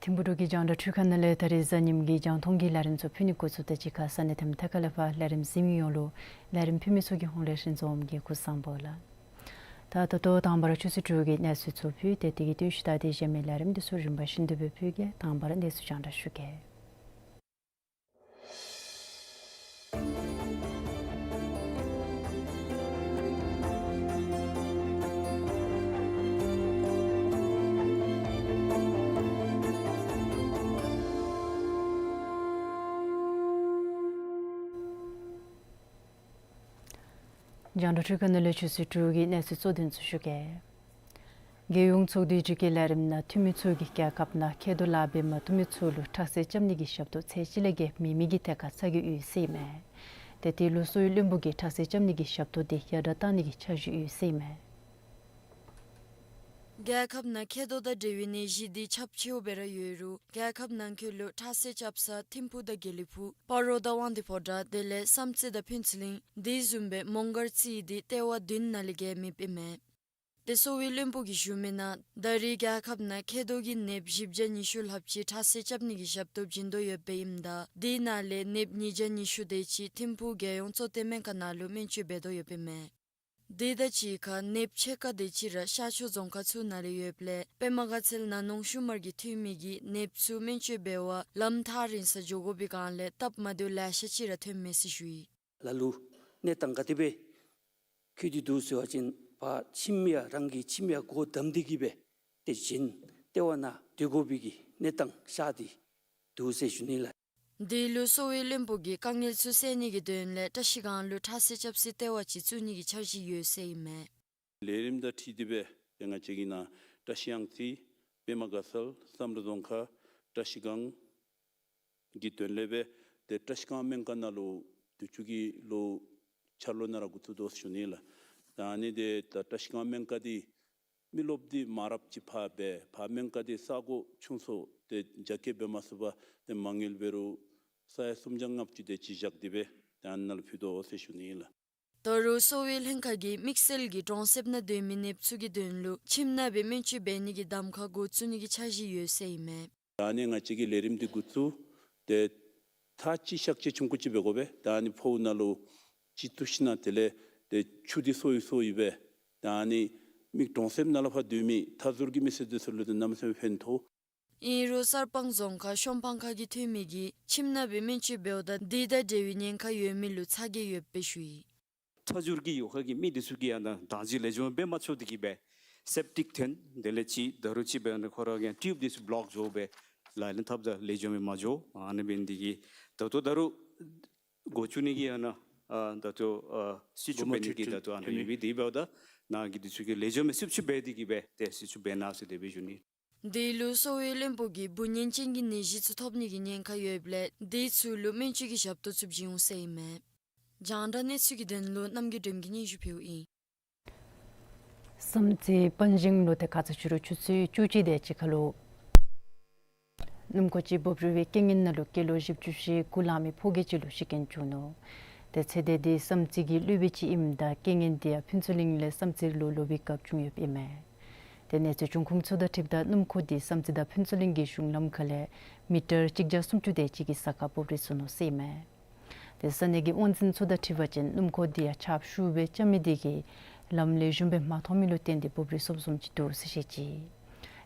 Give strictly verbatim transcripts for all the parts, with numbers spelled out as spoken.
ཐིམ་ཕུག་འབྲུག་གི་རྒྱང་བསྒྲགས་འཕྲུལ་ཁང་ནང་ལས་ད་རེས་གཟའ་ཉིམ་གི་རྒྱང་མཐོང་གི་ལས་རིམ་ཚུ་ཕུལ་ནི་འགོ་བཙུགས་དོ། ཅིག་ཁར་ས་གནས་དེ་མཐའ་ཁ་ལས་ཕར་ལས་རིམ་གཟིགས་མི་ཡོངས་ལུ་ལས་རིམ་ཕུལ་མི་ཚུ་གི་ཧོངས་ལས་ཤིང་འཛོམས་ཀྱི་སྐུ་གཟུགས་བཟང་པོ་ལགས། ད་ད་ལྟོ་དང་པ་ར་ཆུ་ཚོད་དྲུག་གི་གནས་ཚུལ་ཚུ་ཕུལ་ཏེ་དེ་གི་བརྟུལ་ཞུགས་ད་དེ་གཞན་མི་ལས་རིམ་དེ་ཚུ་རིམ་པ་བཞིན་དུ་སྦེ་ཕུལ་གེ། དང་པ་ར་གནས་ཚུལ་རྒྱང་བསྒྲགས་ཞུ་གེ། རྒྱང་བསྒྲགས་འཕྲུལ་ཁང་ནང་ལས་ཆུ་ཚོད་དྲུག་གི་གནས་ཚུལ་གཙོ་དོན་ཚུ་ཞུ་གེ། རྒྱལ་ཡོངས་ཚོགས་འདུའི་དྲི་བཀོད་ལས་རིམ་ནང་འཐུས་མི་ཚུ་གིས་རྒྱལ་ཁབ་ནང་མཁལ་རྡོག་ལག་འབེབས་མ་བཏུབ་མི་ཚུ་ལུ་ཁྲག་སེལ་རྐྱབ་ནི་གི་ཞབས་ཏོག་ཚད་གཞི་ལས་བརྒལ་མེད་མི་གི་ཐད་ཁར་ཚ་གྱང་ཡོད་ཟེར་ཨིན་མས། ཏེ་དེ་ལུ་གསོ་བའི་བློན་པོ་གིས་ཁྲག་སེལ་རྐྱབ་ནི་གི་ཞབས་ཏོག་དེ་ཡར་དྲག་གཏང་ནི་གི་འཆར་གཞི་ཡོད་ཟེར་ཨིན་མས། རྒྱལ་ཁབ་ནང་མཁལ་རྡོག་དང་འབྲེལ་བའི་ནད་གཞི་འདི་ཁྱབ་ཆེཝ་སྦེ་ར་ཡོད་རུང་རྒྱལ་ཁབ་ནང་འཁོད་ལུ་ཁྲག་སེལ་རྐྱབ་ས་ཐིམ་ཕུག་དང་དགེ་ལེགས་ཕུག། སྤ་རོ་དང་དབང་འདུས་ཕོ་བྲང་དེ་ལས་བསམ་རྩེ་དང་ཕུན་ཚོགས་གླིང་དེ་བཟུམ་སྦེ་མོང་སྒར་རྩིས་འདི་ལྟེ་བ་བདུན་ནང་ལས་བརྒལ་མེདཔ་ཨིན་མས། ཏེ་གསོ་བའི་བློན་པོ་གིས་ཞུ་མི་ནང་ད་རེས་རྒྱལ་ཁབ་ནང་མཁལ་རྡོག་གི་ནདཔ་བཞི་བརྒྱ་ཉི་ཤུ་ལྷགཔ་ཅིག་ཁྲག་སེལ་རྐྱབ་ནི་གི་ཞབས་ཏོག་བྱིན་དོ་ཡོདཔ་ཨིནམ་ད་དེ་ནང་ལས་ནདཔ་ཉིས་བརྒྱ་ཉི་ཤུ་དེ་ཅིག་ཐིམ་ཕུག་རྒྱལ་ཡོངས་གཙོ་བསྟེན་སྨན་ཁང་ནང་ལུ་སྨན་བཅོས་འབད་དོ་ཡོདཔ་ཨིན་མས། དེ་དང་གཅིག་ཁར་ནདཔ་ཕྱེད་ཀ་དེ་ཅིག་ར་ཤར་ཕྱོགས་རྫོང་ཁག་ཚུ་ནང་ལས་ཡོདཔ་ལས་པདྨ་དགའ་ཚལ་ནང་ནོར་ཤུགས་མར་གྱི་འཐུས་མི་གིས་ནདཔ་ཚུ་སྨན་བཅོས་འབད་བར་ལམ་ཐག་རིང་སར་འགྱོ་དགོ་པའི་སྒང་ལས་སྟབས་མ་བདེཝ་ལེ་ཤ་ཅིག་ར་ཐོནམ་མས་ཟེར་ཞུ་ཡི། ལ་ལུ་གནས་སྟངས་ག་དེ་སྦེ་འཁྱིད་དེ་འདུག་ཟེར་བ་ཅིན་ཕར་ཁྱིམ་ཡང་རང་གི་ཁྱིམ་ཡང་སྒོ་བསྡམས་ཏེ་གིས་སྦེ་དེ་བཞིན་ལྟེ་བ་ནང་སྡོད་དགོ་པའི་གི་གནས་སྟངས་ཤར་ཏེ་འདུག་ཟེར་ཞུ་ནི་ལགས། དེ་ལུ་གསོ་བའི་བློན་པོ་གིས་དཀའ་ངལ་ཚུ་སེལ་ནི་གི་དོན་ལས་བཀྲིས་སྒང་ལུ་ཁྲག་སེལ་རྐྱབ་སའི་ལྟེ་བ་ཅིག་བཙུགས་ནི་གི་འཆར་གཞི་ཡོད་ཟེར་ཨིན་མས། ལས་རིམ་དང་འཁྲིལ་ཏེ་སྦེ་ཏེ་ང་བཅས་ཀྱི་ནཱ་བཀྲིས་གཡང་རྩེ་པདྨ་དགའ་ཚལ་བསམ་གྲུབ་རྫོང་ཁག་བཀྲིས་སྒང་གི་དོན་ལས་སྦེ་ཏེ་བཀྲིས་སྒང་སྨན་ཁང་ནང་ལུ་དུས་ཅི་གི་ལོ་འཆར་ལོ་ནང་ར་འགོ་བཙུགས་དོ་ཟེར་ཞུ་ནི་ལགས། ད་ཨ་ནི་འདི་ད་བཀྲིས་སྒང་སྨན་ཁང་འདི་མི་རློབས་འདི་མང་རབས་ཅིག་ཕར་སྦེ་ཕར་སྨན་ཁང་འདི་ས་གོ་ཆུང་སུ་ཏེ་རྒྱ་སྐྱེད་འབད་མ་ཚུགས་པར་ཏེ་མ་དངུལ་འབད་རུང་ས་ཡ་སུམ་བརྒྱ་ལྔ་བཅུ་དེ་ཅིག་བཞག་སྟེ་སྦེ་ཏེ་ཨ་ནཱ་ལུ་ཕུལ་དོ་ཟེར་ཞུ་ནི་ལགས། ད་རུང་གསོ་བའི་ལྷན་ཁག་གིས་དམིགས་བསལ་གྱིས་གྲོང་གསེབ་ནང་སྡོད་མི་ནདཔ་ཚུ་གི་དོན་ལུ་ཁྱིམ་ནང་སྦེ་སྨན་བཅོས་འབད་ནི་གི་གདམ་ཁ་འགོ་བཙུགས་ནི་གི་འཆར་གཞི་ཡོད་ཟེར་ཨིན་མས། ད་ཨ་ནི་ང་བཅས་ཀྱིས་ལས་རིམ་འདི་འགོ་བཙུགས་ཏེ་ཐག་ཅིག་ཤག་ཅིག་ཆུང་ཀུ་ཅིག་འབད་དགོ་པས། ད་ཨ་ནི་ཕོཝ་ནང་ལུ་ཅིག་བཏོག་ཞིན་ན་དེ་ལས་ཏེ་ཆུ་འདི་སོ་ཡི་སོ་ཡི་སྦེ་ད་ཨ་ནི་མི་གྲོང་གསེབ་ནང་ལུ་ཕར་སྡོད་མི་མཐའ་ཟུར་གྱི་མི་སེར་འདི་ཚུ་ལུ་ཏེ་གནམ་མེད་ས་མེད་ཕན་ཐོགས། ཨིན་རུང་གསར་སྤང་རྫོང་ཁག་ཤོམ་སྤང་ཁ་གི་འཐུས་མི་གིས་ཁྱིམ་ནང་སྦེ་སྨན་བཅོས་འབདཝ་ད་དེ་དང་འབྲེལ་བའི་ཉེན་ཁ་ཡོད་མི་ལུ་ཚ་གྱང་ཡོདཔ་སྦེ་ཞུ་ཡི། མཐའ་ཟུར་གྱི་ཡོད་ཁ་གི་མི་འདི་ཚུ་གིས་ཡང་ན་དང་ཅིག་ལེགས་ཤོམ་འབད་མ་ཚུགས་ཏེ་གིས་སྦེ་སེབ་ཊིག་ཐོན་དེ་ལས་ཅིག་ད་རུང་ཅིག་འབད་ནི་ཁོ་ར་གི་ཊིའུབ་འདི་ཚུ་བོ་ལོཀ་འགྱོ་སྦེ་ལཱའི་ལཱ་འཐབ་ད་ལེགས་ཤོམ་སྦེ་མ་འགྱོ། ཨ་ནི་འབད་ནི་འདི་གིས་ད་ལྟོ་ད་རུང་འགོ་བཙུགས་ནི་གི་ཡང་ན་ཨ་ད་ལྟོ་ཨ་སྲིད་བྱུས་འབད་ནི་གི་ད་ལྟོ་ཨ་ནི་ཡོད་མི་འདི་འབདཝ་ད་ནཱ་གི་འདི་ཚུ་གིས་ལེགས་ཤོམ་སྦེ་སྲིད་བྱུས་འབད་དེ་གིས་སྦེ་ཏེ་སྲིད་བྱུས་འབད་གནང་ཟེར་དེ་སྦེ་ཞུ་ནི། དེ་ལུ་གསོ་བའི་བློན་པོ་གིས་འབུ་གཉན་ཅན་གྱི་ནད་གཞི་ཚུ་ཐོབ་ནི་གི་ཉེན་ཁ་ཡོདཔ་ལས་དེ་ཚུ་ལུ་སྨན་བཅོས་ཀྱི་ཞབས་ཏོག་ཚུ་བྱིན་འོང་ཟེར་ཨིན་མས། རྒྱང་བསྒྲགས་གནས་ཚུལ་གྱི་དོན་ལུ་རྣམ་རྒྱལ་སྒྲོལམ་གིས་སྙན་ཞུ་ཕུལཝ་ཨིན། བསམ་རྩེ་པན་ཞིང་ལུ་ཏེ་ཁ་ཙ་ཕྱི་རུ་ཆུ་ཚོད་བཅུ་གཅིག་དེ་ཅིག་ཁར་ལུ་སྣུམ་འཁོར་ཅིག་འབོབ་རིལ་བའི་རྐྱེན་ངན་ནང་ལུ་ཀི་ལོ་བཞི་བཅུ་ཞེ་དགུ་ལང་མི་ཕོ་སྐྱེས་ཅིག་ལུ་ཤི་རྐྱེན་བྱུང་ནུག། ཏེ་ཚེ་འདས་འདི་བསམ་རྩེ་གི་སློབ་དཔོན་ཅིག་ཨིནམ་ད་རྐྱེན་ངན་འདི་ཡང་ཕུན་ཚོགས་གླིང་ལས་བསམ་རྩེ་ལུ་ལོག་པའི་སྐབས་བྱུང་ཡོདཔ་ཨིན་མས། ཏེ་གནས་ཚུལ་འབྱུང་ཁུངས་ཚུ་དང་འཁྲིལཝ་ད་སྣུམ་འཁོར་འདི་བསམ་རྩེ་དང་ཕུན་ཚོགས་གླིང་གི་གཞུང་ལམ་ཁ་ལས་མི་ཊར་གཅིག་བརྒྱ་སུམ་ཅུ་དེ་ཅིག་གི་ས་ཁར་འབོབ་རིལ་སོ་ནུག་ཟེར་ཨིན་མས། ཏེ་ས་གནས་ཀྱི་དབང་འཛིན་ཚུ་དང་འཁྲིལ་བ་ཅིན་སྣུམ་འཁོར་འདི་ཡང་ཆརཔ་ཤུགས་སྦེ་རྐྱབ་མི་དེ་གིས་ལམ་ལེགས་ཤོམ་སྦེ་མ་མཐོང་མི་ལུ་བརྟེན་ཏེ་འབོབ་རིལ་སོངམ་བཟུམ་ཅིག་འདུག་ཟེར་བཤད་ཅི།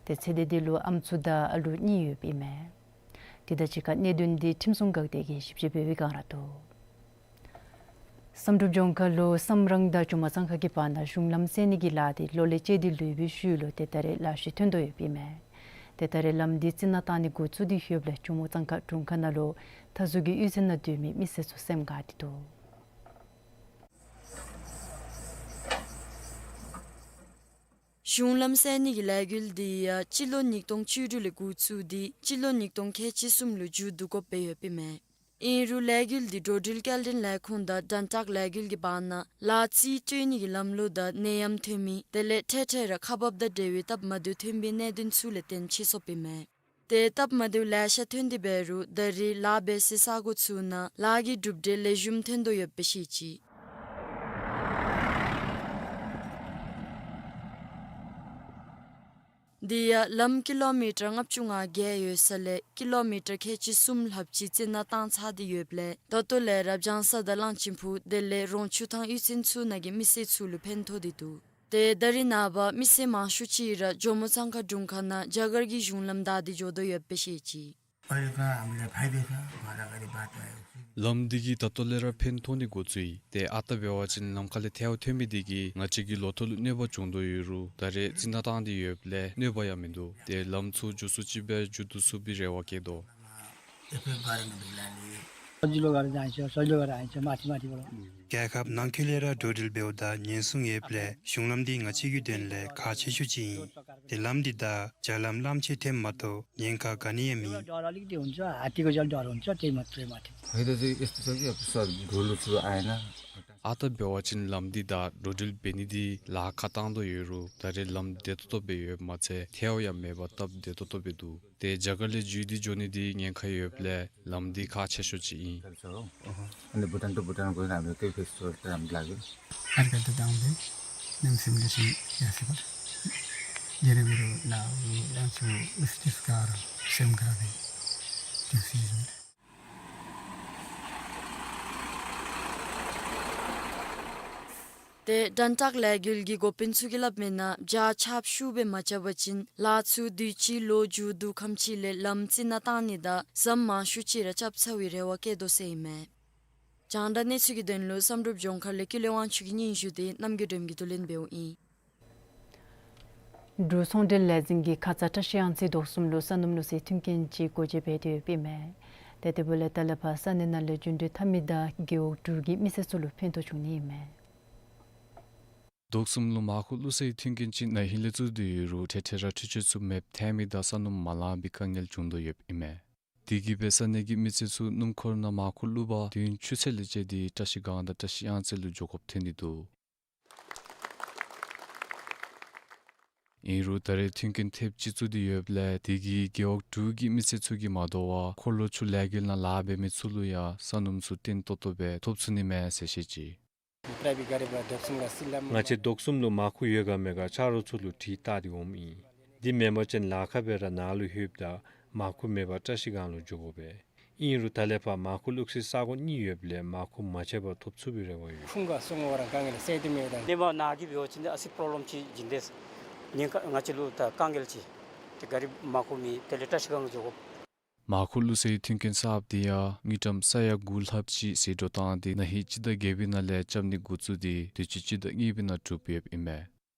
ཏེ་ཚེ་འདས་འདི་ལུ་ཨམ་སྲུ་དང་ཨ་ལུ་གཉིས་ཡོདཔ་ཨིན་མས། དེ་དང་གཅིག་ཁར་གནད་དོན་འདི་ཁྲིམས་སྲུང་འགག་སྡེ་གིས་ཞིབ་དཔྱད་འབད་བའི་བསྒང་ར་འདུག། བསམ་གྲུབ་ལྗོངས་མཁར་ལུ་བསམ་རང་དང་ཇོ་མོ་གཙང་ཁ་གི་བར་ན་གཞུང་ལམ་བསལ་ནི་གི་ལཱ་འདི་ལོ་ལེགས་བཅད་དེ་ལུས་པའི་ཤུལ་ལུ་ཏེ་ད་རེས་ལཱ་གཞི་ཐོན་དོ་ཡོདཔ་ཨིན་མས། ཏེ་ད་རེས་ལམ་འདི་རྩི་ནག་བཏང་ནི་འགོ་བཙུགས་ཏེ་ཡོདཔ་ལས་ཇོ་མོ་གཙང་ཁ་དྲུང་ཁག་ནང་ལུ་མཐའ་ཟུར་གྱི་གཡུས་ཚན་ནང་སྡོད་མི་མི་སེར་ཚུ་སེམས་དགའ་སྟེ་འདུག། གཞུང་ལམ་བསལ་ནི་གི་ལས་འགུལ་འདི་ཡང་སྤྱི་ལོ་ཉིས་སྟོང་བཅུ་དྲུག་ལས་འགོ་བཙུགས་ཏེ་སྤྱི་ལོ་ཉིས་སྟོང་ཁལ་གཅིག་གསུམ་ལུ་མཇུག་བསྡུ་དགོཔ་སྦེ་ཡོདཔ་ཨིན་མས། ཨིན་རུང་ལས་འགུལ་འདི་འགྲོ་འགྲུལ་སྐྱེལ་འདྲེན་ལས་ཁུངས་དང་དྲན་རྟགས་ལས་འགུལ་གྱི་བར་ན་ལཱ་རྩིས་སྤྲོད་ནི་གི་ལམ་ལུགས་དང་ནད་ཡམས་ཐོན་མི་དེ་ལས་འཕྲལ་འཕྲལ་ར་ཁག་འབགཔ་དང་འབྲེལ་བའི་སྟབས་མ་བདེཝ་ཐོན་པའི་གནད་དོན་ཚུ་ལས་བརྟེན་ཕྱིས་སོཔ་ཨིན་མས། ཏེ་སྟབས་མ་བདེཝ་ལེ་ཤ་ཐོན་ཏེ་འབད་རུང་ད་རེས་ལཱ་འབད་སའི་ས་གོ་ཚུ་ནང་ལཱ་གི་གྲུབ་འབྲས་ལེགས་ཤོམ་ཐོན་དོ་ཡོདཔ་སྦེ་བཤད་ཅི། དེ་ཡང་ལམ་ཀི་ལོ་མི་ཊར་ལྔ་བཅུ་ང་བརྒྱད་ཡོད་ས་ལས་ཀི་ལོ་མི་ཊར་ཁལ་གཅིག་གསུམ་ལྷགཔ་ཅིག་རྩི་ནག་བཏང་ཚར་ཏེ་ཡོདཔ་ལས་ད་ལྟོ་ལས་ར་བྱང་ས་དང་གླང་ཆེན་ཕུག་དེ་ལས་རོང་ཆུ་ཐང་གཡུས་ཚན་ཚུ་ནང་གི་མི་སེར་ཚུ་ལུ་ཕན་ཐོགས་ཏེ་འདུག། ཏེ་ད་རེས་ནངས་པ་མི་སེར་མང་ཤོས་ཅིག་ར་ཇོ་མོ་གཙང་ཁ་དྲུང་ཁག་ནང་རྒྱ་གར་གྱི་གཞུང་ལམ་བདའ་སྟེ་འགྱོ་དོ་ཡོདཔ་སྦེ་བཤད་ཅི། ལམ་འདི་གིས་ད་ལྟོ་ལས་ར་ཕན་ཐོགས་ནི་འགོ་བཙུགས་ཡི། ཏེ་ཨ་རྟག་འབད་བ་ཅིན་ལམ་ཁ་ལས་ཐལཝ་ཐོན་མི་དེ་གིས་ང་བཅས་ཀྱི་ལོ་ཐོག་ལུ་གནོད་པ་བྱུང་དོ་ཡོད་རུང་ད་རེས་རྩི་ནག་བཏང་སྟེ་ཡོདཔ་ལས་གནོད་པ་ཡང་མིན་འདུག། ཏེ་ལམ་ཚུ་མགྱོགས་སུ་ཅིག་སྦེ་མཇུག་བསྡུ་ཚུགས་པའི་རེ་བ་བསྐྱེད་དོ། རྒྱལ་ཁབ་ནང་འཁོད་ལས་ར་འགྲོ་འགྲུལ་འབདཝ་ད་ཉེན་སྲུང་ཡོདཔ་ལས་གཞུང་ལམ་འདི་ང་བཅས་ཀྱི་དོན་ལས་ཁག་ཆེ་ཤོས་ཅིག་ཨིན། ཏེ་ལམ་འདི་བདའ་རྒྱ་ལམ་གླང་ཆེན་ཐེམ་མ་གཏོགས་ཉེན་ཁ་ག་ནི་ཡང་མེད། ཨ་རྟག་འབད་བ་ཅིན་ལམ་འདི་བདའ་འགྲོ་འགྲུལ་འབད་ནི་འདི་ལཱ་ཁག་བཏང་དོ་ཡོད་རུང་ད་རེས་ལམ་བདེ་ཏོག་ཏོ་སྦེ་ཡོདཔ་མ་ཚད་ཐལཝ་ཡང་མེད་པར་སྟབས་བདེ་ཏོག་ཏོ་སྦེ་འདུག། ཏེ་རྒྱ་གར་ལས་འགྱོ་སྟེ་འགྱོ་ནི་འདི་ཉེན་ཁ་ཡོདཔ་ལས་ལམ་འདི་ཁག་ཆེ་ཤོས་ཅིག་ཨིན། ཏེ་དྲན་རྟགས་ལས་འགུལ་གྱི་འགོ་དཔོན་ཚུ་གིས་སླབ་མི་ནང་བྱཱར་ཆརཔ་ཤུགས་སྦེ་མ་རྐྱབ་པ་ཅིན་ལཱ་ཚུ་དུས་ཅི་ལོག་མཇུག་བསྡུ་ཁམས་ཅིག་ལས་ལམ་རྩི་ནག་བཏང་ནི་དང་ཟམ་མང་ཤོས་ཅིག་ར་རྐྱབ་ཚར་བའི་རེ་བ་བསྐྱེད་དོ་ཟེར་ཨིན་མས། རྒྱང་བསྒྲགས་གནས་ཚུལ་གྱི་དོན་ལུ་བསམ་གྲུབ་ལྗོངས་མཁར་ལས་ཀུན་ལེགས་དབང་ཕྱུག་གི་སྙན་ཞུ་དེ་རྣམ་རྒྱལ་སྒྲོལམ་གྱིས་བསྡུ་ལེན་འབདཝ་ཨིན། འབྲུག་ཚོང་འབྲེལ་ལས་འཛིན་གྱིས་ཁ་ཙ་བཀྲ་ཤིས་གཡང་རྩེ་དོག་གསུམ་ལུ་ས་སྣུམ་བླུགས་སའི་མཐུན་རྐྱེན་ཅིག་སྒོ་འབྱེད་འབད་དེ་ཡོདཔ་ཨིན་མས། ཏེ་དེ་འབདཝ་ལས་ད་ལས་ཕར་ས་གནས་ནང་ལས་རྒྱུན་འགྲུལ་འཐབ་མི་དང་རྒེད་འོག་དྲུག་གི་མི་སེར་ཚུ་ལུ་ཕན་ཐོགས་བྱུང་ནི་ཨིན་མས། དོག་གསུམ་ལུ་མར་ཁུ་བླུགས་སའི་མཐུན་རྐྱེན་ཅིག་ན་ཧིང་ལས་བཙུགས་ཏེ་ཡོད་རུང་ཐེངས་ཐེངས་ར་འཕྲུལ་ཆས་ཚུ་མེདཔ་ཐལ་མི་དང་ས་སྣུམ་མ་ལང་པའི་དཀའ་ངལ་བྱུང་དོ་ཡོདཔ་ཨིན་མས། དེ་གིས་སྦེ་ས་གནས་ཀྱི་མི་སེར་ཚུ་སྣུམ་འཁོར་ནང་མར་ཁུ་བླུག་པར་དུས་ཡུན་ཆུ་ཚོད་ལས་བཅད་དེ་བཀྲ་ཤིས་སྒང་དང་བཀྲ་ཤིས་གཡང་རྩེ་ལུ་འགྱོ་དགོཔ་ཐོན་ཏེ་འདུག། ཨིན་རུང་ད་རེས་མཐུན་རྐྱེན་ཐེབས་ཅིག་བཙུགས་ཏེ་ཡོདཔ་ལས་དེ་གིས་རྒེད་འོག་དྲུག་གི་མི་སེར་ཚུ་གིས་མ་དོ་བར་འཁོར་ལོ་ཚུ་ལས་འགུལ་ནང་ལཱ་འབད་མི་ཚུ་ལུ་ཡང་ས་སྣུམ་ཚུ་བརྟན་ཏོག་ཏོ་སྦེ་ཐོབ་ཚུགས་ནི་མས་ཟེར་བཤད་ཅི། ང་བཅས་དོག་གསུམ་ལུ་མར་ཁུ་ཡོད་ག་མེད་ག་ཆ་རོགས་ཚུ་ལུ་དྲི་བལྟ་སྟེ་འོངམ་ཨིན། དེ་མེན་པ་ཅིན་ལཱ་ཁག་སྦེ་ར་ནཱ་ལུ་ལྷོདཔ་ད་མར་ཁུ་མེད་པར་བཀྲ་ཤིས་སྒང་ལུ་འགྱོ་དགོ་པས། ཨིན་རུང་ད་ལས་ཕར་མར་ཁུ་བླུགས་སའི་ས་གོ་གཉིས་ཡོདཔ་ལས་མར་ཁུ་མ་ཆད་པར་ཐོབ་ཚུགས་པའི་རེ་བ་ཡོད། ཁུངས་ག་སོང་བ་རང་དཀའ་ངལ་སེལ་ཏེ་མེད་ད། ནེ་མ་ནཱ་གི་འབད་བ་ཅིན་ཨ་ཙི་པྲོབ་ལེམ་ཅིག་བྱིན་ཏེ་ཉེན་ཁ་ང་བཅས་ལུ་ད་དཀའ་ངལ་ཅིག་ཏེ་ག་རི་མར་ཁུ་མེད། དེ་ལས་བཀྲ་ཤིས་སྒང་ལུ་འགྱོ་དགོ། མར་ཁུ་བླུགས་སའི་མཐུན་རྐྱེན་གསརཔ་དེ་ཡང་དངུལ་ཀྲམ་ས་ཡ་དགུ་ལྷགཔ་ཅིག་ཟད་འགྲོ་བཏང་སྟེ་ན་ཧིང་སྤྱི་ཟླ་བརྒྱད་པའི་ནང་ལས་རྐྱབ་ནི་འགོ་བཙུགས་ཏེ་དུས་ཅི་སྤྱི་ཟླ་གཉིས་པའི་ནང་གྲུབ་ཡོདཔ་ཨིན་མས།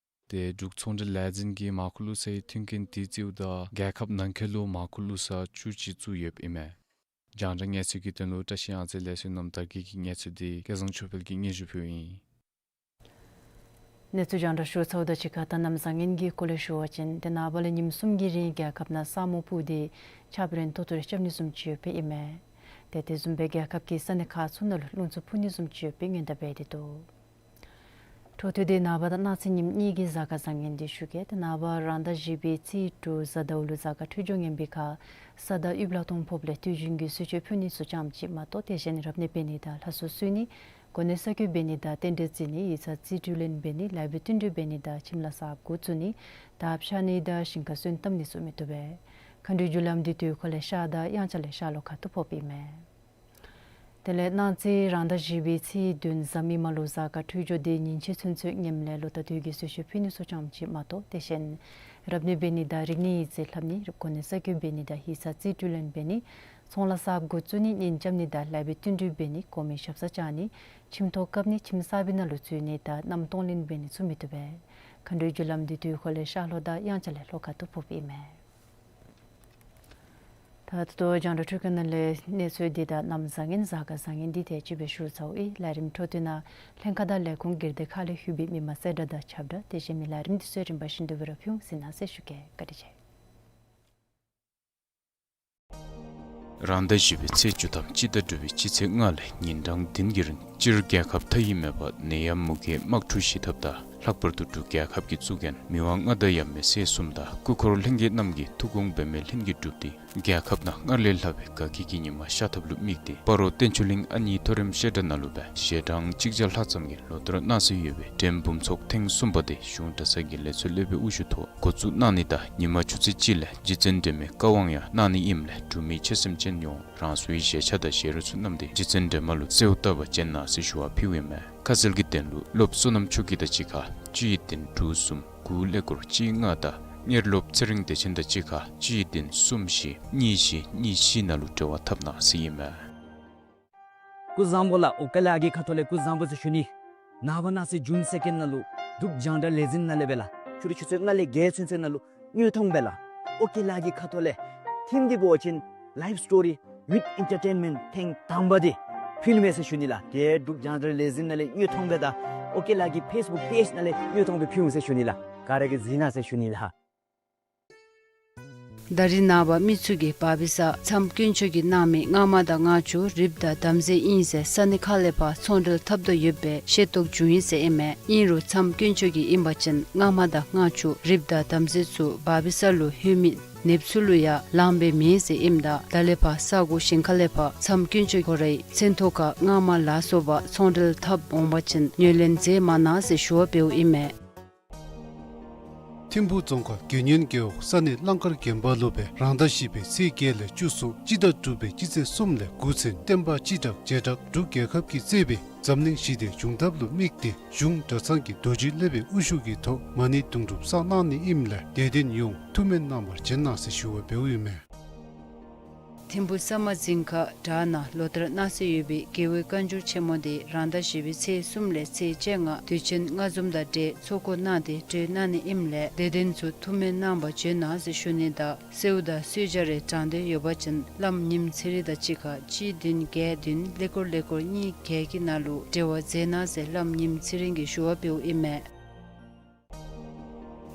ཏེ་འབྲུག་ཚོང་འབྲེལ་ལས་འཛིན་གྱིས་མར་ཁུ་བླུགས་སའི་མཐུན་རྐྱེན་དེ་བརྩིཝ་ད་རྒྱལ་ཁབ་ནང་འཁོད་ལུ་མར་ཁུ་བླུགས་ས་བཅུ་གཅིག་བཙུགས་ཡོདཔ་ཨིན་མས། རྒྱང་བསྒྲགས་གནས་ཚུལ་གྱི་དོན་ལུ་བཀྲ་ཤིས་གཡང་རྩེ་ལས་བསོད་ནམས་དར་རྒྱས་ཀྱི་གནས་ཚུལ་འདི་སྐལ་བཟང་ཆོས་འཕེལ་གྱིས་སྙན་ཞུ་ཕུལཝ་ཨིན། གནས་ཚུལ་རྒྱང་བསྒྲགས་ཞུ་ཚརཝ་དང་གཅིག་ཁར་ད་གནམ་བཟང་ངན་གྱི་སྐོར་ལས་ཞུ་བ་ཅིན་ཏེ་ནངས་པ་ལས་ཉིནམ་གསུམ་གྱི་རིང་རྒྱལ་ཁབ་ནང་ས་སྨུག་སྤུབས་ཏེ་ཆརཔ་རན་ཏོག་ཏོ་རེ་རྐྱབ་ནི་བཟུམ་ཅིག་ཡོདཔ་ཨིན་མས། ཏེ་དེ་བཟུམ་སྦེ་རྒྱལ་ཁབ་ཀྱི་ས་གནས་ཁག་ཚུ་ནང་ལུ་རླུང་འཚུབ་ཕུ་ནི་བཟུམ་ཅིག་ཡོད་པའི་སྔོན་བརྡ་འབད་དེ་འདུག། འཕྲོ་མཐུད་དེ་ནངས་པ་དང་གནངས་ཚེ་ཉིནམ་གཉིས་ཀྱི་གཟའ་སྐར་བཟང་ངན་འདི་ཞུ་གེ། ཏེ་ནངས་པ་རང་ཟླ་བཞི་པའི་ཚེས་དྲུག་གཟའ་ཟླཝ་ལུ་གཟའ་སྐར་འཕྲོད་སྦྱོར་ངན་པའི་ཁར་ས་བདག་ཨུ་བླ་སྟོང་ཕོགཔ་ལས་དུས་རྒྱུན་གྱི་གསོལ་མཆོད་ཕུལ་ནི་ཚུ་ཙམ་ཅིག་མ་གཏོགས་དེ་བཞིན་རབ་གནས་འབད་ནི་དང་ལྷ་གསོལ་གསོལ་ནི་གོ་གནས་གསར་བསྐོ་འབད་ནི་དང་རྟེན་འབྲེལ་བརྩི་ནི་ཡིག་ཚང་རྩིས་སྤྲོད་ལེན་འབད་ནི་ལཱ་འབད་བསྟུན་གྲོས་འབད་ནི་དང་ཁྱིམ་ལཱ་གསརཔ་འགོ་བཙུགས་ནི་དར་ཕྱར་ནི་དང་ཞིང་ཁར་སོན་བཏབ་ནི་ཚུ་མི་བཏུབ་པས། མཁའ་འགྲོའི་རྒྱུ་ལམ་འདི་དུས་འཁོར་ལས་ཤར་དང་དབྱངས་འཆར་ལས་ཤར་ལྷོ་ཁ་ཐུག་ཕོགཔ་ཨིན་མས། དེ་ལས་གནངས་ཚེ་རང་ཟླ་བཞི་པའི་ཚེས་བདུན་གཟའ་མིག་དམར་ལུ་གཟའ་སྐར་འཕྲོད་སྦྱོར་འདི་ཉིན་ཕྱེད་ཚུན་ཚོད་ངནམ་ལས་ལོ་ཟླ་དུས་ཀྱི་གསོལ་མཆོད་ཕུལ་ནི་ཚུ་ཙམ་ཅིག་མ་གཏོགས་དེ་བཞིན་རབ་གནས་འབད་ནི་དང་རིག་གནས་ཡིག་རྩིས་ལྷབ་ནི་གོ་གནས་གསར་བསྐོ་འབད་ནི་དང་ཡིག་ཚང་རྩིས་སྤྲོད་ལེན་འབད་ནི་ཚོང་ལཱ་གསརཔ་འགོ་བཙུགས་ནི་གཉེན་རྐྱབ་ནི་དང་ལཱ་འབད་བསྟུན་གྲོས་འབད་ནི་གོ་མིང་ཞབས་སར་བཅར་ནི་ཁྱིམ་ཐོག་བཀབ་ནི་ཁྱིམ་གསར་པའི་ནང་ལུ་འཛུལ་ནི་དང་མནའམ་གཏོང་ལེན་འབད་ནི་ཚུ་མི་བཏུབ་པས། མཁའ་འགྲོའི་རྒྱུ་ལམ་འདི་དུས་འཁོར་ལས་ཤར་ལྷོ་དང་དབྱངས་འཆར་ལས་ལྷོ་ཁ་ཐུག་ཕོགཔ་ཨིན་མས། ད་ད་ལྟོ་རྒྱང་བསྒྲགས་འཕྲུལ་ཁང་ནང་ལས་གནས་ཚུལ་འདི་དང་གནམ་བཟང་ངན་གཟའ་སྐར་བཟང་ངན་འདི་དེ་ཅིག་སྦེ་ཞུ་ཚརཝ་ཨིན། ལས་རིམ་འཕྲོ་མཐུད་ནང་ལྷན་ཁག་དང་ལས་ཁུངས་སྒེར་སྡེ་ཁག་ལས་ལྷོད་པའི་མི་མང་གསལ་བསྒྲགས་དང་ཁྱབ་བསྒྲགས་དེ་བཞིན་མི་ལས་རིམ་འདི་ཚུ་རིམ་པ་བཞིན་དུ་སྦེ་ར་ཕུལ་འོང་ཟེར་གནང་ཟེར་ཞུ་གེ། བཀའ་དྲིན་ཆེ། རང་ཟླ་བཞི་པའི་ཚེས་བཅུ་ཐམ་སྤྱི་ཟླ་དྲུག་པའི་སྤྱི་ཚེས་ལྔ་ལས་ཉིན་གྲངས་བདུན་གྱི་རིང་སྤྱིར་རྒྱལ་ཁབ་མཐའ་དབུས་མེད་པར་ནད་ཡམས་མུ་གེ་དམག་འཁྲུག་ཞི་ཐབས་དང་ལྷག་པར་དུ་འབྲུག་རྒྱལ་ཁབ་ཀྱི་གཙུག་རྒྱན་མི་དབང་མངའ་བདག་ཡབ་མེས་སྲས་གསུམ་དང་སྐུ་འཁོར་ལྷན་རྒྱས་རྣམས་ཀྱི་ཐུགས་དགོངས་འབད་མེད་ལྷུན་གྱིས་གྲུབ་སྟེ་རྒྱལ་ཁབ་ནང་སྔར་ལས་ལྷག་པའི་དགའ་སྐྱིད་ཀྱི་ཉི་མ་ཤར་ཐབས་ལུ་དམིགས་ཏེ་སྤ་རོ་བསྟན་ཆོས་གླིང་ཨ་མྱེས་མཐོ་རིམ་བཤད་གྲྭ་ནང་ལུ་སྦེ་ཞལ་གྲངས་གཅིག་བརྒྱ་ལྷག་ཙམ་གྱི་ལོ་ལྟར་གནང་སྲོལ་ཡོད་པའི་འགྲེམས་འབུམ་ཚོགས་ཐེངས་གསུམ་པ་དེ་གཞུང་གྲྭ་ཚང་གི་ལས་ཚོགས་སློབ་དཔོན་དབུ་བཞུགས་ཐོག་འགོ་བཙུགས་གནང་ནི་དང་ཉིན་མ་ཆུ་ཚོད་གཅིག་ལས་རྗེ་བཙུན་སྒྲོལ་མའི་བཀའ་དབང་ཡང་གནང་ནི་ཨིནམ་ལས་འབྲུག་མི་ཆོས་སེམས་ཅན་ཡོངས་རང་སོའི་བཞེས་ཆ་དང་བཞེས་རོགས་ཚུ་བསྣམས་ཏེ་རྗེ་བཙུན་སྒྲོལ་མ་ལུ་གསོལཝ་བཏབ་པར་བྱོན་གནང་ཟེར་ཞུ་བ་ཕུལཝ་ཨིན་མས། ཁ་གསལ་གྱི་དོན་ལུ་སློབ་བསོད་ནམས་ཆོས་སྐྱིད་དང་གཅིག་ཁར་བཅུ་ཡི་བདུན་དྲུག་གསུམ་དགུ་ཀླད་ཀོར་གཅིག་ལྔ་དང་དངོས་སློབ་ཚེ་རིང་བདེ་ཆེན་དང་གཅིག་ཁར་བཅུ་ཡི་བདུན་གསུམ་བཞི་གཉིས་བཞི་གཉིས་བཞི་ནང་ལུ་འབྲེལ་བ་འཐབ་གནང་ཟེར་ཨིན་མས། སྐུ་གཟུགས་བཟང་པོ་ལགས། ཨོ་ཀེ་ལགས་ཀྱི་ཁ་ཐོག་ལས་སྐུ་གཟུགས་བཟང་པོ་ཟེར་ཞུ་ནི། ནངས་པ་གནངས་ཚེ་ཇུན་སེ་ཀེན་ནང་ལུ་འབྲུག་རྒྱང་བསྒྲགས་ལས་འཛིན་ནང་ལས་སྦེ་ལགས་ཕྱི་རུ་ཆུ་ཚོད་ལྔ་ལས་བརྒྱད་ཚུན་ཚོད་ནང་ལུ་དངོས་མཐོང་སྦེ་ལགས་ཨོ་ཀེ་ལགས་ཀྱི་ཁ་ཐོག་ལས་ཐིམ་གྱི་འབད་བ་ཅིན་Life Story with Entertainment ཐེངས་དང་པ་འདི་ཕུལ་མས་ཟེར་ཞུ་ནི་ལགས། ཏེ་འབྲུག་རྒྱང་བསྒྲགས་ལས་འཛིན་ནང་ལས་དངོས་མཐོང་སྦེ་དང་ཨོ་ཀེ་ལགས་ཀྱི་ཕེསི་བུཀ་པེཇ་ནང་ལས་དངོས་མཐོང་སྦེ་ཕུལ་འོང་ཟེར་ཞུ་ནི་ལགས། ག་ར་གིས་གཟིགས་གནང་ཟེར་ཞུ་ནི་ལགས། ད་རིས་ནངས་པ་མི་ཚུ་གིས་བ་བི་ས་མཚམས་དཀོན་མཆོག་གི་གནང་མི་སྔ་མ་དང་སྔ་ཕྱི་རིགཔ་དང་དམ་རྫས་ཨིན་ཟེར་ས་གནས་ཁག་ལས་ཕར་ཚོང་འབྲེལ་འཐབ་དོ་ཡོདཔ་སྦེ་ཤེས་རྟོགས་བྱུང་ཡི་ཟེར་ཨིན་མས། ཨིན་རུང་མཚམས་དཀོན་མཆོག་གི་ཨིན་པ་ཅིན་སྔ་མ་དང་སྔ་ཕྱི་རིགཔ་དང་དམ་རྫས་ཚུ་བ་བི་ས་ལུ་ལྷོད་མི་ནདཔ་ཚུ་ལུ་ཡང་ལངམ་སྦེ་མེད་ཟེར་ཨིནམ་ད་ད་ལས་ཕར་ས་གོ་གཞན་ཁ་ལས་ཕར་མཚམས་དཀོན་མཆོག་ཁོ་རའི་མཚན་ཐོ་ཁར་སྔ་མ་ལ་སོགས་པ་ཚོང་འབྲེལ་འཐབ་འོང་པ་ཅིན་ངོས་ལེན་མཛད་མ་གནང་ཟེར་ཞུ་བ་འབདཝ་ཨིན་མས། ཐིམ་ཕུག་རྫོང་ཁག་དགེ་བསྙེན་རྒེད་འོག་ས་གནས་གླང་དཀར་དགོན་པ་ལུ་སྦེ་རང་ཟླ་བཞི་པའི་ཚེས་བརྒྱད་ལས་བཅུ་སོང་སྤྱི་ཟླ་དྲུག་པའི་སྤྱི་ཚེས་གསུམ་ལས་འགོ་བཙུགས་བསྟན་པ་སྤྱི་བསྒྲགས་རྗེས་བསྒྲགས་འབྲུག་རྒྱལ་ཁབ་ཀྱིས་གཙོས་པའི་འཛམ་གླིང་ཞི་བདེ་བྱུང་ཐབས་ལུ་དམིགས་ཏེ་གཞུང་གྲྭ་ཚང་གི་རྡོ་རྗེ་སློབ་དཔོན་དབུ་བཞུགས་ཀྱི་ཐོག་མ་ཎི་དུང་སྒྲུབ་བསགས་གནང་ནི་ཨིནམ་ལས་དད་ལྡན་ཡོངས་ཐུགས་སྨོན་གནང་བར་བྱོན་གནང་ཟེར་ཞུ་བ་འབདཝ་ཨིན་མས། ཐིམ་ཕུག་ས་མ་རྫིང་ཁ་བྲག་ནང་ལོ་ལྟར་གནང་སྲོལ་ཡོད་པའི་རྒྱལ་བའི་བཀའ་འགྱུར་ཆེན་མོ་དེ་རང་ཟླ་བཞི་པའི་ཚེས་གསུམ་ལས་ཚེས་བཅོ་ལྔ་དུས་ཆེན་ལྔ་འཛོམས་དང་འབྲེལ་ཚོགས་འགོ་གནང་སྟེ་གྲོལ་གནང་ནི་ཨིནམ་ལས་དད་ལྡན་ཚུ་ཐུགས་སྨོན་གནང་བར་བྱོན་གནང་ཟེར་ཞུ་ནི་དང་གསོལཝ་དང་གསོལ་ཇ་རེ་དྲང་འདོད་ཡོད་པ་ཅིན་བླམ་ཉིམ་ཚེ་རིང་དང་གཅིག་ཁར་གཅིག་བདུན་བརྒྱད་བདུན་ཀླད་ཀོར་ཀླད་ཀོར་གཉིས་བརྒྱད་ཀྱི་ནང་ལུ་འབྲེལ་བ་མཛད་གནང་ཟེར་བླམ་ཉིམ་ཚེ་རིང་གིས་ཞུ་བ་འབདཝ་ཨིན་མས།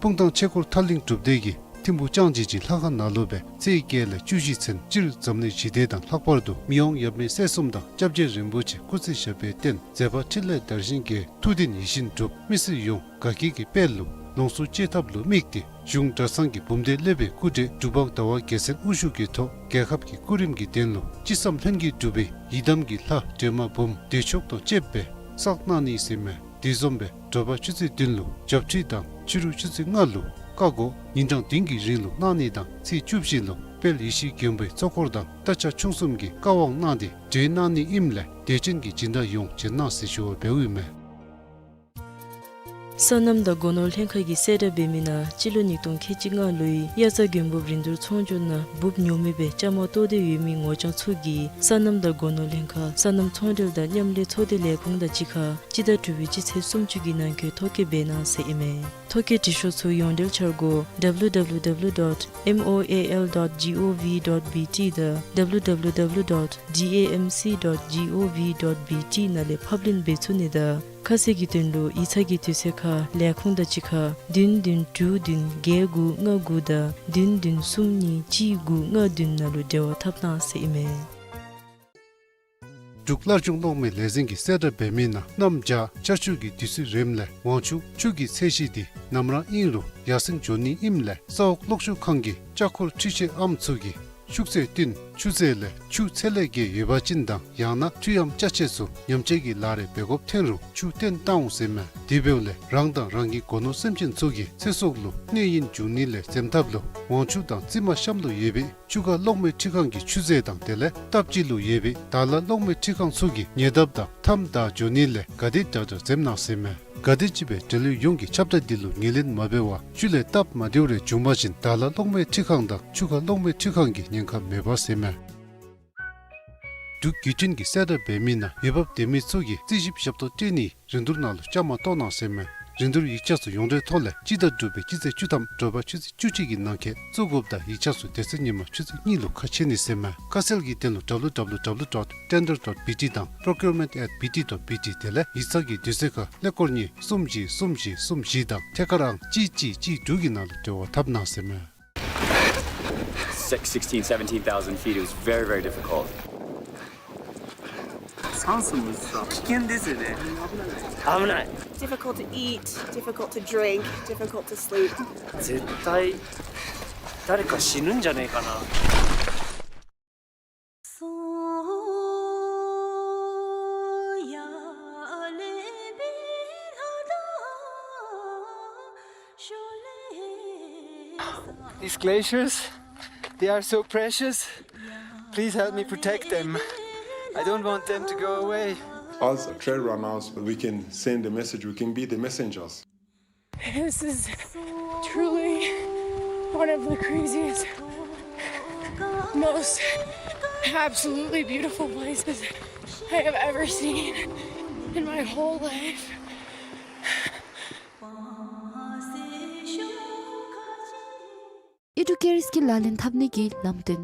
སྤུངས་ཐང་ཆོས་འཁོར་ཐར་གླིང་སྒྲུབ་སྡེ་གིས་ཐིམ་ཕུག་ལྕང་སྦྱིས་ཀྱི་ལྷ་ཁང་ནང་ལུ་སྦེ་ཚེས་བརྒྱད་ལས་བཅུ་བཞི་ཚུན་སྤྱིར་འཛམ་གླིང་ཞི་བདེ་དང་ལྷག་པར་དུ་མི་དབང་ཡབ་མེས་སྲས་གསུམ་དང་སྐྱབས་རྗེ་རིན་པོ་ཆེ་སྐུ་ཚེ་ཞབས་པད་བརྟན་མཛད་པ་འཕྲིན་ལས་དར་ཞིང་རྒྱས་ཐུགས་འདུན་ཡིད་བཞིན་འགྲུབ་མི་སེར་ཡོངས་དགའ་སྐྱིད་ཀྱི་དཔལ་ལུ་ལོངས་སུ་སྤྱོད་ཐབས་ལུ་དམིགས་ཏེ་གཞུང་གྲྭ་ཚང་གི་འབུམ་སྡེ་སློབ་དཔོན་སྐུ་བགྲེས་འབྲུག་པ་ཟླ་བ་རྒྱལ་མཚན་དབུ་བཞུགས་ཀྱི་ཐོག་རྒྱལ་ཁབ་ཀྱི་སྐུ་རིམ་གྱི་དོན་ལུ་ཅི་བསམ་ལྷུན་གྱིས་འགྲུབ་པའི་ཡི་དམ་གྱི་ལྷ་སྒྲོལ་མ་འབུམ་བདེ་མཆོག་དང་བཅསཔ་སྦེ་བསགས་གནང་ནི་ཟེར་མས། དེ་བཟུམ་སྦེ་དྲོ་པ་ཆུ་ཚོད་བདུན་ལུ་བྱབས་ཁྲུས་དང་ཕྱི་རུ་ཆུ་ཚོད་ལྔ་ལུ་བཀའ་བསྒོ་ཉིན་གྲངས་བདུན་གྱི་རིང་ལུ་གནང་ནི་དང་ཚེས་བཅུ་བཞི་ལུ་དཔལ་ཡེ་ཤེས་མགོན་པོའི་གཙོ་འཁོར་དང་རྟ་ཕྱག་ཆུང་གསུམ་གྱིས་བཀའ་དབང་གནང་སྟེ་གྲོལ་གནང་ནི་ཨིནམ་ལས་དད་ཅན་གྱི་སྦྱིན་བདག་ཡོངས་བྱོན་གནང་ཟེར་ཞུ་བ་འབདཝ་ཨིན་མས། སོ་ནམ་དང་སྒོ་ནོར་ལྷན་ཁག་གིས་གསལ་བསྒྲགས་འབད་མི་ནང་སྤྱི་ལོ་ཉིས་སྟོང་ཁལ་གཅིག་ལྔ་ལོའི་དབྱར་རྩྭ་དགུན་འབུབ་རིན་བསྡུར་ཚོང་སྒྱུར་ནང་འབུབ་ཉོ་མི་སྦེ་བཅའ་མར་གཏོགས་ཏེ་ཡོད་མི་ངོ་རྐྱང་ཚུ་གིས་སོ་ནམ་དང་སྒོ་ནོར་ལྷན་ཁག་སོ་ནམ་ཚོང་འབྲེལ་དང་མཉམ་ལས་ཚོགས་སྡེ་ལས་ཁུངས་དང་གཅིག་ཁར་སྤྱི་ཟླ་དྲུག་པའི་སྤྱི་ཚེས་སུམ་ཅུ་གི་ནང་འཁོད་ཐོ་བཀོད་འབད་གནང་ཟེར་ཨིན་མས། ཐོ་བཀོད་འབྲི་ཤོག་ཚུ་ཡོངས་འབྲེལ་འཆར་སྒོ་W W W dot M O A L dot G O V dot B T དང་W W W dot D A M C dot G O V dot B T ནང་ལས་ཕབ་ལེན་འབད་ཚུགས་ནི་དང་ཁ་གསལ་གྱི་དོན་ལུ་ཡིག་ཚང་གི་དུས་ཚོད་ཁར་ལས་ཁུངས་དང་གཅིག་ཁར་བདུན་བདུན་དྲུག་བདུན་བརྒྱད་དགུ་ལྔ་དགུ་དང་བདུན་བདུན་གསུམ་གཉིས་གཅིག་དགུ་ལྔ་བདུན་ནང་ལུ་འབྲེལ་བ་འཐབ་གནང་ཟེར་ཨིན་མས། འབྲུག་སླར་འབྱུང་གློག་མེ་ལས་འཛིན་གྱི་གསལ་བསྒྲགས་འབད་མི་ནང་གནམ་བྱཱར་ཆར་ཆུ་གི་དུས་ཚོད་རནམ་ལས་ཝང་ཆུ་ཆུ་གི་ཚད་གཞི་འདི་ནམ་ར་ཨིན་རུང་ཡར་སེང་འགྱོ་ནི་ཨིནམ་ལས་ས་འོག་གློག་ཤུགས་ཁང་གི་ལྕགས་འཁོར་འཕྲུལ་ཆས་ཨམ་ཚུ་གིས་ཤུགས་ཚད་བཏོན་ཆུ་ཚད་ལས་ཆུ་ཚད་ལས་བརྒལ་ཡོད་པ་ཅིན་དང་ཡང་ན་འཐུས་ཨམ་ཅ་ཆས་ཚུ་ཉམས་བཅོས་ཀྱི་ལཱ་རེ་འབད་དགོཔ་ཐོན་རུང་ཆུ་བཏོན་བཏང་འོང་ཟེར་མས། དེ་འབདཝ་ལས་རང་དང་རང་གི་སྒོ་ནོར་སེམས་ཅན་ཚུ་གི་ཚེ་སྲོག་ལུ་གནོད་ཡུན་འབྱུང་ནི་ལས་འཛེམ་ཐབས་ལུ་ཝང་ཆུ་དང་རྩི་མ་གཤམ་ལུ་ཡོད་པའི་ཆུ་ཁ་གློག་མེ་འཕྲུལ་ཁང་གི་ཆུ་ཚད་དང་དེ་ལས་སྟབས་གཅིག་ལུ་ཡོད་པའི་དར་ལ་གློག་མེ་འཕྲུལ་ཁང་ཚུ་གི་ཉེ་འདབས་དང་མཐའམ་བདའ་འགྱོ་ནི་ལས་ག་དེ་དྲག་དྲག་འཛེམ་གནང་ཟེར་མས། ག་དེམ་ཅིག་སྦེ་འབྲེལ་ཡོད་ཡོངས་ཀྱིས་ཁྱབ་བརྡལ་འདི་ལུ་ངོས་ལེན་མ་འབད་བར་ཆུ་ལས་སྟབས་མ་བདེཝ་རེ་བྱུང་པ་ཅིན་དར་ལ་གློག་མེ་འཕྲུལ་ཁང་དང་ཆུ་ཁ་གློག་མེ་འཕྲུལ་ཁང་གི་ཉེན་ཁ་མེད་པ་ཟེར་མས། འབྲུག་བརྒྱུད་འཕྲིན་གྱི་གསལ་བསྒྲགས་འབད་མི་ནང་འོས་འབབ་ལྡན་མི་ཚུ་གིས་རྩིས་ཞིབ་ཞབས་ཏོག་སྤྲོད་ནིའི་རིན་བསྡུར་ནང་ལུ་བཅའ་མར་གཏོགས་གནང་ཟེར་མས། རིན་བསྡུར་ཡིག་ཆ་ཚུ་ཡོངས་འབྲེལ་ཐོག་ལས་སྤྱི་ཟླ་དྲུག་པའི་སྤྱི་ཚེས་བཅུ་ཐམ་དྲོ་པ་ཆུ་ཚོད་བཅུ་གཅིག་གི་ནང་འཁོད་བཙུགས་དགོཔ་དང་ཡིག་ཆ་ཚུ་དེ་ཚེ་ཉིན་མ་ཆུ་ཚོད་གཉིས་ལུ་ཁ་ཕྱེ་ནི་ཟེར་མས། ཁ་གསལ་གྱི་དོན་ལུ་W W W dot tender dot B T དང་procurement at B T dot B T དེ་ལས་ཡིག་ཚང་གི་དུས་ཚོད་ཁར་ཀླད་ཀོར་གཉིས་གསུམ་གཅིག་གསུམ་གཅིག་གསུམ་བཞི་དང་ཐད་ཀར་ཨང་གཅིག་གཅིག་གཅིག་དྲུག་གི་ནང་ལུ་འབྲེལ་བ་འཐབ་གནང་ཟེར་མས། Six, sixteen, seventeen thousand feet. It was very, very difficult. Sounds smooth. Difficult to eat, difficult to drink, difficult to sleep. 絶対誰か死ぬんじゃねえかな。These glaciers, they are so precious. Please help me protect them. I don't want them to go away. Us trail runners, we can send a message, we can be the messengers. This is truly one of the craziest, most absolutely beautiful places I have ever seen in my whole life. ཨི་ཌུ་ཀེར་སྐྱིལ་ལག་ལེན་འཐབ་ནི་གི་ལམ་སྟོན།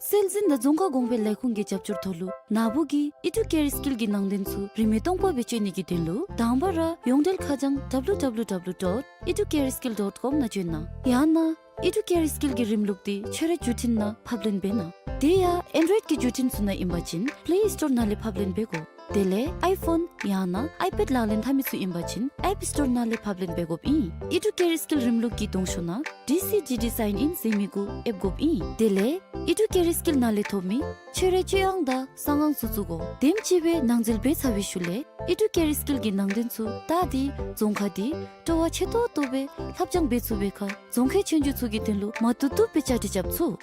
སྲོལ་འཛིན་དང་རྫོང་ཁ་གོང་འཕེལ་ལས་ཁུངས་ཀྱི་རྒྱབ་སྐྱོར་ཐོག་ལུ་ནཱ་བུ་གིས་ཨི་ཌུ་ཀེར་སྐྱིལ་གྱི་ནང་དོན་ཚུ་རིན་མེད་སྟོང་པ་སྦེ་སྤྱོད་ནི་གི་དོན་ལུ་དང་པ་ར་ཡོངས་འབྲེལ་ཁ་བྱང་W W W dot educareskill dot com ནང་བྱོན་གནང་། ཡང་ན་ཨི་ཌུ་ཀེར་སྐྱིལ་གྱི་རིམ་ལུགས་འདི་ཁྱོད་རའི་བརྒྱུད་འཕྲིན་ནང་ཕབ་ལེན་འབད་གནང་། དེ་ཡང་ཨེན་ཌོའིཌ་ཀྱི་བརྒྱུད་འཕྲིན་ཚུ་ནང་ཨིན་པ་ཅིན་པླེ་སི་ཊོར་ནང་ལས་ཕབ་ལེན་འབད་དགོ། དེ་ལས་ཨའི་ཕོན་ཡང་ན་ཨའི་པེཌ་ལག་ལེན་འཐབ་མི་ཚུ་ཨིན་པ་ཅིན་ཨེཔ་སི་ཊོར་ནང་ལས་ཕབ་ལེན་འབད་དགོཔ་ཨིན། ཨི་ཌུ་ཀེར་སྐྱིལ་རིམ་ལུགས་ཀྱི་གདོང་ཤོག་ནང་D C G D sign in ཟེར་མི་གུ་ཨེབ་དགོཔ་ཨིན། དེ་ལས་ཨི་ཌུ་ཀེར་སྐྱིལ་ནང་ལས་ཐོབ་མི་ཁྱོད་རའི་སྤྱོད་ཨང་དང་གསང་ཨང་ཚུ་བཙུགས་དགོ། དེམ་ཅིག་སྦེ་ནང་འཛུལ་འབད་ཚར་བའི་ཤུལ་ལས་ཨི་ཌུ་ཀེར་སྐྱིལ་གྱི་ནང་དོན་ཚུ་ད་འདི་རྫོང་ཁག་འདི་སྤྲོ་བ་ཆེ་ཏོག་ཏོ་སྦེ་ལྷབ་སྦྱང་འབད་ཚུགས་པའི་ཁར་རྫོང་ཁའི་ཆོས་རྒྱུགས་ཚུ་གི་དོན་ལུ་མ་བཏུབ་བཏུབ་སྦེ་བཅའ་སྒྲིག་རྐྱབ་ཚུགས།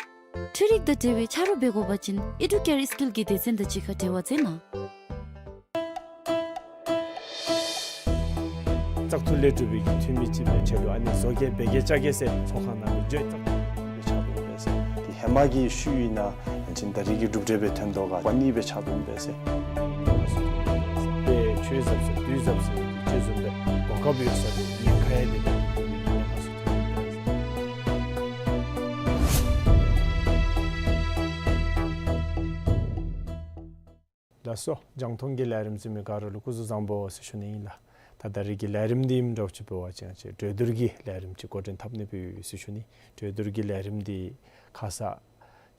འཕྲུལ་རིག་དང་འབྲེལ་བའི་ཆ་རོགས་འབད་དགོ་པ་ཅིན་ཨི་ཌུ་ཀེར་སྐྱིལ་གྱི་སྡེ་ཚན་དང་གཅིག་ཁར་འབྲེལ་བ་མཛད་གནང་། བཙག་འཐུ་ལས་གྲུབ་པའི་གི་འཐུས་མི་ཅིག་སྦེ་ཁྲལ་ལུ་ཨ་ནི་བཟོ་གེ་འབད་གེ་བཅའ་གེ་ཟེར་ཚོགས་ཁང་ནང་ལུ་འགྱོ། བཙག་འཐུ་ལས་ཕྱག་རྡོར་འབད་ཟེར། དེ་ཧེ་མ་གི་ཤུལ་ཨིན་ན་ཡང་ཅིན་ད་རིས་ཀྱི་གྲུབ་འབྲས་སྦེ་ཐོན་དོ་ག་ཝ་ནི་སྦེ་ཕྱག་རྡོར་འབད་ཟེར། དཔེ་ཆོས་ཟབ་ཟེར་དུས་ཟབ་ཟེར་ཅེས་བཟུམ་སྦེ་གོ་སྐབས་ཡོད་ས་ལུ་ཉེན་ཁ་ཡང་དེ་ལས་ཉེན་ཁ་ཚུ་ཐོན་འབད་ཟེར། ལགས་སོ། རྒྱང་མཐོང་གི་ལས་རིམ་གཟིགས་མི་ག་ར་ལུ་སྐུ་གཟུགས་བཟང་པོ་ཟེར་ཞུ་ནི་ཨིན་ལགས། ད་ད་རིས་ཀྱི་ལས་རིམ་འདི་ཨིནམ་འདྲཝ་ཅིག་འབད་བ་ཅིན་ཅིག་གྲོས་བསྡུར་གྱི་ལས་རིམ་ཅིག་འགོ་འདྲེན་འཐབ་ནི་སྦེ་ཡོད་ཟེར་ཞུ་ནི། གྲོས་བསྡུར་གྱི་ལས་རིམ་འདི་ཁ་ཙ་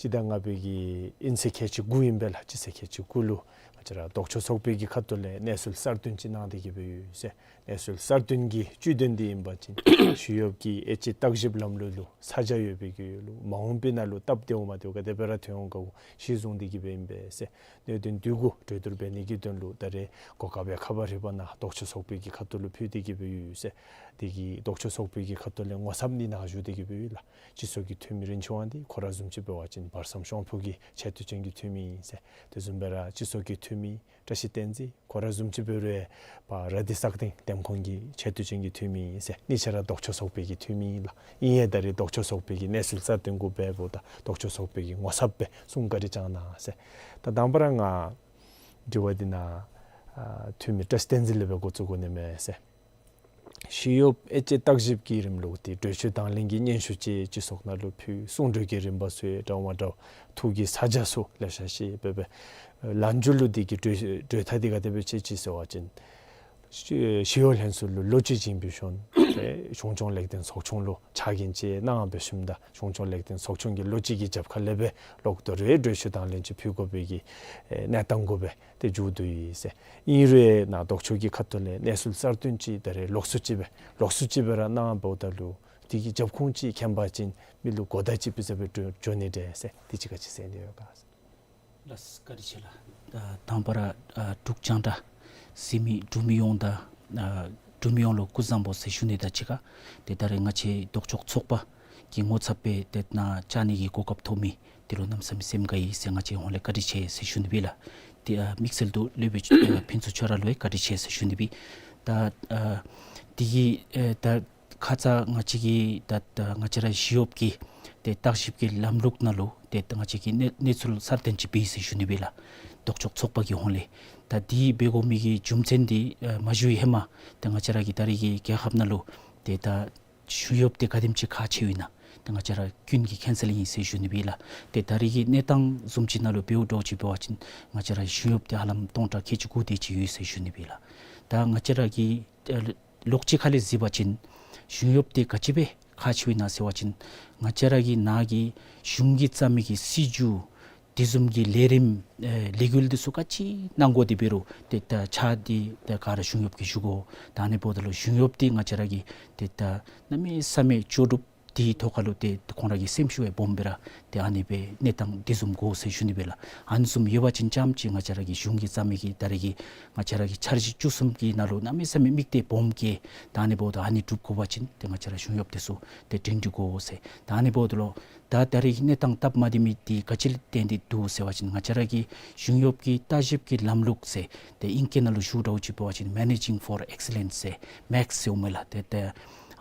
སྤྱི་ཟླ་ལྔ་པའི་གི་དབྱིན་ཚེས་ཁལ་གཅིག་དགུ་ཨིན་པས་ལགས། སྤྱི་ཚེས་ཁལ་གཅིག་དགུ་ལུ་ང་བཅས་ར་ལྡོག་ཕྱོགས་ཚོགས་པའི་གི་ཁ་ཐུག་ལས་གནས་ཚུལ་གསར་བཏོན་ཅིག་གནང་སྟེ་གི་སྦེ་ཡོད་ཟེར། གནས་ཚུལ་གསར་བཏོན་གྱི་བཅུད་དོན་འདི་ཨིན་པ་ཅིན་ཞི་གཡོགཔ་གི་དབྱེ་དཔྱད་བརྟག་ཞིབ་ལམ་ལུགས་ལུ་ས་ཆ་ཡོད་པའི་གི་ཡུལ་ལུ་མ་འོངས་པའི་ནང་ལུ་སྟབས་བདེཝ་མ་བདེཝ་ག་དེ་སྦེ་ར་ཐོན་འོང་ག་གུ་གཞི་བཟུང་སྟེ་གི་སྦེ་ཨིན་པས་ཟེར། གནད་དོན་འདི་གུ་གྲོས་བསྡུར་འབད་ནི་གི་དོན་ལུ་ད་རེས་གོ་སྐབས་ཡང་ཁ་པར་རི་པ་ནང་ལྡོག་ཕྱོགས་ཚོགས་པའི་གི་ཁ་ཐུག་ལུ་ཕུལ་ཏེ་གི་སྦེ་ཡོད་ཟེར། དེ་གིས་ལྡོག་ཕྱོགས་ཚོགས་པའི་གི་ཁ་ཐུག་ལས་ངོ་ཚབ་ནི་གནང་བཞུགས་ཏེ་གི་སྦེ་ཡོད་ལགས། སྤྱི་ཚོགས་ཀྱི་འཐུས་མི་རིན་ཆེན་དབང་འདུས་ཁོ་ར་བཟུམ་ཅིག་འབད་བ་ཅིན་བར་མཚམས་ཤོང་ཕུ་གི་ཆེ་བསྟོད་ཅན་གྱི་འཐུས་མི་ཨིན་ཟེར། དེ་བཟུམ་སྦེ་ར་སྤྱི་ཚོགས་ཀྱི་འཐུས་མི་བཀྲ་ཤིས་བསྟན་འཛིན་ཁོ་ར་བཟུམ་ཅིག་འབད་རུང་ཡང་ར་དྷི་སག་སྟེང་འདེམས་ཁོངས་ཀྱི་ཆེ་བསྟོད་ཅན་གྱི་འཐུས་མི་ཨིན་ཟེར། གཉིས་ཆ་ར་ལྡོག་ཕྱོགས་ཚོགས་པའི་གི་འཐུས་མི་ཨིན་ལགས། ཨིན་ཡང་ད་རེས་ལྡོག་ཕྱོགས་ཚོགས་པའི་གི་གནས་ཚུལ་གསར་བཏོན་གུ་འབདཝ་ད་ལྡོག་ཕྱོགས་ཚོགས་པའི་གི་ངོ་ཚབ་སྦེ་གསུང་བཀའ་དྲིན་བསྐྱང་གནང་ཟེར། ད་དང་པ་ར་ང་དྲི་བ་འདི་ནཱ་ཨ་འཐུས་མི་བཀྲ་ཤིས་བསྟན་འཛིན་ལས་སྦེ་འགོ་བཙུགས་དགོ་ནི་མས་ཟེར། ཞི་གཡོགཔ་དབྱེ་དཔྱད་བརྟག་ཞིབ་ཀྱི་རིམ་ལུགས་འདི་གྲོས་ཆོད་དང་ལེན་གྱི་སྙན་ཞུ་ཅིག་སྤྱི་ཚོགས་ནང་ལུ་ཕུལ། གསུང་གྲོས་ཀྱི་རིམ་པ་ཚུ་ཡང་འདྲཝ་མ་འདྲཝ་ཐུགས་ཀྱི་ཚ་གྱང་ཚུ་ལེ་ཤ་ཅིག་འབད་འབད། ལན་འཇུ་ལུ་འདི་གི་གྲོས་གྲོས་ཐག་འདི་ག་དེ་སྦེ་བཅད་ཅི་ཟེར་བ་ཅིན་ ཞི་ཞི་གཡོག་ལྷན་ཚོགས་ལུ་ལོ་གཅིག་བྱིན་འབད་ཞིནམ་ཏེ་གཞུང་སྐྱོང་ལེགས་ལྡན་ཚོགས་ཆུང་ལུ་ཕྱག་འགན་ཅིག་གནང་འབད་ཞིནམ་ད་གཞུང་སྐྱོང་ལེགས་ལྡན་ཚོགས་ཆུང་གིས་ལོ་གཅིག་གི་རྒྱབ་ཁ་ལས་སྦེ་ལོག་དོ་རུང་གྲོས་ཆོད་དང་ལེན་ཅིག་ཕུལ་དགོ་པའི་གི་ཨེ་གནས་སྟངས་གུ་སྦེ་ཏེ་མཇུག་བསྡུ་ཡི་ཟེར། ཨིན་རུང་ནཱ་ལྡོག་ཕྱོགས་ཀྱི་ཁ་ཐུག་ལས་གནས་ཚུལ་གསར་བཏོན་ཅིག་ད་རེས་ལོགས་སུ་ཅིག་སྦེ་ལོགས་སུ་ཅིག་སྦེ་ར་གནང་འབདཝ་ད་ལུ་དེ་གི་རྒྱབ་ཁུངས་ཅིག་མཁྱེན་པ་ཅིན་མི་ལུ་གོ་བརྡ་ཅིག་ཕུལ་ས་སྦེ་འགྱོ་འགྱོ་ནི་འདྲས་ཟེར་དེ་ཅིག་ག་ཅི་ཟེར་ནི་ཡོད་ག་ཟེར། ལགས་བཀའ་དྲིན་ཆེ་ལགས། ད་དང་པ་ར་ཨ་འབྲུག་རྒྱང་བསྒྲགས་གཟིགས་མི་འབྲུག་མི་ཡོངས་དང་ཨ་འབྲུག་མི་ཡོངས་ལུ་སྐུ་གཟུགས་བཟང་པོ་ཟེར་ཞུ་ནི་དང་གཅིག་ཁར་ཏེ་ད་རེས་ང་བཅས་ལྡོག་ཕྱོགས་ཚོགས་པ་གི་ངོ་ཚབ་སྦེ་ཏེ་ནཱ་བཅར་ནི་གི་གོ་སྐབས་ཐོབ་མི་དེ་ལུ་གནམ་མེད་ས་མེད་སེམས་དགའ་ཡི་ཟེར་ང་བཅས་ཧོངས་ལས་བཀའ་དྲིན་ཆེ་ཟེར་ཞུ་ནི་སྦེ་ལགས། ཏེ་ཨ་དམིགས་བསལ་དུ་སློབ་དཔོན་ཨ་ཕུན་ཚོགས་ཁྱོད་ར་ལུ་ཡང་བཀའ་དྲིན་ཆེ་ཟེར་ཞུ་ནི་སྦེ། ད་ཨ་དེ་གི་ཨེ་ད་ཁ་ཙ་ང་བཅས་ཀྱིས་ད་ད་ང་བཅས་ར་ཞི་གཡོགཔ་གི་ཏེ་བརྟག་ཞིབ་ཀྱི་ལམ་ལུགས་ནང་ལུ་ཏེ་ད་ང་བཅས་ཀྱིས་གནས་གནས་ཚུལ་གསར་བཏོན་ཅིག་འབད་ཡི་ཟེར་ཞུ་ནི་སྦེ་ལགས། ལྡོག་ཕྱོགས་ཚོགས་པ་གི་ཧོངས་ལས། ད་དེ་འབད་དགོ་མི་གི་རྒྱུ་མཚན་འདི་ཨ་མ་ཞུ་བའི་ཧེ་མ་ཏེ་ང་བཅས་ར་གི་ད་རེས་ཀྱི་རྒྱལ་ཁབ་ནང་ལུ་ཏེ་ད་གཞུང་གཡོགཔ་འདི་ག་དེམ་ཅིག་ཁག་ཆེཝ་ཨིན་ན་ཏེ་ང་བཅས་ར་ཀུན་གྱིས་མཁྱེན་གསལ་ཨིན་ཟེར་ཞུ་ནི་སྦེ་ལགས། ཏེ་ད་རེས་ཀྱི་གནས་སྟངས་བཟུམ་ཅིག་ནང་ལུ་འབདཝ་འདྲཝ་ཅིག་འབད་བ་ཅིན་ང་བཅས་ར་གཞུང་གཡོགཔ་འདི་ཧ་ལམ་སྟོང་ཕྲག་ཁལ་གཅིག་དགུ་དེ་ཅིག་ཡོད་ཟེར་ཞུ་ནི་སྦེ་ལགས། ད་ང་བཅས་ར་གི་ཨ་ལོགས་གཅིག་ཁ་ལས་གཟིགས་པ་ཅིན་གཞུང་གཡོགཔ་འདི་ག་ཅི་སྦེ་ཁག་ཆེཝ་ཨིན་ན་ཟེར་བ་ཅིན་ང་བཅས་ར་གི་ནཱ་གི་གཞུང་གིས་བརྩམས་མི་གི་སྲིད་བྱུས་དེ་བཟུམ་གྱི་ལས་རིམ་ཨེ་ལས་འགུལ་འདི་ཚུ་ག་ཅི་གནང་དགོ་དེ་འབད་རུང་ཏེ་ད་ཕྱག་འདི་ད་ག་ར་གཞུང་གཡོགཔ་གིས་ཞུ་དགོ། ད་ཨ་ནི་འབདཝ་ད་ལུ་གཞུང་གཡོགཔ་འདི་ང་བཅས་ར་གི་ཏེ་ད་གནམ་མེད་ས་མེད་ལྕོགས་གྲུབ་དེའི་ཐོག་ཁ་ལུ་ཏེ་ཁོང་ར་གི་སེམས་ཤུགས་ཡང་སྦོམ་སྦེ་ར་ཏེ་ཨ་ནི་སྦེ་གནས་སྟངས་དེ་བཟུམ་དགོ་ཟེར་ཞུ་ནི་སྦེ་ལགས། ཨ་ནི་བཟུམ་ཡོད་པ་ཅིན་ཙམ་ཅིག་ང་བཅས་ར་གི་གཞུང་གིས་བརྩམས་མི་གི་ད་རེས་ཀྱི་ང་བཅས་ར་གི་འཆར་གཞི་བཅུ་གསུམ་གྱི་ནང་ལུ་གནམ་མེད་ས་མེད་དམིགས་གཏད་སྦོམ་བསྐྱེད། ད་ཨ་ནི་འབདཝ་ད་ཨ་ནི་འགྲུབ་དགོ་པ་ཅིན་ཏེ་ང་བཅས་ར་གཞུང་གཡོགཔ་དེ་ཚུ་ཏེ་སྒྲིང་སྒྲི་དགོ་ཟེར། ད་ཨ་ནི་འབདཝ་ད་ལུ་ད་ད་རེས་ཀྱི་གནས་སྟངས་སྟབས་མ་བདེ་མི་འདི་ག་ཅི་ལས་བརྟེན་ཏེ་འདུག་ཟེར་བ་ཅིན་ང་བཅས་ར་གི་གཞུང་གཡོགཔ་གི་བརྟག་ཞིབ་ཀྱི་ལམ་ལུགས་ཟེར་ཏེ་ཨིང་སྐད་ནང་ལུ་ཞུཝ་འདྲཝ་ཅིག་འབད་བ་ཅིན་Managing for Excellence ཟེར་མེགས་ཟེར་འོང་མས་ལགས། ཏེ་ཏེ་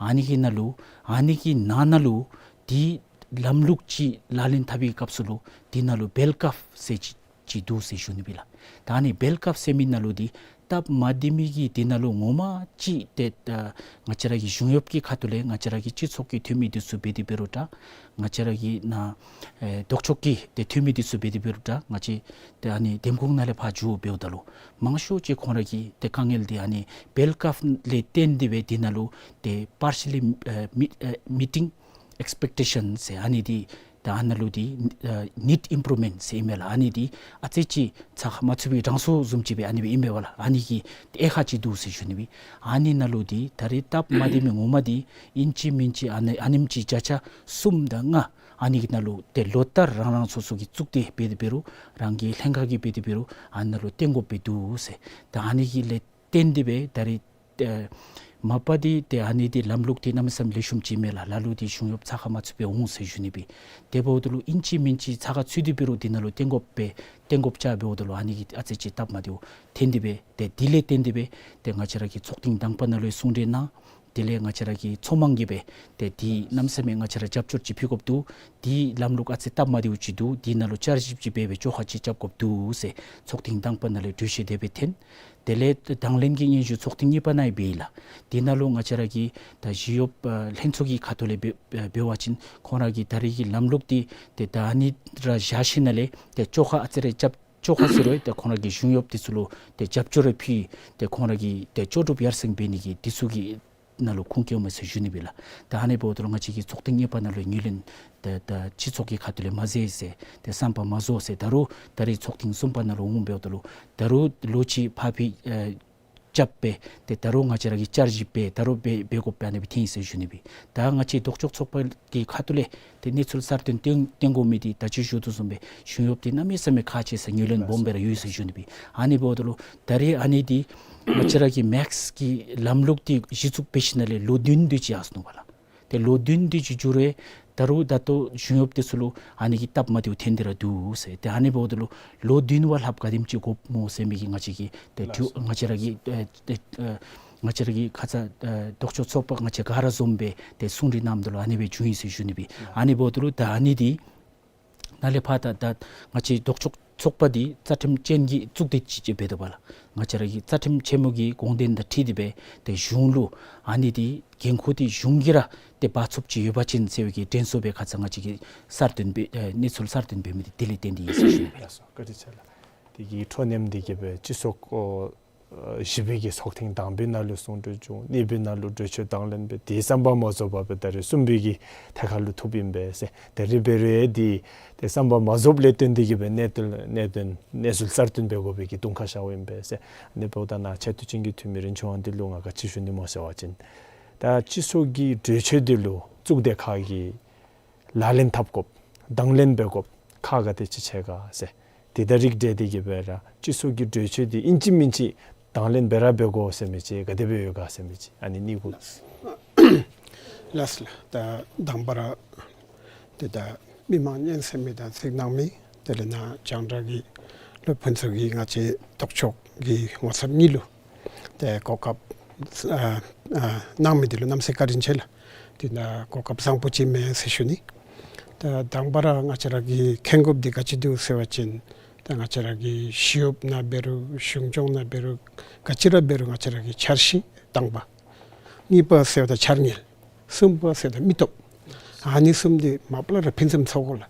ཨ་ནི་གི་ནང་ལུ་ཨ་ནི་གི་ནང་ན་ལུ་དེ་ལམ་ལུགས་ཅིག་ལག་ལེན་འཐབ་པའི་སྐབས་སུ་ལུ་དེ་ནང་ལུ་བྷེལ་ཀརབ་ཟེར་ཅིག་ཅིག་འདུག་ཟེར་ཞུ་ནི་སྦེ་ལགས། ད་ཨ་ནི་བྷེལ་ཀརབ་ཟེར་མི་ནང་ལུ་དེ་སྟབས་མ་བདེ་མི་གི་དེ་ནང་ལུ་ངོ་མ་ཅིག་ཏེ་ད་ང་བཅས་ར་གི་གཞུང་གཡོགཔ་གི་ཁ་ཐུག་ལས་ང་བཅས་ར་གི་སྤྱི་ཚོགས་ཀྱི་འཐུས་མི་དེ་ཚུ་འབད་དེ་འབད་རུང་འདྲ། ང་བཅས་ར་གི་ནཱ་ཨེ་ལྡོག་ཕྱོགས་ཀྱི་ཏེ་འཐུས་མི་དེ་ཚུ་འབད་དེ་འབད་རུང་འདྲ། ང་བཅས་ཏེ་ཨ་ནི་འདེམས་ཁོངས་ནང་ལས་ཕར་འགྱོ་འབདཝ་ད་ལུ་མང་ཤོས་ཅིག་ཁོང་ར་གི་ཏེ་དཀའ་ངལ་དེ་ཨ་ནི་བྷེལ་ཀརབ་ལས་བརྟེན་ཏེ་སྦེ་དེ་ནང་ལུ་ཏེ་partially ཨེ་མི་ཨེ་meeting expectation ཟེར་ཨ་ནི་འདི་ད་ཨ་ནཱ་ལུ་འདི་ཨ་need improvement ཟེར་ཨིན་མས་ལགས། ཨ་ནི་འདི་ཨ་ཙི་ཅིག་ཚགས་ཁར་མ་ཚུད་པའི་གྲངས་སུ་བཟུམ་ཅིག་སྦེ་ཨ་ནི་སྦེ་ཨིན་མས་པ་ལགས། ཨ་ནི་གི་དབྱེ་ཁག་ཅིག་འདུག་ཟེར་ཞུ་ནི་སྦེ། ཨ་ནི་ནང་ལུ་འདི་ད་རེས་སྟབས་མ་བདེ་མི་ངོ་མ་འདི་ཨིན་ཅི་མིན་ཅི་ཨ་ནི་ཨ་ནེམ་ཅིག་བརྒྱ་ཆ་གསུམ་དང་ལྔ་ཨ་ནི་གི་ནང་ལུ་ཏེ་ལོ་ལྟར་རང་རང་སོ་སོ་གི་གཙུག་སྡེ་འབད་དེ་འབད་རུང་རང་གི་ལྷན་ཁག་གི་འབད་དེ་འབད་རུང་ཨ་ནི་ནང་ལུ་བཏོན་དགོཔ་སྦེ་འདུག་ཟེར། ད་ཨ་ནི་གི་ལས་བརྟེན་ཏེ་སྦེ་ད་རེས་ཨེ་མ་པ་འདི་ཏེ་ཨ་ནི་འདི་ལམ་ལུགས་འདི་གནམ་མེད་ས་མེད་ལེགས་ཤོམ་ཅིག་མས་ལགས། ལ་ལུ་འདི་གཞུང་གཡོགཔ་ཚགས་ཁར་མ་ཚུད་པར་འོང་ཟེར་ཞུ་ནི་སྦེ། དེ་འབདཝ་ད་ལུ་ཨིན་ཅི་མིན་ཅི་ཚགས་ཁར་ཚུད་དེ་འབད་རུང་འདི་ནང་ལུ་བཏོན་དགོཔ་སྦེ་བཏོན་དགོཔ་ཅིག་འབདཝ་ད་ལུ་ཨ་ནི་གི་ཨ་ཙི་ཅིག་སྟབས་མ་བདེཝ་ཐོན་ཏེ་སྦེ་ཏེ་དེ་ལས་བརྟེན་ཏེ་སྦེ་ཏེ་ང་བཅས་ར་གི་ཚོགས་ཐེངས་དང་པ་ནང་ལུ་གསུང་གྲོས་གནང་། དེ་ལས་ང་བཅས་ར་གི་ཚོགས་མང་གིས་སྦེ་ཏེ་འདི་གནམ་མེད་ས་མེད་ང་བཅས་ར་རྒྱབ་སྐྱོར་ཅིག་ཕུལ་དགོཔ་འདུག། འདི་ལམ་ལུགས་ཨ་ཙི་སྟབས་མ་བདེཝ་ཅིག་འདུག། འདི་ནང་ལུ་བསྐྱར་ཞིབ་ཅིག་འབད་སྦེ་བཅོ་ཁ་ཅིག་རྐྱབ་དགོཔ་འདུག་ཟེར་ཚོགས་ཐེངས་དང་པ་ནང་ལས་གྲོས་ཆོད་དེ་སྦེ་ཐོན། དེ་ལས་དང་ལེན་གྱི་སྙན་ཞུ་ཚོགས་ཐེངས་གཉིས་པ་ནང་ཡང་འབད་ཡི་ལགས། དེ་ནང་ལུ་ང་བཅས་ར་གི་ད་ཞི་གཡོགཔ་ཨ་ལྷན་ཚོགས་ཀྱི་ཁ་ཐུག་ལས་འབད་འབད་བ་ཅིན་ཁོང་ར་གི་ད་རེས་ཀྱི་ལམ་ལུགས་འདི་ཏེ་ད་ཨ་ནི་ར་བཞག་ཞིནམ་ལས་ཏེ་བཅོ་ཁ་ཨ་ཙི་རེ་རྐྱབ་བཅོ་ཁ་ཟེར་རུང་ཏེ་ཁོང་ར་གི་གཞུང་གཡོགཔ་དེ་ཚུ་ལུ་ཏེ་རྒྱབ་སྐྱོར་རེ་ཕུལ། ཏེ་ཁོང་ར་གི་ཏེ་ལྕོགས་གྲུབ་ཡར་སེང་འབད་ནི་གི་དེ་ཚུ་གི་ནང་ལུ་ཁུངས་སྐྱེལཝ་མས་ཟེར་ཞུ་ནི་སྦེ་ལགས། ད་ཨ་ནི་འབདཝ་ད་ལུ་ང་བཅས་ཀྱིས་ཚོགས་ཐེངས་གཉིས་པ་ནང་ལུ་ངོས་ལེན་ད་ད་སྤྱི་ཚོགས་ཀྱི་ཁ་ཐུག་ལས་མ་མཛད་ཟེར་ཏེ་བསམ་པ་མ་རྫོགས་ཟེར། ད་རུང་ད་རེས་ཚོགས་ཐེངས་གསུམ་པ་ནང་ལུ་འོང་འབདཝ་ད་ལུ་ད་རུང་ལོག་ཅིག་ཕར་ཕུད་ཨེ་རྐྱབ་སྦེ་ཏེ་ད་རུང་ང་བཅས་ར་གིས་བསྐྱར་ཞིབ་འབད་ད་རུང་འབད་འབད་དགོཔ་ཨ་ནི་སྦེ་ཐོན་ཡི་ཟེར་ཞུ་ནི་སྦེ། ད་ང་བཅས་ལྡོག་ཕྱོགས་ཚོགས་པ་གི་ཁ་ཐུག་ལས་ཏེ་གནས་ཚུལ་གསར་བཏོན་བཏོན་བཏོན་དགོ་མི་འདི་ད་ཅི་ཞུ་དོ་བཟུམ་སྦེ་གཞུང་གཡོགཔ་འདི་གནམ་མེད་ས་མེད་ཁག་ཆེ་ཟེར་ངོས་ལེན་སྦོམ་སྦེ་ར་ཡོད་ཟེར་ཞུ་ནི་སྦེ། ཨ་ནི་འབདཝ་ད་ལུ་ད་རེས་ཨ་ནི་འདི་ང་བཅས་ར་གི་མེགས་ཀྱི་ལམ་ལུགས་འདི་གཞི་བཙུགས་འབད་ཞིནམ་ལས་ལོ་བདུན་དེ་ཅིག་ཡར་སོ་ནུག་པ་ལགས། ཏེ་ལོ་བདུན་དེ་ཅིག་འགྱོ་རུང་ད་རུང་ད་ལྟོ་གཞུང་གཡོགཔ་དེ་ཚུ་ལུ་ཨ་ནི་གི་སྟབས་མ་བདེཝ་ཐོན་ཏེ་ར་འདུག་ཟེར། ཏེ་ཨ་ནི་འབདཝ་ད་ལུ་ལོ་བདུན་བ་ལྷགཔ་ག་དེམ་ཅིག་དགོཔ་སྨོ་ཟེར་མི་གི་ང་བཅས་ཀྱི་ཏེ་ལགས་སོ། ང་བཅས་ར་གི་ཨེ་ཏེ་ཨེ་ང་བཅས་ར་གི་ཁ་ཙ་ཨེ་ལྡོག་ཕྱོགས་ཚོགས་པ་ང་བཅས་ག་ར་འཛོམས་སྦེ་ཏེ་གསུང་གྲོས་གནངམ་ད་ལུ་ཨ་ནི་སྦེ་བྱུང་ཡི་ཟེར་ཞུ་ནི་སྦེ། ཨ་ནི་འབདཝ་ད་ལུ་ད་ཨ་ནི་འདི་ནཱ་ལས་ཕར་ད་ད་ང་བཅས་ལྡོག་ཕྱོགས་ཚོགས་པ་འདི་རྩ་ཁྲིམས་ཅན་གྱི་གཙུག་སྡེ་ཅིག་ཅིག་འབད་དོ་བ་ལགས། ང་བཅས་ར་གི་རྩ་ཁྲིམས་ཆེན་མོ་གི་དགོངས་དོན་དང་འཁྲིལ་ཏེ་སྦེ་ཏེ་གཞུང་ལུ་ཨ་ནི་འདི་འགན་ཁུར་འདི་གཞུང་གིས་ར་ཏེ་འབག་ཚུགསཔ་ཅིག་ཡོད་པ་ཅིན་ཟེར་བའི་གི་དྲན་གསོ་སྦེ་ཁ་ཙ་ང་བཅས་ཀྱིས་གསར་བཏོན་འབད་ཨེ་གནས་ཚུལ་གསར་བཏོན་འབད་མི་འདི་དེ་ལས་བརྟེན་ཏེ་ཨིན་ཟེར་ཞུ་ནི་སྦེ། ལགས་སོ། བཀའ་དྲིན་ཆེ་ལགས། དེ་གི་འཕྲོ་མཉམ་འདི་གིས་སྦེ་སྤྱི་ཚོགས་ཨོ་ བཞི་པའི་གི་ཚོགས་ཐེངས་དང་པའི་ནང་ལུ་གསུང་གྲོས་བྱུང་། གཉིས་པའི་ནང་ལུ་གྲོས་ཆོད་དང་ལེན་འབད། དེ་བསམ་པ་མ་རྫོགས་པར་སྦེ་ད་རེས་གསུམ་པའི་གི་ཐད་ཁར་ལུ་ཐུགཔ་ཨིན་པས་ཟེར། ད་རེས་འབད་རུང་ཡང་འདི་ཏེ་བསམ་པ་མ་རྫོགསཔ་ལས་བརྟེན་ཏེ་གིས་སྦེ་གནད་དོན་གནད་དོན་གནས་ཚུལ་གསར་བཏོན་འབད་དགོ་པའི་གི་དུང་ཁ་ཤརཝ་ཨིན་པས་ཟེར། ཨ་ནི་འབདཝ་ད་ནཱ་ཆེ་བསྟོད་ཅན་གྱི་འཐུས་མི་རིན་ཆེན་དབང་འདུས་ལུ་ང་ག་ཅི་ཞུ་ནི་སྨོ་ཟེར་བ་ཅིན་ད་སྤྱི་ཚོགས་ཀྱི་གྲོས་ཆོད་འདི་ལུ་གཙུག་སྡེ་ཁག་གིས་ལག་ལེན་འཐབ་དགོཔ་དང་ལེན་འབད་དགོཔ་ཁག་ག་དེ་ཅིག་ཆེ་ག་ཟེར། དེ་དང་རིགས་བསྒྲེས་ཏེ་གིས་སྦེ་ར་སྤྱི་ཚོགས་ཀྱི་གྲོས་ཆོད་འདི་ཨིན་ཅི་མིན་ཅི་དང་ལེན་འབད་ར་འབད་དགོ་ཟེར་མི་ཅིག་ག་དེ་སྦེ་ཡོད་ག་ཟེར་མི་ཅིག་ཨ་ནི་གཉིས་གུ། ལགས་ལགས། ད་དང་པ་ར་ཏེ་ད་མི་མང་སྙན་གསན་མི་དང་གཟིགས་གནང་མི་དེ་ལས་ནཱ་རྒྱང་བསྒྲགས་ཀྱི་ལུ་ཕུན་ཚོགས་ཀྱི་ང་བཅས་ལྡོག་ཕྱོགས་ཀྱི་ངོ་ཚབ་གཉིས་ལུ་ཏེ་གོ་སྐབས་ཨ་ཨ་གནང་མི་འདི་ལུ་གནམ་མེད་ས་མེད་བཀའ་དྲིན་ཆེ་ལགས། དེ་ནང་གོ་སྐབས་བཟང་པོ་ཅིག་མས་ཟེར་ཞུ་ནི། ད་དང་པ་ར་ང་བཅས་ར་གིས་མཁྱེན་དགོཔ་འདི་ག་ཅི་འདུག་ཟེར་བ་ཅིན་ད་ང་བཅས་ར་གི་ཞི་གཡོགཔ་ནང་འབད་རུང་གཞུང་སྐྱོང་ནང་འབད་རུང་ག་ཅི་ར་འབད་རུང་ང་བཅས་ར་གི་འཆར་གཞི་དང་པ། གཉིས་པ་ཟེརཝ་ད་འཆར་དངུལ། གསུམ་པ་ཟེརཝ་ད་མི་སྟོབས། ཨ་ནི་གསུམ་འདི་མ་པ་ལས་ར་ཕུན་སུམ་ཚོགས་དགོ་ལགས།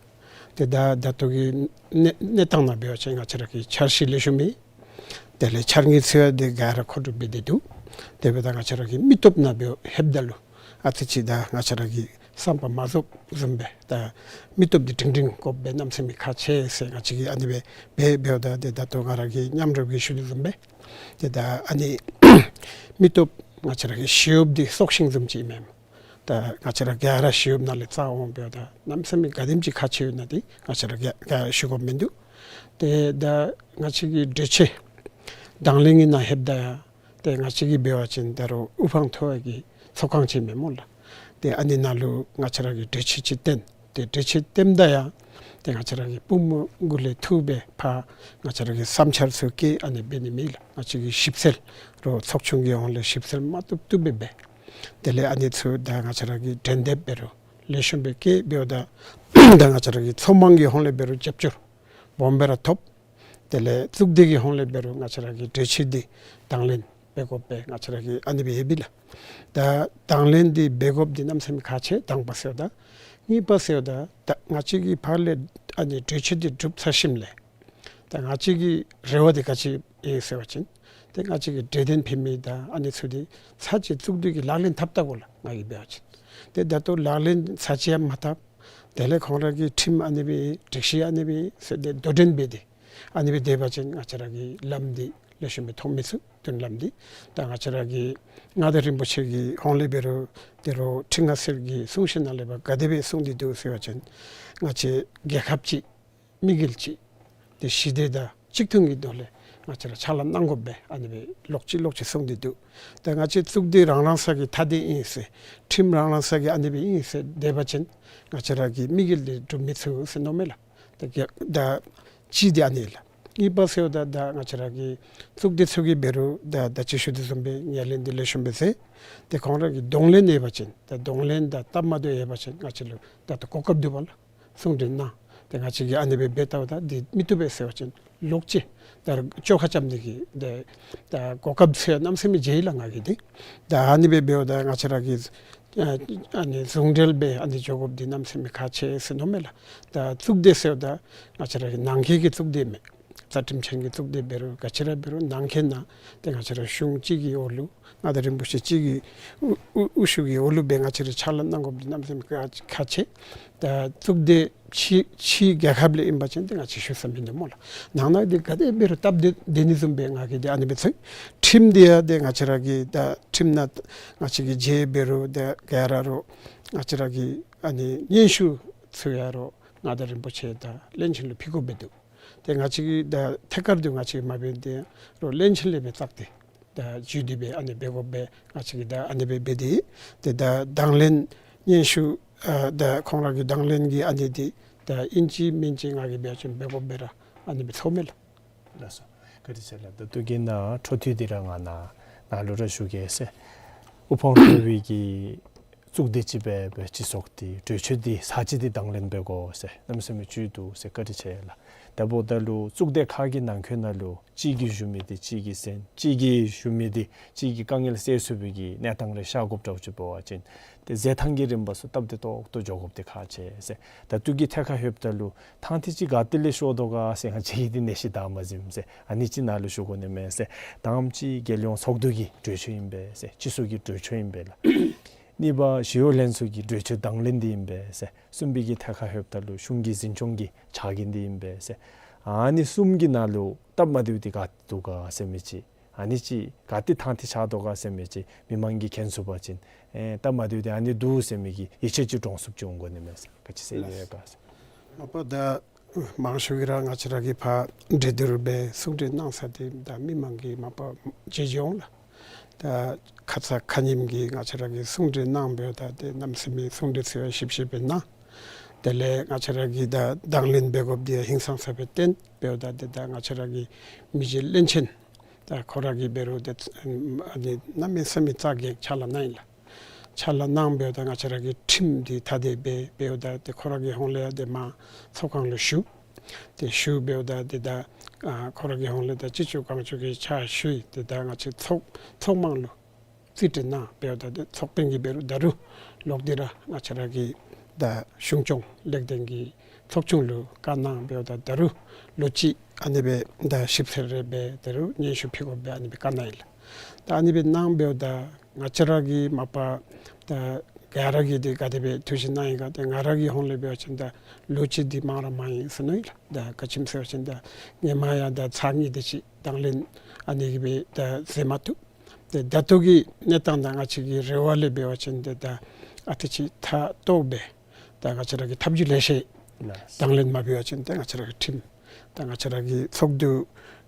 ཏེ་ད་ད་ལྟོ་གི་གནས་གནས་སྟངས་ནང་འབད་བ་ཅིན་ང་བཅས་ར་གི་འཆར་གཞི་ལེགས་ཤོམ་མེད། དེ་ལས་འཆར་དངུལ་ཚུ་ཡང་ཏེ་ག་ར་མཁོ་སྒྲུབ་འབད་དེ་འདུག། དེ་འབདཝ་ད་ང་བཅས་ར་གི་མི་སྟོབས་ནང་འབད་ལྷོདཔ་ད་ལུ་ཨ་ཙི་ཅིག་ད་ང་བཅས་ར་གི་བསམ་པ་མ་རྫོགསཔ་བཟུམ་སྦེ་ད་མི་སྟོབས་འདི་སྒྲིང་སྒྲིང་དགོཔ་སྦེ་གནམ་མེད་ས་མེད་ཁག་ཆེ་ཟེར་ང་བཅས་ཀྱིས་ཨ་ནི་སྦེ་འབད་འབདཝ་ད་ཏེ་ད་ལྟོ་ང་ར་གི་མཉམ་རོགས་ཀྱིས་ཞུ་དོ་བཟུམ་སྦེ་ཏེ་ད་ཨ་ནི་མི་སྟོབས་ང་བཅས་ར་གི་ཞི་གཡོགཔ་འདི་སྲོག་ཤིང་བཟུམ་ཅིག་ཨིན་མས། ད་ང་བཅས་ར་ག་ར་ཞི་གཡོགཔ་ནང་ལས་བཙག་འོང་འབདཝ་ད་གནམ་མེད་ས་མེད་ག་དེམ་ཅིག་ཁག་ཆེ་ཡོད་ན་འདི་ང་བཅས་ར་ག་ག་ཞུ་དགོཔ་མིན་འདུག། ཏེ་ད་ང་བཅས་ཀྱི་གྲོས་ཆོད་དང་ལེན་གྱི་ནང་ལྷོདཔ་ད་ཡང་ཏེ་ང་བཅས་ཀྱིས་འབད་བ་ཅིན་ད་རུང་དབུ་འཕང་མཐོ་བའི་གི་ཚོགས་ཁང་ཅིག་མེན་སྨོ་ལགས། ཏེ་ཨ་ནི་ནང་ལུ་ང་བཅས་ར་གིས་གྲོས་ཆོད་ཅིག་བཏོན། ཏེ་གྲོས་ཆོད་བཏོནམ་ད་ཡང་ཏེ་ང་བཅས་ར་གི་པུས་མོ་གུ་ལས་འཐུ་སྦེ་ཕར་ང་བཅས་ར་གི་བསམ་འཆར་ཚུ་བཀོད་ཨ་ནི་འབད་ནི་མེད་ལགས། ང་བཅས་ཀྱིས་ཞིབ་འཚོལ་རོགས་ཚོགས་ཆུང་གི་ཧོངས་ལས་ཞིབ་འཚོལ་མ་བཏུབ་བཏུབ་སྦེ་འབད། དེ་ལས་ཨ་ནི་ཚུ་ད་ང་བཅས་ར་གིས་འགྲན་བསྡུར་འབད་རུང་ལེགས་ཤོམ་སྦེ་བཀོད། འབདཝ་ད་ད་ང་བཅས་ར་གི་ཚོགས་མང་གི་ཧོངས་ལས་འབད་རུང་རྒྱབ་སྐྱོར་སྦོམ་སྦེ་ར་ཐོབ། དེ་ལས་གཙུག་སྡེ་གི་ཧོངས་ལས་འབད་རུང་ང་བཅས་ར་གི་གྲོས་ཆོད་འདི་དང་ལེན་འབད་དགོཔ་སྦེ་ང་བཅས་ར་གིས་ཨ་ནི་སྦེ་ཡོདཔ་ཨིན་ལགས། ད་དང་ལེན་འདི་འབད་དགོཔ་འདི་གནམ་མེད་ས་མེད་ཁག་ཆེ་དང་པ་ཟེརཝ་ད། གཉིས་པ་ཟེརཝ་ད་ད་ང་བཅས་ཀྱི་ཕར་ལས་ཨ་ནི་གྲོས་ཆོད་འདི་གྲུབ་ཚར་ཞིནམ་ལས་ད་ང་བཅས་ཀྱི་རེ་བ་འདི་ག་ཅི་ཨིན་ཟེར་བ་ཅིན་ཏེ་ང་བཅས་ཀྱི་གྲོས་དོན་ཕུལ་མི་དང་ཨ་ནི་ཚུ་འདི་ཚར་གཅིག་གཙུག་སྡེ་གིས་ལག་ལེན་འཐབ་བལྟ་དགོ་ལགས། ང་གིས་འབད་བ་ཅིན་ཏེ་ད་ལྟོ་ལག་ལེན་ཚར་གཅིག་ཡང་མ་འཐབ། དེ་ལས་ཁོང་ར་གི་ཁྲིམས་ཨ་ནི་སྦེ་སྒྲིག་གཞི་ཨ་ནི་སྦེ་ཟེར་ཏེ་དོ་འགྲན་འབད་དེ་ཨ་ནི་སྦེ་སྡོད་པ་ཅིན་ང་བཅས་ར་གིས་ལམ་འདི་ལེགས་ཤོམ་སྦེ་མཐོང་མི་ཚུགས། མདུན་ལམ་འདི་ད་ང་བཅས་ར་གི་མངའ་བདག་རིན་པོ་ཆེ་གི་ཧོངས་ལས་འབད་རུང་དེ་རུང་ཁྲི་མངའ་གསོལ་གྱི་གསུང་བཤད་ནང་ལས་ཕར་ག་དེ་སྦེ་གསུངས་ཏེ་འདུག་ཟེར་བ་ཅིན་ང་བཅས་རྒྱལ་ཁབ་ཅིག་མི་སྒེར་གཅིག་ཏེ་ཞི་བདེ་དང་གཅིག་མཐུན་གྱི་ཐོག་ལས་ང་བཅས་ར་ཕྱག་ལཱ་གནང་དགོཔ་སྦེ་ཨ་ནི་སྦེ་ལོག་ཅི་ལོག་ཅི་གསུངས་ཏེ་འདུག། ད་ང་བཅས་གཙུག་སྡེ་རང་རང་སོ་གི་ཐ་དད་ཨིན་ཟེར་ཁྲིམས་རང་རང་སོ་གི་ཨ་ནི་སྦེ་ཨིན་ཟེར་སྡོད་པ་ཅིན་ང་བཅས་ར་གི་མི་སྒེར་འདི་སྒྲུབ་མི་ཚུགས་ཟེར་མནོཝ་མས་ལགས། ད་ག་ད་གཅིག་འདི་ཨ་ནི་ལགས། གཉིས་པ་ཟེརཝ་ད་ད་ང་བཅས་ར་གི་གཙུག་སྡེ་ཚུ་གིས་འབད་རུང་ད་ད་ཅི་ཞུ་དོ་བཟུམ་སྦེ་ངོས་ལེན་འདི་ལེགས་ཤོམ་སྦེ་མཛད། ཏེ་ཁོང་ར་གིས་གདོང་ལེན་འབད་བ་ཅིན་ད་གདོང་ལེན་དང་སྟབས་མ་བདེཝ་ཡོད་པ་ཅིན་ང་བཅས་ལུ་ད་ད་གོ་སྐབས་འདུག་པ་ལགས། གསུང་གྲོས་གནང་། ཏེ་ང་བཅས་ཀྱིས་ཨ་ནི་སྦེ་འབད་བལྟཝ་ད་འདི་མི་བཏུབ་པས་ཟེར་བ་ཅིན་ལོག་ཅི་ད་བཅོ་ཁ་རྐྱབ་ནི་གི་ཏེ་ད་གོ་སྐབས་ཚུ་ཡང་གནམ་མེད་ས་མེད་མཇལ་ཡི་ལགས་ང་གིས་འདི། ད་ཨ་ནི་སྦེ་འབདཝ་ད་ང་བཅས་ར་གིས་ཨ་ཨ་ནི་ཟུང་འབྲེལ་སྦེ་ཨ་ནི་འགྱོ་དགོཔ་འདི་གནམ་མེད་ས་མེད་ཁག་ཆེ་ཟེར་མནོཝ་མས་ལགས། ད་གཙུག་སྡེ་ཟེརཝ་ད་ང་བཅས་ར་གི་ནང་འཁོད་ཀྱི་གཙུག་སྡེ་མེན། རྩ་ཁྲིམས་ཅན་གྱི་གཙུག་སྡེ་འབད་རུང་ག་ཅི་ར་འབད་རུང་ནང་འཁོད་ནང་ཏེ་ང་བཅས་ར་གཞུང་གཅིག་གི་འོག་ལུ་མངའ་བདག་རིན་པོ་ཆེ་གཅིག་གི་དབུ་དབུ་དབུ་བཞུགས་ཀྱི་འོག་ལུ་སྦེ་ང་བཅས་ར་ཕྱག་ལཱ་གནང་དགོཔ་འདི་གནམ་མེད་ས་མེད་ཁག་ཁག་ཆེ། ད་གཙུག་སྡེ་ཕྱི་ཕྱི་རྒྱལ་ཁབ་ལས་ཨིན་པ་ཅིན་ཏེ་ང་བཅས་ཞུ་ས་མིན་འདུག་སྨོ་ལགས། ནང་ན་འདི་ག་དེ་འབད་རུང་སྟབས་བདེ་བདེ་ནི་བཟུམ་སྦེ་ང་གིས་འདི་ཨ་ནི་སྦེ་ཚོར། ཁྲིམས་འདི་ཡང་ཏེ་ང་བཅས་ར་གི་ད་ཁྲིམས་ནང་ང་བཅས་ཀྱིས་མཇལ་འབད་རུང་ཏེ་ག་ར་རུང་ང་བཅས་ར་གི་ཨ་ནི་སྙན་ཞུ་ཚུ་ཡང་རུང་མངའ་བདག་རིན་པོ་ཆེ་དང་བློན་ཆེན་ལུ་ཕུལ་དགོཔ་སྦེ་འདུག། ཏེ་ང་བཅས་ཀྱིས་ད་ཐད་ཀར་དུ་ང་བཅས་མ་འབད་དེ་རུང་བློན་ཆེན་ལས་སྦེ་བཙགས་ཏེ་ད་བརྒྱུད་དེ་སྦེ་ཨ་ནི་འབད་དགོཔ་སྦེ་ང་བཅས་ཀྱིས་ད་ཨ་ནི་སྦེ་འབད་དེ། ཏེ་ད་དང་ལེན་སྙན་ཞུ་ཨ་ད་ཁོང་ར་གི་དང་ལེན་གྱི་ཨ་ནི་འདི་ད་ཨིན་ཅི་མིན་ཅི་ང་གིས་འབད་བ་ཅིན་འབད་དགོཔ་སྦེ་ར་ཨ་ནི་སྦེ་ཚོརཝ་མས་ལགས། ལགས་སོ། བཀའ་དྲིན་ཆེ་ལགས། ད་ལྟོ་གི་ནཱ་འཕྲོ་མཐུད་དེ་ར་ང་ནཱ་ནཱ་ལུ་ར་ཞུ་གེ་ཟེར། དབུ་འཕང་མཐོ་བའི་གི་ གཙུག་སྡེ་ཅིག་སྦེ་སྤྱི་ཚོགས་འདི་གྲོས་ཆོད་འདི་ས་ཅིག་འདི་དང་ལེན་འབད་དགོ་ཟེར་གནམ་མེད་ས་མེད་ཅིག་འདུག་ཟེར། བཀའ་དྲིན་ཆེ་ལགས། ད་འབདཝ་ད་ལུ་གཙུག་སྡེ་ཁག་གི་ནང་འཁོད་ནང་ལུ་གཅིག་གིས་ཞུ་མི་འདི་གཅིག་གིས་གསན། གཅིག་གིས་ཞུ་མི་འདི་གཅིག་གིས་དཀའ་ངལ་སེལ་ཚུགས་པའི་གི་གནས་སྟངས་རེ་ཤར་དགོཔ་འདྲཝ་ཅིག་འབད་བ་ཅིན་ཏེ་ཟེར་ཐངས་ཀྱི་རིམ་པ་ཚུ་སྟབས་བདེ་ཏོག་ཏོ་འགྱོ་དགོཔ་འདི་ཁག་ཆེ་ཟེར། ད་ལྟོ་གི་ཐད་ཁར་ལྷོདཔ་ད་ལུ་ཐང་འདི་ཅིག་ག་ཏེ་ལས་ཤོར་དོ་ག་ཟེར་ང་བཅས་ཀྱིས་འདི་ནད་གཞི་དར་མ་ཟིནམ་ཟེར། ཨ་ནི་ཅིག་ནཱ་ལུ་ཞུ་དགོ་ནི་མས་ཟེར། དང་པ་ཅིག་རྒྱལ་ཡོངས་ཚོགས་འདུ་གི་གྲོས་ཆོད་ཨིན་པས་ཟེར། སྤྱི་ཚོགས་ཀྱི་གྲོས་ཆོད་ཨིན་པས་ལགས། གཉིས་པ་ཞི་གཡོག་ལྷན་ཚོགས་ཀྱི་གྲོས་ཆོད་དང་ལེན་འདི་ཨིན་པས་ཟེར། གསུམ་པའི་གི་ཐད་ཁར་ལྷོདཔ་ད་ལུ་གཞུང་གི་འཛིན་སྐྱོང་གི་ཕྱག་འགན་འདི་ཨིན་པས་ཟེར། ཨ་ནི་གསུམ་གྱི་ནང་ལུ་སྟབས་མ་བདེཝ་འདི་ག་ཏེ་འདུག་ག་ཟེར་མི་ཅིག། ཨ་ནི་ཅིག་ག་ཏེ་ཐང་འདི་ཆགས་དོ་ག་ཟེར་མི་ཅིག་མི་མང་གིས་མཁྱེན་ཚུགས་པ་ཅིན་ཨེ་སྟབས་མ་བདེཝ་འདི་ཨ་ནི་འདུག་ཟེར་མི་གི་ཡིད་ཆེས་ཅིག་འདྲོངས་ཚུགསཔ་ཅིག་འོང་དགོ་ནི་མས་ཟེར། ག་ཅི་ཟེར་ནི་ཡོད་ག་ཟེར། མ་པ་ད་མང་ཤོས་ཀྱིས་ར་ང་བཅས་ར་གིས་ཕར་གྲོས་བསྡུར་འབད་གསུང་གྲོས་གནང་ས་འདི་ད་མི་མང་གིས་མ་པ་མཇལ་མཇལཝ་འོང་ལགས། ད་ཁ་ཙ་ཁ་ཉིནམ་གི་ང་བཅས་ར་གིས་གསུང་གྲོས་གནང་འབདཝ་ད་ཏེ་གནམ་མེད་ས་མེད་གསུང་གྲོས་ཟེར་བ་ཞིབ་ཞིབ་སྦེ་གནང་། དེ་ལས་ང་བཅས་ར་གིས་ད་དང་ལེན་འབད་དགོཔ་འདི་ཧིང་སངས་ས་སྦེ་བསྟན་འབདཝ་ད་ཏེ་ད་ང་བཅས་ར་གི་མི་རྗེ་བློན་ཆེན་ད་ཁོ་ར་གིས་འབད་རུང་ཏེ་ཨ་ནི་གནམ་མེད་ས་མེད་རྩ་འགེངས་ཕྱག་ལཱ་གནང་ཡི་ལགས། ཕྱག་ལཱ་གནང་འབདཝ་ད་ང་བཅས་ར་གི་ཁྲིམས་འདི་ཐ་དད་སྦེ་འབདཝ་ད་ཏེ་ཁོ་ར་གི་ཧོངས་ལས་ཡང་ཏེ་མར་ཚོགས་ཁང་ལུ་ཞུ། ཏེ་ཞུ་འབདཝ་ད་ཏེ་ད་ཨ་ཁོ་ར་གི་ཧོངས་ལས་ད་ཅི་ལྕོགས་གང་ལྕོགས་ཀྱི་ཕྱག་ཞུ་ཡི། ཏེ་ད་ང་བཅས་ཚོགས་ཚོགས་དམངས་ལུ་རྩིས་སྤྲོད་གནང་འབདཝ་ད་ཏེ་ཚོགས་དཔོན་གྱིས་འབད་རུང་ད་རུང་ལོག་སྟེ་ར་ང་བཅས་ར་གི་ད་གཞུང་སྐྱོང་ལེགས་ལྡན་གྱི་ཚོགས་ཆུང་ལུ་བཀའ་གནང་འབདཝ་ད་ད་རུང་ལོ་གཅིག་ཨ་ནི་སྦེ་ད་ཞིབ་འཚོལ་རེ་འབད་ད་རུང་སྙན་ཞུ་ཕུལ་དགོ་པའི་ཨ་ནི་སྦེ་བཀའ་གནང་ཡི་ལགས། ད་ཨ་ནི་སྦེ་གནང་འབདཝ་ད་ང་བཅས་ར་གིས་མ་པ་ད་ག་ར་གིས་འདི་ག་དེ་སྦེ་ཐུགས་བཞེད་གནང་ཡི་ག། ཏེ་ང་ར་གི་ཧོངས་ལས་འབད་བ་ཅིན་ད་ལོ་གཅིག་འདི་མང་ར་མང་ཡི་ཟེར་མནོ་ཡི་ལགས། ད་ག་ཅི་སྨོ་ཟེར་བ་ཅིན་ད་ཧེ་མ་ཡང་ད་ཚར་གཉིས་དེ་ཅིག་དང་ལེན་ཨ་ནི་གི་སྦེ་ད་མཛད་མ་བཏུབ། ཏེ་ད་ལྟོ་གི་གནས་སྟངས་དང་ང་བཅས་ཀྱི་རེ་བ་ལས་འབད་བ་ཅིན་ཏེ་ད་ཨ་ཙི་ཅིག་ཐ་ཏོག་སྦེ་ད་ང་བཅས་ར་གིས་ཐབས་བྱུས་ལེ་ཤ་ལགས། དང་ལེན་མ་འབད་བ་ཅིན་ཏེ་ང་བཅས་ར་གི་ཁྲིམས་ད་ང་བཅས་ར་གི་ཚོགས་འདུ་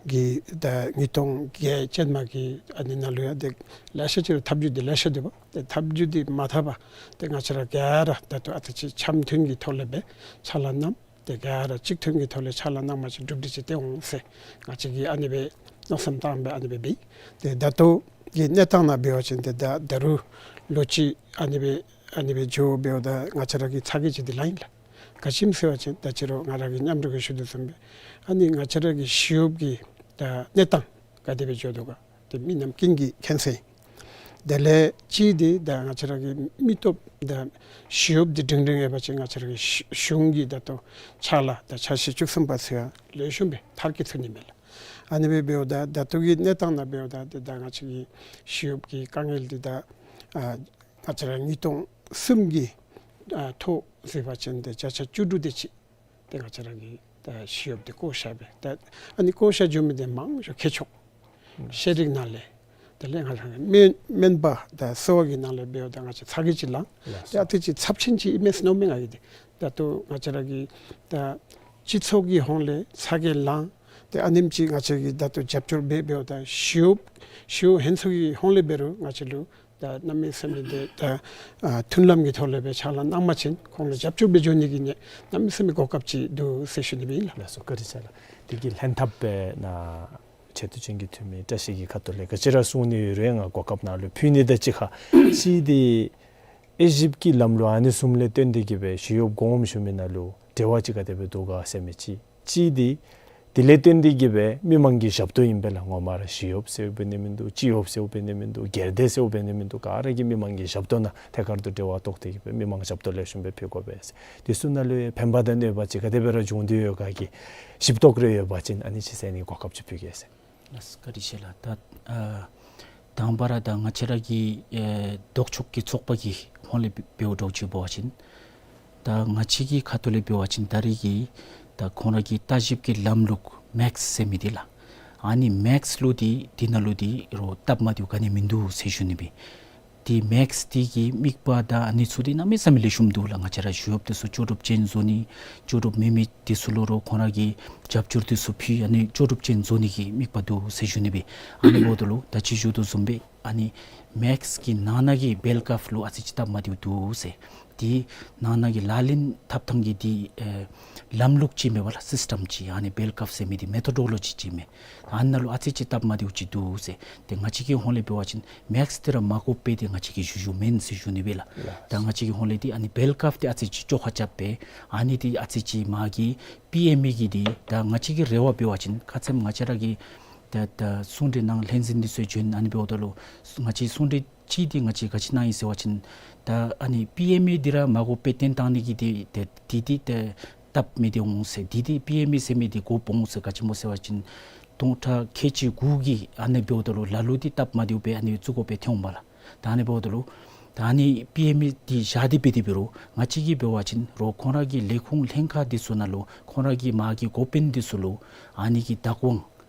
གི་ད་ཉིས་སྟོང་བརྒྱད་ཅན་མ་གི་ཨ་ནི་ནང་ལུ་ཡང་ཏེ་ལེ་ཤ་ཅིག་ཐབས་བྱུས་འདི་ལེ་ཤ་འདུག་པ། ཏེ་ཐབས་བྱུས་འདི་མ་འཐབ་པར་ཏེ་ང་བཅས་ར་ག་ར་ད་ལྟོ་ཨ་ཙི་ཅིག་འཆམ་མཐུན་གྱི་ཐོག་ལས་སྦེ་ཕྱག་ལཱ་གནངམ། ཏེ་ག་ར་གཅིག་མཐུན་གྱི་ཐོག་ལས་ཕྱག་ལཱ་གནང་པ་ཅིན་གྲུབ་འབྲས་ཅིག་ཐོན་འོང་ཟེར་ང་བཅས་ཀྱིས་ཨ་ནི་སྦེ་མནོ་བསམ་བཏང་སྦེ་ཨ་ནི་སྦེ་འབད་ཡི། ཏེ་ད་ལྟོ་གི་གནས་སྟངས་ནང་འབད་བ་ཅིན་ཏེ་ད་ད་རུང་ལོ་གཅིག་ཨ་ནི་སྦེ་ཨ་ནི་སྦེ་འགྱོ་འབདཝ་ད་ང་བཅས་ར་གིས་ཚ་གྱང་ཅིག་འདི་ལང་ཡི་ལགས། ག་ཅི་སྨོ་ཟེར་བ་ཅིན་ད་ཅི་རུང་ང་ར་གིས་མཉམ་རོགས་ཀྱིས་ཞུ་དོ་བཟུམ་སྦེ་ཨ་ནི་ང་བཅས་ར་གི་ཞི་གཡོགཔ་གི་ད་གནས་སྟངས་ག་དེ་སྦེ་འགྱོ་དོ་ག། ཏེ་མི་རྣམས་ཀུན་གྱིས་མཁྱེན་གསལ་ཨིན། དེ་ལས་གཅིག་འདི་ད་ང་བཅས་ར་གི་མི་སྟོབས་ད་ཞི་གཡོགཔ་འདི་སྒྲིང་སྒྲིང་ཡོད་པ་ཅིན་ང་བཅས་ར་གི་གཞུང་གཞུང་གི་ད་ལྟོ་ཕྱག་ལཱ་ད་ཆ་ཤས་བཅུ་གསུམ་པ་ཚུ་ཡང་ལེགས་ཤོམ་སྦེ་མཐར་འཁྱོལ་ཚུགས་ནི་མས་ལགས། ཨ་ནི་སྦེ་འབདཝ་ད་ད་ལྟོ་གི་གནས་སྟངས་ནང་འབདཝ་ད་ཏེ་ད་ང་བཅས་ཀྱི་ཞི་གཡོགཔ་གི་དཀའ་ངལ་འདི་ད་ཨ་ང་བཅས་ར་ཉིས་སྟོང་གསུམ་གྱི་ཨ་ཐོག་གཟིགས་པ་ཅིན་ཏེ་བརྒྱ་ཆ་བཅུ་དྲུག་དེ་ཅིག་ཏེ་ང་བཅས་ར་གི་ད་ཞི་གཡོགཔ་འདི་བཀོ་བཞག་སྦེ་ད་ཨ་ནི་བཀོ་བཞག་འགྱོ་མི་འདི་མང་ཤོས་ཁེ་ཕྱོགས་ཤེས་རིག་ནང་ལས་དེ་ལས་ང་བཅས་ར་སྨན་སྨན་པ་དང་གསོ་བ་གི་ནང་ལས་འབདཝ་ད་ང་བཅས་ཚ་གྱང་ཅིག་ལང་། ལགས་སོ། ཏེ་ཨ་ཙི་ཅིག་ཚབས་ཆེན་ཅིག་ཨིན་མས་ཟེར་མནོཝ་མས་ང་གིས་འདི། ད་ལྟོ་ང་བཅས་ར་གི་ད་སྤྱི་ཚོགས་ཀྱི་ཧོངས་ལས་ཚ་གྱང་ལང་། ཏེ་ཨ་ནེམ་ཅིག་ང་བཅས་ཀྱིས་ད་ལྟོ་རྒྱབ་སྐྱོར་འབད་འབདཝ་ད་ཞི་གཡོགཔ་ཞི་གཡོག་ལྷན་ཚོགས་ཀྱི་ཧོངས་ལས་འབད་རུང་ང་བཅས་ལུ་ད་གནམ་མེད་ས་མེད་འདི་ད་ཨ་མཐུན་ལམ་གྱི་ཐོག་ལས་སྦེ་ཕྱག་ལཱ་གནང་པ་ཅིན་ཁོང་ལུ་རྒྱབ་སྐྱོར་འབད་འགྱོ་ནི་གི་ནི་གནམ་མེད་ས་མེད་གོ་སྐབས་ཅིག་འདུག་ཟེར་ཞུ་ནི་སྦེ་ཨིན་ལགས། ལགས་སོ། བཀའ་དྲིན་ཆེ་ལགས། དེ་གི་ལྷན་ཐབས་སྦེ་ནཱ་ཆེ་བསྟོད་ཅན་གྱི་འཐུས་མི་བཀྲ་ཤིས་ཀྱི་ཁ་ཐུག་ལས་ག་ཅི་ར་གསུང་ནི་ཡོད་རུང་ང་གོ་སྐབས་ནཱ་ལུ་ཕུལ་ནི། ད་གཅིག་ཁར་གཅིག་འདི་དབྱེ་ཞིབ་ཀྱི་ལམ་ལུགས་ཨ་ནི་བཟུམ་ལས་བརྟེན་ཏེ་གི་སྦེ་ཞི་གཡོགཔ་དགོངསམ་ཞུ་མི་ནང་ལུ་འབྲེལ་བ་ཅིག་ག་དེ་སྦེ་འདུག་ག་ཟེར་མི་ཅིག། གཅིག་འདི་དེ་ལས་བརྟེན་ཏེ་གི་སྦེ་མི་མང་གི་ཞབས་ཏོག་ཨིན་པས་ལགས། ངོ་མ་ར་ཞི་གཡོགཔ་ཟེར་འབད་ནི་མིན་འདུག། སྤྱི་གཡོགཔ་ཟེར་འབད་ནི་མིན་འདུག། སྒེར་སྡེ་ཟེར་འབད་ནི་མིན་འདུག། ག་ར་གིས་མི་མང་གི་ཞབས་ཏོག་ནང་ཐད་ཀར་དུ་འབྲེལ་བ་བཏོག་སྟེ་གི་སྦེ་མི་མང་ཞབས་ཏོག་ལེགས་ཤོམ་སྦེ་ཕུལ་དགོ་པས་ཟེར། དེ་ཚུ་ནང་ལུ་ཕན་པ་དང་གནོད་པ་ཅིག་ག་དེ་སྦེ་ར་འབྱུང་སྟེ་ཡོད་ག་གི་ཞིབ་རྟོག་རེ་ཡོད་པ་ཅིན་ཨ་ནི་ཅིག་གསན་ནི་གོ་སྐབས་ཅིག་ཕུལ་གེ་ཟེར། ལགས་སོ། བཀའ་དྲིན་ཆེ་ལགས། ད་ཨ་དང་པ་ར་ད་ང་བཅས་ར་གི་ཨེ་ལྡོག་ཕྱོགས་ཀྱི་ཚོགས་པ་གི་ཧོངས་ལས་འབད་འབདཝ་འདྲཝ་ཅིག་འབད་བ་ཅིན་ད་ང་བཅས་ཀྱི་ཁ་ཐུག་ལས་འབད་བ་ཅིན་ད་རེས་ཀྱི་ད་ཁོང་ར་གི་ལྟ་ཞིབ་ཀྱི་ལམ་ལུགས་མེགས་ཟེར་མི་འདི་ལགས། ཨ་ནི་མེགས་ལུ་འདི་འདི་ནང་ལུ་འདི་རོགས་སྟབས་མ་བདེཝ་ག་ནི་མིན་འདུག་ཟེར་ཞུ་ནི་སྦེ། ཏེ་མེགས་འདི་གིས་དམིགས་པ་དང་ཨ་ནི་ཚུ་འདི་གནམ་མེད་ས་མེད་ལེགས་ཤོམ་འདུག་ལགས། ང་བཅས་ར་ཞི་གཡོགཔ་འདི་ཚུ་ལྕོགས་གྲུབ་ཅན་བཟོ་ནི་ལྕོགས་གྲུབ་མེད་མི་འདི་ཚུ་ལུ་རོགས་ཁོང་ར་གིས་རྒྱབ་སྐྱོར་འདི་ཚུ་ཕུལ་ཨ་ནི་ལྕོགས་གྲུབ་ཅན་བཟོ་ནི་གི་དམིགས་པ་འདུག་ཟེར་ཞུ་ནི་སྦེ། ཨ་ནི་འབདཝ་ད་ལུ་ད་ཅི་ཞུ་དོ་བཟུམ་སྦེ་ཨ་ནི་མེགས་ཀྱི་ནང་ན་གི་བེལ་ཀརབ་ལུ་ཨ་ཙི་ཅིག་སྟབས་མ་བདེཝ་འདུག་ཟེར། དེ་ནང་ན་གི་ལག་ལེན་འཐབ་ཐངས་ཀྱི་དེ་ཨེ་ལམ་ལུགས་ཅིག་མས་པ་ལགས། སིསི་ཊམ་ཅིག། ཨ་ནི་བེལ་ཀརབ་ཟེར་མི་དེ་མེ་ཐོ་ཌོ་ལོ་ཇི་ཅིག་མས། ཨ་ནཱ་ལུ་ཨ་ཙི་ཅིག་སྟབས་མ་བདེཝ་ཅིག་འདུག་ཟེར། ཏེ་ང་བཅས་ཀྱི་ཧོངས་ལས་འབད་བ་ཅིན་མེགསི་དེ་ར་མ་དགོཔ་སྦེ་ཏེ་ང་བཅས་ཀྱིས་ཞུ་ཞུཝ་མེན་ཟེར་ཞུ་ནི་སྦེ་ལགས། ལགས། ད་ང་བཅས་ཀྱི་ཧོངས་ལས་འདི་ཨ་ནི་བེལ་ཀརབ་འདི་ཨ་ཙི་ཅིག་བཅོ་ཁ་རྐྱབ་སྦེ་ཨ་ནི་འདི་ཨ་ཙི་ཅིག་མ་གི་པི་ཨེམ་ཨེ་གི་འདི་ད་ང་བཅས་ཀྱི་རེ་བ་འབད་བ་ཅིན་ཁ་ཙ་ང་བཅས་ར་གི་ད་ད་གསུང་གྲོས་ནང་ལྷན་འཛིན་འདི་ཚུ་བྱོན་ཨ་ནི་འབདཝ་ད་ལུ་ང་བཅས་གསུང་གྲོས་ཅིག་འདི་ང་བཅས་ག་ཅི་གནང་ཡི་ཟེར་བ་ཅིན་ད་ཨ་ནི་པི་ཨེམ་ཨེ་འདི་ར་མ་དགོཔ་སྦེ་བཏོན་བཏང་ནི་གི་འདི་ཏེ་འདི་འདི་ཏེ་སྟབས་མི་བདེ་འོང་ཟེར། འདི་འདི་པི་ཨེམ་ཨེ་ཟེར་མི་འདི་དགོཔ་འོང་ཟེར། ག་ཅི་སྨོ་ཟེར་བ་ཅིན་སྟོང་ཕྲག་ཁལ་གཅིག་དགུ་གི་ཨ་ནི་འབདཝ་ད་ལུ་ལ་ལུ་འདི་སྟབས་མ་བདེཝ་སྦེ་ཨ་ནི་བཙུགས་དགོཔ་སྦེ་ཐོན་འོང་པ་ལགས། ད་ཨ་ནི་འབདཝ་ད་ལུ་ད་ཨ་ནི་པི་ཨེམ་ཨེ་འདི་བཞག་སྟེ་འབད་དེ་འབད་རུང་ང་བཅས་ཀྱིས་འབད་བ་ཅིན་རོགས་ཁོང་ར་གི་ལས་ཁུངས་ལྷན་ཁག་འདི་ཚུ་ནང་ལུ་ཁོང་ར་གི་མ་གི་འགོ་དཔོན་འདི་ཚུ་ལུ་ཨ་ནི་གི་བདག་དབང་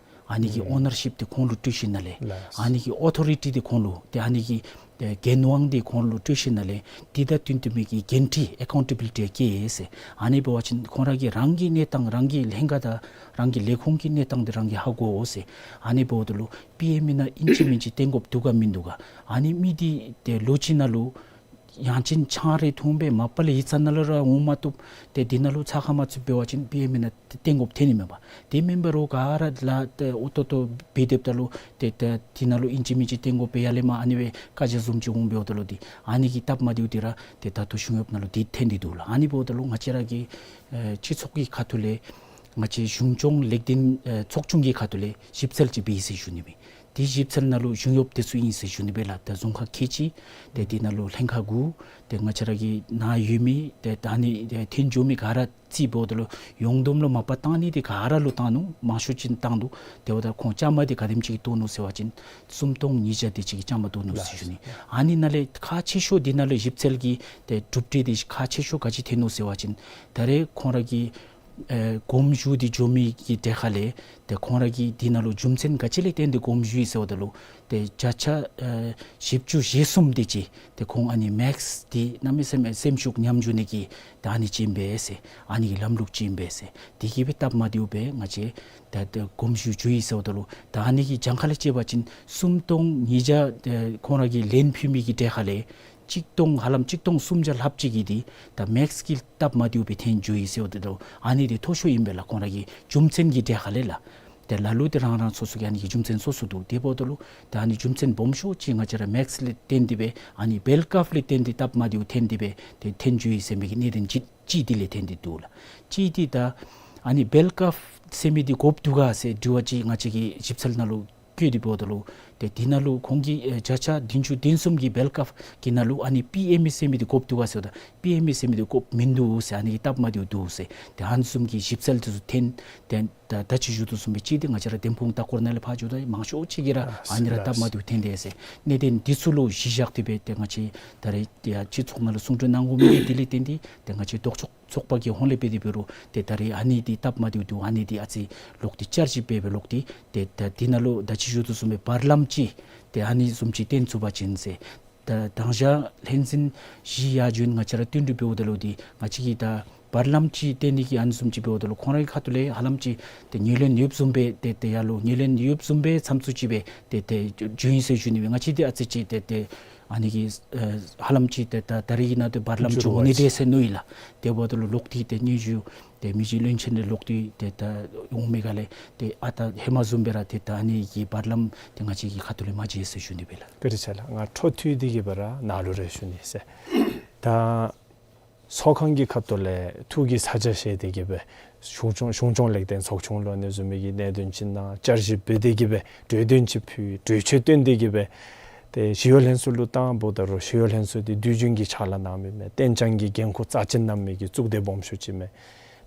ཨ་ནི་གི་ཨུམ་ཨོ་ནར་ཤིཔ་འདི་ཁོང་ལུ་སྤྲོད་ཞིནམ་ལས་ལགས། ཨ་ནི་གི་ཨོ་ཐོ་རི་ཊི་འདི་ཁོང་ལུ་ཏེ་ཨ་ནི་གི་ཏེ་འགན་དབང་འདི་ཁོང་ལུ་སྤྲོད་ཞིནམ་ལས་འདི་དང་བསྟུན་ཏེ་མི་གི་འགན་འཁྲི་ཨེ་ཀའུན་ཊ་བི་ལི་ཊི་ཡང་བཀལ་ཡི་ཟེར། ཨ་ནི་འབད་བ་ཅིན་ཁོང་ར་གིས་རང་གི་གནས་སྟངས་རང་གི་ལྷན་ཁག་དང་རང་གི་ལས་ཁུངས་ཀྱི་གནས་སྟངས་འདི་རང་གིས་ཧ་གོ་འོང་ཟེར། ཨ་ནི་འབདཝ་ད་ལུ་པི་ཨེམ་ཨེ་ནང་ཨིན་ཅི་མིན་ཅི་བཏོན་དགོཔ་འདུག་ག། ཨ་ནི་མི་འདི་ཏེ་ལོ་གཅིག་ནང་ལུ་ཡང་ཅིན་ཆང་རེ་འཐུང་སྦེ་མ་པ་ལས་ཡིག་ཚང་ནང་ལུ་ར་འོང་མ་བཏུབ། ཏེ་འདི་ནང་ལུ་ཚ་ཁ་མ་ཚུདཔ་འབད་བ་ཅིན་པི་ཨེམ་ཨེ་ནང་བཏོན་དགོཔ་ཐོན་ནི་མས་པ། དེ་མེན་པར་རོགས་ག་ར་ལགས་ཏེ་ཨོ་ཏོ་ཏོ་འབད་དེ་འབདཝ་ད་ལུ་ཏེ་ཏེ་འདི་ནང་ལུ་ཨིན་ཅི་མིན་ཅི་བཏོན་དགོཔ་སྦེ་ཡར་ལས་མར་ཨ་ནི་སྦེ་བཀའ་རྒྱ་བཟུམ་ཅིག་འོང་འབདཝ་ད་ལུ་འདི་ཨ་ནི་གི་སྟབས་མ་བདེཝ་འདི་ར་ཏེ་ད་ལྟོ་གཞུང་གཡོགཔ་ནང་ལུ་འདི་ཐོན་ཏེ་འདུག་ལགས། ཨ་ནི་འབདཝ་ད་ལུ་ང་བཅས་ར་གི་ཨེ་སྤྱི་ཚོགས་ཀྱི་ཁ་ཐུག་ལས་ང་བཅས་གཞུང་སྐྱོང་ལེགས་ལྡན་ཨེ་ཚོགས་ཆུང་གི་ཁ་ཐུག་ལས་ཞིབ་འཚོལ་ཅིག་འབད་ཡི་ཟེར་ཞུ་ནི་མས། དེ་ཞིབ་འཚོལ་ནང་ལུ་གཞུང་གཡོགཔ་དེ་ཚུ་ཨིན་ཟེར་ཞུ་ནི་སྦེ་ལགས། ད་རྫོང་ཁག་ཁལ་གཅིག་ཏེ་འདི་ནང་ལུ་ལྷན་ཁག་དགུ་ཏེ་ང་བཅས་ར་གི་ནཱ་ཡོད་མི་ཏེ་ད་ཨ་ནི་ཏེ་འཐོན་འགྱོ་མི་ག་ར་རྩིས་འབདཝ་ད་ལུ་ཡོངས་བསྡོམས་ལུ་མ་པ་བཏང་ནི་འདི་ག་ར་ལུ་བཏང་ནུག། མང་ཤོས་ཅིག་བཏང་འདུག། དེ་འབདཝ་ད་ཁོང་བཅའ་མར་འདི་ག་དེམ་ཅིག་གིས་གཏོགས་ནུག་ཟེར་བ་ཅིན་སུམ་སྟོང་ཉིས་བརྒྱ་དེ་ཅིག་གིས་བཅའ་མར་གཏོགས་ནུག་ཟེར་ཞུ་ནི། ཨ་ནི་ནང་ལས་ཁག་ཆེ་ཤོས་འདི་ནང་ལུ་ཞིབ་འཚོལ་གྱི་ཏེ་གྲུབ་འབྲས་འདི་ཁག་ཆེ་ཤོས་ག་ཅི་ཐོན་ནུག་ཟེར་བ་ཅིན་ད་རེས་ཁོང་ར་གི་ཨེ་དགོངསམ་ཞུ་སྟེ་འགྱོ་མི་གི་གྲས་ཁ་ལས་ཏེ་ཁོང་ར་གིས་འདི་ནང་ལུ་རྒྱུ་མཚན་ག་ཅི་ལས་བརྟེན་ཏེ་དགོངསམ་ཞུ་ཡི་ཟེརཝ་ད་ལུ་ཏེ་བརྒྱ་ཆ་ཨེ་བཞི་བཅུ་ཞེ་གསུམ་དེ་ཅིག་ཏེ་ཁོང་ཨ་ནི་མེགསི་འདི་གནམ་མེད་ས་མེད་སེམས་ཤུགས་ཉམས་འགྱོ་ནི་གི་ད་ཨ་ནི་ཅིག་ཨིན་པས་ཟེར། ཨ་ནི་གི་ལམ་ལུགས་ཅིག་ཨིན་པས་ཟེར། དེ་གིས་སྦེ་སྟབས་མ་བདེཝ་སྦེ་ང་བཅས་ད་ད་དགོངསམ་ཞུ་ཞུ་ཡི་ཟེརཝ་ད་ལུ་ད་ཨ་ནི་གི་གྱངས་ཁ་ལས་བཅད་པ་ཅིན་སུམ་སྟོང་ཉིས་བརྒྱ་ཏེ་ཁོང་ར་གིས་ལན་ཕུལ་མི་གི་གྲས་ཁ་ལས་གཅིག་སྟོང་ཧ་ལམ་གཅིག་སྟོང་སུམ་བརྒྱ་ལྷགཔ་ཅིག་གིས་འདི་ད་མེགསི་གི་སྟབས་མ་བདེཝ་སྦེ་ཐོན་འགྱོ་ཡི་ཟེརཝ་ད་ལུ་ཨ་ནི་འདི་མཐོ་ཤོས་ཨིན་པས་ལགས། ཁོང་ར་གི་རྒྱུ་མཚན་གྱི་གྲས་ཁ་ལས་ལགས། ཏེ་ལ་ལུ་འདི་རང་རང་སོ་སོ་གི་ཨ་ནི་གི་རྒྱུ་མཚན་སོ་སོ་འདུག། དེ་འབདཝ་ད་ལུ་ད་ཨ་ནི་རྒྱུ་མཚན་སྦོམ་ཤོས་ཅིག་ང་བཅས་ར་མེགསི་ལས་བརྟེན་ཏེ་སྦེ་ཨ་ནི་བེལ་ཀརབ་ལས་བརྟེན་ཏེ་སྟབས་མ་བདེཝ་ཐོན་ཏེ་སྦེ་ཏེ་ཐོན་འགྱོ་ཡི་ཟེར་མི་གི་གནད་དོན་ཅིག་ཅིག་འདི་ལས་ཐོན་ཏེ་འདུག་ལགས། ཅིག་འདི་ད་ཨ་ནི་བེལ་ཀརབ་ཟེར་མི་འདི་དགོཔ་འདུག་ག་ཟེར་དྲི་བ་ཅིག་ང་བཅས་ཀྱིས་ཞིབ་འཚོལ་ནང་ལུ་བཀོད་དེ་འབདཝ་ད་ལུ་ཏེ་འདི་ནང་ལུ་ཁོང་གིས་ཨེ་བརྒྱ་ཆ་བདུན་ཅུ་དོན་གསུམ་གྱི་བེལ་ཀརབ་ཀྱི་ནང་ལུ་ཨ་ནི་པི་ཨེམ་ཨེ་ཟེར་མི་འདི་དགོཔ་འདུག་ག་ཟེརཝ་ད་པི་ཨེམ་ཨེ་ཟེར་མི་འདི་དགོཔ་མིན་འདུག་ཟེར། ཨ་ནི་གི་སྟབས་མ་བདེཝ་འདུག་ཟེར། ཏེ་ཨ་ནི་བཟུམ་གྱི་ཞིབ་འཚོལ་དེ་ཚུ་ཐོན། ཏེ་ད་ད་ཅི་ཞུ་དོ་བཟུམ་སྦེ་ཅིག་འདི་ང་བཅས་ར་འདེམས་ཁོངས་ལྟ་སྐོར་ནང་ལས་ཕར་འགྱོཝ་ད་མང་ཤོས་ཅིག་གིས་ར་ཨ་ནི་ར་སྟབས་མ་བདེཝ་ཐོན་དེས་ཟེར། གནད་དོན་འདི་ཚུ་ལུ་གཞི་བཞག་སྟེ་སྦེ་ཏེ་ང་བཅས་ད་རེས་ཏེ་ཡ་སྤྱི་ཚོགས་ནང་ལུ་གསུང་གྲོས་གནང་དགོ་མི་འདི་ལས་བརྟེན་ཏེ་ཏེ་ང་བཅས་ལྡོག་ཕྱོགས་ཚོགས་པ་གི་ཧོངས་ལས་འབད་དེ་འབད་རུང་ཏེ་ད་རེས་ཨ་ནི་འདི་སྟབས་མ་བདེཝ་འདུག། ཨ་ནི་འདི་ཨ་ཙི་ལོག་སྟེ་བསྐྱར་ཞིབ་འབད་སྦེ་ལོག་སྟེ་ཏེ་ད་འདི་ནང་ལུ་ད་ཅི་ཞུ་དོ་བཟུམ་སྦེ་བར་ལམ་ཅིག་ཏེ་ཨ་ནི་བཟུམ་ཅིག་བཏོན་ཚུགས་པ་ཅིན་ཟེར། ད་དང་ཞག་ལྷན་འཛིན་བཞི་ཡར་བྱོན་ང་བཅས་ར་བསྟུན་གྲོས་འབདཝ་ད་ལུ་འདི་ང་བཅས་ཀྱིས་ད་བར་ལམ་ཅིག་བཏོན་ནི་གི་ཨ་ནི་བཟུམ་ཅིག་འབདཝ་ད་ལུ་ཁོང་རའི་ཁ་ཐུག་ལས་ཧ་ལམ་ཅིག་ཏེ་ངོས་ལེན་ཡོདཔ་བཟུམ་སྦེ་ཏེ་ཏེ་ཡར་ལུ་ངོས་ལེན་ཡོདཔ་བཟུམ་སྦེ་མཚམས་ཚུ་ཅིག་སྦེ་ཏེ་ཏེ་བྱོན་ཡི་ཟེར་ཞུ་ནི་སྦེ། ང་བཅས་འདི་ཨ་ཙི་ཅིག་ཏེ་ཏེ་ཨ་ནི་གི་ཨེ་ཧ་ལམ་ཅིག་ཏེ་ད་ད་རེས་ཀྱི་ནང་དུ་བར་ལམ་ཅིག་འོང་ནི་དེས་ཟེར་མནོ་ཡི་ལགས། དེ་འབདཝ་ད་ལུ་ལོག་སྟེ་ཏེ་སྙན་ཞུ་ཏེ་མི་རྗེ་བློན་ཆེན་ལས་ལོག་སྟེ་ཏེ་ད་འོང་མི་ག་ལས་ཏེ་ཨ་ད་ཧེ་མ་བཟུམ་སྦེ་ར་ཏེ་ད་ཨ་ནི་གི་བར་ལམ་ཏེ་ང་བཅས་ཀྱི་ཁ་ཐུག་ལས་མ་མཇལ་ཟེར་ཞུ་ནི་སྦེ་ལགས། བཀའ་དྲིན་ཆེ་ལགས། ང་འཕྲོ་མཐུད་དེ་གི་སྦེ་ར་ནཱ་ལུ་རེ་ཞུ་ནི་ཟེར། ད་ཚོགས་ཁང་གི་ཁ་ཐུག་ལས་ཐུགས་ཀྱི་ཚ་གྱང་བཞེས་ཏེ་གི་སྦེ་གཞུང་སྐྱོང་གཞུང་སྐྱོང་ལེགས་ལྡན་ཚོགས་ཆུང་ལུ་ཨ་ནི་བཟུམ་མའི་གི་གནད་དོན་ཅིག་ནང་བསྐྱར་ཞིབ་འབད་དེ་གི་སྦེ་གྲོས་དོན་ཅིག་ཕུལ་གྲོས་ཆོད་བཏོན་ཏེ་གི་སྦེ་ཏེ་ཞི་གཡོག་ལྷན་ཚོགས་ལུ་བཏང་འབདཝ་ད་རུང་ཞི་གཡོག་ལྷན་ཚོགས་འདི་དུས་རྒྱུན་གྱི་ཕྱག་ལཱ་གནང་མི་མས། གཏན་འཇགས་ཀྱི་འགན་ཁུར་རྩ་ཅན་གནང་མི་གི་གཙུག་སྡེ་སྦོམ་ཤོས་ཅིག་མས།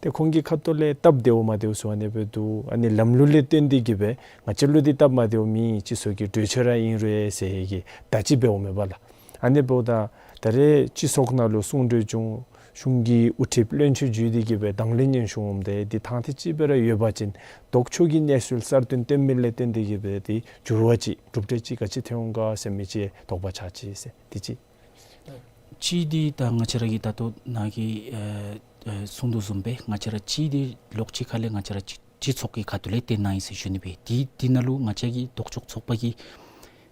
ཏེ་ཁོང་གི་ཁ་ཐུག་ལས་སྟབས་བདེཝ་མ་བདེཝ་ཚུ་ཨ་ནི་སྦེ་འདུག། ཨ་ནི་ལམ་ལུགས་ལས་བརྟེན་ཏེ་གི་སྦེ་ང་བཅས་ལུ་འདི་སྟབས་མ་བདེཝ་མེད། སྤྱི་ཚོགས་ཀྱི་གྲོས་ཆོད་ར་ཨིན་རུང་ཟེར་གྱི་ད་ཅི་འབདཝ་མས་པ་ལགས། ཨ་ནི་འབདཝ་ད་ད་རེས་སྤྱི་ཚོགས་ནང་ལུ་གསུང་གྲོས་བྱུང་། གཞུང་གི་དབུ་ཁྲིདཔ་བློན་ཆེན་བརྒྱུད་དེ་གི་སྦེ་དང་ལེན་སྙན་ཞུ་འོངམ་ད་འདི་ཐང་ཐིག་ཅིག་སྦེ་ར་ཡོད་པ་ཅིན་ལྡོག་ཕྱོགས་ཀྱི་གནས་ཚུལ་གསར་བཏོན་བཏོན་མི་ལས་བརྟེན་ཏེ་གི་སྦེ་འདི་འགྱུར་བ་ཅིག་གྲུབ་འབྲས་ཅིག་ག་ཅི་ཐོན་འོང་ག་ཟེར་མི་ཅིག་དོགས་པ་ཆགས་ཅི་ཟེར་འདི་ཅིག། གཅིག་འདི་ད་ང་བཅས་ར་གི་ད་ལྟོ་ནཱ་གི་ཨེ་ཨེ་གསུང་དོ་བཟུམ་སྦེ་ང་བཅས་ར་གཅིག་འདི་ལོགས་གཅིག་ཁ་ལས་ང་བཅས་ར་སྤྱི་སྤྱི་ཚོགས་ཀྱི་ཁ་ཐུག་ལས་བཏོན་གནང་ཡི་ཟེར་ཞུ་ནི་སྦེ། འདི་འདི་ནང་ལུ་ང་བཅས་ཀྱི་ལྡོག་ཕྱོགས་ཚོགས་པ་གི་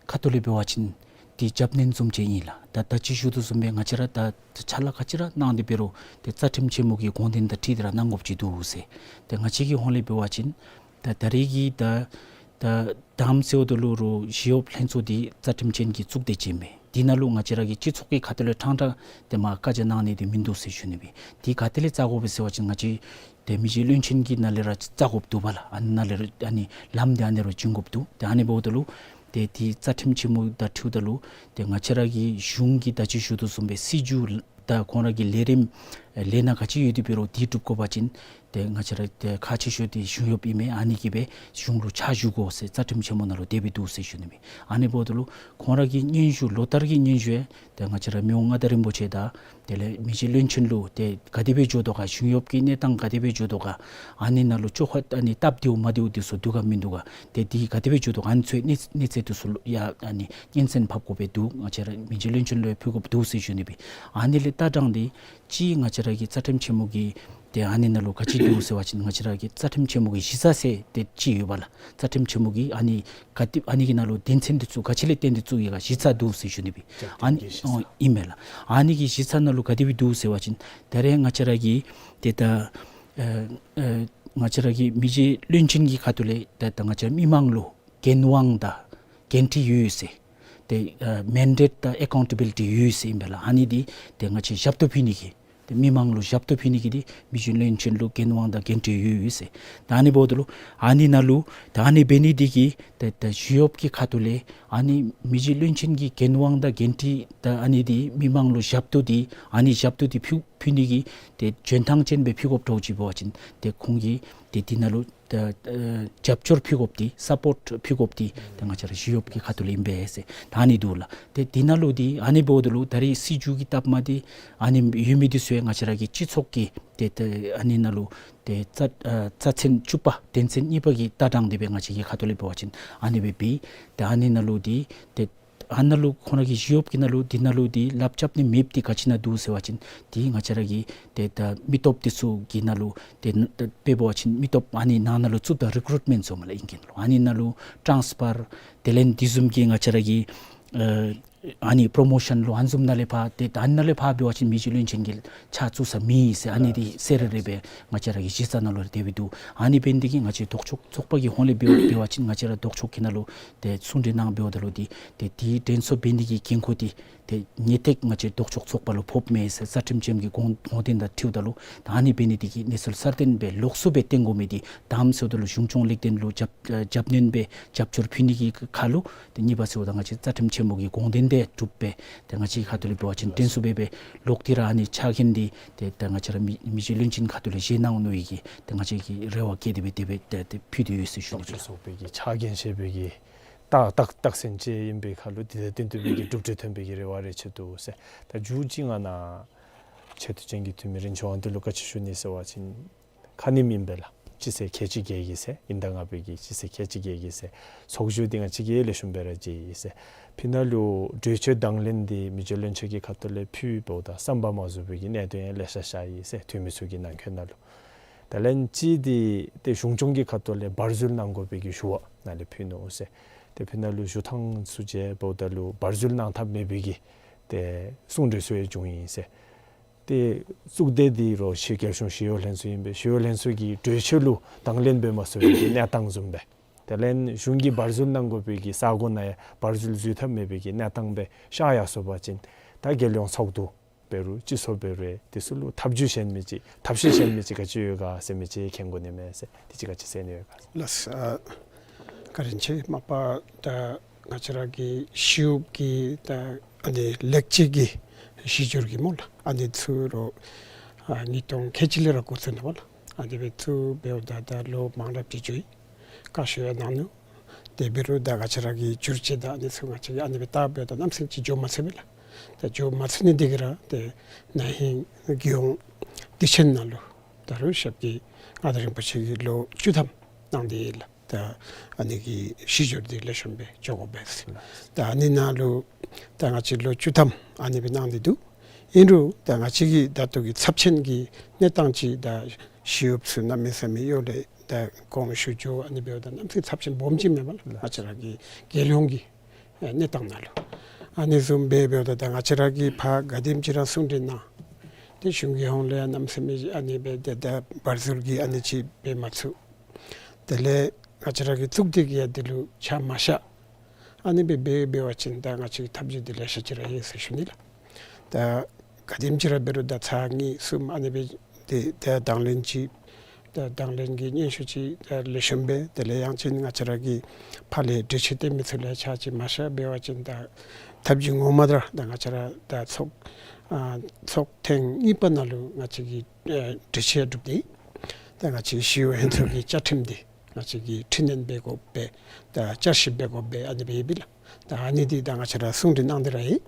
ཁ་ཐུག་ལས་འབད་བ་ཅིན་ ཏེ་རྒྱབ་སྣོན་བཟུམ་ཅིག་ཨིན་ལགས། ད་ད་ཅི་ཞུ་དོ་བཟུམ་སྦེ་ང་བཅས་ར་ད་ཕྱག་ལཱ་ག་ཅི་ར་གནང་སྟེ་འབད་རུང་ཏེ་རྩ་ཁྲིམས་ཆེན་མོ་གི་དགོངས་དོན་དང་འཁྲིལ་ཏེ་ར་གནང་དགོཔ་ཅིག་འདུག་ཟེར། ཏེ་ང་བཅས་ཀྱི་ཧོང་ལས་འབད་བ་ཅིན་ད་ད་རེས་ཀྱི་ད་ད་དང་པ་ཟེརཝ་ད་ལུ་རུང་ཞི་གཡོགཔ་ལྷན་ཚོགས་འདི་རྩ་ཁྲིམས་ཅན་གྱི་གཙུག་སྡེ་ཅིག་ཨིན་པས། འདི་ནང་ལུ་ང་བཅས་ར་གི་སྤྱི་ཚོགས་ཀྱི་ཁ་ཐུག་ལས་ཕྲང་ཕྲང་ཏེ་མར་བཀའ་རྒྱ་གནང་ནི་འདི་མིན་འདུག་ཟེར་ཞུ་ནི་སྦེ། འདི་ག་ཏེ་ལས་བཙག་དགོ་པས་ཟེར་བ་ཅིན་ང་བཅས་ཏེ་མི་རྗེ་བློན་ཆེན་གྱི་ནང་ལས་ར་བཙག་དགོཔ་འདུག་པ་ལགས། ཨ་ནི་ནང་ལས་ར་ཨ་ནི་ལམ་འདི་ཨ་ནི་ར་བྱིན་དགོཔ་འདུག། ཏེ་ཨ་ནི་འབདཝ་ད་ལུ་ཏེ་འདི་རྩ་ཁྲིམས་ཆེན་མོ་དང་འཁྲིལཝ་ད་ལུ་ཏེ་ང་བཅས་ར་གི་གཞུང་གིས་ད་ཅི་ཞུ་དོ་བཟུམ་སྦེ་སྲིད་བྱུས་ད་ཁོང་ར་གི་ལས་རིམ་ལས་སྣ་ག་ཅི་ཡོད་དེ་འབད་རུང་འདི་སྒྲུབ་དགོ་པ་ཅིན་ཏེ་ང་བཅས་ར་ཏེ་ཁག་ཆེ་ཤོས་འདི་གཞུང་གཡོགཔ་ཨིན་མས། ཨ་ནི་གིས་སྦེ་གཞུང་ལུ་ཕྱག་ཞུ་དགོ་ཟེར་རྩ་ཁྲིམས་ཆེན་མོ་ནང་ལུ་དེ་སྦེ་འདུག་ཟེར་ཞུ་ནི་མས། ཨ་ནི་འབདཝ་ད་ལུ་ཁོང་ར་གི་སྙན་ཞུ་ལོ་ལྟར་གྱི་སྙན་ཞུ་ཡང་ཏེ་ང་བཅས་ར་མི་དབང་མངའ་བདག་རིན་པོ་ཆེ་དང་དེ་ལས་མི་རྗེ་བློན་ཆེན་ལུ་ཏེ་ག་དེ་སྦེ་འགྱོ་དོ་ག། གཞུང་གཡོགཔ་ཀྱི་གནས་སྟངས་ག་དེ་སྦེ་འགྱོ་དོ་ག། ཨ་ནི་ནང་ལུ་བཅོ་ཁ་ཨ་ནི་སྟབས་བདེཝ་མ་བདེཝ་འདི་ཚུ་འདུག་ག་མིན་འདུག་ག། ཏེ་འདི་ག་དེ་སྦེ་འགྱོ་དོ་ག། ཨ་ནི་ཚུ་གནས་ཚད་འདི་ཚུ་ལུ་ཡང་ཨ་ནི་སྙན་གསན་ཕབ་དགོ་པས་འདུག། ང་བཅས་ར་མི་རྗེ་བློན་ཆེན་ལུ་ཡང་ཕུལ་དགོཔ་འདུག་ཟེར་ཞུ་ནི་སྦེ། ཨ་ནི་ལས་ལྟ་སྟངས་འདི་ཅིག་ང་བཅས་ར་གི་རྩ་ཁྲིམས་ཆེན་མོ་གི་ཏེ་ཨ་ནི་ནང་ལུ་ག་ཅི་འདུག་ཟེར་བ་ཅིན་ང་བཅས་ར་གི་རྩ་ཁྲིམས་ཆེན་མོ་གི་གཞི་རྩ་ཟེར་ཏེ་ཅིག་ཡོད་པ་ལགས། རྩ་ཁྲིམས་ཆེན་མོ་གི་ཨ་ནི་ག་ཏེ་ཨ་ནི་གི་ནང་ལུ་དོན་ཚན་འདི་ཚུ་ག་ཅི་ལས་བརྟེན་ཏེ་བཙུགས་ཡི་ག་གཞི་རྩ་འདུག་ཟེར་ཞུ་ནི་སྦེ། ཨ་ནི་ཨོ་ཨིན་མས་ལགས། ཨ་ནི་གི་གཞི་རྩ་ནང་ལུ་ག་དེ་སྦེ་འདུག་ཟེར་བ་ཅིན་ད་རེས་ང་བཅས་ར་གི་ཏེ་ད་ཨ་ཨ་ང་བཅས་ར་གི་མི་རྗེ་བློན་ཆེན་གྱི་ཁ་ཐུག་ལས་ད་ད་ང་བཅས་མི་མང་ལུ་འགན་དབང་དང་འགན་འཁྲི་ཡོད་ཟེར། ཏེ་ཨ་མེན་ཌེཊ་དང་ཨེ་ཀའུན་ཊ་བི་ལི་ཊི་ཡོད་ཟེར་ཨིན་པས་ལགས། ཨ་ནི་འདི་ཏེ་ང་བཅས་ཞབས་ཏོག་ཕུལ་ནི་གི་ཏེ་མི་མང་ལུ་ཞབས་ཏོག་ཕུལ་ནི་གི་འདི་མི་རྗེ་བློན་ཆེན་ལུ་འགན་དབང་དང་འགན་འཁྲི་ཡོད་ཡོད་ཟེར། ད་ཨ་ནི་འབདཝ་ད་ལུ་ཨ་ནི་ནང་ལུ་ད་ཨ་ནི་འབད་ནི་འདི་གིས་ཏེ་ད་ཞི་གཡོགཔ་གི་ཁ་ཐུག་ལས་ཨ་ནི་མི་རྗེ་བློན་ཆེན་གྱི་འགན་དབང་དང་འགན་འཁྲི་ད་ཨ་ནི་འདི་མི་མང་ལུ་ཞབས་ཏོག་འདི་ཨ་ནི་ཞབས་ཏོག་འདི་ཕུལ་ཕུལ་ནི་གི་ཏེ་འཇོན་ཐང་ཅན་སྦེ་ཕུལ་དགོཔ་འདྲཝ་ཅིག་འབད་བ་ཅིན་ཏེ་ཁོང་གིས་ཏེ་འདི་ནང་ལུ་ད་ཨ་རྒྱབ་སྐྱོར་ཕུལ་དགོཔ་འདི་སཔོརཊ་ཕུལ་དགོཔ་འདི་ད་ང་བཅས་ར་ཞི་གཡོགཔ་གི་ཁ་ཐུག་ལས་ཨིན་པས་ཟེར་ད་ཨ་ནི་འདུག་ལགས། ཏེ་འདི་ནང་ལུ་འདི་ཨ་ནི་འབདཝ་ད་ལུ་ད་རེས་སྲིད་བྱུས་ཀྱི་སྟབས་མ་འདི་ཨ་ནི་ཡོད་མི་འདི་ཚུ་ཡང་ང་བཅས་ར་གི་སྤྱི་ཚོགས་ཀྱི་ཏེ་ཏེ་ཨ་ནི་ནང་ལུ་ཏེ་རྩ་ཨ་རྩ་ཚན་བཅུ་པ་དོན་ཚན་གཉིས་པ་གི་ལྟ་སྟངས་འདི་སྦེ་ང་བཅས་ཀྱི་ཁ་ཐུག་ལས་འབད་བ་ཅིན་ཨ་ནི་སྦེ་འབད། ཏེ་ཨ་ནི་ནང་ལུ་འདི་ཏེ་ཨ་ནཱ་ལུ་ཁོང་ར་གི་ཞི་གཡོགཔ་གི་ནང་ལུ་འདི་ནང་ལུ་འདི་ལགཔ་རྐྱབ་ནི་མེདཔ་འདི་ག་ཅི་ནང་འདུག་ཟེར་བ་ཅིན་འདི་ང་བཅས་ར་གི་ཏེ་ད་མི་སྟོབས་འདི་ཚུ་གི་ནང་ལུ་ཏེ་ད་དཔེ་འབད་བ་ཅིན་མི་སྟོབས་ཨ་ནི་ནང་ན་ལུ་བཙུགསཔ་ད་རི་ཀུ་རུཊ་མེནཊ་ཟེར་མས་ལགས་ཨིང་སྐད་ནང་ལུ། ཨ་ནི་ནང་ལུ་ཊཱནསི་ཕར་དེ་ལས་འདི་བཟུམ་གྱི་ང་བཅས་ར་གི་ཨ་ཨ་ནི་པོརོ་མོ་ཤཱན་ལུ་ཨ་ནི་བཟུམ་ནང་ལས་ཕར་ཏེ་ད་ཨ་ནི་ནང་ལས་ཕར་འབད་བ་ཅིན་མི་རྗེ་བློན་ཆེན་གྱིས་ཕྱག་བཙུགས་ས་མེད་ཟེར་ཨ་ནི་འདི་གསལ་རི་རི་སྦེ་ང་བཅས་ར་གི་གཞི་རྩ་ནང་ལུ་དེ་སྦེ་འདུག། ཨ་ནི་འབད་ནི་འདི་གིས་ང་བཅས་ལྡོག་ཕྱོགས་ཚོགས་པ་གི་ཧོང་ལས་འབད་འབད་བ་ཅིན་ང་བཅས་ར་ལྡོག་ཕྱོགས་ཀྱི་ནང་ལུ་ཏེ་གསུང་གྲོས་གནང་འབདཝ་ད་ལུ་འདི་ཏེ་འདི་དྲན་གསོ་འབད་ནི་གི་འགན་ཁུར་འདི་ཏེ་ངེས་ཏིག་ང་བཅས་ལྡོག་ཕྱོགས་ཚོགས་པ་ལུ་ཕོགཔ་མས་ཟེར་རྩ་ཁྲིམས་ཆེན་མོ་གི་དགོངས་དགོངས་དོན་དང་འཁྲིལཝ་ད་ལུ་ད་ཨ་ནི་འབད་ནི་འདི་གིས་གནས་ཚུལ་གསར་བཏོན་སྦེ་ལོགས་སུ་སྦེ་བཏོན་དགོ་མི་འདི་དང་པ་ཟེརཝ་ད་ལུ་གཞུང་སྐྱོང་ལེགས་ལྡན་ལུ་རྒྱབ་ཨ་རྒྱབ་སྣོན་སྦེ་རྒྱབ་སྐྱོར་ཕུལ་ནི་གི་ཁ་ལུ། ཏེ་གཉིས་པ་ཟེརཝ་ད་ང་བཅས་རྩ་ཁྲིམས་ཆེན་མོ་གི་དགོངས་དོན་འདི་སྒྲུབ་སྦེ་ཏེ་ང་བཅས་ཁ་ཐུག་ལས་འབད་བ་ཅིན་དྲན་གསོ་འབད་སྦེ་ལོག་སྟེ་ར་ཨ་ནི་ཕྱག་འགན་འདི་ཏེ་ད་ང་བཅས་ར་མི་མི་རྗེ་བློན་ཆེན་ཁ་ཐུག་ལས་བཞེས་གནང་ནུག་ཡི་གི་ཏེ་ང་བཅས་ཀྱིས་རེ་བ་བསྐྱེད་དེ་སྦེ་དེ་སྦེ་ཏེ་ཏེ་ཕུལ་ཏེ་ཡོད་ཟེར་ཞུ་ནི། ལྡོག་ཕྱོགས་ཚོགས་པའི་གི་ཕྱག་འགན་བཞེས་པའི་གི་རྟགས་རྟགས་རྟགས་མཚན་ཅིག་ཨིན་པའི་ཁ་ལུ་དེ་དང་བསྟུན་ཏེ་སྦེ་གི་གྲུབ་འབྲས་ཐོན་པའི་གི་རེ་བ་རེ་ཆེ་འདུག་ཟེར། ད་མཇུག་ཅིག་ང་ནཱ་ཆེ་བསྟོད་ཅན་གྱི་འཐུས་མི་རིན་ཆེན་དབང་འདུས་ལུ་བཀའ་ཅི་ཞུ་ནི་ཟེར་བ་ཅིན་ཁ་ཉིནམ་ཨིན་པས་ལགས། སྤྱི་ཚེས་ཁལ་གཅིག་བརྒལ་གི་ཟེར་ཨིན་ཟླ་ལྔ་པའི་གི་སྤྱི་ཚེས་ཁལ་གཅིག་བརྒལ་གི་ཟེར་ཚོགས་བཞུགས་འདི་ང་བཅས་ཀྱིས་ལེགས་ཤོམ་སྦེ་ར་མཇལ་ཡི་ཟེར། ཕི་ནང་ལུ་གྲོས་ཆོད་དང་ལེན་འདི་མི་རྗེ་བློན་ཆེན་གྱི་ཁ་ཐུག་ལས་ཕུལ་འབདཝ་ད་བསམ་པ་མ་རྫོགས་པའི་གི་གནད་དོན་ཡང་ལེ་ཤ་ཤར་ཡི་ཟེར་འཐུས་མི་ཚུ་གི་ནང་འཁོད་ནང་ལུ། ད་ལན་གཅིག་འདི་ཏེ་གཞུང་སྐྱོང་གི་ཁ་ཐུག་ལས་བར་འཛུལ་གནང་དགོ་པའི་གི་ཞུ་བ་ནཱ་ལས་ཕུལ་ནུག་ཟེར། ཏེ་ཕི་ནང་ལུ་ཞུ་ཐངས་ཚུ་མཇལ་འབདཝ་ད་ལུ་བར་འཛུལ་གནང་ཐབས་མེད་པའི་གི་ཏེ་གསུང་གྲོས་ཚུ་ཡང་བྱུང་ཡི་ཟེར། ཏེ་གཙུག་སྡེ་འདི་རོགས་ཞི་རྒྱལ་གཞུང་ཞི་གཡོག་ལྷན་ཚོགས་ཨིན་པས། ཞི་གཡོག་ལྷན་ཚོགས་ཀྱིས་གྲོས་ཆོད་ལུ་དང་ལེན་འབད་མ་ཚུགས་པའི་གི་གནས་སྟངས་བཟུམ་སྦེ། དེ་ལས་གཞུང་གིས་བར་འཛུལ་གནང་དགོ་པའི་གི་ས་གོ་ནང་ཡང་བར་འཛུལ་འཛུལ་ཐབས་མེད་པའི་གི་གནས་སྟངས་སྦེ་ཤར་ཡར་སོང་པ་ཅིན་ད་རྒྱལ་ཡོངས་ཚོགས་འདུ་འབད་རུང་སྤྱི་ཚོགས་འབད་རུང་དེ་ཚུ་ལུ་ཐབས་བྱུས་གཞན་མི་ཅིག་ཐབས་ཤེས་གཞན་མི་ཅིག་ག་ཅི་ཡོད་ག་ཟེར་མི་ཅིག་མཁྱེན་དགོ་ནི་མས་ཟེར། དེ་ཅིག་ག་ཅི་ཟེར་ནི་ཡོད་ག། ལགས་སོ། ཨ་བཀའ་དྲིན་ཆེ། མ་པ་ད་ང་བཅས་ར་གི་ཞི་གཡོགཔ་གི་ད་ཨ་ནི་ལེགས་སྐྱེས་ཀྱི་གཞི་འགྱུར་གྱི་སྨོ་ལགས། ཨ་ནི་ཚུ་རོགས་ཨ་ཉིས་སྟོང་ཁལ་གཅིག་ལས་ར་འགོ་བཙུགས་ནུག་སྨོ་ལགས། ཨ་ནི་སྦེ་ཚུ་འབདཝ་ད་ད་ལོ་མང་རབས་ཅིག་འགྱོ་ཡི། བཀའ་ཤོག་ཡང་གནང་ནུག། དེ་འབད་རུང་ད་ང་བཅས་ར་གི་འགྱུར་བཅོས་དང་ཨ་ནི་ཚུ་ང་བཅས་ཀྱིས་ཨ་ནི་སྦེ་བལྟ་འབདཝ་ད་གནམ་མེད་ས་མེད་ཅིག་འགྱོ་མ་ཚུགས་པས་ལགས། ད་འགྱོ་མ་ཚུགས་ནི་འདི་གིས་ར་ཏེ་ན་ཧིང་རྒྱལ་ཡོངས་དུས་ཆེན་ནང་ལུ་ད་རུང་ཞབས་ཀྱི་མངའ་བདག་རིན་པོ་ཆེ་གིས་ལོ་བཅུ་ཐམ་གནང་སྟེ་ཡོད་ལགས། ད་ཨ་ནི་གི་གཞི་འགྱུར་འདི་ལེགས་ཤོམ་སྦེ་འགྱོ་དགོ་པས་ཟེར། ད་ཨ་ནི་ནང་ལུ་ད་ང་བཅས་ལོ་བཅུ་ཐམ་ཨ་ནི་སྦེ་གནང་སྟེ་འདུག། ཨིན་རུང་ད་ང་བཅས་ཀྱི་ད་ལྟོ་གི་ཚབས་ཆེན་གྱི་གནས་སྟངས་ཅིག་ད་ཞི་གཡོགཔ་ཚུ་གནམ་མེད་ས་མེད་གཡོག་ལས་ད་དགོངསམ་ཞུ་འགྱོ་ཨ་ནི་འབདཝ་ད་གནམ་མེད་ས་མེད་ཚབས་ཆེན་སྦོམ་ཅིག་མེན་པ་ལགས། ང་བཅས་ར་གི་རྒྱལ་ཡོངས་ཀྱི་ཨེ་གནས་སྟངས་ནང་ལུ། ཨ་ནི་བཟུམ་སྦེ་འབདཝ་ད་ད་ང་བཅས་ར་གིས་ཕར་ག་དེམ་ཅིག་ར་གསུང་གྲོས་གནང་། ཏེ་གཞུང་གི་ཧོངས་ལས་ཡང་གནམ་མེད་ས་མེད་ཨ་ནི་སྦེ་ཏེ་ད་བར་འཛུལ་གྱིས་ཨ་ནི་ཅིག་འབད་མ་ཚུགས། དེ་ལས་ང་བཅས་ར་གི་གཙུག་སྡེ་གིས་ཡང་དེ་ལུ་ཆ་མ་བཞག། ཨ་ནི་སྦེ་འབད་འབད་བ་ཅིན་ད་ང་བཅས་ཀྱི་ཐབས་བྱུས་འདི་ལེ་ཤ་ཅིག་ར་ཡོད་ཟེར་ཞུ་ནི་ལགས། ད་ག་དེམ་ཅིག་ར་འབད་རུང་ད་ཚར་གཉིས་གསུམ་ཨ་ནི་སྦེ་ཏེ་ད་དང་ལེན་ཅིག་ད་དང་ལེན་གྱི་སྙན་ཞུ་ཅིག་ད་ལེགས་ཤོམ་སྦེ་དེ་ལས་ཡང་ཅིན་ང་བཅས་ར་གིས་ཕར་ལས་གྲོས་ཆོད་བཏོན་མི་ཚུ་ལུ་ཆ་ཅིག་མ་བཞག་འབད་བ་ཅིན་ད་ཐབས་བྱུས་ངོ་མ་ར་ད་ང་བཅས་ར་ད་ཚོགས་ཨ་ཚོགས་ཐེངས་གཉིས་པ་ནང་ལུ་ང་བཅས་ཀྱིས་ཨེ་གྲོས་ཆོད་གྲུབ་སྟེ་ད་ང་བཅས་ཀྱི་ཞི་གཡོག་ཕན་ཚུན་གྱི་བཅའ་ཁྲིམས་འདི་ང་བཅས་ཀྱིས་འཕྲི་སྣོན་འབད་དགོཔ་སྦེ་ད་བསྐྱར་ཞིབ་འབད་དགོཔ་སྦེ་ཨ་ནི་སྦེ་ཡོདཔ་ཨིན་ལགས། ད་ཨ་ནི་འདི་ད་ང་བཅས་ར་གསུང་གྲོས་གནང་སྟེ་ར་ཡོད།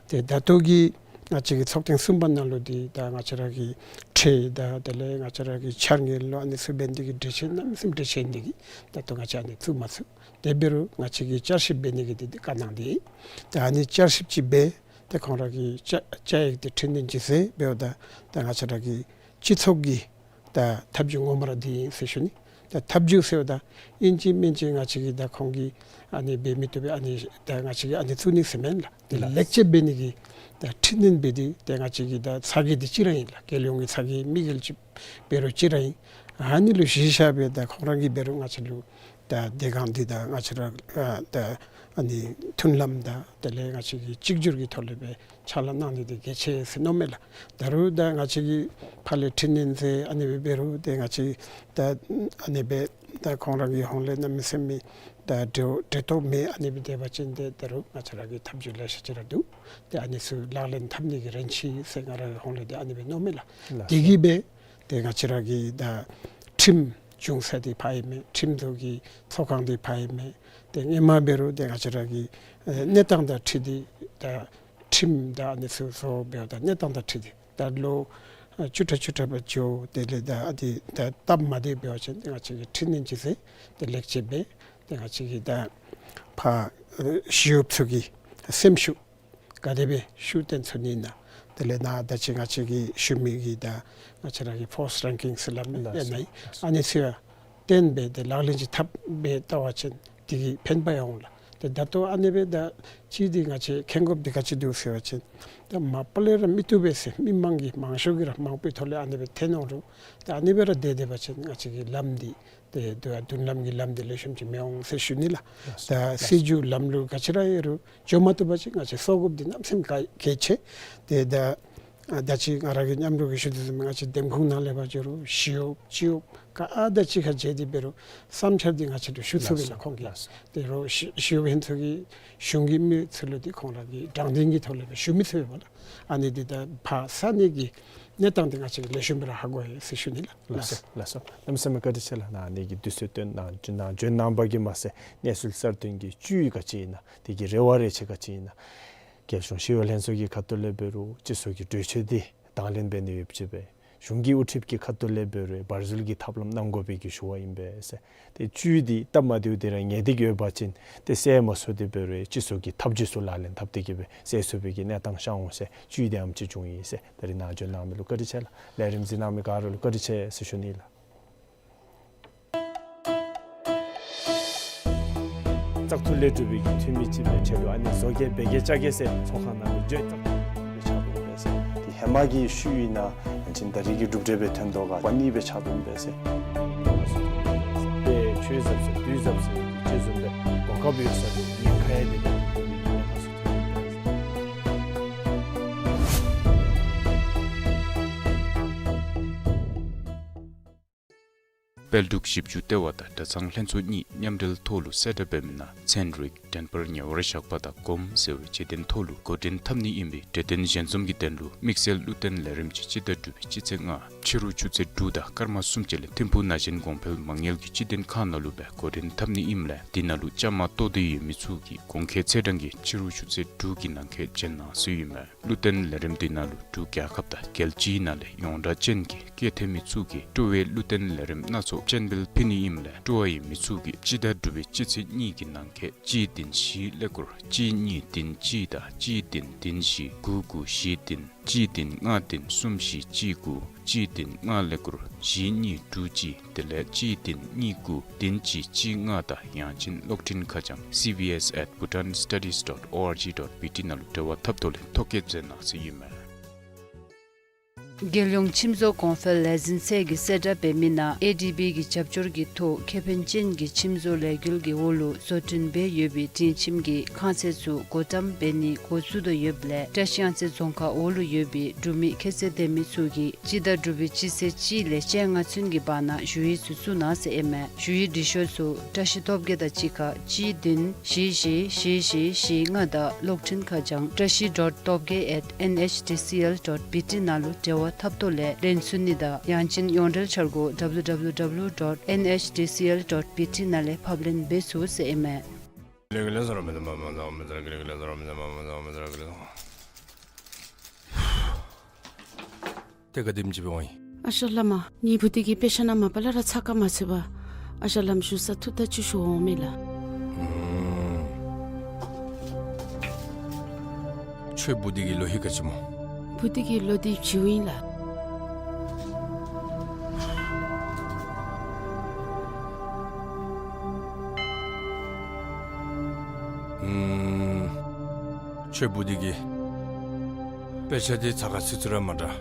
ཏེ་ད་ལྟོ་གི་ང་བཅས་ཀྱི་ཚོགས་ཐེངས་གསུམ་པ་ནང་ལུ་འདི་ད་ང་བཅས་ར་གི་ཁྲལ་དང་དེ་ལས་ང་བཅས་ར་གི་འཆར་དངུལ་ལུ་ཨ་ནི་ཚུ་འབད་ནི་འདི་གིས་གྲོས་ཆོད་གནམ་མེད་ས་མེད་གྲོས་ཆོད་འདི་གིས་ད་ལྟོ་ང་བཅས་ཨ་ནི་བཙུགས་མ་ཚུགས། དེ་འབད་རུང་ང་བཅས་ཀྱིས་བསྐྱར་ཞིབ་འབད་ནི་གི་འདི་འདི་བཀའ་གནང་སྟེ་ཡོད། ད་ཨ་ནི་བསྐྱར་ཞིབ་ཅིག་འབད་ཏེ་ཁོང་ར་གི་བཅའ་བཅའ་ཡིག་འདི་འཕྲི་སྣོན་ཅིག་མཛད་འབདཝ་ད་ད་ང་བཅས་ར་གི་སྤྱི་ཚོགས་ཀྱི་ད་ཐབས་བྱུས་ངོ་མ་ར་འདི་ཨིན་ཟེར་ཞུ་ནི། ད་ཐབས་བྱུས་ཟེརཝ་ད་ཨིན་ཅི་མིན་ཅི་ང་བཅས་ཀྱིས་ད་ཁོང་གིས་ཨ་ནི་འབད་མི་བཏུབ་པས་ཨ་ནི་ད་ང་བཅས་ཀྱིས་ཨ་ནི་བཙུགས་ནི་ཟེར་མེན་ལགས། དེ་ལེགས་བཅོས་འབད་ནི་གི་ད་འཕྲི་སྣོན་འབད་དེ་ཏེ་ང་བཅས་ཀྱི་ད་ཚ་གྱང་འདི་གཅིག་ར་ཨིན་ལགས། རྒྱལ་ཡོངས་ཀྱི་ཚ་གྱང་དམིགས་ཡུལ་ཅིག་འབད་རུང་གཅིག་ར་ཨིན། ཨ་ནི་ལུ་གཞི་བཞག་སྦེ་ད་ཁོང་ར་གིས་འབད་རུང་ང་བཅས་ལུ་ད་དེ་སྒང་འདི་ད་ང་བཅས་ར་ཨ་ད་ཨ་ནི་མཐུན་ལམ་དང་དེ་ལས་ང་བཅས་ཀྱི་གཅིག་གྱུར་གྱི་ཐོག་ལས་སྦེ་ཕྱག་ལཱ་གནང་ནི་འདི་གལ་ཆེ་ཟེར་མནོཝ་མས་ལགས། ད་རུང་ད་ང་བཅས་ཀྱིས་ཕར་ལས་འཕྲི་སྣོན་མཛད་ཨ་ནི་སྦེ་འབད་རུང་ཏེ་ང་བཅས་ད་ཨ་ནི་སྦེ་ད་ཁོང་ར་གི་ཧོངས་ལས་གནམ་མེད་ས་མེད་ད་འབྲེལ་འབྲེལ་གཏོགས་མེད་ཨ་ནི་སྦེ་སྡོད་པ་ཅིན་ཏེ་ད་རུང་ང་བཅས་ར་གི་ཐབས་བྱུས་ལེ་ཤ་ཅིག་ར་འདུག། ཏེ་ཨ་ནི་ཚུ་ལག་ལེན་འཐབ་ནི་གི་རན་ཆི་ཟེར་ང་ར་གི་ཧོངས་ལས་ཏེ་ཨ་ནི་སྦེ་མནོཝ་མས་ལགས། ལགས། དེ་གིས་སྦེ་ཏེ་ང་བཅས་ར་གི་ད་ཁྲིམས་འབྱུང་ས་འདི་ཕར་ཨིན་མས། ཁྲིམས་བཟོ་གི་ཚོགས་ཁང་འདི་ཕར་ཨིན་མས། ཏེ་སྔོན་མ་འབད་རུང་ཏེ་ང་བཅས་ར་གི་ཨེ་གནས་སྟངས་དང་འཁྲིལ་ཏེ་ད་ཁྲིམས་དང་ཨ་ནི་ཚུ་བཟོ་འབདཝ་ད་གནས་སྟངས་དང་འཁྲིལ་ཏེ་ད་ལོ་ཨེ་བཅུ་ཕྲག་བཅུ་ཕྲག་སྦེ་འགྱོ། དེ་ལས་ད་ཨ་འདི་ད་སྟབས་མ་བདེ་འབད་བ་ཅིན་ཏེ་ང་བཅས་ཀྱིས་འཕྲི་སྣོན་ཅིག་མཛད་ཏེ་ལེགས་བཅོས་འབད་ཏེ་ང་བཅས་ཀྱི་ད་ཕར་ཨེ་ཞི་གཡོགཔ་ཚུ་གི་སེམས་ཤུགས་ག་དེ་སྦེ་ཤུགས་བཏོན་ཚུགས་ནི་ཨིན་ན། དེ་ལས་ནཱ་ད་ཅི་ང་བཅས་ཀྱིས་ཞུ་མི་གི་ད་ང་བཅས་ར་གི་ཕོརསི་རེང་ཀིང་ཟེར་སླབ་མི་ལགས་ཡང་ན་ཨ་ནི་ཚུ་ཡང་བཏོན་སྦེ་ཏེ་ལག་ལེན་ཅིག་འཐབ་སྦེ་བལྟ་བ་ཅིན་དེ་གིས་ཕན་པ་ཡང་འོང་ལགས། ཏེ་ད་ལྟོ་ཨ་ནི་སྦེ་ད་ཅི་འདི་ང་བཅས་མཁྱེན་དགོཔ་འདི་ག་ཅི་འདུག་ཟེར་བ་ཅིན་ད་མ་པ་ལས་ར་མི་བཏུབ་པས་ཟེར་མི་མང་གིས་མང་ཤོས་ཀྱིས་ར་མང་པོའི་ཐོག་ལས་ཨ་ནི་སྦེ་འཐེན་འོང་རུང་ད་ཨ་ནི་སྦེ་ར་སྡོད་སྡོད་པ་ཅིན་ང་བཅས་ཀྱི་ལམ་འདི་ཏེ་དུ་མཐུན་ལམ་གྱི་ལམ་འདི་ལེགས་ཤོམ་ཅིག་མི་འོང་ཟེར་ཞུ་ནི་ལགས། ད་སྲིད་བྱུས་ལམ་ལུགས་ག་ཅི་ར་ཨིན་རུང་འགྱོ་མ་བཏུབ་པ་ཅིན་ང་བཅས་སོར་དགོཔ་འདི་གནམ་མེད་ས་མེད་གལ་ཆེ། ཏེ་ད་ཨ་ད་ཅི་ང་ར་གི་མཉམ་རོགས་ཀྱིས་ཞུ་དོ་བཟུམ་ང་བཅས་འདེམས་ཁོངས་ནང་ལས་ཕར་འགྱོ་རུང་ཞི་གཡོགཔ་སྤྱི་གཡོགཔ་ག་ཨ་ད་ཅི་ཁར་མཇལ་ཏེ་འབད་རུང་བསམ་འཆར་འདི་ང་བཅས་ལུ་ཞུ་ཚུགས་པས་ལགས། ཁོང་གིས་ཏེ་རོགས་ཞི་ཞི་གཡོགཔ་ཕན་ཚུན་གྱི་གཞུང་གི་མི་ཚུ་ལུ་ཏེ་ཁོང་ར་གི་དྲང་བདེན་གྱི་ཐོག་ལས་སྦེ་ཞུ་མི་ཚུགས་པས་ལགས། ཨ་ནི་འདི་ད་ཕར་ས་གནས་ཀྱི་གནས་སྟངས་འདི་ང་བཅས་ལེགས་ཤོམ་སྦེ་ར་ཧ་གོ་ཡི་ཟེར་ཞུ་ནི་ལགས། ལགས་སོ། ལགས་སོ། གནམ་མེད་ས་མེད་བཀའ་དྲིན་ཆེ་ལགས། ནཱ་ནཱ་གིས་དུས་ཚོད་བཏོན་གནང་ནཱ་བྱོན་གནང་བ་གིས་མ་ཚད་གནས་ཚུལ་གསར་བཏོན་གྱི་བཅུད་ག་ཅི་ཨིན་ན་དེ་གི་རེ་བ་རེ་ཆེ་ག་ཅི་ཨིན་ན་རྒྱལ་གཞུང་ཞི་གཡོག་ལྷན་ཚོགས་ཀྱི་ཁ་ཐུག་ལས་འབད་རུང་སྤྱི་ཚོགས་ཀྱི་གྲོས་ཆོད་འདི་དང་ལེན་འབད་ནི་ཡོདཔ་ཅིག་སྦེ་གཞུང་གི་དབུ་ཁྲིདཔ་ཀྱི་ཁ་ཐུག་ལས་འབད་རུང་བར་འཛུལ་གྱི་ཐབས་ལམ་གནང་དགོ་པའི་གི་ཞུ་བ་ཨིན་པས་ཟེར། ཏེ་བཅུད་འདི་སྟབས་མ་བདེཝ་འདི་ར་ངེས་ཏིག་ཡོད་པ་ཅིན་ཏེ་སེལ་མ་ཚུགས་ཏེ་འབད་རུང་སྤྱི་ཚོགས་ཀྱི་ཐབས་བྱུས་ཚུ་ལག་ལེན་འཐབ་སྟེ་གི་སྦེ་སེལ་ཚུགས་པའི་གི་གནས་སྟངས་ཤར་འོང་ཟེར་བཅུད་འདི་ཨམ་ཅིག་བྱུང་ཡི་ཟེར། ད་རིས་ནཱ་བྱོན་གནང་མི་ལུ་བཀའ་དྲིན་ཆེ་ལགས། ལས་རིམ་གཟིགས་གནང་མི་ག་ར་ལུ་བཀའ་དྲིན་ཆེ་ཟེར་ཞུ་ནི་ལགས། བཙག་འཐུ་ལས་གྲུབ་པའི་གི་འཐུས་མི་ཅིག་སྦེ་ཁྲལ་ལུ་ཨ་ནི་བཟོ་གེ་འབད་གེ་བཅའ་གེ་ཟེར་ཚོགས་ཁང་ནང་ལུ་བརྗོད་བཙག་འཐུ་ལས་ཆགས་དོ་ཨིན་པས་ཟེར། ཏེ་ཧེ་མ་གི་ཤུལ་ཨིན་ན་ཡང་ཅིན་ད་རིས་ཀྱི་གྲུབ་འབྲས་སྦེ་ཐོན་དོ་ག་པ་ནི་སྦེ་ཆགས་དོ་ཨིན་པས་ཟེར། ཏེ་ཆོས་ཟབ་ཟེར་དུས་ཟབ་ཟེར་ཅིག་བཟུམ་སྦེ་གོ་སྐབས་ཡོད་ས་ལུ་ཉེན་ཁ་ཡང་མེད་པའི་གི་གནས་སྟངས་ཚུ་ཐོན་ཡི་ཟེར། དཔལ་འབྲུག་བཞི་བཅུ་ལྟེ་བ་དང་གྲྭ་ཚང་ལྷན་ཚོགས་གཉིས་མཉམ་འབྲེལ་ཐོག་ལུ་གསལ་བསྒྲགས་འབད་མི་ནང་ཚན་རིག་འགྲན་བསྡུར་ཉེ་བར་བཞག་པ་དང་གོམས་ཟེར་བའི་བྱེད་དོན་ཐོག་ལུ་འགོ་འདྲེན་འཐབ་ནི་ཨིན་པའི་གྲོས་དོན་ཞལ་འཛོམས་ཀྱི་དོན་ལུ་དམིགས་བསལ་བློ་བརྟན་ལས་རིམ་གྱིས་སྤྱི་ཟླ་དྲུག་པའི་སྤྱི་ཚེས་ལྔ་ཕྱི་རུ་ཆུ་ཚོད་དྲུག་དང་སྐར་མ་གསུམ་ཅིག་ལས་ཐིམ་ཕུག་ན་གཞོན་གོང་འཕེལ་མ་དངུལ་གྱི་སྤྱི་དོན་ཁང་ནང་ལུ་སྦེ་འགོ་འདྲེན་འཐབ་ནི་ཨིནམ་ལས་དེ་ནང་ལུ་བཅའ་མར་གཏོགས་ཏེ་ཡོད་མི་ཚུ་གིས་གོང་འཁོད་ཚེས་གྲངས་ཀྱི་ཕྱི་རུ་ཆུ་ཚོད་དྲུག་གི་ནང་འཁོད་བྱོན་གནང་ཟེར་ཨིན་མས། བློ་བརྟན་ལས་རིམ་འདི་ནང་ལུ་འབྲུག་རྒྱལ་ཁབ་དང་རྒྱལ་སྤྱིའི་ནང་ལས་ཡོངས་གྲགས་ཅན་གྱི་སྐད་ཐོན་མི་ཚུ་གིས་སྤྲོ་བའི་བློ་བརྟན་ལས་རིམ་སྣ་ཚོགས་ སྤྱན་འབུལ་ཕུལ་ནི་ཨིནམ་ལས་སྤྲོ་བ་ཡོད་མི་ཚུ་གིས་སྤྱི་ཟླ་དྲུག་པའི་སྤྱི་ཚེས་གཉིས་ཀྱི་ནང་འཁོད་གཅིག་བདུན་བཞི་ཀླད་ཀོར་གཅིག་གཉིས་བདུན་གཅིག་དང་གཅིག་བདུན་བདུན་བཞི་དགུ་དགུ་བཞི་བདུན། གཅིག་བདུན་ལྔ་བདུན་གསུམ་བཞི་གཅིག་དགུ། གཅིག་བདུན་ལྔ་ཀླད་ཀོར་བཞི་གཉིས་དྲུག་གཅིག། དེ་ལས་གཅིག་བདུན་གཉིས་དགུ་བདུན་གཅིག་གཅིག་ལྔ་དང་ཡང་ཅིན་གློག་འཕྲིན་ཁ་བྱང་C B S at bhutan studies dot O R G dot B T ནང་ལུ་འབྲེལ་བ་འཐབ་ཐོག་ལས་ཐོ་བཀོད་མཛད་གནང་ཟེར་ཨིན་མས། རྒྱལ་ཡོངས་ཁྱིམ་བཟོ་གོང་འཕེལ་ལས་འཛིན་ཚད་ཀྱིས་གསལ་བསྒྲགས་འབད་མི་ནང་ཨེ་ཌི་བི་གི་རྒྱབ་སྐྱོར་གྱི་ཐོག་ཁེ་ཕན་ཅན་གྱི་ཁྱིམ་བཟོ་ལས་འགུལ་གྱི་འོག་ལུ་བཟོ་སྐྲུན་འབད་ཡོད་པའི་སྒྲིང་ཁྱིམ་གྱི་ཁང་ཚན་ཚུ་སྒོ་བཀྲམ་འབད་ནི་འགོ་བཙུགས་དོ་ཡོདཔ་ལས་བཀྲིས་གཡང་རྩེ་རྫོང་ཁག་འོག་ལུ་ཡོད་པའི་འབྲུག་མི་ཁྱད་ཚད་ལྡན་མི་ཚུ་གིས་སྤྱི་ཟླ་དྲུག་པའི་སྤྱི་ཚེས་གཅིག་ལས་བཅོ་ལྔ་ཚུན་གྱི་བར་ན་ཞུ་ཡིག་ཚུ་བཙུགས་གནང་ཟེར་ཨིན་མས། ཞུ་ཡིག་འབྲི་ཤོག་ཚུ་བཀྲིས་སྟོབས་རྒྱས་དང་གཅིག་ཁར་གཅིག་བདུན་བཞི་བཞི་བཞི་བཞི་བཞི་ལྔ་དང་གློག་འཕྲིན་ཁ་བྱང་བཀྲིས་dot topgay at N H D C L dot B T ནང་ལུ་འབྲེལ་བ་འཐབ་ཐོག་ལས་ལེན་ཚུགས་ནི་དང་ཡང་ཅིན་ཡོངས་འབྲེལ་འཆར་སྒོ་W W W dot N H D C L dot B T ནང་ལས་ཕབ་ལེན་འབད་ཚུགས་ཟེར་ཨིན་མས། ཏེ་ག་དེམ་ཅིག་འབད་འོང་ཡི། ཨ་ཞང་བླ་མ། ངེའི་བུ་འདི་གིས་དཔེ་ཆ་ནང་མ་པ་ལས་ར་ཚགས་ཁར་མ་ཚུད་པར་ཨ་ཞང་བླམ་བཞུགས་ས་ཐུག་ད་ཅིག་ཞུ་འོང་མས་ལགས། ཨུམ། ཁྱོད་བུ་འདི་གི་ལོ་ཧིང་ག་ཅི་སྨོ། བུ་འདི་གི་ལོ་འདི་བྱིའུ་ཨིན་ལགས། ཨུམ། ཁྱོད་བུ་འདི་གིས་དཔེ་ཆ་འདི་ཚགས་ཁར་ཚུད་ཚུད་ར་མ་འདྲ།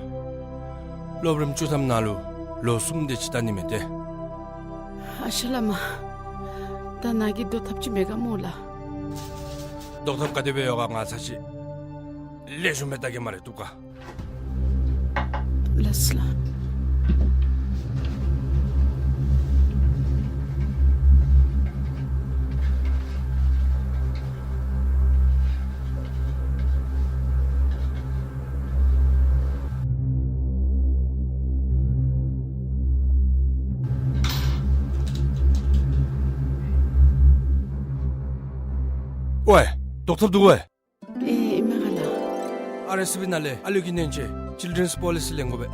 སློབ་རིམ་བཅུ་ཐམ་ནང་ལུ་ལོ་གསུམ་དེ་ཅིག་བལྟ་ནི་མས་ཏེ། ཨ་ཞང་བླ་མ། ད་ནཱ་གིས་བཟློག་ཐབས་ཅིག་མེད་ག་སྨོ་ལགས། བཟློག་ཐབས་ག་དེ་སྦེ་ཡོད་ག་ང་ཚར་ཅིག་ལེགས་ཤོམ་སྦེ་བལྟ་གེ་སྨ་རེ། བཏུབ་ག། ལགས་སོ་ལགས། ཝའེ། བཟློག་ཐབས་འདུག་ཝའེ། ཨེ་ཨིན་མས་ག་ལགས། ཨར་ཨའི་སི་བི་ནང་ལས་ཨ་ལུ་གི་ཉེན་བཅོལ་Children's Policy ལེན་དགོ་པས།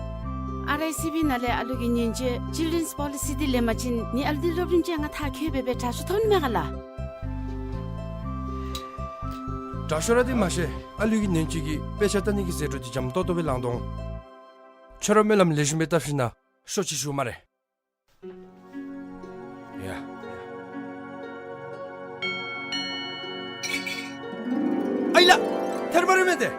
ཨར་ཨའི་སི་བི་ནང་ལས་ཨ་ལུ་གི་ཉེན་བཅོལ་Children's Policy འདི་ལེན་པ་ཅིན་ངེའི་ཨ་ལུ་འདི་སློབ་རིམ་བཅོ་ལྔ་མཐར་འཁྱོལ་སྦེ་སྦེ་དྲག་ཤོས་ཐོབ་ནི་མས་ག་ལགས། དྲག་ཤོས་ར་འདི་མ་ཤེས། ཨ་ལུ་གི་ཉེན་བཅོལ་གྱི་དཔེ་ཆ་བལྟ་ནི་གི་ཟད་འགྲོ་འདི་འཇམ་ཏོང་ཏོ་སྦེ་ལང་དོ་འོང་། ཁྱོད་ར་སྨོན་ལམ་ལེགས་ཤོམ་སྦེ་བཏབ་ཞིན་ན་ཤོག་ཅིག་ཞུ་སྨ་རེ། ཡ། ཨའི་ལགས། ཐལ་བ་རེ་མས་ཏེ།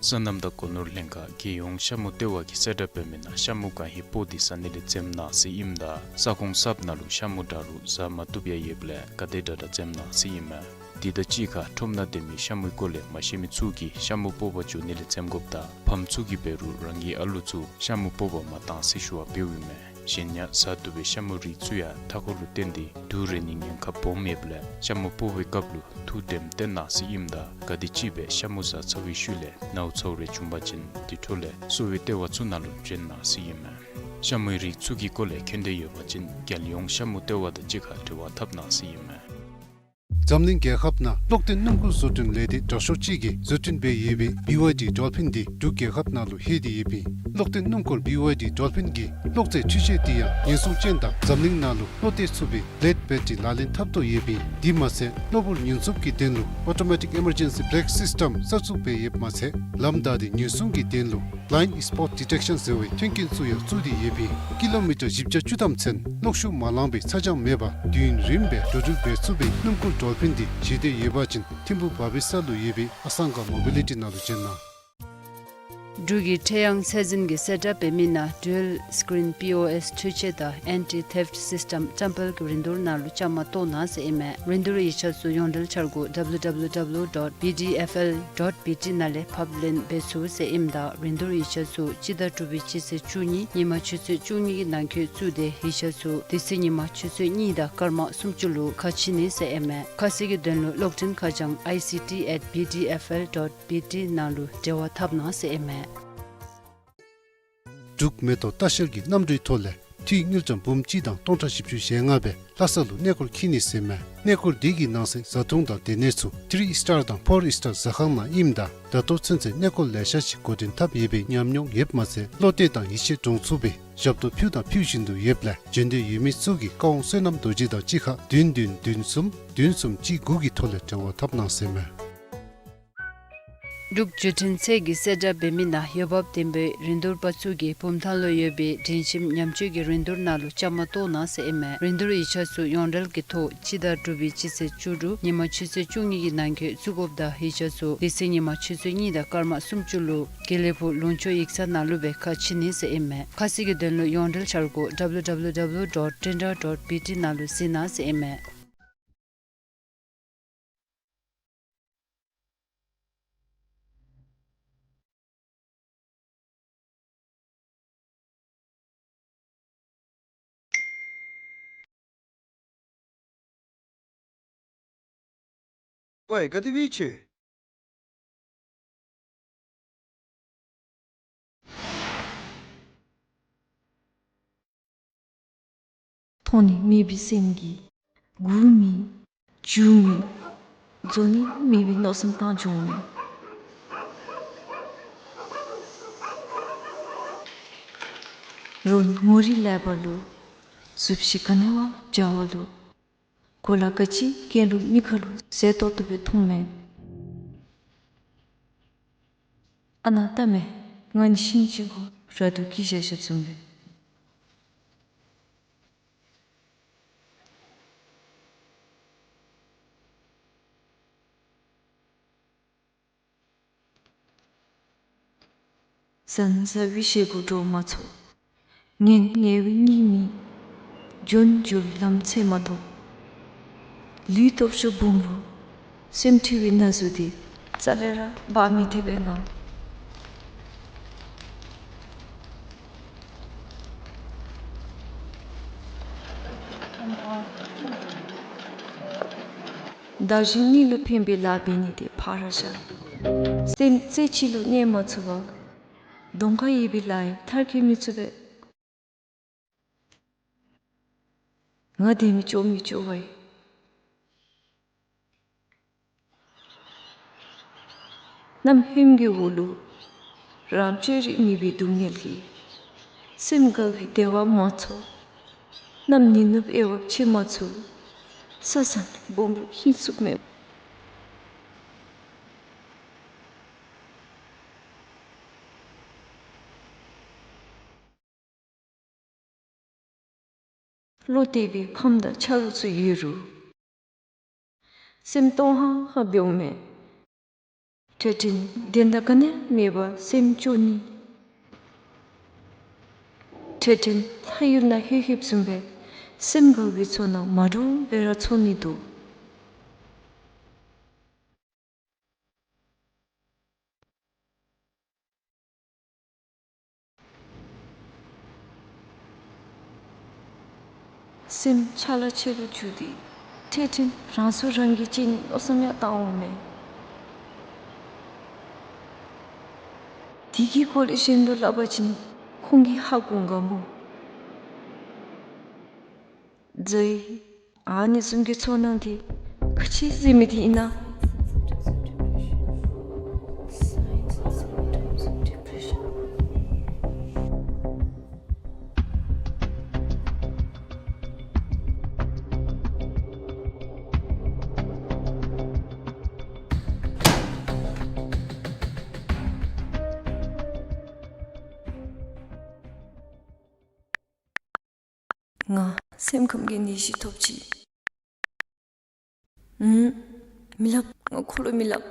སོ་ནམ་དང་སྒོ་ནོར་ལྷན་ཁག་རྒྱལ་ཡོངས་ཤ་མུ་ལྟེ་བ་གིས་གསལ་བསྒྲགས་འབད་མི་ནང་ཤ་མུ་གང་ཧེ་སྤོ་སྟེ་ཟ་ནི་ལས་འཛེམ་གནང་ཟེར་ཨིནམ་ད་ས་ཁོངས་གསརཔ་ནང་ལུ་ཤ་མུ་འདྲ་རུང་ཟ་མ་བཏུབ་ཡང་ཡོདཔ་ལས་ག་དེ་དྲག་དྲག་འཛེམ་གནང་ཟེར་ཨིན་མས། དེ་དང་གཅིག་ཁར་ཁྲོམ་ནང་སྡོད་མི་ཤ་མུའི་སྐོར་ལས་མ་ཤེས་མི་ཚུ་གིས་ཤ་མུ་སྤོ་བར་འགྱོ་ནི་ལས་འཛེམ་དགོཔ་དང་ཕམ་ཚུ་གིས་འབད་རུང་རང་གི་ཨ་ལུ་ཚུ་ཤ་མུ་སྤོ་བར་མ་གཏང་ཟེར་ཞུ་བ་འབདཝ་ཨིན་མས། གཞན་ཡང་ཟ་བཏུབ་པའི་ཤ་མུའི་རིགས་ཚུ་ཡང་མཐའ་འཁོར་ལུ་བརྟེན་ཏེ་དུག་རེག་ནིའི་ཉེན་ཁ་སྦོམ་ཡོདཔ་ལས་ཤ་མུ་སྤོ་བའི་སྐབས་ལུ་ཐུགས་དྲནམ་བཏོན་གནང་ཟེར་ཨིནམ་ད་ག་དེམ་ཅིག་སྦེ་ཤ་མུ་ཟ་ཚར་བའི་ཤུལ་ལས་ནཝ་ཚཝ་རེ་བྱུང་པ་ཅིན་དེ་འཕྲོ་ལས་གསོ་བའི་ལྟེ་བ་ཚུ་ནང་ལུ་བྱོན་གནང་ཟེར་ཨིན་མས། ཤ་མུའི་རིགས་ཚུ་གི་སྐོར་ལས་མཁྱེན་འདོད་ཡོད་པ་ཅིན་རྒྱལ་ཡོངས་ཤ་མུ་ལྟེ་བ་དང་གཅིག་ཁར་འབྲེལ་བ་འཐབ་གནང་ཟེར་ཨིན་མས། འཛམ་གླིང་རྒྱལ་ཁབ་ནང་གློག་ལྡན་སྣུམ་འཁོར་བཟོ་སྐྲུན་ལས་སྡེ་དྲག་ཤོས་ཅིག་གིས་བཟོ་སྐྲུན་འབད་ཡོད་པའི་བི་ཝའི་ཌི་ཌོལ་ཕིན་འདི་འབྲུག་རྒྱལ་ཁབ་ནང་ལུ་ལྷོད་དེ་ཡོདཔ་ཨིན། གློག་ལྡན་སྣུམ་འཁོར་བི་ཝའི་ཌི་ཌོལ་ཕིན་གྱི་གློག་རྫས་འཕྲུལ་ཆས་འདི་ཡང་ཉེན་སྲུང་ཅན་དང་འཛམ་གླིང་ནང་ལུ་བློ་གཏད་ཚུགས་པའི་ལེཌ་བེ་ཊི་རི་ལག་ལེན་འཐབ་དོ་ཡོདཔ་ཨིན། དེ་མ་ཚད་གློ་བུར་ཉེན་སྲུང་གི་དོན་ལུ་Automatic Emergency Brake System གསར་བཙུགས་འབད་ཡོདཔ་མ་ཚད་ལམ་བདའ་སྟེ་ཉེན་སྲུང་གི་དོན་ལུ་Blind Spot Detection ཟེར་བའི་མཐུན་རྐྱེན་ཚུ་ཡང་བཙུགས་ཏེ་ཡོདཔ་ཨིན། ཀི་ལོ་མི་ཊར་བཞི་བརྒྱ་བཅུ་ཐམ་ཚུན་གློག་ཤུགས་མ་ལང་པའི་ཚ་གྱང་མེད་པར་དུས་ཡུན་རིངམོ་སྦེ་འགྲོ་འགྲུལ་འབད་ཚུགས་པའི་སྣུམ་འཁོར་ཌོལ་ཕིན་འདི་བཞེས་འདོད་ཡོད་པ་ཅིན་ཐིམ་ཕུ་བར་བི་སི་ལུ་ཡོད་པའི་ཨ་སང་ག་མོ་བི་ལི་ཊི་ནང་ལུ་བྱོན་གནང་། འབྲུག་གི་ཁྲེ་ཡང་ཚད་འཛིན་གྱིས་གསལ་བསྒྲགས་འབད་མི་ནང་Dual Screen P O S འཕྲུལ་ཆས་དང་Anti Theft System བཀྲམ་སྤེལ་གྱི་རིན་བསྡུར་ནང་ལུ་བཅའ་མར་གཏོགས་གནང་ཟེར་ཨིན་མས། རིན་བསྡུར་ཡིག་ཆ་ཚུ་ཡོངས་འབྲེལ་འཆར་སྒོ་W W W dot B D F L dot B T ནང་ལས་ཕབ་ལེན་འབད་ཚུགས་ཟེར་ཨིནམ་ད་རིན་བསྡུར་ཡིག་ཆ་ཚུ་སྤྱི་ཟླ་དྲུག་པའི་སྤྱི་ཚེས་བཅུ་གཉིས་ཉིན་མ་ཆུ་ཚོད་བཅུ་གཉིས་ཀྱི་ནང་འཁོད་བཙུགས་ཏེ་ཡིག་ཆ་ཚུ་དེ་ཚེ་ཉིན་མ་ཆུ་ཚོད་གཉིས་དང་སྐར་མ་སུམ་ཅུ་ལུ་ཁ་ཕྱེ་ནི་ཟེར་ཨིན་མས། ཁ་གསལ་གྱི་དོན་ལུ་གློག་འཕྲིན་ཁ་བྱང་I C T at B D F L dot B T ནང་ལུ་འབྲེལ་བ་འཐབ་གནང་ཟེར་ཨིན་མས། འབྲུག་མེ་ཏོག་ལྟ་བཤལ་གྱི་གནམ་གྲུའི་ཐོག་ལས་ འཐུས་དངུལ་ཀྲམ་འབུམ་གཅིག་དང་སྟོང་ཕྲག་བཞི་བཅུ་ཞེ་ལྔ་སྦེ་ལྷ་ས་ལུ་གནས་སྐོར་འཁྱིད་ནི་ཟེར་མས། གནས་སྐོར་འདི་གི་ནང་གསེས་བཟའ་འཐུང་དང་སྡོད་གནས་ཚུ་ཐི་རི་ཨིས་ཊར་དང་ཕོར་ཨིས་ཊར་ཟ་ཁང་ནང་ཨིནམ་ད་ད་ལྟོ་ཚུན་ཚོད་གནས་སྐོར་ལེ་ཤ་ཅིག་འགོ་འདྲེན་འཐབ་ཡོད་པའི་ཉམས་མྱོང་ཡོདཔ་མ་ཚད་བློ་གཏད་དང་ཡིད་ཆེས་འདྲོངས་ཚུགས་པའི་ཞབས་ཏོག་ཕུལཝ་དང་ཕུལ་བཞིན་དུ་ཡོདཔ་ལས་འབྱོན་འདོད་ཡོད་མི་ཚུ་གིས་བཀའ་དབང་བསོད་ནམས་རྡོ་རྗེ་དང་གཅིག་ཁར་བདུན་བདུན་བདུན་གསུམ་བདུན་གསུམ་གཅིག་དགུ་གི་ཐོག་ལས་འབྲེལ་བ་འཐབ་གནང་ཟེར་མས། འབྲུག་བརྒྱུད་འཕྲིན་ཚད་ཀྱིས་གསལ་བསྒྲགས་འབད་མི་ནང་འོས་འབབ་ལྡན་པའི་རིན་བསྡུར་པ་ཚུ་གིས་བུམ་ཐང་ལུ་ཡོད་པའི་སྒྲིང་ཁྱིམ་ཉམས་བཅོས་ཀྱི་རིན་བསྡུར་ནང་ལུ་བཅའ་མར་གཏོགས་གནང་ཟེར་ཨིན་མས། རིན་བསྡུར་ཡིག་ཆ་ཚུ་ཡོངས་འབྲེལ་གྱི་ཐོག་སྤྱི་ཟླ་དྲུག་པའི་སྤྱི་ཚེས་བཅུ་དྲུག་ཉིན་མ་ཆུ་ཚོད་བཅུ་གཉིས་ཀྱི་ནང་འཁོད་བཙུགས་དགོཔ་དང་ཡིག་ཆ་ཚུ་དེ་ཚེ་ཉིན་མ་ཆུ་ཚོད་གཉིས་དང་སྐར་མ་སུམ་ཅུ་ལུ་དགེ་ལེགས་ཕུག་ལུང་ཕྱོགས་ཡིག་ཚང་ནང་ལུ་སྦེ་ཁ་ཕྱེ་ནི་ཟེར་ཨིན་མས། ཁ་གསལ་གྱི་དོན་ལུ་ཡོངས་འབྲེལ་འཆར་སྒོ་W W W dot tendra dot B T ནང་ལུ་གཟིགས་གནང་ཟེར་ཨིན་མས། ཝའི་ག་དེ་སྦེ་ཡོད་ཅི། མཐོང་ནི་མེད་པའི་སེམས་ཀྱིས་སྒུག་མི་འགྱོ་མི་རྫོགས་ནི་མེད་པའི་མནོ་བསམ་བཏང་འགྱོ་མི་རོགས་ངོ་རིས་ལེགས་པ་ལུ་གཟུགས་གཞི་ག་ནི་བ་འཇའ་བ་ལུ་གོ་ལ་ག་ཅི་གྱོན་རུང་མིག་ཁར་ལུ་གཟེར་ཏོག་ཏོ་སྦེ་མཐོངམ་མས། ཨ་ནཱ་ལྟ་མས། ང་ནི་ཤིང་གཅིག་གུ་ར་དུ་སྐྱེས་བཞག་བཞགཔ་བཟུམ་སྦེ། ཟ་ན་ཟ་བའི་བཞེས་སྒོ་འདྲོག་མ་ཚུགས། ཉལ་ན་ཉལ་བའི་གཉིད་མེད། འགྱོ་ན་འགྱོ་བའི་ལམ་འཚོལ་མ་ཐོབ། ལུས་སྟོབས་ཤུགས་སྦོམ་རུང་སེམས་འཁྲུལ་བའི་ན་ཟུག་དེ་རྩ་ལས་ར་འབག་མི་ཐེག་པས་ང་། བདག་གཞན་གཉིས་ལུ་ཕན་པའི་ལཱ་འབད་ནི་དེ་ཕར་བཞག། སེམས་རྩེ་གཅིག་ལུ་གནས་མ་ཚུགས་པར་གདོང་ཁར་ཡོད་པའི་ལཱ་ཡང་མཐར་འཁྱོལ་མི་ཚུགས་པས། ང་དེ་མི་སྐྱོ་མི་སྐྱོ་བས། གནམ་ཧོནམ་གྱི་འོག་ལུ་རང་བཅོས་རིག་མེད་པའི་སྡུག་བསྔལ་གྱིས་སེམས་དགའ་བའི་བདེ་བ་མ་ཚོར། གནམ་ཉིན་ནུབ་དབྱེ་བ་ཕྱེ་མ་ཚུགས། ས་བཟང་སྦོམ་རུང་ཧིང་སུག་མེད། བློ་གཏད་པའི་ཕམ་དང་ཆ་རོགས་ཚུ་ཡོད་རུང་སེམས་སྟོང་ཧང་ཧང་སྦེ་འོང་མས། འཕྲལ་འཕྲལ་དོན་དག་ག་ནི་མེད་པར་སེམས་སྐྱོ་ནི། འཕྲལ་འཕྲལ་ལྷ་ཡུལ་ནང་ལྷོད་ལྷོདཔ་བཟུམ་སྦེ་སེམས་དགའ་བའི་ཚོར་སྣང་མ་འདྲཝ་སྦེ་ར་ཚོར་ནི་འདུག། སེམས་ཆ་ལ་ཆེ་རུ་འགྱུར་ཏེ་འཕྲལ་འཕྲལ་རང་སྲོག་རང་གིས་བཅད་ནིའི་མནོ་བསམ་ཡང་བཏང་འོང་མས། དེ་གི་སྐོར་ལས་གཞན་དུ་སླབ་པ་ཅིན་ཁོང་གིས་ཧ་གོ་ག་མོ། ཛའི། ཨ་ནི་བཟུམ་གྱི་ཚོར་སྣང་དེ་ག་ཅི་ཟེར་མི་དེ་ཨིན་ན། ང་སེམས་ཁམས་ཀྱི་ནད་གཞི་ཐོབ་ཅི། ཨུམ། མི་སླབ། ང་ཁོ་ལུ་མི་སླབ།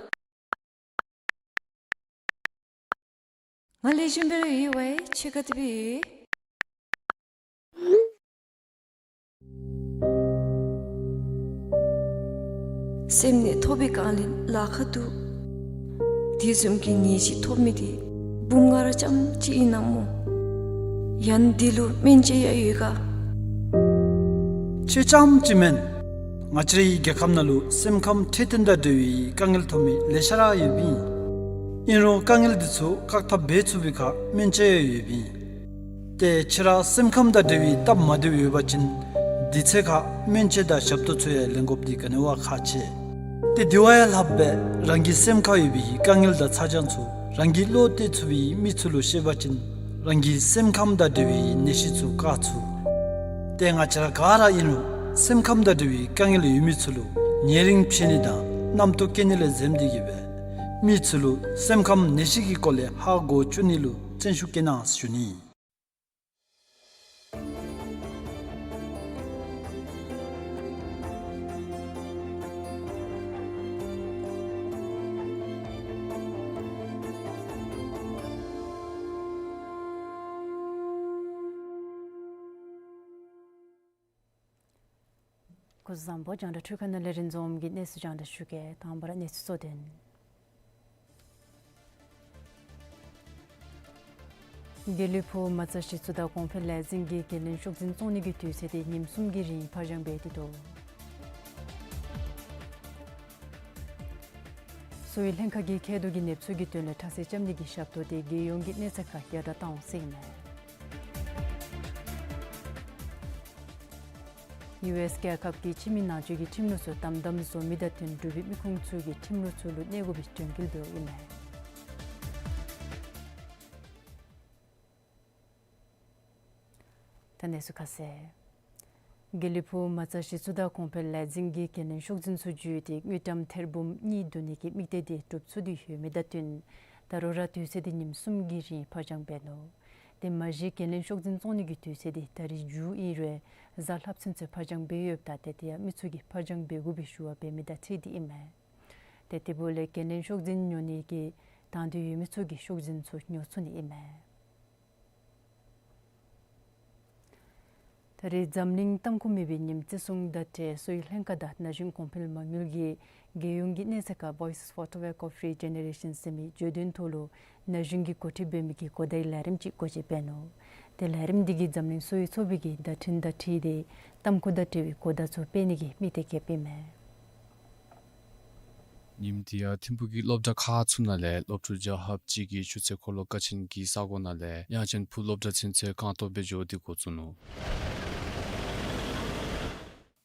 ང་ལེགས་ཤོམ་སྦེ་ར་ཡོད་པས། ཁྱོད་ག་དེ་སྦེ་ཡོད། སེམས་ནད་ཐོབ་པའི་སྒང་ལས་ལཱ་ཁག་འདུག། དེ་བཟུམ་གྱི་ནད་གཞི་ཐོབ་མི་དེ་འབུམ་ལྔ་ར་རྐྱངམ་གཅིག་ཨིན་ན་སྨོ། ཡང་འདི་ལུ་སྨན་དཔྱད་ཡང་ཡོད་ག། ཁྱོད་རྐྱངམ་གཅིག་མེན། ང་བཅས་རའི་རྒྱལ་ཁབ་ནང་ལུ་སེམས་ཁམས་འཕྲོད་བསྟེན་དང་འབྲེལ་བའི་དཀའ་ངལ་ཐོབ་མི་ལེ་ཤ་ར་ཡོདཔ་ཨིན། ཨིན་རུང་དཀའ་ངལ་འདི་ཚུ་བཀག་ཐབས་འབད་ཚུགས་པའི་ཁར་སྨན་དཔྱད་ཡང་ཡོདཔ་ཨིན། ཏེ་ཁྱེད་ར་སེམས་ཁམས་དང་འབྲེལ་བའི་སྟབས་མ་བདེཝ་ཡོད་པ་ཅིན་དུས་ཚོད་ཁར་སྨན་བཅོས་དང་ཞབས་ཏོག་ཚུ་ཡང་ལེན་དགོཔ་འདི་ག་ནི་བ་ཁག་ཆེ། ཏེ་དེ་བ་ཡང་ལྷགཔ་སྦེ་རང་གི་སེམས་ཁར་ཡོད་པའི་དཀའ་ངལ་དང་ཚ་གྱང་ཚུ་རང་གིས་བློ་གཏད་ཚུགས་པའི་མི་ཚུ་ལུ་བཤད་པ་ཅིན་རང་གི་སེམས་ཁམས་དང་འབྲེལ་བའི་ནད་གཞི་ཚུ་བཀག་ཚུགས། ཏེ་ང་བཅས་ར་ག་ར་ཨིན་རུང་སེམས་ཁམས་དང་འབྲེལ་བའི་དཀའ་ངལ་ཡོད་མི་ཚུ་ལུ་ཉེ་རིང་ཕྱད་ནི་དང་རྣམ་རྟོག་སྐྱེ་ནི་ལས་འཛེམ་སྟེ་གིས་སྦེ་མི་ཚུ་ལུ་སེམས་ཁམས་ནད་གཞི་གི་སྐོར་ལས་ཧ་གོ་བཅུག་ནི་ལུ་བརྩོན་ཤུགས་བསྐྱེད་གནང་ཞུ་ནི། སྐུ་གཟུགས་བཟང་པོ། རྒྱང་བསྒྲགས་འཕྲུལ་ཁང་ནང་ལས་རིན་འཛོམས་ཀྱིས་གནས་ཚུལ་རྒྱང་བསྒྲགས་ཞུ་གེ། དང་པ་ར་གནས་ཚུལ་གཙོ་དོན། དགེ་ལེགས་ཕུག་མ་རྩ་གཞི་བཙུགས་དང་གོང་འཕེལ་ལས་འཛིན་གྱིས་འགན་ལེན་ཤོག་འཛིན་བཙོང་ནི་གི་དུས་ཚོད་དེ་ཉིནམ་གསུམ་གྱི་རིང་ཕར་འགྱངས་འབད་དེ་འདུག། གསོ་བའི་ལྷན་ཁག་གིས་མཁལ་རྡོག་གི་ནད་གསོ་གི་དོན་ལས་ཁྲག་ཟས་བཅམ་ནི་གི་ཞབས་ཏོག་དེ་རྒྱལ་ཡོངས་ཀྱི་གནས་ཚད་ཁར་ཡར་དྲག་བཏང་འོང་ཟེར་ཨིན་མས། ཡུ་ཨེསི་རྒྱལ་ཁབ་ཀྱིས་ཕྱི་མི་ནང་འཛུལ་གྱི་ཁྲིམས་ལུགས་ཚུ་དམ་དམ་བཟོ་མི་དང་བསྟུན་འབྲུག་པའི་མི་ཁུངས་ཚུ་གིས་ཁྲིམས་ལུགས་ཚུ་ལུ་གནས་དགོ་པའི་དྲན་སྐུལ་འབདཝ་ཨིན་མས། ད་གནས་ཚུལ་ཁ་གསལ། དགེ་ལེགས་ཕུག་མ་རྩ་གཞི་བཙུགས་དང་གོང་འཕེལ་ལས་འཛིན་གྱིས་འགན་ལེན་ཤོག་འཛིན་ཚུ་བརྒྱུད་དེ་དངུལ་ཀྲམ་ཐེར་འབུམ་གཉིས་བསྡུ་ནི་གི་དམིགས་གཏད་དེ་གྲུབ་ཚུགས་ཏེ་ཡོད་མི་དང་བསྟུན་ད་རུང་ར་དུས་ཚོད་དེ་ཉིནམ་གསུམ་གྱི་རིང་ཕར་འགྱངས་འབད་ནུག། དེ་མ་གཞི་འགན་ལེན་ཤོག་འཛིན་བཙོང་ནི་གི་དུས་ཚོད་དེ་ད་རིས་མཇུག་ཨིན་རུང་གཟའ་ལྷགཔ་ཚུན་ཚོད་ཕར་འགྱངས་འབད་ཡོདཔ་ད་ཏེ་དེ་ཡང་མི་ཚུ་གིས་ཕར་འགྱངས་འབད་དགོ་པའི་ཞུ་བ་འབད་མི་དང་འཁྲིལ་ཏེ་ཨིན་མས། ཏེ་དེ་འབདཝ་ལས་འགན་ལེན་ཤོག་འཛིན་ཉོ་ནི་གི་དང་འདོད་ཡོད་མི་ཚུ་གིས་ཤོག་འཛིན་ཚུ་ཉོ་ཚུགས་ནི་ཨིན་མས། ད་རེས་འཛམ་གླིང་ཏམ་ཁུ་མེད་པའི་ཉིནམ་བརྩི་སྲུང་དང་འབྲེལ་གསོ་བའི་ལྷན་ཁག་དང་ན་གཞོན་གོང་འཕེལ་མ་དངུལ་གྱིས་རྒྱལ་ཡོངས་ཀྱི་གནས་ཚད་ཁར་Voices for Tobacco Free Generation ཟེར་མི་བརྗོད་དོན་ཐོག་ལུ་ན་གཞོན་གྱིས་འགོ་ཁྲིད་འབད་མི་གི་གོ་བརྡའི་ལས་རིམ་ཅིག་འགོ་འབྱེད་འབད་ནུག། ཏེ་ལས་རིམ་འདི་གིས་འཛམ་གླིང་གསོ་བའི་ཚོགས་པའི་གི་བརྡ་འཕྲིན་དང་འཁྲིལ་ཏེ་ཏམ་ཁུ་དང་འབྲེལ་བའི་གོ་བརྡ་ཚུ་སྤེལ་ནི་གི་དམིགས་གཏད་བསྐྱེདཔ་ཨིན་མས། ཉིནམ་དེ་ཡང་ཐིམ་ཕུག་གི་སློབ་གྲྭ་ཁག་ཚུ་ནང་ལས་སློབ་ཕྲུག་བརྒྱ་ལྷགཔ་ཅིག་གིས་ཆུ་ཚོད་འཁོར་ལོ་ཀ་ཆེན་གྱི་ས་གོ་ནང་ལས་དབྱངས་ཅན་ཕུག་སློབ་གྲྭ་ཚུན་ཚོད་རྐང་སྟོང་སྦེ་འགྱོ་སྟེ་འགོ་བཙུགས་ནུག།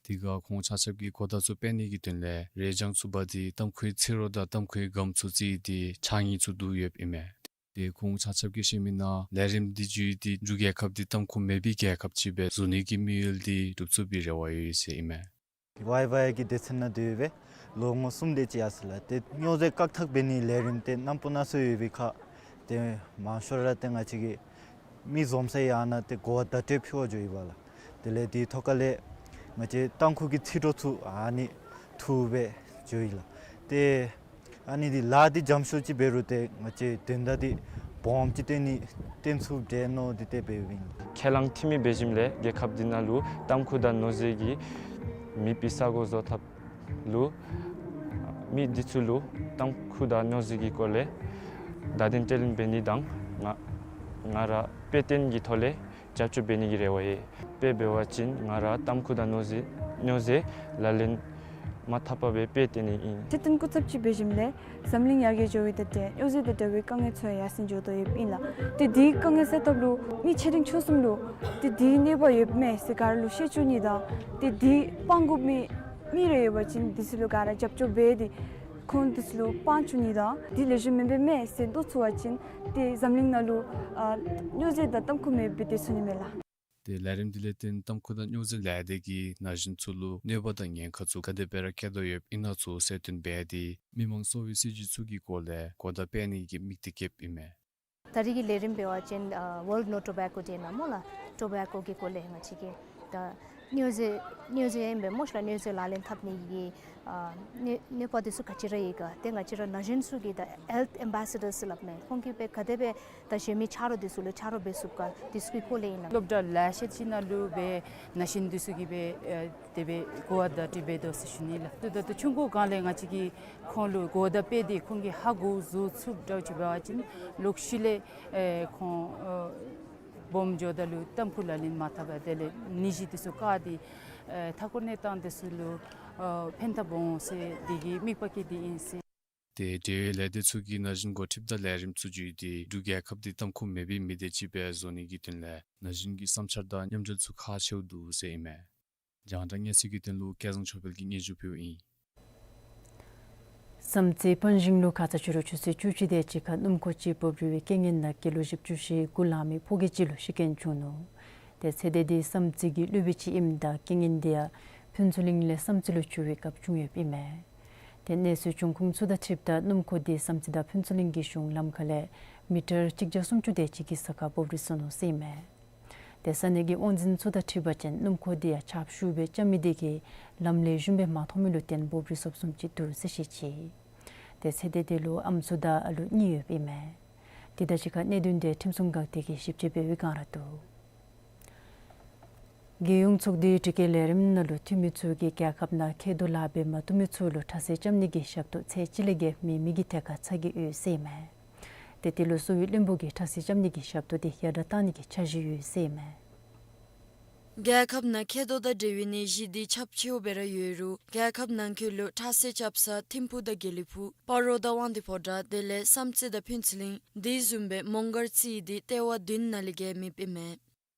དེ་ཁར་ཁོང་ཆ་ཁྱབ་ཀྱིས་གོ་བརྡ་ཚུ་སྤེལ་ནི་གི་དོན་ལས་རས་བྱང་ཚུ་འབག་སྟེ་ཏམ་ཁུའི་ཚིག་རོ་དང་ཏམ་ཁུའི་སྒམ་ཚུ་བརྩིས་ཏེ་ཕྱགས་སྙིགས་ཚུ་བསྡུ་ཡོདཔ་ཨིན་མས། ཏེ་ཁོང་ཆ་ཁྱབ་ཀྱིས་བཤད་མི་ནང་ལས་རིམ་འདི་བརྒྱུད་དེ་འབྲུག་རྒྱལ་ཁབ་འདི་ཏམ་ཁུ་མེད་པའི་རྒྱལ་ཁབ་ཅིག་སྦེ་བཟོ་ནི་གི་དམིགས་ཡུལ་འདི་འགྲུབ་ཚུགས་པའི་རེ་བ་ཡོད་ཟེར་ཨིན་མས། ཝའི་ཝའི་གི་སྡེ་ཚན་ནང་སྡོད་སྦེ་ལོ་ངོ་གསུམ་དེ་ཅིག་ཡར་སོང་ལགས། ཏེ་སྨྱོ་རྫས་བཀག་ཐབས་འབད་ནིའི་ལས་རིམ་དེ་རྣམ་པ་སྣ་ཚོགས་ཡོད་པའི་ཁར་ཏེ་མང་ཤོས་ར་ཏེ་ང་བཅས་ཀྱི་མི་འཛོམས་སའི་ཡར་ནང་ཏེ་གོ་བ་བརྡ་སྤྲོད་ཕུལ་བར་འགྱོ་ཡི་པ་ལགས། དེ་ལས་དེའི་ཐོག་ཁ་ལས་ང་བཅས་ཏམ་ཁུ་གི་ཚིག་རོ་ཚུ་ཨ་ནི་འཐུ་སྦེ་འགྱོ་ཡི་ལགས། ཏེ་ཨ་ནི་འདི་ལཱ་འདི་འཇམ་ཤོས་ཅིག་འབད་རུང་ཏེ་ང་བཅས་དོན་དག་འདི་སྦོམ་ཅིག་བཏོན་ནི་བཏོན་ཚུགསཔ་འདྲས་མནོ་སྟེ་ཏེ་འབདཝ་ཨིན། ཁས་བླངས་འཐུས་མི་འབད་ཞིནམ་ལས་རྒྱལ་ཁབ་འདི་ནང་ལུ་ཏམ་ཁུ་དང་སྨྱོ་རྫས་ཀྱིས་མེད་པའི་ས་གོ་བཟོ་ཐབས་ལུ་མི་འདི་ཚུ་ལུ་ཏམ་ཁུ་དང་སྨྱོ་རྫས་ཀྱི་སྐོར་ལས་བརྡ་དོན་སྤྲོད་ལེན་འབད་ནི་དང་ང་ང་ར་དཔེ་སྟོན་གྱི་ཐོག་ལས་རྒྱབ་སྐྱོར་འབད་ནི་གི་རེ་བ་ཡོད། དཔེ་འབད་བ་ཅིན་ང་ར་ཏམ་ཁུ་དང་སྨྱོ་རྫས་སྨྱོ་རྫས་ལག་ལེན་མ་འཐབ་པར་སྦེ་དཔེ་སྟོན་ནི་ཨིན། ཆེད་དོན་སྐུ་ཚབ་ཅིག་འབད་ཞིནམ་ལས་འཛམ་གླིང་ཡར་རྒྱས་འགྱོ་བའི་དང་འབྲེལ་སྨྱོ་རྫས་དང་འདྲ་བའི་དཀའ་ངལ་ཚུ་ཡང་ཡར་སེང་འགྱོ་དོ་ཡོདཔ་ཨིན་ལགས། ཏེ་དེའི་དཀའ་ངལ་སེལ་ཐབས་ལུ་མི་ཆེ་འབྲིང་ཆུང་གསུམ་ལུ་ཏེ་དེའི་གནོད་པ་ཡོདཔ་མས་ཟེར་ག་ར་ལུ་ཤེས་བཅུག་ནི་དང་ཏེ་དེ་སྤང་དགོ་མི་མི་རེ་ཡོད་པ་ཅིན་དེ་ཚུ་ལུ་ག་ར་རྒྱབ་སྐྱོར་འབད་དེ་ཁོང་དེ་ཚུ་ལུ་སྤང་བཅུག་ནི་དང་དེ་ལེགས་ཤོམ་མེན་པས་མས་ཟེར་མནོ་ཚུགས་པ་ཅིན་ཏེ་འཛམ་གླིང་ནང་ལུ་ཨ་སྨྱོ་རྫས་དང་ཏམ་ཁུ་མེདཔ་སྦེ་སྡོད་ཚུགས་ནི་མས་ལགས། ཏེ་ལས་རིམ་འདི་ལས་བརྟེན་ཏམ་ཁུ་དང་སྨྱོ་རྫས་ལས་འདས་ཀྱིས་ན་གཞོན་ཚུ་ལུ་གནོད་པ་དང་ཉེན་ཁ་ཚུ་ག་དེ་སྦེ་ར་བཀལ་དོ་ཡོདཔ་ཨིན་ན་ཚུ་གསལ་སྟོན་འབད་དེ་མི་མང་གསོ་བའི་སྲིད་བྱུས་ཚུ་གི་སྐོར་ལས་གོ་བརྡ་སྤེལ་ནི་གི་དམིགས་གཏད་བསྐྱེདཔ་ཨིན་མས། ད་རེས་ཀྱི་ལས་རིམ་འབད་བ་ཅིན་ཨ་World No Tobacco Day ནང་སྨོ་ལགས། ཊོ་བེ་ཀོ་གི་སྐོར་ལས་ང་བཅས་ཀྱིས་ད་སྨྱོ་རྫས་སྨྱོ་རྫས་ཨིན་པས་སྨོ་ཤ་ལགས། སྨྱོ་རྫས་ལག་ལེན་འཐབ་ནི་གི་ཨ་གནོད་གནོད་པ་འདི་ཚུ་ག་ཅི་ར་ཡོད་ག། ཏེ་ང་བཅས་ར་ན་གཞོན་ཚུ་གིས་ད་ཧེལཐ་ཨེམ་བེ་སེ་ཌར་ཟེར་སླབ་མས། ཁོང་གིས་སྦེ་ག་དེ་སྦེ་ད་གཞན་མི་ཆ་རོགས་འདི་ཚུ་ལུ་ཆ་རོགས་འབད་ཚུགས་ག་འདི་ཚུ་གི་སྐོར་ལས་ཨིན་ལགས། སློབ་གྲྭ་ལེ་ཤ་ཅིག་ནང་ལུ་སྦེ་ན་གཞོན་འདི་ཚུ་གིས་སྦེ་ཨེ་དེ་སྦེ་གོ་བ་བརྡ་སྤྲོད་འབད་དོ་ཟེར་ཞུ་ནི་ལགས། ད་ད་ཆུང་ཀུ་སྒང་ལས་ང་བཅས་ཀྱིས་ཁོང་ལུ་གོ་བརྡ་སྤེལ་ཏེ་ཁོང་གིས་ཧ་གོ་བཟོ་ཚུགསཔ་འདྲཝ་ཅིག་འབད་བ་ཅིན་ལོག་ཤུལ་ལས་ཨེ་ཁོང་ཨེ་སྦོམ་འགྱོཝ་ད་ལུ་ཏམ་ཁུ་ལག་ལེན་མ་འཐབ་པར་དེ་ལས་ནད་གཞི་འདི་ཚུ་བཀག་སྟེ་ཨེ་མཐའ་འཁོར་གནས་སྟངས་འདི་ཚུ་ལུ་ཨེ་ཕན་ཐབས་འོང་ཟེར་འདི་གི་དམིགས་པ་བསྐྱེད་དེ་ཨིན་ཟེར། ཏེ་འབྲེལ་ཡོད་ལས་སྡེ་ཚུ་གིས་ན་གཞོན་འགོ་ཁྲིདཔ་དང་ལས་རིམ་ཚུ་བརྒྱུད་དེ་འབྲུག་རྒྱལ་ཁབ་འདི་ཏམ་ཁུ་མེད་པའི་མི་སྡེ་ཅིག་སྦེ་བཟོ་ནི་གི་དོན་ལས་ན་གཞོན་གྱི་བསམ་འཆར་དང་མཉམ་འབྲེལ་ཚུ་ཁག་ཆེཝ་འདུག་ཟེར་ཨིན་མས། རྒྱང་བསྒྲགས་གནས་ཚུལ་གྱི་དོན་ལུ་སྐལ་བཟང་ཆོས་འཕེལ་གྱིས་སྙན་ཞུ་ཕུལཝ་ཨིན། བསམ་རྩེ་སྤང་ཞིང་ལུ་ཁ་ཙ་ཕྱི་རུ་ཆུ་ཚོད་བཅུ་གཅིག་དེ་ཅིག་ཁར་སྣུམ་འཁོར་ཅིག་འབབ་རིལ་བའི་རྐྱེན་ངན་ནང་སྐྱེས་ལོ་བཞི་བཅུ་ཞེ་དགུ་ལང་མི་ཕོ་སྐྱེས་ཅིག་ལུ་ཤི་རྐྱེན་བྱུང་ནུག། ཏེ་ཚེ་འདས་དེ་བསམ་རྩེ་གི་སློབ་དཔོན་ཅིག་ཨིནམ་ད་རྐྱེན་ངན་དེ་ཡང་ཕུན་ཚོགས་གླིང་ལས་བསམ་རྩེ་ལུ་འགྱོ་བའི་སྐབས་བྱུང་ཡོདཔ་ཨིན་མས། ཏེ་གནས་ཚུལ་བྱུང་ཁུངས་ཚུ་དང་འཁྲིལཝ་ད་སྣུམ་འཁོར་དེ་བསམ་རྩེ་དང་ཕུན་ཚོགས་གླིང་གི་གཞུང་ལམ་ཁ་ལས་མི་ཊར་གཅིག་བརྒྱ་སུམ་ཅུ་དེ་ཅིག་གི་ས་ཁར་འབབ་རིལ་སོ་ནུག་ཟེར་ཨིན་མས། ཏེ་ས་གནས་ཀྱི་དབང་འཛིན་ཚུ་དང་འཁྲིལ་བ་ཅིན་སྣུམ་འཁོར་དེ་ཡང་ཆརཔ་ཤུགས་སྦེ་རྐྱབ་མི་དེ་གིས་ལམ་ལས་གཞུང་སྦེ་མ་མཐོང་མི་ལུ་བརྟེན་འབབ་རིལ་སོཔ་བཟུམ་ཅིག་འདུག་ཟེར་བཤད་ཅི། ཏེ་ཚེ་འདས་དེ་ལུ་ཨམ་སྲུ་དང་ཨ་ལུ་གཉིས་ཡོདཔ་ཨིན་མས། དེ་དང་གཅིག་ཁར་གནད་དོན་དེ་ཁྲིམས་སྲུང་འགག་སྡེ་གིས་ཞིབ་དཔྱད་འབད་བའི་བསྒང་ར་འདུག། རྒྱལ་ཡོངས་ཚོགས་འདུའི་དྲི་བཀོད་ལས་རིམ་ནང་ལུ་འཐུས་མི་ཚུ་གིས་རྒྱལ་ཁབ་ནང་མཁལ་རྡོག་ལཱ་འབད་མ་བཏུབ་མི་ཚུ་ལུ་ཁྲལ་སེལ་རྐྱབ་ནི་གི་ཞབས་ཏོག་ཚད་གཅིག་ལས་བརྒལ་མེད་མི་གི་ཐད་ཁར་ཚ་གྱང་ཡོད་ཟེར་ཨིན་མས། ཏེ་དེ་ལུ་གསོ་བའི་བློན་པོ་གིས་ཁྲལ་སེལ་རྐྱབ་ནི་གི་ཞབས་ཏོག་དེ་ཡར་དྲག་བཏང་ནི་གི་འཆར་གཞི་ཡོད་ཟེར་ཨིན་མས། རྒྱལ་ཁབ་ནང་མཁལ་རྡོག་དང་འབྲེལ་བའི་ནད་གཞི་དེ་ཁྱབ་ཆེཝ་སྦེ་ར་ཡོད་རུང་རྒྱལ་ཁབ་ནང་འཁོད་ལུ་ཁྲལ་སེལ་རྐྱབ་ས་ཐིམ་ཕུག་དང་དགེ་ལེགས་ཕུག། སྤ་རོ་དང་དབང་འདུས་ཕོ་བྲང་དེ་ལས་བསམ་རྩེ་དང་ཕུན་ཚོགས་གླིང་དེ་བཟུམ་སྦེ་མོང་སྒར་རྩེ་དེ་ལྟེ་བ་བདུན་ནང་ལས་བརྒལ་མེདཔ་ཨིན་མས།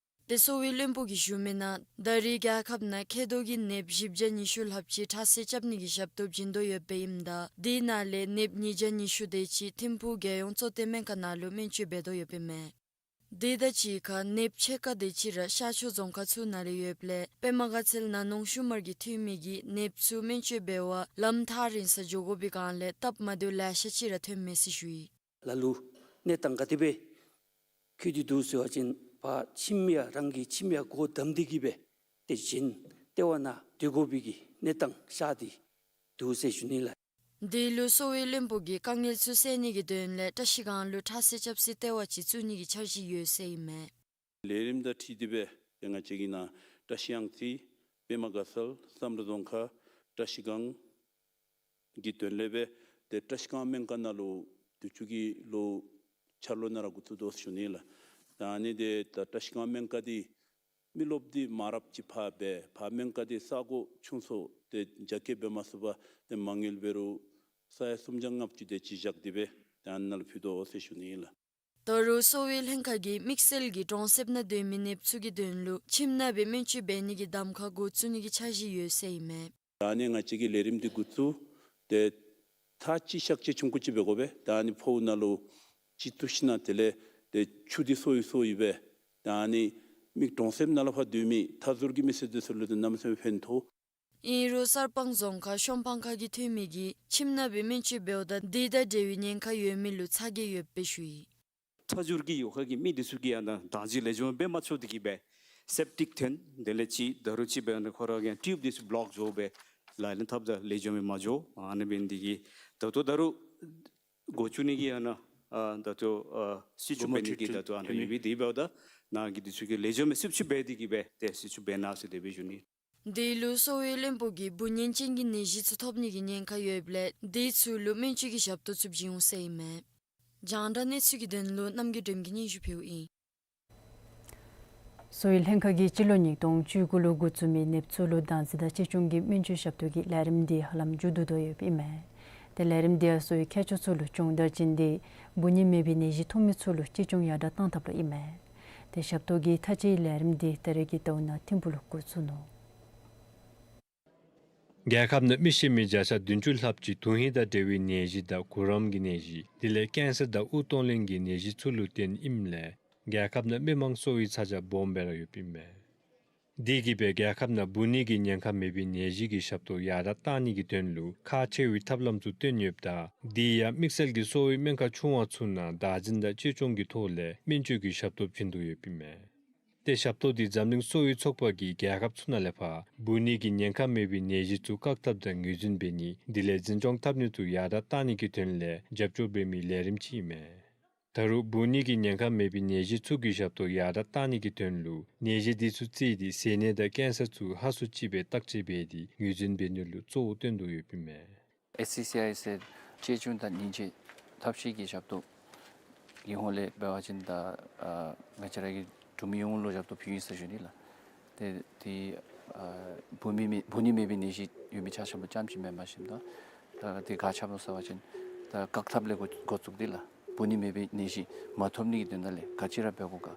ཏེ་གསོ་བའི་བློན་པོ་གིས་ཞུ་མི་ནང་ད་རེས་རྒྱལ་ཁབ་ནང་མཁལ་རྡོག་གི་ནདཔ་བཞི་བརྒྱ་ཉི་ཤུ་ལྷགཔ་ཅིག་ཁྲལ་སེལ་རྐྱབ་ནི་གི་ཞབས་ཏོག་བྱིན་དོ་ཡོདཔ་ཨིནམ་ད་དེ་ནང་ལས་ནདཔ་ཉིས་བརྒྱ་ཉི་ཤུ་དེ་ཅིག་ཐིམ་ཕུག་རྒྱལ་ཡོངས་གཙོ་བསྟེན་སྨན་ཁང་ནང་ལུ་སྨན་བཅོས་འབད་དོ་ཡོདཔ་ཨིན་མས། དེ་དང་གཅིག་ཁར་ནདཔ་ཕྱེད་ཀ་དེ་ཅིག་ར་ཤར་ཕྱོགས་རྫོང་ཁག་ཚུ་ནང་ལས་ཡོདཔ་ལས་པདྨ་དགའ་ཚལ་ནང་ནོར་ཤུགས་མར་གྱི་འཐུས་མི་གིས་ནདཔ་ཚུ་སྨན་བཅོས་འབད་བར་ལམ་ཐག་རིང་ས་འགྱོ་དགོ་པའི་བསྒང་ལས་སྟབས་མ་བདེཝ་ལེ་ཤ་ཅིག་ར་ཐོནམ་མས་ཟེར་ཞུ་ཡི། ལ་ལུ་གནས་སྟངས་ག་དེ་སྦེ་འཁོད་དེ་འདུག་ཟེར་བ་ཅིན་ཕར་ཁྱིམ་ཡང་རང་གི་ཁྱིམ་ཡང་སྒོ་བསྡམས་ཏེ་གིས་སྦེ་ཏེ་གཞན་ལྟེ་བ་ནང་སྡོད་དགོ་པའི་གི་གནས་སྟངས་ཤར་ཏེ་འདུག་ཟེར་ཞུ་ནི་ལགས། དེ་ལུ་གསོ་བའི་བློན་པོ་གིས་དཀའ་ངལ་ཚུ་སེལ་ནི་གི་དོན་ལས་བཀྲ་ཤིས་སྒང་ལུ་ཁྲལ་སེལ་རྐྱབ་སའི་ལྟེ་བ་ཅིག་བཙུགས་ནི་གི་འཆར་གཞི་ཡོད་ཟེར་ཨིན་མས། ལས་རིམ་དང་འཁྲིལ་ཏེ་སྦེ་ཏེ་ང་བཅས་ཀྱི་ནཱ་བཀྲ་ཤིས་གཡང་རྩེ་པདྨ་དགའ་ཚལ་བསམ་གྲུབ་རྫོང་ཁག་བཀྲ་ཤིས་སྒང་གི་དོན་ལས་སྦེ་ཏེ་བཀྲ་ཤིས་སྒང་སྨན་ཁང་ནང་ལུ་དུས་ཅི་གི་ལོ་འཆར་ལོ་ནང་ར་འགོ་བཙུགས་དོ་ཟེར་ཞུ་ནི་ལགས། ད་ཨ་ནི་འདི་ད་བཀྲ་ཤིས་སྒང་སྨན་ཁང་འདི་མི་རློབས་འདི་མང་རབས་ཅིག་ཕར་སྦེ་ཕར་སྨན་ཁང་འདི་ས་གོ་ཆུང་སོང་སྟེ་རྒྱ་སྐྱེད་འབད་མ་ཚུགས་པར་ཏེ་མ་དངུལ་འབད་རུང་ས་ཡ་སུམ་བརྒྱ་ལྔ་བཅུ་དེ་ཅིག་བཞག་སྟེ་སྦེ་ཏེ་ཨ་ནཱ་ལུ་ཕུལ་དོ་ཟེར་ཞུ་ནི་ལགས། ད་རུང་གསོ་བའི་ལྷན་ཁག་གིས་དམིགས་བསལ་གྱིས་གྲོང་གསེབ་ནང་སྡོད་མི་ནདཔ་ཚུ་གི་དོན་ལུ་ཁྱིམ་ནང་སྦེ་སྨན་བཅོས་འབད་ནི་གི་གདམ་ཁ་འགོ་བཙུགས་ནི་གི་འཆར་གཞི་ཡོད་ཟེར་ཨིན་མས། ད་ཨ་ནི་ང་བཅས་ཀྱིས་ལས་རིམ་འདི་འགོ་བཙུགས་ཏེ་ཚར་གཅིག་གཤག་བཅོས་ཆུང་ཀུ་ཅིག་འབད་དགོ་པས། ད་ཨ་ནི་ཕོཝ་ནང་ལུ་གཅིག་བཏུབ་ཞིན་ན་དེ་ལས་ཏེ་ཆུ་འདི་སོར་སོརཝ་ཨིན་པས། ད་ཨ་ནི་མི་གྲོང་གསེབ་ནང་ལུ་ཕར་སྡོད་མི་མཐའ་ཟུར་གྱི་མི་སེར་དེ་ཚུ་ལུ་ཏེ་གནམ་མེད་ས་མེད་ཕན་ཐོགས། ཨིན་རུང་གསར་སྤང་རྫོང་ཁག་ཤོམ་སྤང་ཁ་གི་འཐུས་མི་གིས་ཁྱིམ་ནང་སྦེ་སྨན་བཅོས་འབདཝ་ད་དེ་དང་འབྲེལ་བའི་ཉེན་ཁ་ཡོད་མི་ལུ་ཚ་གྱང་ཡོདཔ་སྦེ་ཞུ་ཡི། མཐའ་ཟུར་གྱི་ཡོད་ཁ་གི་མི་འདི་ཚུ་གིས་ཡང་ན་བདག་འཛིན་ལེགས་ཤོམ་འབད་མ་ཚུགས་ཏེ་གིས་སྦེ་སེབ་ཊིག་ཐོན། དེ་ལས་ཅིག་ད་རུང་ཅིག་འབད་ན་ཁོ་ར་གི་ཊིའུབ་འདི་ཚུ་བོ་ལོཀ་འགྱོ་སྦེ་ལག་ལེན་འཐབ་ད་ལེགས་ཤོམ་སྦེ་མ་འགྱོ། ཨ་ནི་འབད་ནི་འདི་གིས་ད་ལྟོ་ད་རུང་འགོ་བཙུགས་ནི་གི་ཡང་ན་ཨ་ད་ལྟོ་ཨ་སྲིད་བྱུས་འབད་ནི་གི་ད་ལྟོ་ཨ་ནི་ཡོད་མི་འདི་འབདཝ་ད་ནཱ་གི་འདི་ཚུ་གིས་ལེགས་ཤོམ་སྦེ་སྲིད་བྱུས་འབད་དེ་གིས་སྦེ་ཏེ་སྲིད་བྱུས་འབད་གནང་ཟེར་དེ་སྦེ་ཞུ་ནི། དེ་ལུ་གསོ་བའི་བློན་པོ་གིས་འབུ་གཉན་ཅན་གྱི་ནད་གཞི་ཚུ་ཐོབ་ནི་གི་ཉེན་ཁ་ཡོདཔ་ལས་དེ་ཚུ་ལུ་སྨན་བཅོས་ཀྱི་ཞབས་ཏོག་ཚུ་བྱིན་འོང་ཟེར་ཨིན་མས། རྒྱང་བསྒྲགས་གནས་ཚུལ་གྱི་དོན་ལུ་རྣམ་རྒྱལ་སྒྲོལ་མ་གིས་སྙན་ཞུ་ཕུལཝ་ཨིན། གསོ་བའི་ལྷན་ཁག་གིས་སྤྱི་ལོ་ཉིས་སྟོང་བཅུ་དགུ་ལུ་འགོ་བཙུགས་མི་ནདཔ་ཚུ་ལུ་བདག་འཛིན་དང་གཅེས་སྐྱོང་གི་སྨན་བཅོས་ཞབས་ཏོག་གི་ལས་རིམ་འདི་ཧ་ལམ་མཇུག་བསྡུ་དོ་ཡོདཔ་ཨིན་མས། ཏེ་ལས་རིམ་འདི་ཡང་གསོ་བའི་མཁས་མཆོག་ཚུ་ལུ་སྦྱོང་བརྡར་བྱིན་ཏེ་འབུ་གཉན་མེད་པའི་ནད་གཞི་ཐོབ་མི་ཚུ་ལུ་གཅེས་སྐྱོང་ཡར་དྲག་བཏང་ཐབས་ལུ་ཨིན་མས། ཏེ་ཞབས་ཏོག་གི་མཐའ་དཔྱད་ལས་རིམ་འདི་ད་རེས་ཀྱི་ཟླཝ་ནང་ཐིམ་ཕུག་ལུ་འགོ་བཙུགས་ནུག། རྒྱལ་ཁབ་ནང་མི་ཤི་མི་བརྒྱ་ཆ་བདུན་ཅུ་ལྷགཔ་ཅིག་དོན་ཧིང་དང་འབྲེལ་བའི་ནད་གཞི་དང་གུ་རམ་གྱི་ནད་གཞི་དེ་ལས་ཀེན་སར་དང་དབུགས་གཏོང་ལེན་གྱི་ནད་གཞི་ཚུ་ལུ་བརྟེན་ཨིནམ་ལས་རྒྱལ་ཁབ་ནང་མི་མང་གསོ་བའི་ཚ་གྱང་སྦོམ་སྦེ་ར་ཡོདཔ་ཨིན་མས། དེ་གིས་སྦེ་རྒྱལ་ཁབ་ནང་འབུ་ནད་ཀྱི་ཉེན་ཁ་མེད་པའི་ནད་གཞི་གི་ཞབས་ཏོག་ཡར་དྲག་བཏང་ནི་གི་དོན་ལུ་ཁག་ཆེ་བའི་ཐབས་ལམ་ཚུ་བཏོན་ཡོདཔ་ད་དེ་ཡང་དམིགས་བསལ་གྱི་གསོ་བའི་སྨན་ཁང་ཆུང་བ་ཚུ་ནང་བདག་འཛིན་དང་གཅེས་སྐྱོང་གི་ཐོག་ལས་སྨན་བཅོས་ཀྱི་ཞབས་ཏོག་བྱིན་དོ་ཡོདཔ་ཨིན་མས། ཏེ་ཞབས་ཏོག་འདི་འཛམ་གླིང་གསོ་བའི་ཚོགས་པ་གིས་རྒྱལ་ཁབ་ཚུ་ནང་ལས་ཕར་འབུ་ནད་ཀྱི་ཉེན་ཁ་མེད་པའི་ནད་གཞི་ཚུ་བཀག་ཐབས་དང་ངོས་འཛིན་འབད་ནི་དེ་ལས་འཛིན་སྐྱོང་འཐབ་ནི་ཚུ་ཡར་དྲག་བཏང་ནི་གི་དོན་ལས་རྒྱབ་སྐྱོར་འབད་མི་ལས་རིམ་ཅིག་ཨིན་མས། ད་རུང་འབུ་ནད་ཀྱི་ཉེན་ཁ་མེད་པའི་ནད་གཞི་ཚུ་གི་ཞབས་ཏོག་ཡར་དྲག་བཏང་ནི་གི་དོན་ལུ་ནད་གཞི་འདི་ཚུ་བརྩིས་ཏེ་ཟས་ནད་དང་ཀེན་སར་ཚུ་ཧ་སུ་ཅིག་སྦེ་བརྟག་དཔྱད་འབད་དེ་ངོས་འཛིན་འབད་ནི་ལུ་གཙོ་བོ་བཏོན་དོ་ཡོདཔ་ཨིན་མས། ཨེས་སི་སི་ཨའི་ཟེར་གཅེས་སྐྱོང་དང་སྙིང་རྗེ་ཐབས་ཤེས་ཀྱི་ཞབས་ཏོག་གི་ཧོང་ལས་འབད་བ་ཅིན་ད་ཨ་ང་བཅས་ར་གི་འབྲུག་མི་ཡོངས་ལུ་ཞབས་ཏོག་ཕུལ་ཡི་ཟེར་ཞུ་ནི་ལགས། ཏེ་དེ་ཨ་འབུ་མི་མེད་འབུ་ནད་མེད་པའི་ནད་གཞི་ཡོད་མི་ཆ་ཁྱབ་ལུ་རྐྱངམ་ཅིག་མེན་པར་ཞིནམ་ད་ད་དེ་ག་ཅི་སྨོ་ཟེར་བ་ཅིན་ ད་བཀག་ཐབས་ལས་འགོ་འགོ་བཙུགས་ཏེ་ལགས། འབུ་ནད་མེད་པའི་ནད་གཞི་མ་ཐོབ་ནི་གི་དོན་དག་ལས་ག་ཅི་ར་འབད་དགོ་ག་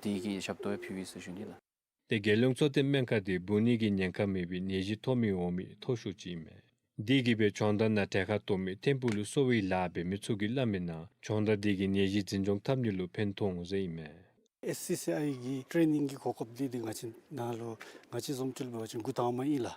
དེ་གི་ཞབས་ཏོག་ཡང་ཕུལ་ཡི་ཟེར་ཞུ་ནི་ལགས། ཏེ་རྒྱལ་ཡོངས་གཙོ་བསྟེན་སྨན་ཁང་འདི་འབུ་ནད་ཀྱི་ཉེན་ཁ་མེད་པའི་ནད་གཞི་ཐོབ་མི་འོང་མི་མཐོ་ཤོས་ཅིག་ཨིན་མས། དེ་གིས་སྦེ་སྦྱོང་བརྡར་ནང་གྲལ་ཁར་གཏོགས་མི་ཐིམ་ཕུག་ལུ་གསོ་བའི་ལཱ་འབད་མི་ཚུ་གིས་སླབ་མིའི་ནང་སྦྱོང་བརྡར་དེ་གིས་ནད་གཞི་འཛིན་སྐྱོང་འཐབ་ནི་ལུ་ཕན་ཐོགས་འོང་ཟེར་ཨིན་མས། ཨེས་སི་སི་ཨའི་གི་ཊེ་ནིང་གི་གོ་སྐབས་འདི་འདི་ང་བཅས་ནང་ལུ་ང་བཅས་བཟུམ་ཅིག་ལུ་འབད་བ་ཅིན་འགོ་དང་པ་ཨིན་ལགས།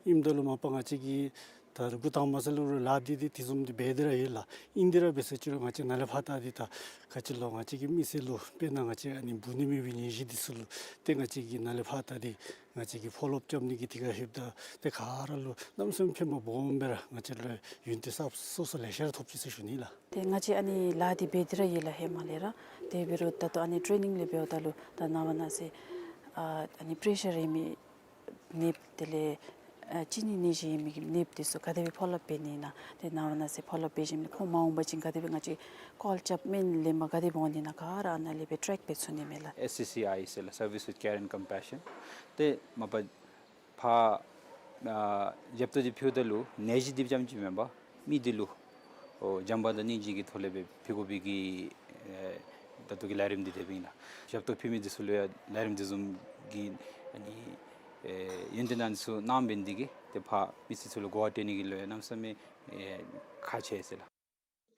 ཨིནམ་ད་ལུ་མ་པ་ང་བཅས་ཀྱིས་ད་འགོ་དང་པ་ས་ལུ་ལཱ་འདི་འདི་དེ་བཟུམ་འདི་འབད་དེ་ར་ཡོད་ལགས། ཨིན་དེ་ར་འབད་ཟེར་ཅི་རུང་ང་བཅས་ནཱ་ལས་ཕར་ད་འདི་ད་ག་ཅི་ལོ་ང་བཅས་ཀྱི་མི་སེར་ལུ་དཔེར་ན་ང་བཅས་ཨ་ནི་འབུ་ནད་མེད་པའི་ནད་གཞི་འདི་ཚུ་ལུ་ཏེ་ང་བཅས་ཀྱིས་ནཱ་ལས་ཕར་ད་འདི་ང་བཅས་ཀྱིས་ཕོ་ལོ་ཨཔ་རྐྱབ་ནི་གི་དེ་ཁར་ལྷོདཔ་ད་ཏེ་ག་ར་ལུ་གནམ་མེད་ས་མེད་ཕན་པ་སྦོམ་སྦེ་ར་ང་བཅས་ལུ་ཡོན་ཏན་གསརཔ་སོ་སོ་ལེ་ཤ་ར་ཐོབ་ཅི་ཟེར་ཞུ་ནི་ལགས། ཏེ་ང་བཅས་ཨ་ནི་ལཱ་འདི་འབད་དེ་ར་ཡོད་ལགས་ཧེ་མ་ལས་ར། དེ་འབད་རུང་ད་ལྟོ་ཨ་ནི་ཊེ་ནིང་ལས་འབདཝ་ད་ལུ་ད་ནངས་པ་གནངས་ཚེ་ཨ་ཨ་ནི་པི་རེ་ཤར་ཡོད་མི་ནདཔ་དེ་ལས་ཨ་གཅིན་སྙི་ནད་གཞི་ཡོད་མི་གི་ནདཔ་དེ་ཚུ་ག་དེ་སྦེ་ཕོ་ལོ་ཨཔ་འབད་ནི་ཨིན་ན། ཏེ་ནངས་པ་གནངས་ཚེ་ཕོ་ལོ་ཨཔ་འབད་ཞིནམ་ལས་ཁོང་མ་འོང་པ་ཅིན་ག་དེ་སྦེ་ང་བཅས་ཀོལ་རྐྱབ་སྨན་ལེན་པར་ག་དེ་སྦེ་འོང་ནི་ཨིན་ན་ག་ར་ཨ་ནཱ་ལས་སྦེ་ཊེག་འབད་ཚུགས་ནི་མས་ལགས། ཨེས་སི་སི་ཨའི་ཟེར་ལགས། Service with Care and Compassion། ཏེ་མ་པ་ཕར་ཨ་ཞབས་ཏོག་འདི་ཕུལཝ་ད་ལུ་ནད་གཞི་འདི་རྐྱངམ་ཅིག་མེན་པར་མི་འདི་ལུ་ཨོ་བྱམས་པ་དང་སྙིང་རྗེ་གི་ཐོག་ལས་སྦེ་ཕུལ་དགོ་པའི་གི་ཨེ་ད་ལྟོ་གི་ལས་རིམ་འདི་དེ་སྦེ་ཨིན་ལགས། ཞབས་ཏོག་ཕུལ་མི་འདི་ཚུ་ལུ་ཡང་ལས་རིམ་འདི་བཟུམ་གྱི་ཨ་ནི་ཨེ་ཡོན་ཏན་ཨ་ནི་ཚུ་གནངམ་འབད་ནི་འདི་གིས་ཏེ་ཕར་མི་སེར་ཚུ་ལུ་གོ་བ་སྤྲོད་ནི་གི་ལུ་ཡང་གནམ་མེད་ས་མེད་ཨེ་ཁག་ཆེ་ཟེར་ལགས།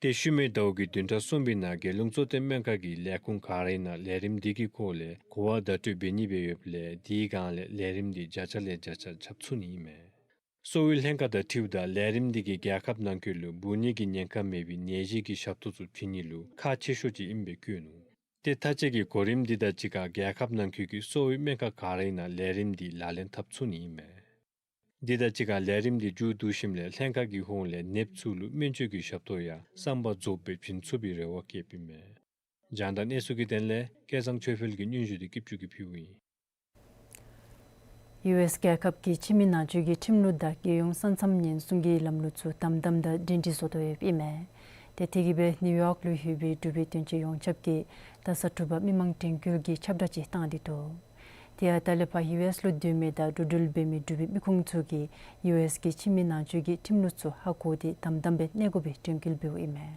ཏེ་ཤུལ་མའི་ཟླཝ་གི་བདུན་ཕྲག་གསུམ་པའི་ནང་རྒྱལ་ཡོངས་གཙོ་བསྟེན་སྨན་ཁང་གི་ལས་ཁུངས་ག་རའི་ནང་ལས་རིམ་འདི་གི་སྐོར་ལས་གོ་བ་བརྡ་སྤྲོད་འབད་ནི་སྦེ་ཡོདཔ་ལས་དེའི་སྒང་ལས་ལས་རིམ་འདི་བརྒྱ་ཆ་ལས་བརྒྱ་ཆ་ཁྱབ་ཚུགས་ནི་ཨིན་མས། གསོ་བའི་ལྷན་ཁག་དང་འཁྲིལཝ་ད་ལས་རིམ་འདི་གིས་རྒྱལ་ཁབ་ནང་འཁོད་ལུ་འབུ་ནད་ཀྱི་ཉེན་ཁ་མེད་པའི་ནད་གཞི་གི་ཞབས་ཏོག་ཚུ་བྱིན་ནི་ལུ་ཁག་ཆེ་ཤོས་ཅིག་ཨིནམ་སྦེ་བཀོད་ནུག། ཏེ་མཐའ་དཔྱད་ཀྱི་གོ་རིམ་འདི་དང་གཅིག་ཁར་རྒྱལ་ཁབ་ནང་འཁོད་ཀྱི་གསོ་བའི་སྨན་ཁང་ག་རའི་ནང་ལས་རིམ་འདི་ལག་ལེན་འཐབ་ཚུགས་ནི་ཨིན་མས། འདི་དང་གཅིག་ཁར་ལས་རིམ་འདི་མཇུག་བསྡུ་ཞིནམ་ལས་ལྷན་ཁག་གི་ཧོངས་ལས་ནདཔ་ཚུ་ལུ་སྨན་བཅོས་ཀྱི་ཞབས་ཏོག་ཡང་བསམ་པ་རྫོགསཔ་སྦེ་བྱིན་ཚུགས་པའི་རེ་བ་བསྐྱེདཔ་ཨིན་མས། རྒྱང་བསྒྲགས་གནས་ཚུལ་གྱི་དོན་ལས་སྐལ་བཟང་ཆོས་འཕེལ་གྱིས་སྙན་ཞུ་འདི་སྐྱིད་ཆུ་གིས་ཕུལཝ་ཨིན། ཡུ་ཨེསི་རྒྱལ་ཁབ་ཀྱིས་ཕྱི་མི་ནང་འཛུལ་གྱི་ཁྲིམས་ལུགས་དང་རྒྱལ་ཡོངས་ས་མཚམས་ཉེན་སྲུང་གི་ལམ་ལུགས་ཚུ་དམ་དམ་དང་སྒྲིང་སྒྲི་བཟོ་དོ་ཡོདཔ་ཨིན་མས། ཏེ་དེ་གིས་སྦེ་ནིའུ་ཡོག་ལུ་ཡོད་པའི་འབྲུག་པའི་དོན་གཅོད་ཡོངས་ཁྱབ་ཀྱིས་ད་ས་འབྲུག་པ་མི་མང་དྲན་སྐུལ་གྱི་ཁྱབ་བསྒྲགས་ཅིག་བཏང་སྟེ་འདུག། དེ་ཡང་ད་ལས་ཕར་ཡུ་ཨེསི་ལུ་སྡོད་མི་དང་འགྲོ་འགྲུལ་འབད་མི་འབྲུག་པའི་མི་ཁུངས་ཚུ་གིས་ཡུ་ཨེསི་གི་ཕྱི་མི་ནང་འཛུལ་གྱི་ཁྲིམས་ལུགས་ཚུ་ཧ་གོ་སྟེ་དམ་དམ་སྦེ་གནས་དགོ་པའི་དྲན་སྐུལ་འབདཝ་ཨིན་མས།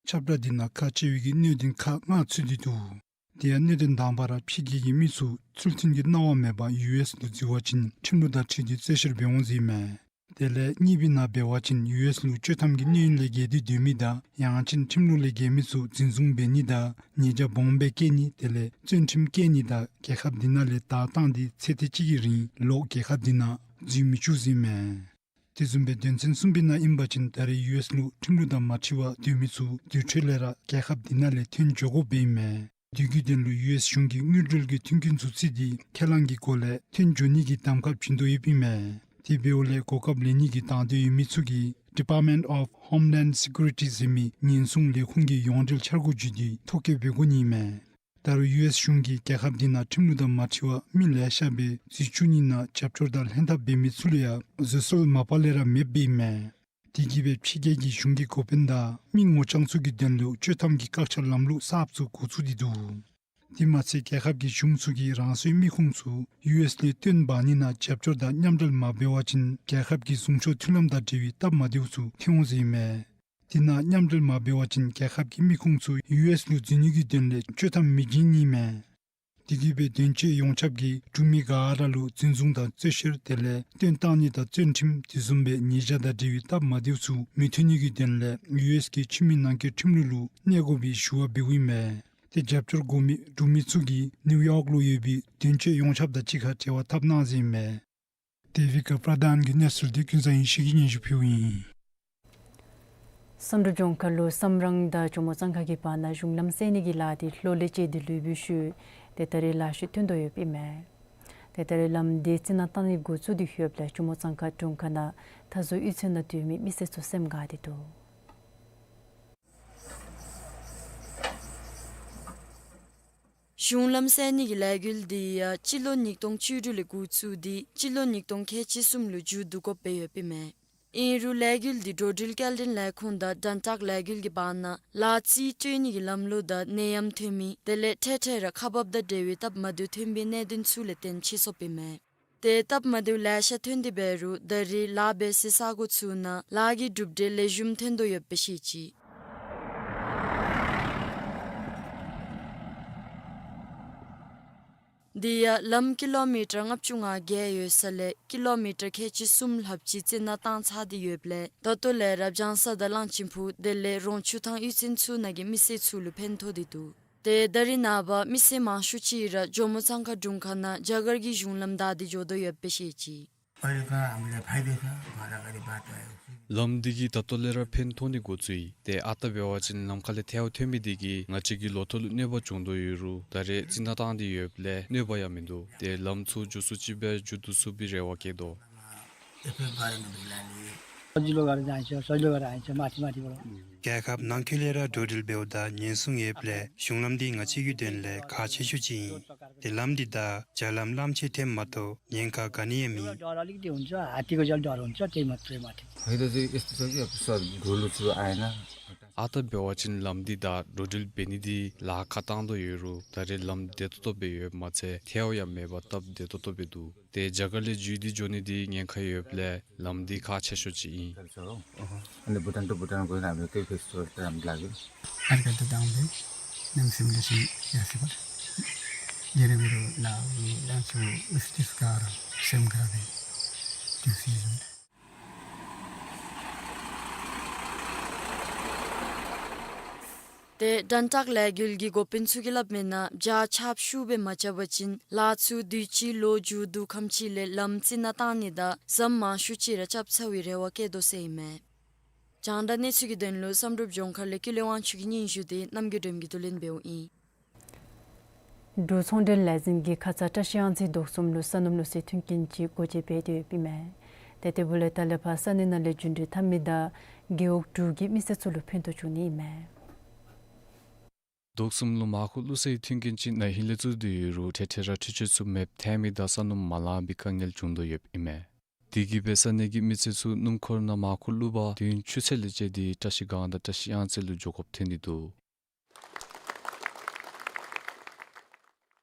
ཁྱབ་བསྒྲགས་འདི་ནང་ཁག་ཆེ་བའི་གི་གནད་དོན་ཁག་ལྔ་ཚུད་དེ་འདུག། དེ་ཡང་གནད་དོན་དང་པ་ར་ཕྱི་རྒྱལ་གྱི་མི་ཚུ་ཚུལ་མཐུན་གྱི་གནང་བ་མེད་པར་ཡུ་ཨེསི་ལུ་འཛུལ་བ་ཅིན་ཁྲིམས་ལུགས་དང་འཁྲིལ་ཏེ་རྩོད་བཤེར་འབད་འོང་ཟེར་ཨིན་མས། དེ་ལས་གཉིས་པའི་ནང་འབད་བ་ཅིན་ཡུ་ཨེསི་ལུ་སྤྱོད་ཐམ་གྱི་གནས་ཡུན་ལས་བརྒལ་ཏེ་སྡོད་མི་དང་ཡང་ཅིན་ཁྲིམས་ལུགས་ལས་འགལ་མི་ཚུ་འཛིན་བཟུང་འབད་ནི་དང་ཉེས་བྱ་སྦོམ་སྦེ་བཀལ་ནི་དེ་ལས་བཙོན་ཁྲིམས་བཀལ་ནི་དང་རྒྱལ་ཁབ་འདི་ནང་ལས་བདའ་བཏང་སྟེ་ཚེ་ཐེངས་གཅིག་གི་རིང་ལོག་རྒྱལ་ཁབ་འདི་ནང་འཛུལ་མི་བཅུག་ཟེར་ཨིན་མས། དེ་བཟུམ་སྦེ་དོན་ཚན་གསུམ་པའི་ནང་ཨིན་པ་ཅིན་ད་རེས་ཡུ་ཨེསི་ལུ་ཁྲིམས་ལུགས་དང་མ་འཁྲིལ་བར་སྡོད་མི་ཚུ་དེ་འཕྲོ་ལས་ར་རྒྱལ་ཁབ་འདི་ནང་ལས་ཐོན་འགྱོ་དགོཔ་ཨིན་མས། དེ་གི་དོན་ལུ་ཡུ་ཨེསི་གཞུང་གིས་དངུལ་འབྲེལ་གྱི་མཐུན་རྐྱེན་ཚུ་བརྩིས་ཏེ་ཁས་བླངས་ཀྱི་སྒོ་ལས་ཐོན་འགྱོ་ནི་གི་གདམ་ཁ་བྱིན་དོ་ཡོདཔ་ཨིན་མས། དེ་འབདཝ་ལས་གོ་སྐབས་ལེན་ནི་གི་དང་འདོད་ཡོད་མི་ཚུ་གིས་Department of Homeland Security ཟེར་མི་ཉེན་སྲུང་ལས་ཁུངས་ཀྱི་ཡོངས་འབྲེལ་འཆར་སྒོ་བརྒྱུད་དེ་ཐོ་བཀོད་འབད་དགོ་ནི་ཨིན་མས། ད་རུང་ཡུ་ཨེསི་གཞུང་གིས་རྒྱལ་ཁབ་འདི་ནང་ཁྲིམས་ལུགས་དང་མ་འཁྲིལ་བར་མི་ལེ་ཤ་སྦེ་འཛུལ་བཅུག་ནི་ནང་རྒྱབ་སྐྱོར་དང་ལྷན་ཐབས་འབད་མི་ཚུ་ལུ་ཡང་བཟོད་གསོལ་མ་པ་ལས་ར་མེདཔ་ཨིན་མས། དེ་གིས་སྦེ་ཕྱི་རྒྱལ་གྱི་གཞུང་གི་འགོ་དཔོན་དང་མི་ངོ་རྐྱང་ཚུ་གི་དོན་ལུ་སྤྱོད་ཐམ་གྱི་བཀག་ཆ་ལམ་ལུགས་གསརཔ་ཚུ་འགོ་བཙུགས་ཏེ་འདུག། དེ་མ་ཚད་རྒྱལ་ཁབ་ཀྱི་གཞུང་ཚུ་གིས་རང་སོའི་མི་ཁུངས་ཚུ་ཡུ་ཨེསི་ལས་བཏོན་འབག་ནི་ནང་རྒྱབ་སྐྱོར་དང་མཉམ་འབྲེལ་མ་འབད་བ་ཅིན་རྒྱལ་ཁབ་ཀྱི་གཟུངས་ཆོག་མཐུན་ལམ་དང་འབྲེལ་བའི་སྟབས་མ་བདེཝ་ཚུ་ཐོན་འོང་ཟེར་ཨིན་མས། དེ་ནང་མཉམ་འབྲེལ་མ་འབད་བ་ཅིན་རྒྱལ་ཁབ་ཀྱི་མི་ཁུངས་ཚུ་ཡུ་ཨེསི་ལུ་འཛུལ་ནི་གི་དོན་ལས་སྤྱོད་ཐམ་མི་བྱིན་ནི་ཨིན་མས། དེ་གིས་སྦེ་དོན་གཅོད་ཡོངས་ཁྱབ་ཀྱིས་འབྲུག་མི་ག་ར་ལུ་འཛིན་བཟུང་དང་རྩོད་བཤེར་དེ་ལས་བཏོན་བཏང་ནི་དང་བཙོན་ཁྲིམས་དེ་བཟུམ་སྦེ་ཉེས་བྱ་དང་འབྲེལ་བའི་སྟབས་མ་བདེཝ་ཚུ་མི་ཐོན་ནི་གི་དོན་ལས་ཡུ་ཨེསི་གི་ཕྱི་མི་ནང་འཁོད་ཁྲིམས་ལུགས་ལུ་གནས་དགོ་པའི་ཞུ་བ་འབདཝ་ཨིན་མས། དེ་རྒྱབ་སྐྱོར་དགོ་མི་འབྲུག་མི་ཚུ་གིས་ནིའུ་ཡོག་ལུ་ཡོད་པའི་དོན་གཅོད་ཡོངས་ཁྱབ་དང་གཅིག་ཁར་འབྲེལ་བ་འཐབ་གནང་ཟེར་ཨིན་མས། དེ་བི་ཀ་པྲ་དཱན་གྱི་གནས་ཚུལ་འདི་ཀུན་བཟང་ཡེ་ཤེས་ཀྱིས་སྙན་ཞུ་ཕུལཝ་ཨིན། བསམ་གྲུབ་ལྗོངས་མཁར་ལུ་བསམ་རང་དང་ཇོ་མོ་གཙང་ཁ་གི་བར་ན་གཞུང་ལམ་བསལ་ནི་གི་ལཱ་འདི་ལོ་ལས་བཅད་དེ་ལུས་པའི་ཤུལ་ཏེ་ད་རེས་ལཱ་ཤུལ་ཐོན་དོ་ཡོདཔ་ཨིན་མས། ཏེ་ད་རེས་ལམ་འདི་རྩི་ནག་བཏང་ནི་འགོ་བཙུགས་ཏེ་ཡོདཔ་ལས་ཇོ་མོ་གཙང་ཁ་གྲོང་ཁྱེར་ནང་མཐའ་ཟུར་གཡུས་ཚན་ནང་སྡོད་མི་མི་སེར་ཚུ་སེམས་དགའ་སྟེ་འདུག། གཞུང་ལམ་བསལ་ནི་གི་ལས་འགུལ་འདི་ཡང་སྤྱི་ལོ་ཉིས་སྟོང་བཅུ་དྲུག་ལས་འགོ་བཙུགས་ཏེ་སྤྱི་ལོ་ཉིས་སྟོང་ཁལ་གཅིག་གསུམ་ལུ་མཇུག་བསྡུ་དགོཔ་སྦེ་ཡོདཔ་ཨིན་མས། ཨིན་རུང་ལས་འགུལ་འདི་འགྲོ་འགྲུལ་སྐྱེལ་འདྲེན་ལས་ཁུངས་དང་གདན་ཁྲ་ལས་འགུལ་གྱི་བར་ན་ལཱ་རྩིས་སྤྲོད་ནི་གི་ལམ་ལུགས་དང་ནད་ཡམས་ཐོན་མི་དེ་ལས་འཕྲལ་འཕྲལ་ར་ཁག་འབགཔ་དང་འབྲེལ་བའི་སྟབས་མ་བདེཝ་ཐོན་པའི་གནད་དོན་ཚུ་ལས་བརྟེན་ཕྱིས་སོཔ་ཨིན་མས། ཏེ་སྟབས་མ་བདེཝ་ལེ་ཤ་ཐོན་ཏེ་འབད་རུང་ད་རེས་ལཱ་འབད་སའི་ས་གོ་ཚུ་ནང་ལཱ་གི་གྲུབ་འབྲས་ལེགས་ཤོམ་ཐོན་དོ་ཡོདཔ་སྦེ་བཤད་ཅི། དེ་ཡང་ལམ་ཀི་ལོ་མི་ཊར་ལྔ་བཅུ་ང་བརྒྱད་ཡོད་ས་ལས་ཀི་ལོ་མི་ཊར་ཁལ་གཅིག་གསུམ་ལྷགཔ་ཅིག་རྩི་ནག་བཏང་ཚར་ཏེ་ཡོདཔ་ལས་ད་ལྟོ་ལས་རབ་འབྱམས་ས་དང་གླང་ཆེན་ཕུག་དེ་ལས་རོང་ཆུ་ཐང་གཡུས་ཚན་ཚུ་ནང་གི་མི་སེར་ཚུ་ལུ་ཕན་ཐོགས་ཏེ་འདུག། ཏེ་ད་རེས་ནངས་པ་མི་སེར་མང་ཤོས་ཅིག་ར་ཇོ་མོ་གཙང་ཁ་དྲུང་ཁག་ནང་རྒྱ་གར་གྱི་གཞུང་ལམ་བདའ་སྟེ་འགྱོ་དོ་ཡོདཔ་སྦེ་བཤད་ཅི། पहले का हमारे फायदे था, हमारा गरीब बात है। ལམ་འདི་གིས་ད་ལྟོ་ལས་ར་ཕན་ཐོགས་ནི་འགོ་བཙུགས་ཡི། ཏེ་ཨ་རྟག་འབད་བ་ཅིན་ལམ་ཁ་ལས་ཐལཝ་ཐོན་མི་འདི་གིས་ང་བཅས་ཀྱི་ལོ་ཐོག་ལུ་གནོད་པ་བྱུང་དོ་ཡོད་རུང་ད་རེས་རྩི་ནག་བཏང་སྟེ་ཡོདཔ་ལས་གནོད་པ་ཡང་མིན་འདུག། ཏེ་ལམ་ཚུ་མགྱོགས་སུ་ཅིག་སྦེ་མཇུག་བསྡུ་ཚུགས་པའི་རེ་བ་བསྐྱེད་དོ། सजिलो गरेर जान्छ, सजिलो गरेर आइन्छ, माथि माथिबाट। རྒྱལ་ཁབ་ནང་འཁོད་ལས་ར་འགྲོ་འགྲུལ་འབདཝ་ད་ཉེན་སྲུང་ཡོདཔ་ལས་གཞུང་ལམ་འདི་ང་བཅས་ཀྱི་དོན་ལས་ཁག་ཆེ་ཤོས་ཅིག་ཨིན། ཏེ་ལམ་འདི་དང་རྒྱ་ལམ་གླང་ཆེན་ཐེམ་མ་གཏོགས་ཉེན་ཁ་ག་ནི་ཡང་མེད། डर अलिकति हुन्छ, हात्तीको झन् डर हुन्छ, त्यही मात्रै माथि। फाइदा चाहिँ यस्तो छ कि अब सर, घुलो छ आएन। ཨ་རྟག་འབད་བ་ཅིན་ལམ་འདི་དང་འགྲོ་འགྲུལ་འབད་ནི་འདི་ལཱ་ཁག་བཏང་དོ་ཡོད་རུང་ད་རེས་ལམ་བདེ་ཏོག་ཏོ་སྦེ་ཡོདཔ་མ་ཚད་ཐལཝ་ཡང་མེད་པར་སྟབས་བདེ་ཏོག་ཏོ་སྦེ་འདུག། ཏེ་རྒྱ་གར་ལས་བརྒྱུད་དེ་འགྱོ་ནི་འདི་ཉེན་ཁ་ཡོདཔ་ལས་ལམ་འདི་ཁག་ཆེ་ཤོས་ཅིག་ཨིན། अनि भुटान टु भुटान गयो भने हामीले केही फेस्टिभल त राम्रो लाग्यो। अर्का त दाउँदै नम सिमले सिम यासिबल। जेरे मेरो ला लान्छु उस्तिस्कार सेम गावे। त्यो सिजन। ཏེ་དྲན་རྟགས་ལས་འགུལ་གྱི་འགོ་དཔོན་ཚུ་གིས་སླབ་མི་ནང་བྱཱར་ཆརཔ་ཤུགས་སྦེ་མ་རྐྱབ་པ་ཅིན་ལཱ་ཚུ་དུས་ཅི་ལོག་མཇུག་བསྡུ་ཁམས་ཅིག་ལས་ལམ་རྩི་ནག་བཏང་ནི་དང་ཟམ་མང་ཤོས་ཅིག་ར་རྐྱབ་ཚར་བའི་རེ་བ་བསྐྱེད་དོ་ཟེར་ཨིན་མས། རྒྱང་བསྒྲགས་གནས་ཚུལ་གྱི་དོན་ལུ་བསམ་གྲུབ་ལྗོངས་མཁར་ལས་ཀུན་ལེགས་དབང་ཕྱུག་གི་སྙན་ཞུ་དེ་རྣམ་རྒྱལ་སྒྲོལ་མ་གིས་བསྡུ་ལེན་འབདཝ་ཨིན། འབྲུག་ཚོང་འབྲེལ་ལས་འཛིན་གྱིས་ཁ་ཙ་བཀྲ་ཤིས་གཡང་རྩེ་དོག་གསུམ་ལུ་ས་སྣུམ་བླུགས་སའི་མཐུན་རྐྱེན་ཅིག་སྒོ་འབྱེད་འབད་དེ་ཡོདཔ་ཨིན་མས། ཏེ་དེ་འབདཝ་ལས་ད་ལས་ཕར་ས་གནས་ནང་ལས་རྒྱུན་འགྲུལ་འཐབ་མི་དང་རྒེད་འོག་དྲུག་གི་མི་སེར་ཚུ་ལུ་ཕན་ཐོགས་འབྱུང་ནི་ཨིན་མས། དོག་གསུམ་ལུ་མར་ཁུ་བླུགས་སའི་མཐུན་རྐྱེན་ཅིག་ན་ཧིང་ལས་བཙུགས་ཏེ་ཡོད་རུང་འཕྲལ་འཕྲལ་ར་འཕྲུལ་ཆས་ཚུ་མེདཔ་ཐལ་མི་དང་ས་སྣུམ་མ་ལང་པའི་དཀའ་ངལ་བྱུང་དོ་ཡོདཔ་ཨིན་མས། དེ་གིས་སྦེ་ས་གནས་ཀྱི་མི་སེར་ཚུ་སྣུམ་འཁོར་ནང་མར་ཁུ་བླུག་པར་དུས་ཡུན་ཆུ་ཚོད་ལས་བཅད་དེ་བཀྲ་ཤིས་སྒང་དང་བཀྲ་ཤིས་གཡང་རྩེ་ལུ་འགྱོ་དགོཔ་ཐོན་ཏེ་འདུག།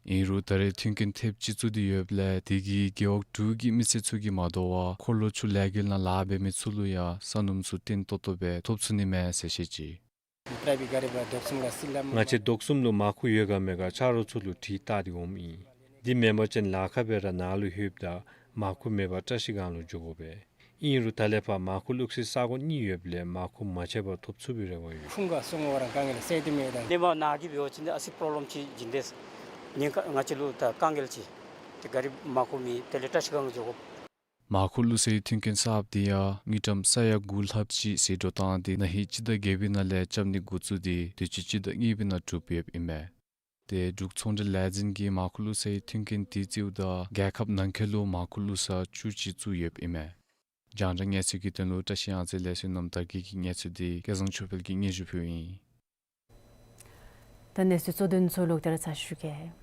ཨིན་རུང་ད་རེས་མཐུན་རྐྱེན་ཐེབས་ཅིག་བཙུགས་ཏེ་ཡོདཔ་ལས་དེ་གིས་རྒེད་འོག་དྲུག་གི་མི་སེར་ཚུ་གིས་མ་དོ་བར་འཁོར་ལོ་ཚུ་ལས་འགུལ་ནང་ལཱ་འབད་མི་ཚུ་ལུ་ཡང་ས་སྣུམ་ཚུ་བརྟན་ཏོག་ཏོ་སྦེ་ཐོབ་ཚུགས་ནི་མས་ཟེར་བཤད་ཅི། ང་བཅས་དོག་གསུམ་ལུ་མར་ཁུ་ཡོད་ག་མེད་ག་ཆ་རོགས་ཚུ་ལུ་དྲི་བལྟ་སྟེ་འོངམ་ཨིན། དེ་མེན་པ་ཅིན་ལཱ་ཁག་སྦེ་ར་ནཱ་ལུ་ལྷོདཔ་ད་མར་ཁུ་མེད་པར་བཀྲ་ཤིས་སྒང་ལུ་འགྱོ་དགོ་པས། ཨིན་རུང་ད་ལས་ཕར་མར་ཁུ་བླུགས་སའི་ས་གོ་གཉིས་ཡོདཔ་ལས་མར་ཁུ་མ་ཆད་པར་ཐོབ་ཚུགས་པའི་རེ་བ་ཡོད། ཁུངས་ག་སོང་བ་རང་དཀའ་ངལ་སེལ་ཏེ་མེད་ད། ནེ་མ་ནཱ་གི་འབད་བ་ཅིན་ཨ་སི་པྲོབ་ལེམ་ཅིག་བྱུང་སྟེ་ཉེན་ཁ་ང་བཅས་ལུ་ད་དཀའ་ངལ་ཅིག་ཏེ་ག་རི་མར་ཁུ་མེད། དེ་ལས་བཀྲ་ཤིས་སྒང་འགྱོ་དགོ། མར་ཁུ་བླུགས་སའི་མཐུན་རྐྱེན་གསརཔ་དེ་ཡང་དངུལ་ཀྲམ་ས་ཡ་དགུ་ལྷགཔ་ཅིག་ཟད་འགྲོ་བཏང་སྟེ་ན་ཧིང་སྤྱི་ཟླ་བརྒྱད་པའི་ནང་ལས་རྐྱབ་ནི་འགོ་བཙུགས་ཏེ་དུས་ཅི་སྤྱི་ཟླ་གཉིས་པའི་ནང་གྲུབ་ཡོདཔ་ཨིན་མས། ཏེ་འབྲུག་ཚོང་འབྲེལ་ལས་འཛིན་གྱིས་མར་ཁུ་བླུགས་སའི་མཐུན་རྐྱེན་དེ་བརྩིཝ་ད་རྒྱལ་ཁབ་ནང་འཁོད་ལུ་མར་ཁུ་བླུགས་ས་བཅུ་གཅིག་བཙུགས་ཡོདཔ་ཨིན་མས། རྒྱང་བསྒྲགས་གནས་ཚུལ་གྱི་དོན་ལུ་བཀྲ་ཤིས་གཡང་རྩེ་ལས་བསོད་ནམས་དར་རྒྱས་ཀྱི་གནས་ཚུལ་དེ་སྐལ་བཟང་ཆོས་འཕེལ་གྱིས་སྙན་ཞུ་ཕུལཝ་ཨིན། ད་གནས་ཚུལ་གཙོ་དོན་ཚུ་ལོག་སྟེ་ར་ཚར་ཞུ་གེ།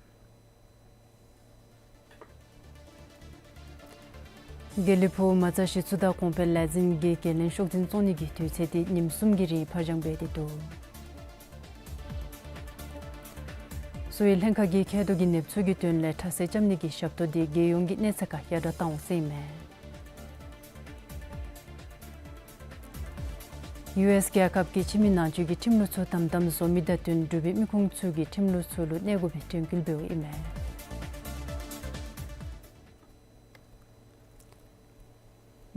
དགེ་ལེགས་ཕུག་མ་རྩ་གཞི་བཙུགས་དང་གོང་འཕེལ་ལས་འཛིན་གྱིས་འགན་ལེན་ཤོག་འཛིན་བཙོང་ནི་གི་དུས་ཚོད་དེ་ཉིནམ་གསུམ་གྱི་རིང་ཕར་འགྱངས་འབད་དེ་འདུག། གསོ་བའི་ལྷན་ཁག་གིས་མཁལ་རྡོག་གི་ནདཔ་ཚུ་གི་དོན་ལས་ཁྲག་ཟས་རྐྱབ་ནི་གི་ཞབས་ཏོག་དེ་རྒྱལ་ཡོངས་ཀྱི་གནས་ཚད་ཁར་ཡར་དྲག་བཏང་འོང་ཟེར་ཨིན་མས། ཡུ་ཨེསི་རྒྱལ་ཁབ་ཀྱིས་ཕྱི་མི་ནང་འཛུལ་གྱི་ཁྲིམས་ལུགས་ཚུ་དམ་དམ་བཟོ་མི་དང་བསྟུན་འབྲུག་པའི་མི་ཁུངས་ཚུ་གི་ཁྲིམས་ལུགས་ཚུ་ལུ་གནས་དགོ་པའི་དྲན་སྐུལ་འབདཝ་ཨིན་མས།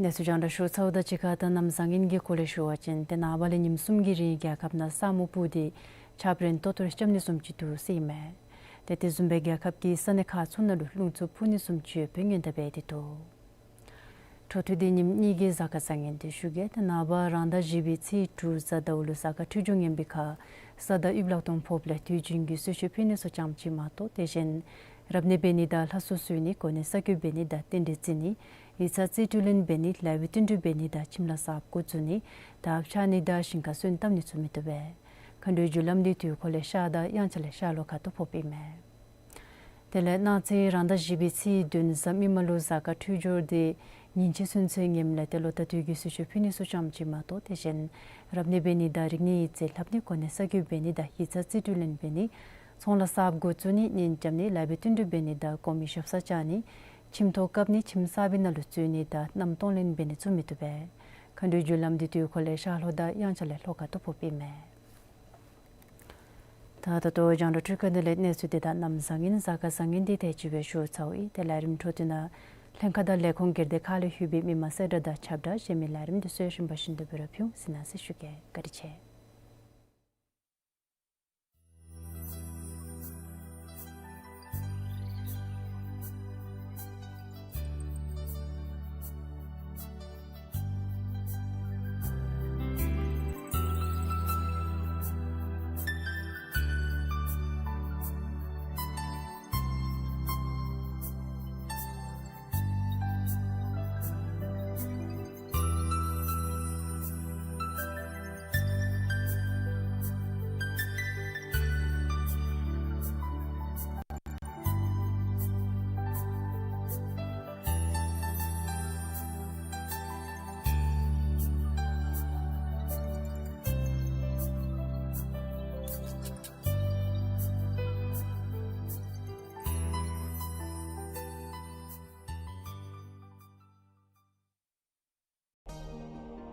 གནས་ཚུལ་རྒྱང་བསྒྲགས་ཞུ་ཚརཝ་དང་གཅིག་ཁར་ད་གནམ་བཟང་ངན་གྱི་སྐོར་ལས་ཞུ་བ་ཅིན་ཏེ་ནངས་པ་ལས་ཉིནམ་གསུམ་གྱི་རིང་རྒྱལ་ཁབ་ནང་ས་སྨུག་སྤུབས་ཏེ་ཆརཔ་རན་ཏོག་ཏོ་རྐྱབ་ནི་བཟུམ་ཅིག་འདུག་ཟེར་ཨིན་མས། ཏེ་དེ་བཟུམ་སྦེ་རྒྱལ་ཁབ་ཀྱི་ས་གནས་ཁག་ཚུ་ནང་ལུ་རླུང་འཚུབ་འཕུ་ནི་བཟུམ་ཅིག་ཡོད་པའི་སྔོན་བརྡ་འབད་དེ་འདུག། འཕྲོ་མཐུད་དེ་ཉིནམ་གཉིས་ཀྱི་གཟའ་སྐར་བཟང་ངན་དེ་ཞུ་གེ། ཏེ་ནངས་པ་རང་ཟླ་བཞི་པའི་ཚེས་དྲུག་གཟའ་ཟླཝ་ལུ་གཟའ་སྐར་འཕྲོད་སྦྱོར་ངན་པའི་ཁར་ས་བདག་ཡུལ་ལྷ་གདོང་ཕོགཔ་ལས་དུས་རྒྱུན་གྱི་གསོལ་མཆོད་ཕུལ་ནི་ཚུ་ཙམ་ཅིག་མ་གཏོགས་དེ་བཞིན་རབ་གནས་འབད་ནི་དང་ལྷ་གསོལ་གསོལ་ནི་གོ་གནས་གསར་བསྐོ་འབད་ནི་དང་རྟེན་འབྲེལ་བརྩི་ནི་ཡིག་ཚང་རྩིས་སྤྲོད་ལེན་འབད་ནི་ལེགས་པའི་བསྟུན་གྲོས་འབད་ནི་དང་ཁྱིམ་ལྷ་གསརཔ་འགོ་བཙུགས་ནི་དར་འཕྱར་ནི་དང་ཞིང་ཁར་སོན་བཏབ་ནི་ཚུ་མི་བཏུབ་པས། མཁའ་འགྲོའི་རྒྱུ་ལམ་འདི་དུས་འཁོར་ལས་ཤར་དང་དབྱངས་འཆར་ལས་ཤར་ལྷོ་ཁ་ཐུག་ཕོགཔ་ཨིན་མས། དེ་ལས་གནངས་ཚེ་རང་ཟླ་བཞི་པའི་ཚེས་བདུན་གཟའ་མིག་དམར་ལུ་གཟའ་སྐར་འཕྲོད་སྦྱོར་དེ་ཉིན་བྱེད་ཚུན་ཚོད་ངནམ་ལས་ཏེ་ལོ་ཟླ་དུས་ཀྱི་གསོལ་མཆོད་ཕུལ་ནི་ཚུ་ཙམ་ཅིག་མ་གཏོགས་དེ་བཞིན་རབ་གནས་འབད་ནི་དང་རིག་གནས་ཡིག་རྩིས་ལྷབ་ནི་གོ་གནས་གསར་བསྐོ་འབད་ནི་དང་ཡིག་ཚང་རྩིས་སྤྲོད་ལེན་འབད་ནི་ཚོང་ལཱ་གསརཔ་འགོ་བཙུགས་ནི་གཉེན་རྐྱབ་ནི་ལེགས་པའི་བསྟུན་གྲོས་འབད་ནི་དང་གོང་མའི་ཞབས་སར་བཅར་ནི་ ཁྱིམ་ཐོག་བཀབ་ནི་ཁྱིམ་གསར་པའི་ནང་ལུ་འཛུལ་ནི་དང་གནམ་གཏོང་ལེན་འབད་ནི་བཙུགས་མི་བཏུབ་པས། མཁའ་འགྲོའི་རྒྱུ་ལམ་འདི་དུས་འཁོར་ལས་ཤར་ལྷོ་དང་དབྱངས་འཆར་ལས་ལྷོ་ཁ་ཐུག་ཕོགཔ་ཨིན་མས། ད་ད་ལྟོ་རྒྱང་བསྒྲགས་སྒྲིག་ཁང་འདི་ལས་གནས་ཚུལ་འདི་དང་གནམ་བཟང་ངན་གཟའ་སྐར་བཟང་ངན་འདི་དེ་ཅིག་སྦེ་ཞུ་ཚརཝ་ཨིན། ཏེ་ལས་རིམ་འཕྲོ་མཐུད་ནང་ལྷན་ཁག་དང་ལས་ཁུངས་སྒེར་སྡེ་ཁག་ལས་ལྷོད་པའི་མི་མང་གསལ་བསྒྲགས་དང་ཁྱབ་བསྒྲགས་གཞན་མི་ལས་རིམ་འདི་ཚུ་གཞན་པ་བཞིན་དུ་འབད་ར་ཕུལ་ཟེར་གནང་ཟེར་ཞུ་གེ། བཀའ་དྲིན་ཆེ།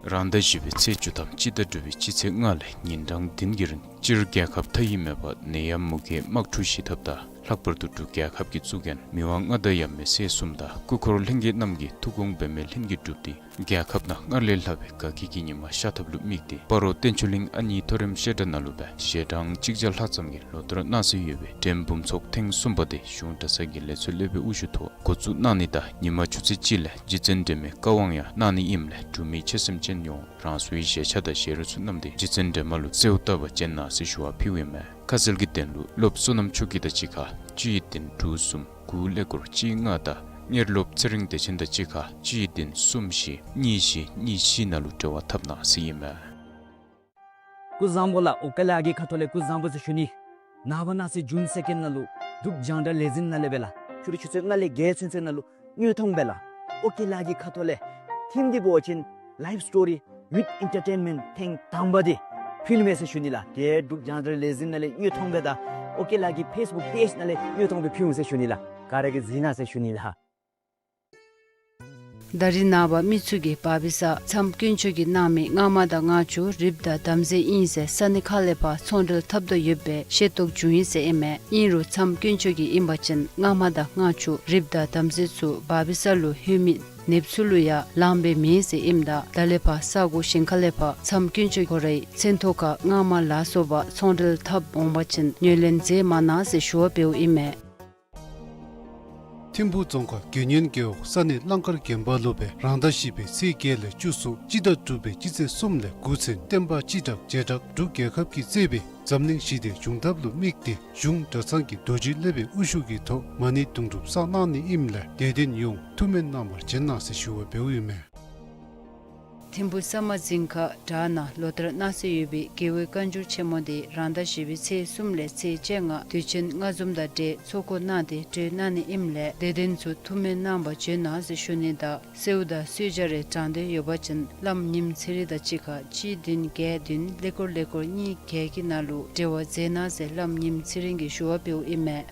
རང་ཟླ་བཞི་པའི་ཚེས་བཅུ་ཐམ་སྤྱི་ཟླ་དྲུག་པའི་སྤྱི་ཚེས་ལྔ་ལས་ཉིན་གྲངས་བདུན་གྱི་རིང་སྤྱིར་རྒྱལ་ཁབ་མཐའ་དབུས་མེད་པར་ནད་ཡམས་མུ་གེ་དམག་འཁྲུག་ཞི་ཐབས་དང་ལྷག་པར་དུ་འབྲུག་རྒྱལ་ཁབ་ཀྱི་གཙུག་རྒྱན་མི་དབང་མངའ་བདག་ཡབ་མེས་སྲས་གསུམ་དང་སྐུ་འཁོར་ལྷན་རྒྱས་རྣམས་ཀྱི་ཐུགས་དགོངས་འབད་མེད་ལྷུན་གྱིས་གྲུབ་སྟེ་རྒྱལ་ཁབ་ནང་སྔར་ལས་ལྷག་པའི་དགའ་སྐྱིད་ཀྱི་ཉི་མ་ཤར་ཐབས་ལུ་དམིགས་ཏེ་སྤ་རོ་བསྟན་ཆོས་གླིང་ཨ་ནིའི་མཐོ་རིམ་བཤད་གྲྭ་ནང་ལུ་སྦེ་ཞལ་གྲངས་གཅིག་བརྒྱ་ལྷག་ཙམ་གྱིས་ལོ་ལྟར་གནང་སྲོལ་ཡོད་པའི་འགྲེམས་འབུམ་ཚོགས་ཐེངས་གསུམ་པ་དེ་གཞུང་གྲྭ་ཚང་གི་ལས་ཚོགས་ཀླད་པའི་དབུ་བཞུགས་ཐོག་འགོ་བཙུགས་གནང་ནི་དང་ཉིན་མ་ཆུ་ཚོད་གཅིག་ལས་རྗེ་བཙུན་སྒྲོལ་མའི་བཀའ་དབང་ཡང་གནང་ནི་ཨིནམ་ལས་འབྲུག་མི་ཆོས་སེམས་ཅན་ཡོངས་རང་སོའི་བཞེས་ཆས་དང་ཞལ་རས་ཚུ་བསྣམས་ཏེ་རྗེ་བཙུན་སྒྲོལ་མ་ལུ་གསོལཝ་བཏབ་པར་བྱོན་གནང་ཟེར་ཞུ་བ་ཕུལཝ་ཨིན་མས། ཁ་གསལ་གྱི་དོན་ལུ་སློབ་བསོད་ནམས་ཆོས་སྐྱིད་དང་གཅིག་ཁར་གཅིག་བདུན་དྲུག་གསུམ་དགུ་ཀླད་ཀོར་གཅིག་ལྔ་དང་གཉེར་སློབ་ཚེ་རིང་བདེ་ཆེན་དང་གཅིག་ཁར་གཅིག་བདུན་གསུམ་བཞི་གཉིས་བཞི་གཉིས་བཞི་ནང་ལུ་འབྲེལ་བ་འཐབ་གནང་ཟེར་ཨིན་མས། སྐུ་གཟུགས་བཟང་པོ་ལགས། ཨོ་ཀེ་ལགས་ཀྱི་ཁ་ཐུག་ལས་སྐུ་གཟུགས་བཟང་པོ་ཟེར་ཞུ་ནི། ནངས་པ་གནངས་ཚེ་ཇུན་སེ་ཀེན་ནང་ལུ་འབྲུག་རྒྱང་བསྒྲགས་ལས་འཛིན་ནང་ལས་སྦེ་ལགས་ཕྱི་རུ་ཆུ་ཚོད་ལྔ་ལས་བརྒྱད་ཚུན་ཚོད་ནང་ལུ་དངོས་མཐོང་སྦེ་ལགས་ཨོ་ཀེ་ལགས་ཀྱི་ཁ་ཐུག་ལས་ཐིམ་འདི་འབད་བ་ཅིན་Life Story with Entertainment ཐེངས་དང་པ་འདི་ཕུལ་མས་ཟེར་ཞུ་ནི་ལགས། ཏེ་འབྲུག་རྒྱང་བསྒྲགས་ལས་འཛིན་ནང་ལས་དངོས་མཐོང་སྦེ་དང་ཨོ་ཀེ་ལགས་ཀྱི་ཕེསི་བུཀ་པེཇ་ནང་ལས་དངོས་མཐོང་སྦེ་ཕུལ་འོང་ཟེར་ཞུ་ནི་ལགས། ག་ར་གིས་གཟིགས་གནང་ཟེར་ཞུ་ནི་ལགས། ད་རིས་ནངས་པ་མི་ཚུ་གིས་བ་བི་ས་མཚམས་དཀོན་མཆོག་གིས་གནང་མི་སྔགས་མ་དང་སྔགས་ཆུ་རིགཔ་དང་དམ་རྫས་ཨིན་ཟེར་ས་གནས་ཁག་ལས་ཕར་ཚོང་འབྲེལ་འཐབ་དོ་ཡོདཔ་སྦེ་ཤེས་རྟོགས་བྱུང་ཡི་ཟེར་ཨིན་མས། ཨིན་རུང་མཚམས་དཀོན་མཆོག་གིས་ཨིན་པ་ཅིན་སྔགས་མ་དང་སྔགས་ཆུ་རིགཔ་དང་དམ་རྫས་ཚུ་བ་བི་ས་ལུ་ལྷོད་མི་ནདཔ་ཚུ་ལུ་ཡང་ལང་སྦེ་མེད་ཟེར་ཨིནམ་ད་ད་ལས་ཕར་ས་གོ་གཞན་ཁ་ལས་ཕར་མཚམས་དཀོན་མཆོག་ཁོ་རའི་མཚན་ཐོག་ཁར་སྔགས་མ་ལ་སོགས་པ་ཚོང་འབྲེལ་འཐབ་འོང་པ་ཅིན་ངོས་ལེན་མཛད་མ་གནང་ཟེར་ཞུ་བ་འབདཝ་ཨིན་མས། ཐིམ་ཕུག་རྫོང་ཁག་དགེ་བསྙེན་རྒེད་འོག་ས་གནས་གླང་དཀར་དགོན་པ་ལུ་སྦེ་རང་ཟླ་བཞི་པའི་ཚེས་བརྒྱད་ལས་བཅུ་སོགས་སྤྱི་ཟླ་དྲུག་པའི་སྤྱི་ཚེས་གསུམ་ལས་དགུ་ཚུན་བསྟན་པ་སྤྱི་བསྒྲགས་བྱེ་བྲག་འབྲུག་རྒྱལ་ཁབ་ཀྱིས་གཙོས་པའི་འཛམ་གླིང་ཞི་བདེ་བྱུང་ཐབས་ལུ་དམིགས་ཏེ་གཞུང་གྲྭ་ཚང་གི་རྡོ་རྗེ་སློབ་དཔོན་དབུ་བཞུགས་ཀྱི་ཐོག་མ་ཎི་དུང་སྒྲུབ་བསགས་གནང་ནི་ཨིནམ་ལས་དད་ལྡན་ཡོངས་ཐུགས་སྨོན་གནང་བར་བྱོན་གནང་ཟེར་ཞུ་བ་འབདཝ་ཨིན་མས། ཐིམ་ཕུག་ས་མ་རྫིང་ཁ་བྲག་ནང་ལོ་ལྟར་གནང་སྲོལ་ཡོད་པའི་རྒྱལ་བའི་བཀའ་འགྱུར་ཆེན་མོ་འདི་རང་ཟླ་བཞི་པའི་ཚེས་གསུམ་ལས་ཚེས་བཅོ་ལྔ་དུས་ཆེན་ལྔ་འཛོམས་དང་འབྲེལ་ཚོགས་འཁོར་གནང་སྟེ་གྲོལ་གནང་ནི་ཨིནམ་ལས་དད་ལྡན་ཚུ་ཐུགས་སྨོན་གནང་བར་བྱོན་གནང་ཟེར་ཞུ་ནི་དང་གསོལཝ་དང་གསོལ་ཇ་རེ་དྲང་འདོད་ཡོད་པ་ཅིན་བླམ་ཉིམ་ཚེ་རིང་དང་གཅིག་ཁར་གཅིག་བདུན་བརྒྱད་བདུན་ཀླད་ཀོར་ཀླད་ཀོར་གཉིས་བརྒྱད་ཀྱི་ནང་ལུ་འབྲེལ་བ་མཛད་གནང་ཟེར་བླམ་ཉིམ་ཚེ་རིང་གིས་ཞུ་བ་འབདཝ་ཨིན་མས།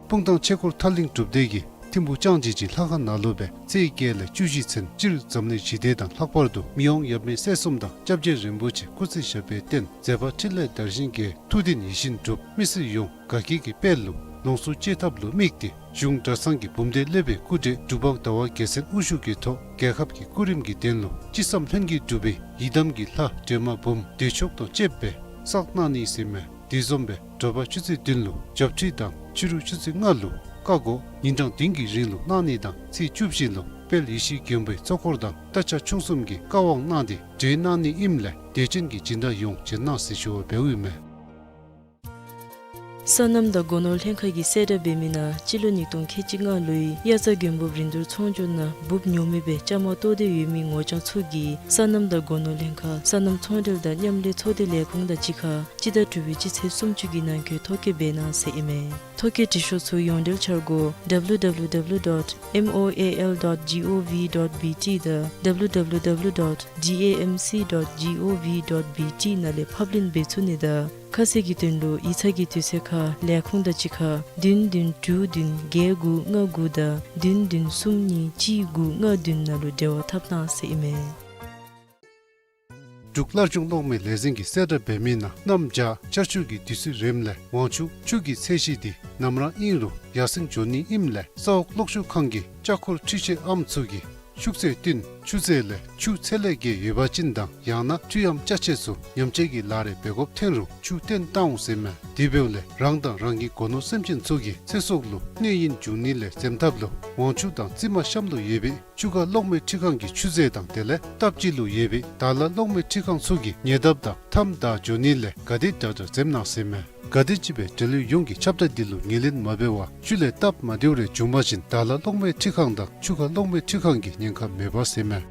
སྤུངས་ཐང་ཆོས་འཁོར་ཐར་གླིང་སྒྲུབ་སྡེ་གིས་ཐིམ་ཕུག་ལྕང་སྦྱིས་ཀྱི་ལྷ་ཁང་ནང་ལུ་སྦེ་ཚེས་བརྒྱད་ལས་བཅུ་བཞི་ཚུན་སྤྱིར་འཛམ་གླིང་ཞི་བདེ་དང་ལྷག་པར་དུ་མི་དབང་ཡབ་མེས་སྲས་གསུམ་དང་སྐྱབས་རྗེ་རིན་པོ་ཆེ་སྐུ་ཚེ་ཞབས་པད་བརྟན་མཛད་པ་འཕྲིན་ལས་དར་ཞིང་རྒྱས། ཐུགས་འདུན་ཡིད་བཞིན་འགྲུབ། མི་སེར་ཡོངས་དགའ་སྐྱིད་ཀྱི་དཔལ་ལུ་ལོངས་སུ་སྤྱོད་ཐབས་ལུ་དམིགས་ཏེ་གཞུང་གྲྭ་ཚང་གི་འབུམ་སྡེ་སློབ་དཔོན་སྐུ་བགྲེས་འབྲུག་པ་ཟླ་བ་རྒྱལ་མཚན་དབུ་བཞུགས་ཀྱི་ཐོག་རྒྱལ་ཁབ་ཀྱི་སྐུ་རིམ་གྱི་དོན་ལུ་ཅི་བསམ་ལྷུན་གྱིས་འགྲུབ་པའི་ཡི་དམ་གྱི་ལྷ་སྒྲོལ་མ་འབུམ་བདེ་མཆོག་དང་བཅསཔ་སྦེ་བསགས་གནང་ནི་ཟེར་མས། དེ་བཟུམ་སྦེ་དྲོ་པ་ཆུ་ཚོད་བདུན་ལུ་ཇོ་ཕྱི་དང་ཕྱི་རུ་ཆུ་ཚོད་ལྔ་ལུ་བཀའ་བསྒོ་ཉིན་གྲངས་བདུན་གྱི་རིང་ལུ་གནང་ནི་དང་ཚེས་བཅུ་བཞི་ལུ་དཔལ་ཡེ་ཤེས་མགོན་པོའི་གཙོ་འཁོར་དང་རྟ་ཕྱག་མཆོག་གསུམ་གྱི་བཀའ་དབང་གནང་སྟེ་གྲོལ་གནང་ནི་ཨིནམ་ལས་དད་ཅན་གྱི་སྦྱིན་བདག་ཡོངས་བྱོན་གནང་ཟེར་ཞུ་བ་འབདཝ་ཨིན་མས། སོ་ནམ་དང་སྒོ་ནོར་ལྷན་ཁག་གིས་གསལ་བསྒྲགས་འབད་མི་ནང་སྤྱི་ལོ་ཉིས་སྟོང་ཁལ་གཅིག་ལྔ་ལོའི་དབྱར་རྩྭ་དགུན་འབུབ་རིན་བསྡུར་ཚོང་སྒྱུར་ནང་འབུབ་ཉོ་མི་སྦེ་བཅའ་མར་གཏོགས་ཏེ་ཡོད་མི་ངོ་རྐྱང་ཚུ་གིས་སོ་ནམ་དང་སྒོ་ནོར་ལྷན་ཁག་སོ་ནམ་ཚོང་འབྲེལ་དང་མཉམ་ལས་ཚོགས་སྡེ་ལས་ཁུངས་དང་གཅིག་ཁར་སྤྱི་ཟླ་དྲུག་པའི་སྤྱི་ཚེས་སུམ་ཅུ་གི་ནང་འཁོད་ཐོ་བཀོད་འབད་གནང་ཟེར་ཨིན་མས། ཐོ་བཀོད་འབྲི་ཤོག་ཚུ་ཡོངས་འབྲེལ་འཆར་སྒོ་W W W dot M O A L dot G O V dot B T དང་W W W dot D A M C dot G O V dot B T ནང་ལས་ཕབ་ལེན་འབད་ཚུགས་ནི་དང་ ཁ་གསལ་གྱི་དོན་ལུ་ཡིག་ཚང་གི་དུས་ཚོད་ཁར་ལས་ཁུངས་དང་གཅིག་ཁར་བདུན་བདུན་དྲུག་བདུན་བརྒྱད་དགུ་ལྔ་དགུ་དང་བདུན་བདུན་གསུམ་གཉིས་གཅིག་དགུ་ལྔ་བདུན་ནང་ལུ་འབྲེལ་བ་འཐབ་གནང་ཟེར་ཨིན་མས། འབྲུག་སླར་འབྱུང་གློག་མེ་ལས་འཛིན་གྱིས་གསལ་བསྒྲགས་འབད་མི་ནང་གནམ་བྱཱར་ཆར་ཆུ་གི་དུས་ཚོད་རནམ་ལས་ཝང་ཆུ་ཆུ་གི་ཚད་གཞི་འདི་ནམ་ར་ཨིན་རུང་ཡར་སེང་འགྱོ་ནི་ཨིནམ་ལས་ས་འོག་གློག་ཤུགས་ཁང་གི་ལྕགས་འཁོར་འཕྲུལ་ཆས་ཨམ་ཚུ་གིས་ཤུགས་ཚད་བཏོན་ཆུ་ཚད་ལས་ཆུ་ཚད་ལས་བརྒལ་ཡོད་པ་ཅིན་དང་ཡང་ན་འཕྲུལ་ཨམ་ཅ་ཆས་ཚུ་ཉམས་བཅོས་ཀྱི་ལཱ་རེ་འབད་དགོཔ་ཐོན་རུང་ཆུ་བཏོན་བཏང་འོང་ཟེར་མས། དེ་འབདཝ་ལས་རང་དང་རང་གི་སྒོ་ནོར་སེམས་ཅན་ཚུ་གི་ཚེ་སྲོག་ལུ་གནོད་ཡུན་འབྱུང་ནི་ལས་འཛེམ་ཐབས་ལུ་ཝང་ཆུ་དང་རྩི་མ་གཤམ་ལུ་ཡོད་པའི་ཆུ་ཁ་གློག་མེ་འཕྲུལ་ཁང་གི་ཆུ་ཚད་དང་དེ་ལས་སྟབས་གཅིག་ལུ་ཡོད་པའི་དྭགས་ལྷ་གློག་མེ་འཕྲུལ་ཁང་ཚུ་གི་ཉེ་འདབས་དང་མཐའམ་བདའ་འགྱོ་ནི་ལས་ག་དེ་དྲག་དྲག་འཛེམ་གནང་ཟེར་མས། ག་དེམ་ཅིག་སྦེ་འབྲེལ་ཡོད་ཡོངས་ཀྱིས་ཁྱབ་བརྡ་འདི་ལུ་ངོས་ལེན་མ་འབད་བར་ཆུ་ལས་སྟབས་མ་བདེཝ་རེ་བྱུང་པ་ཅིན་དྭགས་ལྷ་གློག་མེ་འཕྲུལ་ཁང་དང་ཆུ་ཁ་གློག་མེ་འཕྲུལ་ཁང་གི་ཉེན་ཁ་མེད་པ་ཟེར་མས།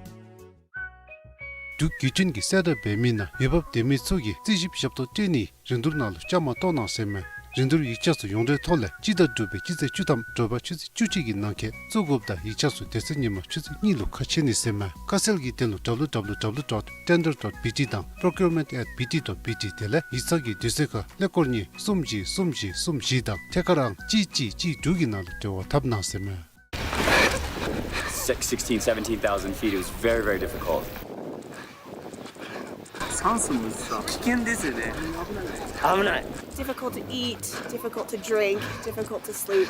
འབྲུག་བརྒྱུད་འཕྲིན་གྱིས་གསལ་བསྒྲགས་འབད་མི་ནང་འོས་འབབ་ལྡན་མི་ཚུ་གིས་རྩིས་ཞིབ་ཞབས་ཏོག་སྤྲོད་ནིའི་རིན་བསྡུར་ནང་ལུ་བཅའ་མར་གཏོགས་གནང་ཟེར་མས། རིན་བསྡུར་ཡིག་ཆ་ཚུ་ཡོངས་འབྲེལ་ཐོག་ལས་སྤྱི་ཟླ་དྲུག་པའི་སྤྱི་ཚེས་བཅུ་ཐམ་དྲོ་པ་ཆུ་ཚོད་བཅུ་གཅིག་གི་ནང་འཁོད་བཙུགས་དགོཔ་དང་ཡིག་ཆ་ཚུ་དེ་ཚེ་ཉིན་མ་ཆུ་ཚོད་གཉིས་ལུ་ཁ་ཕྱེ་ནི་ཟེར་མས། ཁ་གསལ་གྱི་དོན་ལུ་W W W dot tender dot B T དང་procurement at B T dot B T དེ་ལས་ཡིག་ཚང་གི་དུས་ཚོད་ཁར་ཀླད་ཀོར་གཉིས་གསུམ་བཞི་གསུམ་བཞི་གསུམ་བཞི་དང་ཐད་ཀར་ཨང་གཅིག་གཅིག་གཅིག་དྲུག་གི་ནང་ལུ་འབྲེལ་བ་འཐབ་གནང་ཟེར་མས། Six, sixteen, seventeen thousand feet. It was very, very difficult. Difficult to eat, difficult to drink, difficult to sleep.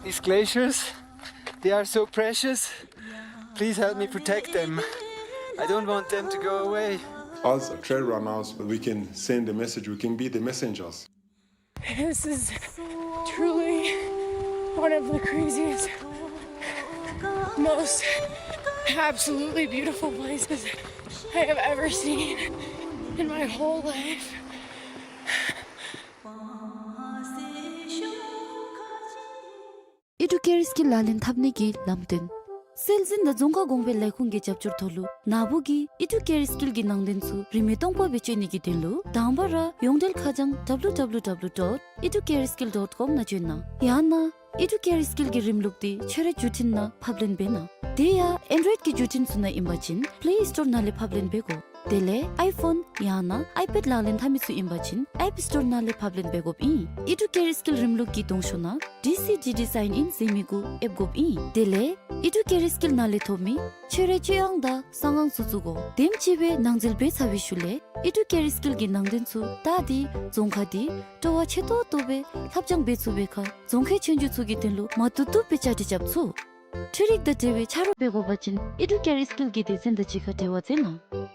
'These glaciers, they are so precious. Please help me protect them. I don't want them to go away. As trail runners, we can send the message, we can be the messengers. This is truly one of the craziest, most absolutely beautiful places I have ever seen in my whole life. ཨི་ཌུ་ཀེར་སི་ཀིལ་ལག་ལེན་འཐབ་ནི་གི་ལམ་སྟོན། སྲོལ་འཛིན་དང་རྫོང་ཁ་གོང་འཕེལ་ལས་ཁུངས་ཀྱི་རྒྱབ་སྐྱོར་ཐོག་ལུ་ནཱ་བུ་གིས་ཨི་ཌུ་ཀེར་སི་ཀིལ་གྱི་ནང་དོན་ཚུ་རིན་མེད་སྟོང་པ་སྦེ་སྤྱོད་ནི་གི་དོན་ལུ་དང་པ་ར་ཡོངས་འབྲེལ་ཁ་བྱང་W W W dot educareskill dot com ནང་བྱོན་གནང་། ཡང་ན་ཨི་ཌུ་ཀེར་སི་ཀིལ་གྱི་རིམ་ལུགས་འདི་ཁྱོད་རའི་བརྒྱུད་འཕྲིན་ནང་ཕབ་ལེན་འབད་གནང་། དེ་ཡང་ཨེན་ཌོའིཌ་ཀྱི་བརྒྱུད་འཕྲིན་ཚུ་ནང་ཨིན་པ་ཅིན་པེ་ལེ་སི་ཊོར་ནང་ལས་ཕབ་ལེན་འབད་དགོ། དེ་ལས་ཨའི་ཕོན་ཡང་ན་ཨའི་པེཌ་ལག་ལེན་འཐབ་མི་ཚུ་ཨིན་པ་ཅིན་ཨེཔ་སི་ཊོར་ནང་ལས་ཕབ་ལེན་འབད་དགོཔ་ཨིན། ཨི་ཌུ་ཀེར་སི་ཀིལ་རིམ་ལུགས་ཀྱི་གདོང་ཤོག་ནང་ཌི་སི་ཌི་ཌི་སའིན་ཨིན་ཟེར་མི་གུ་ཨེབ་དགོཔ་ཨིན། དེ་ལས་ཨི་ཌུ་ཀེར་སི་ཀིལ་ནང་ལས་ཐོབ་མི་ཁྱོད་རའི་སྤྱོད་ཨང་དང་གསང་ཨང་ཚུ་བཙུགས་དགོ། དེམ་ཅིག་སྦེ་ནང་འཛུལ་འབད་ཚར་བའི་ཤུལ་ལས་ཨི་ཌུ་ཀེར་སི་ཀིལ་གྱི་ནང་དོན་ཚུ་ད་འདི་རྫོང་ཁ་འདི་སྤྲོ་བ་ཆེ་ཏོག་ཏོ་སྦེ་ལྷབ་སྦྱང་འབད་ཚུགས་པའི་ཁར་རྫོང་ཁའི་ཆོས་རྒྱུགས་ཚུ་གི་དོན་ལུ་མ་བཏུབ་བཏུབ་སྦེ་བཅའ་སྒྲིག་རྐྱབ་ཚུགས། འཕྲུལ་རིག་དང་འབྲེལ་བའི་ཆ་རོགས་འབད་དགོ་པ་ཅིན་ཨི་ཌུ་ཀེར་སི་ཀིལ་གྱི་སྡེ་ཚན་དང་གཅིག་ཁར་འབྲེལ་བ་མཛད་གནང་།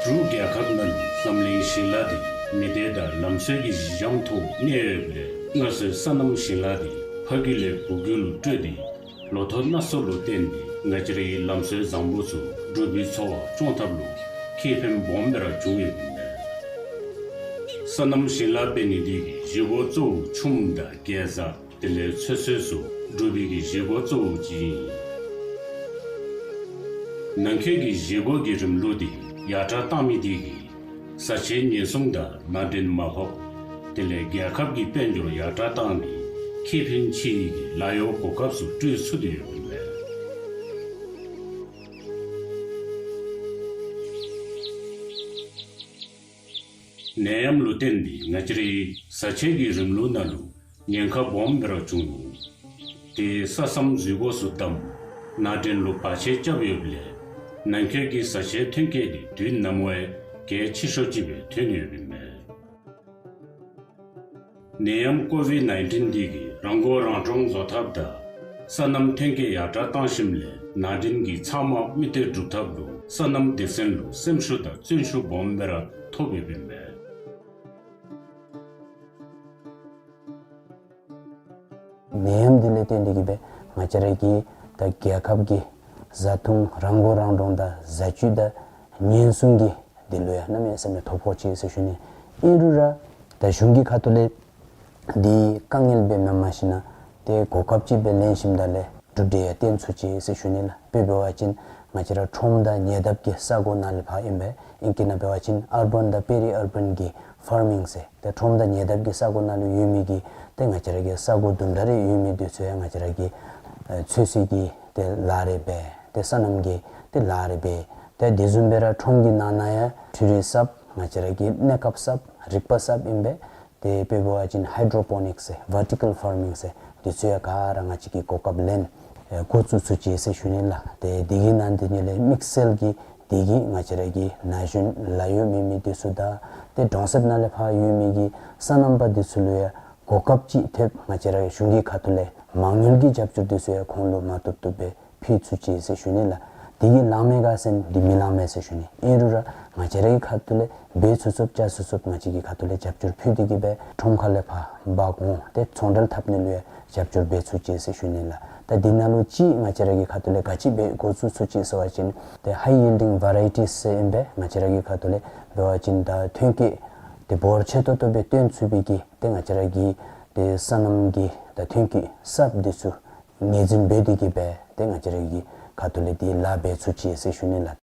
འབྲུག་རྒྱལ་ཁབ་ནང་འཛམ་གླིང་ཞིང་ལཱ་འདི་མི་སྡེ་དང་ལམ་སྲོལ་གྱི་གཞི་འགྱམ་ཐོག་གནས་ཡོདཔ་ལས་སྔར་སྲོལ་སོ་ནམ་ཞིང་ལཱ་འདི་ཕ་རྒྱུད་ལས་བུ་རྒྱུད་ལུ་སྤྲོད་དེ་ལོ་ཐོག་སྣ་ཚོགས་ལུ་བརྟེན་ཏེ་ང་བཅས་རའི་ལམ་སྲོལ་བཟང་པོ་ཚུ་འབྲུག་པའི་འཚོ་བ་སྐྱོང་ཐབས་ལུ་ཁེ་ཕན་སྦོམ་སྦེ་ར་བྱུང་ཡོདཔ་ཨིན་པས། སོ་ནམ་ཞིང་ལཱ་འབད་ནི་འདི་གི་གཞི་སྒོ་གཙོ་བོ་ཆུམ་དང་གེ་ཛ་དེ་ལས་ཚོད་བསྲེ་ཚུ་འབྲུག་པའི་གི་གཞི་སྒོ་གཙོ་བོ་ཅིག་ཨིན། ནང་འཁོད་ཀྱི་གཞི་སྒོ་གི་རིམ་ལུགས་འདི་ཡར་དྲག་བཏང་མི་འདི་གིས་བཟའ་ཆས་ཉེན་སྲུང་དང་ནང་འདྲེན་མ་ཕོགཔ་དེ་ལས་རྒྱལ་ཁབ་ཀྱི་དཔལ་འབྱོར་ཡར་དྲག་བཏང་ནི་ཁེ་ཕན་ཆེ་བའི་གི་ལཱ་གཡོག་གོ་སྐབས་ཚུ་སྤྲོད་ཚུགས་ཏེ་ཡོདཔ་ཨིན་པས། ནད་ཡམས་ལུ་བརྟེན་ཏེ་ང་བཅས་རའི་བཟའ་ཆས་ཀྱི་རིམ་ལུགས་ནང་ལུ་ཉེན་ཁ་སྦོམ་སྦེ་ར་བྱུང་ཡི། དེ་ས་མཚམས་འཛུལ་སྒོ་ཚུ་བསྡམས། ནང་འདྲེན་ལུ་བར་ཆད་རྐྱབ་ཡོདཔ་ལས་ནང་འཁོད་ཀྱི་བཟའ་ཆས་ཐོན་སྐྱེད་འདི་དུས་ནམ་བའི་གལ་ཆེ་ཤོས་ཅིག་སྦེ་ཐོན་ཡོདཔ་ཨིན་མས། ནད་ཡམས་ཀོ་ཝིཌ་ནའིན་ཊིན་འདི་གིས་རང་མགོ་རང་འདྲོངས་བཟོ་ཐབས་དང་སོ་ནམ་ཐོན་སྐྱེད་ཡར་དྲག་བཏང་ཞིནམ་ལས་ནང་འདྲེན་གྱི་ཚབ་མ་མི་སྟེར་སྒྲུབ་ཐབས་ལུ་སོ་ནམ་སྡེ་ཚན་ལུ་སེམས་ཤུགས་དང་བརྩོན་ཤུགས་སྦོམ་སྦེ་ར་ཐོབ་ཡོདཔ་ཨིན་མས། ནད་ཡམས་འདི་ལས་བརྟེན་ཏེ་གིས་སྦེ་ང་བཅས་ར་གི་ད་རྒྱལ་ཁབ་ཀྱི་བཟའ་འཐུང་རང་མགོ་རང་འདྲོངས་དང་བཟའ་བཅུད་དང་ཉེན་སྲུང་གི་འདི་ལུ་ཡང་གནམ་མེད་ས་མེད་ཐོ་ཕོག་ཅི་ཟེར་ཞུ་ནི། ཨིན་རུང་ར་ད་གཞུང་གི་ཁ་ཐུག་ལས་འདི་དཀའ་ངལ་སྦེ་མེན་མ་གཞི་ན་ཏེ་གོ་སྐབས་ཅིག་སྦེ་ལེན་ཞིནམ་ད་ལས་གྲུབ་འབྲས་ཡང་བཏོན་ཚུགས་ཅི་ཟེར་ཞུ་ནི་ལགས། དཔེ་འབད་བ་ཅིན་ང་བཅས་ར་ཁྲོམ་དང་ཉེ་འདབས་ཀྱི་ས་གོ་ནང་ལས་ཕར་ཨིན་པས། ཨིང་སྐད་ནང་འབད་བ་ཅིན་ཨར་བཱན་དང་པེ་རི་ཨར་བཱན་གྱི་ཕར་མིང་ཟེར། ཏེ་ཁྲོམ་དང་ཉེ་འདབས་ཀྱི་ས་གོ་ནང་ལུ་ཡོད་མི་གི་ཏེ་ང་བཅས་ར་གི་ས་གོ་དུམ་གྲ་རེ་ཡོད་མི་འདི་ཚུ་ཡང་ང་བཅས་ར་གི་ཨེ་ཚོད་བསྲེ་གི་ཏེ་ལཱ་རེ་འབད། ཏེ་སོ་ནམ་གྱི་ཏེ་ལཱ་རེ་འབད། ཏེ་དེ་བཟུམ་སྦེ་ར་ཁྲོམ་གྱི་ནང་ན་ཡང་འཕྲུལ་རིག་གསརཔ་ང་བཅས་ར་གི་གནས་སྐབས་གསརཔ་རིག་པ་གསརཔ་ཨིན་པས། ཏེ་དཔེ་འབད་བ་ཅིན་ཧའི་ཌོ་པོ་ནིཀསི་ཟེར་ཝར་ཊི་ཀཱལ་ཕར་མིང་ཟེར་འདི་ཚུ་ཡང་ག་ར་ང་བཅས་ཀྱིས་གོ་སྐབས་ལེན་ཨེ་འགོ་བཙུགས་ཚུགས་ཅི་ཟེར་ཞུ་ནི་ལགས། ཏེ་འདི་གི་ནང་འདི་ནང་ལས་དམིགས་བསལ་གྱིས་འདི་གིས་ང་བཅས་ར་གི་ན་གཞོན་ལཱ་གཡོག་མེད་མི་འདི་ཚུ་དང་ཏེ་གྲོང་གསེབ་ནང་ལས་ཕར་ཡོད་མི་གི་སོ་ནམ་པ་འདི་ཚུ་ལུ་ཡང་གོ་སྐབས་ཅིག་ཐེབས། ང་བཅས་ར་གཞུང་གི་ཁ་ཐུག་ལས་མ་དངུལ་གྱི་རྒྱབ་སྐྱོར་འདི་ཚུ་ཡང་ཁོང་ལུ་མ་བཏུབ་བཏུབ་སྦེ་ཕུལ་ཚུགས་ཅི་ཟེར་ཞུ་ནི་ལགས། འདི་གིས་ལང་མེ་ག་ཟེར་ན་འདི་མི་ལང་མེ་ཟེར་ཞུ་ནི། ཨིན་རུང་ར་ང་བཅས་རའི་ཁ་ཐུག་ལས་འབད་ཚུགས་ཚུགསཔ་བྱ་ཚུགས་ཚུགསཔ་ང་བཅས་ཀྱི་ཁ་ཐུག་ལས་རྒྱབ་སྐྱོར་ཕུལ་ཏེ་གིས་སྦེ་ཁྲོམ་ཁ་ལས་ཕར་འབག་འོང་ཏེ་ཚོང་འབྲེལ་འཐབ་ནི་ལུ་ཡང་རྒྱབ་སྐྱོར་འབད་ཚུགས་ཅི་ཟེར་ཞུ་ནི་ལགས། ད་འདི་ནང་ལུ་ཅིག་ང་བཅས་ར་གི་ཁ་ཐུག་ལས་ག་ཅི་འབད་འགོ་བཙུགས་ཚུགས་ཅི་ཟེར་བ་ཅིན་ཏེ་ཧའི་ཡིལ་ཌིང་ཝ་རའི་ཊིས་ཟེར་ཨིན་པས། ང་བཅས་ར་གི་ཁ་ཐུག་ལས་འབད་བ་ཅིན་ད་ཐོན་སྐྱེད་འདི་འབོར་ཆེ་ཏོག་ཏོ་སྦེ་བཏོན་ཚུགས་པའི་གི་ཏེ་ང་བཅས་ར་གི་ཏེ་སོ་ནམ་གྱི་ད་ཐོན་སྐྱེད་གསརཔ་འདི་ཚུ་ངོས་འཛིན་འབད་དེ་གིས་སྦེ་ཏེ་ང་བཅས་ར་གི་ཁ་ཐུག་ལས་འདི་ལཱ་འབད་ཚུགས་ཅི་ཟེར་ཞུ་ནི་ལགས།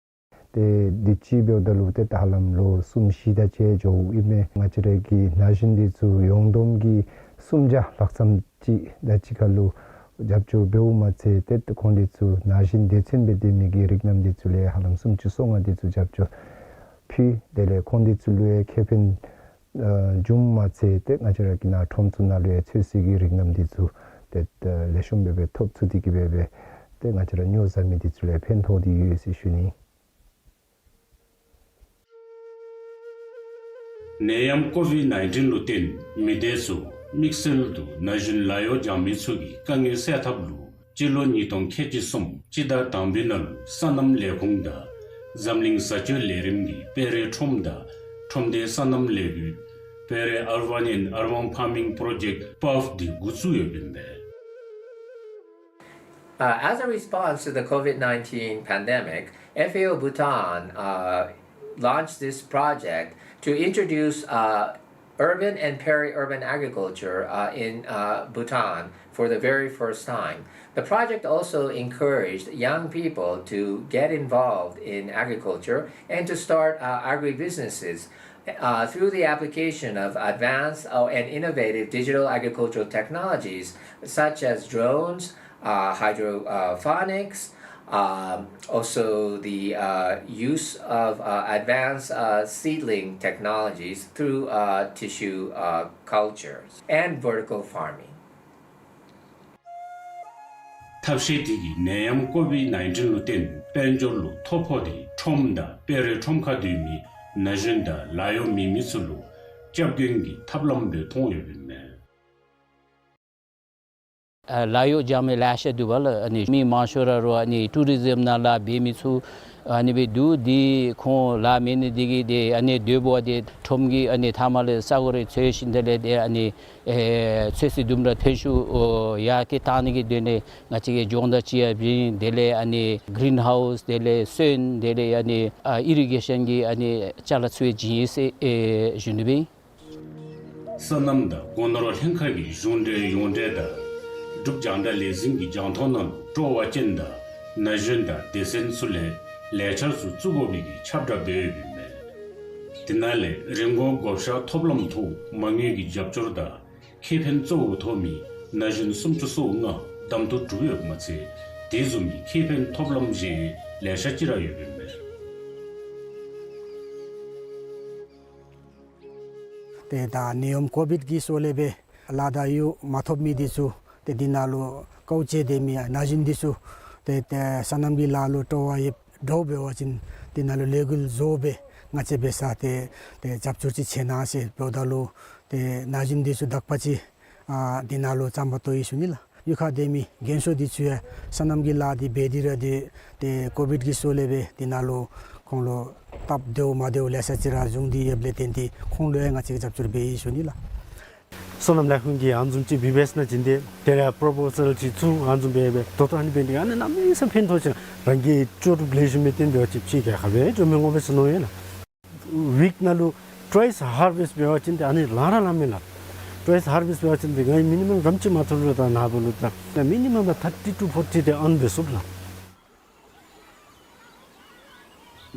ཏེ་འདི་ཅིག་འབདཝ་ད་ལུ་ཏེ་ད་ཧ་ལམ་ལོ་གསུམ་བཞི་དེ་ཅིག་འགྱོཝ་ཨིན་མས། ང་བཅས་ར་གི་ན་གཞོན་འདི་ཚུ་ཡོངས་བསྡོམས་ཀྱིས་སུམ་བརྒྱ་ལྷག་ཙམ་ཅིག་དེ་ཅིག་ཁར་ལུ་རྒྱབ་སྐྱོར་འབདཝ་མ་ཚད་ཏེ་ཁོང་འདི་ཚུ་ན་གཞོན་སྡེ་ཚན་སྦེ་སྡོད་མི་གི་རིགས་རྣམས་འདི་ཚུ་ལས་ཧ་ལམ་སུམ་ཅུ་སོ་ལྔ་འདི་ཚུ་རྒྱབ་སྐྱོར་ཕུལ། དེ་ལས་ཁོང་འདི་ཚུ་ལུ་ཡང་ཁེ་ཕན་ཨ་བྱུངམ་མ་ཚད་ཏེ་ང་བཅས་ར་གི་ནཱ་ཁྲོམ་ཚུ་ནང་ལུ་ཡང་ཚོད་བསྲེ་གི་རིགས་རྣམས་འདི་ཚུ་ཏེ་ལེགས་ཤོམ་སྦེ་སྦེ་ཐོབ་ཚུགས་ཏེ་གིས་སྦེ་སྦེ་ཏེ་ང་བཅས་ར་ཉོ་ཟ་མི་འདི་ཚུ་ལུ་ཡང་ཕན་ཐོགས་ཏེ་ཡོད་ཟེར་ཞུ་ནི། ནད་ཡམས་ཀོ་ཝིཌ་ནའིན་ཊིན་ལུ་བརྟེན་མི་སྡེ་ཚུ་དམིགས་བསལ་དུ་ན་གཞོན་ལཱ་གཡོག་སྦྱང་མི་ཚུ་གི་དཀའ་ངལ་སེལ་ཐབས་ལུ་སྤྱི་ལོ་ཉིས་སྟོང་ཁལ་གཅིག་གསུམ་སྤྱི་ཟླ་དང་པའི་ནང་ལུ་སོ་ནམ་ལས་ཁུངས་དང་འཛམ་གླིང་བཟའ་སྤྱོད་ལས་རིམ་གྱིས་སྤེ་རའི་ཁྲོམ་དང་ཁྲོམ་སྡེ་སོ་ནམ་ལས་འགུལ་Pere Urban and Urban Farming Project པཱབ་འདི་འགོ་བཙུགས་ཡོདཔ་ཨིན་པས། Uh, as a response to the COVID nineteen pandemic, F A O Bhutan uh, launched this project to introduce uh, urban and peri-urban agriculture uh, in uh, Bhutan for the very first time. The project also encouraged young people to get involved in agriculture and to start uh, agribusinesses uh, through the application of advanced uh, and innovative digital agricultural technologies such as drones, uh, hydroponics, um, also the uh, use of uh, advanced uh, seedling technologies through uh, tissue uh, cultures and vertical farming. ཐབས་ཤེས་འདི་གིས་ནད་ཡམས་ཀོ་ཝིཌ་ནའིན་ཊིན་ལུ་བརྟེན་དཔལ་འབྱོར་ལུ་ཐོ་ཕོག་སྟེ་ཁྲོམ་དང་སྤེ་རའི་ཁྲོམ་ཁར་སྡོད་མི་ན་གཞོན་དང་ལཱ་གཡོག་མེད་མི་ཚུ་ལུ་སྐྱབས་མགོན་གྱི་ཐབས་ལམ་སྦེ་མཐོང་ཡོདཔ་ཨིན་མས། ཨ་ལཱ་གཡོག་སྦྱང་མི་ལེ་ཤ་འདུག་པ་ལགས། ཨ་ནི་མི་མང་ཤོས་ར་རུང་ཨ་ནི་ཊུ་རི་ཛིམ་ནང་ལཱ་འབད་མི་ཚུ་ཨ་ནི་སྦེ་འདུག། འདི་ཁོང་ལཱ་མེད་ནི་འདི་གིས་ཏེ་ཨ་ནི་སྡོདཔ་འབད་དེ་ཁྲོམ་གྱི་ཨ་ནི་མཐའ་མ་ལས་ས་གོ་རེ་འཚོལ་ཞིནམ་དེ་ལས་ཏེ་ཨ་ནི་ཨེ་ཚོད་བསྲེ་དུམ་གྲ་ཐོན་ཤུགས་ཨོ་ཡར་བསྐྱེད་བཏང་ནི་གི་དོན་ལས་ང་བཅས་ཀྱིས་སྦྱོང་བརྡར་ཅིག་ཡང་འབད་ཡི། དེ་ལས་ཨ་ནི་གི་རིན་ཧའུསི་དེ་ལས་སོན་དེ་ལས་ཨ་ནི་ཨ་ཨི་རི་གེ་ཤཱན་གྱི་ཨ་ནི་ཅ་ལ་ཚུ་ཡང་བྱིན་ཡི་ཟེར་ཨེ་ཞུ་ནི་སྦེ་ཨིན། སོ་ནམ་དང་སྒོ་ནོར་ལྷན་ཁག་གི་གཞུང་འབྲེལ་ཡོངས་འབྲེལ་དང་འབྲུག་རྒྱང་བསྒྲགས་ལས་འཛིན་གྱི་རྒྱང་མཐོང་ནང་ལུ་སྤྲོ་བ་ཅན་དང་ན་གཞོན་དང་སྡེ་ཚན་ཚུ་ལས་ལས་འཆར་ཚུ་བཙུགས་དགོ་པའི་གི་ཁྱབ་བསྒྲགས་འབད་ཡོདཔ་ཨིན་མས། དེ་ནང་ལས་རིན་གོང་བགོ་བཤའ་ཐོབ་ལམ་ཐོག་མ་དངུལ་གྱི་རྒྱབ་སྐྱོར་དང་ཁེ་ཕན་གཙོ་བོ་ཐོབ་མི་ན་གཞོན་སུམ་ཅུ་སོ་ལྔ་གདམ་འཐུ་གྲུབ་ཡོདཔ་མ་ཚད་དེ་བཟུམ་མའི་ཁེ་ཕན་ཐོབ་ལམ་གཞན་ལེ་ཤ་ཅིག་ར་ཡོདཔ་ཨིན་མས། ཏེ་ད་ནད་ཡམས་ཀོ་ཝིཌ་ཀྱི་སོགས་ལས་སྦེ་ལཱ་དང་གཡོག་མ་ཐོབ་མི་འདི་ཚུ་ཏེ་འདི་ནང་ལུ་དཀའཝ་སྤྱད་དེ་མི་ན་གཞོན་འདི་ཚུ་ ཏེ་ཏེ་སོ་ནམ་གྱི་ལཱ་ལུ་སྤྲོ་བ་ཡོདཔ་འདྲཝ་འབད་བ་ཅིན་དེ་ནང་ལུ་ལས་འགུལ་བཟོ་སྦེ་ང་བཅས་འབད་ས་ཏེ་ཏེ་རྒྱབ་སྐྱོར་ཅིག་བྱེད་གནང་ཟེར་འབདཝ་ད་ལུ་ཏེ་ན་གཞོན་འདི་ཚུ་དག་པ་ཅིག་ཨ་དེ་ནང་ལུ་བཅའ་མར་གཏོགས་ཡི་ཞུ་ནི་ལགས། གཡུས་ཁར་སྡོད་མི་རྒན་ཤོས་འདི་ཚུ་ཡང་སོ་ནམ་གྱི་ལཱ་འདི་འབད་དེ་ར་ཏེ་ཏེ་ཀོ་བིཌ་ཀྱི་སྲོག་ལས་སྦེ་དེ་ནང་ལུ་ཁོང་ལུ་སྟབས་བདེཝ་མ་བདེཝ་ལེ་ཤ་ཅིག་ར་བྱུང་སྟེ་ཡོདཔ་ལས་བརྟེན་ཏེ་ཁོང་ལུ་ཡང་ང་བཅས་ཀྱིས་རྒྱབ་སྐྱོར་འབད་ཡི་ཞུ་ནི་ལགས། སོ་ནམ་ལས་ཁུངས་ཀྱིས་ཨ་ནི་བཟུམ་ཅིག་འབད་འབད་ཞིནམ་ཅིག་ཏེ་དེ་ལས་པོརོ་པོ་ཟཱལ་ཅིག་བཙུགས་ཨ་ནི་བཟུམ་སྦེ་སྦེ་ད་ལྟོ་ཨ་ནི་འབད་ནི་ཨ་ནི་གནམ་མེད་ས་མེད་ཕན་ཐོགས་ཅིག་རང་གི་ལྕོགས་གྲུབ་ལེགས་ཤོམ་སྦེ་བརྟེན་འབད་བ་ཅིན་ཕྱི་རྒྱལ་ཁབ་ལུ་འགྱོ་མི་དགོ་པས་ཟེར་མནོ་ཡི་ལགས། ཝིཀ་ནང་ལུ་ཊུ་ཝའིསི་ཧར་བེསཊ་འབད་བ་ཅིན་ཏེ་ཨ་ནི་ལང་ར་ལང་མས་ལགས། ཊུ་ཝའིསི་ཧར་བེསཊ་འབད་བ་ཅིན་ཏེ་ང་གིས་མི་ནི་མམ་གྲམ་ཅིག་མ་ཐོབ་རུང་ད་ནཱ་བུ་ལུ་ད་ད་མི་ནི་མམ་ཐར་ཊི་ཊུ་ཕོར་ཊི་ཏེ་ཨརན་འབད་ཚུགས་ལགས།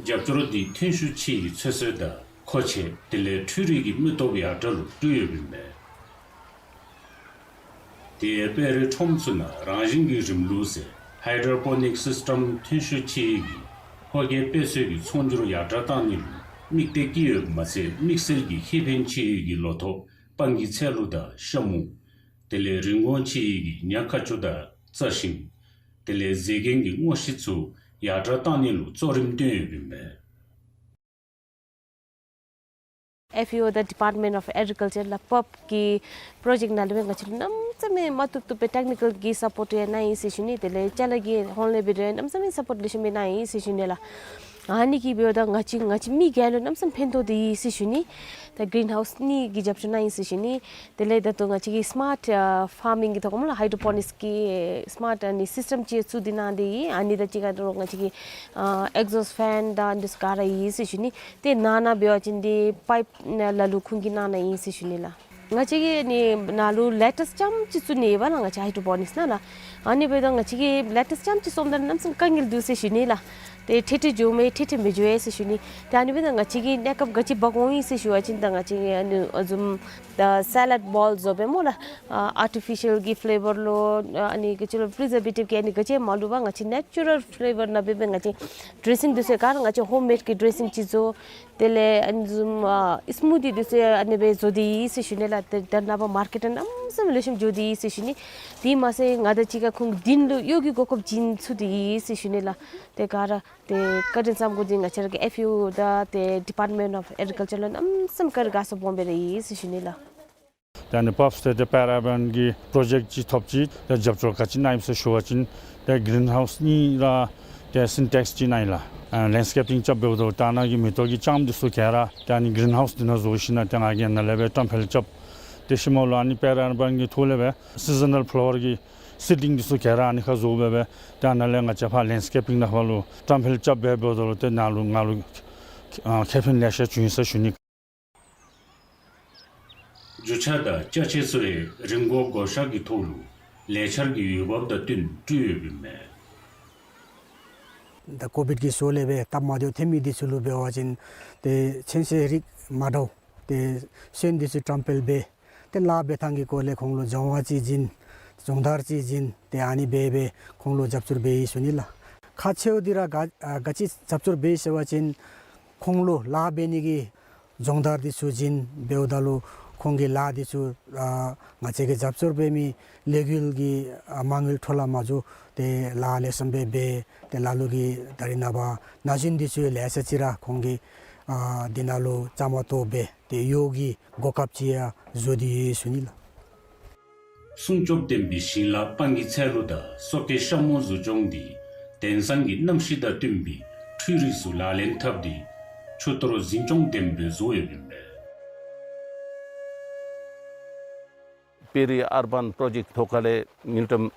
རྒྱབ་སྐྱོར་འདི་ཐོན་ཤུགས་ཆེ་བའི་ཚེ་སྲོག་དང་མཁོ་ཆས་དེ་ལས་འཕྲུལ་རིག་གི་མི་སྟོབས་ཡར་དྲག་ལུ་སྤྲོད་ཡོདཔ་ཨིན་མས། དེ་ཡང་དཔལ་རི་ཁྲོམ་ཚུ་ནང་རང་བཞིན་གྱི་རིམ་ལུགས་ཟེར་ཧའི་ཌོ་པོ་ནིཀ་སིསི་ཊམ་ཐོན་ཤུགས་ཆེ་བའི་གི་ཕོ་སྐྱེས་དཔེ་མཛོད་ཀྱི་ཚོང་སྒྱུར་ཡར་དྲག་བཏང་ནི་ལུ་དམིགས་གཏད་བསྐྱེད་ཡོདཔ་མ་ཚད་དམིགས་བསལ་གྱི་ཁེ་ཕན་ཆེ་བའི་གི་ལོ་ཐོག་སྤང་གི་ཚལ་ལུ་དང་ཤ་མུ་དེ་ལས་རིན་གོང་ཆེ་བའི་གི་ཉ་ཁ་ཆུ་དང་རྩྭ་ཤིང་དེ་ལས་ཟས་གོས་ཀྱི་དངོས་གཞི་ཚུ་ཡར་དྲག་བཏང་ནི་ལུ་གཙོ་རིམ་བཏོན་ཡོདཔ་ཨིན་མས། ཨེཕ་ཨེ་ཨོ་དང་ཌི་པཱརཊ་མེནཊ་ཨོཕ་ཨེག་རི་ཀལ་ཅར་ལགས་པབ་ཀྱི་པྲོ་ཇེཀཊ་ནང་ལུ་སྦེ་ང་བཅས་ལུ་གནམ་མེད་ས་མེད་མ་བཏུབ་བཏུབ་སྦེ་ཊེཀ་ནི་ཀལ་གྱི་སཔོརཊ་ཡང་གནང་ཡི་ཟེར་ཞུ་ནི། དེ་ལས་ཅ་ལ་གི་ཧོངས་ལས་འབད་རུང་གནམ་མེད་ས་མེད་སཔོརཊ་ལེགས་ཤོམ་སྦེ་གནང་ཡི་ཟེར་ཞུ་ནི་ལགས། ཨ་ནི་གིས་འབདཝ་ད་ང་བཅས་ང་བཅས་མི་སྒེར་ལུ་གནམ་མེད་ས་མེད་ཕན་ཐོགས་ཏེ་ཡི་ཟེར་ཞུ་ནི། ད་གི་རིན་ཧའུསི་གཉིས་ཀྱི་རྒྱབ་སྐྱོར་གནང་ཡི་ཟེར་ཞུ་ནི། དེ་ལས་ད་ལྟོ་ང་བཅས་ཀྱིས་སི་མཱརཊ་ཨ་ཕཱར་མིང་གི་ཐོག་ལུ་ཧའི་ཌོ་པོ་ནིཀསི་གི་སི་མཱརཊ་ཨ་ནི་སིསི་ཊམ་ཅིག་བཙུགས་ཏེ་གནང་སྟེ་ཡི། ཨ་ནི་དང་གཅིག་ཁར་ལུ་ང་བཅས་ཀྱིས་ཨ་ཨེག་ཛོསཊ་ཕེན་དང་འདི་ཚུ་ག་ར་ཡོད་ཟེར་ཞུ་ནི། ཏེ་ནང་ན་འབད་བ་ཅིན་ཏེ་པའིཔ་ནང་ལ་ལུ་ཁུངས་ཀྱིས་གནང་གནང་ཡི་ཟེར་ཞུ་ནི་ལགས། ང་བཅས་ཀྱིས་ནི་ནང་ལུ་ལེ་ཊསི་ཙམ་ཅིག་བཙུགས་ནི་ཡོདཔ་ལགས། ང་བཅས་ཧའི་ཌོ་པོ་ནིཀསི་ནང་ལགས། ཨ་ནི་འབདཝ་ད་ང་བཅས་ཀྱིས་ལེ་ཊསི་ཙམ་ཅིག་བཙུགསཔ་ད་གནམ་མེད་ས་མེད་དཀའ་ངལ་འདུག་ཟེར་ཞུ་ནི་ལགས། ཏེ་ཐེ་ཐེ་འགྱོཝ་མས་ཐེ་ཐེ་མི་འགྱོ་ཟེར་ཞུ་ནི། ཏེ་ཨ་ནི་འབདཝ་ད་ང་བཅས་ཀྱིས་གནས་སྐབས་ག་ཅི་འབག་འོང་ཡི་ཟེར་ཞུ་བ་ཅིན་ད་ང་བཅས་ཀྱིས་ཨ་ནི་ཨ་བཟུམ་ད་སེ་ལཌ་བོལ་བཟོ་སྦེ་སྨོ་ལགས། ཨ་ཨར་ཊི་ཕི་ཤཱལ་གྱི་ཕེ་ལེ་བར་ལོ་ཨ་ནི་ག་ཅི་ལོ་པི་རི་ཛར་བེ་ཊིབ་ཀྱི་ཨ་ནི་ག་ཅི་མ་བླུགས་པར་ང་བཅས་ནེ་ཅུ་རཱལ་ཕེ་ལེ་བར་ནང་འབད་སྦེ་ང་བཅས་ཌི་རེ་སིང་འདི་ཚུ་ག་ར་ང་བཅས་ཧོམ་མེཌ་ཀྱི་ཌི་རེ་སིང་ཅིག་བཟོ། དེ་ལས་ཨ་ནི་བཟུམ་ཨ་སི་མུ་ཐི་འདི་ཚུ་ཡང་ཨ་ནི་སྦེ་བཟོ་སྟེ་ཡོད་ཟེར་ཞུ་ནི་ལགས། ཏེ་ད་ནངས་པ་མར་ཀེཊ་ནང་གནམ་མེད་ས་མེད་ལེགས་ཤོམ་འགྱོ་སྟེ་ཡོད་ཟེར་ཞུ་ནི། དེ་མ་ཚད་ང་དང་གཅིག་ཁར་ཁོང་གིས་དེ་ནང་ལུ་གཡོག་གི་གོ་སྐབས་བྱིན་ཚུགས་ཏེ་ཡོད་ཟེར་ཞུ་ནི་ལགས། ཏེ་ག་ར་ཏེ་བཀའ་དྲིན་བསམ་དགོ་འདི་ང་བཅས་ར་གི་ཨེཕ་ཨེ་ཨོ་དང་ཏེ་ཌི་པཱརཊ་མེནཊ་ཨོཕ་ཨེག་རི་ཀལ་ཅར་ལུ་གནམ་མེད་ས་མེད་བཀའ་དྲིན་དགའ་ཚོར་སྦོམ་སྦེ་ར་ཡོད་ཟེར་ཞུ་ནི་ལགས། ད་ཨ་ནི་པབ་སི་ཏེ་ཏེ་པེ་ར་ཨར་བཱན་གྱི་པྲོ་ཇེཀཊ་ཅིག་ཐོབ་ཅི། ཏེ་རྒྱབ་སྐྱོར་ག་ཅི་གནང་ཡི་ཟེར་ཞུ་བ་ཅིན་ཏེ་གི་རིན་ཧའུསི་གཉིས་ར་ཏེ་སིན་ཊེགསི་གཅིག་གནང་ཡི་ལགས། ཨ་ལེནཌ་སི་ཀེ་པིང་རྐྱབ་འབདཝ་ད་ད་ནཱ་གི་མེ་ཏོག་གི་ལྕངམ་འདི་ཚུ་ག་ར་ཏེ་ཨ་ནི་གི་རིན་ཧའུསི་འདི་ནང་བཟོ་ཞིནམ་ཏེ་ང་གིས་ནཱ་ལས་སྦེ་བཀྲམ་སྤེལ་རྐྱབ། ཏེ་ཤུལ་མ་ལུ་ཨ་ནི་པེ་ར་ཨར་བཱན་གྱི་ཐོག་ལས་སྦེ་སི་ཛ་ནཱལ་ཕ་ལ་ཝར་གྱི་སིཌ་ལིང་འདི་ཚུ་ག་ར་ཨ་ནི་ཁར་བཟོ་སྦེ་སྦེ་ཏེ་ནཱ་ལས་ང་བཅས་ཕར་ལེནཌ་སི་ཀེ་པིང་ནང་ཕར་ལུ་བཀྲམ་སྤེལ་རྐྱབ་འབད་འབདཝ་ད་ལུ་ཏེ་ནཱ་ལུ་ང་ལུ་ཨ་ཁེ་ཕན་ལེ་ཤ་བྱུང་ཡི་ཟེར་ཞུ་ནི། རྒྱུ་ཆ་དང་ཅ་ཆས་ཚུ་ཡང་རིན་གོང་བགོ་བཤའ་གི་ཐོག་ལུ་ལས་འཆར་གྱི་འོས་འབབ་དང་བསྟུན་སྤྲོད་ཡོདཔ་ཨིན་མས། ད་ཀོ་བིཌ་ཀྱི་སྲོག་ལས་སྦེ་སྟབས་མ་བདེཝ་ཐོན་མི་འདི་ཚུ་ལུ་འབད་བ་ཅིན་ཏེ་ཚོན་ཆས་རིགས་མ་འདྲཝ་ཏེ་སོན་འདི་ཚུ་བཀྲམ་སྤེལ་འབད་ཏེ་ལཱ་འབད་ཐངས་ཀྱི་སྐོར་ལས་ཁོང་ལུ་སྦྱོང་བ་ཅིག་བྱིན་སྦྱོང་བརྡར་ཅིག་བྱིན་ཏེ་ཨ་ནི་སྦེ་སྦེ་ཁོང་ལུ་རྒྱབ་སྐྱོར་འབད་ཡི་ཟེར་ཞུ་ནི་ལགས། ཁག་ཆེཝ་འདི་ར་ག་ཨ་ག་ཅི་རྒྱབ་སྐྱོར་འབད་ཡི་ཟེར་བ་ཅིན་ཁོང་ལུ་ལཱ་འབད་ནི་གི་སྦྱོང་བརྡར་འདི་ཚུ་བྱིན་འབདཝ་ད་ལུ་ཁོང་གིས་ལཱ་འདི་ཚུ་ཨ་ང་བཅས་ཀྱིས་རྒྱབ་སྐྱོར་འབད་མི་ལས་འགུལ་གྱི་ཨ་མ་དངུལ་འཕྲོ་བརླག་མ་འགྱོ་སྟེ་ལཱ་ལེགས་ཤོམ་སྦེ་འབད་དེ་ལ་ལུ་གིས་ད་རིས་ནངས་པ་ན་གཞོན་འདི་ཚུ་ལེ་ཤ་ཅིག་ར་ཁོང་གིས་ཨ་འདི་ནང་ལུ་བཅའ་མར་གཏོགས་འབད་དེ་གཡོག་གི་གོ་སྐབས་ཅིག་ཡང་བཟོ་སྟེ་ཡོད་ཟེར་ཞུ་ནི་ལགས། སྲུང་སྐྱོབ་ལྡན་པའི་ཞིང་ལཱ་སྤང་གི་ཚལ་ལུ་དང་སོ་སྐྱེ་ཤ་མུ་བཟོ་སྐྱོང་འདི་དེང་སང་གི་གནམ་གཤིས་དང་བསྟུན་པའི་འཕྲུལ་རིག་ཚུ་ལག་ལེན་འཐབ་སྟེ་ཆུ་གཏོར་འཛིན་སྐྱོང་ལྡན་པའི་བཟོ་ཡོདཔ་ཨིན་པས། པེ་རི་ཨར་བཱན་པྲོ་ཇེཀཊ་ཐོག་ཁ་ལས་མི་ཊམ་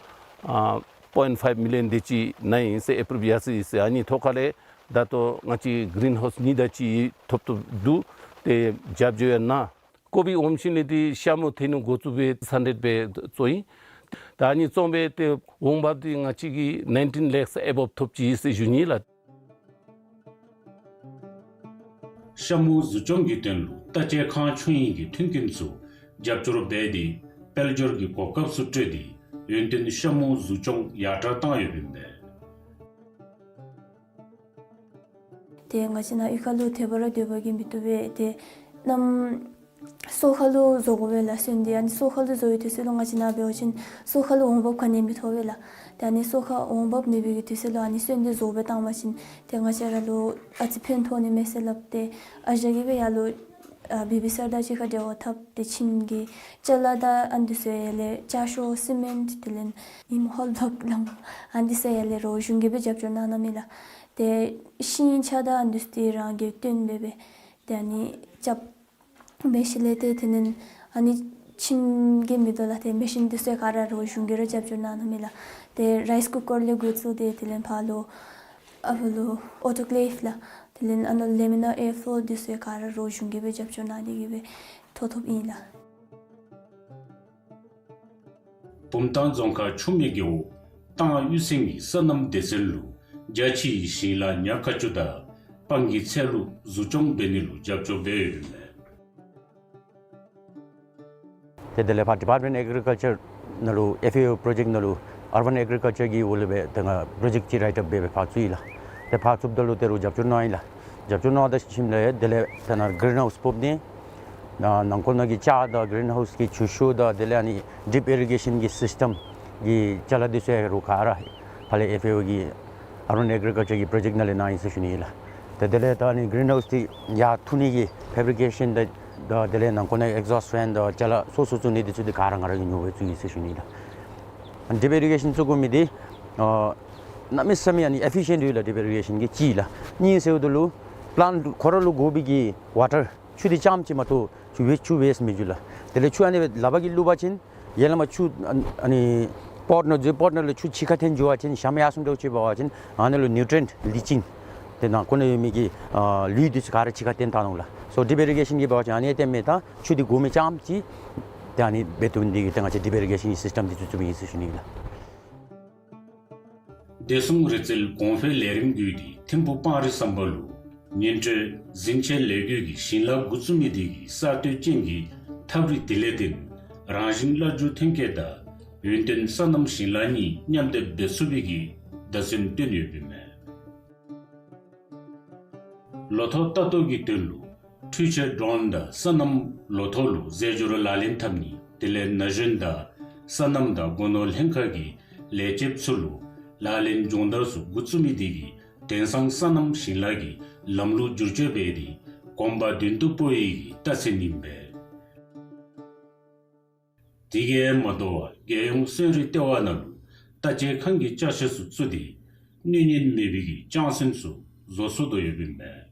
ཨ་པོའིནཊ་ཕའིབ་མི་ལི་ཡོན་དེ་ཅིག་ནང་ཨིན་ཟེར་ཨེ་པུ་རུབ་ཡར་སོ་ཡི་ཟེར། ཨ་ནི་ཐོག་ཁ་ལས་ད་ལྟོ་ང་བཅས་གི་རིན་ཧའུསི་གཉིས་དེ་ཅིག་ཐོབ་ཐོབ་འདུག། ཏེ་རྒྱབ་སྐྱོར་ཡང་གནང་། ཀོ་བིཌ་འོངམ་ཤུལ་ལས་ཏེ་ཤ་མུ་ཐོན་ནི་འགོ་བཙུགས་སྦེ་སིགས་ཧན་ཌེཌ་སྦེ་བཙོང་ཡི། ད་ཨ་ནི་བཙོང་སྦེ་ཏེ་འོང་འབབ་འདི་ང་བཅས་ཀྱིས་ནའིན་ཊིན་ལེགསི་ཨེ་བོབ་ཐོབ་ཅི་ཟེར་ཞུ་ནི་ལགས། ཤ་མུ་བཟོ་སྐྱོང་གི་དོན་ལུ་བརྟག་དཔྱད་ཁང་ཆོས་དབྱིངས་ཀྱི་མཐུན་རྐྱེན་ཚུ་རྒྱབ་སྐྱོར་འབད་དེ་དཔལ་འབྱོར་གྱི་གོ་སྐབས་ཚུ་སྤྲོད་དེ་ཡུན་བརྟན་ཤ་མུ་བཟོ་སྐྱོང་ཡར་དྲག་བཏང་ཡོདཔ་ཨིན་པས། ཏེ་ང་བཅས་ནཱ་གཡུས་ཁ་ལུ་དེ་སྦེ་ར་སྡོད་པ་གིས་མི་བཏུབ་པས། ཏེ་གནམ་ སོ་ཁ་ལུ་བཟོ་དགོ་པས་ལགས་སོན་འདི། ཨ་ནི་སོ་ཁ་ལུ་བཟོ་བའི་དུས་ཚོད་ལུ་ང་བཅས་ནཱ་འབད་བ་ཅིན་སོ་ཁ་ལུ་འོང་འབབ་ག་ནི་མི་ཐོབ་པས་ལགས། ཏེ་ཨ་ནི་སོ་ཁ་འོང་འབབ་མེད་པའི་གི་དུས་ཚོད་ལུ་ཨ་ནི་སོན་འདི་བཟོ་སྦེ་བཏང་པ་ཅིན་ཏེ་ང་བཅས་ར་ལུ་ཨ་ཙི་ཕན་ཐོགས་ནི་མས་ཟེར་སླབ་སྟེ་ཨ་ཞང་གིས་སྦེ་ཡར་ལུ་ཨ་བི་བི་སར་དང་གཅིག་ཁར་འབྲེལ་བ་འཐབ་སྟེ་ཆིངས་ཀྱི་ཅ་ལ་དང་ཨ་ནི་འདི་ཚུ་ཡར་ལས་ཅ་ཤོག་སི་མེནཊ་དེ་ལས་ཨིམ་ཧོལ་བག་ལང་ཨ་ནི་འདི་ཚུ་ཡར་ལས་རོགས་གཞུང་གིས་སྦེ་རྒྱབ་སྐྱོར་གནང་གནངམ་ཨིན་ལགས། ཏེ་ཤིང་ཆ་དང་ཨ་ནི་འདི་ཚུ་འདི་རང་གིས་བཏོན་སྦེ་སྦེ་ཏེ་ཨ་ནི་རྐྱབ་འབད་ཞིནམ་ལས་ཏེ་དེ་ལས་ཨ་ནི་ཆིངས་ཀྱི་མེ་ཏོག་ལགས་ཏེ་མེ་ཤིན་འདི་ཚུ་ག་ར་རོགས་གཞུང་གིས་ར་རྒྱབ་སྐྱོར་གནང་གནངམ་ཨིན་ལགས། ཏེ་རའིསི་ཀུ་ཀར་ལས་འགོ་བཙུགས་ཏེ་དེ་ལས་ཕར་ལུ་ཨ་ཕར་ལུ་ཨོ་ཊོ་ཀེ་ལེབ་ལགས། དེ་ལས་ཨ་ནཱ་ལེ་མི་ནར་ཨེར་ཕོར་འདི་ཚུ་ག་ར་རོགས་གཞུང་གིས་སྦེ་རྒྱབ་སྐྱོར་གནང་སྟེ་གིས་སྦེ་ཐོབ་ཐོབཔ་ཨིན་ལགས། བུམ་ཐང་རྫོང་ཁག་ཆུ་སྨད་རྒེད་འོག་ཏང་ཨུད་ཚན་གྱིས་སོ་ནམ་སྡེ་ཚན་ལུ་རྒྱ་ཆེའི་ཞིང་ལཱ་ཉག་ཁ་བཅུ་དང་སྤང་གི་ཚལ་ལུ་འཛུགས་སྐྱོང་འབད་ནི་ལུ་རྒྱབ་སྐྱོར་འབད་ཡོདཔ་ཨིན་མས། ཏེ་དེ་ལས་ཕར་ཌི་པཱརཊ་མེནཊ་ཨེག་རི་ཀལ་ཅར་ནང་ལུ་ཨེཕ་ཨེ་ཨོ་པྲོ་ཇེཀཊ་ནང་ལུ་ཨར་བཱན་ཨེག་རི་ཀལ་ཅར་གྱི་འོག་ལས་སྦེ་ཏེ་ང་པྲོ་ཇེཀཊ་ཅིག་རའིཊ་ཨཔ་འབད་སྦེ་ཕར་བཙུགས་ཡི་ལགས། ཏེ་ཕར་བཙུགསཔ་ད་ལུ་ཏེ་རོགས་རྒྱབ་སྐྱོར་གནང་ཡི་ལགས། རྒྱབ་སྐྱོར་གནང་ད་ཞིནམ་ལས་དེ་ལས་ཏེ་ནཱ་གིརིན་ཧའུསི་ཕོགཔ་ནི་ནང་ནང་འཁོད་ནང་གི་ལྕགས་དང་གིརིན་ཧའུསི་གི་ཆུ་ཤོག་དང་དེ་ལས་ཨ་ནི་ཌིཔ་ཨི་རི་གེ་ཤཱན་གྱི་སིསི་ཊམ་གྱི་ཅ་ལ་འདི་ཚུ་ཡང་རོགས་ག་ར་ཕར་ལས་ཨེཕ་ཨེ་ཨོ་གི་ཨར་བཱན་ཨེག་རི་ཀལ་ཅར་གྱི་པྲོ་ཇེཀཊ་ནང་ལས་གནང་ཡི་ཟེར་ཞུ་ནི་ཨིན་ལགས། ཏེ་དེ་ལས་ད་ཨ་ནི་གིརིན་ཧའུསི་འདི་ཡར་འཐུ་ནི་གི་ཕེབ་རི་ཀེ་ཤཱན་དང་དང་དེ་ལས་ནང་འཁོད་ནང་ཨེག་ཛོསཊ་ཕེན་དང་ཅ་ལ་སོ་སོ་བཙུགས་ནི་འདི་ཚུ་འདི་ག་ར་ང་ར་གིས་ཉོ་སྦེ་བཙུགས་ཡི་ཟེར་ཞུ་ནི་ཨིན་ལགས། ཌིཔ་ཨི་རི་གེ་ཤཱན་བཙུགས་དགོ་མི་འདི་ཨ་གནམ་མེད་ས་མེད་ཨ་ནི་ཨེཕི་ཤེནཊ་ཡོད་ལགས། ཌིཔ་ཨི་རི་གེ་ཤཱན་གྱི་གཅིག་ལགས། གཉིས་ཟེརཝ་ད་ལུ་པི་ལེནཊ་ཁོ་ར་ལུ་དགོ་པའི་གི་ཝ་ཊར་ཆུ་འདི་རྐྱངམ་ཅིག་མ་གཏོགས་ཆུ་ཝེསཊ་ཆུ་ཝེསཊ་མི་འགྱོ་ལགས། དེ་ལས་ཆུ་ཨ་ནི་ལག་པ་གིས་བླུག་པ་ཅིན་ཡར་ལས་མར་ཆུ་ཨ་ཨ་ནི་པོཊ་ནང་འཛུལ། པོཊ་ནང་ལས་ཆུ་ཕྱི་ཁར་འཐོན་འགྱོ་བ་ཅིན་ཞྭམོ་ཡར་སོངམ་འདྲཝ་ཅིག་འབད་བ་ཅིན་ཨ་ནཱ་ལུ་ནིའུ་ཊི་རི་ཡེནཊ་ལི་ཅིང་ཏེ་ནང་འཁོད་ནང་ཡོད་མི་གི་ཨ་ལུད་འདི་ཚུ་ག་ར་ཕྱི་ཁར་འཐོན་བཏང་འོང་ལགས། སོ་ཌིཔ་ཨི་རི་གེ་ཤཱན་གྱིས་འབད་བ་ཅིན་ཨ་ནི་ཡང་བཏོན་མི་དང་ཆུ་འདི་དགོ་མི་རྐྱངམ་ཅིག་ཏེ་ཨ་ནི་འབད་བཏུབ་ནི་འདི་གིས་ཏེ་ང་བཅས་ཌིཔ་ཨི་རི་གེ་ཤཱན་གྱི་སིསི་ཊམ་འདི་ཚུ་བཙུགས་མི་ཨིན་ཟེར་ཞུ་ནི་ཨིན་ལགས། བདེ་སྲུང་རིག་རྩལ་གོང་འཕེལ་ལས་རིམ་བརྒྱུད་དེ་ཐིམ་ཕུག་སྤང་རི་ཟམ་པ་ལུ་ཉིན་དྲོད་འཛིན་ཆས་ལས་སྡེ་གིས་ཞིང་ལཱ་འགོ་བཙུགས་མི་འདི་གི་གསར་གཏོད་ཅན་གྱི་ཐབས་རིག་དེ་ལས་བརྟེན་རང་བཞིན་སླར་འགྱུར་ཐོན་སྐྱེད་དང་ཡུན་བརྟན་སོ་ནམ་ཞིང་ལཱ་གཉིས་མཉམ་སྡེབ་འབད་ཚུགས་པའི་གི་བརྡ་མཚོན་བཏོན་ཡོདཔ་ཨིན་མས། ལོ་ཐོག་ལྟ་རྟོག་གི་དོན་ལུ་འཕྲུལ་ཆས་ཌོ་རོན་དང་སོ་ནམ་ལོ་ཐོག་ལུ་རྫས་སྦྱོར་ལག་ལེན་འཐབ་ནི་དེ་ལས་ན་གཞོན་དང་སོ་ནམ་དང་སྒོ་ནོར་ལྷན་ཁག་གི་ལས་བྱེདཔ་ཚུ་ལུ་ལག་ལེན་སྦྱོང་བརྡར་ཚུ་འགོ་བཙུགས་མི་འདི་གིས་དེང་སང་སོ་ནམ་ཞིང་ལཱ་གི་ལམ་ལུགས་བསྒྱུར་བཅོས་འབད་དེ་གོམ་པ་མདུན་དུ་སྤོ་ཡི་གི་རྟགས་མཚན་ཨིན་པས། དེ་གིས་མ་དོ་བར་རྒྱལ་ཡོངས་སོན་རིག་ལྟེ་བ་ནང་ལུ་བརྟག་དཔྱད་ཁང་གི་ཅ་ཆས་ཚུ་བཙུགས་ཏེ་གནོད་ཉེན་མེད་པའི་གི་ལྕང་སོན་ཚུ་བཟོ་ཚུགས་དོ་ཡོདཔ་ཨིན་པས།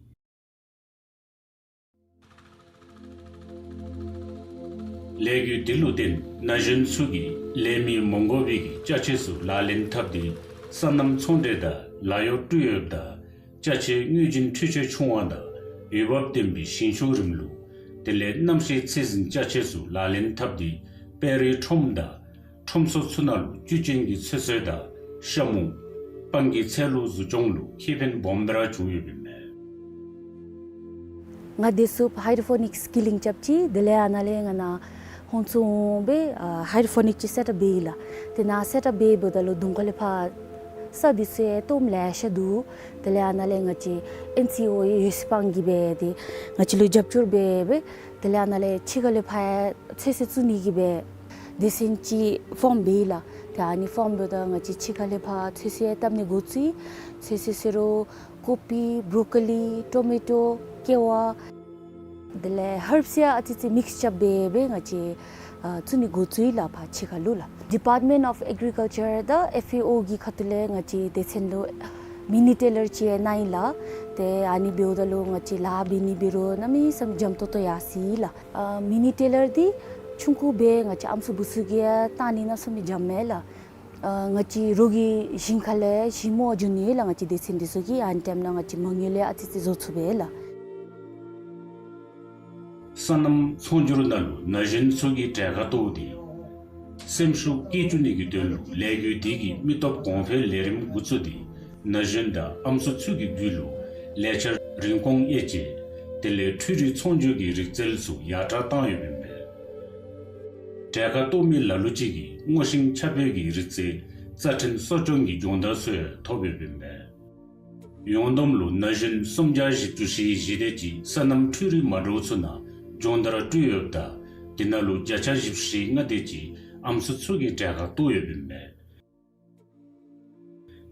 ལས་འགུལ་དེ་ལུ་བརྟེན་ན་གཞོན་ཚུ་གིས་ལས་མི་མ་དགོ་པའི་གི་ཅ་ཆས་ཚུ་ལག་ལེན་འཐབ་སྟེ་སོ་ནམ་ཚོང་འབྲེལ་དང་ལཱ་གཡོག་སྤྲོད་ཡོདཔ་དང་ཅ་ཆས་དངོས་རྒྱུན་འཕྲུལ་ཆས་ཆུང་བ་དང་འོས་འབབ་ལྡན་པའི་ཞིང་ཆུ་རིམ་ལུགས་དེ་ལས་གནམ་གཤིས་ཚད་འཛིན་ཅ་ཆས་ཚུ་ལག་ལེན་འཐབ་སྟེ་དཔལ་རི་ཁྲོམ་དང་ཁྲོམ་ཚོགས་ཚུ་ནང་ལུ་བཅུད་ཅན་གྱི་ཚོད་བསྲེ་དང་ཤ་མུ་སྤང་གི་ཚལ་ལུ་འཛུགས་སྐྱོང་ལུ་ཁེ་ཕན་སྦོམ་སྦེ་ར་བྱུང་ཡོདཔ་ཨིན་མས། ང་དེ་ཚུ་ཧའི་ཌོ་པོ་ནིཀསི་ཀི་ལིང་རྐྱབ་ཅི། དེ་ལས་ཨ་ནཱ་ལས་ང་ནཱ་ཧོང་ཚུ་འོང་སྦེ་ཨ་ཧའི་ཌོ་པོ་ནིཀསི་ཅིག་སེཊ་ཨཔ་འབད་ཡི་ལགས། དེ་ནང་སེཊ་ཨཔ་འབད་འབདཝ་ད་ལུ་གདོང་ཁ་ལས་ཕར་ས་འདི་ཚུ་ཡང་སྟོངམ་ལེ་ཤ་འདུག། དེ་ལས་ཨ་ནཱ་ལས་ང་བཅས་ཨེན་སི་ཨོ་ཡོད་སི་པང་གིས་འབད་དེ་ང་བཅས་ལུ་རྒྱབ་སྐྱོར་འབད་སྦེ་དེ་ལས་ཨ་ནཱ་ལས་ཕྱི་ཁ་ལས་ཕར་ཡང་ཚོད་བསྲེ་བཙུགས་ནི་གི་སྦེ་སྡེ་ཚན་ཅིག་ཕོརམ་འབད་ཡི་ལགས། ཏེ་ཨ་ནི་ཕོརམ་འབདཝ་ད་ང་བཅས་ཕྱི་ཁ་ལས་ཕར་ཚོད་བསྲེ་བཏབ་ནི་འགོ་བཙུགས་ཡི། ཚོད་བསྲེ་ཟེར་རུང་ཀོ་པི་བྲོ་ཀོ་ལི་ཊོ་མེ་ཊོ་ཀེ་བ་དེ་ལས་ཧརབསི་ཡང་ཨ་ཙི་ཙི་མིགསི་རྐྱབ་སྦེ་སྦེ་ང་བཅས་ཨ་བཙུགས་ནི་འགོ་བཙུགས་ཡི་ལགས་ཕར་ཕྱི་ཁ་ལུ་ལགས། ཌི་པཱརཊ་མེནཊ་ཨོཕ་ཨེག་རི་ཀལ་ཅར་དང་ཨེཕ་ཨེ་ཨོ་གི་ཁ་ཐུག་ལས་ང་བཅས་སྡེ་ཚན་ལུ་མི་ནི་ཊེ་ལར་ཅིག་ཡང་གནང་ཡི་ལགས། ཏེ་ཨ་ནི་འབདཝ་ད་ལུ་ང་བཅས་ལཱ་འབད་ནི་འབད་རུང་གནམ་མེད་ས་མེད་འཇམ་ཏོང་ཏོ་ཡར་སོ་ཡི་ལགས། ཨ་མི་ནི་ཊེ་ལར་འདི་ཆུང་ཀུ་སྦེ་ང་བཅས་ཨམ་སྲུ་བུ་ཚུ་གིས་ཡང་བཏང་ནི་གནམ་མེད་ས་མེད་འཇམ་མས་ལགས། ཨ་ང་བཅས་རོགས་ཀྱི་ཞིང་ཁ་ལས་ཞིང་རྨོ་བ་འགྱོ་ནི་ལགས། ང་བཅས་སྡེ་ཚན་འདི་ཚུ་གིས་ཨ་ནི་ཊའིམ་ནང་ང་བཅས་མ་དངུལ་ཡང་ཨ་ཙི་ཙི་བཟོ་ཚུགས་པས་ལགས། སོ་ནམ་ཚོང་སྒྱུར་ནང་ལུ་ན་གཞོན་ཚུ་གིས་གྲལ་ཁར་གཏོགས་ཏེ་སེམས་ཤུགས་བསྐྱེད་བཅུག་ནི་གི་དོན་ལུ་ལས་འགུལ་འདི་གིས་མི་སྟོབས་གོང་འཕེལ་ལས་རིམ་འགོ་བཙུགས་ཏེ་ན་གཞོན་དང་ཨམ་སྲུ་ཚུ་གི་རྒྱུད་ལུ་ལས་འཆར་རིན་གོང་དབྱེ་འབྱེད་དེ་ལས་འཕྲུལ་རིག་ཚོང་སྒྱུར་གྱི་རིག་རྩལ་ཚུ་ཡར་དྲག་བཏང་ཡོདཔ་ཨིན་པས། གྲལ་ཁར་གཏོགས་མི་ལ་ལུ་ཅིག་གིས་སྔོ་ཤིང་ཆ་དཔོད་ཀྱི་རིག་རྩལ་རྩ་ཁྲིམས་གསོ་སྐྱོང་གི་སྦྱོང་བརྡར་ཚུ་ཡང་ཐོབ་ཡོདཔ་ཨིན་པས། ཡོངས་བསྡོམས་ལུ་ན་གཞོན་སུམ་བརྒྱ་བཞི་བཅུ་ཞེ་བཞི་དེ་ཅིག་སོ་ནམ་འཕྲུལ་རིག་མ་འདྲཝ་ཚུ་ནང་ སྦྱོང་བརྡར་སྤྲོད་ཡོདཔ་ད་དེ་ནང་ལུ་བརྒྱ་ཆ་བཞི་བཅུ་ཞེ་ལྔ་དེ་ཅིག་ཨམ་སྲུ་ཚུ་གིས་གྲལ་ཁར་གཏོགས་ཡོདཔ་ཨིན་མས།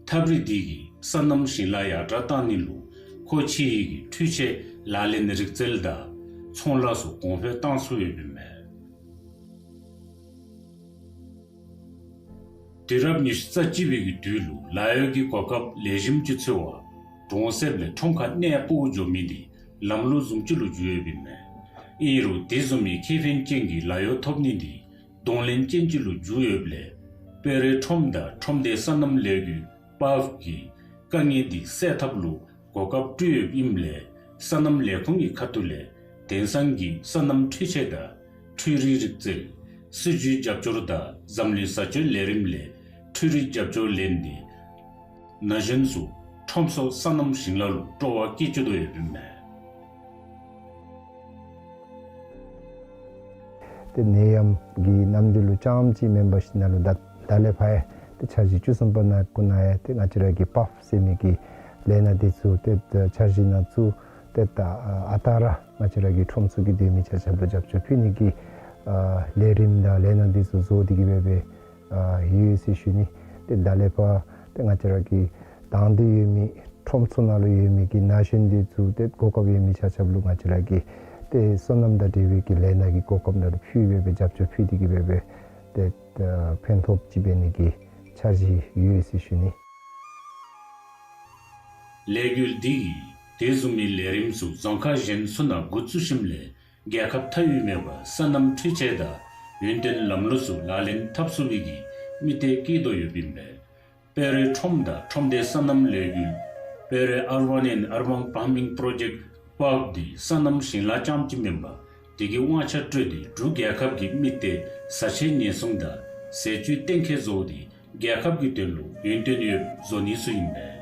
ཐབས་རིག་འདི་གིས་སོ་ནམ་ཞིང་ལཱ་ཡར་དྲག་གཏང་ནི་ལུ་མཁོ་ཆེ་བའི་འཕྲུལ་ཆས་ལག་ལེན་རིག་རྩལ་དང་ཚོང་ལཱ་ཚུ་གོང་འཕེལ་གཏང་ཚུགས་ཡོདཔ་ཨིན་མས། དུས་རབས་ཉི་ཤུ་རྩ་གཅིག་པའི་གི་དུས་ལུ་ལཱ་གཡོག་གི་གོ་སྐབས་ལེགས་ཤོམ་ཅིག་འཚོལ་བར་གྲོང་གསེབ་ལས་ཁྲོམ་ཁར་གནས་སྤོ་འགྱོ་མི་འདི་ལམ་ལུགས་བཟུམ་ཅིག་ལུ་འགྱུར་ཡོདཔ་ཨིན་མས། ཨིན་རུང་དེ་བཟུམ་མའི་ཁེ་ཕན་ཅན་གྱི་ལཱ་གཡོག་ཐོབ་ནི་འདི་གདོང་ལེན་ཅན་ཅིག་ལུ་འགྱུར་ཡོདཔ་ལས་སྤེ་རའི་ཁྲོམ་དང་ཁྲོམ་སྡེ་སོ་ནམ་ལས་འགུལ་པཱབ་ཀྱིས་དཀའ་ངལ་འདི་སེལ་ཐབས་ལུ་གོ་སྐབས་སྤྲོད་ཡོདཔ་ཨིནམ་ལས་སོ་ནམ་ལས་ཁུངས་ཀྱི་ཁ་ཐུག་ལས་དེང་སང་གི་སོ་ནམ་འཕྲུལ་ཆས་དང་འཕྲུལ་རིག་རིག་རྩལ་སྲིད་ཇུས་རྒྱབ་སྐྱོར་དང་འཛམ་གླིང་བཟའ་སྤྱོད་ལས་རིམ་ལས་འཕྲུལ་རིག་རྒྱབ་སྐྱོར་ལེན་ཏེ་ན་གཞོན་ཚུ་ཁྲོམ་སོགས་སོ་ནམ་ཞིང་ལཱ་ལུ་སྤྲོ་བ་བསྐྱེད་བཅུག་དོ་ཡོདཔ་ཨིན་མས། ཏེ་ནད་ཡམས་ཀྱི་ནམ་དུས་ལུ་རྐྱངམ་ཅིག་མེན་པར་ཞིནམ་ལས་ད་ད་ལས་ཕར་ཡང་ཏེ་འཆར་གཞི་བཅུ་གསུམ་པ་ནང་ཀུན་ན་ཡང་ཏེ་ང་བཅས་ར་གི་པཱབ་ཟེར་མི་གི་ལས་སྣ་འདི་ཚུ་ཏེ་འཆར་གཞི་ནང་བཙུགས་ཏེ་ད་ཨ་རྟག་ར་ང་བཅས་ར་གི་ཁྲོམ་ཚུ་གི་སྡོད་མི་ཆ་ཁྱབ་ལུ་རྒྱབ་སྐྱོར་ཕུལ་ནི་གི་ཨ་ལས་རིམ་དང་ལས་སྣ་འདི་ཚུ་བཟོ་སྟེ་གི་སྦེ་སྦེ་ཨ་ཡོད་ཟེར་ཞུ་ནི། ཏེ་ད་ལས་ཕར་ཏེ་ང་བཅས་ར་གི་དང་འདོད་ཡོད་མི་ཁྲོམ་ཚུ་ནང་ལུ་ཡོད་མི་གི་ན་གཞོན་འདི་ཚུ་ཏེ་གོ་སྐབས་ཡོད་མི་ཆ་ཁྱབ་ལུ་ང་བཅས་ར་གིས་ཏེ་སོ་ནམ་དང་འབྲེལ་བའི་གི་ལས་སྣ་གི་གོ་སྐབས་ནང་ལུ་ཕུལ་སྦེ་སྦེ་རྒྱབ་སྐྱོར་ཕུལ་ཏེ་གི་སྦེ་སྦེ་ཏེ་ཨ་ཕན་ཐོགས་ཅིག་འབད་ནི་གི་འཆར་གཞི་ཡོད་ཟེར་ཞུ་ནི། ལས་འགུལ་འདི་གིས་དེ་བཟུམ་མའི་ལས་རིམ་ཚུ་རྫོང་ཁག་གཞན་ཚུ་ནང་འགོ་བཙུགས་ཞིནམ་ལས་རྒྱལ་ཁབ་མཐའ་དབུས་མེད་པར་སོ་ནམ་འཕྲུལ་ཆས་དང་ཡུན་བརྟན་ལམ་ལུགས་ཚུ་ལག་ལེན་འཐབ་ཚུགས་པའི་གི་དམིགས་གཏད་བསྐྱེད་དོ་ཡོདཔ་ཨིན་པས། སྤེ་རའི་ཁྲོམ་དང་ཁྲོམ་སྡེ་སོ་ནམ་ལས་འགུལ་Pere Urban and Urban Farming Project པཱབ་འདི་སོ་ནམ་ཞིང་ལཱ་རྐྱངམ་ཅིག་མེན་པར་དེ་གི་དབང་ཆ་སྤྲོད་དེ་འབྲུག་རྒྱལ་ཁབ་ཀྱི་དམིགས་གཏད་བཟའ་ཆས་ཉེན་སྲུང་དང་ཟས་བཅུད་གཏན་འཁེལ་བཟོ་སྟེ་རྒྱལ་ཁབ་ཀྱི་དོན་ལུ་ཡུན་བརྟན་ཡོདཔ་བཟོ་ནི་ཚུ་ཨིན་པས།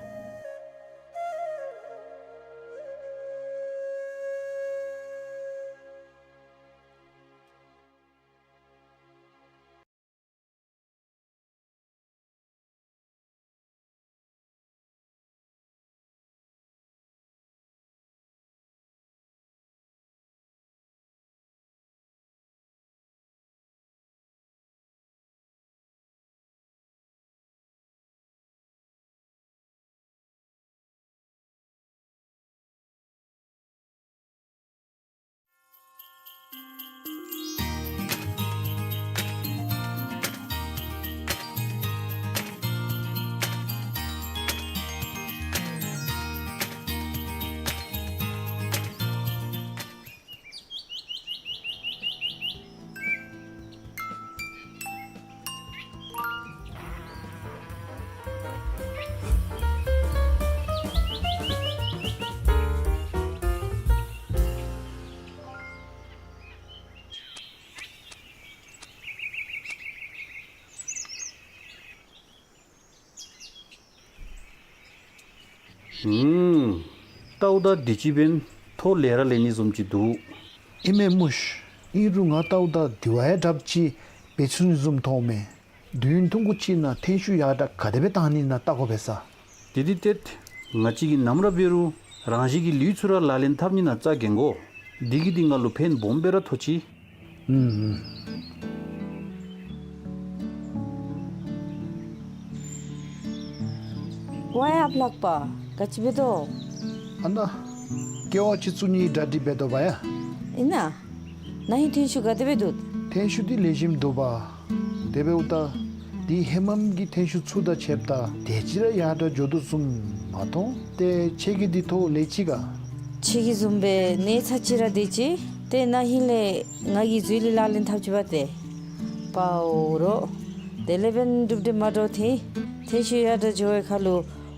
ཨུམ། ལྟཝ་ད་དུས་ཅི་འབདན་ཐོག་ལེ་ར་ལེན་ནི་བཟུམ་ཅིག་འདུག། ཨིན་མས་མོ་ཤིག། ཨིན་རུང་ང་ལྟཝ་ད་དེ་བ་ཡང་དྲགཔ་ཅིག་འབད་ཚུགས་ནི་བཟུམ་མཐོངམ་མས། དུས་ཡུན་ཐུང་ཀུ་ཅིག་ནང་ཐོན་ཤུགས་ཡར་དྲག་ག་དེ་སྦེ་བཏང་ནི་ཨིན་ན་བལྟ་དགོ་པས་ས། དེ་འདི་ཏེ་ང་བཅས་ཀྱིས་ནམ་ར་འབད་རུང་རང་བཞིན་གྱི་ལུས་ཚུ་ར་ལག་ལེན་འཐབ་ནི་ནང་རྩ་འགེངས་དགོ། འདི་གིས་འདི་ང་ལུ་ཕན་སྦོམ་སྦེ་ར་ཐོགས་ཅི། ཨུམ་ཨུམ། ཝའེ་ཨཔ་ལགས་པ། ག་ཅི་འབད་དོ། ཨ་ན། ཀེ་ཝ་ཅིག་བཙུགས་ནིའི་གྲ་སྒྲིག་འབད་དོ་བ་ཡ། ཨིན་ན། ན་ཧིང་ཐོན་ཤུགས་ག་དེ་སྦེ་འདུག། ཐོན་ཤུགས་འདི་ལེགས་ཤོམ་འདུག་པ། དེ་འབདཝ་ད་འདི་ཧེ་མམ་གྱི་ཐོན་ཤུགས་ཚུ་དང་ཕྱདཔ་ད་དེ་ཅིག་ར་ཡར་དྲག་འགྱོ་དོ་བཟུམ་མ་མཐོང་། ཏེ་ཁྱེད་ཀྱིས་འདི་ཐོག་ལས་ཅི་ག། ཁྱེད་ཀྱི་བཟུམ་སྦེ་ནད་ཚ་ཅིག་ར་དེ་ཅིག་ཏེ་ན་ཧིང་ལས་ང་གིས་འཛོལ་ལས་ལག་ལེན་འཐབ་ཅི་པ་ཏེ། པའོ་རོ། དེ་ལས་འབདན་གྲུབ་འབྲས་མ་འདྲཝ་ཐོན། ཐོན་ཤུགས་ཡར་དྲག་འགྱོ་བའི་ཁར་ལུ་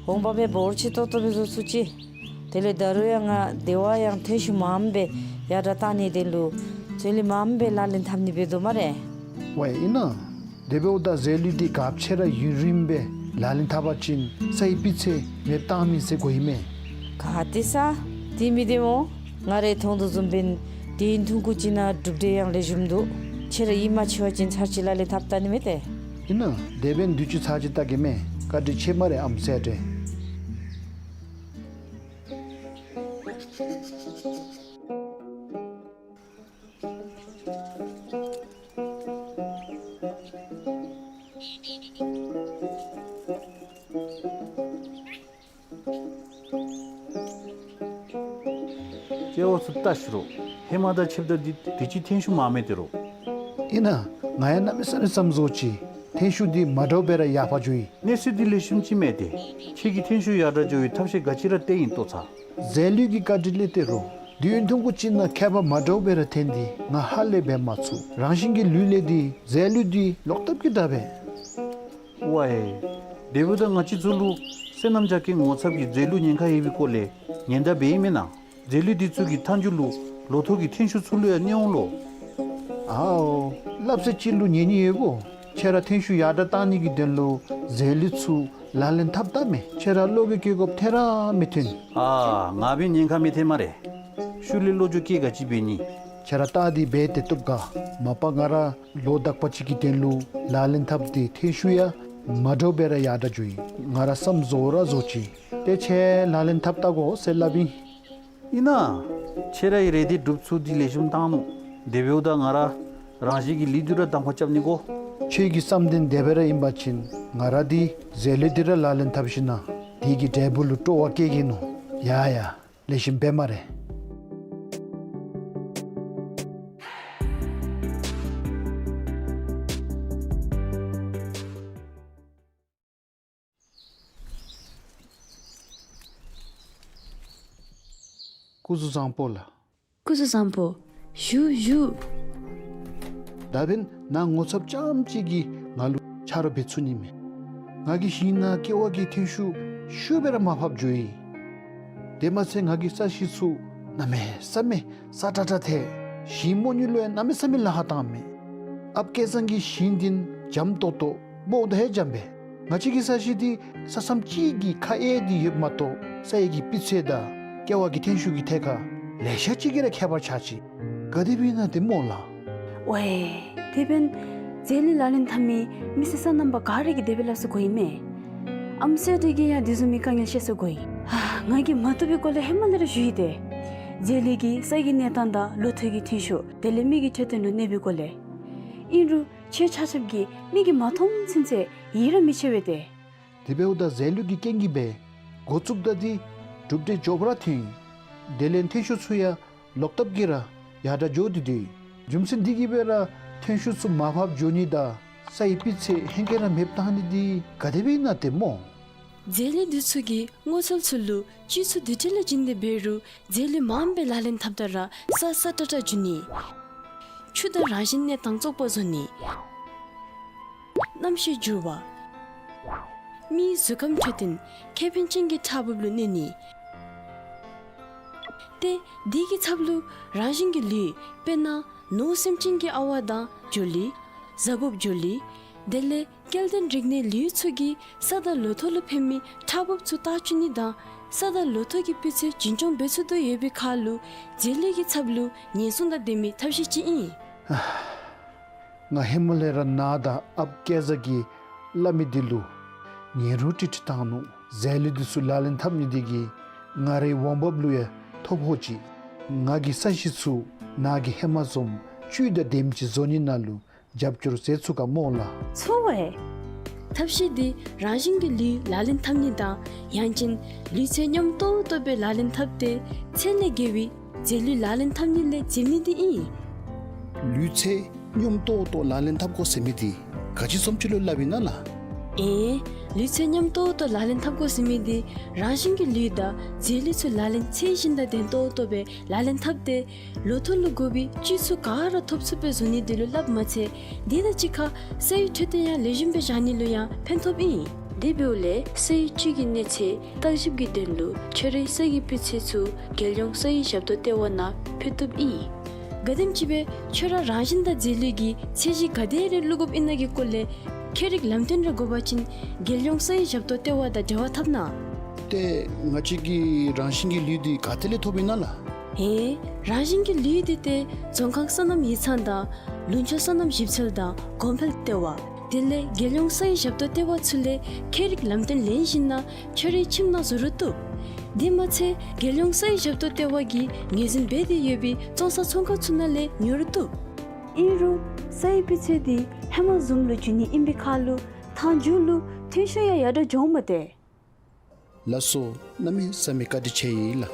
འོང་འབབ་མི་འབོར་ཆེ་ཏོག་ཏོ་སྦེ་བཟོ་ཚུགས་ཅི། དེ་ལས་ད་རུང་ཡང་ང་དེ་བ་ཡང་ཐོན་ཤུགས་མངམ་སྦེ་ཡར་དྲག་བཏང་ནིའི་དོན་ལུ་འཛོལ་ལས་མངམ་སྦེ་ལག་ལེན་འཐབ་ནི་འབད་དོ་སྨ་རེ། ཝའེ་ཨིན་ན། དེ་འབདཝ་ད་འཛོལ་ལུས་འདི་ག་ཅི་ར་ཡུན་རིངམོ་སྦེ་ལག་ལེན་འཐབ་པ་ཅིན་སའི་སྤུས་ཚད་མེདཔ་བཏང་མི་ཟེར་གོ་ཡི་མས། ག་ཏེ་ས། དེ་མི་བདེན་མོ། ང་རའི་མཐོང་དོ་བཟུམ་འབདན་དུས་ཡུན་ཐུང་ཀུ་ཅིག་ནང་གྲུབ་འབྲས་ཡང་ལེགས་ཤོམ་འདུག། ཁྱེད་ར་ཡིད་མ་ཆེས་པ་ཅིན་ཚར་གཅིག་ལག་ལེན་འཐབ་བལྟ་ནི་མས་ཏེ། ཨིན་ན། དེ་འབདན་དུས་ཅི་ཚར་གཅིག་བལྟ་གེ་མས། བཀའ་དྲིན་ཆེ་སྨ་རེ་ཨམ་སྲས་ཏེ། ཨོ་ཚུ་ལྟ་ཤིག་རོ། ཧེ་མ་དང་ཕྱདཔ་ད་འདི་དུས་ཅི་ཐོན་ཤུགས་མང་མས་ཏེ་རོ། ཨིན་ན། ང་ཡང་གནམ་མེད་ས་མེད་བསམ་བཟོ་ཅི། ཐོན་ཤུགས་འདི་མ་འདྲཝ་སྦེ་ར་ཡར་འཕར་འགྱོ་ཡི། གནས་ཚུལ་འདི་ལེགས་ཤོམ་ཅིག་མས་ཏེ། ཁྱོད་ཀྱིས་ཐོན་ཤུགས་ཡར་དྲག་འགྱོ་བའི་ཐབས་ཤེས་ག་ཅི་ར་བཏོན་ཡི་ལྟོ་ཚ། རྫས་ལུད་ཀྱི་བཀའ་དྲིན་ལས་ཏེ་རོ། དུས་ཡུན་ཐུང་ཀུ་ཅིག་ནང་ཁྱད་པར་མ་འདྲཝ་སྦེ་ར་ཐོན་ཏེ་ང་ཧ་ལས་འབད་མ་ཚུགས། རང་བཞིན་གྱི་ལུད་ལས་འདི་རྫས་ལུད་འདི་ལོག་ལྟབ་ཀྱིས་དྲག་པས། ཝའེ། དེ་འབདཝ་ད་ང་བཅས་ཚུ་ལུ་སོ་ནམ་རྒྱ་སྐྱེད་ངོ་ཚབ་ཀྱི་རྫས་ལུད་ཉེན་ཁ་ཡོད་པའི་སྐོར་ལས་ཉེན་བརྡ་འབད་ཡི་མེན་ན། རྫས་ལུད་འདི་ཚུ་གིས་མཐའ་མཇུག་ལུ་ལོ་ཐོག་གི་ཐོན་ཤུགས་ཚུ་ལུ་ཡང་གནོད་འོང་ལོ། ཨའོ། སླབ་ཚད་ཅིག་ལུ་ཉན་ནི་ཡོད་གོ། ཁྱོད་ར་ཐོན་ཤུགས་ཡར་དྲག་བཏང་ནི་གི་དོན་ལུ་རྫས་ལུད་ཚུ་ལག་ལེན་འཐབ་བལྟ་མས། ཁྱོད་ར་བློ་འགྱོད་བསྐྱེད་དགོཔ་ཐད་ར་མི་ཐོན། ཨ་ང་འབད་ཉེན་ཁ་མི་ཐོན་སྨ་རེ། ཤུལ་ལས་བློ་འགྱོད་བསྐྱེད་ག་ཅི་འབད་ནི། ཁྱོད་ར་བལྟ་སྟེ་འབད་དེ་བཏུབ་ག། མ་པ་ང་ར་ལོ་དག་པ་ཅིག་གི་དོན་ལུ་ལག་ལེན་འཐབ་སྟེ་ཐོན་ཤུགས་ཡང་མ་འདྲཝ་སྦེ་ར་ཡར་དྲག་འགྱོ་ཡི། ང་ར་བསམ་བཟོ་ར་བཟོ་ཅི། ཏེ་ཁྱོད་ལག་ལེན་འཐབ་བལྟ་དགོ་ཟེར་སླབ་ཨིན། ཨིན་ན། ཁྱོད་རའི་རེ་འདོད་སྒྲུབ་ཚུགས་འདི་ལེགས་ཤོམ་བཏང་ནུག། དེ་འབདཝ་ད་ང་ར་རང་བཞིན་གྱི་ལུད་འདི་ར་གདམ་ཁ་རྐྱབ་ནི་གོ། ཁྱོད་ཀྱི་བསམ་དོན་དེ་སྦེ་ར་ཨིན་པ་ཅིན་ང་ར་འདི་རྫས་ལུད་འདི་ར་ལག་ལེན་འཐབ་ཞིན་ན་འདི་གི་འབྲས་བུ་ལུ་སྤྲོ་བ་བསྐྱེད་གེ་ནོ། ཡ་ཡ། ལེགས་ཤོམ་འབད་སྨ་རེ། སྐུ་གཟུགས་བཟང་པོ་ལགས། སྐུ་གཟུགས་བཟང་པོ། བཞུགས་བཞུགས། ད་འབདན་ནཱ་ངོ་ཚབ་རྐྱངམ་གཅིག་གིས་ང་ལུ་ཆ་རོགས་འབད་ཚུགས་ནི་མས། ང་གི་ཞིང་ནང་ཀེ་བ་གི་ཐོན་ཤུགས་ཤུགས་སྦེ་ར་མར་ཕབ་འགྱོ་ཡི། དེ་མ་ཚད་ང་གི་ས་གཞི་ཚུ་གནམ་མེད་ས་མེད་སྲ་ཀྲག་ཀྲ་ཐལ། ཞིང་རྨོ་ནི་ལུ་ཡང་གནམ་མེད་ས་མེད་ལཱ་ཁག་བཏངམ་མས། ཨཔ་སྐལ་བཟང་གི་ཞིང་འདི་འཇམ་ཏོག་ཏོ་རྨོཝ་ད་ཧེ་འཇམ་པས། ང་བཅས་ཀྱི་ས་གཞི་འདི་ས་མཚམས་གཅིག་གིས་ཁ་དབྱེ་སྟེ་ཡོདཔ་མ་གཏོགས་ས་ཡི་གི་སྤུས་ཚད་དང་ཀེ་བ་གི་ཐོན་ཤུགས་ཀྱི་ཐད་ཁར་ལེ་ཤ་ཅིག་གིས་ར་ཁྱད་པར་ཆགས་ཅི། ག་དེ་སྦེ་ཨིན་ན་ཏེ་སྨོ་ལགས། ཝའེ། དེ་འབདན་རྫས་ལུད་ལག་ལེན་འཐབ་མི་མི་སེར་སོ་ནམ་པ་ག་ར་གིས་དེ་སྦེ་སླབ་ས་གོ་ཡི་མས། ཨམ་སྲས་འདི་གིས་ཡང་དེ་བཟུམ་མའི་དཀའ་ངལ་བཤད་ས་གོ་ཡི། ཧ། ང་གིས་མ་བཏུབ་པའི་སྐོར་ལས་ཧེ་མ་ལས་ར་ཞུ་ཡི་ཏེ། རྫས་ལུད་ཀྱིས་ས་གི་གནས་སྟངས་དང་ལོ་ཐོག་གི་ཐོན་ཤུགས་དེ་ལས་མི་གི་འཕྲོད་བསྟེན་ལུ་གནོད་པའི་སྐོར་ལས། ཨིན་རུང་ཁྱོད་ཆ་ཁྱབ་ཀྱིས་མིག་གིས་མ་མཐོང་ཚུན་ཚོད་ཡིད་ར་མི་ཆེས་པས་ཏེ། དེ་འབདཝ་ད་རྫས་ལུད་ཀྱི་རྐྱེན་གྱིས་སྦེ་འགོ་བཙུགསཔ་ད་འདི་གྲུབ་འབྲས་མགྱོགས་པ་ར་ཐོན་ཡི། དེ་ལས་ཐོན་ཤུགས་ཚུ་ཡང་ལོག་ལྟབ་ཀྱིས་ར་ཡར་དྲག་འགྱོ་སྟེ་སྡོད་ཡི། རྒྱུ་མཚན་འདི་གིས་སྦེ་ར་ཐོན་ཤུགས་ཚུ་མར་ཕབ་འགྱོ་ནི་དང་ས་ཡི་སྤུས་ཚད་ཧེང་སྐལ་ར་མེདཔ་བཏང་ནི་འདི་ག་དེ་སྦེ་ཨིན་ན་ཏེ་སྨོ། རྫས་ལུད་འདི་ཚུ་གིས་སྔོ་ཚལ་ཚུ་ལུ་བཅུད་ཚུ་དེ་འདྲ་ལས་བྱིན་ཏེ་འབད་རུང་རྫས་ལུད་མངམ་སྦེ་ལག་ལེན་འཐབ་ད་ར་ས་སྲ་ཀྲག་ཀྲ་འགྱོ་ནི། ཆུ་དང་རང་བཞིན་གནས་སྟངས་བཙོག་པ་བཟོ་ནི། གནམ་གཤིས་འགྱུར་བ། མིའི་གཟུགས་ཁམས་འཕྲོད་བསྟེན་ཁེ་ཕན་ཅན་གྱི་ཕྲག་འབུབ་ལུ་གནོད་ནི། ཏེ་དེ་གི་ཚབ་ལུ་རང་བཞིན་གྱི་ལུད་དཔེར་ན་ནོར་སེམས་ཅན་གྱི་ཨ་ཝ་དང་འབྱོར་ལུད། གཟའ་ཕུརཔ་འབྱོར་ལུད། དེ་ལས་སྐྱེ་ལྡན་རིགས་སྣའི་ལུད་ཚུ་གིས་ས་དང་ལོ་ཐོག་ལུ་ཕན་མི་ཕྲག་འབུབ་ཚུ་བཏགས་བཅུག་ནི་དང་ས་དང་ལོ་ཐོག་གི་སྤུས་ཚད་རྒྱུན་སྐྱོང་འབད་ཚུགས་དོ་ཡོད་པའི་ཁར་ལུ་རྫས་ལུད་ཀྱི་ཚབ་ལུ་ཉེན་སྲུང་དང་ལྡན་མི་ཐབས་ཤེས་ཅིག་ཨིན། ང་ཧེ་མ་ལས་ར་ནཱ་དང་ཨཔ་སྐལ་བཟང་གིས་སླབ་མི་འདི་ལུ་ཉན་རུང་ཀྲིག་ཀྲི་བཏང་ནུག། རྫས་ལུད་འདི་ཚུ་ལག་ལེན་འཐབ་ནི་འདི་གིས་ང་རའི་འོང་འབབ་ལུ་ཡང་ཐོ་ཕོག་ཅི། ང་གི་ས་གཞི་ཚུ་ནཱ་གིས་ཧེ་མ་བཟུམ་བཅུད་དང་ལྡནམ་ཅིག་བཟོ་ནི་ནང་ལུ་རྒྱབ་སྐྱོར་མཛད་ཚུགས་ག་སྨོ་ལགས། ཚུགས་པས། ཐབས་ཤེས་འདི་རང་བཞིན་གྱི་ལུད་ལག་ལེན་འཐབ་ནི་དང་ཡང་ཅིན་ལུད་ཚད་སྙོམས་ཏོག་ཏོ་སྦེ་ལག་ལེན་འཐབ་སྟེ་ཚད་ལས་བརྒལ་བའི་རྫས་ལུད་ལག་ལེན་འཐབ་ནི་ལས་འཛེམ་ནི་འདི་ཨིན། ལུད་ཚད་སྙོམས་ཏོག་ཏོ་ལག་ལེན་འཐབ་དགོ་ཟེར་མི་འདི་ག་ཅི་བཟུམ་ཅིག་ལུ་སླབ་ཨིན་ན་ལགས། ཨེ། ལུད་ཚད་སྙོམས་ཏོག་ཏོ་ལག་ལེན་འཐབ་དགོ་ཟེར་མི་འདི་རང་བཞིན་གྱི་ལུད་དང་རྫས་ལུད་ཚུ་ལག་ལེན་ཚད་བཞིན་དང་ལྡན་ཏོག་ཏོ་སྦེ་ལག་ལེན་འཐབ་སྟེ་ལོ་ཐོག་ལུ་དགོ་པའི་བཅུད་ཚུ་ག་ར་ཐོབ་ཚུགས་པའི་བཟོ་ནི་འདི་ལུ་སླབ་མ་ཚད་དེ་དང་གཅིག་ཁར་ས་ཡི་འཕྲོད་བསྟེན་ཡང་ལེགས་ཤོམ་སྦེ་བཞག་ནི་ལུ་ཡང་ཕན་ཐོགས་ཨིན། དེ་འབདཝ་ལས་ས་ཡི་བཅུད་ཀྱི་གནས་ཚད་བརྟག་ཞིབ་ཀྱི་དོན་ལུ་ཁྱོད་རའི་ས་ཡི་སྤུས་ཚད་ཚུ་རྒྱལ་ཡོངས་ས་ཡི་ཞབས་ཏོག་ལྟེ་བ་ནང་ཕུལ་བཏུབ་ཨིན། ག་དེམ་ཅིག་སྦེ་ཁྱོད་ར་རང་བཞིན་དང་རྫས་ལུད་ཀྱི་ཚད་གཞི་ག་དེ་རེ་བླུག་དགོཔ་ཨིན་ན་གི་སྐོར་ལས་ཁྱད་རིག་ལམ་སྟོན་རེ་དགོ་པ་ཅིན་རྒྱལ་ཡོངས་ས་ཡི་ཞབས་ཏོག་ལྟེ་བ་དང་འབྲེལ་བ་འཐབ་གནང་། ཏེ་ང་བཅས་ཀྱིས་རང་བཞིན་གྱི་ལུད་འདི་ག་ཏེ་ལས་ཐོབ་ཨིན་ན་ལགས། ཧེ། རང་བཞིན་གྱི་ལུད་འདི་ཏེ་རྫོང་ཁག་སོ་ནམ་ཡིག་ཚང་དང་ལུང་ཕྱོགས་སོ་ནམ་ཞིབ་འཚོལ་དང་གོང་འཕེལ་ལྟེ་བ་དེ་ལས་རྒྱལ་ཡོངས་ས་ཡི་ཞབས་ཏོག་ལྟེ་བ་ཚུ་ལས་ཁྱད་རིག་ལམ་སྟོན་ལེན་ཞིན་ན་ཁྱོད་རའི་ཁྱིམ་ནང་བཟོ་རུང་བཏུབ། དེ་མ་ཚད་རྒྱལ་ཡོངས་ས་ཡི་ཞབས་ཏོག་ལྟེ་བ་གིས་ངོས་འཛིན་འབད་དེ་ཡོད་པའི་བཙོང་ས་ཚོང་ཁང་ཚུ་ནང་ལས་ཉོ་རུང་བཏུབ། ཨིན་རུང་ས་ཡི་སྤུས་ཚད་འདི་ཧེ་མ་བཟུམ་ལུ་འགྱོ་ནི་ཨིན་པའི་ཁར་ལུ་མཐའ་མཇུག་ལུ་ཐོན་ཤུགས་ཡང་ཡར་དྲག་འགྱོཝ་མས་ཏེ། ལགས་སོ། གནམ་མེད་ས་མེད་བཀའ་དྲིན་ཆེ་ཡི་ལགས།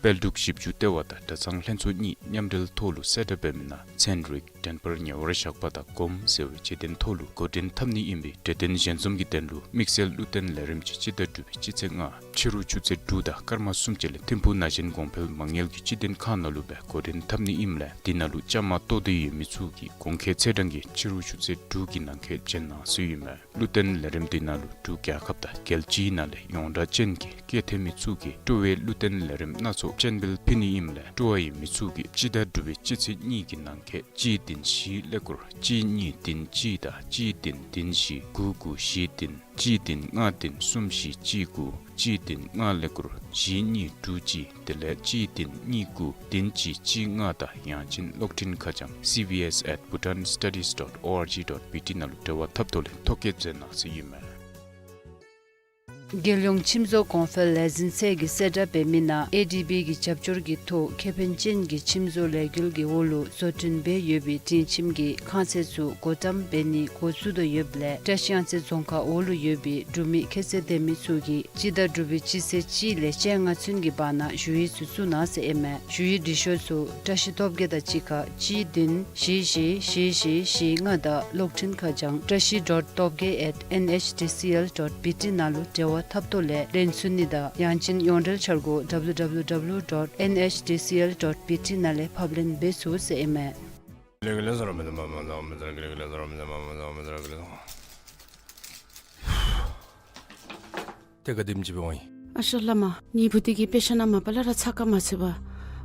དཔལ་འབྲུག་ཞིབ་འཇུག་ལྟེ་བ་དང་གྲྭ་ཚང་ལྷན་ཚོགས་གཉིས་མཉམ་འབྲེལ་ཐོག་ལུ་གསལ་བསྒྲགས་འབད་མི་ནང་ཚན་རིག་འགྲན་བསྡུར་ཉེ་བར་བཞག་པ་དང་གོམས་ཟེར་བའི་བྱེད་དོན་ཐོག་ལུ་འགོ་འདྲེན་འཐབ་ནི་ཨིན་པའི་གྲོས་དོན་ཞལ་འཛོམས་ཀྱི་དོན་ལུ་དམིགས་བསལ་བློ་བརྟན་ལས་རིམ་གྱི་སྤྱི་ཟླ་དྲུག་པའི་སྤྱི་ཚེས་ལྔ་ཕྱི་རུ་ཆུ་ཚོད་དྲུག་དང་སྐར་མ་སུམ་ཅུ་ལས་ཐིམ་ཕུག་ན་གཞོན་གོང་འཕེལ་མ་དངུལ་གྱི་སྤྱི་དོན་ཁང་ནང་ལུ་སྦེ་འགོ་འདྲེན་འཐབ་ནི་ཨིནམ་ལས་དེ་ནང་ལུ་བཅའ་མར་གཏོགས་ཏེ་ཡོད་མི་ཚུ་གིས་གོང་འཁོད་ཚེས་གྲངས་ཀྱི་ཕྱི་རུ་ཆུ་ཚོད་དྲུག་གི་ནང་འཁོད་བྱོན་གནང་ཟེར་ཨིན་མས། བློ་བརྟན་ལས་རིམ་དེ་ནང་ལུ་འབྲུག་རྒྱལ་ཁབ་དང་རྒྱལ་སྤྱིའི་ནང་ལས་ཡོངས་གྲགས་ཅན་གྱི་སྐད་ཐོན་མི་ཚུ་གིས་སྤྲོ་བའི་བློ་བརྟན་ལས་རིམ་སྣ་ཚོགས་སྤྱན་འབུལ་ཕུལ་ནི་ཨིནམ་ལས་སྤྲོ་བ་ཡོད་མི་ཚུ་གིས་སྤྱི་ཟླ་དྲུག་པའི་སྤྱི་ཚེས་གཉིས་ཀྱི་ནང་འཁོད་གཅིག་བདུན་བཞི་ཀླད་ཀོར་གཅིག་གཉིས་བདུན་གཅིག་དང་གཅིག་བདུན་བདུན་བཞི་དགུ་དགུ་བཞི་བདུན་གཅིག་བདུན་ལྔ་བདུན་གསུམ་བཞི་གཅིག་དགུ་གཅིག་བདུན་ལྔ་ཀླད་ཀོར་བཞི་གཉིས་དྲུག་གཅིག་དེ་ལས་གཅིག་བདུན་གཉིས་དགུ་བདུན་གཅིག་གཅིག་ལྔ་དང་ཡང་ཅིན་གློག་འཕྲིན་ཁ་བྱང་C B S at bhutan studies dot O R G dot B T ནང་ལུ་འབྲེལ་བ་འཐབ་ཐོག་ལས་ཐོ་བཀོད་མཛད་གནང་ཟེར་ཨིན་མས། རྒྱལ་ཡོངས་ཁྱིམ་བཟོ་གོང་འཕེལ་ལས་འཛིན་ཚད་ཀྱིས་གསལ་བསྒྲགས་འབད་མི་ནང་ཨེ་ཌི་བི་གི་རྒྱབ་སྐྱོར་གྱི་ཐོག་ཁེ་ཕན་ཅན་གྱི་ཁྱིམ་བཟོ་ལས་འགུལ་གྱི་འོག་ལུ་བཟོ་སྐྲུན་འབད་ཡོད་པའི་སྒྲིང་ཁྱིམ་གྱི་ཁང་ཚན་ཚུ་སྒོ་བཀྲམ་འབད་ནི་འགོ་བཙུགས་དོ་ཡོདཔ་ལས་བཀྲིས་གཡང་རྩེ་རྫོང་ཁག་འོག་ལུ་ཡོད་པའི་འབྲུག་མི་ཁྱད་ཚད་ལྡན་མི་ཚུ་གིས་སྤྱི་ཟླ་དྲུག་པའི་སྤྱི་ཚེས་གཅིག་ལས་ཕྱི་ལོ་ལྔ་ཚུན་གྱི་བར་ན་ཞུ་ཡིག་ཚུ་བཙུགས་གནང་ཟེར་ཨིན་མས། ཞུ་ཡིག་འབྲི་ཤོག་ཚུ་བཀྲིས་སྟོབས་རྒྱས་དང་གཅིག་ཁར་གཅིག་བདུན་བཞི་བཞི་བཞི་བཞི་བཞི་ལྔ་དང་གློག་འཕྲིན་ཁ་བྱང་བཀྲིས་dot tobgay at N H D C L dot B T ནང་ལུ་འབྲེལ་བ་འཐབ་ཐོག་ལས་ལེན་ཚུགས་ནི་དང་ཡང་ཅིན་ཡོངས་འབྲེལ་འཆར་སྒོ་W W W dot N H D C L dot B T ནང་ལས་ཕབ་ལེན་འབད་ཚུགས་ཟེར་ཨིན་མས། ཏེ་ག་དེམ་ཅིག་འབད་འོང་ཡི། ཨ་ཞང་བླ་མ། ངེའི་བུ་འདི་གིས་དཔེ་ཆ་ནང་མ་པ་ལས་ར་ཚགས་ཁར་མ་ཚུད་པར་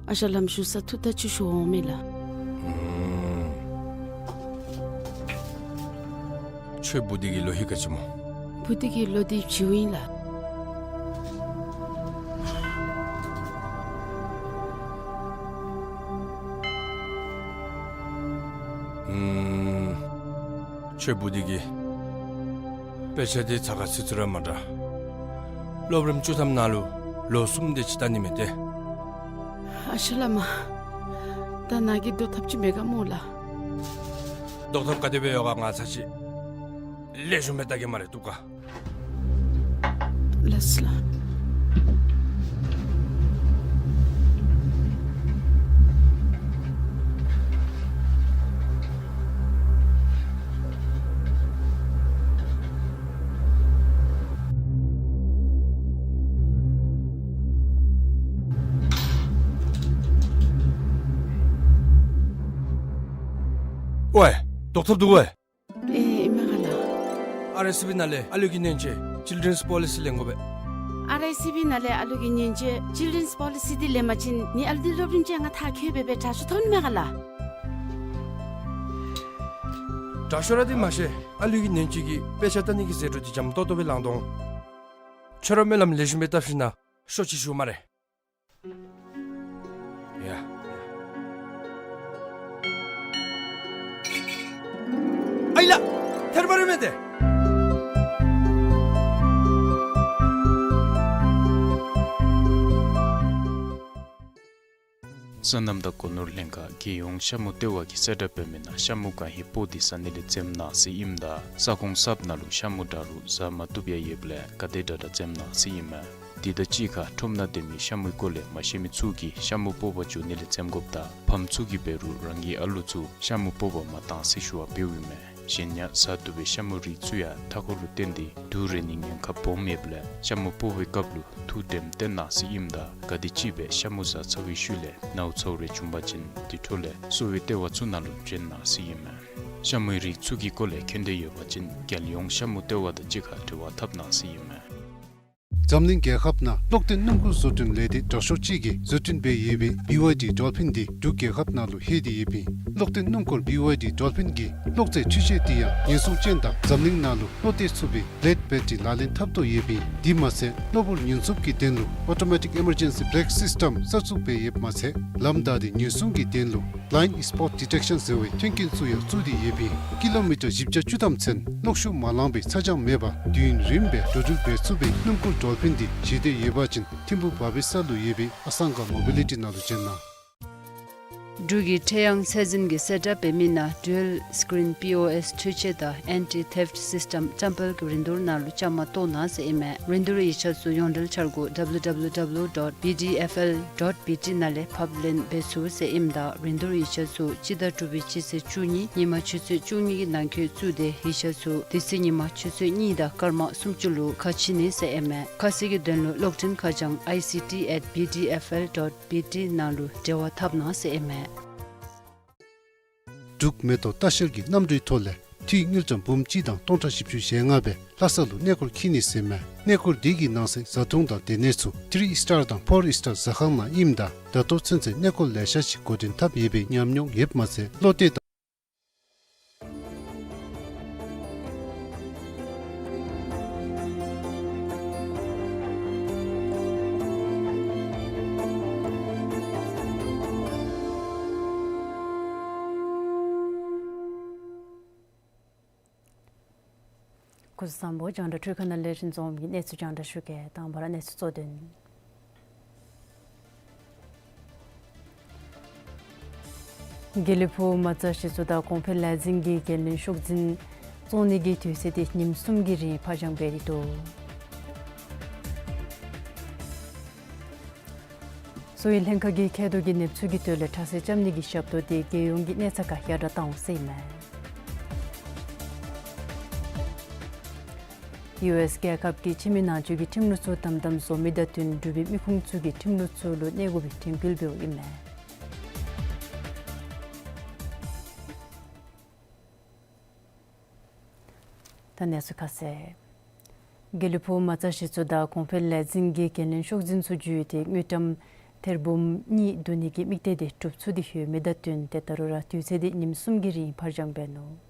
ཨ་ཞང་བླམ་བཞུགས་སར་ཐུགས་ཐག་ཆོད་ཞུ་འོང་མས་ལགས། ཨུམ། ཁྱོད་བུ་འདི་གི་ལོ་ཧེ་ག་ཅི་སྨོ། བུ་འདི་གི་ལོ་འདི་བྱིའུ་ཨིན་ལགས། ཨུམ། ཁྱོད་བུ་འདི་གིས་དཔེ་ཆ་འདི་ཚགས་ཁར་ཚུད་ཚུད་ར་མ་དྲག། སློབ་རིམ་བཅུ་ཐམ་ནང་ལུ་ལོ་གསུམ་དེ་ཅིག་བལྟ་ནི་མས་ཏེ། ཨ་ཞང་བླ་མ། ད་ནཱ་གིས་བཟློག་ཐབས་ཅིག་མེད་ག་སྨོ་ལགས། བཟློག་ཐབས་ག་དེ་སྦེ་ཡོད་ག་ང་ཚར་ཅིག་ལེགས་ཤོམ་སྦེ་བལྟ་གེ་སྨ་རེ། བཏུབ་ག། ལགས་སོ་ལགས། ཝའེ། བཟློག་ཐབས་འདུག་ཝའེ། ཨེ་ཨིན་མས་ག་ལགས། ཨར་ཨའི་སི་བི་ནང་ལས་ཨ་ལུ་གི་ཉེན་བཅོལ་Children's Policy ལེན་དགོ་པས། ཨར་ཨའི་སི་བི་ནང་ལས་ཨ་ལུ་གི་ཉེན་བཅོལ་Children's Policy འདི་ལེན་པ་ཅིན་ངེའི་ཨ་ལུ་འདི་སློབ་རིམ་ཅན་ལྔ་མཐར་འཁྱོལ་སྦེ་སྦེ་དྲག་ཤོས་ཐོབ་ནི་མས་ག་ལགས། དྲག་ཤོས་ར་འདི་མ་ཤེས། ཨ་ལུ་གི་ཉེན་བཅོལ་གྱི་དཔེ་ཆ་བལྟ་ནི་གི་ཟད་འགྲོ་འདི་འཇམ་ཏོག་ཏོ་སྦེ་ལང་དོ་འོང་། ཁྱོད་ར་སྨོན་ལམ་ལེགས་ཤོམ་སྦེ་བཏབ་ཞིནམ་ན་ཤོག་ཅིག་ཞུ་སྨ་རེ། ཡ། ཨའི་ལགས། ཐལ་མ་རེ་མེན་ཏེ། སོ་ནམ་དང་སྒོ་ནོར་ལྷན་ཁག་རྒྱལ་ཡོངས་ཤ་མུ་ལྟེ་བ་གིས་གསལ་བསྒྲགས་འབད་མི་ནང་ཤ་མུ་གང་ཧེ་སྤོག་སྟེ་ཟ་ནི་ལས་འཛེམ་གནང་ཟེར་ཨིནམ་ད་ས་ཁོངས་གསརཔ་ནང་ལུ་ཤ་མུ་འདྲ་རུང་ཟ་མ་བཏུབ་ཡང་ཡོདཔ་ལས་ག་དེ་དྲག་དྲག་འཛེམ་གནང་ཟེར་ཨིན་མས། དེ་དང་གཅིག་ཁར་ཁྲོམ་ནང་སྡོད་མི་ཤ་མུའི་སྐོར་ལས་མ་ཤེས་མི་ཚུ་གིས་ཤ་མུ་སྤོག་པར་འགྱོ་ནི་ལས་འཛེམ་དགོཔ་དང་ཕམ་ཚུ་གིས་འབད་རུང་རང་གི་ཨ་ལུ་ཚུ་ཤ་མུ་སྤོག་པར་མ་གཏང་ཟེར་ཞུ་བ་འབདཝ་ཨིན་མས། གཞན་ཡང་ཟ་བཏུབ་པའི་ཤ་མུའི་རིགས་ཚུ་ཡང་མཐའ་འཁོར་ལུ་བརྟེན་ཏེ་དུག་རེག་ནིའི་ཉེན་ཁ་སྦོམ་ཡོདཔ་ལས་ཤ་མུ་སྤོག་པའི་སྐབས་ལུ་ཐུགས་དྲནམ་བཏོན་གནང་ཟེར་ཨིནམ་ད་ག་དེམ་ཅིག་སྦེ་ཤ་མུ་ཟ་ཚར་བའི་ཤུལ་ལས་ནཝ་ཚཝ་རེ་བྱུང་པ་ཅིན་དེ་འཕྲོ་ལས་གསོ་བའི་ལྟེ་བ་ཚུ་ནང་ལུ་བྱོན་གནང་ཟེར་ཨིན་མས། ཤ་མུའི་རིགས་ཚུ་གི་སྐོར་ལས་མཁྱེན་འདོད་ཡོད་པ་ཅིན་རྒྱལ་ཡོངས་ཤ་མུ་ལྟེ་བ་དང་གཅིག་ཁར་འབྲེལ་བ་འཐབ་གནང་ཟེར་ཨིན་མས། འཛམ་གླིང་རྒྱལ་ཁབ་ནང་གློག་ལྡན་སྣུམ་འཁོར་བཟོ་སྐྲུན་ལས་སྡེ་དྲག་ཤོས་ཅིག་གིས་བཟོ་སྐྲུན་འབད་ཡོད་པའི་བི་ཝའི་ཌི་ཌོལ་ཕིན་འདི་འབྲུག་རྒྱལ་ཁབ་ནང་ལུ་ལྷོད་དེ་ཡོདཔ་ཨིན། གློག་ལྡན་སྣུམ་འཁོར་བི་ཝའི་ཌི་ཌོལ་ཕིན་གྱི་གློག་རྫས་འཕྲུལ་ཆས་འདི་ཡང་ཉེན་སྲུང་ཅན་དང་འཛམ་གླིང་ནང་ལུ་བློ་གཏད་ཚུགས་པའི་བི་ལེཌ་བེ་ཊི་རི་ལག་ལེན་འཐབ་དོ་ཡོདཔ་ཨིན། དེ་མ་ཚད་གློ་བུར་ཉེན་སྲུང་གི་དོན་ལུ་Automatic Emergency Brake System གསར་བཙུགས་འབད་ཡོདཔ་མ་ཚད་ལམ་བདའ་སྟེ་ཉེན་སྲུང་གི་དོན་ལུ་Blind Spot Detection ཟེར་བའི་མཐུན་རྐྱེན་ཚུ་ཡང་བཙུགས་ཏེ་ཡོདཔ་ཨིན། ཀི་ལོ་མི་ཊར་བཞི་བརྒྱ་བཅུ་ཐམ་ཚུན་གློག་ཤུགས་མ་ལང་པའི་ཚ་གྱང་མེད་པར་དུས་ཡུན་རིངམོ་སྦེ་འགྲོ་འགྲུལ་འབད་ཚུགས་པའི་སྣུམ་འཁོར་ཌོལ་ཕིན་འདི་བཞེས་འདོད་ཡོད་པ་ཅིན་ཐིམ་ཕུག་བ་བི་ས་ལུ་ཡོད་པའི་ཨ་སང་ག་མོ་བི་ལི་ཊི་ནང་ལུ་བྱོན་གནང་། འབྲུག་གི་ཁྲེ་ཡང་ཚད་འཛིན་གྱིས་གསལ་བསྒྲགས་འབད་མི་ནང་Dual Screen P O S འཕྲུལ་ཆས་དང་Anti Theft System བཀྲམ་སྤེལ་གྱི་རིན་བསྡུར་ནང་ལུ་བཅའ་མར་གཏོགས་གནང་ཟེར་ཨིན་མས། རིན་བསྡུར་ཡིག་ཆ་ཚུ་ཡོངས་འབྲེལ་འཆར་སྒོ W W W dot B D F L dot B T ནང་ལས་ཕབ་ལེན་འབད་ཚུགས་ཟེར་ཨིནམ་ད་རིན་བསྡུར་ཡིག་ཆ་ཚུ་སྤྱི་ཟླ་དྲུག་པའི་སྤྱི་ཚེས་བཅུ་གཉིས་ཉིན་མ་ཆུ་ཚོད་བཅུ་གཉིས་ཀྱི་ནང་འཁོད་བཙུགས་ཏེ་ཡིག་ཆ་ཚུ་དེ་ཚེ་ཉིན་མ་ཆུ་ཚོད་གཉིས་དང་སྐར་མ་སུམ་ཅུ་ལུ་ཁ་ཕྱེ་ནི་ཟེར་ཨིན་མས། ཁ་གསལ་གྱི་དོན་ལུ་གློག་འཕྲིན་ཁ་བྱང་I C T at B D F L dot B T ནང་ལུ་འབྲེལ་བ་འཐབ་གནང་ཟེར་ཨིན་མས། འབྲུག་མེ་ཏོག་ལྟ་བཤལ་གྱི་གནམ་གྲུའི་ཐོག་ལས་འཐུས་དངུལ་ཀྲམ་འབུམ་གཅིག་དང་སྟོང་ཕྲག་བཞི་བཅུ་ཞེ་ལྔ་སྦེ་ལྷ་ས་ལུ་གནས་སྐོར་འཁྱིད་ནི་ཟེར་ཨིན་མས། གནས་སྐོར་འདི་གི་ནང་གསེས་བཟའ་འཐུང་དང་སྡོད་གནས་ཚུ་ཐི་རི་སི་ཊར་དང་ཕོར་སི་ཊར་ཟ་ཁང་ནང་ཨིནམ་ད་ད་ལྟོ་ཚུན་ཚོད་གནས་སྐོར་ལེ་ཤ་ཅིག་འགོ་འདྲེན་འཐབ་ཡོད་པའི་ཉམས་མྱོང་ཡོདཔ་མ་ཚད་བློ་གཏད་དང་སྐུ་གཟུགས་བཟང་པོ། རྒྱང་བསྒྲགས་འཕྲུལ་ཁང་ནང་ལས་རིན་འཛོམས་ཀྱིས་གནས་ཚུལ་རྒྱང་བསྒྲགས་ཞུ་གེ། དང་པ་ར་གནས་ཚུལ་གཙོ་དོན། དགེ་ལེགས་ཕུག་མ་རྩ་གཞི་བཙུགས་དང་གོང་འཕེལ་ལས་འཛིན་གྱིས་འགན་ལེན་ཤོག་འཛིན་བཙོང་ནི་གི་དུས་ཚོད་དེ་ཉིནམ་གསུམ་གྱི་རིང་ཕར་འགྱངས་འབད་དེ་འདུག། གསོ་བའི་ལྷན་ཁག་གིས་མཁལ་རྡོག་གི་ནེབ་ཚུ་གི་དོན་ལས་དྲག་སེལ་རྐྱབ་ནི་གི་ཞབས་ཏོག་དེ་རྒྱལ་ཡོངས་ཀྱི་གནས་ཚད་ཁར་ཡར་དྲག་བཏང་འོང་ཟེར་ཨིན་མས། ཡུ་ཨེསི་རྒྱལ་ཁབ་ཀྱིས་ཕྱི་མི་ནང་འཛུལ་གྱི་ཁྲིམས་ལུགས་ཚུ་དམ་དམ་བཟོ་མི་དང་བསྟུན་འབྲུག་པའི་མི་ཁུངས་ཚུ་གིས་ཁྲིམས་ལུགས་ཚུ་ལུ་གནས་དགོ་པའི་དྲན་སྐུལ་འབདཝ་ཨིན་མས། ད་གནས་ཚུལ་ཁ་གསལ། དགེ་ལེགས་ཕུག་མ་རྩ་གཞི་བཙུགས་དང་གོང་འཕེལ་ལས་འཛིན་གྱིས་འགན་ལེན་ཤོག་འཛིན་ཚུ་བརྒྱུད་དེ་དངུལ་ཀྲམ་ཐེར་འབུམ་གཉིས་བསྡུ་ནི་གི་དམིགས་གཏད་དེ་གྲུབ་ཚུགས་ཏེ་ཡོད་མི་དང་བསྟུན་ཏེ་ད་རུང་ར་དུས་ཚོད་དེ་ཉིནམ་གསུམ་གྱི་རིང་ཕར་འགྱངས་འབད་ནུག།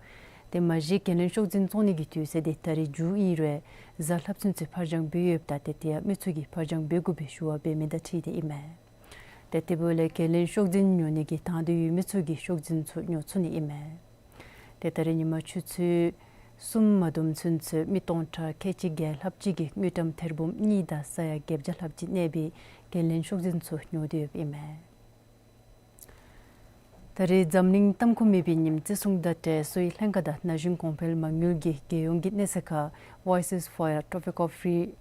དེ་མ་གཞི་འགན་ལེན་ཤོག་འཛིན་བཙོང་ནི་གི་དུས་ཚོད་དེ་ད་རིས་མཇུག་ཨིན་རུང་གཟའ་ལྷག་པ་ཚུན་ཚོད་ཕར་འགྱངས་འབད་ཡོདཔ་ད་ཏེ་དེ་ཡང་མི་ཚུ་གིས་ཕར་འགྱངས་འབད་དགོ་པའི་ཞུ་བ་འབད་མི་དང་འཁྲིལ་ཏེ་ཨིན་མས། ཏེ་དེ་འབདཝ་ལས་འགན་ལེན་ཤོག་འཛིན་ཉོ་ནི་གི་དང་འདོད་ཡོད་མི་ཚུ་གིས་ཤོག་འཛིན་ཚུ་ཉོ་ཚུགས་ནི་ཨིན་མས། ཏེ་ད་རིས་ཉིན་མ་ཆུ་ཚོད་གསུམ་མ་བསྡོམས་ཚུན་ཚོད་མི་སྟོང་ཕྲག་ཁལ་གཅིག་བརྒྱད་ལྷགཔ་ཅིག་གིས་དངུལ་ཀྲམ་ཐེར་འབུམ་གཉིས་དང་ས་ཡ་བརྒྱད་བརྒྱ་ལྷགཔ་ཅིག་གནས་པའི་འགན་ལེན་ཤོག་འཛིན་ཚུ་ཉོ་སྟེ་ཡོདཔ་ཨིན་མས། ད་རིས་འཛམ་གླིང་ཏམ་ཁུ་མེད་པའི་ཉིནམ་བརྩི་སྲུང་དང་འབྲེལ་གསོ་བའི་ལྷན་ཁག་དང་ན་གཞོན་གོང་འཕེལ་མ་དངུལ་གྱིས་རྒྱལ་ཡོངས་ཀྱི་གནས་ཚད་ཁར་Voices for a Tropical Free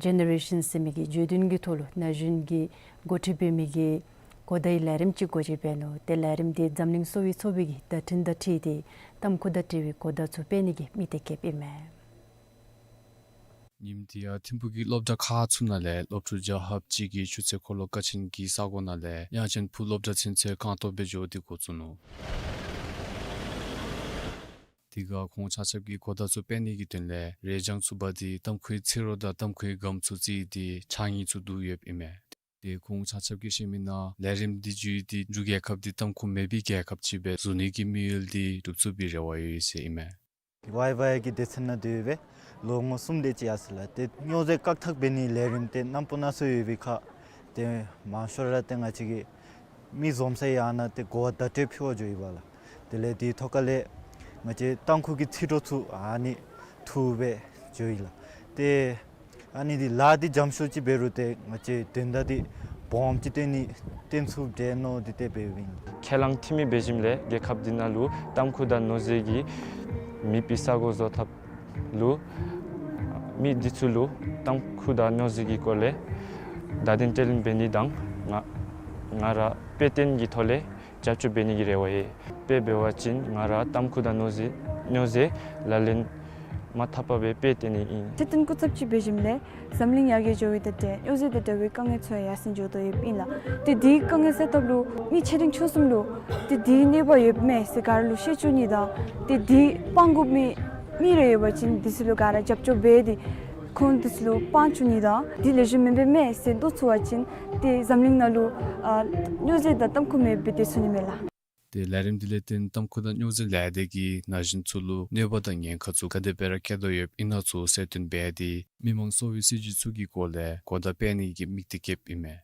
Generation ཟེར་མི་གི་བརྗོད་དོན་གྱི་ཐོག་ལུ་ན་གཞོན་གྱིས་འགོ་ཁྲིད་འབད་མི་གི་གོ་བརྡའི་ལས་རིམ་ཅིག་འགོ་འབྱེད་འབད་ནུག། ཏེ་ལས་རིམ་དེ་འཛམ་གླིང་གསོ་བའི་ཚོགས་པའི་གི་བརྡ་འཕྲིན་དང་འཁྲིལ་ཏེ་ཏམ་ཁུ་དང་འབྲེལ་བའི་གོ་བརྡ་ཚུ་སྤེལ་ནི་གི་དམིགས་གཏད་བསྐྱེདཔ་ཨིན་མས། ཉིནམ་དེ་ཡང་ཐིམ་ཕུག་གི་སློབ་གྲྭ་ཁག་ཚུ་ནང་ལས་སློབ་ཕྲུག་བརྒྱ་ལྷགཔ་ཅིག་གིས་ཆུ་ཚོད་འཁོར་ལོ་ཀ་ཆེན་གྱི་ས་གོ་ནང་ལས་དབྱངས་ཅན་ཕུག་སློབ་གྲྭ་ཚུན་ཚོད་རྐང་སྟོང་སྦེ་འགྱོ་སྟེ་འགོ་བཙུགས་ནུག། དེ་ཁར་ཁོང་ཆ་ཁྱབ་ཀྱིས་གོ་བརྡ་ཚུ་སྤེལ་ནི་གི་དོན་ལས་རས་བྱང་ཚུ་འབག་སྟེ་ཏམ་ཁུའི་ཚིག་རོ་དང་ཏམ་ཁུའི་སྒམ་ཚུ་བརྩིགས་ཏེ་ཕྱགས་སྙིགས་ཚུ་བསྡུ་ཡོདཔ་ཨིན་མས། ཏེ་ཁོང་ཆ་ཁྱབ་ཀྱིས་བཤད་མི་ནང་ལས་རིམ་འདི་བརྒྱུད་དེ་འབྲུག་རྒྱལ་ཁབ་འདི་ཏམ་ཁུ་མེད་པའི་རྒྱལ་ཁབ་ཅིག་སྦེ་བཟོ་ནི་གི་དམིགས་ཡུལ་འདི་འགྲུབ་ཚུགས་པའི་རེ་བ་ཡོད་ཟེར་ཨིན་མས། ཝའི་ཝའི་གི་སྡེ་ཚན་ནང་སྡོད་སྦེ་ལོ་ངོ་གསུམ་དེ་ཅིག་ཡར་སོང་ཡི་ལགས། ཏེ་སྨྱོ་རྫས་བཀག་ཐབས་འབད་ནིའི་ལས་རིམ་དེ་རྣམ་པ་སྣ་ཚོགས་ཡོད་པའི་ཁར་ཏེ་མང་ཤོས་ར་ཏེ་ང་བཅས་ཀྱིས་མི་འཛོམས་ས་ཡར་ནང་ཏེ་གོ་བ་བརྡ་སྤྲོད་ཕུལ་བར་འགྱོ་ཡི་བ་ལགས། དེ་ལས་དེའི་ཐོག་ཁ་ལས་ང་བཅས་ཏམ་ཁུ་གི་ཚིག་རོ་ཚུ་ཨ་ནི་འཐུ་སྦེ་འགྱོ་ཡི་ལགས། ཏེ་ཨ་ནི་འདི་ལཱ་འདི་འཇམ་ཤོས་ཅིག་འབད་རུང་ཏེ་ང་བཅས་དོན་དག་འདི་སྦོམ་ཅིག་སྟོན་ནི་སྟོན་ཚུགསཔ་འདྲས་མནོ་སྟེ་ཏེ་འབདཝ་ཨིན། ཁས་བླངས་འཐུས་མི་འབད་ཞིནམ་ལས་རྒྱལ་ཁབ་འདི་ནང་ལུ་ཏམ་ཁུ་དང་སྨྱོ་རྫས་ཀྱིས་མེད་པའི་ས་གོ་བཟོ་ཐབས་ལུ་མི་འདི་ཚུ་ལུ་ཏམ་ཁུ་དང་སྨྱོ་རྫས་ཀྱི་སྐོར་ལས་བརྡ་དོན་སྤྲོད་ལེན་འབད་ནི་དང་ང་ང་ར་དཔེ་སྟོན་གྱི་ཐོག་ལས་རྒྱབ་སྐྱོར་འབད་ནི་གི་རེ་བ་ཡོད། དཔེ་འབད་བ་ཅིན་ང་ར་ཏམ་ཁུ་དང་སྨྱོ་རྫས་སྨྱོ་རྫས་ལག་ལེན་མ་འཐབ་པར་སྦེ་དཔེ་སྟོན་ནི་ཨིན། ཏེ་སྟོན་སྐུ་ཚབ་ཅིག་འབད་ཞིནམ་ལས་འཛམ་གླིང་ཡར་རྒྱས་འགྱོ་བའི་ད་ཏེ་སྨྱོ་རྫས་དང་འདྲ་བའི་དཀའ་ངལ་ཚུ་ཡང་ཡར་སེང་འགྱོ་དོ་ཡོདཔ་ཨིན་ལགས། ཏེ་འདི་དཀའ་ངལ་སེལ་ཐབས་ལུ་མི་ཆེ་འབྲིང་ཆུང་གསུམ་ལུ་ཏེ་འདི་གནོད་པ་ཡོདཔ་མས་ཟེར་ག་ར་ལུ་ཤེས་བཅུག་ནི་དང་ཏེ་འདི་སྤང་དགོ་མི་མི་རེ་ཡོད་པ་ཅིན་འདི་ཚུ་ལུ་ག་ར་རྒྱབ་སྐྱོར་འབད་དེ་ཁོང་འདི་ཚུ་ལུ་སྤང་བཅུག་ནི་དང་འདི་ལེགས་ཤོམ་མེན་པས་མས་ཟེར་མནོ་ཚུགས་པ་ཅིན་ཏེ་འཛམ་གླིང་ནང་ལུ་ཨ་སྨྱོ་རྫས་དང་ཏམ་ཁུ་མེདཔ་སྦེ་སྡོད་ཚུགས་ནི་མས་ལགས། ཏེ་ལས་རིམ་འདི་ལས་བརྟེན་ཏམ་ཁུ་དང་སྨྱོ་རྫས་ལས་སྡེ་གིས་ན་གཞོན་ཚུ་ལུ་གནོད་པ་དང་ཉེན་ཁ་ཚུ་ག་དེ་སྦེ་ར་བཀལ་དོ་ཡོདཔ་ཨིན་ན་ཚུ་གསལ་སྟོན་འབད་དེ་མི་མང་གསོ་བའི་སྲིད་བྱུས་ཚུ་གི་སྐོར་ལས་གོ་བརྡ་སྤེལ་ནི་གི་དམིགས་གཏད་བསྐྱེདཔ་ཨིན་མས།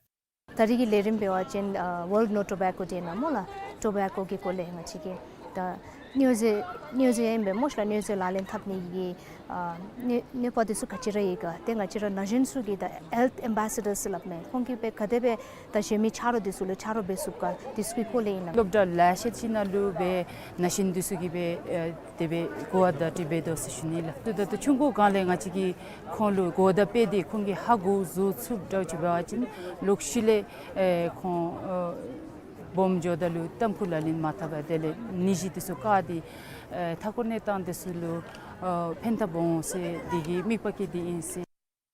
ད་རིས་ཀྱི་ལས་རིམ་འབད་བ་ཅིན་ཨ་World No Tobacco Day ནང་སྨོ་ལགས། ཊོ་བེ་ཀོ་གི་སྐོར་ལས་ང་བཅས་ཀྱིས་ ད་གནོད་འཚེ་གནོད་འཚེ་ཨིན་པས་སྨོ་ཤ་ལགས། གནོད་འཚེ་ལག་ལེན་འཐབ་ནི་གི་ཨ་གནོད་གནོད་པ་འདི་ཚུ་ག་ཅི་ར་ཡོད་ག། ཏེ་ང་བཅས་ར་ན་གཞོན་ཚུ་གིས་ད་ཧེལཐ་ཨེམ་བེ་སེ་ཌར་ཟེར་སླབ་མས། ཁོང་གིས་སྦེ་ག་དེ་སྦེ་ད་གཞན་མི་ཆ་རོགས་འདི་ཚུ་ལུ་ཆ་རོགས་འབད་ཚུགས་ག། འདི་ཚུ་གི་སྐོར་ལས་ཨིན་ལགས། སློབ་གྲྭ་ལེ་ཤ་ཅིག་ནང་ལུ་སྦེ་ན་གཞོན་འདི་ཚུ་གིས་སྦེ་ཨེ་དེ་སྦེ་གོ་བ་བརྡ་སྤྲོད་འབད་དོ་ཟེར་ཞུ་ནི་ལགས། ད་ད་ཆུང་ཀུ་སྒང་ལས་ང་བཅས་ཀྱིས་ཁོང་ལུ་གོ་བརྡ་སྤེལ་ཏེ་ཁོང་གིས་ཧ་གོ་བཟོ་ཚུགསཔ་འདྲཝ་ཅིག་འབད་བ་ཅིན་ལོག་ཤུལ་ལས་ཨེ་ཁོང་ཨེ་སྦོམ་འགྱོཝ་ད་ལུ་ཏམ་ཁུ་ལག་ལེན་མ་འཐབ་པར་དེ་ལས་ནད་གཞི་འདི་ཚུ་བཀག་སྟེ་ཨེ་མཐའ་འཁོར་གནས་སྟངས་འདི་ཚུ་ལུ་ཨེ་ཕན་ཐབས་འོང་ཟེར་དེ་གི་དམིགས་པ་བསྐྱེད་དེ་ཨིན་ཟེར།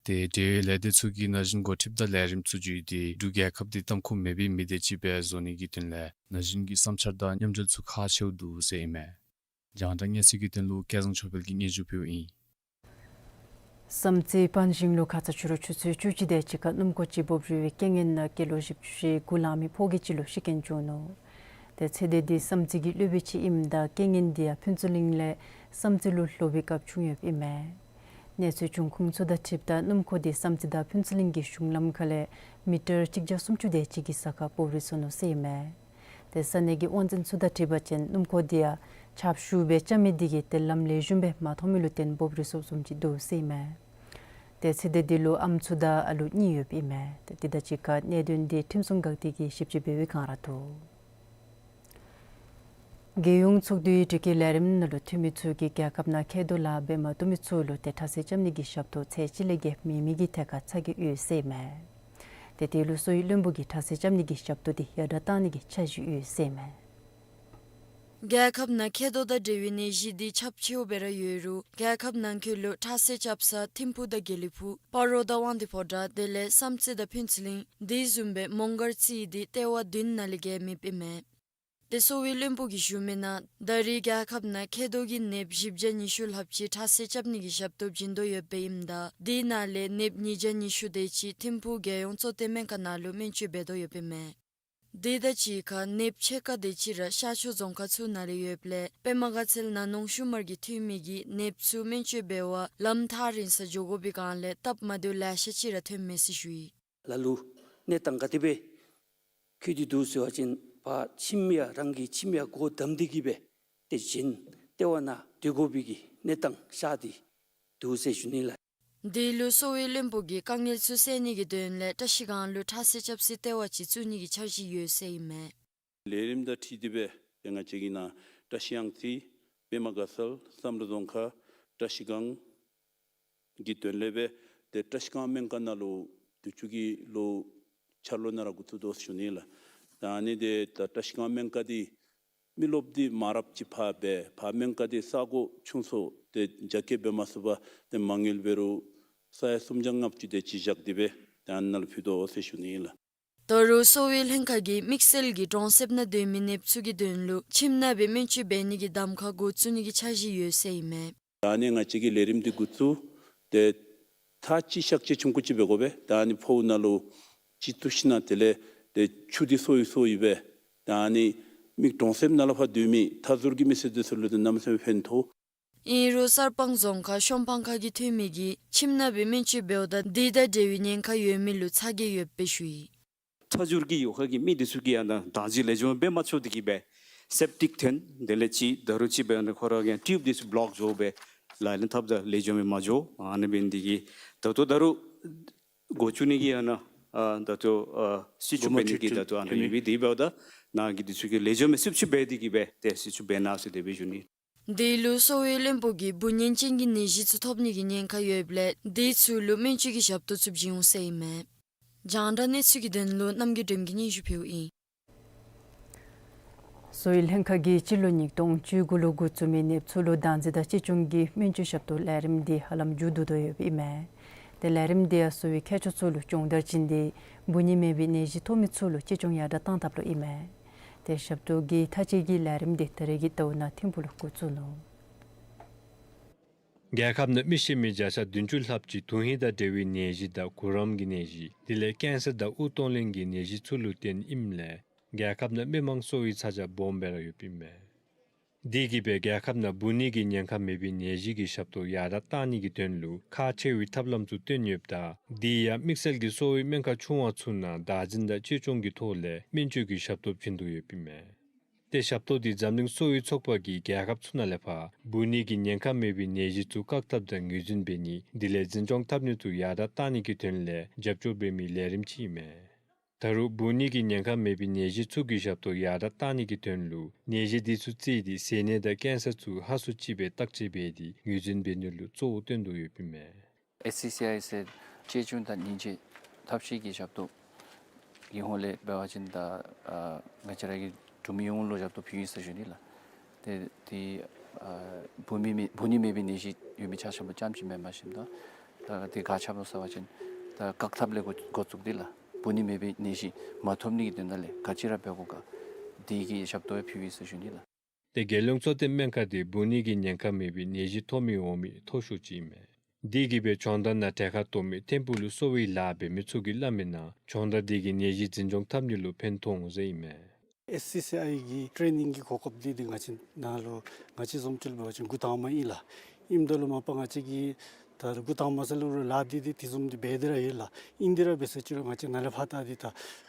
ཏེ་འབྲེལ་ཡོད་ལས་སྡེ་ཚུ་གིས་ན་གཞོན་འགོ་ཁྲིདཔ་དང་ལས་རིམ་ཚུ་བརྒྱུད་དེ་འབྲུག་རྒྱལ་ཁབ་འདི་ཏམ་ཁུ་མེད་པའི་མི་སྡེ་ཅིག་སྦེ་བཟོ་ནི་གི་དོན་ལས་ན་གཞོན་གྱི་བསམ་འཆར་དང་མཉམ་འབྲེལ་ཚུ་ཁག་ཆེཝ་འདུག་ཟེར་ཨིན་མས། རྒྱང་བསྒྲགས་གནས་ཚུལ་གྱི་དོན་ལུ་སྐལ་བཟང་ཆོས་འཕེལ་གྱིས་སྙན་ཞུ་ཕུལཝ་ཨིན། བསམ་རྩེ་པན་ཞིང་ལུ་ཁ་ཙ་ཕྱི་རུ་ཆུ་ཚོད་བཅུ་གཅིག་དེ་ཅིག་ཁར་སྣུམ་འཁོར་ཅིག་འབོབ་རིལ་བའི་རྐྱེན་ངན་ལས་སྐྱེས་ལོ་བཞི་བཅུ་ཞེ་དགུ་ལང་མི་ཕོ་སྐྱེས་ཅིག་ལུ་ཤི་རྐྱེན་བྱུང་ནུག། ཏེ་ཚེ་འདས་འདི་བསམ་རྩེ་གི་སློབ་དཔོན་ཅིག་ཨིནམ་ད་རྐྱེན་ངན་འདི་ཡང་ཕུན་ཚོགས་གླིང་ལས་བསམ་རྩེ་ལུ་ལྷོད་པའི་སྐབས་བྱུང་ཡོདཔ་ཨིན་མས། གནས་ཚུལ་བྱུང་ཁུངས་ཚུ་དང་འཁྲིལཝ་ད་སྣུམ་འཁོར་འདི་བསམ་རྩེ་དང་ཕུན་ཚོགས་གླིང་གི་གཞུང་ལམ་ཁ་ལས་མི་ཊར་གཅིག་བརྒྱ་སུམ་ཅུ་དེ་ཅིག་གི་ས་ཁར་འབོབ་རིལ་སོ་ནུག་ཟེར་ཨིན་མས། ཏེ་ས་གནས་ཀྱི་དབང་འཛིན་ཚུ་དང་འཁྲིལ་བ་ཅིན་སྣུམ་འཁོར་འདི་ཡང་ཆརཔ་ཤུགས་སྦེ་རྐྱབ་མི་འདི་གིས་ཏེ་ལམ་ལེགས་ཤོམ་སྦེ་མ་མཐོང་མི་ལུ་བརྟེན་འབོབ་རིལ་སོཔ་བཟུམ་ཅིག་འདུག་ཟེར་ཨིན་མས། ཏེ་ཚེ་འདས་འདི་ལུ་ཨམ་ཚུ་དང་ཨ་ལུ་གཉིས་ཡོདཔ་ཨིན་མས། ཏེ་དེ་དང་གཅིག་ཁར་གནད་དོན་འདི་ཁྲིམས་སྲུང་འགག་སྡེ་གིས་ཞིབ་དཔྱད་འབད་བའི་བསྒང་ར་འདུག། རྒྱལ་ཡོངས་ཚོགས་འདུའི་དྲི་བཀོད་ལས་རིམ་ནང་ལུ་འཐུས་མི་ཚུ་གིས་རྒྱལ་ཁབ་ནང་མཁལ་རྡོག་ལག་འབད་མ་བཏུབ་མི་ཚུ་ལུ་ཏེ་ཁྲག་ཟད་རྐྱབ་ནི་གི་ཞབས་ཏོག་ཚད་གཅིག་ལས་བརྒལ་མེད་མི་གི་ཐད་ཁར་ཚ་གྱང་ཡོད་ཟེར་ཨིན་མས། ཏེ་དེ་ལུ་གསོ་བའི་བློན་པོ་གིས་ཁྲག་ཟད་རྐྱབ་ནི་གི་ཞབས་ཏོག་འདི་ཡར་དྲག་གཏང་ནི་གི་འཆར་གཞི་ཡོད་ཟེར་ཨིན་མས། རྒྱལ་ཁབ་ནང་མཁལ་རྡོག་དང་འབྲེལ་བའི་ནད་གཞི་འདི་ཁྱབ་ཆེཝ་སྦེ་ར་ཡོད་རུང་རྒྱལ་ཁབ་ནང་འཁོད་ལུ་ཁྲག་ཟད་རྐྱབ་ས་ཐིམ་ཕུག་དང་དགེ་ལེགས་ཕུག། སྤ་རོ་དང་དབང་འདུས་ཕོ་བྲང་དེ་ལས་བསམ་རྩེ་དང་ཕུན་ཚོགས་གླིང་དེ་བཟུམ་སྦེ་མོང་སྒར་རྩེ་འདི་ལྟེ་བ་བདུན་ནང་ལས་བརྒལ་མེདཔ་ཨིན་མས། ཏེ་གསོ་བའི་བློན་པོ་གིས་ཞུ་མི་ནང་ད་རེས་རྒྱལ་ཁབ་ནང་མཁལ་རྡོག་གི་ནདཔ་བཞི་བརྒྱ་ཉི་ཤུ་ལྷགཔ་ཅིག་ཁྲག་ཟད་རྐྱབ་ནི་གི་ཞབས་ཏོག་བྱིན་དོ་ཡོདཔ་ཨིནམ་ད་དེ་ནང་ལས་ནདཔ་ཉིས་བརྒྱ་ཉི་ཤུ་དེ་ཅིག་ཐིམ་ཕུག་རྒྱལ་ཡོངས་གཙོ་བསྟེན་སྨན་ཁང་ནང་ལུ་སྨན་བཅོས་འབད་དོ་ཡོདཔ་ཨིན་མས། དེ་དང་གཅིག་ཁར་ནདཔ་ཕྱེད་ཀ་དེ་ཅིག་ར་ཤར་ཕྱོགས་རྫོང་ཁག་ཚུ་ནང་ལས་ཡོདཔ་ལས་པདྨ་དགའ་ཚལ་ནང་ནོངས་ཤུལ་མར་གྱི་འཐུས་མི་གིས་ནདཔ་ཚུ་སྨན་བཅོས་འབད་བར་ལམ་ཐག་རིང་སར་འགྱོ་དགོ་པའི་བསྒང་ལས་སྟབས་མ་བདེཝ་ལེ་ཤ་ཅིག་ར་ཐོན་མས་ཟེར་ཞུ་ཡི། ལ་ལུ་གནས་སྟངས་ག་དེ་སྦེ་འཁྱུད་དེ་འདུག་ཟེར་བ་ཅིན་ཕར་ཁྱིམ་ཡང་རང་གི་ཁྱིམ་ཡང་སྒོ་བསྡམས་ཏེ་གི་སྦེ་ཏེ་གཞན་ལྟེ་བ་ནང་སྡོད་དགོ་པའི་གི་གནས་སྟངས་ཤར་ཏེ་འདུག་ཟེར་ཞུ་ནི་ལགས། དེ་ལུ་གསོ་བའི་བློན་པོ་གིས་དཀའ་ངལ་ཚུ་སེལ་ནི་གི་དོན་ལས་བཀྲིས་སྒང་ལུ་ཁྲག་ཟད་རྐྱབ་སའི་ལྟེ་བ་ཅིག་བཙུགས་ནི་གི་འཆར་གཞི་ཡོད་ཟེར་ཨིན་མས། ལས་རིམ་དང་འཁྲིལ་ཏེ་སྦེ་ཏེ་ང་བཅས་ཀྱི་ནཱ་བཀྲིས་གཡང་རྩེ་པདྨ་དགའ་ཚལ་བསམ་གྲུབ་རྫོང་ཁག་བཀྲིས་སྒང་གི་དོན་ལས་སྦེ་ཏེ་བཀྲིས་སྒང་སྨན་ཁང་ནང་ལུ་དུས་ཅི་གི་ལོ་འཆར་ལོ་ནང་ར་འགོ་བཙུགས་དོ་ཟེར་ཞུ་ནི་ལགས། ད་ཨ་ནི་འདི་ད་བཀྲིས་སྒང་སྨན་ཁང་འདི་མི་རློབས་འདི་མ་རབས་ཅིག་ཕར་སྦེ་ཕར་སྨན་ཁང་འདི་ས་གོ་ཆུང་སོང་ཏེ་རྒྱ་སྐྱེད་འབད་མ་ཚུགས་པར་ཏེ་མ་དངུལ་འབད་རུང་ས་ཡ་སུམ་བརྒྱ་ལྔ་བཅུ་དེ་ཅིག་བཞག་སྟེ་སྦེ་ཏེ་ཨ་ནཱ་ལུ་ཕུལ་དོ་ཟེར་ཞུ་ནི་ལགས། ད་རུང་གསོ་བའི་ལྷན་ཁག་གིས་དམིགས་བསལ་གྱིས་གྲོང་གསེབ་ནང་སྡོད་མི་ནདཔ་ཚུ་གི་དོན་ལུ་ཁྱིམ་ནང་སྦེ་སྨན་བཅོས་འབད་ནི་གི་གདམ་ཁ་འགོ་བཙུགས་ནི་གི་འཆར་གཞི་ཡོད་ཟེར་ཨིན་མས། ད་ཨ་ནི་ང་བཅས་ཀྱིས་ལས་རིམ་འདི་འགོ་བཙུགས་ཏེ་ཚར་གཅིག་གཤག་བཅོས་ཆུང་ཀུ་ཅིག་འབད་དགོ་པས། ད་ཨ་ནི་ཕོཝ་ནང་ལུ་གཅིག་བཙུགས་ཞིནམ་དེ་ལས་ཏེ་ཆུ་འདི་སོར་ཡི་སོར་ཡི་སྦེ་ད་ཨ་ནི་མི་གྲོང་གསེབ་ནང་ལུ་ཕར་སྡོད་མི་མཐའ་ཟུར་གྱི་མི་སེར་འདི་ཚུ་ལུ་ཏེ་གནམ་མེད་ས་མེད་ཕན་ཐོགས། ཨིན་རུང་གསར་སྤང་རྫོང་ཁག་ཤོམ་སྤང་ཁ་གི་འཐུས་མི་གིས་ཁྱིམ་ནང་སྦེ་སྨན་བཅོས་འབདཝ་ད་དེ་དང་འབྲེལ་བའི་ཉེན་ཁ་ཡོད་མི་ལུ་ཚ་གྱང་ཡོདཔ་སྦེ་ཞུ་ཡི། མཐའ་ཟུར་གྱི་ཡོད་ཁ་གི་མི་འདི་ཚུ་གིས་ཨ་ནཱ་བདག་འཛིན་ལེགས་ཤོམ་སྦེ་མ་ཚུགས་ཏེ་གི་སྦེ་སེབ་ཊིག་ཐོན་དེ་ལས་ཅིག་ད་རུང་ཅིག་སྦེ་ཨ་ནཱ་ཁོ་ར་གི་ཊིའུབ་འདི་ཚུ་བློཀ་འགྱོ་སྦེ་ལག་ལེན་འཐབ་ད་ལེགས་ཤོམ་སྦེ་མ་འགྱོ། ཨ་ནི་འབད་ནི་འདི་གིས་ད་ལྟོ་ད་རུང་འགོ་བཙུགས་ནི་གི་ཨ་ནཱ་ཨ་ད་ལྟོ་ཨ་སེལ་བཅོས་འབད་ནི་གི་ད་ལྟོ་ཨ་ནཱ་ཡོད་མི་འདི་འབདཝ་ད་ནཱ་གི་འདི་ཚུ་གིས་ལེགས་ཤོམ་སྦེ་སེལ་བཅོས་འབད་དེ་གི་སྦེ་ཏེ་སེལ་བཅོས་འབད་གནང་ཟེར་དེ་སྦེ་ཞུ་ནི། དེ་ལུ་གསོ་བའི་བློན་པོ་གིས་འབུ་གཉན་ཅན་གྱི་ནད་གཞི་ཚུ་ཐོབ་ནི་གི་ཉེན་ཁ་ཡོདཔ་ལས་དེ་ཚུ་ལུ་སྨན་བཅོས་ཀྱི་ཞབས་ཏོག་ཚུ་བྱིན་འོང་ཟེར་ཨིན་མས། རྒྱང་བསྒྲགས་གནས་ཚུལ་གྱི་དོན་ལུ་རྣམ་རྒྱལ་སྒྲོལ་མ་གིས་སྙན་ཞུ་ཕུལཝ་ཨིན། གསོ་བའི་ལྷན་ཁག་གིས་སྤྱི་ལོ་ཉིས་སྟོང་བཅུ་དགུ་ལུ་འགོ་བཙུགས་མི་ནདཔ་ཚུ་ལུ་བདག་འཛིན་དང་གཅེས་སྐྱོང་གི་སྨན་བཅོས་ཞབས་ཏོག་ལས་རིམ་འདི་ཧ་ལམ་མཇུག་བསྡུ་དོ་ཡོདཔ་ཨིན་མས། ཏེ་ལས་རིམ་འདི་ཡང་གསོ་བའི་མཁས་མཆོག་ཚུ་ལུ་སྦྱོང་བརྡར་བྱིན་ཏེ་འབུ་གཉན་མེད་པའི་ནད་གཞི་ཐོབ་མི་ཚུ་ལུ་གཅེས་སྐྱོང་ཡར་དྲག་གཏང་ཐབས་ལུ་ཨིན་མས། ཏེ་ཞབས་ཏོག་གི་མཐའ་དཔྱད་ཀྱི་ལས་རིམ་འདི་ད་རེས་ཀྱི་ཟླཝ་ནང་ཐིམ་ཕུག་ལུ་འགོ་བཙུགས་ནུག། རྒྱལ་ཁབ་ནང་མི་ཤི་མི་བརྒྱ་ཆ་བདུན་ཅུ་ལྷགཔ་ཅིག་དོན་ཧིང་དང་འབྲེལ་བའི་ནད་གཞི་དང་གུ་རམ་གྱི་ནད་གཞི་དེ་ལས་ཀེན་སར་དང་དབུགས་གཏོང་ལེན་གྱི་ནད་གཞི་ཚུ་ལུ་བརྟེན་ཨིནམ་ལས་རྒྱལ་ཁབ་ནང་མི་མང་གསོ་བའི་ཚ་གྱང་སྦོམ་སྦེ་ར་ཡོདཔ་ཨིན་མས། དེ་གིས་སྦེ་རྒྱལ་ཁབ་ནང་འབུ་ནད་ཀྱི་ཉེན་ཁ་མེད་པའི་ནད་གཞི་གི་ཞབས་ཏོག་ཡར་དྲག་གཏང་ནི་གི་དོན་ལུ་ཁག་ཆེ་བའི་ཐབས་ལམ་ཚུ་བཏོན་ཡོདཔ་ད་དེ་ཡང་དམིགས་བསལ་གྱི་གསོ་བའི་སྨན་ཁང་ཆུང་བ་ཚུ་ནང་བདག་འཛིན་དང་གཅེས་སྐྱོང་གི་ཐོག་ལས་སྨན་བཅོས་ཀྱི་ཞབས་ཏོག་བྱིན་དོ་ཡོདཔ་ཨིན་མས། ཏེ་ཞབས་ཏོག་འདི་འཛམ་གླིང་གསོ་བའི་ཚོགས་པ་གིས་རྒྱལ་ཁབ་ཚུ་ནང་ལས་ཕར་འབུ་ནི་གི་ཉེན་ཁ་མེད་པའི་ནད་གཞི་ཚུ་བཀག་ཐབས་དང་ངོས་འཛིན་འབད་ནི་དེ་ལས་འཛིན་སྐྱོང་འཐབ་ནི་ཚུ་ཡར་དྲག་གཏང་ནི་གི་དོན་ལས་རྒྱབ་སྐྱོར་འབད་མི་ལས་རིམ་ཅིག་ཨིན་མས། ད་རུང་འབུ་ནི་གི་ཉེན་ཁ་མེད་པའི་ནད་གཞི་ཚུ་གི་ཞབས་ཏོག་ཡར་དྲག་གཏང་ནི་གི་དོན་ལུ་ནད་གཞི་འདི་ཚུ་བརྩིས་ཏེ་ཟས་ནད་དང་ཀེན་སར་ཚུ་ཧ་སུ་ཅིག་སྦེ་བརྟག་དཔྱད་འབད་དེ་ངོས་འཛིན་འབད་ནི་ལུ་གཙོ་བོ་བཏོན་དོ་ཡོདཔ་ཨིན་མས། ཨེས་སི་སི་ཨའི་ཟེར་གཅེས་སྐྱོང་དང་སྙིང་རྗེ་ཐབས་ཤེས་ཀྱི་ཞབས་ཏོག་གི་ཧོང་ལས་འབད་བ་ཅིན་ད་ཨ་ང་བཅས་ར་གི་འབྲུག་མི་ཡོངས་ལུ་ཞབས་ཏོག་ཕུལ་ཡི་ཟེར་ཞུ་ནི་ལགས། ཏེ་དེ་ཨ་འབུ་མི་མེད་འབུ་ནི་མེད་པའི་ནད་གཞི་ཡོད་མི་ཆ་ཁྱབ་ལུ་ཙམ་ཅིག་མེན་པར་ཞིནམ་ད་ད་དེ་ག་ཅི་སྦེ་ཟེར་བ་ཅིན་ད་བཀག་ཐབས་ལས་འགོ་འགོ་བཙུགས་ཏེ་ལགས། འབུ་ནི་མེད་པའི་ནད་གཞི་མ་ཐོབ་ནི་གི་དོན་དག་ལས་ག་ཅི་ར་འབད་དགོ་ག་དེ་གི་ཞབས་ཏོག་ཡང་ཕུལ་ཡི་ཟེར་ཞུ་ནི་ལགས། ཏེ་རྒྱལ་ཡོངས་གཙོ་བསྟེན་སྨན་ཁང་འདི་འབུ་ནི་གི་ཉེན་ཁ་མེད་པའི་ནད་གཞི་ཐོབ་མི་འོང་མི་མཐོ་ཤོས་ཅིག་ཨིན་མས། དེ་གིས་སྦེ་སྦྱོང་བརྡར་ནང་གྲལ་ཁར་གཏོགས་མི་ཐིམ་ཕུག་ལུ་གསོ་བའི་ལཱ་འབད་མི་ཚུ་གིས་སླབ་མིའི་ནང་སྦྱོང་བརྡར་འདི་གིས་ནད་གཞི་འཛིན་སྐྱོང་འཐབ་ནི་ལུ་ཕན་ཐོགས་འོང་ཟེར་ཨིན་མས། ཨེས་སི་སི་ཨའི་གི་ཊེ་ནིང་གི་གོ་སྐབས་འདི་འདི་ང་བཅས་ནང་ལུ་ང་བཅས་བཟུམ་ཅིག་ལུ་འབད་བ་ཅིན་འགོ་དང་པ་ཨིན་ལགས། ཨིནམ་ད་ལུ་མ་པ་ང་བཅས་ཀྱིས་ད་རུང་འགོ་དང་པ་ཟེར་ལུ་རུང་ལཱ་འདི་འདི་དེ་བཟུམ་འདི་འབད་དེ་ར་ཡོད་ལགས། ཨིན་དེ་ར་འབད་ཟེར་ཅི་རུང་ང་བཅས་ནཱ་ལས་ཕར་ད་འདི་ད་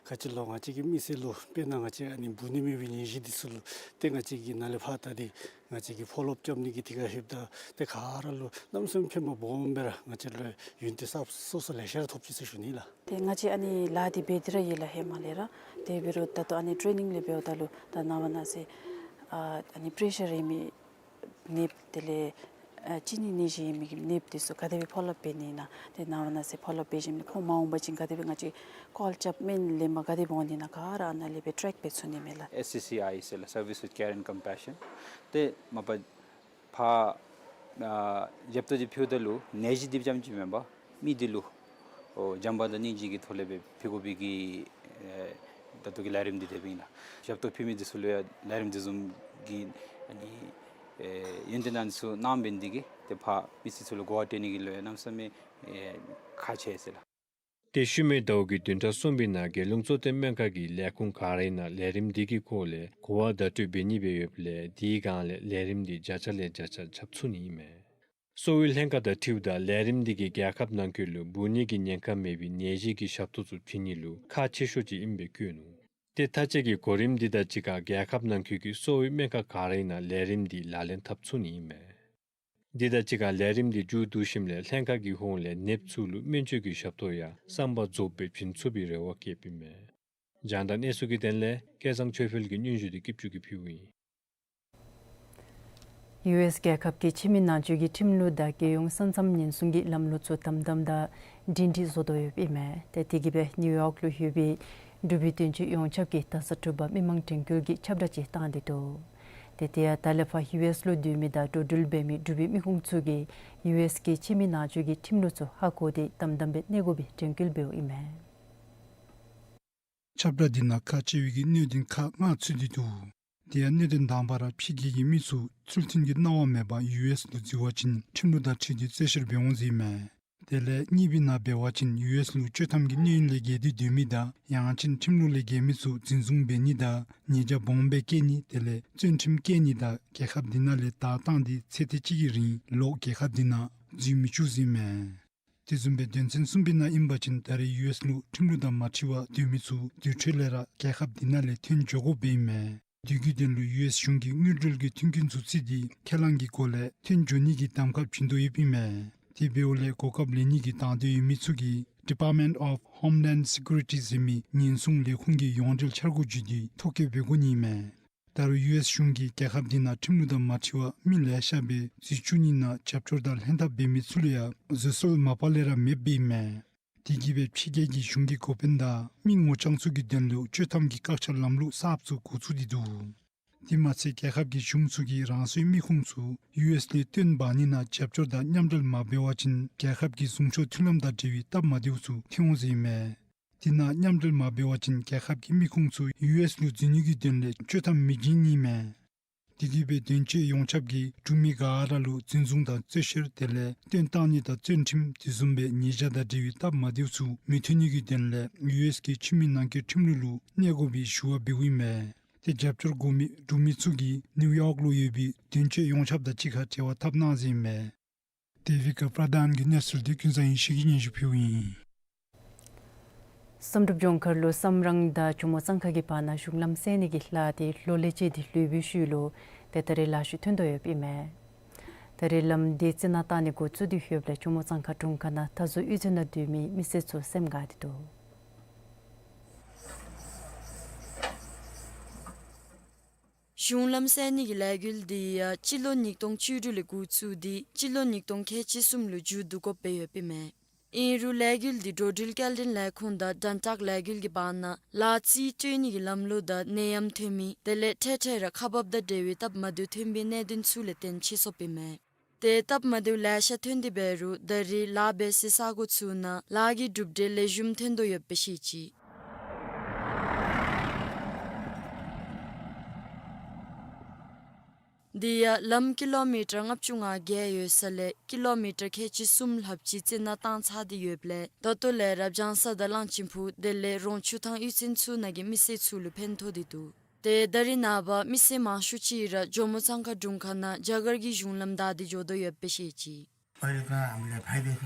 ག་ཅི་ལོ་ང་བཅས་ཀྱི་མི་སེར་ལུ་དཔེར་ན་ང་བཅས་ཨ་ནི་འབུ་ནི་མེད་པའི་ནད་གཞི་འདི་ཚུ་ལུ་ཏེ་ང་བཅས་ཀྱིས་ནཱ་ལས་ཕར་ད་འདི་ང་བཅས་ཀྱིས་ཕོ་ལོ་ཨཔ་རྐྱབ་ནི་གི་དེ་ག་ལྷོདཔ་ད་ཏེ་ག་ར་ལུ་གནམ་མེད་ས་མེད་ཕན་པ་སྦོམ་སྦེ་ར་ང་བཅས་ལུ་ཡོན་ཏན་གསརཔ་སོ་སོ་ལེ་ཤ་ར་ཐོབ་ཅི་ཟེར་ཞུ་ནི་ལགས། ཏེ་ང་བཅས་ཨ་ནི་ལཱ་འདི་འབད་དེ་ར་ཡོད་ལགས་ཧེ་མ་ལས་ར། ཏེ་འབད་རུང་ད་ལྟོ་ཨ་ནི་ཊེ་ནིང་ལས་འབདཝ་ད་ལུ་ད་ནངས་པ་གནངས་ཚེ་ཨ་ཨ་ནི་པི་རེ་ཤར་ཡོད་མི་ནདཔ་དེ་ལས་ཨ་གཅིན་སྙི་ནད་གཞི་ཡོད་མི་གི་ནདཔ་འདི་ཚུ་ག་དེ་སྦེ་ཕོ་ལོ་ཨཔ་འབད་ནི་ཨིན་ན། ཏེ་ནངས་པ་གནངས་ཚེ་ཕོ་ལོ་ཨཔ་འབད་ཞིནམ་ལས་ཁོང་མ་འོང་པ་ཅིན་ག་དེ་སྦེ་ང་བཅས་ཀོལ་རྐྱབ་སྨན་ལེན་པར་ག་དེ་སྦེ་འོང་ནི་ཨིན་ན་ག་ར་ཨ་ནཱ་ལས་སྦེ་ཊེཀ་འབད་ཚུགས་ནི་མས་ལགས། ཨེས་སི་སི་ཨའི་ཟེར་ལགས། Service with Care and Compassion། ཏེ་མ་པ་ཕར་ཨ་ཞབས་ཏོག་འདི་ཕུལཝ་ད་ལུ་ནད་གཞི་འདི་ཙམ་ཅིག་མེན་པར་མི་འདི་ལུ་ཨོ་བྱམས་པ་དང་སྙིང་རྗེ་གི་ཐོག་ལས་སྦེ་ཕུལ་དགོ་པའི་གི་ཨེ་ད་ལྟོ་གི་ལས་རིམ་འདི་དེ་སྦེ་ཨིན་ལགས། ཞབས་ཏོག་ཕུལ་མི་འདི་ཚུ་ལུ་ཡང་ལས་རིམ་འདི་བཟུམ་གྱི་ཨ་ནི་ཨེ་ཡོན་ཏན་ཨ་ནི་ཚུ་གནངམ་འབད་ནི་འདི་གིས་ཏེ་ཕར་མི་སེར་ཚུ་ལུ་གོ་བ་སྤྲོད་ནི་གི་ལུ་ཡང་གནམ་མེད་ས་མེད་ཨེ་ཁག་ཆེ་ཟེར་ལགས། ཏེ་ཤུལ་མའི་ཟླཝ་གི་བདུན་ཕྲག་གསུམ་པའི་ནང་རྒྱལ་ཡོངས་གཙོ་བསྟེན་སྨན་ཁང་གི་ལས་ཁུངས་ག་རའི་ནང་ལས་རིམ་འདི་གི་སྐོར་ལས་གོ་བ་བརྡ་སྤྲོད་འབད་ནི་སྦེ་ཡོདཔ་ལས་དེའི་སྒང་ལས་ལས་རིམ་འདི་བརྒྱ་ཆ་ལས་བརྒྱ་ཆ་ཁྱབ་ཚུགས་ནི་ཨིན་མས། གསོ་བའི་ལྷན་ཁག་དང་འཁྲིལཝ་ད་ལས་རིམ་འདི་གིས་རྒྱལ་ཁབ་ནང་འཁོད་ལུ་འབུ་ནི་གི་ཉེན་ཁ་མེད་པའི་ནད་གཞི་གི་ཞབས་ཏོག་ཚུ་བྱིན་ནི་ལུ་ཁག་ཆེ་ཤོས་ཅིག་ཨིནམ་སྦེ་བཀོད་ནུག། ཏེ་མཐའ་དཔྱད་ཀྱི་གོ་རིམ་འདི་དང་གཅིག་ཁར་རྒྱལ་ཁབ་ནང་འཁོད་ཀྱི་གསོ་བའི་སྨན་ཁང་ག་རའི་ནང་ལས་རིམ་འདི་ལག་ལེན་འཐབ་ཚུགས་ནི་ཨིན་མས། འདི་དང་གཅིག་ཁར་ལས་རིམ་འདི་མཇུག་བསྡུ་ཞིནམ་ལས་ལྷན་ཁག་གི་ཧོངས་ལས་ནདཔ་ཚུ་ལུ་སྨན་བཅོས་ཀྱི་ཞབས་ཏོག་ཡང་བསམ་པ་རྫོགསཔ་སྦེ་བྱིན་ཚུགས་པའི་རེ་བ་བསྐྱེདཔ་ཨིན་མས། རྒྱང་བསྒྲགས་གནས་ཚུལ་གྱི་དོན་ལས་སྐལ་བཟང་ཆོས་འཕེལ་གྱི་སྙན་ཞུ་འདི་སྐྱིད་ཆུ་གིས་ཕུལཝ་ཨིན། ཡུ་ཨེསི་རྒྱལ་ཁབ་ཀྱི་ཕྱི་མི་ནང་འཛུལ་གྱི་ཁྲིམས་ལུགས་དང་རྒྱལ་ཡོངས་ས་མཚམས་ཉེན་སྲུང་གི་ལམ་ལུགས་ཚུ་དམ་དམ་དང་སྒྲིང་སྒྲིང་བཟོ་དོ་ཡོདཔ་ཨིན་མས། ཏེ་དེ་གིས་སྦེ་ནིའུ་ཡོག་ལུ་ཡོད་པའི་འབྲུག་པའི་དོན་གཅོད་ཡོངས་ཁྱབ་ཀྱིས་ད་ས་དྲོ་པ་མི་མང་དྲན་སྐུལ་གྱི་ཁྱབ་བསྒྲགས་ཅིག་བཏང་སྟེ་འདུག། ཏེ་དེ་ཡང་ད་ལས་ཕར་ཡུ་ཨེསི་ལུ་སྡོད་མི་དང་འགྲོ་འགྲུལ་འབད་མི་འབྲུག་པའི་མི་ཁུངས་ཚུ་གིས་ཡུ་ཨེསི་གི་ཕྱི་མི་ནང་འཛུལ་གྱི་ཁྲིམས་ལུགས་ཚུ་ཧ་གོ་སྟེ་དམ་དམ་སྦེ་གནས་དགོ་པའི་དྲན་སྐུལ་འབདཝ་ཨིན་མས། ཁྱབ་བསྒྲགས་འདི་ནང་ཁག་ཆེ་བའི་གི་གནད་དོན་ཁག་ལྔ་ཚུད་དེ་འདུག། དེ་ཡང་གནད་དོན་དང་པ་ར་ཕྱི་རྒྱལ་གྱི་མི་ཚུ་ཚུལ་མཐུན་གྱི་གནང་བ་མེད་པར་ཡུ་ཨེསི་ལུ་འཛུལ་བ་ཅིན་ཁྲིམས་ལུགས་དང་འཁྲིལ་ཏེ་རྩོད་བཤེར་འབད་འོང་ཟེར་ཨིན་མས། དེ་ལས་གཉིས་པའི་ནང་འབད་བ་ཅིན་ཡུ་ཨེསི་ལུ་བཅོས་ཐམ་གྱི་གནས་ཡུན་ལས་བརྒལ་ཏེ་སྡོད་མི་དང་ཡང་ཅིན་ཁྲིམས་ལུགས་ལས་འགལ་མི་ཚུ་འཛིན་བཟུང་འབད་ནི་དང་ཉེས་བྱ་སྦོམ་སྦེ་བཀལ་ནི་དེ་ལས་བཙོན་ཁྲིམས་བཀལ་ནི་དང་རྒྱལ་ཁབ་འདི་ནང་ལས་དར་བཏང་སྟེ་ཚེ་ཐེངས་གཅིག་གི་རིང་ལོག་རྒྱལ་ཁབ་འདི་ནང་འཛུལ་མི་བཅུག་ཟེར་ཨིན་མས། དེ་བཟུམ་སྦེ་དོན་ཚན་གསུམ་པའི་ནང་ཨིན་པ་ཅིན་ད་རེས་ཡུ་ཨེསི་ལུ་ཁྲིམས་ལུགས་དང་མ་འཁྲིལ་བར་སྡོད་མི་ཚུ་དེ་འཕྲོ་ལས་ར་རྒྱལ་ཁབ་འདི་ནང་ལས་ཐོན་འགྱོ་དགོཔ་སྦེ་ཨིན་མས། དེ་གི་དོན་ལུ་ཡུ་ཨེསི་གཞུང་གིས་དངུལ་འབྲེལ་གྱི་མཐུན་རྐྱེན་ཚུ་བརྩིས་ཏེ་ཁས་བླངས་ཀྱི་སྒོ་ལས་ཐོན་འགྱོ་ནི་གི་གདམ་ཁ་བྱིན་དོ་ཡོདཔ་ཨིན་མས། དེ་འབདཝ་ལས་གོ་སྐབས་ལེན་ནི་གི་དང་འདོད་ཡོད་མི་ཚུ་གིས་Department of Homeland Security ཟེར་མི་ཉེན་སྲུང་ལས་ཁུངས་ཀྱི་ཡོངས་འབྲེལ་འཆར་སྒོ་བརྒྱུད་དེ་ཐོ་བཀོད་འབད་དགོ་ནི་ཨིན་མས། ད་རུང་ཡུ་ཨེསི་གཞུང་གིས་རྒྱལ་ཁབ་འདི་ནང་ཁྲིམས་ལུགས་དང་མ་འཁྲིལ་བར་མི་ལེ་ཤ་སྦེ་འཛུལ་བཅུག་ནི་ནང་རྒྱབ་སྐྱོར་དང་ལྷན་ཐབས་འབད་མི་ཚུ་ལུ་ཡང་བཟོད་གསོལ་མ་པ་ལས་ར་མེདཔ་སྦེ་ཨིན་མས། དེ་གིས་སྦེ་ཕྱི་རྒྱལ་གྱི་གཞུང་གི་འགོ་དཔོན་དང་མི་ངོ་རྐྱང་ཚུ་གི་དོན་ལུ་བཅོས་ཐམ་གྱི་བཀག་ཆ་ལམ་ལུགས་གསརཔ་ཚུ་འགོ་བཙུགས་ཏེ་འདུག། དེ་མ་ཚད་རྒྱལ་ཁབ་ཀྱི་གཞུང་ཚུ་གིས་རང་སོའི་མི་ཁུངས་ཚུ་ཡུ་ཨེསི་ལས་བཏོན་འབག་ནི་ནང་རྒྱབ་སྐྱོར་དང་མཉམ་འབྲེལ་མ་འབད་བ་ཅིན་རྒྱལ་ཁབ་ཀྱི་གཟུངས་ཆོག་མཐུན་ལམ་དང་འབྲེལ་བའི་སྟབས་མ་བདེཝ་ཚུ་ཐོན་འོང་ཟེར་ཨིན་མས། དེ་ནང་མཉམ་འབྲེལ་མ་འབད་བ་ཅིན་རྒྱལ་ཁབ་ཀྱི་མི་ཁུངས་ཚུ་ཡུ་ཨེསི་ལུ་འཛུལ་ནི་གི་དོན་ལས་བཅོས་ཐམ་མི་བྱིན་ནི་ཨིན་མས། དེ་གིས་སྦེ་དོན་གཅོད་ཡོངས་ཁྱབ་ཀྱིས་འབྲུག་མི་ག་ར་ལུ་འཛིན་བཟུང་དང་རྩོད་བཤེར་དེ་ལས་བཏོན་བཏང་ནི་དང་བཙོན་ཁྲིམས་དེ་བཟུམ་སྦེ་ཉེས་བྱ་དང་འབྲེལ་བའི་སྟབས་མ་བདེཝ་ཚུ་མི་ཐོན་ནི་གི་དོན་ལས་ཡུ་ཨེསི་གི་ཕྱི་མི་ནང་འཁོད་ཁྲིམས་ལུགས་ལུ་གནས་དགོ་པའི་ཞུ་བ་འབདཝ་ཨིན་མས། དེ་རྒྱབ་སྐྱོར་དགོ་མི་འབྲུག་མི་ཚུ་གིས་ནིའུ་ཡོག་ལུ་ཡོད་པའི་དོན་གཅོད་ཡོངས་ཁྱབ་དང་གཅིག་ཁར་འབྲེལ་བ་འཐབ་གནང་ཟེར་ཨིན་མས། དེ་བི་ཀ་པྲ་དཱན་གྱི་གནས་ཚུལ་འདི་ཀུན་བཟང་ཡེ་ཤེས་ཀྱིས་སྙན་ཞུ་ཕུལཝ་ཨིན། བསམ་གྲུབ་ལྗོངས་མཁར་ལུ་བསམ་རང་དང་ཇོ་མོ་གཙང་ཁ་གི་བར་ན་གཞུང་ལམ་བསལ་ནི་གི་ལཱ་དེ་ལོ་ལས་བཅད་དེ་ལུས་པའི་ཤུལ་ལུ་ཏེ་ད་རེས་ལཱ་ཤུལ་ཐོན་དོ་ཡོདཔ་ཨིན་མས། ད་རེས་ལམ་དེ་རྩི་ནག་བཏང་ནི་འགོ་བཙུགས་ཏེ་ཡོདཔ་ལས་ཇོ་མོ་གཙང་ཁ་དྲུང་ཁག་ནང་མཐའ་ཟུར་གཡུས་ཚན་ནང་སྡོད་མི་མི་སེར་ཚུ་སེམས་དགའ་སྟེ་འདུག། གཞུང་ལམ་བསལ་ནི་གི་ལས་འགུལ་འདི་ཡང་སྤྱི་ལོ་ཉིས་སྟོང་བཅུ་དྲུག་ལས་འགོ་བཙུགས་ཏེ་སྤྱི་ལོ་ཉིས་སྟོང་ཁལ་གཅིག་གསུམ་ལུ་མཇུག་བསྡུ་དགོཔ་སྦེ་ཡོདཔ་ཨིན་མས། ཨིན་རུང་ལས་འགུལ་འདི་འགྲོ་འགྲུལ་སྐྱེལ་འདྲེན་ལས་ཁུངས་དང་དྲན་ཐག་ལས་འགུལ་གྱི་བར་ན་ལཱ་རྩིས་སྤྲོད་ནི་གི་ལམ་ལུགས་དང་ནད་ཡམས་ཐོན་མི་དེ་ལས་འཕྲལ་འཕྲལ་ར་ཁག་འབགཔ་དང་འབྲེལ་བའི་སྟབས་མ་བདེཝ་ཐོན་པའི་གནད་དོན་ཚུ་ལས་བརྟེན་ཕྱིས་སོཔ་ཨིན་མས། ཏེ་སྟབས་མ་བདེཝ་ལེ་ཤ་ཐོན་ཏེ་འབད་རུང་ད་རེས་ལཱ་འབད་སའི་ས་གོ་ཚུ་ནང་ལཱ་གི་གྲུབ་འབྲས་ལེགས་ཤོམ་ཐོན་དོ་ཡོདཔ་སྦེ་བཤད་ཅི། དེ་ཡང་ལམ་ཀི་ལོ་མི་ཊར་ལྔ་བཅུ་ང་བརྒྱད་ཡོད་ས་ལས་ཀི་ལོ་མི་ཊར་ཁལ་གཅིག་གསུམ་ལྷགཔ་ཅིག་རྩི་ནག་བཏང་ཚར་ཏེ་ཡོདཔ་ལས་ད་ལྟོ་ལས་ར་བྱང་ས་དང་གླང་ཆེན་ཕུག་དེ་ལས་རོང་ཆུ་ཐང་གཡུས་ཚན་ཚུ་ནང་གི་མི་སེར་ཚུ་ལུ་ཕན་ཐོགས་ཏེ་འདུག། ཏེ་ད་རེས་ནངས་པ་མི་སེར་མང་ཤོས་ཅིག་ར་ཇོ་མོ་གཙང་ཁ་དྲུང་ཁག་ནང་རྒྱ་གར་གྱི་གཞུང་ལམ་བདའ་སྟེ་འགྱོ་དོ་ཡོདཔ་སྦེ་བཤད་ཅི།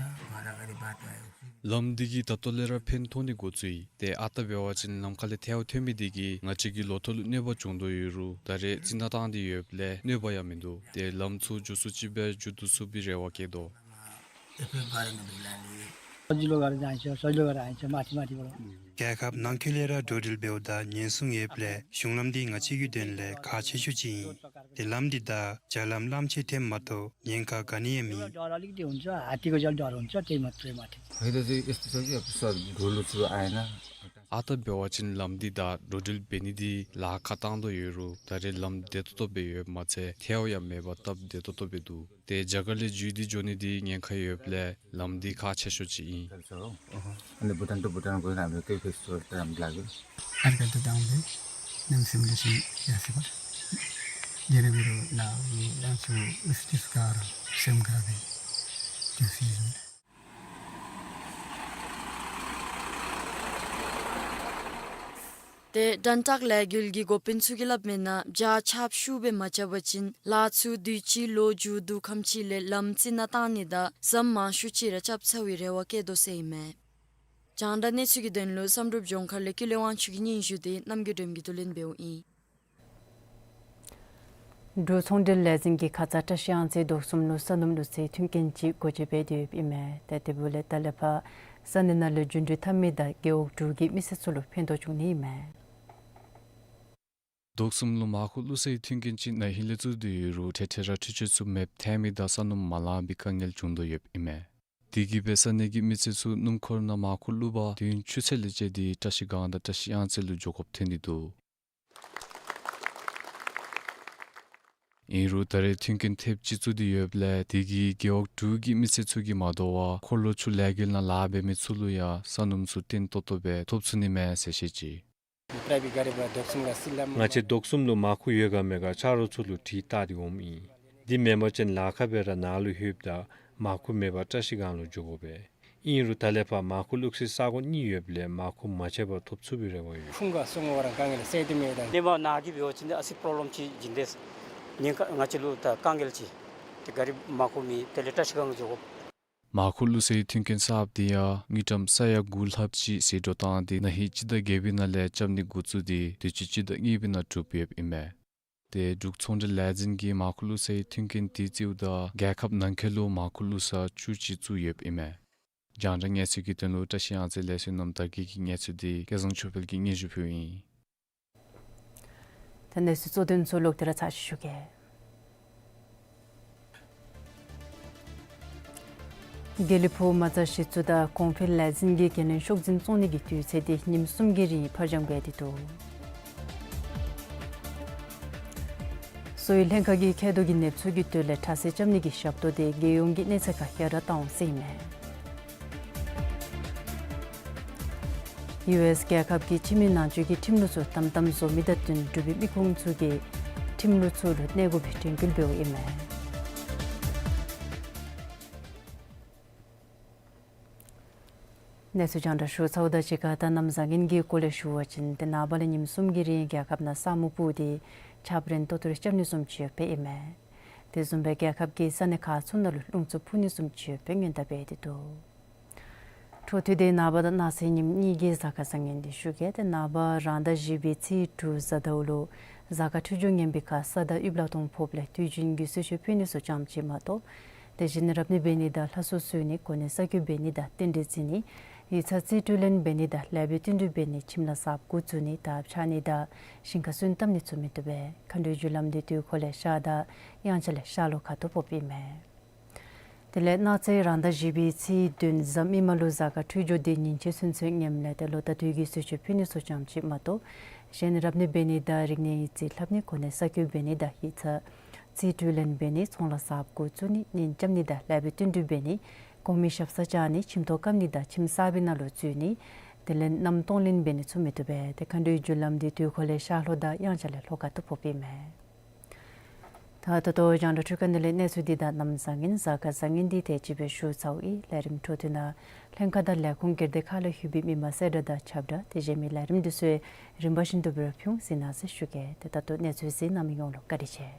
ལམ་འདི་གིས་ད་ལྟོ་ལས་ར་ཕན་ཐོགས་ནི་འགོ་བཙུགས་ཡི། ཏེ་ཨ་རྟག་འབད་བ་ཅིན་ལམ་ཁ་ལས་ཐལཝ་ཐོན་མི་འདི་གིས་ང་བཅས་ཀྱི་ལོ་ཐོག་ལུ་གནོད་པ་བྱུང་དོ་ཡོད་རུང་ད་རེས་རྩི་ནག་བཏང་སྟེ་ཡོདཔ་ལས་གནོད་པ་ཡང་མིན་འདུག། ཏེ་ལམ་ཚུ་མགྱོགས་སུ་ཅིག་སྦེ་མཇུག་བསྡུ་ཚུགས་པའི་རེ་བ་བསྐྱེད་དོ། རྒྱལ་ཁབ་ནང་འཁོད་ལས་ར་འགྲོ་འགྲུལ་འབདཝ་ད་ཉེན་སྲུང་ཡོདཔ་ལས་གཞུང་ལམ་འདི་ང་བཅས་ཀྱི་དོན་ལས་ཁག་ཆེ་ཤོས་ཅིག་ཨིན། ཏེ་ལམ་འདི་དང་རྒྱ་ལམ་གླང་ཆེན་ཐེམ་མ་གཏོགས་ཉེན་ཁ་ག་ནི་ཡང་མེད། ཨ་རྟག་འབད་བ་ཅིན་ལམ་འདི་དང་འགྲོ་འགྲུལ་འབད་ནི་འདི་ལཱ་ཁག་བཏང་དོ་ཡོད་རུང་ད་རེས་ལམ་འདི་ལཱ་ཁག་བཏང་དོ་ཡོད་པའི་ཤུལ་ལུ་ཏེ་ད་རེས་ལམ་འདི་ལཱ་ཁག་བཏང་དོ་ཡོད་རུང་ད་རེས་ལམ་བདེ་ཏོག་ཏོ་སྦེ་ཡོདཔ་མ་ཚད་ཐལཝ་ཡང་མེད་པར་སྟབས་བདེ་ཏོག་ཏོ་སྦེ་འདུག། ཏེ་རྒྱ་གར་ལས་བརྒྱུད་དེ་འགྱོ་ནི་འདི་ཉེན་ཁ་ཡོདཔ་ལས་ལམ་འདི་ཁག་ཆེ་ཤོས་ཅིག་ཨིན། ཏེ་དྲན་ཐག་ལས་འགུལ་གྱི་འགོ་དཔོན་ཚུ་གིས་སླབ་མི་ནང་བྱ་ཁྱབ་ཤུགས་སྦེ་མ་རྐྱབ་པ་ཅིན་ལཱ་ཚུ་དུས་ཅི་ལོག་མཇུག་བསྡུ་ཁམས་ཅིག་ལས་ལམ་རྩི་ནག་བཏང་ནི་དང་ཟམ་མང་ཤོས་ཅིག་ར་རྐྱབ་ཚར་བའི་རེ་བ་བསྐྱེད་དོ་ཟེར་ཨིན་མས། རྒྱང་བསྒྲགས་གནས་ཚུལ་གྱི་དོན་ལུ་བསམ་གྲུབ་ལྗོངས་མཁར་ལས་ཀུན་ལེགས་དབང་ཕྱུག་གི་སྙན་ཞུ་དེ་རྣམ་རྒྱལ་སྒྲོལམ་གྱིས་བསྡུ་ལེན་འབདཝ་ཨིན། འབྲུག་ཚོང་འབྲེལ་ལས་འཛིན་གྱིས་ཁ་ཙ་བཀྲ་ཤིས་གཡང་རྩེ་དོག་གསུམ་ལུ་ས་སྣུམ་བླུགས་སའི་མཐུན་རྐྱེན་ཅིག་སྒོ་འབྱེད་འབད་དེ་ཡོདཔ་ཨིན་མས། ཏེ་དེ་འབདཝ་ལས་ད་ལས་ཕར་ས་གནས་ནང་ལུ་རྒྱུན་འགྲུལ་འཐབ་མི་དང་རྒེད་འོག་དྲུག་གི་མི་སེར་ཚུ་ལུ་ཕན་ཐོགས་འབྱུང་ནི་ཨིན་མས། དོག་གསུམ་ལུ་མར་ཁུ་བླུགས་སའི་མཐུན་རྐྱེན་ཅིག་ན་ཧིང་ལས་བཙུགས་ཏེ་ཡོད་རུང་འཕྲལ་འཕྲལ་ར་འཕྲུལ་ཆས་ཚུ་མེདཔ་ཐལ་མི་དང་ས་སྣུམ་མ་ལང་པའི་དཀའ་ངལ་བྱུང་དོ་ཡོདཔ་ཨིན་མས། དེ་གིས་སྦེ་ས་གནས་ཀྱི་མི་སེར་ཚུ་སྣུམ་འཁོར་ནང་མར་ཁུ་བླུག་པར་དུས་ཡུན་ཆུ་ཚོད་ལས་བཅད་དེ་བཀྲ་ཤིས་སྒང་དང་བཀྲ་ཤིས་གཡང་རྩེ་ལུ་འགྱོ་དགོཔ་ཐོན་ཏེ་འདུག། ཨིན་རུང་ད་རེས་མཐུན་རྐྱེན་ཐེབས་ཅིག་བཙུགས་ཏེ་ཡོདཔ་ལས་དེ་གིས་རྒེད་འོག་དྲུག་གི་མི་སེར་ཚུ་གིས་མ་དོ་བར་འཁོར་ལོ་ཚུ་ལས་འགུལ་ནང་ལཱ་འབད་མི་ཚུ་ལུ་ཡང་ས་སྣུམ་ཚུ་བརྟན་ཏོག་ཏོ་སྦེ་ཐོབ་ཚུགས་ནི་མས་ཟེར་བཤད་ཅི། ང་བཅས་དོག་གསུམ་ལུ་མར་ཁུ་ཡོད་ག་མེད་ག་ཆ་རོགས་ཚུ་ལུ་དྲི་བལྟ་སྟེ་འོངམ་ཨིན། དེ་མེན་པ་ཅིན་ལཱ་ཁག་སྦེ་ར་ནཱ་ལུ་ལྷོདཔ་ད་མར་ཁུ་མེད་པར་བཀྲ་ཤིས་སྒང་ལུ་འགྱོ་དགོ་པས། ཨིན་རུང་ད་ལས་ཕར་མར་ཁུ་བླུགས་སའི་ས་གོ་གཉིས་ཡོདཔ་ལས་མར་ཁུ་མ་ཆད་པར་ཐོབ་ཚུགས་པའི་རེ་བ་ཡོད། ཁུངས་ག་སོང་བ་རང་དཀའ་ངལ་སེལ་ཏེ་མེད་ད། ནེ་མ་ནཱ་གི་འབད་བ་ཅིན་ཨ་ཙི་པྲོབ་ལེམ་ཅིག་བྱུང་སྟེ་ཉེན་ཁ་ང་བཅས་ལུ་ད་དཀའ་ངལ་ཅིག་ཏེ་ག་རི་མར་ཁུ་མེད། དེ་ལས་བཀྲ་ཤིས་སྒང་འགྱོ་དགོ། མར་ཁུ་བླུགས་སའི་མཐུན་རྐྱེན་གསརཔ་དེ་ཡང་དངུལ་ཀྲམ་ས་ཡ་དགུ་ལྷགཔ་ཅིག་ཟད་འགྲོ་བཏང་སྟེ་ན་ཧིང་སྤྱི་ཟླ་བརྒྱད་པའི་ནང་ལས་རྐྱབ་ནི་འགོ་བཙུགས་ཏེ་དུས་ཅི་སྤྱི་ཟླ་གཉིས་པའི་ནང་གྲུབ་ཡོདཔ་ཨིན་མས། ཏེ་འབྲུག་ཚོང་འབྲེལ་ལས་འཛིན་གྱིས་མར་ཁུ་བླུགས་སའི་མཐུན་རྐྱེན་དེ་བརྩིཝ་ད་རྒྱལ་ཁབ་ནང་འཁོད་ལུ་མར་ཁུ་བླུགས་ས་བཅུ་གཅིག་བཙུགས་ཡོདཔ་ཨིན་མས། རྒྱང་བསྒྲགས་གནས་ཚུལ་གྱི་དོན་ལུ་བཀྲ་ཤིས་གཡང་རྩེ་ལས་བསོད་ནམས་དར་རྒྱས་ཀྱི་གནས་ཚུལ་དེ་སྐལ་བཟང་ཆོས་འཕེལ་གྱིས་སྙན་ཞུ་ཕུལཝ་ཨིན། ད་གནས་ཚུལ་གཙོ་དོན་ཚུ་ལོག་སྟེ་ར་ཚར་ཅིག་ཞུ་གེ། དགེ་ལེགས་ཕུག་མ་རྩ་གཞི་བཙུགས་དང་གོང་འཕེལ་ལས་འཛིན་གྱི་འགན་ལེན་ཤོག་འཛིན་བཙོང་ནི་གི་དུས་ཚོད་དེ་ཉིནམ་གསུམ་གྱི་རིང་ཕར་འགྱངས་འབད་དེ་འདུག། གསོ་བའི་ལྷན་ཁག་གིས་མཁལ་རྡོག་གི་ནད་གསོ་གི་དོན་ལས་ཁྲག་སེལ་རྐྱབ་ནི་གི་ཞབས་ཏོག་དེ་རྒྱལ་ཡོངས་ཀྱི་གནས་ཚད་ཁར་ཡར་དྲག་བཏང་འོང་ཟེར་ཨིན་མས། ཡུ་ཨེསི་རྒྱལ་ཁབ་ཀྱིས་ཁྱིམ་ནང་འཛུལ་གྱི་ཁྲིམས་ལུགས་ཚུ་དམ་དམ་བཟོ་མི་དང་བསྟུན་འབྲུག་པའི་མི་ཁུངས་ཚུ་གིས་ཁྲིམས་ལུགས་ཚུ་ལུ་གནས་དགོ་པའི་དྲན་སྐུལ་འབདཝ་ཨིན་མས། གནས་ཚུལ་རྒྱང་བསྒྲགས་ཞུ་ཚརཝ་དང་གཅིག་ཁར་ད་གནམ་བཟང་ངན་གྱི་སྐོར་ལས་ཞུ་བ་ཅིན་ཏེ་ནངས་པ་ལས་ཉིནམ་གསུམ་གྱི་རིང་རྒྱལ་ཁབ་ནང་ས་སྨུག་སྤུབས་ཏེ་ཆརཔ་རན་ཏོག་ཏོ་རེ་རྐྱབ་ནི་བཟུམ་ཅིག་ཡོདཔ་ཨིན་མས། དེ་བཟུམ་སྦེ་རྒྱལ་ཁབ་ཀྱི་ས་གནས་ཁག་ཚུ་ནང་ལུ་རླུང་འཚུབ་འཕུ་ནི་བཟུམ་ཅིག་ཡོདཔ་སྦེ་སྔོན་བརྡ་འབད་དེ་འདུག། འཕྲོ་མཐུད་དེ་ནངས་པ་དང་གནངས་ཚེ་ཉིནམ་གཉིས་ཀྱི་གཟའ་སྐར་བཟང་ངན་འདི་ཞུ་གེ། ཏེ་ནངས་པ་རང་ཟླ་བཞི་པའི་ཚེས་དྲུག་གཟའ་ཟླཝ་ལུ་གཟའ་སྐར་འཕྲོད་སྦྱོར་ངན་པའི་ཁར་ས་དང་དབུས་ལ་དོང་ཕོགཔ་ལས་དུས་རྒྱུན་གྱི་གསོལ་མཆོད་ཕུལ་ནི་ཚུ་ཙམ་ཅིག་མ་གཏོགས། དེ་བཞིན་རབ་གནས་འབད་ནི་དང་ལྷ་གསོལ་གསོལ་ནི་གོ་གནས་གསར་བསྐོ་འབད་ནི་དང་རྟེན་འབྲེལ་བརྩི་ནི་ཡིག་ཚང་རྩིས་སྤྲོད་ལེན་འབད་ནི་དང་ལེགས་པའི་བསྟུན་གྲོས་འབད་ནི་ཁྱིམ་ལཱ་གསརཔ་འགོ་བཙུགས་ནི་དར་འཕྱར་ནི་དང་ཞིང་ཁ་སོན་བཏབ་ནི་ཚུ་མི་བཏུབ་པས། མཁའ་འགྲོའི་རྒྱུ་ལམ་འདི་དུས་འཁོར་ལས་ཤར་དང་དབྱངས་འཆར་ལས་ཤར་ལྷོ་ཁ་ཐུག་ཕོགཔ་ཨིན་མས། དེ་ལས་གནངས་ཚེ་རང་ཟླ་བཞི་པའི་ཚེས་བདུན་གཟའ་མིག་དམར་ལུ་གཟའ་སྐར་འཕྲོད་སྦྱོར་འདི་ཉིན་བྱེད་ཚུན་ཚོད་ངནམ་ལས་ཏེ་ལོ་ཟླ་དུས་ཀྱི་གསོལ་མཆོད་ཕུལ་ནི་ཚུ་ཙམ་ཅིག་མ་གཏོགས་གཞན་རབ་གནས་འབད་ནི་དང་རིག་གནས་ཡིག་རྩིས་ལྷབ་ནི་གོ་གནས་གསར་བསྐོ་འབད་ནི་དང་ཡིག་ཚང་རྩིས་སྤྲོད་ལེན་འབད་ནི་ཚོང་ལཱ་གསརཔ་འགོ་བཙུགས་ནི་གཉེན་རྐྱབ་ནི་དང་ལེགས་པའི་བསྟུན་གྲོས་འབད་ནི་གོང་མའི་ཞབས་སར་བཅར་ནི་ཁྱིམ་ཐོག་བཀབ་ནི་དང་ཁྱིམ་གསར་པའི་ནང་ལུ་འཛུལ་ནི་དེ་ལས་མནའམ་གཏོང་ལེན་འབད་ནི་ཚུ་མི་བཏུབ་པས། ཏེ་མཁའ་འགྲོའི་རྒྱུ་ལམ་འདི་དུས་འཁོར་ལས་ཤར་ལྷོ་དང་དབྱངས་འཆར་ལས་ལྷོ་ཁ་ཐུག་ཕོགཔ་ཨིན་མས། ད་ད་ལྟོ་རྒྱང་བསྒྲགས་འཕྲུལ་ཁང་འདི་ལས་གནས་ཚུལ་འདི་དང་གནམ་བཟང་ངན་གཟའ་སྐར་བཟང་ངན་འདི་དེ་ཅིག་སྦེ་ཞུ་ཚརཝ་ཨིན། ལས་རིམ་འཕྲོ་མཐུད་ནང་ལྷན་ཁག་དང་ལས་ཁུངས་སྒེར་སྡེ་ཁག་ལུ་ལྷོད་པའི་མི་མང་གསལ་བསྒྲགས་དང་ཁྱབ་བསྒྲགས་དེ་བཞིན་མི་ལས་རིམ་འདི་ཚུ་རིམ་པ་བཞིན་དུ་སྦེ་ར་ཕུལ་འོང་གཟིགས་གནང་ཟེར་ཞུ་གེ། ཏེ་ད་ལྟོ་གནས་ཚུལ་གཟིགས་གནང་མི་ཡོངས་ལུ་བཀའ་དྲིན་ཆེ།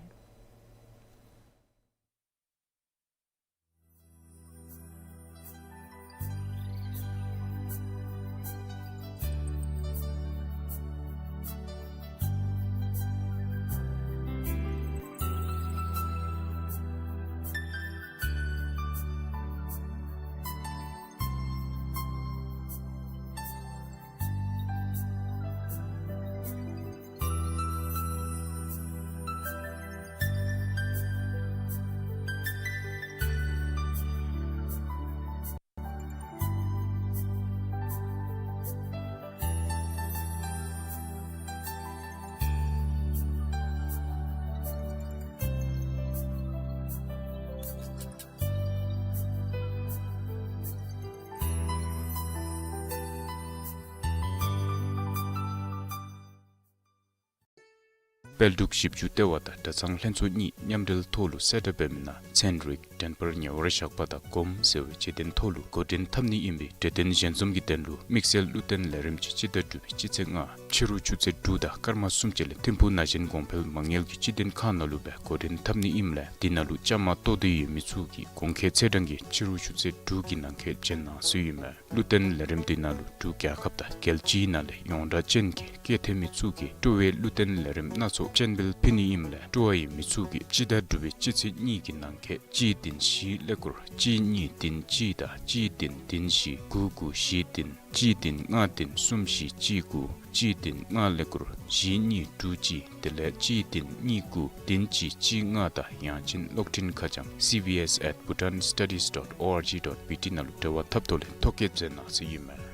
དཔལ་འབྲུག་ཞིབ་འཇུག་ལྟེ་བ་དང་གྲྭ་ཚང་ལྷན་ཚོགས་གཉིས་མཉམ་འབྲེལ་ཐོག་ལུ་གསལ་བསྒྲགས་འབད་མི་ནང་ཚན་རིག་འགྲན་བསྡུར་ཉེ་བར་བཞག་པ་དང་གོམས་ཟེར་བའི་དཔྱད་འདེམས་ཐོག་ལུ་འགོ་འདྲེན་འཐབ་ནི་ཨིན་པའི་གྲོས་དོན་ཞལ་འཛོམས་ཀྱི་དོན་ལུ་དམིགས་བསལ་བློ་བརྟན་ལས་རིམ་ཅིག་སྤྱི་ཟླ་དྲུག་པའི་སྤྱི་ཚེས་ལྔ་ཕྱི་རུ་ཆུ་ཚོད་དྲུག་དང་སྐར་མ་སུམ་ཅུ་ལས་ཐིམ་ཕུག་ན་གཞོན་གོང་འཕེལ་མ་དངུལ་གྱི་སྤྱི་མཐུན་ཁང་ནང་ལུ་སྦེ་འགོ་འདྲེན་འཐབ་ནི་ཨིནམ་ལས་འདི་ནང་ལུ་བཅའ་མར་གཏོགས་ཏེ་ཡོད་མི་ཚུ་གིས་གོང་འཁོད་ཚེས་གྲངས་ཀྱི་ཕྱི་རུ་ཆུ་ཚོད་དྲུག་གི་ནང་འཁོད་བྱོན་གནང་ཟེར་ཨིན་མས། བློ་བརྟན་ལས་རིམ་འདི་ནང་ལུ་འབྲུག་རྒྱལ་ཁབ་དང་རྒྱལ་སྤྱིའི་ནང་ལས་ཡོངས་གྲགས་ཅན་གྱི་སྐད་ཐོན་མི་ཚུ་གིས་སྤྲོ་བའི་བློ་བརྟན་ལས་རིམ་སྣ་ཚོགས་སྤྱན་འབུལ་ཕུལ་ནི་ཨིནམ་ལས་སྤྲོ་བ་ཡོད་མི་ཚུ་གིས་སྤྱི་ཟླ་དྲུག་པའི་སྤྱི་ཚེས་གཉིས་ཀྱི་ནང་འཁོད་གཅིག་བདུན་བཞི་ཀླད་ཀོར་གཅིག་གཉིས་བདུན་གཅིག་དང་གཅིག་བདུན་བདུན་བཞི་དགུ་དགུ་བཞི་བདུན་གཅིག་བདུན་ལྔ་བདུན་གསུམ་བཞི་གཅིག་དགུ་གཅིག་བདུན་ལྔ་ཀླད་ཀོར་བཞི་གཉིས་དྲུག་གཅིག་དེ་ལས་གཅིག་བདུན་གཉིས་དགུ་བདུན་གཅིག་གཅིག་ལྔ་དང་ཡང་ཅིན་གློག་འཕྲིན་ཁ་བྱང་C B S at bhutan studies dot O R G dot B T ནང་ལུ་འབྲེལ་བ་འཐབ་ཐོག་ལས་ཐོ་བཀོད་མཛད་གནང་ཟེར་ཨིན་མས།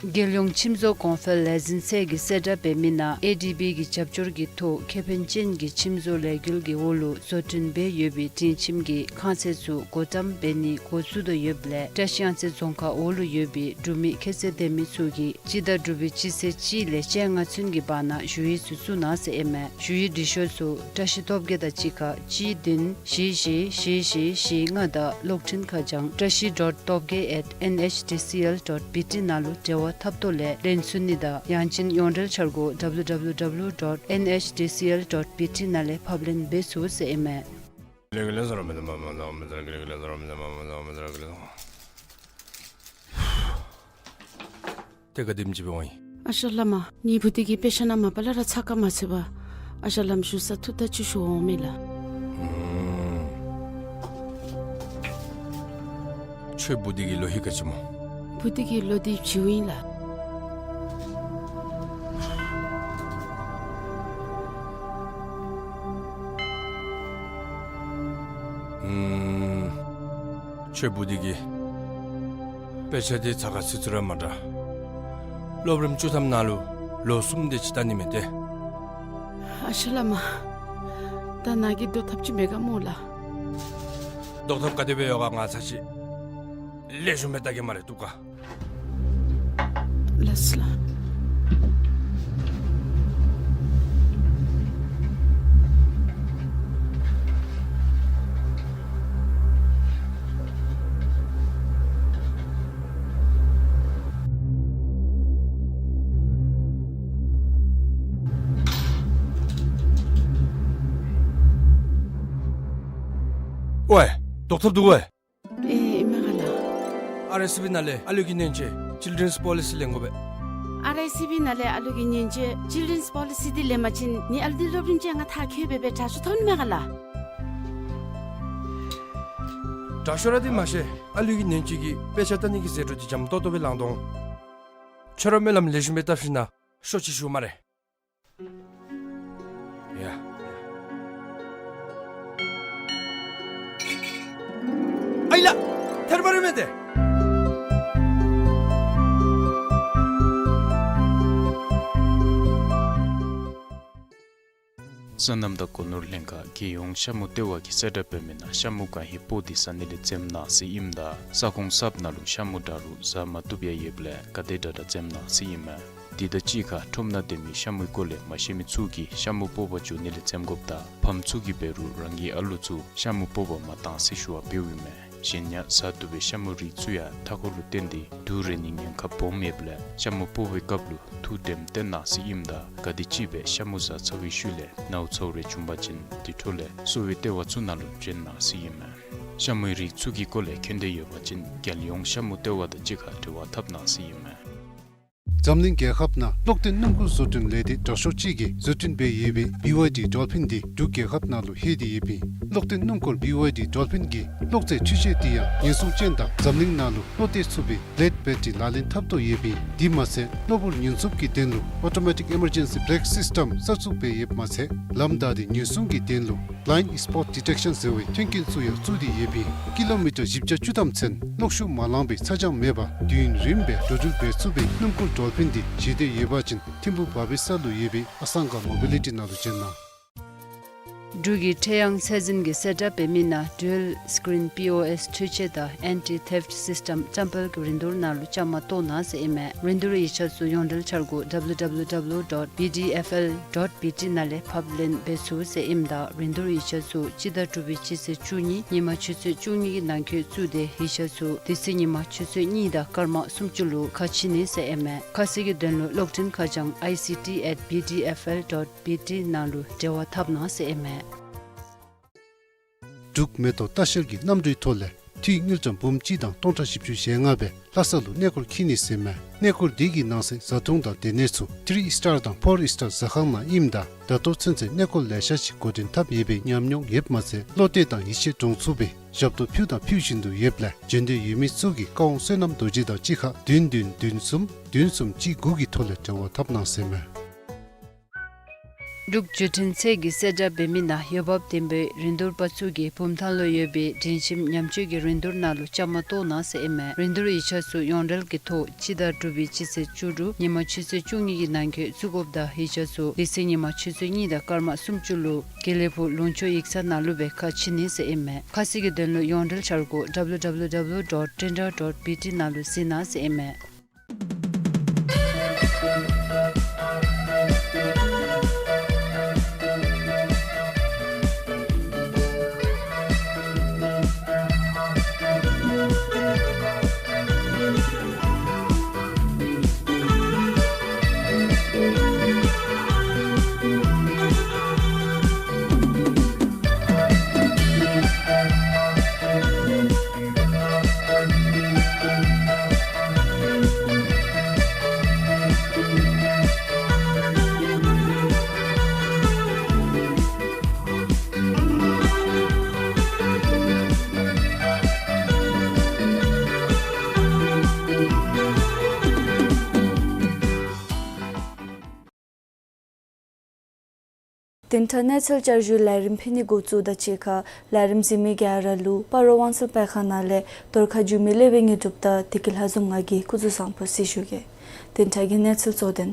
རྒྱལ་ཡོངས་ཁྱིམ་བཟོ་གོང་འཕེལ་ལས་འཛིན་ཚད་ཀྱིས་གསལ་བསྒྲགས་འབད་མི་ནང་ཨེ་ཌི་བི་གི་རྒྱབ་སྐྱོར་གྱི་ཐོག་ཁེ་ཕན་ཅན་གྱི་ཁྱིམ་བཟོ་ལས་འགུལ་གྱི་འོག་ལུ་བཟོ་སྐྲུན་འབད་ཡོད་པའི་སྒྲིང་ཁྱིམ་གྱི་ཁང་ཚད་ཚུ་བགོ་བཀྲམ་འབད་ནི་འགོ་བཙུགས་དོ་ཡོདཔ་ལས་བཀྲིས་གཡང་རྩེ་རྫོང་ཁག་འོག་ལུ་ཡོད་པའི་འབྲུག་མི་ཁྱད་ཚད་ལྡན་མི་ཚུ་གིས་སྤྱི་ཟླ་དྲུག་པའི་སྤྱི་ཚེས་གཅིག་ལས་གཅིག་ལྔ་ཚུན་གྱི་བར་ན་ཞུ་ཡིག་ཚུ་བཙུགས་གནང་ཟེར་ཨིན་མས། ཞུ་ཡིག་འབྲི་ཤོག་ཚུ་བཀྲིས་སྟོབས་རྒྱས་དང་གཅིག་ཁར་གཅིག་བདུན་བཞི་བཞི་བཞི་བཞི་བཞི་ལྔ་དང་གློག་འཕྲིན་ཁ་བྱང་བཀྲིས་dot topgay at N H D C L dot B T ནང་ལུ་འབྲེལ་བ་འཐབ་ཐོག་ལས་ལེན་ཚུགས་ནི་དང་ཡང་ཅིན་ཡོངས་འབྲེལ་འཆར་སྒོ་W W W dot N H D C L dot B T ནང་ལས་ཕབ་ལེན་འབད་ཚུགས་ཟེར་ཨིན་མས། ཏེ་ག་དེམ་ཅིག་འབད་འོང་ཡི། ཨ་ཞང་བླ་མ། ངེའི་བུ་འདི་གིས་དཔེ་ཆ་ནང་མ་པ་ལས་ར་ཚགས་ཁར་མ་འཚོལ་བར་ཨ་ཞང་བླམ་བཞུགས་ས་ཐུག་ད་ཅིག་ཞུ་འོང་མས་ལགས། ཨུམ། ཁྱོད་བུ་འདི་གི་ལོ་ཧེ་ག་ཅི་སྨོ། བུ་འདི་གི་ལོ་འདི་བཅུ་ཨིན་ལགས། ཨུམ། ཁྱོད་བུ་འདི་གིས་དཔེ་ཆ་འདི་ཚགས་ཁར་འཚོལ་འཚོལ་ར་མ་དྲག། སློབ་རིམ་བཅུ་ཐམ་ནང་ལུ་ལོ་གསུམ་དེ་ཅིག་ལྟ་ནི་མས་ཏེ། ཨ་ཞང་བླ་མ། ད་ནཱ་གིས་བཟློག་ཐབས་ཅིག་མེད་ག་སྨོ་ལགས། བཟློག་ཐབས་ག་དེ་སྦེ་ཡོད་ག་ང་ཚར་ཅིག་ལེགས་ཤོམ་སྦེ་བལྟ་གེ་སྨ་རེ་བཏུབ་ག། ལགས་སོ་ལགས། ཝའེ། བཟློག་ཐབས་འདུག་ཝའེ། ཨེ་ཨིན་མས་ག་ལགས། ཨར་ཨའི་སི་བི་ནང་ལས་ཨ་ལུ་གི་ཉེན་བཅོལ་ཅིལ་ཌེན་སི་པོ་ལི་སི་ལེན་དགོ་པས། ཨར་ཨའི་སི་བི་ནང་ལས་ཨ་ལུ་གི་ཉེན་བཅོལ་ཅིལ་ཌེན་སི་པོ་ལི་སི་འདི་ལེན་པ་ཅིན་ནི་ཨ་ལུ་འདི་སློབ་རིམ་ཅན་ལྔ་མཐར་འཁྱོལ་སྦེ་སྦེ་དྲག་ཤོས་ཐོབ་ནི་མས་ག་ལགས། དྲག་ཤོས་ར་འདི་མ་ཤེས། ཨ་ལུ་གི་ཉེན་བཅོལ་གྱི་དཔེ་ཆ་ལྟ་ནི་གི་ཟད་འགྲོ་འདི་འཇམ་ཏོང་ཏོ་སྦེ་ལང་དོ་འོང་། ཁྱོད་ར་སྨོན་ལམ་ལེགས་ཤོམ་སྦེ་བཏབ་ཞིནམ་ན་ཤོག་ཅིག་ཞུ་སྨ་རེ། ཡ། ཨའི་ལགས། ཐལ་བ་རེ་མེད་དེ། སོ་ནམ་དང་སྒོ་ནོར་ལྷན་ཁག་རྒྱལ་ཡོངས་ཤ་མུ་ལྟེ་བ་གིས་གསལ་བསྒྲགས་འབད་མི་ནང་ཤ་མུ་གང་ཧེ་སྤོ་སྟེ་ཟ་ནི་ལས་འཛེམ་གནང་ཟེར་ཨིནམ་ད་ས་ཁོངས་གསརཔ་ནང་ལུ་ཤ་མུ་འདྲ་རུང་ཟ་མ་བཏུབ་ཡང་ཡོདཔ་ལས་ག་དེ་དྲག་དྲག་འཛེམ་གནང་ཟེར་ཨིན་མས། དེ་དང་གཅིག་ཁར་ཁྲོམ་ནང་སྡོད་མི་ཤ་མུའི་སྐོར་ལས་མ་ཤེས་མི་ཚུ་གིས་ཤ་མུ་སྤོ་བར་འགྱོ་ནི་ལས་འཛེམ་དགོཔ་དང་ཕམ་ཚུ་གིས་འབད་རུང་རང་གི་ཨ་ལུ་ཚུ་ཤ་མུ་སྤོ་བར་མ་གཏང་ཟེར་ཞུ་བ་འབདཝ་ཨིན་མས། གཞན་ཡང་ཟ་བཏུབ་པའི་ཤ་མུའི་རིགས་ཚུ་ཡང་མཐའ་འཁོར་ལུ་བརྟེན་ཏེ་དུག་རེག་ནིའི་ཉེན་ཁ་སྦོམ་ཡོདཔ་ལས་ཤ་མུ་སྤོ་བའི་སྐབས་ལུ་ཐུགས་དྲནམ་བཏོན་གནང་ཟེར་ཨིནམ་ད་ག་དེམ་ཅིག་སྦེ་ཤ་མུ་ཟ་ཚར་བའི་ཤུལ་ལས་ནཝ་ཚཝ་རེ་བྱུང་པ་ཅིན་དེ་འཕྲོ་ལས་གསོ་བའི་ལྟེ་བ་ཚུ་ནང་ལུ་བྱོན་གནང་ཟེར་ཨིན་མས། ཤ་མུའི་རིགས་ཚུ་གི་སྐོར་ལས་མཁྱེན་འདོད་ཡོད་པ་ཅིན་རྒྱལ་ཡོངས་ཤ་མུ་ལྟེ་བ་དང་གཅིག་ཁར་འབྲེལ་བ་འཐབ་གནང་ཟེར་ཨིན་མས། འཛམ་གླིང་རྒྱལ་ཁབ་ནང་གློག་ལྡན་སྣུམ་འཁོར་བཟོ་སྐྲུན་ལས་སྡེ་དྲག་ཤོས་ཅིག་གིས་བཟོ་སྐྲུན་འབད་ཡོད་པའི་བི་ཝའི་ཌི་ཌོལ་ཕིན་འདི་འབྲུག་རྒྱལ་ཁབ་ནང་ལུ་ལྷོད་དེ་ཡོདཔ་ཨིན། གློག་ལྡན་སྣུམ་འཁོར་བི་ཝའི་ཌི་ཌོལ་ཕིན་གྱི་གློག་རྫས་འཕྲུལ་ཆས་འདི་ཡང་ཉེན་སྲུང་ཅན་དང་འཛམ་གླིང་ནང་ལུ་བློ་གཏད་ཚུགས་པའི་བླེཌ་བེ་ཊི་རི་ལག་ལེན་འཐབ་དོ་ཡོདཔ་ཨིན། དེ་མ་ཚད་གློ་བུར་ཉེན་སྲུང་གི་དོན་ལུ་ཨོ་ཊོ་མེ་ཊིཀ་ཨི་མར་ཇེན་སི་བེ་རེཀ་སིསི་ཊམ་གསར་བཙུགས་འབད་ཡོདཔ་མ་ཚད་ལམ་བདའ་སྟེ་ཉེན་སྲུང་གི་དོན་ལུ་Blind Spot Detection ཟེར་བའི་མཐུན་རྐྱེན་ཚུ་ཡང་བཙུགས་ཏེ་ཡོདཔ་ཨིན། ཀི་ལོ་མི་ཊར་བཞི་བརྒྱ་བཅུ་ཐམ་ཚུན་གློག་ཤུགས་མ་ལངས་པའི་ཚ་གྱང་མེད་པར་དུས་ཡུན་རིངམོ་སྦེ་འགྲོ་འགྲུལ་འབད་ཚུགས་པའི་སྣུམ་འཁོར་ཌོལ་ཕིན་འདི་བཞེས་འདོད་ཡོད་པ་ཅིན་ཐིམ་ཕུག་བ་བི་ས་ལུ་ཡོད་པའི་ཨ་སང་ག་མོ་བི་ལི་ཊི་ནང་ལུ་བྱོན་གནང་། འབྲུག་གི་ཁྲེ་ཡང་ཚད་འཛིན་གྱིས་གསལ་བསྒྲགས་འབད་མི་ནང་ཌུ་ཨལ་སི་ཀི་རིན་པི་ཨོ་ཨེསི་འཕྲུལ་ཆས་དང་ཨེན་ཊི་ཐེབཊ་སིསི་ཊམ་འཇམ་དཔལ་གྱི་རིན་བསྡུར་ནང་ལུ་བཅའ་མར་གཏོགས་གནང་ཟེར་ཨིན་མས། རིན་བསྡུར་ཡིག་ཆ་ཚུ་ཡོངས་འབྲེལ་འཆར་སྒོ་ཌབ་ལུ་ཌབ་ལུ་ཌབ་ལུ་ཌོཊ་བི་ཌི་ཨེཕ་ཨེལ་ཌོཊ་བི་ཊི་ནང་ལས་ཕབ་ལེན་འབད་ཚུགས་ཟེར་ཨིནམ་ད་རིན་བསྡུར་ཡིག་ཆ་ཚུ་སྤྱི་ཟླ་དྲུག་པའི་སྤྱི་ཚེས་བཅུ་གཉིས་ཉིན་མ་ཆུ་ཚོད་བཅུ་གཉིས་ཀྱི་ནང་འཁོད་བཙུགས་ཏེ་ཡིག་ཆ་ཚུ་དེ་ཚེ་ཉིན་མ་ཆུ་ཚོད་གཉིས་དང་སྐར་མ་སུམ་ཅུ་ལུ་ཁ་ཕྱེ་ནི་ཟེར་ཨིན་མས། ཁ་གསལ་གྱི་དོན་ལུ་གློག་འཕྲིན་ཁ་བྱང་ཨའི་སི་ཊི་ཨེཊ་བི་ཌི་ཨེཕ་ཨེལ་ཌོཊ་བི་ཊི་ནང་ལུ་འབྲེལ་བ་འཐབ་གནང་ཟེར་ཨིན་མས། འབྲུག་མེ་ཏོག་ལྟ་བཤལ་གྱི་གནམ་གྲུའི་ཐོག་ལས་འཐུས་དངུལ་ཀྲམ་འབུམ་གཅིག་དང་སྟོང་ཕྲག་བཞི་བཅུ་ཞེ་ལྔ་སྦེ་ལྷ་ས་ལུ་གནས་སྐོར་འཁྱིད་ནི་ཟེར་ཨིན་མས། གནས་སྐོར་འདི་གི་ནང་གསེས་བཟའ་འཐུང་དང་སྡོད་གནས་ཚུ་ཐི་རི་ཨིསི་ཊར་དང་ཕོར་ཨིསི་ཊར་ཟ་ཁང་ནང་ཨིནམ་ད་ད་ལྟོ་ཚུན་ཚོད་གནས་སྐོར་ལེ་ཤ་ཅིག་འགོ་འདྲེན་འཐབ་ཡོད་པའི་ཉམས་མྱོང་ཡོདཔ་མ་ཚད་བློ་གཏད་དང་ཡིད་ཆེས་འདྲོངས་ཚུགས་པའི་ཞབས་ཏོག་ཕུལ་དང་ཕུལ་བཞིན་དུ་ཡོདཔ་ལས་བྱོན་འདོད་ཡོད་མི་ཚུ་གིས་བཀའ་དབང་བསོད་ནམས་རྡོ་རྗེ་དང་གཅིག་ཁར་བདུན་བདུན་བདུན་གསུམ་བདུན་གསུམ་གཅིག་དགུ་གི་ཐོག་ལས་འབྲེལ་བ་འཐབ་གནང་ཟེར་ཨིན་མས། འབྲུག་བརྒྱུད་འཕྲིན་ཚད་ཀྱིས་གསལ་བསྒྲགས་འབད་མི་ནང་འོས་འབབ་ལྡན་པའི་རིན་བསྡུར་པ་ཚུ་གིས་བུམ་ཐང་ལུ་ཡོད་པའི་སྒྲིང་ཁྱིམ་ཉམས་བཅོས་ཀྱི་རིན་བསྡུར་ནང་ལུ་བཅའ་མར་གཏོགས་གནང་ཟེར་ཨིན་མས། རིན་བསྡུར་ཡིག་ཆ་ཚུ་ཡོངས་འབྲེལ་གྱི་ཐོག་སྤྱི་ཟླ་དྲུག་པའི་སྤྱི་ཚེས་བཅུ་དྲུག་ཉིན་མ་ཆུ་ཚོད་བཅུ་གཉིས་ཀྱི་ནང་འཁོད་བཙུགས་དགོཔ་དང་ཡིག་ཆ་ཚུ་དེ་ཚེ་ཉིན་མ་ཆུ་ཚོད་གཉིས་དང་སྐར་མ་སུམ་ཅུ་ལུ་དགེ་ལེགས་ཕུག་ལུང་ཕྱོགས་ཡིག་ཚང་ནང་ལུ་སྦེ་ཁ་ཕྱེ་ནི་ཟེར་ཨིན་མས། ཁ་གསལ་གྱི་དོན་ལུ་ཡོངས་འབྲེལ་འཆར་སྒོ་ཌབ་ལུ་ཌབ་ལུ་ཌབ་ལུ་ཌོཊ་ཊེན་ཌར་ཌོཊ་བི་ཊི་ནང་ལུ་གཟིགས་གནང་ཟེར་ཨིན་མས། བདུན་ཕྲག་གནས་ཚུལ་བསྐྱར་ཞུའི་ལས་རིམ་ཕུལ་ནི་འགོ་བཙུགས་དང་གཅིག་ཁར་ལས་རིམ་གཟིགས་མི་ག་ར་ལུ་སྤ་རོ་དབང་གསལ་སྤེལ་ཁང་ནང་ལས་རྫོང་ཁ་འགྱུར་མེད་ལས་པའི་དངོས་གྲུབ་དང་བདེ་སྐྱིད་ལྷ་འཛོམས་ང་གིས་སྐུ་གཟུགས་བཟང་པོ་སྦེ་ཞུ་གེ། བདུན་ཕྲག་གི་གནས་ཚུལ་གཙོ་དོན།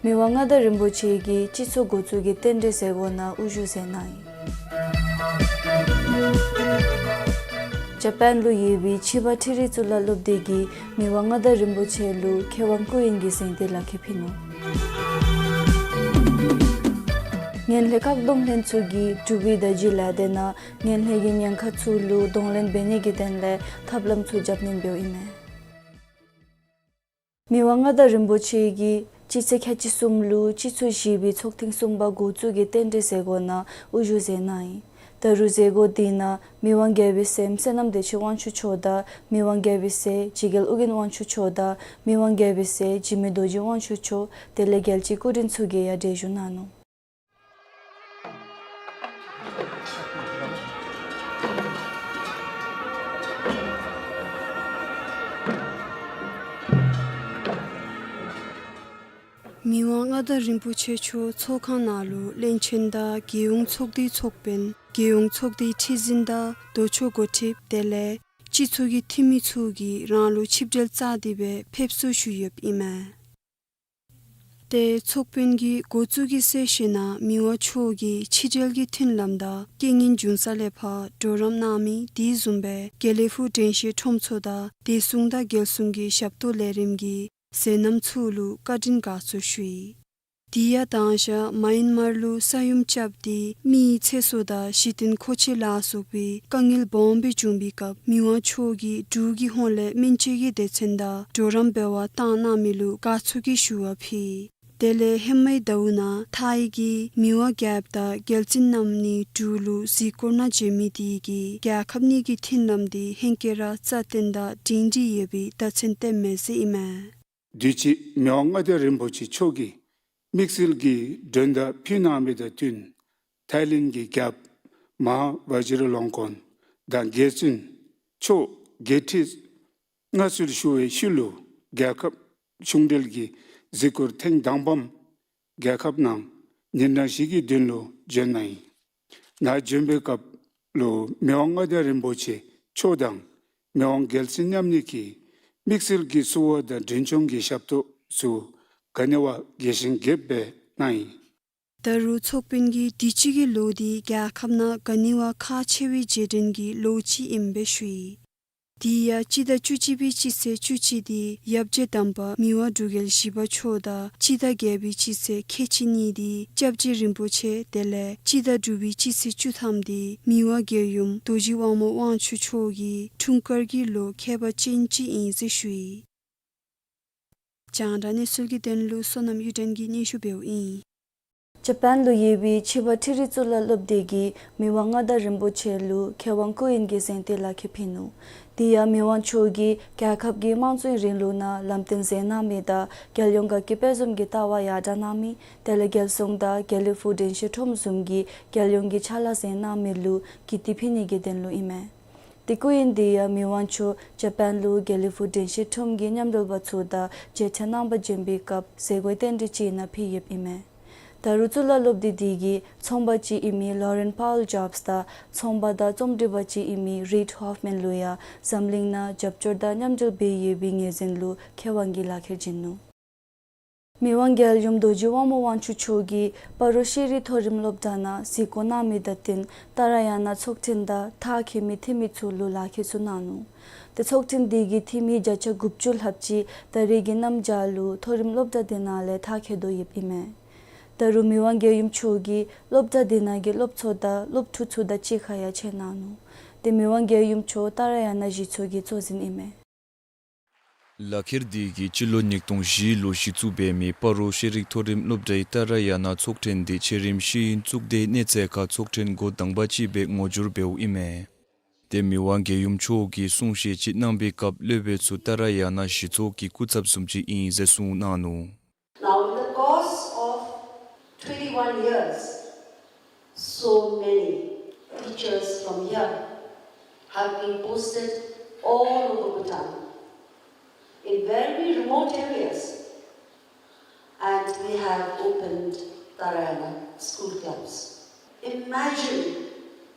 མི་དབང་མངའ་བདག་རིན་པོ་ཆེ་གིས་སྤྱི་ཚོགས་འགོ་བཙུགས་ཀྱི་རྟེན་འབྲེལ་མཛད་སྒོ་ནང་དབུ་བཞུགས་མཛད་གནང་ཡི། ཇ་པཱན་ལུ་ཡོད་པའི་ཕྱི་པ་ཁྲི་རི་གཙུག་ལག་སློབ་སྡེ་གིས་མི་དབང་མངའ་བདག་རིན་པོ་ཆེ་ལུ་མཁས་དབང་སྐུ་ཡོན་གྱི་གཟེངས་རྟགས་ལག་ཁྱེར་ཕུལ་ནུག། ངན་ལྷད་བཀག་སྡོམ་ལྷན་ཚོགས་ཀྱིས་འབྲུག་པའི་བརྡ་བརྒྱུད་ལས་སྡེ་ནང་ངན་ལྷད་ཀྱི་ཉེན་ཁ་ཚུ་ལུ་གདོང་ལེན་འབད་ནི་གི་དོན་ལས་ཐབས་ལམ་ཚུ་རྒྱབ་སྣོན་འབདཝ་ཨིན་མས། མི་དབང་མངའ་བདག་རིན་པོ་ཆེ་གིས་སྤྱི་ཚེས་ཁལ་གཅིག་གསུམ་ལུ་སྤྱི་ཚོགས་བཞི་པའི་ཚོགས་ཐེངས་གསུམ་པ་འགོ་བཙུགས་ཀྱི་རྟེན་འབྲེལ་མཛད་སྒོ་ནང་དབུ་བཞུགས་མཛད་གནང་ཡི། ད་རུང་མཛད་སྒོ་དེ་ནང་མི་དབང་རྒྱལ་པོའི་སྲསམོ་བསོད་ནམས་བདེ་ཆེན་དབང་ཕྱུག་མཆོག་དང་མི་དབང་རྒྱལ་པོའི་སྲས་འཇིགས་རྒྱལ་ཨོ་རྒྱན་དབང་ཕྱུག་མཆོག་དང་མི་དབང་རྒྱལ་པོའི་སྲས་འཇིགས་མེད་རྡོ་རྗེ་དབང་ཕྱུག་མཆོག་དེ་ལས་རྒྱལ་སྤྱིའི་སྐུ་མགྲོན་ཚུ་གིས་ཡང་གྲལ་བཞུགས་གནང་ནུག། མི་དབང་མངའ་བདག་རིན་པོ་ཆེ་མཆོག་ཚོགས་ཁང་ནང་ལུ་བློན་ཆེན་དང་རྒྱལ་ཡོངས་ཚོགས་སྡེའི་ཚོགས་དཔོན་རྒྱལ་ཡོངས་ཚོགས་སྡེའི་ཁྲི་འཛིན་དང་ལྡོག་ཕྱོགས་འགོ་ཁྲིདཔ་དེ་ལས་སྤྱི་ཚོགས་ཀྱི་འཐུས་མི་ཚུ་གིས་རང་ལུ་ཆིབས་གྲལ་བཅའ་སྟེ་སྦེ་ཕེབས་བསུ་ཞུ་ཡོདཔ་ཨིན་མས། ཏེ་ཚོགས་དཔོན་གྱིས་འགོ་བཙུགས་ཀྱི་སྲས་ཤིག་ནང་མི་དབང་མཆོག་གིས་ཕྱི་འབྲེལ་གྱི་མཐུན་ལམ་དང་རྐྱེན་ངན་བྱུང་ས་ལས་ཕར་གྲོགས་རམ་གནང་མི་དེ་བཟུམ་སྦེ་དགེ་ལེགས་ཕུག་དྲན་ཤེས་ཁྲོམ་ཚོགས་དང་བདེ་སྲུང་དང་རྒྱལ་སྲུང་གི་ཞབས་ཏོག་ལས་རིམ་གྱི་མཛད་རྣམ་ཚུ་ལུ་བཀའ་དྲིན་དགའ་ཚོར་ཞུ་ཡི། དེ་ཡང་དང་ཞག་མཱ་ཡན་མར་ལུ་ས་ཡོམ་རྐྱབ་སྟེ་མི་ཚེ་སྲོག་དང་གཞི་རྟེན་མཁོ་ཆས་ལ་སོགས་པའི་དཀའ་ངལ་སྦོམ་སྦེ་བྱུང་བའི་སྐབས་མི་དབང་མཆོག་གིས་འབྲུག་གི་ཧོངས་ལས་སྨན་བཅོས་ཀྱི་སྡེ་ཚན་དང་གྲོགས་རམ་འབད་བར་བཏང་གནང་མི་ལུ་དགའ་ཚོར་གྱི་ཞུ་བ་ཕུལ། དེ་ལས་ཧེ་མའི་ཟླཝ་ནང་ཐའི་གི་མི་དབང་རྒྱལཔོ་དང་རྒྱལ་བཙུན་རྣམ་གཉིས་འབྲུག་ལུ་གཟིགས་སྐོར་ནང་བྱོན་མི་དེ་གིས་རྒྱལ་ཁབ་གཉིས་ཀྱི་མཐུན་ལམ་དེ་ཧེང་སྐལ་ར་རྩ་བརྟན་དང་སྒྲིང་སྒྲི་ཡོད་པའི་བརྡ་མཚོན་བསྟནམ་མས་ཟེར་ཨིན་མས། དུས་ཅི་མི་དབང་མངའ་བདག་རིན་པོ་ཆེ་མཆོག་གིས་དམིགས་བསལ་གྱི་མགྲོན་བརྡ་ཕུལ་གནང་མི་དང་བསྟུན་ཐའི་ལེནཌ་གི་རྒྱལཔོ་མ་ཧཱ་ཝ་ཇི་ར་ལོང་ཀོན་དང་རྒྱལ་བཙུན་མཆོག་རྒྱལ་ཁྲི་མངའ་གསོལ་ཞུ་བའི་ཤུལ་ལུ་རྒྱལ་ཁབ་གཞུང་འབྲེལ་གྱི་གཟིགས་སྐོར་ཐེངས་དང་པམ་རྒྱལ་ཁབ་ནང་ཉིན་གྲངས་བཞི་གི་དོན་ལུ་བྱོན་གནང་ཡི། ནཱ་བྱོན་པའི་སྐབས་ལུ་མི་དབང་མངའ་བདག་རིན་པོ་ཆེ་མཆོག་དང་མི་དབང་རྒྱལ་བཙུན་མཉམ་གཉིས་ཀྱིས་དམིགས་བསལ་གྱི་བསུ་བ་དང་མགྲོན་སྐྱོང་གི་ཞབས་ཏོག་ཚུ་ག་ནི་བ་རྒྱས་ཤིང་རྒྱསཔ་སྦེ་གནང་ཡི། ད་རུང་ཚོགས་དཔོན་གྱིས་དུས་ཅི་གི་ལོ་འདི་རྒྱལ་ཁབ་ནང་ག་ནི་བ་ཁག་ཆེ་བའི་རྗེས་དྲན་གྱི་ལོ་ཅིག་ཨིནམ་སྦེ་ཞུ་ཡི། དེ་ཡང་སྤྱི་ཟླ་བཅུ་གཅིག་པའི་སྤྱི་ཚེས་བཅུ་གཅིག་འདི་ཡབ་རྗེ་དམ་པ་མི་དབང་འབྲུག་རྒྱལ་བཞི་པ་མཆོག་དང་སྤྱི་ཟླ་བརྒྱད་པའི་སྤྱི་ཚེས་ཁལ་གཅིག་གཉིས་འདི་སྐྱབས་རྗེ་རིན་པོ་ཆེ་དེ་ལས་སྤྱི་ཟླ་དྲུག་པའི་སྤྱི་ཚེས་བཅུ་ཐམ་འདི་མི་དབང་རྒྱལ་ཡུམ་རྡོ་རྗེ་དབང་མོ་དབང་ཕྱུག་མཆོག་གི་འཁྲུངས་སྐར་གྱི་ལོ་ཁྱད་པར་ཅན་ཅིག་ཨིན་ཟེར་ཞུ་ཡི། རྒྱང་བསྒྲགས་གནས་ཚུལ་གྱི་དོན་ལུ་བསོད་ནམས་གཡུ་སྒྲོན་གྱིས་སྙན་ཞུ་འབདཝ་ཨིན། ཇ་པཱན་ལུ་ཡོད་པའི་ཕྱི་པ་འཕྲུལ་རིག་གཙུག་ལག་སློབ་སྡེ་གིས་མི་དབང་མངའ་བདག་རིན་པོ་ཆེ་ལུ་མཁས་དབང་སྐུ་དབོན་གྱི་གཟེངས་རྟགས་ལག་ཁྱེར་ཕུལ་ནུག། དེ་ཡང་མི་དབང་མཆོག་གིས་རྒྱལ་ཁབ་ཀྱི་དམངས་གཙོའི་རིང་ལུགས་ནང་ལམ་སྟོན་མཛད་གནང་མི་དང་རྒྱལ་ཡོངས་དགའ་སྐྱིད་དཔལ་འཛོམས་ཀྱི་ལྟ་བ་ཡར་དྲག་གནང་མི་དེ་ལས་རྒྱལ་སྲུང་དང་དགེ་ལེགས་ཕུག་དྲན་ཤེས་ཁྲོམ་བཟུམ་གྱི་རྒྱལ་ཡོངས་ཀྱི་ཕྱག་ལཱ་མཛད་གནང་མི་ལུ་ཀིརྟི་ཕུལ་ནི་གི་དོན་ལུ་ཨིན་མས། ཏེ་སྐུ་དབོན་དེ་ཡང་མི་དབང་མཆོག་ཇ་པཱན་ལུ་དགེ་ལེགས་ཕུག་དྲན་ཤེས་ཁྲོམ་གྱི་མཉམ་འབྲེལ་པ་ཚུ་དང་མཇལ་འཕྲད་གནང་པར་བྱོན་པའི་སྐབས་མཛད་སྒོའི་རྟེན་འབྲེལ་ཅིག་ནང་ཕུལ་ཡོདཔ་ཨིན་མས། ད་རུང་གཙུག་ལག་སློབ་སྡེ་དེ་གིས་ཚོང་པ་ཅིག་ཨིན་མི་ལོ་རེན་པཱོལ་ཇོབས་དང་ཚོང་པ་དང་རྩོམ་སྒྲིག་པ་ཅིག་ཨིན་མི་རིཌ་ཧོཕ་མཱན་ལུ་ཡང་འཛམ་གླིང་ནང་རྒྱབ་སྐྱོར་དང་མཉམ་འབྲེལ་འབད་ཡོད་པའི་ངོས་འཛིན་ལུ་མཁས་དབང་གི་ལག་ཁྱེར་བྱིན་ནུག། མི་དབང་རྒྱལ་ཡུམ་རྡོ་རྗེ་དབང་མོ་དབང་ཕྱུག་མཆོག་གིས་སྤ་རོ་ཤེས་རིག་མཐོ་རིམ་སློབ་གྲྭ་ནང་གཟིགས་སྐོར་གནང་མི་དང་བསྟུན་ཏཱ་ར་ཡ་ན་ཚོགས་ཐེངས་དང་མཐར་འཁྱོལ་མི་འཐུས་མི་ཚུ་ལུ་ལག་ཁྱེར་ཚུ་གནང་ནུག། ཏེ་ཚོགས་ཐེངས་དེ་གི་འཐུས་མི་བརྒྱ་ཆ་དགུ་བཅུ་ལྷགཔ་ཅིག་ད་རེས་ཀྱི་གནམ་བྱཱར་ལུ་མཐོ་རིམ་སློབ་གྲྭ་དེ་ནང་ལས་མཐར་འཁྱོལ་དོ་ཡོདཔ་ཨིན་མས། ད་རུང་མི་དབང་རྒྱལ་ཡུམ་མཆོག་གིས་སློབ་གྲྭ་དེ་ནང་གི་སློབ་ཚོགས་དང་སློབ་ཕྲུག་ཚུ་དང་གཅིག་ཁར་ཡང་མཇལ་གནང་ནུག། ཏེ་མི་དབང་རྒྱལ་ཡུམ་མཆོག་ཏཱ་ར་ཡ་ན་གཞི་ཚོགས་ཀྱི་གཙོ་འཛིན་ཨིན་མས། ལག་ཁྱེར་དེ་གིས་སྤྱི་ལོ་ཉིས་སྟོང་བཞི་ལུ་གཞི་བཙུགས་འབད་མི་སྤ་རོ་ཤེས་རིག་མཐོ་རིམ་སློབ་གྲྭའི་ཏཱ་ར་ཡ་ན་ཚོགས་ཐེངས་དེ་ཆེ་རིམ་ཤེས་ཡོན་གཙུག་སྡེའི་གནས་ཚད་ཁར་ཚོགས་ཐེངས་འགོ་དང་པ་ཅིག་སྦེ་ངོ་སྦྱོར་འབདཝ་ཨིན་མས། ཏེ་མི་དབང་རྒྱལ་ཡུམ་མཆོག་གིས་གསུང་བཤད་ཅིག་གནང་པའི་སྐབས་སློབ་དཔོན་ཚུ་ཏཱ་ར་ཡ་ན་གཞི་ཚོགས་ཀྱི་སྐུ་ཚབ་བཟུམ་ཅིག་ཨིན་ཟེར་གསུངས་གནང་ནུག། Now, in the course of twenty-one years, so many teachers from here have been posted all over Bhutan, in very remote areas, and we have opened Tara Yana school clubs. Imagine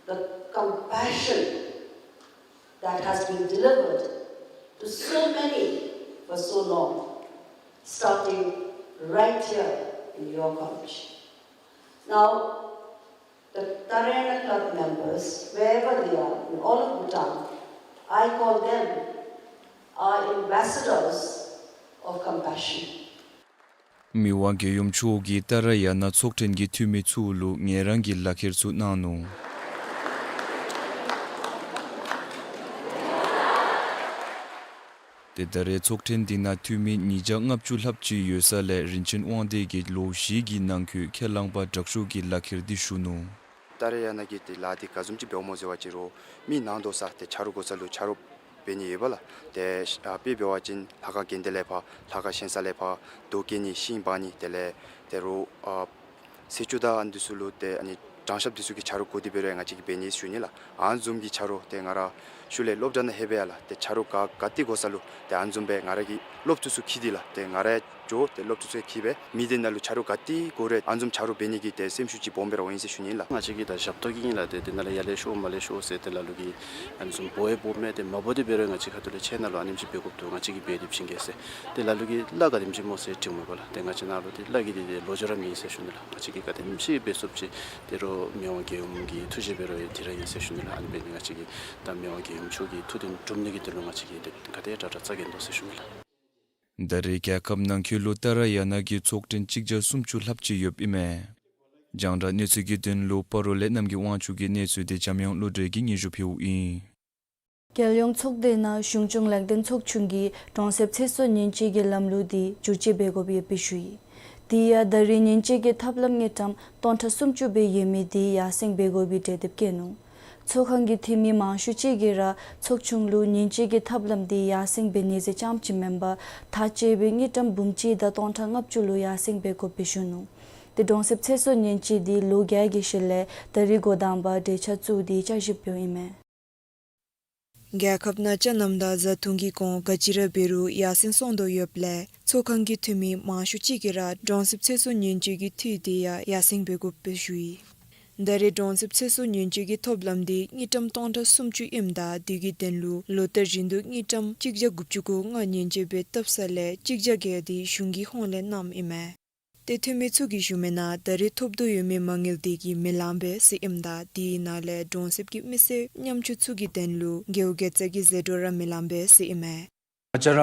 the compassion that has been delivered to so many for so long, starting right here in your college. Now, the Tara Yana Club members, wherever they are, in all of Bhutan, I call them our ambassadors of compassion. མི་དབང་རྒྱལ་ཡུམ་མཆོག་གིས་ཏཱ་ར་ཡ་ན་ཚོགས་ཐེངས་ཀྱི་འཐུས་མི་ཚུ་ལུ་ངལ་རངས་ཀྱི་ལག་ཁྱེར་ཚུ་གནང་ནུག། ཏེ་ད་རེས་ཚོགས་ཐེངས་འདི་ནང་འཐུས་མི་ཉིས་བརྒྱ་ལྔ་བཅུ་ལྷགཔ་ཅིག་ཡོད་ས་ལས་རིན་ཆེན་དབང་འདུས་ཀྱིས་ལོ་བཞི་གི་ནང་འཁོད་ཁས་བླངས་པ་དྲག་ཤོས་ཀྱི་ལག་ཁྱེར་འདི་ཞུ་ནུག། ཏཱ་ར་ཡ་ན་གི་ཏེ་ལཱ་འདི་ག་བཟུམ་ཅིག་འབདཝ་སྨོ་ཟེར་བ་ཅིན་རོགས་མི་ནང་དོག་ས་ཏེ་ཆ་རོགས་དགོ་ས་ལུ་ཆ་རོགས་འབད་ནི་ཡོད་པ་ལགས། ཏེ་ཨ་དཔེ་འབད་བ་ཅིན་ལྷ་ཁང་དགོན་སྡེ་ལས་ཕར་ལྷ་ཁང་ཞེང་ས་ལས་ཕར་རྡོ་བཀལ་ནི་ཤིང་འབག་ནི་དེ་ལས་ཏེ་རོགས་ཨ་ཟས་བཅུད་དང་ཨ་ནི་འདི་ཚུ་ལུ་ཏེ་ཨ་ནི་གྲངས་ཞབས་འདི་ཚུ་གི་ཆ་རོགས་དགོ་དེ་འབད་རུང་ང་བཅས་ཀྱིས་འབད་ནི་ཞུ་ནི་ལགས། ཨ་ནི་བཟུམ་གྱི་ཆ་རོགས་ཏེ་ང་ར་ཤུལ་ལས་སློབ་གྲྭ་ནང་ལྷོད་པའི་ཡར་ལགས་ཏེ་ཆ་རོགས་ག་ག་ཏེ་དགོ་ས་ལུ་ཏེ་ཨ་ནི་བཟུམ་སྦེ་ང་ར་གིས་སློབ་ཕྲུག་ཚུ་འཁྱིད་དེ་ལགས་ཏེ་ང་ར་འགྱོ་ཏེ་སློབ་ཕྲུག་ཚུ་འཁྱིད་སྦེ་མི་སྡེ་ནང་ལུ་ཆ་རོགས་ག་ཏེ་དགོ་རུང་ཨ་ནི་བཟུམ་ཆ་རོགས་འབད་ནི་གི་ཏེ་སེམས་ཤུགས་ཅིག་སྦོམ་སྦེ་ར་འོང་ཡི་ཟེར་ཞུ་ནི་ལགས། ང་བཅས་ཀྱིས་ད་ཞབས་ཏོག་གི་ཨིན་ལགས། ཏེ་དེ་ནང་ལས་ཡར་ལས་ཤོག་མར་ལས་ཤོག་ཟེར་ཏེ་ལ་ལུ་གིས་ཨ་ནི་བཟུམ་འབོ་ཡང་འབོཝ་མས། ཏེ་མ་འབོ་དེ་འབད་རུང་ང་བཅས་ཁ་ཐུག་ལས་ཁྱེད་ནང་ལུ་ཨ་ནེམ་ཅིག་འབད་དགོཔ་འདུག། ང་བཅས་ཀྱིས་འབད་དེ་བྱིན་གེ་ཟེར། ཏེ་ལ་ལུ་གིས་གླ་ག་དེམ་ཅིག་སྨོ་ཟེར་དྲི་མི་འོང་པ་ལགས། ཏེ་ང་བཅས་ནང་ལུ་ཏེ་གླ་གི་འདི་ཏེ་ལོག་འགྱོ་ར་མེད་ཟེར་ཞུ་ནི་ལགས། ང་བཅས་ཀྱིས་ག་དེམ་ཅིག་འབད་ཚུགསཔ་ཅིག་ཏེ་རོགས་མི་དབང་རྒྱལ་ཡུམ་གྱི་ཐུགས་བཞེད་འབད་རུང་ཡང་དེ་ར་ཨིན་ཟེར་ཞུ་ནི་ལགས། ཨ་ནི་འབད་ནི་ང་བཅས་ཀྱིས་ད་མི་དབང་རྒྱལ་ཡུམ་མཆོག་གི་ཐུགས་དོན་འགྲུབ་ནི་གི་དོན་ལུ་ང་བཅས་ཀྱིས་ཏེ་ག་དེ་དྲག་དྲག་རྩ་འགེངས་དོ་ཟེར་ཞུ་ནི་ལགས། ད་རེས་རྒྱལ་ཁབ་ནང་འཁོད་ལུ་ཏཱ་ར་ཡ་ན་གི་ཚོགས་ཐེངས་གཅིག་བརྒྱ་སུམ་ཅུ་ལྷགཔ་ཅིག་ཡོདཔ་ཨིན་མས། རྒྱང་བསྒྲགས་གནས་ཚུལ་གྱི་དོན་ལུ་སྤ་རོ་ལས་གནམ་གྱི་དབང་ཕྱུག་གི་གནས་ཚུལ་འདི་འཇམ་དབྱངས་བློ་གྲོས་ཀྱིས་སྙན་ཞུ་ཕུལཝ་ཨིན། རྒྱལ་ཡོངས་ཚོགས་སྡེ་ནང་གཞུང་སྐྱོང་ལེགས་ལྡན་ཚོགས་ཆུང་གིས་གྲོང་གསེབ་ཚེ་སྲོག་ཉེན་བཅོལ་གྱི་ལམ་ལུགས་འདི་བསྒྱུར་བཅོས་འབད་དགོཔ་ཡོདཔ་སྦེ་ཞུ་ཡི། དེ་ཡང་ད་རེས་ཉེན་བཅོལ་གྱི་ཐབས་ལམ་དངུལ་ཀྲམ་སྟོང་ཕྲག་སུམ་ཅུ་སྦེ་ཡོད་མི་འདི་ཡར་སེང་འབད་དགོ་པའི་གྲོས་འདེབས་བཀོད་ནུག། ཚོགས་ཁང་གི་འཐུས་མི་མང་ཤོས་ཅིག་གིས་ར་ཚོགས་ཆུང་ལུ་ཉེན་བཅོལ་གྱི་ཐབས་ལམ་འདི་ཡར་སེང་འབད་ནི་ཟེར་རྐྱངམ་ཅིག་མེན་པར་ཐག་བཅད་པའི་དངུལ་ཀྲམ་འབུམ་གཅིག་དང་སྟོང་ཕྲག་ལྔ་བཅུ་ལུ་ཡར་སེང་འབད་དགོཔ་སྦེ་ཞུ་ནུག། ཏེ་གྲོང་གསེབ་ཚེ་སྲོག་ཉེན་བཅོལ་འདི་ལོ་བརྒྱད་ཀྱི་ཤུལ་ལས་ད་རེས་འགོ་དང་པ་གྲོས་འཆར་བཙུགས་ཏེ་བསྐྱར་ཞིབ་འབདཝ་ཨིན་མས། རྒྱལ་ཁབ་ནང་ཅ་རྣམ་དང་བཟའ་འཐུང་གི་གོང་ག་ཅི་ར་འབད་རུང་ཡར་སེང་སོང་དོ་ཡོདཔ་ལས་ཚོགས་ཁང་གི་འཐུས་མི་མང་ཤོས་ཅིག་གིས་ར་གྲོང་གསེབ་ཚེ་སྲོག་ཉེན་བཅོལ་གྱི་འཐུས་འདི་ཡང་ཡར་སེང་འབད་དགོཔ་སྦེ་ཞུ་ཡི། ད་རེས་གྲོང་གསེབ་ཚེ་སྲོག་ཉེན་བཅོལ་གྱི་ཐོབ་ལམ་འདི་དངུལ་ཀྲམ་སྟོང་ཕྲག་སུམ་ཅུ་ཨིནམ་ད་དེ་གི་དོན་ལུ་ལོ་བསྟར་བཞིན་དུ་དངུལ་ཀྲམ་གཅིག་བརྒྱ་དགུ་བཅུ་གོ་ལྔ་ཉེན་བཅོལ་འབད་བཏབ་ས་ལས་གཅིག་བརྒྱ་བརྒྱད་འདི་གཞུང་གི་ཧོངས་ལས་གནངམ་ཨིན་མས། ཏེ་འཐུས་མི་ཚུ་གིས་ཞུ་མི་ནང་ད་རེས་ཐོབ་དོ་ཡོད་མི་མ་དངུལ་འདི་གིས་མི་ལང་པས་ཟེར་ཨིནམ་ད་དེའི་ནང་ལས་གྲོང་གསེབ་ཀྱི་མི་སེར་ཉམ་ཆུང་ཚུ་གི་དོན་ལུ་རྒེད་འོག་རྒེད་རྩ་གི་ཟད་འགྲོ་ར་མི་ལང་པས་ཟེར་ཨིན་མས། ང་བཅས་ར་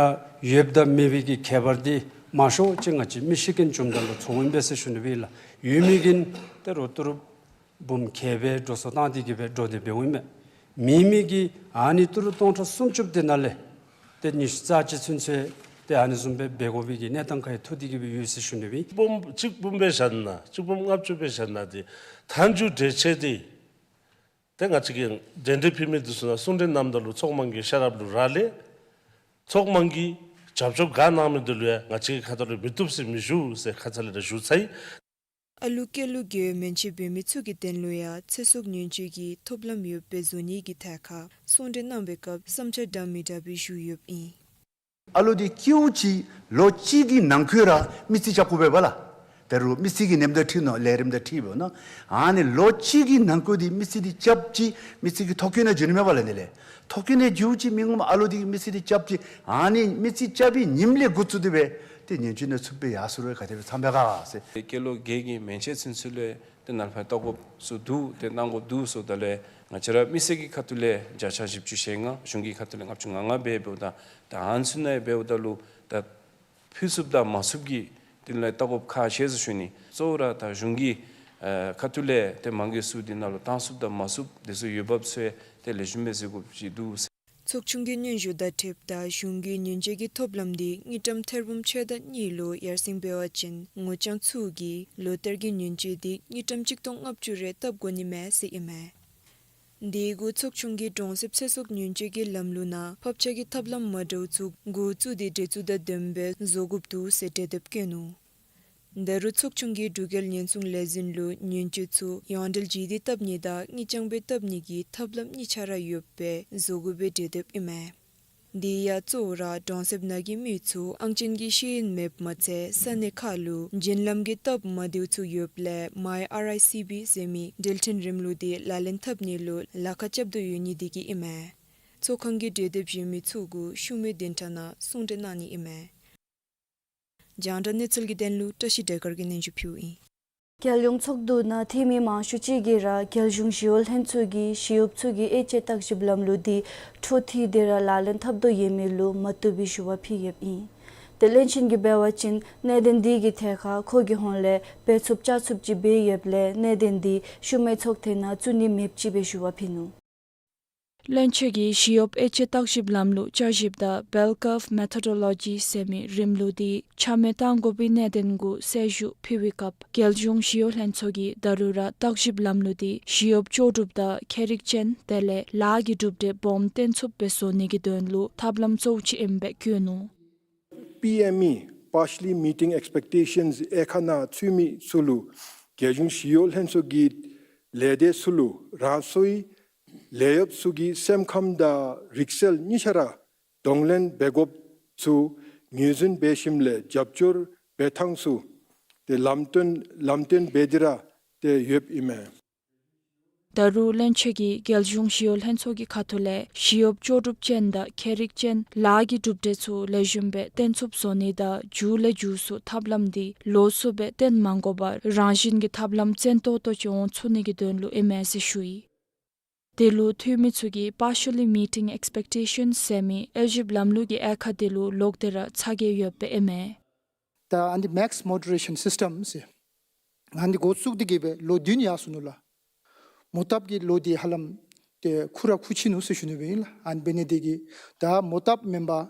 ཡོདཔ་དང་མེད་པའི་གི་ཁྱད་པར་འདི་མང་ཤོས་ཅིག་ང་བཅས་མི་ཤི་རྐྱེན་བྱུངམ་ད་ལུ་ཚོརཝ་ཨིན་པས་ཟེར་ཞུ་ནི་སྦེ་ལགས། ཡོད་མི་གིས་ཏེ་རོགས་ཏི་རུ་འབུམ་གྱ་སྦེ་འགྲོ་སོང་བཏང་སྟེ་གི་སྦེ་འགྲོ་སྟེ་འབདཝ་ཨིན་མས། མེད་མི་གིས་ཨ་ནི་ཏི་རུ་སྟོང་ཕྲག་སུམ་ཅུ་དེ་ནང་ལས་ཏེ་ཉི་ཤུ་རྩ་གཅིག་ཚུན་ཚོད་ཏེ་ཨ་ནི་བཟུམ་སྦེ་འབད་དགོ་པའི་གི་གནས་སྟངས་ཁར་ཡང་ཐུག་སྟེ་གི་སྦེ་ཡོད་ཟེར་ཞུ་ནི་སྦེ། འབུམ་གཅིག་འབུམ་སྦེ་བཞག་ན་གཅིག་འབུམ་ལྔ་བཅུ་སྦེ་བཞག་ན་ཏེ་མཐའ་མཇུག་གྲོས་འཆར་འདི་ཏེ་ང་བཅས་ཀྱིས་གྲོས་འདེབས་ཕུལ་མི་འདི་ཚུ་ནང་གསུང་གྲོས་གནངམ་ད་ལུ་ཚོགས་དམངས་ཀྱི་ཤེས་རབ་ལུ་རག་ལས་ཚོགས་དམངས་ཀྱིས་རྒྱབ་སྐྱོར་ག་གནང་མི་འདི་ལུ་ཡང་ང་བཅས་ཀྱི་ཁ་ཐུག་ལས་མི་བཏུབ་ཟེར་མི་ཞུ་ཟེར་ཁ་ཙ་ལས་ར་ཞུ་ཚར་ཡི། ཨ་ལུ་སྐྱེས་ལོ་རྒས་མན་ཆད་འབད་མི་ཚུ་གི་དོན་ལུ་ཡང་ཚེ་སྲོག་ཉེན་བཅོལ་གྱི་ཐོབ་ལམ་ཡོདཔ་སྦེ་བཟོ་ནི་གི་ཐད་ཁར་གསུང་གྲོས་གནང་བའི་སྐབས་བསམ་འཆར་འདྲ་མི་འདྲ་སྦེ་ཞུ་ཡོདཔ་ཨིན། ཨ་ལུ་འདི་སྐྱེཝ་ཅིག་ལོ་གཅིག་གི་ནང་འཁོད་ར་མི་རྩིས་རྐྱབ་དགོ་པས་པ་ལགས། ད་རུང་མི་རྩིས་ཀྱི་ཉིནམ་དང་འཁྲིལ་ནུག་ལས་རིམ་དང་འཁྲིལ་འབདཝ་ད་ཨ་ནི་ལོ་གཅིག་གི་ནང་འཁོད་འདི་མི་རྩིས་འདི་རྐྱབ་ཅིག་མི་རྩིས་ཀྱི་ཐོ་བཀོད་ནང་འགྱོ་ནི་མས་པ་ལགས། ཨ་ནི་ལས་ཐོ་བཀོད་ནང་འགྱོཝ་ཅིག་མི་ངོམ་ཨ་ལུ་འདི་གི་མི་རྩིས་འདི་རྐྱབ་ཅིག་ཨ་ནི་མི་རྩིས་རྐྱབ་པའི་ཉིནམ་ལས་འགོ་བཙུགས་ཏེ་སྦེ་ཏེ་ཉེན་བཅོལ་ནང་ཚུད་པའི་ཡར་སོང་རུང་ག་དེ་སྦེ་འཚམས་པས་ག་ཟེར། སྐྱེས་ལོ་རྒས་ཀྱི་མན་ཆད་ཚུན་ཚོད་ལས་ཏེ་ནཱ་ལས་ཕར་བལྟ་དགོཔ་ཚུ་འདུག། ཏེ་གནང་དགོཔ་འདུག་ཟེརཝ་ད་ལས་ང་བཅས་ར་མི་སེར་གྱི་ཁ་ཐུག་ལས་བརྒྱ་ཆ་བཞི་བཅུ་ཞེ་ལྔ་གཞུང་གི་ཁ་ཐུག་ལས་ལྔ་བཅུ་ང་ལྔ་སྦེ་འབདཝ་ད་ད་ཨ་ནི་ཚུ་ནང་འབདཝ་ད་ལུ་ད་ཕུལ་ཚུགསཔ་དང་མ་ཚུགསཔ་ཀྱི་དོན་ལས་བལྟ་དགོཔ་ཁག་ཆེ་ཟེར་ཞུ་ནི། གཙོ་བོ་ར་ད་གཞུང་གི་ཨ་ཁ་ཐུག་ལས་ཏེ་མང་གི་ཚུ་འདི་ནང་ལུ་བཏང་ཚུགསཔ་དང་མ་ཚུགསཔ་དེ་ཚུ་འོས་འབབ་ཚུ་ཡང་ཏེ་ལེགས་ཤོམ་སྦེ་གཟིགས་དགོཔ་ཅིག་འདུག་ཟེར། ཚོགས་ཆུང་གི་སྙན་ཞུ་དང་འཁྲིལཝ་ད་གཞུང་གིས་ཉེན་བཅོལ་གྱི་ཐོབ་ལམ་འདི་དངུལ་ཀྲམ་ཐེར་འབུམ་ཕྱེད་དང་གཉིས་ལུ་ཡར་སེང་འབད་བ་ཅིན་ངོ་རྐྱང་ཚུ་གིས་ལོ་བསྟར་གྱི་ཉེན་བཅོལ་འདི་དངུལ་ཀྲམ་གཅིག་སྟོང་ལྔ་བཅུ་རེ་བཏབ་དགོ་ནི་མས་ཟེར་ཨིན་མས། དེ་གུ་ཚོགས་ཆུང་གིས་གྲོང་གསེབ་ཚེ་སྲོག་ཉེན་བཅོལ་གྱི་ལམ་ལུགས་ནང་ཕབ་ཆག་གི་ཐབས་ལམ་མ་འདྲཝ་ཚུ་འགོ་བཙུགས་ཏེ་གྲོས་ཚུལ་དང་ལྡནམ་སྦེ་བཟོ་དགོཔ་འདུག་ཟེར་གྲོས་འདེབས་བཀོད་ནུག། ད་རུང་ཚོགས་ཆུང་གིས་འབྲུག་རྒྱལ་ཉེན་སྲུང་ལས་འཛིན་ལུ་ཉེན་བཅོལ་ཚུ་ཡོངས་འབྲེལ་ཇུས་འདེད་བཏབ་ནི་དང་དངུལ་རྐྱང་སྦེ་བཏབ་ནི་གི་ཐབས་ལམ་གཉིས་ཆ་ར་ཡོདཔ་སྦེ་བཟོ་དགོ་པའི་གྲོས་འདེབས་ཨིན་མས། དེ་ཡང་གཙོ་བོ་ར་གྲོང་གསེབ་ནང་གི་མི་ཚུ་ཨང་ཅན་གྱི་ཤེས་ཡོན་མེདཔ་མ་ཚད་ས་གནས་ཁག་ལུ་བརྒྱུད་ལམ་གྱི་སྟབས་མ་བདེཝ་ཚུ་ཡོདཔ་ལས་མའི་ཨར་ཨའི་སི་བི་ཟེར་མི་འབྲེལ་ཕྲན་རིམ་ལུགས་འདི་ལག་ལེན་འཐབ་ནི་ལུ་ལཱ་ཁག་རྐྱབ་དོ་ཡོད་ནི་དེ་གིས་ཨིན་མས། ཚོགས་ཁང་གི་གྲོས་འདེབས་གཞན་མི་ཚུ་གུ་ཤུལ་མའི་བདུན་ཕྲག་ནང་གསུང་གྲོས་གནང་ནི་ཨིན་མས། རྒྱང་བསྒྲགས་གནས་ཚུལ་གྱི་དོན་ལུ་བཀྲ་ཤིས་སྒྲོལ་དཀར་གྱིས་སྙན་ཞུ་ཕུལཝ་ཨིན། རྒྱལ་ཡོངས་ཚོགས་འདུ་ནང་འཐུས་མི་མང་ཤོས་ཅིག་གིས་ར་རྒྱལ་གཞུང་ཞི་གཡོག་ལྷན་ཚོགས་ཀྱིས་ཞི་གཡོགཔ་ཚུ་གི་དབྱེ་དཔྱད་བརྟག་ཞིབ་ལམ་ལུགས་འདི་འཕྲོ་མཐུད་དེ་ར་ལག་ལེན་འཐབ་དོ་ཡོད་མེད་ལུ་མ་བཏུབ་པའི་ཞུ་བ་ཕུལ་ཡོདཔ་ཨིན། ཏེ་གླེང་བྱོན་གྱིས་འབད་བ་ཅིན་གནད་དོན་འདི་གི་ཐད་ཁར་ཁོ་གི་ཧོངས་ལས་འབད་ཚུགསཔ་བཅའ་ཚུགསཔ་ཅིག་འབད་ཡོདཔ་ལས་གནད་དོན་འདི་ཤུལ་མའི་ཚོགས་ཐེངས་ནང་བཙུགས་ནི་མེདཔ་ཅིག་སྦེ་ཞུ་བ་ཕུལ་ནུག། བློན་ཆེན་གྱིས་ཞི་གཡོགཔ་དབྱེ་དཔྱད་བརྟག་ཞིབ་ལམ་ལུགས་བསྐྱར་ཞིབ་དང་Bell Curve Methodology ཟེར་མི་རིམ་ལུགས་འདི་ཆ་མེད་གཏང་དགོ་པའི་གནད་དོན་གུ་གསལ་ཞུ་ཕུལ་བའི་སྐབས་རྒྱལ་གཞུང་ཞི་གཡོག་ལྷན་ཚོགས་ཀྱིས་ད་རུང་ར་བརྟག་ཞིབ་ལམ་ལུགས་འདི་ཞི་གཡོགཔ་ལྕོགས་གྲུབ་དང་ཁྱད་རིག་ཅན་དེ་ལས་ལཱ་གི་གྲུབ་འབྲས་སྦོམ་བཏོན་ཚུགསཔ་སྦེ་བཟོ་ནི་གི་དོན་ལུ་ཐབས་ལམ་གཙོ་བོ་ཅིག་ཨིནམ་སྦེ་བཀོད་ནུག། པི་ཨེམ་ཨི་Partially Meeting Expectations དབྱེ་ཁག་ནང་ཚུད་མི་ཚུ་ལུ་རྒྱལ་གཞུང་ཞི་གཡོག་ལྷན་ཚོགས་ཀྱི་ལས་སྡེ་ཚུ་ལུ་རང་སོའི་ལས་གཡོགཔ་ཚུ་གི་སེམས་ཁམས་དང་རིག་རྩལ་གཉིས་ཆ་ར་གདོང་ལེན་འབད་དགོཔ་ཚུ་ངོས་འཛིན་འབད་ཞིནམ་ལས་རྒྱབ་སྐྱོར་འབད་ཐངས་ཚུ་ཏེ་ལམ་སྟོན་ལམ་སྟོན་འབད་དེ་ར་ཏེ་ཡོདཔ་ཨིན་མས། ད་རུང་བློན་ཆེན་གྱིས་རྒྱལ་གཞུང་ཞི་གཡོག་ལྷན་ཚོགས་ཀྱི་ཁ་ཐུག་ལས་ཞི་གཡོགཔ་ལྕོགས་གྲུབ་ཅན་དང་ཁྱད་རིག་ཅན་ལཱ་གི་གྲུབ་འབྲས་ཚུ་ལེགས་ཤོམ་སྦེ་བཏོན་ཚུགསཔ་བཟོ་ནི་དང་མཇུག་ལས་མཇུག་སུ་ཐབས་ལམ་འདི་ལོགས་སུ་སྦེ་བཏོན་མ་དགོ་པར་རང་བཞིན་གྱི་ཐབས་ལམ་བཙན་ཏོག་ཏོ་ཅིག་འོང་ཚུགས་ནི་གི་དོན་ལུ་ཨིན་མས་ཟེར་ཞུ་ཡི། དེ་ལུ་འཐུས་མི་ཚུ་གིས་Partially Meeting Expectations ཟེར་མི་དབྱེ་ཞིབ་ལམ་ལུགས་ཀྱི་དབྱེ་ཁག་དེ་ལུ་ལོག་སྟེ་ར་ཚ་གྱང་ཡོདཔ་སྦེ་ཨིན་མས། ད་ཨ་ནི་Max Moderation System ཟེར་ཨ་ནི་འགོ་བཙུགས་ཏེ་གི་སྦེ་ལོ་བདུན་ཡར་སོ་ནུག་ལགས། མོ་བཏབ་ཀྱི་ལོ་འདི་ཧ་ལམ་ཏེ་ཁུ་ར་ཁུ་ཆི་ནུག་ཟེར་ཞུ་ནི་སྦེ་ཨིན་ལགས། ཨ་ནི་འབད་ནི་དེ་གིས་ད་མོ་བཏབ་མེན་པར་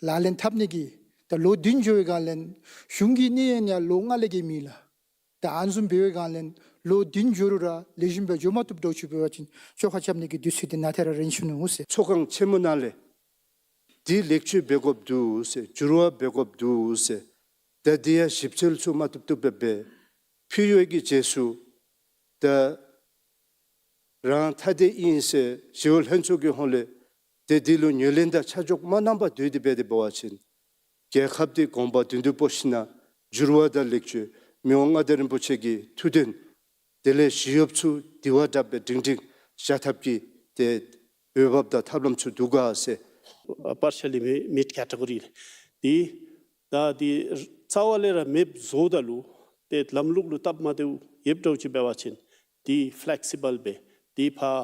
ལག་ལེན་འཐབ་ནི་གི་ད་ལོ་བདུན་འགྱོ་བའི་སྒང་ལས་གཞུང་གི་གནས་ཡུན་ཡང་ལོ་ལྔ་ལས་བརྒལ་མེད་ལགས། ད་ཨ་ནི་བཟུམ་འབད་བའི་སྒང་ལས་ལོ་བདུན་འགྱོ་རུང་ར་ལེགས་ཤོམ་སྦེ་འགྱོ་མ་བཏུབ་འདྲཝ་ཅིག་འབད་བ་ཅིན་བཅོ་ཁ་རྐྱབ་ནི་གི་དུས་ཚོད་འདི་ནང་ཐད་ར་རན་ཞུ་ནུག་ཟེར། ཚོགས་ཁང་ཆེན་མོ་ནང་ལས་འདི་ལེགས་བཅོས་འབད་དགོཔ་འདུག་ཟེར་འགྱུར་བ་འབད་དགོཔ་འདུག་ཟེར་ད་འདི་ཡང་ཞིབ་འཚོལ་ཚུ་མ་བཏུབ་བཏུབ་སྦེ་འབད་ཕུལ་ཡོད་ཀྱི་རྗེས་སུ་ད་རང་ཐ་དད་ཨིན་ཟེར་ཞི་གཡོག་ལྷན་ཚོགས་ཀྱི་ཧོངས་ལས་ཏེ་འདི་ལུ་ངོས་ལེན་དང་ཆ་འཇོག་མ་གནང་པར་སྡོད་དེ་འབད་དེ་འབད་བ་ཅིན་རྒྱལ་ཁབ་འདི་གོང་བར་མདུན་དུ་སྤོ་ཞིན་ན་འགྱུར་བ་དང་ལེགས་བཅོས་མི་དབང་མངའ་བདག་རིན་པོ་ཆེ་གི་ཐུགས་འདུན་དེ་ལས་ཞི་གཡོགཔ་ཚུ་དེ་བ་དྲགཔ་སྦེ་སྒྲིང་སྒྲིང་བཞག་ཐབས་ཀྱི་ཏེ་འོས་འབབ་དང་ཐབས་ལམ་ཚུ་འདུག་ག་ཟེར། Partially mid category འདི་ད་འདི་རྩ་བ་ལས་ར་མེདཔ་བཟོཝ་ད་ལུ་ཏེ་ལམ་ལུགས་ལུ་སྟབས་མ་བདེཝ་ཡོདཔ་འདྲཝ་ཅིག་འབད་བ་ཅིན་འདི་ཕེ་ལེག་སི་བཱལ་སྦེ་འདི་ཕར་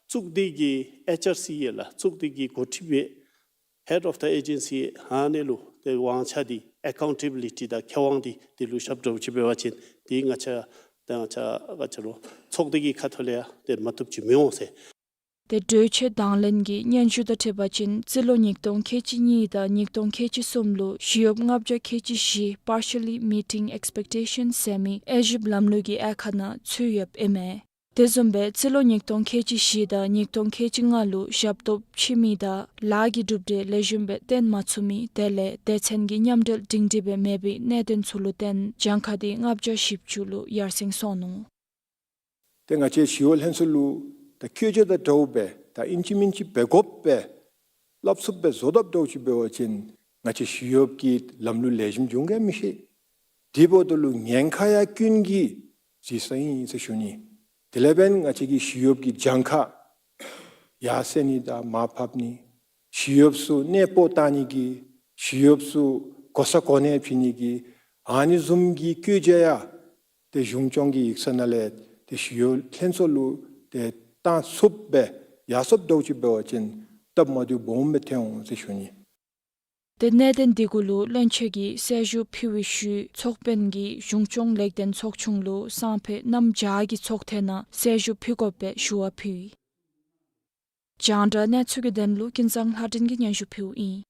གཙུག་སྡེ་གི་ཨེཆ་ཨར་སི་ཡ་ལགས་གཙུག་སྡེ་གི་འགོ་ཁྲིདཔ་སྦེ་Head of the Agency ཨ་ནི་ལུ་ཏེ་དབང་ཆ་འདི་ཨེ་ཀའུན་ཊེ་བི་ལི་ཊི་དང་ཁེ་དབང་འདི་འདི་ལུ་ཞབས་འདྲཝ་ཅིག་འབད་བ་ཅིན་འདི་ང་བཅས་ད་ང་བཅས་ག་ཅི་ལོ་ཚོགས་སྡེ་གི་ཁ་ཐུག་ལས་ཡང་ཏེ་མ་བཏུབ་ཅིག་མི་འོང་ཟེར། ཏེ་གྲོས་ཆོད་དང་ལེན་གྱི་སྙན་ཞུ་དང་འཁྲིལ་བ་ཅིན་རྩིས་ལོ་ཉིས་སྟོང་ཁལ་གཅིག་གཉིས་དང་ཉིས་སྟོང་ཁལ་གཅིག་གསུམ་ལུ་ཞི་གཡོགཔ་ལྔ་བརྒྱ་ཁལ་གཅིག་བཞི་Partially Meeting Expectations ཟེར་མི་དབྱེ་ཞིབ་ལམ་ལུགས་ཀྱི་དབྱེ་ཁག་ནང་ཚུད་ཡོདཔ་ཨིན་མས། དེ་བཟུམ་སྦེ་རྩིས་ལོ་ཉིས་སྟོང་ཁལ་གཅིག་བཞི་དང་ཉིས་སྟོང་ཁལ་གཅིག་ལྔ་ལུ་ཞབས་ཏོག་ཕྱེ་མི་དང་ལཱ་གི་གྲུབ་འབྲས་ལེགས་ཤོམ་སྦེ་བཏོན་མ་ཚུགས་མི་དེ་ལས་སྡེ་ཚན་གྱི་མཉམ་འབྲེལ་སྒྲིང་སྒྲི་སྦེ་མེད་པའི་གནད་དོན་ཚུ་ལུ་བརྟེན་གྱངས་ཁ་འདི་ལྔ་བརྒྱ་བཞི་བཅུ་ལུ་ཡར་སེང་སོང་ནུག། ཏེ་ང་བཅས་ཞི་གཡོག་ལྷན་ཚོགས་ལུ་ད་བཀོད་རྒྱ་དང་འདྲཝ་སྦེ་ད་ཨིན་ཅི་མིན་ཅི་འབད་དགོཔ་སྦེ་སླབ་ཚུགསཔ་སྦེ་བཟོ་དཔ་འདྲཝ་ཅིག་འབད་བ་ཅིན་ང་བཅས་ཞི་གཡོགཔ་གི་ལམ་ལུགས་ལེགས་ཤོམ་འབྱུང་ག་མི་ཤེས། དེ་འབདཝ་ད་ལུ་ཉེན་ཁ་ཡང་ཀུན་གྱིས་གཟིགས་ས་ཨིན་ཟེར་ཞུ་ནི། དེ་ལས་འབདན་ང་བཅས་ཀྱི་ཞི་གཡོགཔ་གི་གྱངས་ཁ་ཡར་སེང་ནི་དང་མར་ཕབ་ནི། ཞི་གཡོགཔ་ཚུ་གནས་སྤོ་བཏང་ནི་གི་ཞི་གཡོགཔ་ཚུ་གོ་ས་གོ་གནས་བྱིན་ནི་གི་ཨ་ནི་བཟུམ་གྱི་བཀོད་རྒྱ་ཡང་ཏེ་གཞུང་སྐྱོང་གི་ཡིག་ཚང་ནང་ལས་ཏེ་ཞི་གཡོག་ལྷན་ཚོགས་ལུ་ཏེ་བཏང་ཚུགསཔ་སྦེ་ཡར་སོངམ་འདྲཝ་ཅིག་འབད་བ་ཅིན་སྟབས་མ་བདེཝ་སྦོམ་སྦེ་ཐོན་འོང་ཟེར་ཞུ་ནི། ཏེ་གནད་དོན་འདི་གུ་ལུ་བློན་ཆེན་གྱིས་གསལ་ཞུ་ཕུལ་བའི་ཤུལ་ཚོགས་དཔོན་གྱིས་གཞུང་སྐྱོང་ལེགས་ལྡན་ཚོགས་ཆུང་ལུ་སང་ཕོད་གནམ་བྱཱར་གྱི་ཚོགས་ཐེངས་ནང་གསལ་ཞུ་ཕུལ་དགོཔ་སྦེ་ཞུ་བ་ཕུལ་ཡི། རྒྱང་བསྒྲགས་གནས་ཚུལ་གྱི་དོན་ལུ་ཀུན་བཟང་ལྷ་སྒྲོན་གྱིས་སྙན་ཞུ་ཕུལཝ་ཨིན།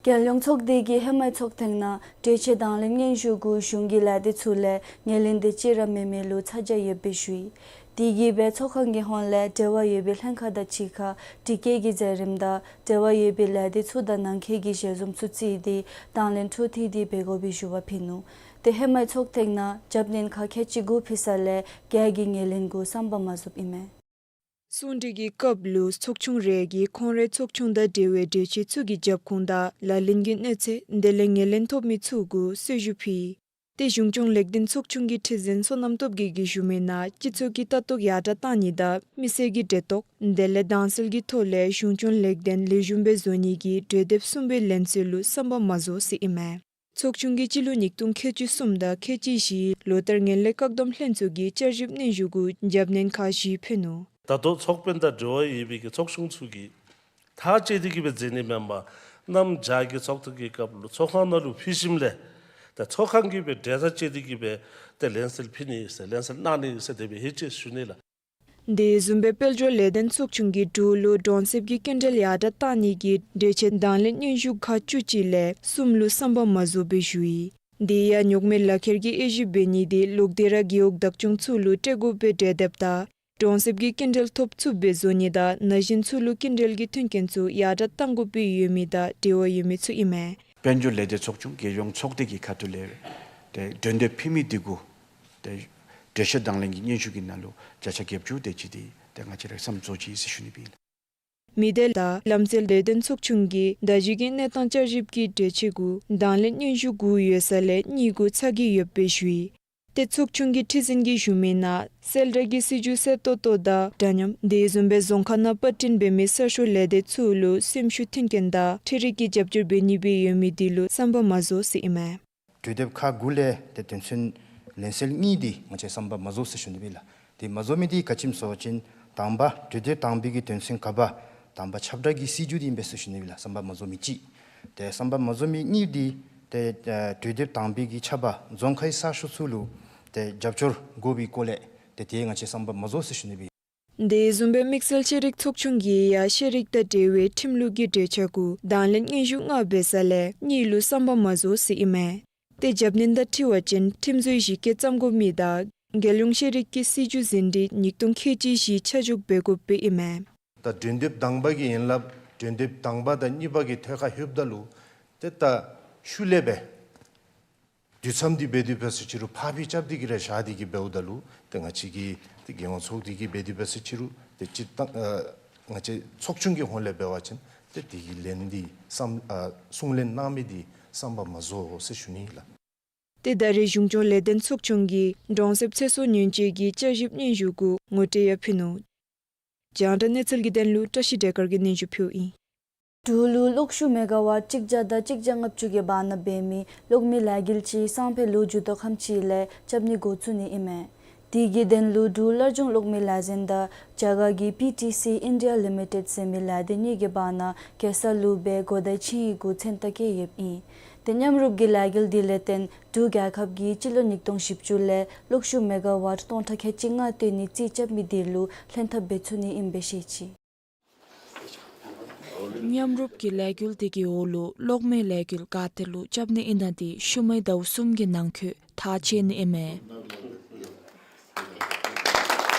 རྒྱལ་ཡོངས་ཚོགས་སྡེ་གིས་ཧེ་མའི་ཚོགས་ཐེངས་ནང་གྲོས་ཆོད་དང་ལེན་སྙན་ཞུ་གུ་གཞུང་གི་ལས་སྡེ་ཚུ་ལས་ངོས་ལེན་དེ་ཅིག་ར་མེད་མི་ལུ་ཚ་གྱང་ཡོདཔ་སྦེ་ཞུ་ཡི། དེ་གིས་སྦེ་ཚོགས་ཁང་གི་ཧོངས་ལས་འབྲེལ་བ་ཡོད་པའི་ལྷན་ཁག་དང་གཅིག་ཁར་དྲི་བཀོད་ཀྱི་མཛད་རིམ་དང་འབྲེལ་བ་ཡོད་པའི་ལས་སྡེ་ཚུ་དང་ནང་འཁོད་ཀྱི་ཞལ་འཛོམས་ཚུ་བརྩིས་ཏེ་དང་ལེན་འཕྲོ་མཐུད་དེ་འབད་དགོ་པའི་ཞུ་བ་ཕུལ་ནུག། ཏེ་ཧེ་མའི་ཚོགས་ཐེངས་ནང་རྒྱབ་སྣོན་ཁག་ཁལ་གཅིག་དགུ་ཕུལ་ས་ལས་བརྒྱད་ཀྱིས་ངོས་ལེན་གུ་བསམ་པ་མ་རྫོགསཔ་ཨིན་མས། གསུང་གྲོས་ཀྱི་སྐབས་ལུ་ཚོགས་ཆུང་རེ་གིས་ཁོང་རའི་ཚོགས་ཆུང་དང་འབྲེལ་བའི་གྲོས་ཆོད་ཚུ་གི་རྒྱབ་ཁུངས་དང་ལག་ལེན་གྱི་གནས་ཚད་དེ་ལས་ངོས་ལེན་ཐོབ་མི་ཚུ་གུ་གསོལ་ཞུ་ཕུལ་ཡི། ཏེ་གཞུང་སྐྱོང་ལེགས་ལྡན་ཚོགས་ཆུང་གི་ཁྲི་འཛིན་བསོད་ནམས་སྟོབས་རྒྱས་ཀྱིས་ཞུ་མི་ནང་སྤྱི་ཚོགས་ཀྱི་ལྟ་རྟོག་ཡར་དྲག་གཏང་ནི་དང་མི་སེར་གྱི་འབྲེལ་གཏོགས་དེ་ལས་དྭངས་གསལ་གྱི་ཐོག་ལས་གཞུང་སྐྱོང་ལེགས་ལྡན་ལེགས་ཤོམ་སྦེ་བཟོ་ནི་གི་གྲོས་འདེབས་གསུམ་པའི་ལན་ཚོད་ལུ་བསམ་པ་མ་རྫོགས་ཟེར་ཨིན་མས། ཚོགས་ཆུང་གིས་སྤྱི་ལོ་ཉིས་སྟོང་ཁལ་གཅིག་གསུམ་དང་ཁལ་གཅིག་བཞིའི་ལོ་ལྟར་ངན་ལྷད་བཀག་སྡོམ་ལྷན་ཚོགས་ཀྱི་བསྐྱར་ཞིབ་སྙན་ཞུ་གུ་རྒྱབ་སྣོན་ཁག་བཞི་ཕུལ་ནུག། ད་ལྟོ་ཚོགས་དཔོན་དང་འབྲེལ་བ་ཡོད་པའི་གི་ཚོགས་ཆུང་ཚུ་གིས་ཐག་བཅད་དེ་གི་སྦེ་མཛད་ནི་མེན་པར་གནམ་བྱཱར་གྱི་ཚོགས་ཐེངས་ཀྱི་སྐབས་ལུ་ཚོགས་ཁང་ནང་ལུ་ཕུལ་ཞིནམ་ལས་ད་ཚོགས་ཁང་གིས་སྦེ་གྲོས་ཐག་བཅད་དེ་གི་སྦེ་ཏེ་ལན་གསལ་ཕུལ་ནི་ཟེར་ལན་གསལ་གནང་ནི་ཟེར་དེ་སྦེ་ཧེ་ཅིག་ཞུ་ནི་ལགས། དེ་བཟུམ་སྦེ་དཔལ་འབྱོར་ལས་དོན་ཚོགས་ཆུང་གིས་འབྲུག་ལུ་གྲོང་གསེབ་ཀྱི་སྐྱིན་འགྲུལ་ཡར་དྲགས་གཏང་ནི་གི་གྲོས་ཆོད་དང་ལེན་སྙན་ཞུ་ཁག་བཅུ་གཅིག་ལས་གསུམ་ལུ་བསམ་པ་མ་རྫོགས་པར་བཞུགས་ཡི། དེ་ཡང་རྙོག་མའི་ལག་ཁྱེར་གྱི་དབྱེ་ཞིབ་འབད་ནི་དེ་ལུགས་བདེ་ར་རྒེད་འོག་བདག་སྐྱོང་ཚུ་ལུ་སྤྲོད་དགོ་པའི་གྲོས་འདེབས་དང་གྲོང་གསེབ་ཀྱི་སྐྱིན་འགྲུལ་ཐོབ་ཚུགསཔ་སྦེ་བཟོ་ནི་དང་ན་གཞོན་ཚུ་ལུ་སྐྱིན་འགྲུལ་གྱི་མཐུན་རྐྱེན་ཚུ་ཡར་དྲགས་གཏང་དགོ་པའི་ཡོད་མི་དང་འབྲེལ་བ་ཡོད་མི་ཚུ་ཨིན་མས། དཔལ་འབྱོར་ལས་དོན་ཚོགས་ཆུང་རྒྱལ་ཡོངས་ཚོགས་སྡེ་གི་ཁ་ཐུག་ལས་ཏེ་གྲོས་འདེབས་ཕུལ་མི་དེ་གུ་ཏེ་གྲོས་ཆོད་དང་ལེན་གྱི་སྙན་ཞུ་གི་ནང་ལུ་བརྒྱ་ཆ་བརྒྱད་ཅུ་དེ་ཅིག་དེ་ཏེ་ང་བཅས་ར་བསམ་རྫོགས་ཅི་ཟེར་ཞུ་ནི་སྦེ་ཨིན། མི་སྡེ་དང་ལམ་སེལ་ལས་དོན་ཚོགས་ཆུང་གིས་ད་གཞུང་གི་གནས་སྟངས་བསྐྱར་ཞིབ་ཀྱི་གྲོས་ཆོད་གུ་དང་ལེན་སྙན་ཞུ་དགུ་ཡོད་ས་ལས་གཉིས་གུ་ཚ་གྱང་ཡོདཔ་སྦེ་ཞུ་ཡི། ཏེ་ཚོགས་ཆུང་གི་ཁྲི་འཛིན་གྱིས་ཞུ་མི་ནང་གསལ་བསྒྲགས་ཀྱི་སྲིད་བྱུས་གསལ་ཏོག་ཏོ་དང་འདྲ་མཉམ་དེ་བཟུམ་སྦེ་རྫོང་ཁག་ནང་པར་སྐྲུན་འབད་མི་གསར་ཤོག་ལས་སྡེ་ཚུ་ལུ་སེམས་ཤུགས་མཐུན་རྐྱེན་དང་འཕྲུལ་རིག་གི་རྒྱབ་སྐྱོར་འབད་ནི་སྦེ་ཡོད་མི་དེ་ལུ་བསམ་པ་མ་རྫོགས་ཟེར་ཨིན་མས། གྲོས་འདེབས་ཁག་དགུ་ལས་ཏེ་དོན་ཚན་ལན་གསལ་གཉིས་དེ་ང་བཅས་བསམ་པ་མ་རྫོགས་ཟེར་ཞུ་ནི་སྦེ་ལགས། དེ་མ་རྫོགས་མི་དེ་ག་ཅི་སྨོ་ཟེར་བ་ཅིན་དང་པ་གྲོས་འདེབས་དང་པའི་གི་དོན་ཚན་ག་པ་དང་པ་ཁྱབ་བསྒྲགས་ཀྱི་སྲིད་བྱུས་དེ་ཨིན་པས་ཟེར་ཞུ་ནི་སྦེ་ལགས། བསམ་པ་མ་རྫོགས་མི་གཅིག། ཏེ་བསམ་པ་མ་རྫོགས་མི་གཉིས་དེ་ཏེ་ཨ་གྲོས་འདེབས་དང་པའི་གི་ཆ་པ་རྫོང་ཁག་གི་གསར་ཤོག་ཚུ་ལུ་ཏེ་རྒྱབ་སྐྱོར་དགོ་པའི་སྐོར་ལས་ཏེ་དེ་ང་བཅས་བསམ་པ་མ་རྫོགས་ཟེར་ཞུ་ནི་སྦེ། དེ་བཟུམ་སྦེ་དམིགས་བསལ་ཤེས་རིག་ཚོགས་ཆུང་གིས་ཡང་ཤེས་རིག་དང་འབྲེལ་བའི་ཁྲིམས་ལུགས་ཀྱི་གྲོས་ཆོད་གུ་དང་ལེན་སྙན་ཞུ་ལྔ་འབད་ས་ལས་གཉིས་ལུ་བསམ་པ་མ་རྫོགས་ཟེར་ཨིན་མས། ཏེ་རྒྱབ་གནོན་དང་འཁྲིལ་བ་ཅིན་ཁྲིམས་བཟོའི་གཞི་བཀོད་བརྩམ་དགོ་མི་དང་རྒྱལ་ཡོངས་ཤེས་རིག་གི་སྲིད་བྱུས་ཟིན་བྲིས་ཉིས་སྟོང་ཁལ་གཅིག་བཞི་ཆ་འཇོག་འབད་དགོཔ་སྦེ་ཨིན་མས། ད་གྲོས་འདེབས་དང་པ་གི་ཡན་ལག་གྲོས་འདེབས་དང་པ་དང་གཉིས་པ་གི་ཐད་ཁར་ལྷོདཔ་ད་ལུ་ཏེ་ད་ཤུལ་ལས་སྦེ་དུས་མཚམས་འདི་འབད་དེ་འབད་ས་ཅིག་རུང་ཕར་ཕྱིར་རྐྱབ་སྟེ་གི་ར་བཞག་སྟེ་གི་འབདཝ་ད་ལུ་ཏེ་ང་བཅས་ཀྱི་ཏེ་རྒྱལ་ཡོངས་ཚོགས་སྡེ་གིས་འབད་དེ་འབད་ས་ཅིག་རུང་ཏེ་སྤྱིར་བཏང་ཨ་ང་བཅས་ཚོགས་ཆུང་གི་ཧོང་ལས་འབད་བ་ཅིན་ཏེ་དེ་གི་ལན་འདི་བསམ་ཨ་གསུང་ལན་གནང་མི་འདི་བསམ་པ་མ་རྫོགས་ཟེར་ཞུ་ནི་ཨིན་ལགས། ཏེ་ད་རེས་གཞུང་སྐྱོང་ལས་དོན་ཚོགས་ཆུང་གིས་གྲོང་གསེབ་ཚེ་སྲོག་ཉེན་བཅོལ་གྱི་བསྐྱར་ཞིབ་སྙན་ཞུ་གུ་ངོ་སྤྲོད་ཡང་ཕུལ་ནུག། རྒྱང་བསྒྲགས་གནས་ཚུལ་གྱི་དོན་ལུ་བཀྲ་ཤིས་བདེ་དཀར་གྱིས་སྙན་ཞུ་ཕུལཝ་ཨིན། འབྲུག་ལུ་གློག་ཤུགས་མེ་ག་ཝཊ་གཅིག་བརྒྱ་དང་གཅིག་བརྒྱ་ལྔ་བཅུ་གི་བར་ན་འབད་མི་གློག་མེ་ལས་འགུལ་ཅིག་སང་ཕོད་ལོ་མཇུག་བསྡུ་ཁམས་ཅིག་ལས་རྐྱབ་ནི་འགོ་བཙུགས་ནི་ཨིན་མས། དེ་གི་དོན་ལུ་འབྲུག་སླར་འབྱུང་གློག་མེ་ལས་འཛིན་དང་རྒྱ་གར་གྱི་པི་ཊི་སི་ཨིན་ཌི་ཡ་ལི་མི་ཊེཌ་ཟེར་མི་ལས་སྡེ་གཉིས་ཀྱི་བར་ན་གེ་སར་ལུ་སྦེ་གོ་བརྡའི་ཆིངས་ཡིག་གུ་མཚན་རྟགས་བཀོད་ཡོདཔ་ཨིན། ཏེ་མཉམ་རུབ་ཀྱི་ལས་འགུལ་དེ་ལས་བརྟེན་འབྲུག་རྒྱལ་ཁབ་ཀྱིས་སྤྱི་ལོ་ཉིས་སྟོང་བཞི་བཅུ་ལས་གློག་ཤུགས་མེ་ག་ཝཊ་སྟོང་ཕྲག་ཁལ་གཅིག་ལྔ་བཏོན་ནི་རྩིས་རྐྱབ་མི་དེ་ལུ་ལྷན་ཐབས་འབད་ཚུགས་ནི་ཨིན་པས་ཤེས་ཅི། མཉམ་རུབ་ཀྱི་ལས་འགུལ་དེ་གི་འོག་ལུ་གློག་མེ་ལས་འགུལ་ག་ཏེ་ལུ་རྐྱབ་ནི་ཨིན་ན་དེ་ཤུལ་མའི་ཟླཝ་གསུམ་གྱི་ནང་འཁོད་ཐག་བཅད་ནི་ཨིན་མས།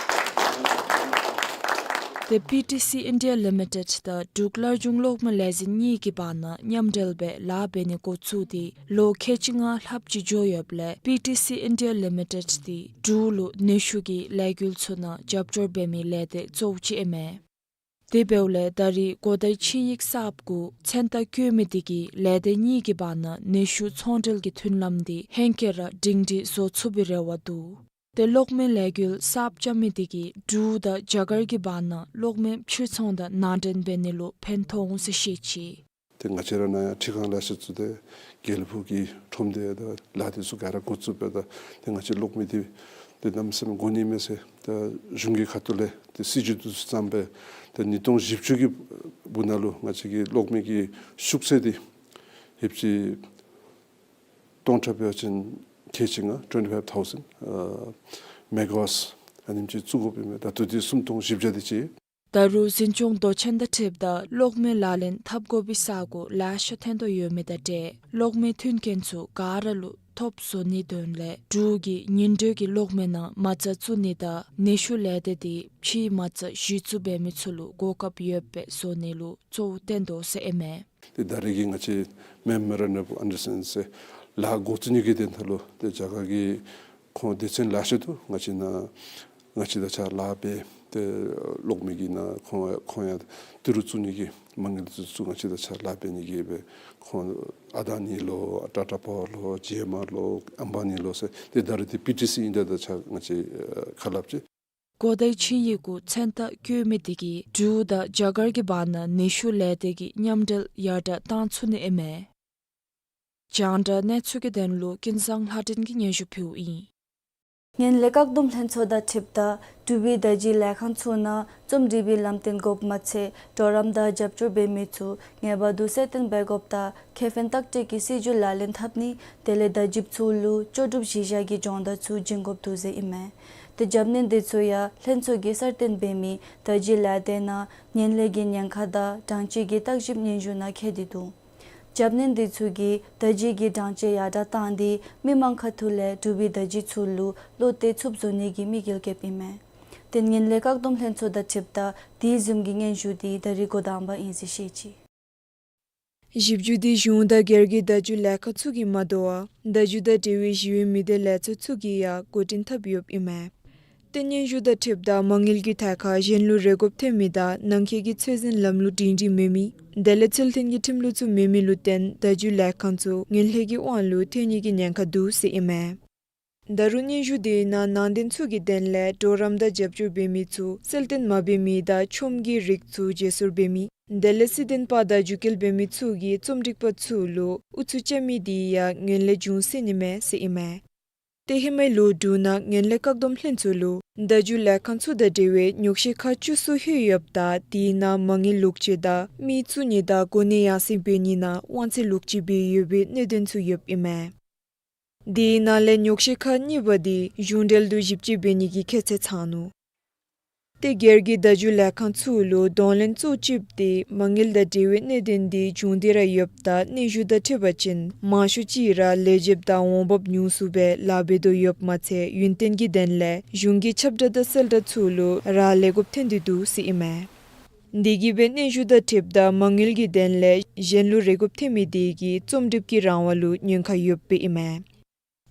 ཏེ་པི་ཊི་སི་ཨིན་ཌི་ཡ་ལི་མི་ཊེཌ་དང་འབྲུག་སླར་འབྱུང་གློག་མེ་ལས་འཛིན་གཉིས་ཀྱི་བར་ན་མཉམ་འབྲེལ་སྦེ་ལཱ་འབད་ནི་འགོ་བཙུགས་ཏེ་ལོ་ཁལ་གཅིག་ལྔ་ལྷགཔ་ཅིག་འགྱོ་ཡོདཔ་ལས་པི་ཊི་སི་ཨིན་ཌི་ཡ་ལི་མི་ཊེཌ་དེ་འབྲུག་ལུ་ནུས་ཤུགས་ཀྱི་ལས་འགུལ་ཚུ་ནང་རྒྱབ་སྐྱོར་འབད་མི་ལས་སྡེ་གཙོ་བོ་ཅིག་ཨིན་མས། དེ་འབདཝ་ལས་ད་རེས་གོ་བརྡའི་ཆིངས་ཡིག་གསརཔ་གུ་མཚན་རྟགས་བཀོད་མི་དེ་གིས་ལས་སྡེ་གཉིས་ཀྱི་བར་ན་ནུས་ཤུགས་ཚོང་འབྲེལ་གྱི་མཐུན་ལམ་དེ་ཧེང་སྐལ་ར་སྒྲིང་སྒྲིང་བཟོ་ཚུགས་པའི་རེ་བ་འདུག། ཏེ་གློག་མེ་ལས་འགུལ་གསརཔ་རྐྱབ་མི་དེ་གིས་འབྲུག་དང་རྒྱ་གར་གྱི་བར་ན་གློག་མེ་ཕྱིར་ཚོང་དང་ནང་འདྲེན་འབད་ནི་ལུ་ཕན་ཐོགས་འོང་ཟེར་ཤེས་ཅི། ཏེ་ང་བཅས་ར་ནཱ་ཡང་འཕྲུལ་ཁང་ལེ་ཤ་བཙུགས་ཏེ་དགེ་ལེགས་ཕུག་གི་ཁྲོམ་སྡེ་དང་ལཱ་དེ་ཚུ་ག་ར་འགོ་བཙུགས་པས། ད་ཏེ་ང་བཅས་གློག་མེ་དེ་ཏེ་གནམ་མེད་ས་མེད་དགོ་ནི་མས་ཟེར་ད་གཞུང་གི་ཁ་ཐུག་ལས་ཏེ་སྲིད་བྱུས་དེ་ཚུ་བརྩམས་སྦེ་ཏེ་ཉིས་སྟོང་བཞི་བཅུ་གི་བར་ན་ལུ་ང་བཅས་ཀྱི་གློག་མེ་གི་ཤུགས་ཚད་དེ་ཧེབ་ཅིག་སྟོང་ཕྲག་འབད་བ་ཅིན་ཁལ་གཅིག་ལྔ་twenty five thousand ཨ་མེ་ག་ཝཊ་ཨ་ནེམ་ཅིག་བཙུགས་དགོཔ་ཨིན་མས། ད་ལྟོ་འདི་སུམ་སྟོང་བཞི་བརྒྱ་དེ་ཅིག། ད་རུང་འཛིན་སྐྱོང་མདོ་ཆེན་དང་འཁྲིལཝ་ད་གློག་མེ་ལག་ལེན་འཐབ་དགོ་པའི་ས་གོ་ལེ་ཤ་ཐོན་དོ་ཡོད་མི་དང་འབྲེལ་གློག་མེའི་མཐུན་རྐྱེན་ཚུ་ག་ར་ལུ་ཐོབ་བཟོ་ནིའི་དོན་ལས་འབྲུག་གིས་ཉིན་དྲོད་ཀྱི་གློག་མེ་ནང་མ་རྩ་བཙུགས་ནི་དང་ནུས་ཤུགས་ལས་སྡེ་དེ་ཕྱིའི་མ་རྩ་གཞི་བཙུགས་འབད་མི་ཚུ་ལུ་གོ་སྐབས་ཡོདཔ་སྦེ་བཟོ་ནི་ལུ་གཙོ་བོ་བཏོན་དོ་ཟེར་ཨིན་མས། ཏེ་ད་རེས་ཀྱི་ང་བཅས་Memorandum of Understanding ཟེར་ལཱ་འགོ་བཙུགས་ནི་གི་དོན་དག་ལུ་ཏེ་རྒྱ་གར་གྱི་ཁོང་སྡེ་ཚན་ལེ་ཤ་འདུག། ང་བཅས་ནཱ་ང་བཅས་དང་གཅིག་ཁར་ལཱ་འབད་ཏེ་གློག་མེ་གི་ནང་ཁོང་ཁོང་ཡང་ཏི་རུ་བཙུགས་ནི་གི་མ་དངུལ་དེ་ཚུ་ང་བཅས་དང་གཅིག་ཁར་ལཱ་འབད་ནི་གི་སྦེ་ཁོང་ཨ་དཱ་ནི་ལོ་ཊ་ཊ་པ་ཝར་ལོ་ཇི་ཨེམ་ཨར་ལོ་ཨམ་བཱ་ནི་ལོ་ཟེར་ཏེ་ད་རེས་ཏེ་པི་ཊི་སི་ཨིན་ཌི་ཡ་དང་གཅིག་ཁར་ང་བཅས་ཁ་སླབ་ཅི། གོ་བརྡའི་ཆིངས་ཡིག་གུ་མཚན་རྟགས་བཀོད་མི་དེ་གིས་འབྲུག་དང་རྒྱ་གར་གྱི་བར་ན་ནུས་ཤུགས་ལས་སྡེ་གི་མཉམ་འབྲེལ་ཡར་དྲགས་གཏང་ཚུགས་ནི་ཨིན་མས། རྒྱང་བསྒྲགས་གནས་ཚུལ་གྱི་དོན་ལུ་ཀུན་བཟང་ལྷ་སྒྲོན་གྱིས་སྙན་ཞུ་ཕུལཝ་ཨིན། ངན་ལྷད་བཀག་སྡོམ་ལྷན་ཚོགས་དང་འཁྲིལཝ་ད་འབྲུག་པའི་བརྡ་བརྒྱུད་ལས་ཁང་ཚུ་ནང་རྩོམ་སྒྲིག་པའི་ལམ་སྟོན་དགོཔ་མ་ཚད་གྲོགས་རམ་དང་རྒྱབ་སྐྱོར་འབད་མི་ཚུ་ངེས་པར་དུ་གསལ་སྟོན་འབད་དགོཔ་དང་ཁེ་ཕན་ཏག་ཏག་གི་སྲིད་བྱུས་ལག་ལེན་འཐབ་ནི་དེ་ལས་བརྡ་བརྒྱུདཔ་ཚུ་ལུ་ལྕོགས་གྲུབ་གཞི་བཞག་གི་སྦྱོང་བརྡར་ཚུ་བྱིན་དགོཔ་འདུག་ཟེར་ཨིན་མས། ཏེ་རྒྱབ་སྣོན་འདི་ཚུ་ཡང་ལྷན་ཚོགས་ཀྱིས་གསར་བཏོན་འབད་མི་བརྡ་བརྒྱུད་ལས་སྡེ་ནང་ངན་ལྷད་ཀྱི་ཉེན་ཁ་དང་གྲངས་ཀྱི་བརྟག་ཞིབ་སྙན་ཞུ་ནང་འཁོད་དེ་འདུག། རྒྱབ་སྣོན་འདི་ཚུ་གིས་བརྡ་བརྒྱུད་ཀྱི་གྲངས་ཀྱི་ཡར་དྲག་བཏང་སྟེ་མི་མང་ཁ་ཐུག་ལས་འབྲུག་པའི་བརྡ་བརྒྱུད་ཚུ་ལུ་བློ་གཏད་ཚུགསཔ་བཟོ་ནི་གི་དམིགས་ཡུལ་བསྐྱེདཔ་ཨིན་མས། ཏེ་ངན་ལྷད་བཀག་སྡོམ་ལྷན་ཚོགས་དང་འཁྲིལཝ་ད་དེ་བཟུམ་གྱི་སྙན་ཞུ་འདི་ད་རིས་འགོ་དང་པ་ཨིན་ཟེར་བཤད་ཅི། ཞིབ་འཇུག་འདི་གཞུང་དང་སྒེར་གྱི་བརྡ་བརྒྱུད་ལས་ཁང་ཚུ་གིས་མ་དོ་བར་བརྡ་བརྒྱུད་དང་འབྲེལ་བའི་ཞི་བའི་མི་སྡེ་ལས་ཚོགས་ཚུ་གིས་ཡང་འགོ་འདྲེན་འཐབ་ཡོདཔ་ཨིན་མས། ཏེ་སྙན་ཞུ་དང་འཁྲིལཝ་ད་མ་དངུལ་གྱི་ཐད་ཁར་གཞན་ལུ་རེ་དགོཔ་ཐོན་མི་དང་ནང་འཁོད་ཀྱི་ཚོད་འཛིན་ལམ་ལུགས་སྒྲིང་སྒྲིང་མེད་མི་དེ་ལས་ཚུལ་མཐུན་གྱི་ཁྲིམས་ལུགས་ཚུ་མེད་མི་ལུ་བརྟེན་བརྡ་བརྒྱུད་ལས་ཁང་ཚུ་ངན་ལྷད་ཀྱི་དབང་ལུ་ཐལ་ནི་གི་ཉེན་ཁ་འདུག་ཟེར་ཨིན་མས། ད་རུང་སྙན་ཞུ་དེའི་ནང་ནང་དོན་ཚུ་གི་དོན་ལས་གྲོགས་རམ་དང་རྒྱབ་སྐྱོར་འབད་མི་ཚུ་གསལ་སྟོན་མ་འབད་མི་དང་ཆོམ་གྱི་རིགས་ཚུ་བརྗེ་སོར་འབད་མི་དེ་ལས་སྲིད་དོན་པ་དང་རྒྱུག་སྐྱེལ་འབད་མི་ཚུ་གིས་རྩོམ་སྒྲིག་པ་ཚུ་ལུ་ཨུ་ཚུགས་རྐྱབ་མི་དེ་ཡང་ངན་ལྷད་འབྱུང་སྲིད་ནི་མས་ཟེར་ཨིན་མས། ཏེ་ཧེ་མའི་ལོ་དྲུག་ནང་ངན་ལྷད་བཀག་སྡོམ་ལྷན་ཚོགས་ལུ་བརྡ་བརྒྱུད་ལས་ཁང་ཚུ་དང་འབྲེལ་བའི་ཉོག་བཤད་ཁག་བཅུ་གསུམ་ལྷོད་ཡོདཔ་ད་དེའི་ནང་མ་དངུལ་ལོག་སྤྱོད་དང་མི་བཙུགས་ནི་དང་གོ་གནས་ཡར་སེང་འབད་ནི་ནང་དབང་ཚད་ལོག་སྤྱོད་འབད་ཡོད་པའི་གནད་དོན་ཚུ་ཡོདཔ་ཨིན་མས། དེའི་ནང་ལས་ཉོག་བཤད་ཁག་གཉིས་པ་དེ་གཞུང་འབྲེལ་དུ་ཞིབ་དཔྱད་འབད་ནི་གི་ཁྱད་ཚད་ཚང་ནུག། ཏེ་སྒེར་གྱི་བརྡ་བརྒྱུད་ལས་ཁང་ཚུ་ལུ་གདོང་ལེན་གཙོ་བོ་ཅིག་དེ་མ་དངུལ་དང་འབྲེལ་བའི་གནད་དོན་དེ་བྱུང་སྟེ་ར་ཡོདཔ་ད་སྙན་ཞུ་དང་འཁྲིལ་བ་ཅིན་མང་ཤོས་ཅིག་ར་ལེགས་ཤོམ་དང་འོང་འབབ་ཉུང་སུ་སྦེ་ལཱ་འབད་དོ་ཡོདཔ་མ་ཚད་ཡུན་བརྟན་གྱི་དོན་ལས་གཞུང་གི་ཁྱབ་བསྒྲགས་དང་གསལ་བསྒྲགས་ཚུ་ལུ་རག་ལས་དགོཔ་ཐོན་ཏེ་འདུག་ཟེར་ཨིན་མས། དེ་གིས་སྦེ་སྙན་ཞུ་དང་འཁྲིལཝ་ད་མ་དངུལ་གྱི་དོན་ལས་གཞན་ལུ་རེ་དགོཔ་ཐོན་མི་དེ་གིས་རྩོམ་སྒྲིག་གི་རང་དབང་ལུ་ཉེན་ཁ་ཡོདཔ་ཨིན་མས།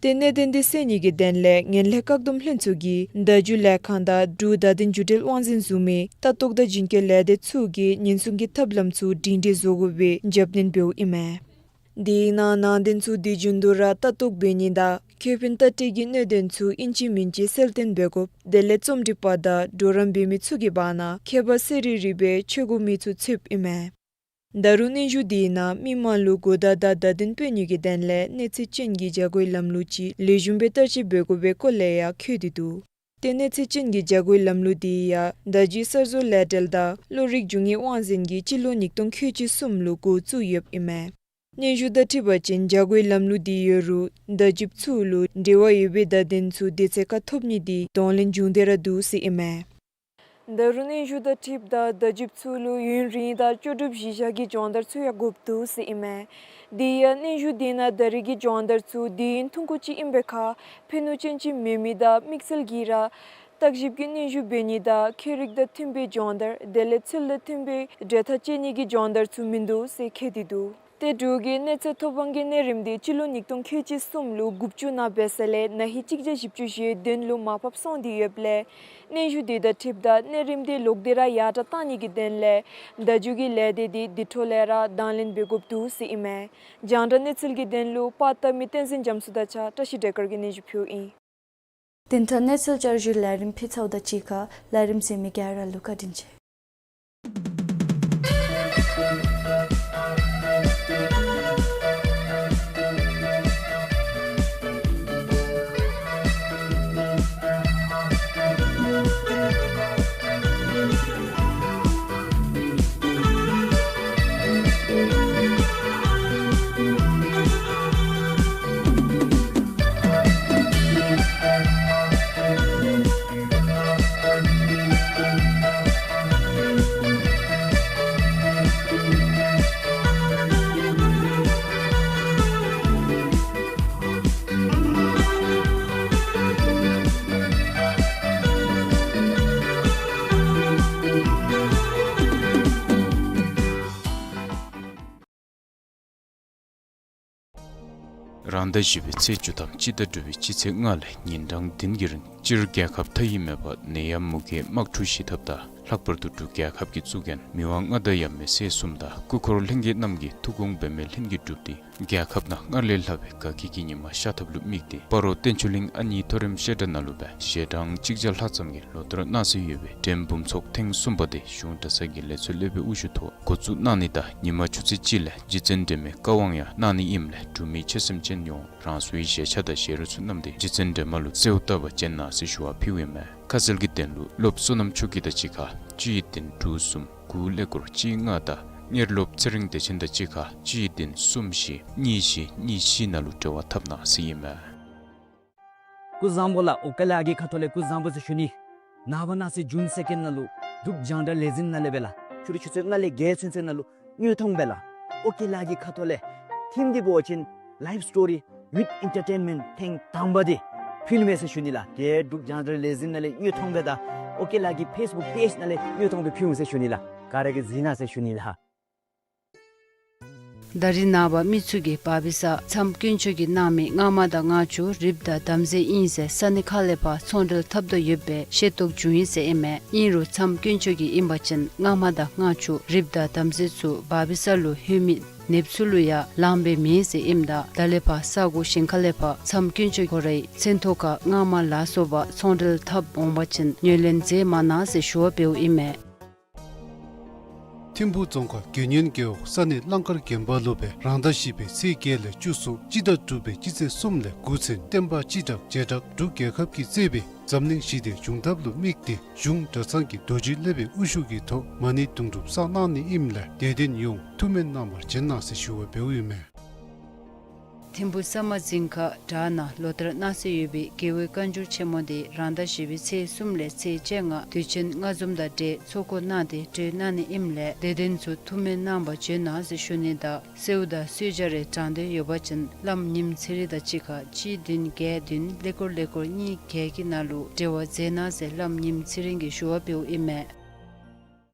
ཏེ་གནད་དོན་དེ་སེལ་ནི་གི་དོན་ལས་ངན་ལྷད་བཀག་སྡོམ་ལྷན་ཚོགས་ཀྱིས་བརྡ་བརྒྱུད་ལས་ཁང་དང་འབྲུག་བརྡ་དོན་བརྒྱུད་འབྲེལ་དབང་འཛིན་བཟུམ་མའི་ལྟ་རྟོག་དང་རྒྱུན་སྐྱོང་ལས་སྡེ་ཚུ་གིས་ཉེན་སྲུང་གི་ཐབས་ལམ་ཚུ་སྒྲིང་སྒྲི་བཟོ་དགོ་པའི་རྒྱབ་སྣོན་འབདཝ་ཨིན་མས། དེའི་ནང་ནང་དོན་ཚུ་དུས་རྒྱུན་དུ་ར་ལྟ་རྟོག་འབད་ནི་དང་ཁེ་ཕན་ལྟ་སྤྲོད་ཀྱི་གནད་དོན་ཚུ་ཨིན་ཅི་མིན་ཅི་གསལ་སྟོན་འབད་དགོཔ་དེ་ལས་རྩོམ་སྒྲིག་པ་དང་གྲོགས་རམ་འབད་མི་ཚུ་གི་བར་ན་ཁྱད་པར་གསལ་རི་རི་སྦེ་ཕྱེ་དགོ་མི་ཚུ་ཚུདཔ་ཨིན་མས། ད་རུང་སྙན་ཞུ་དེའི་ནང་མི་མང་ལུ་གོ་བརྡ་དང་བརྡ་དོན་སྤེལ་ནི་གི་དོན་ལས་གནས་ཚད་ཅན་གྱི་བྱ་སྒོའི་ལམ་ལུགས་ཅིག་ལེགས་ཤོམ་སྦེ་བསྟར་སྤྱོད་འབད་དགོ་པའི་སྐོར་ལས་ཡང་འཁོད་དེ་འདུག། ཏེ་གནས་ཚད་ཅན་གྱི་བྱ་སྒོའི་ལམ་ལུགས་དེ་ཡང་བརྡ་བརྒྱུད་གསར་བཟོ་ལས་འབྲེལ་དང་བློ་རིག་རྒྱུ་དངོས་དབང་འཛིན་གྱིས་སྤྱི་ལོ་ཉིས་སྟོང་ཁལ་གཅིག་གསུམ་ལུ་འགོ་བཙུགས་ཡོདཔ་ཨིན་མས། སྙན་ཞུ་དང་འཁྲིལ་བ་ཅིན་བྱ་སྒོའི་ལམ་ལུགས་དེ་ཡོད་རུང་བརྡ་བརྒྱུདཔ་ཚུ་ལུ་འབྲེལ་བ་ཡོད་པའི་བརྡ་དོན་ཚུ་དུས་ཚོད་ཁར་ཐོབ་ནི་དེ་གདོང་ལེན་བྱུང་སྟེ་ར་འདུག་ཟེར་ཨིན་མས། ད་རུང་སྙན་ཞུ་དང་འཁྲིལཝ་ད་བརྡ་བརྒྱུདཔ་ཚུ་ལུ་ཡུན་རིང་དང་ལྕོགས་གྲུབ་གཞི་བཞག་གི་སྦྱོང་བརྡར་ཚུ་ཡང་དགོཔ་འདུག་ཟེར་ཨིན་མས། དེ་ཡང་སྙན་ཞུ་དེ་ནང་ད་རེས་ཀྱི་སྦྱོང་བརྡར་ཚུ་དུས་ཡུན་ཐུང་ཀུ་ཅིག་ཨིན་པའི་ཁར་ཕན་ནུས་ཅན་ཅིག་མེད་མི་དང་དམིགས་བསལ་གྱིས་ར་བརྟག་ཞིབ་ཀྱི་སྙན་ཞུ་འབད་ནི་དང་ཁྱད་རིག་དང་མཐུན་པའི་སྦྱོང་བརྡར་དེ་ལས་ཚུལ་དང་མཐུན་པའི་གྲོས་ཐག་བཅད་ནི་གི་སྦྱོང་བརྡར་ཚུ་མིན་འདུག་ཟེར་འཁོད་དེ་འདུག། ཏེ་འབྲུག་གི་གནས་ཚད་ཐོབ་དབང་གི་གནས་རིམ་དེ་སྤྱི་ལོ་ཉིས་སྟོང་ཁལ་གཅིག་གསུམ་ལུ་དགུ་བཅུ་ནང་འབད་ས་ལས་ན་ཧིང་གཅིག་བརྒྱ་བཞི་བཅུ་ཞེ་བདུན་ལུ་མར་ཕབ་སོང་སྟེ་ཡོདཔ་ལས་སྙན་ཞུ་དེ་དང་འཁྲིལཝ་ད་གནས་རིམ་དེ་ལོག་སྟེ་ར་ཡར་དྲག་བཏང་ནི་གི་དོན་ལས་བརྡ་བརྒྱུད་ཀྱི་ལས་སྡེ་དེ་དེ་འཕྲོ་ལས་ར་དང་ལེན་འབད་དགོཔ་འདུག་ཟེར་ཨིན་མས། རྒྱང་བསྒྲགས་གནས་ཚུལ་གྱི་དོན་ལུ་པར་བཏབ་མི་བསྟན་འཛིན་རྒྱ་མཚོ་དང་གཅིག་ཁར་བཀྲ་ཤིས་སྒྲོལ་དཀར་གྱིས་སྙན་ཞུ་ཕུལཝ་ཨིན། དེ་མཐར་གནས་ཚུལ་བསྐྱར་ཞུའི་ལས་རིམ་ཕུལ་ཚརཝ་དང་གཅིག་ཁར་ལས་རིམ་གཟིགས་མི་ག་ར་ལུ་བཀའ་དྲིན་ཆེ། རང་ཟླ་བཞི་པའི་ཚེས་བཅུ་ཐམ་སྤྱི་ཟླ་དྲུག་པའི་སྤྱི་ཚེས་ལྔ་ལས་ཉིན་གྲངས་བདུན་གྱི་རིང་སྤྱིར་རྒྱལ་ཁབ་མཐའ་དབུས་མེད་པར་ནད་ཡམས་མུ་གེའི་དམག་འཁྲུག་ཞི་ཐབས་དང་ལྷག་པར་དུ་འབྲུག་རྒྱལ་ཁབ་ཀྱི་གཙུག་རྒྱན་མི་དབང་མངའ་བདག་ཡབ་མེས་སྲས་གསུམ་དང་སྐུ་འཁོར་ལྷན་རྒྱས་རྣམས་ཀྱིས་ཐུགས་དགོངས་འབད་མེད་ལྷུན་གྱིས་གྲུབ་སྟེ་རྒྱལ་ཁབ་ནང་སྔར་ལས་ལྷག་པའི་དགའ་སྐྱིད་ཀྱི་ཉི་མ་ཤར་ཐབས་ལུ་དམིགས་ཏེ་སྤ་རོ་བསྟན་ཆོས་གླིང་ཨ་ནིའི་མཐོ་རིམ་བཤད་གྲྭ་ནང་ལུ་སྦེ་ཞལ་གྲངས་གཅིག་བརྒྱ་ལྷག་ཙམ་གྱིས་ལོ་བསྟར་གནང་སྲོལ་ཡོད་པའི་འགྲེམས་འབུམ་ཚོགས་ཐེངས་གསུམ་པ་དེ་གཞུང་གྲྭ་ཚང་གི་ལས་ཚོགས་ཀླད་པའི་དབུ་བཞུགས་ཐོག་འགོ་བཙུགས་གནང་ནི་དང་ཉིན་མ་ཆུ་ཚོད་གཅིག་ལས་རྗེ་བཙུན་སྒྲོལ་མའི་བཀའ་དབང་ཡང་གནང་ནི་ཨིནམ་ལས་འབྲུག་མི་ཆོས་སེམས་ཅན་ཡོངས་རང་སོའི་ཞལ་ཆས་དང་ཞལ་རས་ཚུ་བསྣམས་ཏེ་རྗེ་བཙུན་སྒྲོལ་མ་ལུ་གསོལཝ་བཏབ་པར་བྱོན་གནང་ཟེར་ཞུ་བ་ཕུལཝ་ཨིན་མས། ཁ་གསལ་གྱི་དོན་ལུ་སློབ་བསོད་ནམས་ཆོས་སྐྱིད་དང་གཅིག་ཁར་གཅིག་གིས་བདུན་དྲུག་གསུམ་དགུ་ཀླད་ཀོར་གཅིག་ལྔ་དང་གཉེར་སློབ་ཚེ་རིང་བདེ་ཆེན་དང་གཅིག་ཁར་གཅིག་གིས་བདུན་གསུམ་བཞི་གཉིས་བཞི་གཉིས་བཞི་ནང་ལུ་འབྲེལ་བ་འཐབ་གནང་ཟེར་ཨིན་མས། སྐུ་གཟུགས་བཟང་པོ་ལགས། ཨོ་ཀེ་ལགས་ཀྱི་ཁ་ཐུག་ལས་སྐུ་གཟུགས་བཟང་པོ་ཟེར་ཞུ་ནི། ནངས་པ་གནངས་ཚེ་ཇུན་སེ་ཀེན་ནང་ལུ་འབྲུག་རྒྱང་བསྒྲགས་ལས་འཛིན་ནང་ལས་སྦེ་ལགས། ཕྱི་རུ་ཆུ་ཚོད་ལྔ་ལས་བརྒྱད་ཚུན་ཚོད་ནང་ལུ་དངོས་མཐོང་སྦེ་ལགས། ཨོ་ཀེ་ལགས་ཀྱི་ཁ་ཐུག་ལས་ཐིམ་འདི་འབད་བ་ཅིན་Life Story with Entertainment ཐེངས་དང་པ་འདི་ཕུལ་མས་ཟེར་ཞུ་ནི་ལགས། ཏེ་འབྲུག་རྒྱང་བསྒྲགས་ལས་འཛིན་ནང་ལས་དངོས་མཐོང་སྦེ་དང་ཨོ་ཀེ་ལགས་ཀྱི་ཕེསི་བུཀ་པེཇ་ནང་ལས་དངོས་མཐོང་སྦེ་ཕུལ་འོང་ཟེར་ཞུ་ནི་ལགས། ག་ར་གིས་གཟིགས་གནང་ཟེར་ཞུ་ནི་ལགས། ད་རིས་ནངས་པ་མི་ཚུ་གིས་བར་པི་ས་མཚམས་དཀོན་མཆོག་གིས་གནང་མི་སྔ་མ་དང་སྔ་ཕྱི་རིགཔ་དང་དམ་རྫས་ཨིན་ཟེར་ས་གནས་ཁག་ལས་ཕར་ཚོང་འབྲེལ་འཐབ་དོ་ཡོདཔ་སྦེ་ཤེས་རྟོགས་བྱུང་ཡི་ཟེར་ཨིན་མས། ཨིན་རུང་མཚམས་དཀོན་མཆོག་གིས་ཨིན་པ་ཅིན་སྔ་མ་དང་སྔ་ཕྱི་རིགཔ་དང་དམ་རྫས་ཚུ་བར་པི་ས་ལུ་ལྷོད་མི་ནདཔ་ཚུ་ལུ་ཡང་ལངམ་སྦེ་མེད་ཟེར་ཨིནམ་ད་ད་ལས་ཕར་ས་གོ་གཞན་ཁ་ལས་ཕར་མཚམས་དཀོན་མཆོག་ཁོ་རའི་མཚན་ཐོ་ཁར་སྔ་མ་ལ་སོགས་པ་ཚོང་འབྲེལ་འཐབ་འོང་པ་ཅིན་ངོས་ལེན་མཛད་མ་གནང་ཟེར་ཞུ་བ་འབདཝ་ཨིན་མས། ཐིམ་ཕུག་རྫོང་ཁག་དགེ་བསྙེན་རྒེད་འོག་ས་གནས་གླང་དཀར་དགོན་པ་ལུ་སྦེ་རང་ཟླ་བཞི་པའི་ཚེས་བརྒྱད་ལས་བཅུ་གསུམ་སྤྱི་ཟླ་དྲུག་པའི་སྤྱི་ཚེས་གསུམ་ལས་དགུ་ཚུན་བསྟན་པ་སྤྱི་བསྒྲགས་རྗེས་བསྒྲགས་འབྲུག་རྒྱལ་ཁབ་ཀྱིས་གཙོས་པའི་འཛམ་གླིང་ཞི་བདེ་བྱུང་ཐབས་ལུ་དམིགས་ཏེ་གཞུང་གྲྭ་ཚང་གི་རྡོ་རྗེ་སློབ་དཔོན་དབུ་བཞུགས་ཀྱི་ཐོག་མ་ཎི་དུང་སྒྲུབ་བསགས་གནང་ནི་ཨིནམ་ལས་དད་ལྡན་ཡོངས་ཐུགས་སྨོན་གནང་བར་བྱོན་གནང་ཟེར་ཞུ་བ་འབདཝ་ཨིན་མས། ཐིམ་ཕུག་ས་མ་རྫིང་ཁ་བྲག་ནང་ལོ་ལྟར་གནང་སྲོལ་ཡོད་པའི་རྒྱལ་བའི་བཀའ་འགྱུར་ཆེན་མོ་འདི་རང་ཟླ་བཞི་པའི་ཚེས་གསུམ་ལས་ཚེས་བཅོ་ལྔ་དུས་ཆེན་ལྔ་འཛོམས་དང་འབྲེལ་ཚོགས་འགོ་གནང་སྟེ་གྲོལ་གནང་ནི་ཨིནམ་ལས་དད་ལྡན་ཚུ་ཐུགས་སྨོན་གནང་བར་བྱོན་གནང་ཟེར་ཞུ་ནི་དང་གསོལཝ་དང་གསོལ་ཇ་རེ་དྲང་འདོད་ཡོད་པ་ཅིན་བླམ་ཉིམ་ཚེ་རིང་དང་གཅིག་ཁར་གཅིག་བདུན་བརྒྱད་བདུན་ཀླད་ཀོར་ཀླད་ཀོར་གཉིས་བརྒྱད་ཀྱི་ནང་ལུ་འབྲེལ་བ་མཛད་གནང་ཟེར་བླམ་ཉིམ་ཚེ་རིང་གིས་ཞུ་བ་འབདཝ་ཨིན་མས།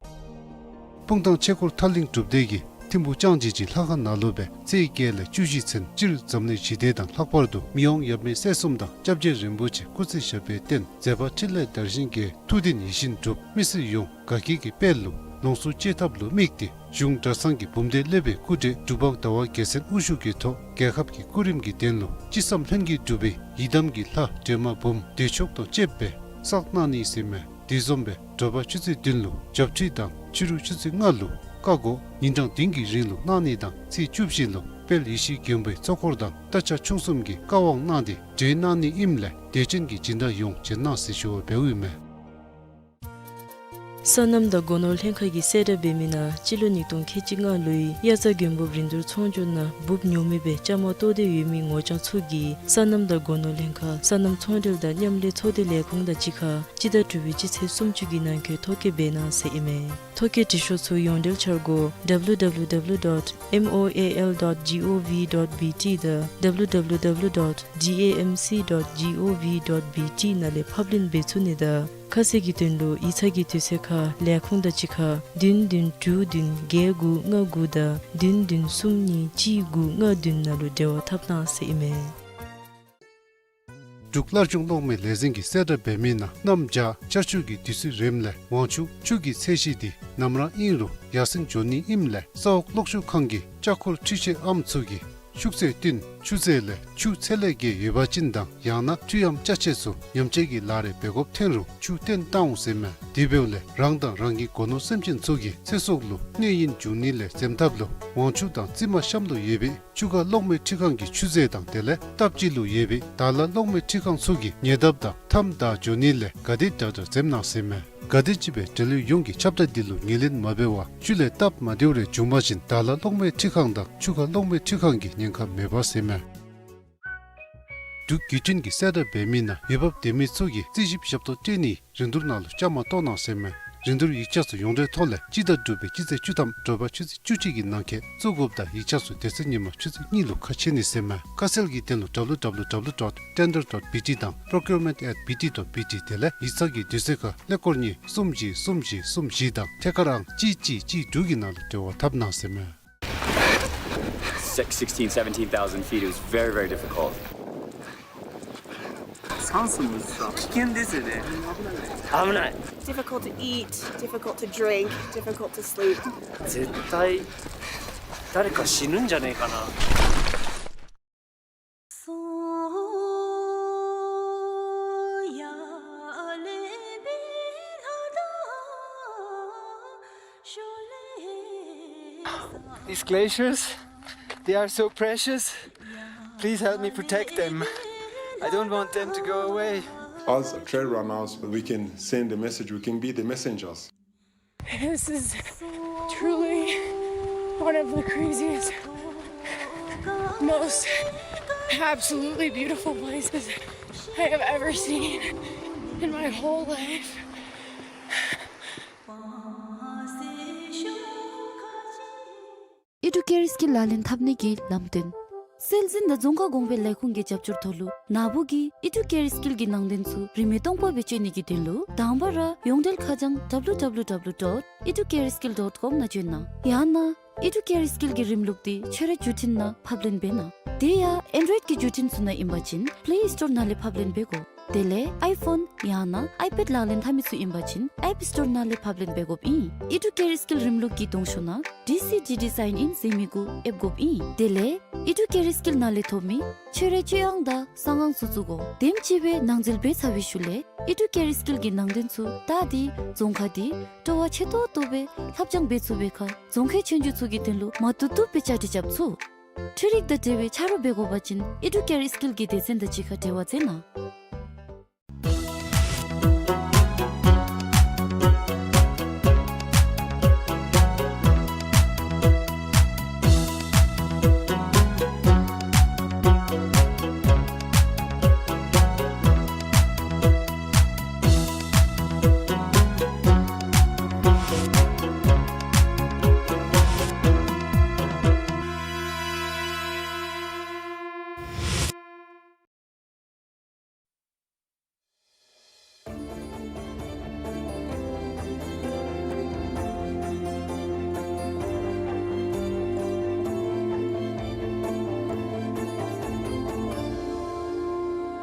སྤུངས་ཐང་ཆོས་འཁོར་ཐར་གླིང་སྒྲུབ་སྡེ་གིས་ཐིམ་ཕུག་ལྕང་སྦྱིས་སྦྱིས་ལྷ་ཁང་ནང་ལུ་སྦེ་ཚེས་བརྒྱད་ལས་བཅུ་བཞི་ཚུན་སྤྱིར་འཛམ་གླིང་ཞི་བདེ་དང་ལྷག་པར་དུ་མི་དབང་ཡབ་མེས་སྲས་གསུམ་དང་སྐྱབས་རྗེ་རིན་པོ་ཆེ་སྐུ་ཚེ་ཞབས་པད་བརྟན་མཛད་པ་འཕྲིན་ལས་དར་ཞིང་རྒྱས་ཐུགས་འདུན་ཡིད་བཞིན་འགྲུབ་མི་སེར་ཡོངས་དགའ་སྐྱིད་ཀྱི་དཔལ་ལུ་ལོངས་སུ་སྤྱོད་ཐབས་ལུ་དམིགས་ཏེ་གཞུང་གྲྭ་ཚང་གི་འབུམ་སྡེ་སློབ་དཔོན་སྐུ་བགྲེས་འབྲུག་པ་ཟླ་བ་རྒྱལ་མཚན་དབུ་བཞུགས་ཀྱི་ཐོག་རྒྱལ་ཁབ་ཀྱི་སྐུ་རིམ་གྱི་དོན་ལུ་ཅི་བསམ་ལྷུན་གྱིས་འགྲུབ་པའི་ཡི་དམ་གྱི་ལྷ་སྒྲོལ་མ་འབུམ་བདེ་མཆོག་དང་བཅསཔ་སྦེ་བསགས་གནང་ནི་ཟེར་མས། དེ་བཟུམ་སྦེ་དྲོ་པ་ཆུ་ཚོད་བདུན་ལུ་ཞབས་ཁྲིད་དང་ཕྱི་རུ་ཆུ་ཚོད་ལྔ་ལུ་བཀའ་བསྒོ་ཉིན་གྲངས་བདུན་གྱི་རིང་ལུ་གནང་ནི་དང་ཚེས་བཅུ་བཞི་ལུ་དཔལ་ཡེ་ཤེས་མགོན་པོའི་གཙོ་འཁོར་དང་རྟ་ཕྱག་མཆོག་གསུམ་གྱི་བཀའ་དབང་གནང་སྟེ་གྲོལ་གནང་ནི་ཨིནམ་ལས་དད་ཅན་གྱི་སྦྱིན་བདག་ཡོངས་བྱོན་གནང་ཟེར་ཞུ་བ་འབདཝ་ཨིན་མས། སོ་ནམ་དང་སྒོ་ནོར་ལྷན་ཁག་གིས་གསལ་བསྒྲགས་འབད་མི་ནང་སྤྱི་ལོ་ཉིས་སྟོང་ཁལ་གཅིག་ལྔ་ལོའི་དབྱར་རྩྭ་དགུན་འབུབ་རིན་བསྡུར་ཚོང་སྒྱུར་ནང་འབུབ་ཉོ་མི་སྦེ་བཅའ་མར་གཏོགས་ཏེ་ཡོད་མི་ངོ་རྐྱང་ཚུ་གིས་སོ་ནམ་དང་སྒོ་ནོར་ལྷན་ཁག་སོ་ནམ་ཚོང་འབྲེལ་དང་མཉམ་ལས་ཚོགས་སྡེ་ལས་ཁུངས་དང་གཅིག་ཁར་སྤྱི་ཟླ་དྲུག་པའི་སྤྱི་ཚེས་སུམ་ཅུ་གི་ནང་འཁོད་ཐོ་བཀོད་འབད་གནང་ཟེར་ཨིན་མས། ཐོ་བཀོད་འབྲི་ཤོག་ཚུ་ཡོངས་འབྲེལ་འཆར་སྒོ་W W W dot M O A L dot G O V dot B T དང་W W W dot D A M C dot G O V dot B T ནང་ལས་ཕབ་ལེན་འབད་ཚུགས་ནི་དང་ཁ་གསལ་གྱི་དོན་ལུ་ཡིག་ཚང་གི་དུས་ཚོད་ཁར་ལས་ཁུངས་དང་གཅིག་ཁར་བདུན་བདུན་དྲུག་བདུན་བརྒྱད་དགུ་ལྔ་དགུ་དང་བདུན་བདུན་གསུམ་གཉིས་གཅིག་དགུ་ལྔ་བདུན་ནང་ལུ་འབྲེལ་བ་འཐབ་གནང་ཟེར་ཨིན་མས། འབྲུག་སླར་འབྱུང་གློག་མེ་ལས་འཛིན་གྱིས་གསལ་བསྒྲགས་འབད་མི་ནང་གནམ་བྱཱར་ཆར་ཆུ་གི་དུས་ཚོད་རནམ་ལས་ཝང་ཆུ་ཆུ་གི་ཚད་གཞི་འདི་ནམ་ར་ཨིན་རུང་ཡར་སེང་འགྱོ་ནི་ཨིནམ་ལས་ས་འོག་གློག་ཤུགས་ཁང་གི་ལྕགས་འཁོར་འཕྲུལ་ཆས་ཨམ་ཚུ་གིས་ཤུགས་ཚད་བཏོན་ཆུ་ཚད་ལས་ཆུ་ཚད་ལས་བརྒལ་ཡོད་པ་ཅིན་དང་ཡང་ན་འཕྲུལ་ཨམ་ཅ་ཆས་ཚུ་ཉམས་བཅོས་ཀྱི་ལཱ་རེ་འབད་དགོཔ་ཐོན་རུང་ཆུ་བཏོན་བཏང་འོང་ཟེར་མས། དེ་འབདཝ་ལས་རང་དང་རང་གི་སྒོ་ནོར་སེམས་ཅན་ཚུ་གི་ཚེ་སྲོག་ལུ་གནོད་ཡུན་འབྱུང་ནི་ལས་འཛེམ་ཐབས་ལུ་ཝང་ཆུ་དང་རྩི་མ་གཤམ་ལུ་ཡོད་པའི་ཆུ་ཁ་གློག་མེ་འཕྲུལ་ཁང་གི་ཆུ་ཚད་དང་དེ་ལས་སྟབས་གཅིག་ལུ་ཡོད་པའི་དར་ལ་གློག་མེ་འཕྲུལ་ཁང་ཚུ་གི་ཉེ་འདབས་དང་མཐའམ་བདའ་འགྱོ་ནི་ལས་ག་དེ་དྲག་དྲག་འཛེམ་གནང་ཟེར་མས། ག་དེམ་ཅིག་སྦེ་འབྲེལ་ཡོད་ཡོངས་ཀྱིས་ཁྱབ་བརྡལ་འདི་ལུ་ངོས་ལེན་མ་འབད་བར་ཆུ་ལས་སྟབས་མ་བདེཝ་རེ་བྱུང་པ་ཅིན་དར་ལ་གློག་མེ་འཕྲུལ་ཁང་དང་ཆུ་ཁ་གློག་མེ་འཕྲུལ་ཁང་གི་ཉེན་ཁ་མེད་པ་ཟེར་མས། འབྲུག་བརྒྱུད་འཕྲིན་གྱིས་གསལ་བསྒྲགས་འབད་མི་ནང་འོས་འབབ་ལྡན་མི་ཚུ་གིས་རྩིས་ཞིབ་ཞབས་ཏོག་སྤྲོད་ནིའི་རིན་བསྡུར་ནང་ལུ་བཅའ་མར་གཏོགས་གནང་ཟེར་མས། རིན་བསྡུར་ཡིག་ཆ་ཚུ་ཡོངས་འབྲེལ་ཐོག་ལས་སྤྱི་ཟླ་དྲུག་པའི་སྤྱི་ཚེས་བཅུ་ཐམ་དྲོ་པ་ཆུ་ཚོད་བཅུ་གཅིག་གི་ནང་འཁོད་བཙུགས་དགོཔ་དང་ཡིག་ཆ་ཚུ་དེ་ཚེ་ཉིན་མ་ཆུ་ཚོད་གཉིས་ལུ་ཁ་ཕྱེ་ནི་ཟེར་མས། ཁ་གསལ་གྱི་དོན་ལུ་W W W dot tender dot B T དང་procurement at B T dot B T དེ་ལས་ཡིག་ཚང་གི་དུས་ཚོད་ཁར་ཀླད་ཀོར་གཉིས་གསུམ་གཅིག་གསུམ་གཅིག་གསུམ་བཞི་དང་ཐད་ཀར་ཨང་གཅིག་གཅིག་གཅིག་དྲུག་གི་ནང་ལུ་འབྲེལ་བ་འཐབ་གནང་ཟེར་མས། Six, sixteen, seventeen thousand feet. It was very, very difficult. Difficult to eat, difficult to drink, difficult to sleep. 絶対誰か死ぬんじゃねえかな。These glaciers, they are so precious. Please help me protect them. I don't want them to go away. As trail runners, we can send a message, we can be the messengers. This is truly one of the craziest, most absolutely beautiful places I have ever seen in my whole life. ཨི་ཌུ་ཀེར་སི་ཀིལ་ལག་ལེན་འཐབ་ནི་གི་ལམ་སྟོན། སྲོལ་འཛིན་དང་རྫོང་ཁ་གོང་འཕེལ་ལས་ཁུངས་ཀྱི་རྒྱབ་སྐྱོར་ཐོག་ལུ་ནཱ་བུ་གིས་ཨི་ཌུ་ཀེར་སི་ཀིལ་གྱི་ནང་དོན་ཚུ་རིན་མེད་སྟོང་པ་སྦེ་སྤྱོད་ནི་གི་དོན་ལུ་དང་པ་ར་ཡོངས་འབྲེལ་ཁ་བྱང་W W W dot educareskill dot com ནང་བྱོན་གནང་། ཡང་ན་ཨི་ཌུ་ཀེར་སི་ཀིལ་གྱི་རིམ་ལུགས་འདི་ཁྱོད་རའི་བརྒྱུད་འཕྲིན་ནང་ཕབ་ལེན་འབད་གནང་། དེ་ཡང་ཨེན་ཌོའིཌ་ཀྱི་བརྒྱུད་འཕྲིན་ཚུ་ནང་ཨིན་པ་ཅིན་པེ་ལེ་སི་ཊོར་ནང་ལས་ཕབ་ལེན་འབད་དགོ། དེ་ལས་ཨའི་ཕོན་ཡང་ན་ཨའི་པེཌ་ལག་ལེན་འཐབ་མི་ཚུ་ཨིན་པ་ཅིན་ཨེཔ་སི་ཊོར་ནང་ལས་ཕབ་ལེན་འབད་དགོཔ་ཨིན། ཨི་ཌུ་ཀེར་སི་ཀིལ་རིམ་ལུགས་ཀྱི་གདོང་ཤོག་ནང་ཌི་སི་ཌི་ཌི་སའིན་ཨིན་ཟེར་མི་གུ་ཨེབ་དགོཔ་ཨིན། དེ་ལས་ཨི་ཌུ་ཀེར་སི་ཀིལ་ནང་ལས་ཐོབ་མི་ཁྱོད་རའི་སྤྱོད་ཨང་དང་གསང་ཨང་ཚུ་བཙུགས་དགོ། དེམ་ཅིག་སྦེ་ནང་འཛུལ་འབད་ཚར་བའི་ཤུལ་ལས་ཨི་ཌུ་ཀེར་སི་ཀིལ་གྱི་ནང་དོན་ཚུ་ད་འདི་རྫོང་ཁ་འདི་སྤྲོ་བ་ཆེ་ཏོག་ཏོ་སྦེ་ལྷབ་སྦྱང་འབད་ཚུགས་པའི་ཁར་རྫོང་ཁའི་ཆོས་རྒྱུགས་ཚུ་གི་དོན་ལུ་མ་བཏུབ་བཏུབ་སྦེ་བཅའ་སྒྲིག་རྐྱབ་ཚུགས། འཕྲུལ་རིག་དང་འབྲེལ་བའི་ཆ་རོགས་འབད་དགོ་པ་ཅིན་ཨི་ཌུ་ཀེར་སི་ཀིལ་གྱི་སྡེ་ཚན་དང་གཅིག་ཁར་འབྲེལ་བ་མཛད་གནང་།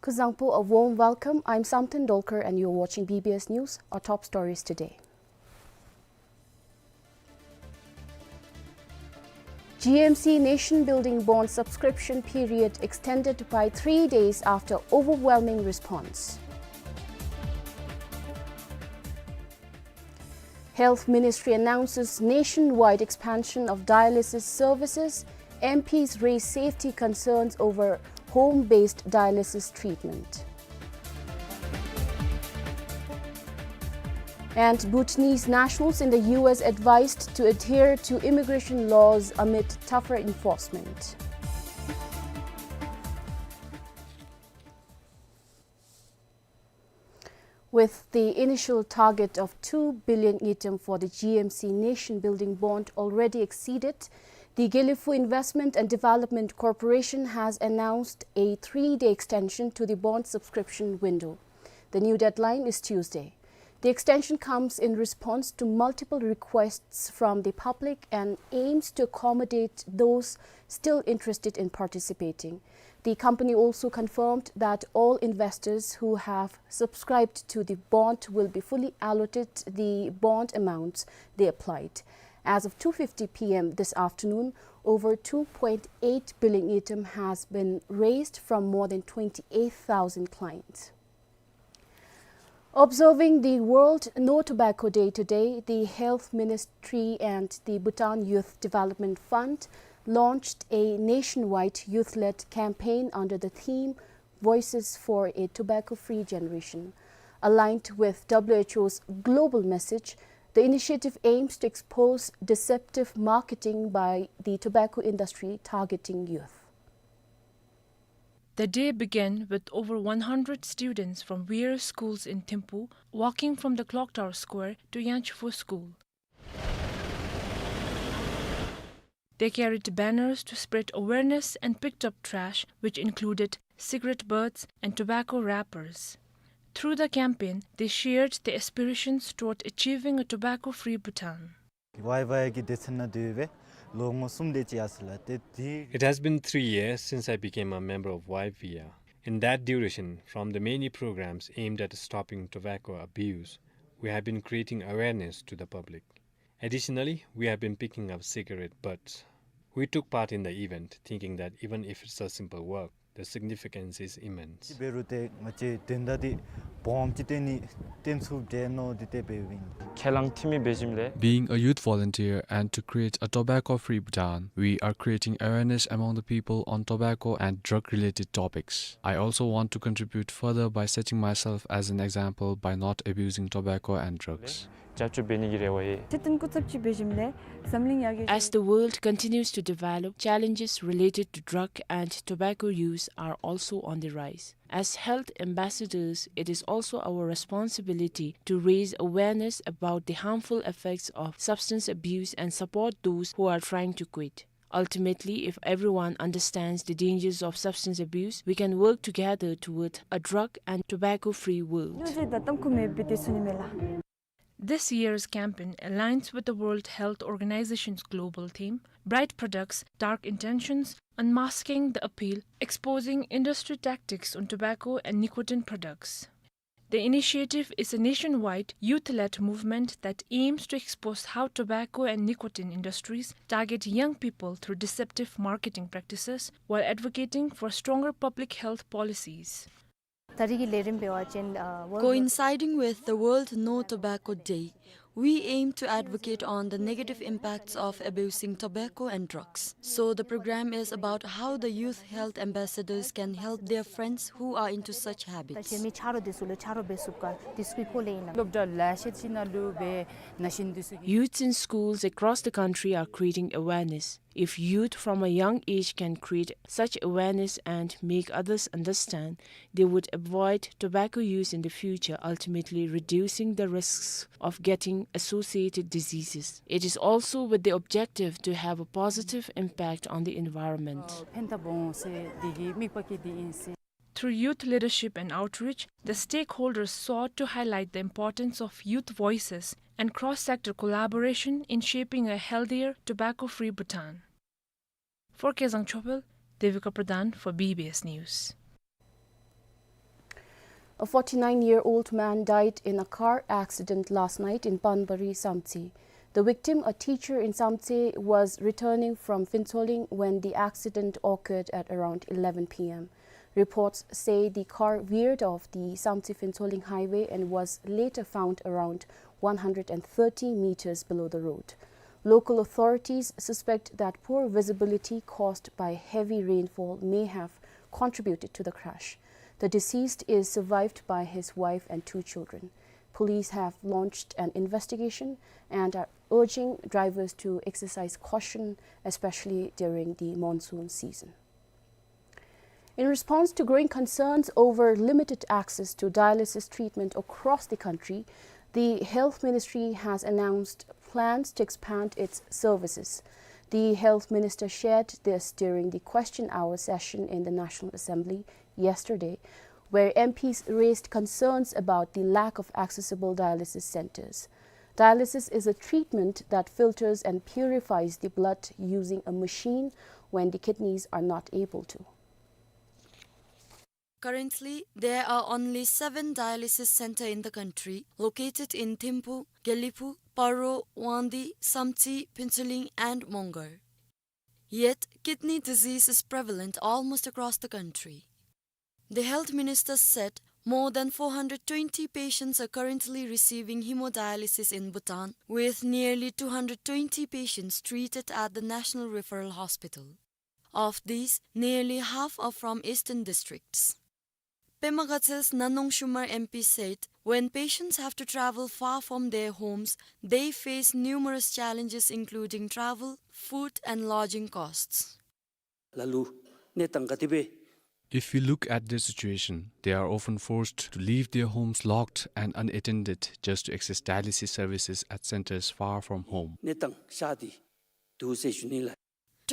Kuzuzangpo, a warm welcome. I'm Samten Dolkar and you're watching B B S News. Our top stories today. G M C Nation Building Bond subscription period extended by three days after overwhelming response. Health Ministry announces nationwide expansion of dialysis services, M Ps raise safety concerns over home-based dialysis treatment. And Bhutanese nationals in the U S advised to adhere to immigration laws amid tougher enforcement. With the initial target of two billion ngultrum for the G M C Nation Building Bond already exceeded, the Gelephu Investment and Development Corporation has announced a three-day extension to the bond subscription window. The new deadline is Tuesday. The extension comes in response to multiple requests from the public and aims to accommodate those still interested in participating. The company also confirmed that all investors who have subscribed to the bond will be fully allotted the bond amounts they applied. As of two fifty P M this afternoon, over two point eight billion ngultrum has been raised from more than twenty-eight thousand clients. Observing the World No Tobacco Day today, the Health Ministry and the Bhutan Youth Development Fund launched a nationwide youth-led campaign under the theme Voices for a Tobacco-Free Generation. Aligned with W H O's global message, the initiative aims to expose deceptive marketing by the tobacco industry targeting youth. The day began with over one hundred students from various schools in Thimphu walking from the Clock Tower Square to Yangchepho School. They carried banners to spread awareness and picked up trash, which included cigarette butts and tobacco wrappers. Through the campaign, they shared their aspirations toward achieving a tobacco-free Bhutan. ཝའི་ཝི་ཨའི་གི་སྡེ་ཚན་ནང་སྡོད་སྦེ་ལོ་ངོ་གསུམ་དེ་ཅིག་ཡར་སོང་ལགས། ཏེ་དེ It has been three years since I became a member of Y V R. In that duration, from the many programs aimed at stopping tobacco abuse, we have been creating awareness to the public. Additionally, we have been picking up cigarette butts. We took part in the event, thinking that even if it's a simple work, the significance is immense. འབད་རུང་ཏེ་ང་བཅས་དོན་དག་འདི་སྦོམ་ཅིག་བཏོན་ནི་བཏོན་ཚུགས་འདྲས་མནོ་སྟེ་འབདཝ་ཨིན། ཁས་བླངས་འཐུས་མི་འབད་ཞིནམ་ལས། Being a youth volunteer and to create a tobacco-free Bhutan, we are creating awareness among the people on tobacco and drug-related topics. I also want to contribute further by setting myself as an example by not abusing tobacco and drugs. རྒྱབ་སྐྱོར་འབད་ནི་གི་རེ་བ་ཡོད། སྤྱིར་བཏང་སྐུ་ཚབ་ཅིག་འབད་ཞིནམ་ལས་འཛམ་གླིང་ཡར་རྒྱས། As the world continues to develop, challenges related to drug and tobacco use are also on the rise. As health ambassadors, it is also our responsibility to raise awareness about the harmful effects of substance abuse and support those who are trying to quit. Ultimately, if everyone understands the dangers of substance abuse, we can work together toward a drug and tobacco-free world. སྨྱོ་བྱེད་དང་ཏམ་ཁུ་མེད་པའི་དེ་ཚུ་ནི་མེད་ལགས། This year's campaign aligns with the World Health Organization's global theme, Bright Products, Dark Intentions, Unmasking the Appeal, Exposing Industry Tactics on Tobacco and Nicotine Products. The initiative is a nationwide, youth-led movement that aims to expose how tobacco and nicotine industries target young people through deceptive marketing practices while advocating for stronger public health policies. ད་རེས་ཀྱི་ལས་རིམ་འབད་བ་ཅིན་ཨ་World Coinciding with the World No Tobacco Day, we aim to advocate on the negative impacts of abusing tobacco and drugs. So the program is about how the youth health ambassadors can help their friends who are into such habits. ད་ཅི་མི་ཆ་རོགས་དེ་ཚུ་ལུ་ཆ་རོགས་འབད་ཚུགས་ག་དེ་ཚུ་གི་སྐོར་ལས་ཨིན་ལགས། སློབ་གྲྭ་ལེ་ཤ་ཅིག་ནང་ལུ་སྦེ་ན་གཞོན་དེ་ཚུ་གིས། Youths in schools across the country are creating awareness. If youth from a young age can create such awareness and make others understand, they would avoid tobacco use in the future, ultimately reducing the risks of getting associated diseases. It is also with the objective to have a positive impact on the environment. ཕན་ཐབས་འོང་ཟེར་དེ་གི་དམིགས་པ་གིས་དེ་ཨིན་ཟེར། Through youth leadership and outreach, the stakeholders sought to highlight the importance of youth voices and cross-sector collaboration in shaping a healthier, tobacco-free Bhutan. For Kezang Chopel, Devika Pradhan for B B S News. A forty-nine-year-old man died in a car accident last night in Panbari, Samtse. The victim, a teacher in Samtse, was returning from Phuentsholing when the accident occurred at around eleven P M. Reports say the car veered off the Samtse-Phuentsholing highway and was later found around one hundred and thirty meters below the road. Local authorities suspect that poor visibility caused by heavy rainfall may have contributed to the crash. The deceased is survived by his wife and two children. Police have launched an investigation and are urging drivers to exercise caution, especially during the monsoon season. In response to growing concerns over limited access to dialysis treatment across the country, the Health Ministry has announced plans to expand its services. The Health Minister shared this during the question hour session in the National Assembly yesterday, where M Ps raised concerns about the lack of accessible dialysis centers. Dialysis is a treatment that filters and purifies the blood using a machine when the kidneys are not able to. Currently, there are only seven dialysis center in the country, located in Thimphu, Gelephu, Paro, Wangdue, Samtse, Phuentsholing, and Mongar. Yet, kidney disease is prevalent almost across the country. The health minister said more than four hundred twenty patients are currently receiving hemodialysis in Bhutan, with nearly two hundred twenty patients treated at the National Referral Hospital. Of these, nearly half are from eastern districts. Pema Gatsel's Nanong Shumar M P said, when patients have to travel far from their homes, they face numerous challenges including travel, food and lodging costs. ལ་ལུ་གནས་སྟངས་ག་དེ་སྦེ། If we look at their situation, they are often forced to leave their homes locked and unattended just to access dialysis services at centers far from home. གནས་སྟངས་ཤར་ཏེ་འདུག་ཟེར་ཞུ་ནི་ལགས།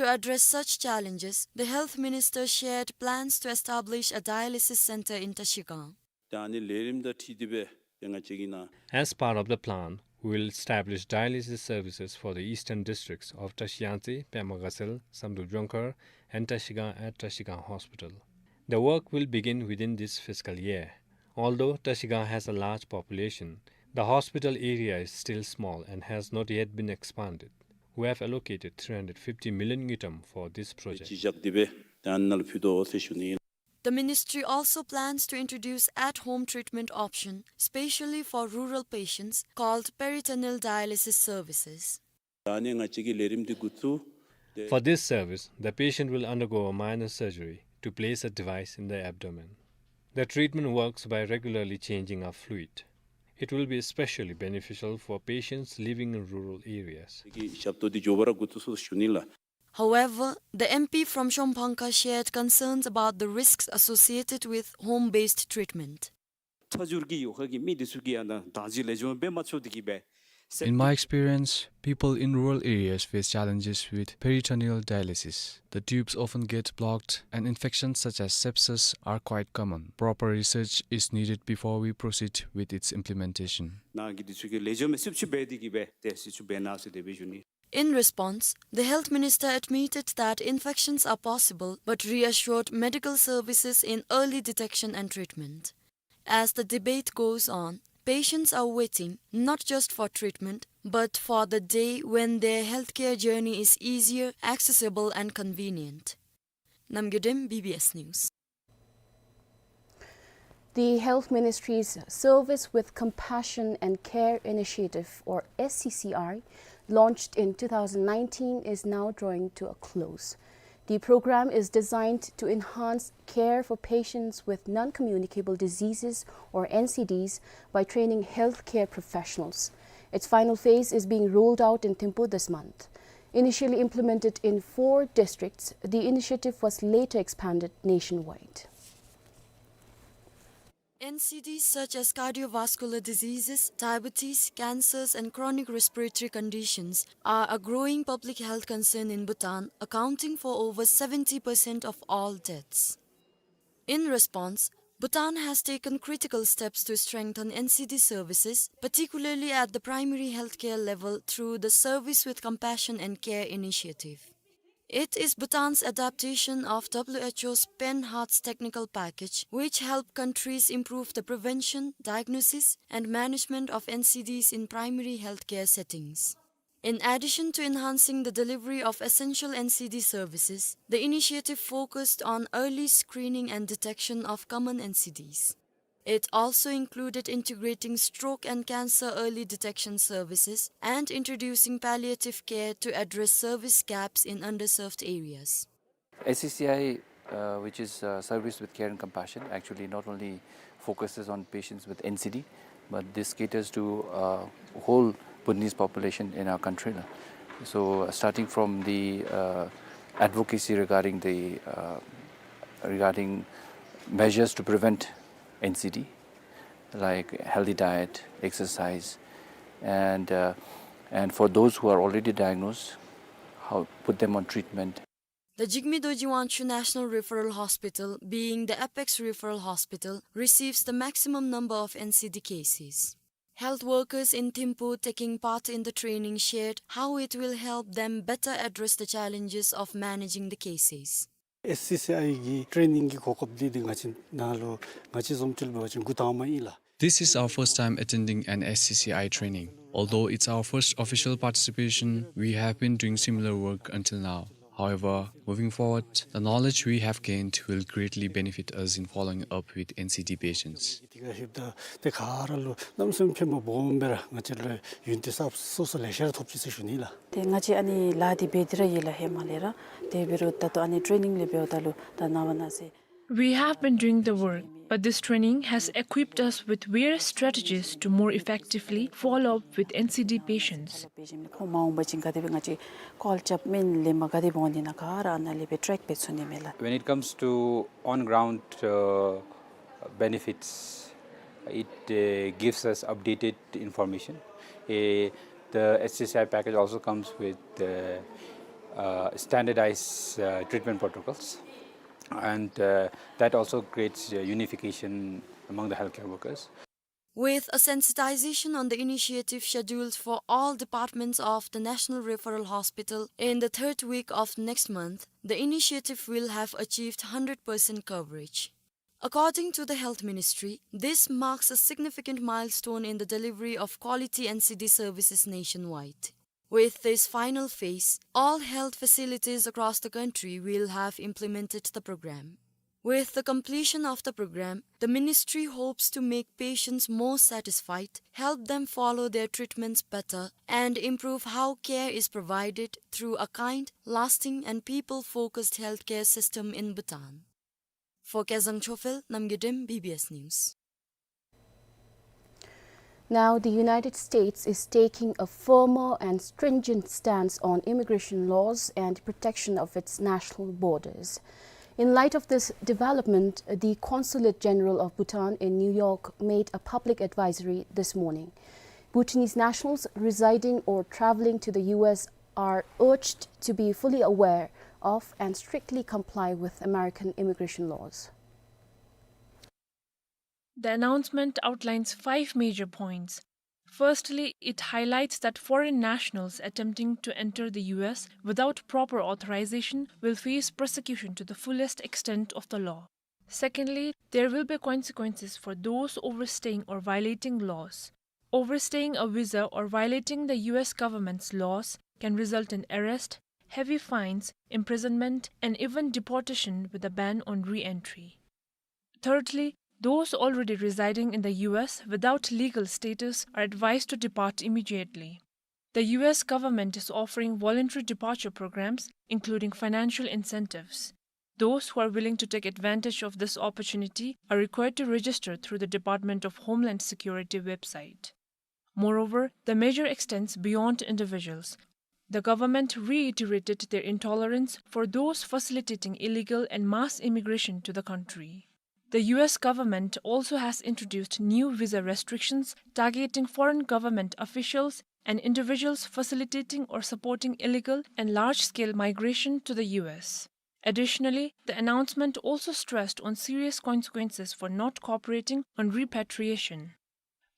To address such challenges, the health minister shared plans to establish a dialysis center in Trashigang. ད་ཨ་ནི་ལས་རིམ་དང་འཁྲིལ་ཏེ་སྦེ་ཏེ་ང་བཅས་ཀྱིས་ནཱ། As part of the plan, we will establish dialysis services for the eastern districts of Trashiyangtse, Pema Gatsel, Samdrup Jongkhar, and Trashigang at Trashigang Hospital. The work will begin within this fiscal year. Although Trashigang has a large population, the hospital area is still small and has not yet been expanded. We have allocated three hundred fifty million ngultrum for this project. ཅིག་བཞག་སྟེ་སྦེ་ད་ནཱ་ལུ་ཕུལ་དོ་ཟེར་ཞུ་ནི། The ministry also plans to introduce at-home treatment option, specially for rural patients, called peritoneal dialysis services. ད་ནི་ང་བཅས་ཀྱི་ལས་རིམ་འདི་འགོ་བཙུགས། For this service, the patient will undergo a minor surgery to place a device in the abdomen. The treatment works by regularly changing a fluid. It will be especially beneficial for patients living in rural areas. གི་ཞབས་ཏོག་འདི་མགྱོགས་པ་ར་འགོ་བཙུགས་ཤིག་ཞུ་ནི་ལགས། However, the M P from Shomphangka shared concerns about the risks associated with home-based treatment. ཚ་འགྱུར་གྱི་ཡོད་ཁ་གི་མི་འདི་ཚུ་གིས་ཡང་ན་དང་ཅིག་ལེགས་ཤོམ་འབད་མ་ཚུགས་འདི་གིས་སྦེ། In my experience, people in rural areas face challenges with peritoneal dialysis. The tubes often get blocked, and infections such as sepsis are quite common. Proper research is needed before we proceed with its implementation. ནཱ་གི་འདི་ཚུ་གིས་ལེགས་ཤོམ་སྦེ་སིབ་སིབ་འབད་འདི་གིས་སྦེ་ཏེ་སིབ་སིབ་འབད་གནང་ཟེར་དེ་སྦེ་ཞུ་ནི། In response, the health minister admitted that infections are possible but reassured medical services in early detection and treatment. As the debate goes on, patients are waiting not just for treatment but for the day when their healthcare journey is easier, accessible and convenient. Namgay Dem, B B S News. The Health Ministry's Service with Compassion and Care Initiative, or S C C I, launched in two thousand nineteen, is now drawing to a close. The program is designed to enhance care for patients with non-communicable diseases, or N C Ds, by training healthcare professionals. Its final phase is being rolled out in Thimphu this month. Initially implemented in four districts, the initiative was later expanded nationwide. N C Ds such as cardiovascular diseases, diabetes, cancers, and chronic respiratory conditions are a growing public health concern in Bhutan, accounting for over seventy percent of all deaths. In response, Bhutan has taken critical steps to strengthen N C D services, particularly at the primary healthcare level, through the Service with Compassion and Care initiative. It is Bhutan's adaptation of W H O's Pan-HEARTS technical package, which help countries improve the prevention, diagnosis, and management of N C Ds in primary healthcare settings. In addition to enhancing the delivery of essential N C D services, the initiative focused on early screening and detection of common N C Ds. It also included integrating stroke and cancer early detection services and introducing palliative care to address service gaps in underserved areas. S C C I, uh, which is, uh, Service with Care and Compassion, actually not only focuses on patients with N C D, but this caters to, uh, whole Bhutanese population in our country, la. So, uh, starting from the, uh, advocacy regarding the, uh, regarding measures to prevent N C D, like healthy diet, exercise, and, uh, and for those who are already diagnosed, how put them on treatment. The Jigme Dorji Wangchuk National Referral Hospital, being the apex referral hospital, receives the maximum number of N C D cases. Health workers in Thimphu taking part in the training shared how it will help them better address the challenges of managing the cases. S C C I གི་ཊེ་ནིང་གི་གོ་སྐབས་འདི་འདི་ང་བཅས་ནང་ལུ་ང་བཅས་བཟུམ་ཅིག་འབད་བ་ཅིན་འགོ་དང་པ་ཨིན་ལགས། This is our first time attending an S C C I training. Although it's our first official participation, we have been doing similar work until now. However, moving forward, the knowledge we have gained will greatly benefit us in following up with N C D patients. འདི་ག་ལྷོདཔ་ད་ཏེ་ག་ར་ལུ་གནམ་མེད་ས་མེད་ཕན་པ་སྦོམ་སྦེ་ར་ང་བཅས་ལུ་ཡོན་ཏན་གསརཔ་སོ་སོ་ལེ་ཤ་ར་ཐོབ་ཅི་ཟེར་ཞུ་ནི་ལགས། ཏེ་ང་བཅས་ཨ་ནི་ལཱ་འདི་འབད་དེ་ར་ཡོད་ལགས་ཧེ་མ་ལས་ར། དེ་འབད་རུང་ད་ལྟོ་ཨ་ནི་ཊེ་ནིང་ལས་འབདཝ་ད་ལུ་ད་ནངས་པ་གནངས་ཚེ། We have been doing the work, but this training has equipped us with various strategies to more effectively follow up with N C D patients. ཁོང་མ་འོངས་པ་ཅིན་ག་དེ་སྦེ་ང་བཅས་ཀོལ་རྐྱབ་མི་ལས་མར་ག་དེ་སྦེ་འོང་ནི་ན་ག་ར་ཨ་ནཱ་ལས་སྦེ་ཊེག་འབད་ཚུགས་ནི་མས་ལགས། When it comes to on-ground, uh, benefits, it, uh, gives us updated information. Uh, the S C C I package also comes with, uh, uh, standardized, uh, treatment protocols, and, uh, that also creates, uh, unification among the healthcare workers. With a sensitization on the initiative scheduled for all departments of the National Referral Hospital in the third week of next month, the initiative will have achieved hundred percent coverage. According to the Health Ministry, this marks a significant milestone in the delivery of quality N C D services nationwide. With this final phase, all health facilities across the country will have implemented the program. With the completion of the program, the ministry hopes to make patients more satisfied, help them follow their treatments better, and improve how care is provided through a kind, lasting, and people-focused healthcare system in Bhutan. For Kezang Chophel, Namgay Dem, B B S News. Now, the United States is taking a firmer and stringent stance on immigration laws and protection of its national borders. In light of this development, the Consulate General of Bhutan in New York made a public advisory this morning. Bhutanese nationals residing or traveling to the U S are urged to be fully aware of and strictly comply with American immigration laws. The announcement outlines five major points. Firstly, it highlights that foreign nationals attempting to enter the U S without proper authorization will face prosecution to the fullest extent of the law. Secondly, there will be consequences for those overstaying or violating laws. Overstaying a visa or violating the U S government's laws can result in arrest, heavy fines, imprisonment, and even deportation with a ban on re-entry. Thirdly, those already residing in the U S without legal status are advised to depart immediately. The U S government is offering voluntary departure programs, including financial incentives. Those who are willing to take advantage of this opportunity are required to register through the Department of Homeland Security website. Moreover, the measure extends beyond individuals. The government reiterated their intolerance for those facilitating illegal and mass immigration to the country. The U S government also has introduced new visa restrictions targeting foreign government officials and individuals facilitating or supporting illegal and large-scale migration to the U S. Additionally, the announcement also stressed on serious consequences for not cooperating on repatriation.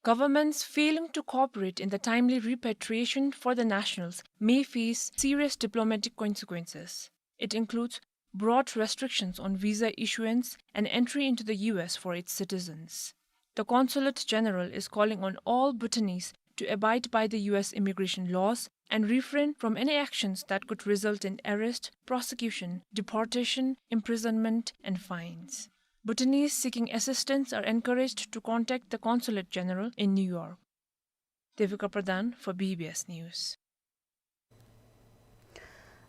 Governments failing to cooperate in the timely repatriation for the nationals may face serious diplomatic consequences. It includes broad restrictions on visa issuance and entry into the U S for its citizens. The Consulate General is calling on all Bhutanese to abide by the U S immigration laws and refrain from any actions that could result in arrest, prosecution, deportation, imprisonment, and fines. Bhutanese seeking assistance are encouraged to contact the Consulate General in New York. Devika Pradhan for B B S News.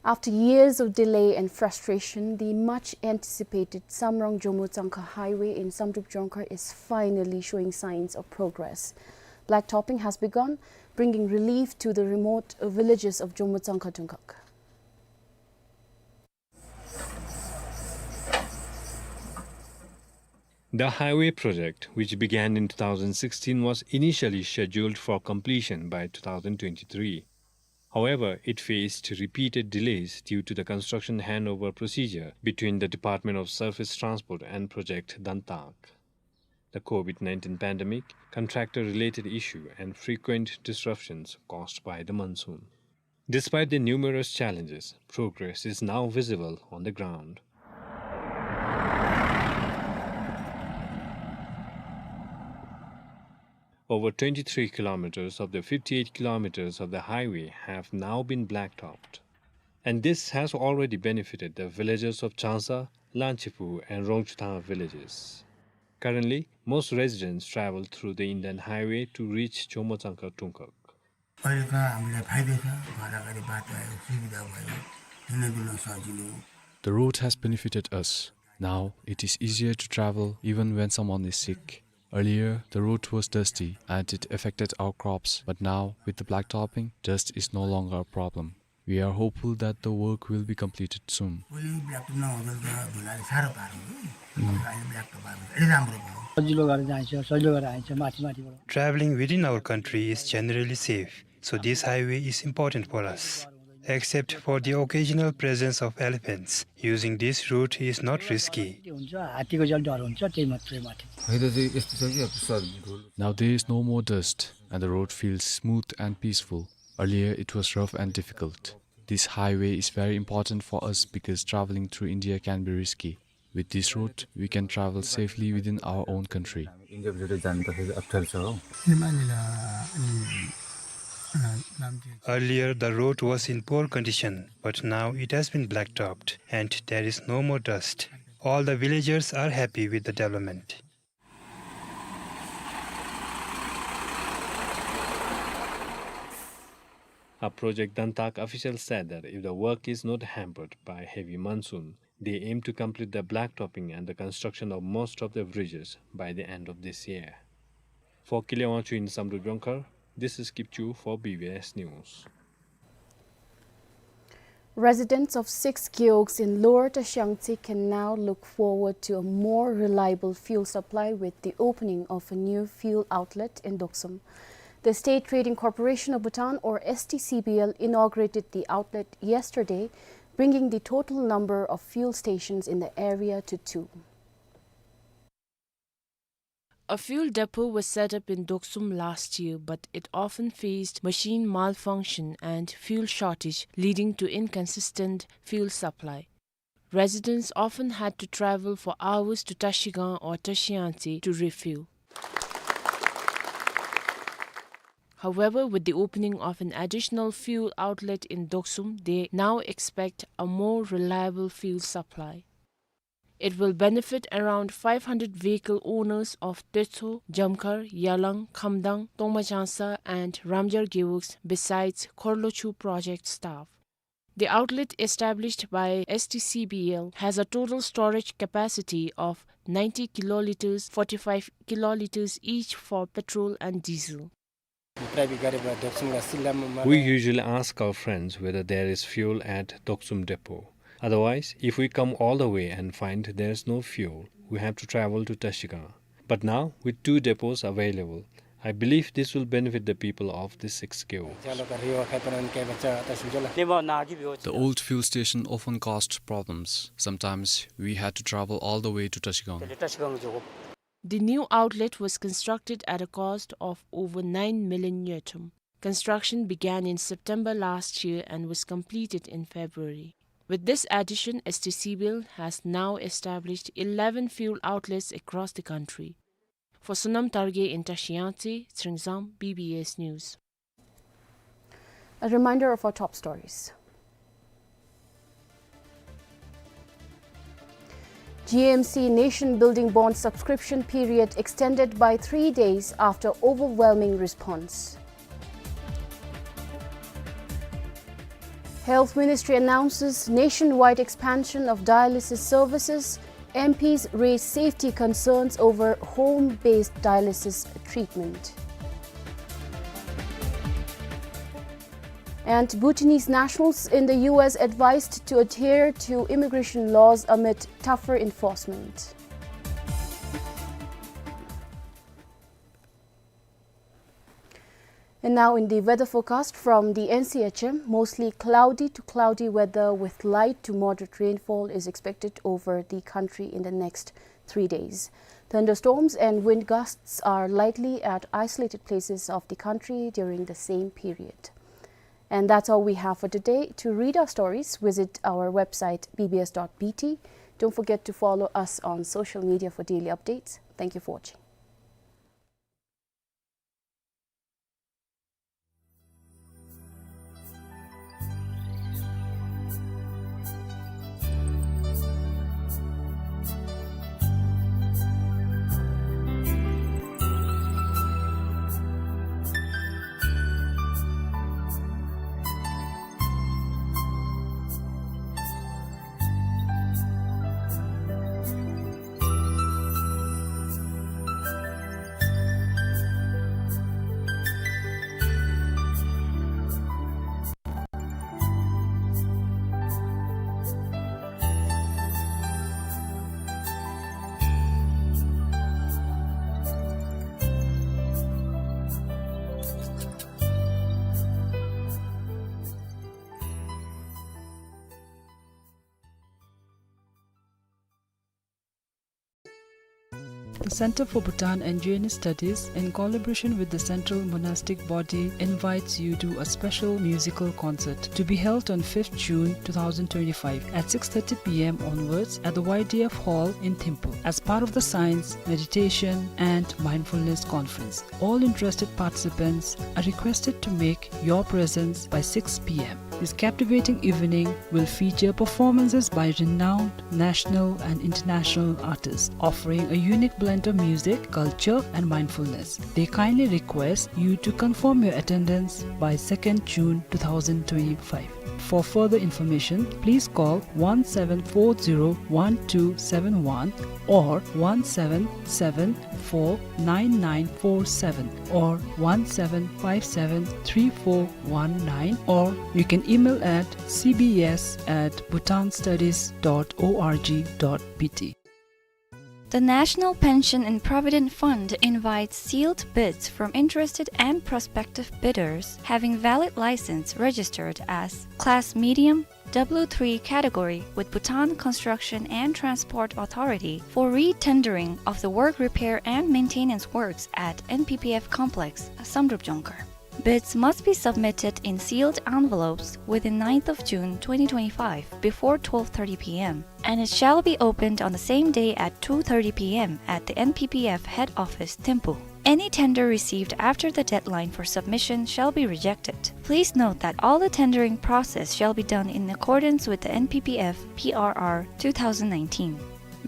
After years of delay and frustration, the much anticipated Samrong Jomo Tsangkha Highway in Samdrup Jongkhar is finally showing signs of progress. Blacktopping has begun, bringing relief to the remote villages of Jomo Tsangkha Dungkhag. The highway project, which began in two thousand sixteen, was initially scheduled for completion by two thousand twenty-three. However, it faced repeated delays due to the construction handover procedure between the Department of Surface Transport and Project Dantak. The COVID nineteen pandemic, contractor-related issue, and frequent disruptions caused by the monsoon. Despite the numerous challenges, progress is now visible on the ground. Over twenty-three kilometers of the fifty-eight kilometers of the highway have now been blacktopped, and this has already benefited the villages of Chansa, Lanchipu, and Rongchuthang villages. Currently, most residents travel through the Inland Highway to reach Jomo Tsangkha Dungkhag. पहिलेका हामीलाई फाइदा छ, घरअगाडि बाटो आयो, सुविधा भयो, हिँड्न डुल्न सजिलो। The road has benefited us. Now it is easier to travel even when someone is sick. Earlier, the road was dusty and it affected our crops, but now, with the blacktopping, dust is no longer a problem. We are hopeful that the work will be completed soon. पहिले ब्ल्याक नहुँदा त धुलाले साह्रो पारो हो। अब अहिले ब्ल्याक त पारो, अहिले राम्रो भयो। सजिलो गरेर जान्छ, सजिलो गरेर आइन्छ, माथि माथिबाट। Traveling within our country is generally safe, so this highway is important for us. Except for the occasional presence of elephants, using this route is not risky. हात्ती हुन्छ, हात्तीको चाहिँ डर हुन्छ, त्यही मात्रै माथि। होइन, चाहिँ यस्तो छ कि अब सर, धुलो। Now there is no more dust, and the road feels smooth and peaceful. Earlier, it was rough and difficult. This highway is very important for us because traveling through India can be risky. With this road, we can travel safely within our own country. इन्डियाभित्र जानु त फेरि अप्ठ्यारो छ हो। हिमालयलाई, अनि, अ, नाम दिएको छ। Earlier, the road was in poor condition, but now it has been blacktopped, and there is no more dust. All the villagers are happy with the development. A Project Dantak official said that if the work is not hampered by heavy monsoon, they aim to complete the blacktopping and the construction of most of the bridges by the end of this year. For Kile Wangchuck in Samdrup Jongkhar, this is Kipchu for B B S News. Residents of six gewogs in Lower Tashiyangtse can now look forward to a more reliable fuel supply with the opening of a new fuel outlet in Doksum. The State Trading Corporation of Bhutan, or S T C B L, inaugurated the outlet yesterday, bringing the total number of fuel stations in the area to two. A fuel depot was set up in Doksum last year, but it often faced machine malfunction and fuel shortage, leading to inconsistent fuel supply. Residents often had to travel for hours to Tashigang or Tashiyangtse to refuel. However, with the opening of an additional fuel outlet in Doksum, they now expect a more reliable fuel supply. It will benefit around five hundred vehicle owners of Tetso, Jamkhar, Yalang, Khamdang, Tongmajangsa, and Ramjar gewogs, besides Khorlochu project staff. The outlet established by S T C B L has a total storage capacity of ninety kiloliters, forty-five kiloliters each for petrol and diesel. We usually ask our friends whether there is fuel at Doksum depot. Otherwise, if we come all the way and find there is no fuel, we have to travel to Tashigang. But now, with two depots available, I believe this will benefit the people of the six gewog. The old fuel station often caused problems. Sometimes we had to travel all the way to Tashigang. The new outlet was constructed at a cost of over nine million ngultrum. Construction began in September last year and was completed in February. With this addition, S T C B L has now established eleven fuel outlets across the country. For Sonam Targay in Tashiyangtse, Tsringzang, B B S News. A reminder of our top stories. G M C nation building bond subscription period extended by three days after overwhelming response. Health Ministry announces nationwide expansion of dialysis services, M Ps raise safety concerns over home-based dialysis treatment. And Bhutanese nationals in the U S advised to adhere to immigration laws amid tougher enforcement. And now in the weather forecast from the N C H M, mostly cloudy to cloudy weather with light to moderate rainfall is expected over the country in the next three days. Thunderstorms and wind gusts are likely at isolated places of the country during the same period. And that's all we have for today. To read our stories, visit our website B B S dot B T. Don't forget to follow us on social media for daily updates. Thank you for watching. The Center for Bhutan and Jainist Studies, in collaboration with the Central Monastic Body, invites you to a special musical concert to be held on fifth June two thousand twenty-five at six thirty P M onwards at the Y D F Hall in Thimphu as part of the Science, Meditation and Mindfulness Conference. All interested participants are requested to make your presence by six P M. This captivating evening will feature performances by renowned national and international artists, offering a unique blend of music, culture, and mindfulness. They kindly request you to confirm your attendance by second June two thousand twenty-five. For further information, please call one seven four zero one two seven one or one seven seven four nine nine four seven or one seven five seven three four one nine, or you can email at C B S at bhutanstudies dot org dot B T. The National Pension and Provident Fund invites sealed bids from interested and prospective bidders having valid license registered as Class Medium, W three category with Bhutan Construction and Transport Authority for re-tendering of the work repair and maintenance works at N P P F complex, Samdrup Dzongkhar. Bids must be submitted in sealed envelopes within ninth of June twenty twenty-five before twelve thirty p m, and it shall be opened on the same day at two thirty p m at the N P P F head office, Thimphu. Any tender received after the deadline for submission shall be rejected. Please note that all the tendering process shall be done in accordance with the N P P F P R R two thousand nineteen.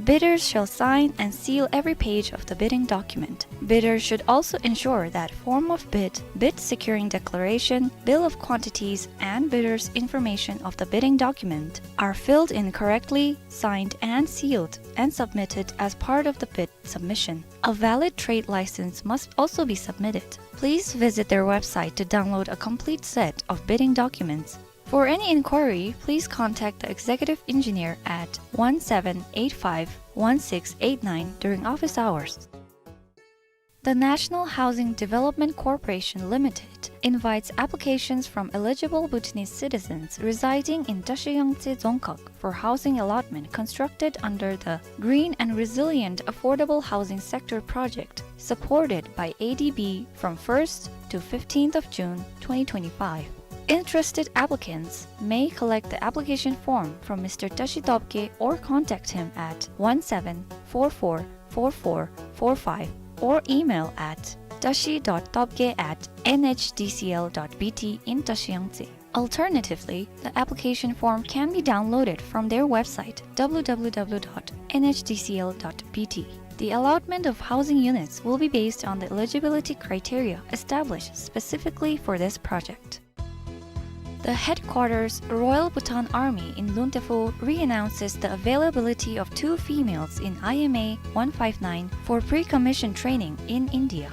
Bidders shall sign and seal every page of the bidding document. Bidders should also ensure that form of bid, bid securing declaration, bill of quantities, and bidder's information of the bidding document are filled in correctly, signed and sealed, and submitted as part of the bid submission. A valid trade license must also be submitted. Please visit their website to download a complete set of bidding documents. For any inquiry, please contact the executive engineer at one seven eight five one six eight nine during office hours. The National Housing Development Corporation Limited invites applications from eligible Bhutanese citizens residing in Tashi Yangtse Dzongkhag for housing allotment constructed under the Green and Resilient Affordable Housing Sector Project, supported by A D B, from first to fifteenth of June twenty twenty-five. Interested applicants may collect the application form from Mister Tashi Topge or contact him at one seven four four four four four five or email at tashi dot topge at N H D C L dot B T in Tashi Yangtse. Alternatively, the application form can be downloaded from their website, W W W dot N H D C L dot B T. The allotment of housing units will be based on the eligibility criteria established specifically for this project. The headquarters Royal Bhutan Army in Luntephu re-announces the availability of two females in I M A one five nine for pre-commission training in India.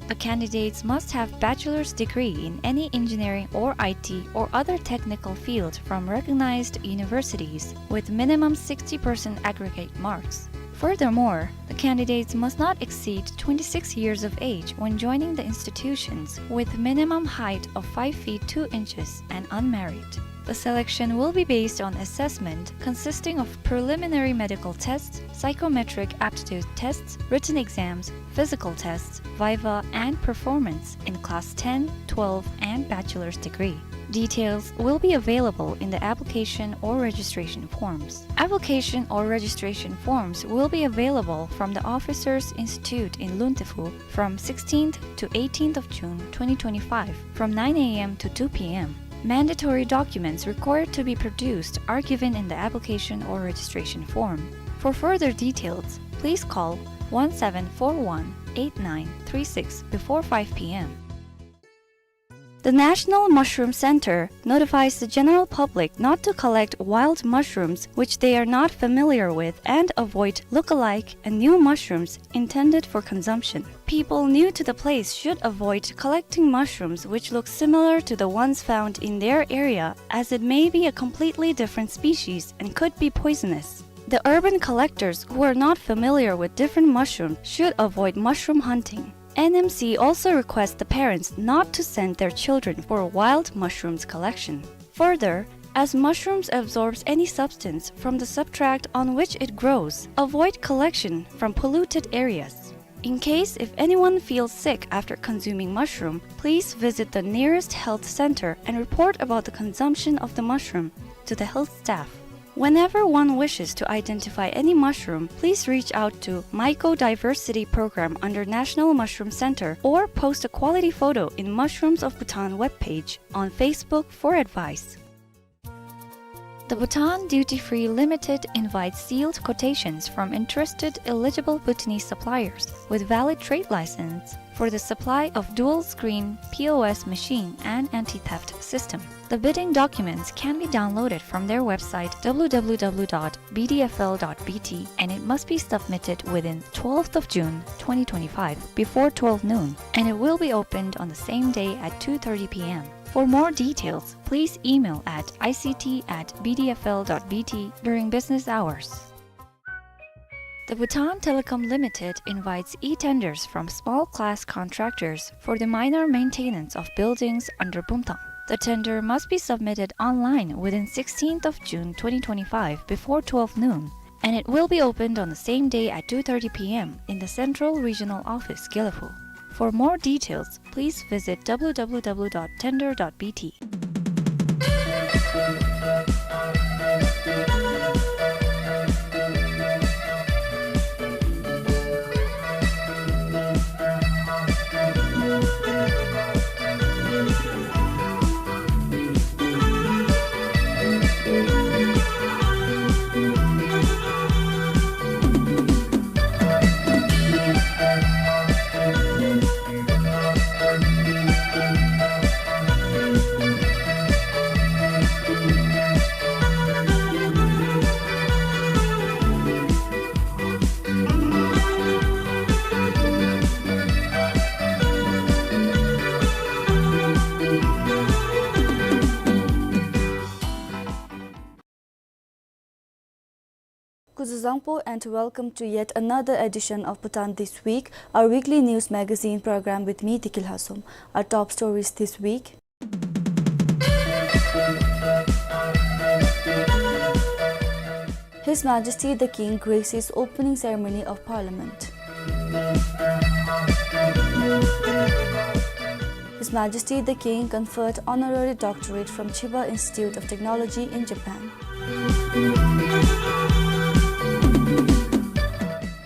The candidates must have bachelor's degree in any engineering or I T or other technical field from recognized universities with minimum sixty percent aggregate marks. Furthermore, the candidates must not exceed twenty-six years of age when joining the institutions, with minimum height of five feet two inches and unmarried. The selection will be based on assessment consisting of preliminary medical tests, psychometric aptitude tests, written exams, physical tests, viva, and performance in class ten, twelve, and bachelor's degree. Details will be available in the application or registration forms. Application or registration forms will be available from the Officers Institute in Luntephu from sixteenth to eighteenth of June twenty twenty-five, from nine a m to two p m. Mandatory documents required to be produced are given in the application or registration form. For further details, please call one seven four one eight nine three six before five p m. The National Mushroom Center notifies the general public not to collect wild mushrooms which they are not familiar with and avoid look-alike and new mushrooms intended for consumption. People new to the place should avoid collecting mushrooms which look similar to the ones found in their area, as it may be a completely different species and could be poisonous. The urban collectors who are not familiar with different mushrooms should avoid mushroom hunting. N M C also requests the parents not to send their children for wild mushrooms collection. Further, as mushrooms absorbs any substance from the substrate on which it grows, avoid collection from polluted areas. In case if anyone feels sick after consuming mushroom, please visit the nearest health center and report about the consumption of the mushroom to the health staff. Whenever one wishes to identify any mushroom, please reach out to Mycodiversity Program under National Mushroom Center or post a quality photo in Mushrooms of Bhutan webpage on Facebook for advice. The Bhutan Duty Free Limited invites sealed quotations from interested eligible Bhutanese suppliers with valid trade license for the supply of dual-screen P O S machine and anti-theft system. The bidding documents can be downloaded from their website, W W W dot B D F L dot B T, and it must be submitted within twelfth of June twenty twenty-five before twelve noon, and it will be opened on the same day at two thirty P M. For more details, please email at I C T at B D F L dot B T during business hours. The Bhutan Telecom Limited invites e-tenders from small-class contractors for the minor maintenance of buildings under Bumthang. The tender must be submitted online within sixteenth of June twenty twenty-five before twelve noon, and it will be opened on the same day at two thirty P M in the Central Regional Office, Gelephu. For more details, please visit W W W dot tender dot B T. Kuzuzangpo and welcome to yet another edition of Bhutan This Week, our weekly news magazine program with me, Diki Lhasum. Our top stories this week. His Majesty the King graces opening ceremony of Parliament. His Majesty the King conferred honorary doctorate from Chiba Institute of Technology in Japan.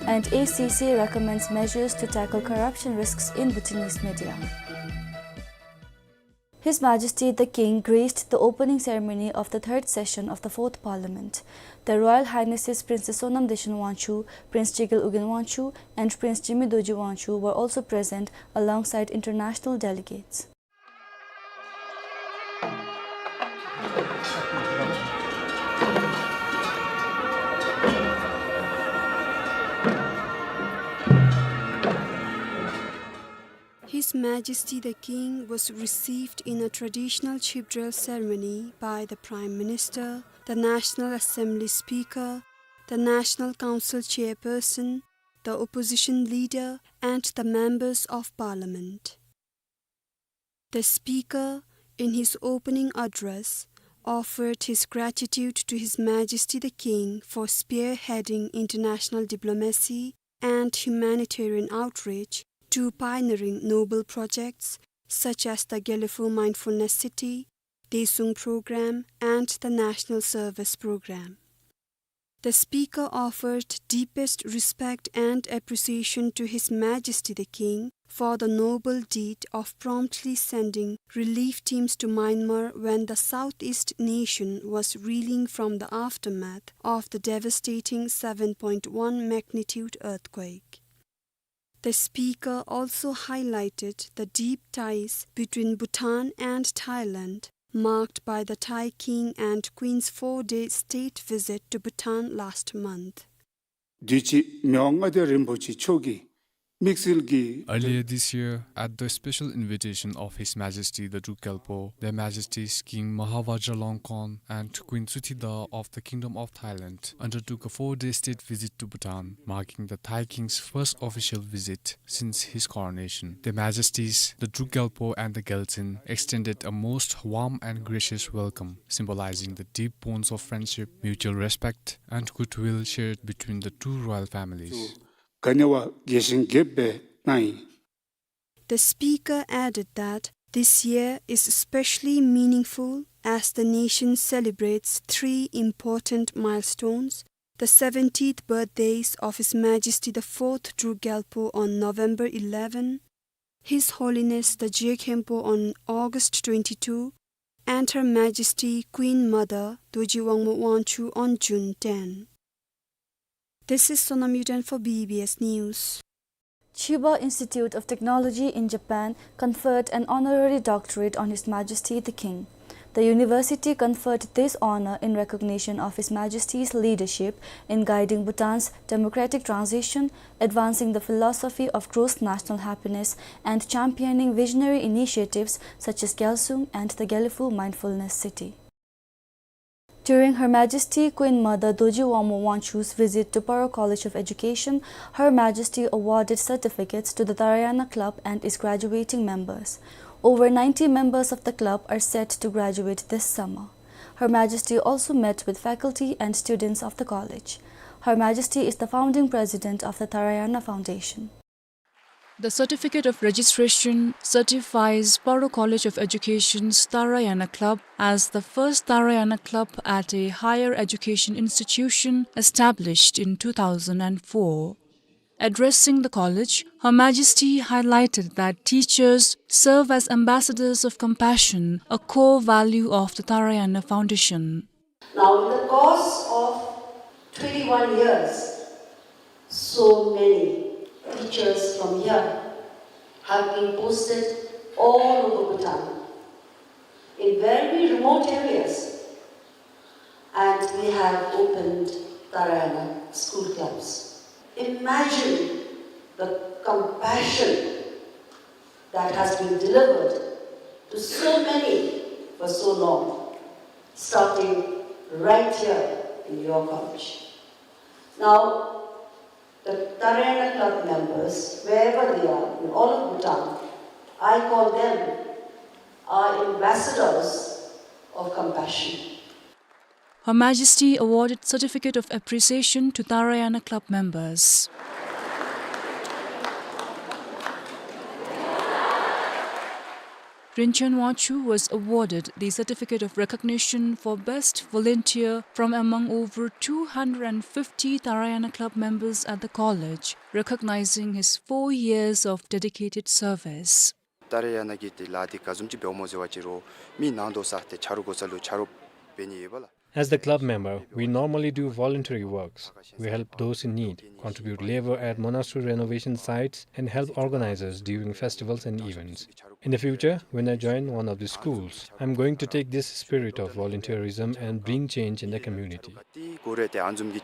And A C C recommends measures to tackle corruption risks in Bhutanese media. His Majesty the King graced the opening ceremony of the third session of the fourth Parliament. The Royal Highnesses Princess Sonam Dechen Wangchuck, Prince Chigel Ugyen Wangchuck, and Prince Jimmy Dorji Wangchuck were also present alongside international delegates. His Majesty the King was received in a traditional Chibdrel ceremony by the Prime Minister, the National Assembly Speaker, the National Council Chairperson, the Opposition Leader, and the Members of Parliament. The Speaker, in his opening address, offered his gratitude to His Majesty the King for spearheading international diplomacy and humanitarian outreach to pioneering noble projects such as the Gelephu Mindfulness City, Daesung Program, and the National Service Program. The Speaker offered deepest respect and appreciation to His Majesty the King for the noble deed of promptly sending relief teams to Myanmar when the southeast nation was reeling from the aftermath of the devastating seven point one magnitude earthquake. The Speaker also highlighted the deep ties between Bhutan and Thailand, marked by the Thai King and Queen's four-day state visit to Bhutan last month. དུས་ཅི་མི་དབང་མངའ་བདག་རིན་པོ་ཆེ་མཆོག་གིས་དམིགས་བསལ་གྱི Earlier this year, at the special invitation of His Majesty the Druk Gyalpo, Their Majesties King Maha Vajiralongkorn and Queen Suthida of the Kingdom of Thailand undertook a four-day state visit to Bhutan, marking the Thai King's first official visit since his coronation. Their Majesties, the Druk Gyalpo and the Gyaltsuen, extended a most warm and gracious welcome, symbolizing the deep bonds of friendship, mutual respect, and goodwill shared between the two royal families. ག་ནི་བ་དགེ་ཞིང་རྒྱས་པའི་གནང་ཡི། The Speaker added that this year is especially meaningful as the nation celebrates three important milestones: the seventieth birthdays of His Majesty the Fourth Druk Gyalpo on November eleven, His Holiness the Je Khenpo on August twenty-two, and Her Majesty Queen Mother Dorji Wangmo Wangchuck on June ten. This is Sonam Yuden for B B S News. Chiba Institute of Technology in Japan conferred an honorary doctorate on His Majesty the King. The university conferred this honor in recognition of His Majesty's leadership in guiding Bhutan's democratic transition, advancing the philosophy of gross national happiness, and championing visionary initiatives such as Gyalsung and the Gelephu Mindfulness City. During Her Majesty Queen Mother Dorji Wangmo Wangchuck's visit to Paro College of Education, Her Majesty awarded certificates to the Tarayana Club and its graduating members. Over ninety members of the club are set to graduate this summer. Her Majesty also met with faculty and students of the college. Her Majesty is the founding president of the Tarayana Foundation. The certificate of registration certifies Paro College of Education's Tarayana Club as the first Tarayana Club at a higher education institution established in two thousand and four. Addressing the college, Her Majesty highlighted that teachers serve as ambassadors of compassion, a core value of the Tarayana Foundation. Now, in the course of twenty-one years, so many teachers from here have been posted all over Bhutan, in very remote areas, and we have opened Tarayana school clubs. Imagine the compassion that has been delivered to so many for so long, starting right here in your college. Now, the Tarayana Club members, wherever they are, in all of Bhutan, I call them our ambassadors of compassion. Her Majesty awarded Certificate of Appreciation to Tarayana Club members. Rinchen Wangchuck was awarded the Certificate of Recognition for Best Volunteer from among over two hundred and fifty Tarayana Club members at the college, recognizing his four years of dedicated service. ཏཱ་ར་ཡ་ན་གི་ཏེ་ལཱ་འདི་ག་བཟུམ་ཅིག་འབདཝ་སྨོ་ཟེར་བ་ཅིན་རོགས་མི་ནང་དོག་ས་ཏེ་ཆ་རོགས་དགོ་ས་ལུ་ཆ་རོགས་འབད་ནི་ཡོད་པ་ལགས། As the club member, we normally do voluntary works. We help those in need, contribute labour at monastery renovation sites, and help organizers during festivals and events. In the future, when I join one of the schools, I'm going to take this spirit of volunteerism and bring change in the community. ག་ཏེ་གོ་རུང་ཏེ་ཨ་ནི་བཟུམ་གྱི་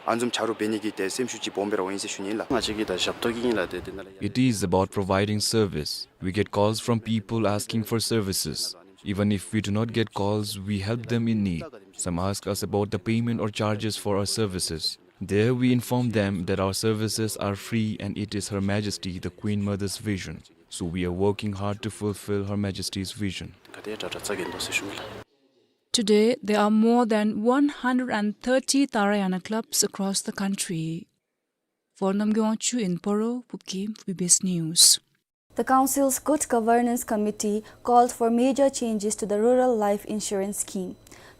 ཨ་ནི་བཟུམ་ཆ་རོགས་འབད་ནི་གི་ཏེ་སེམས་ཤུགས་ཅིག་སྦོམ་སྦེ་ར་འོང་ཡི་ཟེར་ཞུ་ནི་ལགས། ང་བཅས་ཀྱི་ད་ཞབས་ཏོག་གི་ཨིན་ལགས་ཏེ་ཏེ་ནཱ་ལས་ཡར། It is about providing service. We get calls from people asking for services. Even if we do not get calls, we help them in need. Some ask us about the payment or charges for our services. There we inform them that our services are free and it is Her Majesty the Queen Mother's vision. So we are working hard to fulfill Her Majesty's vision. ག་ཏེ་དྲག་དྲག་རྩ་འགེངས་དོ་ཟེར་ཞུ་ནི་ལགས། Today, there are more than one hundred and thirty Tarayana clubs across the country. For Namgay Wangchuck in Paro, Pupkim, B B S News. The Council's Good Governance Committee called for major changes to the Rural Life Insurance Scheme.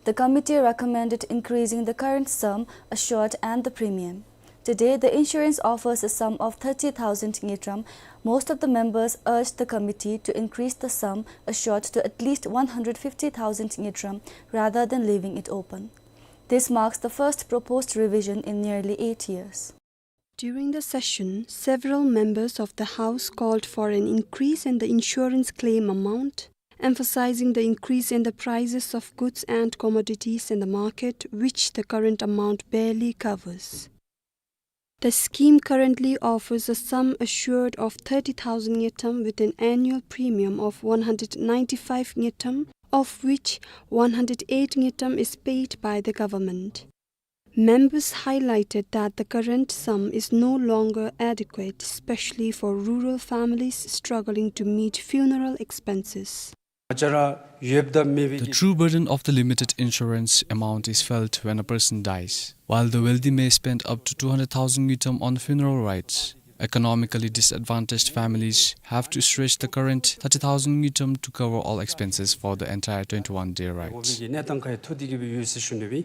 The committee recommended increasing the current sum assured and the premium. Today, the insurance offers a sum of thirty thousand ngultrum. Most of the members urged the committee to increase the sum assured to at least one hundred fifty thousand ngultrum rather than leaving it open. This marks the first proposed revision in nearly eight years. During the session, several members of the House called for an increase in the insurance claim amount, emphasizing the increase in the prices of goods and commodities in the market, which the current amount barely covers. The scheme currently offers a sum assured of thirty thousand ngultrum with an annual premium of one hundred ninety-five ngultrum, of which one hundred eight ngultrum is paid by the government. Members highlighted that the current sum is no longer adequate, especially for rural families struggling to meet funeral expenses. The true burden of the limited insurance amount is felt when a person dies. While the wealthy may spend up to two hundred thousand ngultrum on funeral rites, economically disadvantaged families have to stretch the current thirty thousand ngultrum to cover all expenses for the entire twenty-one day rites. གཅིག་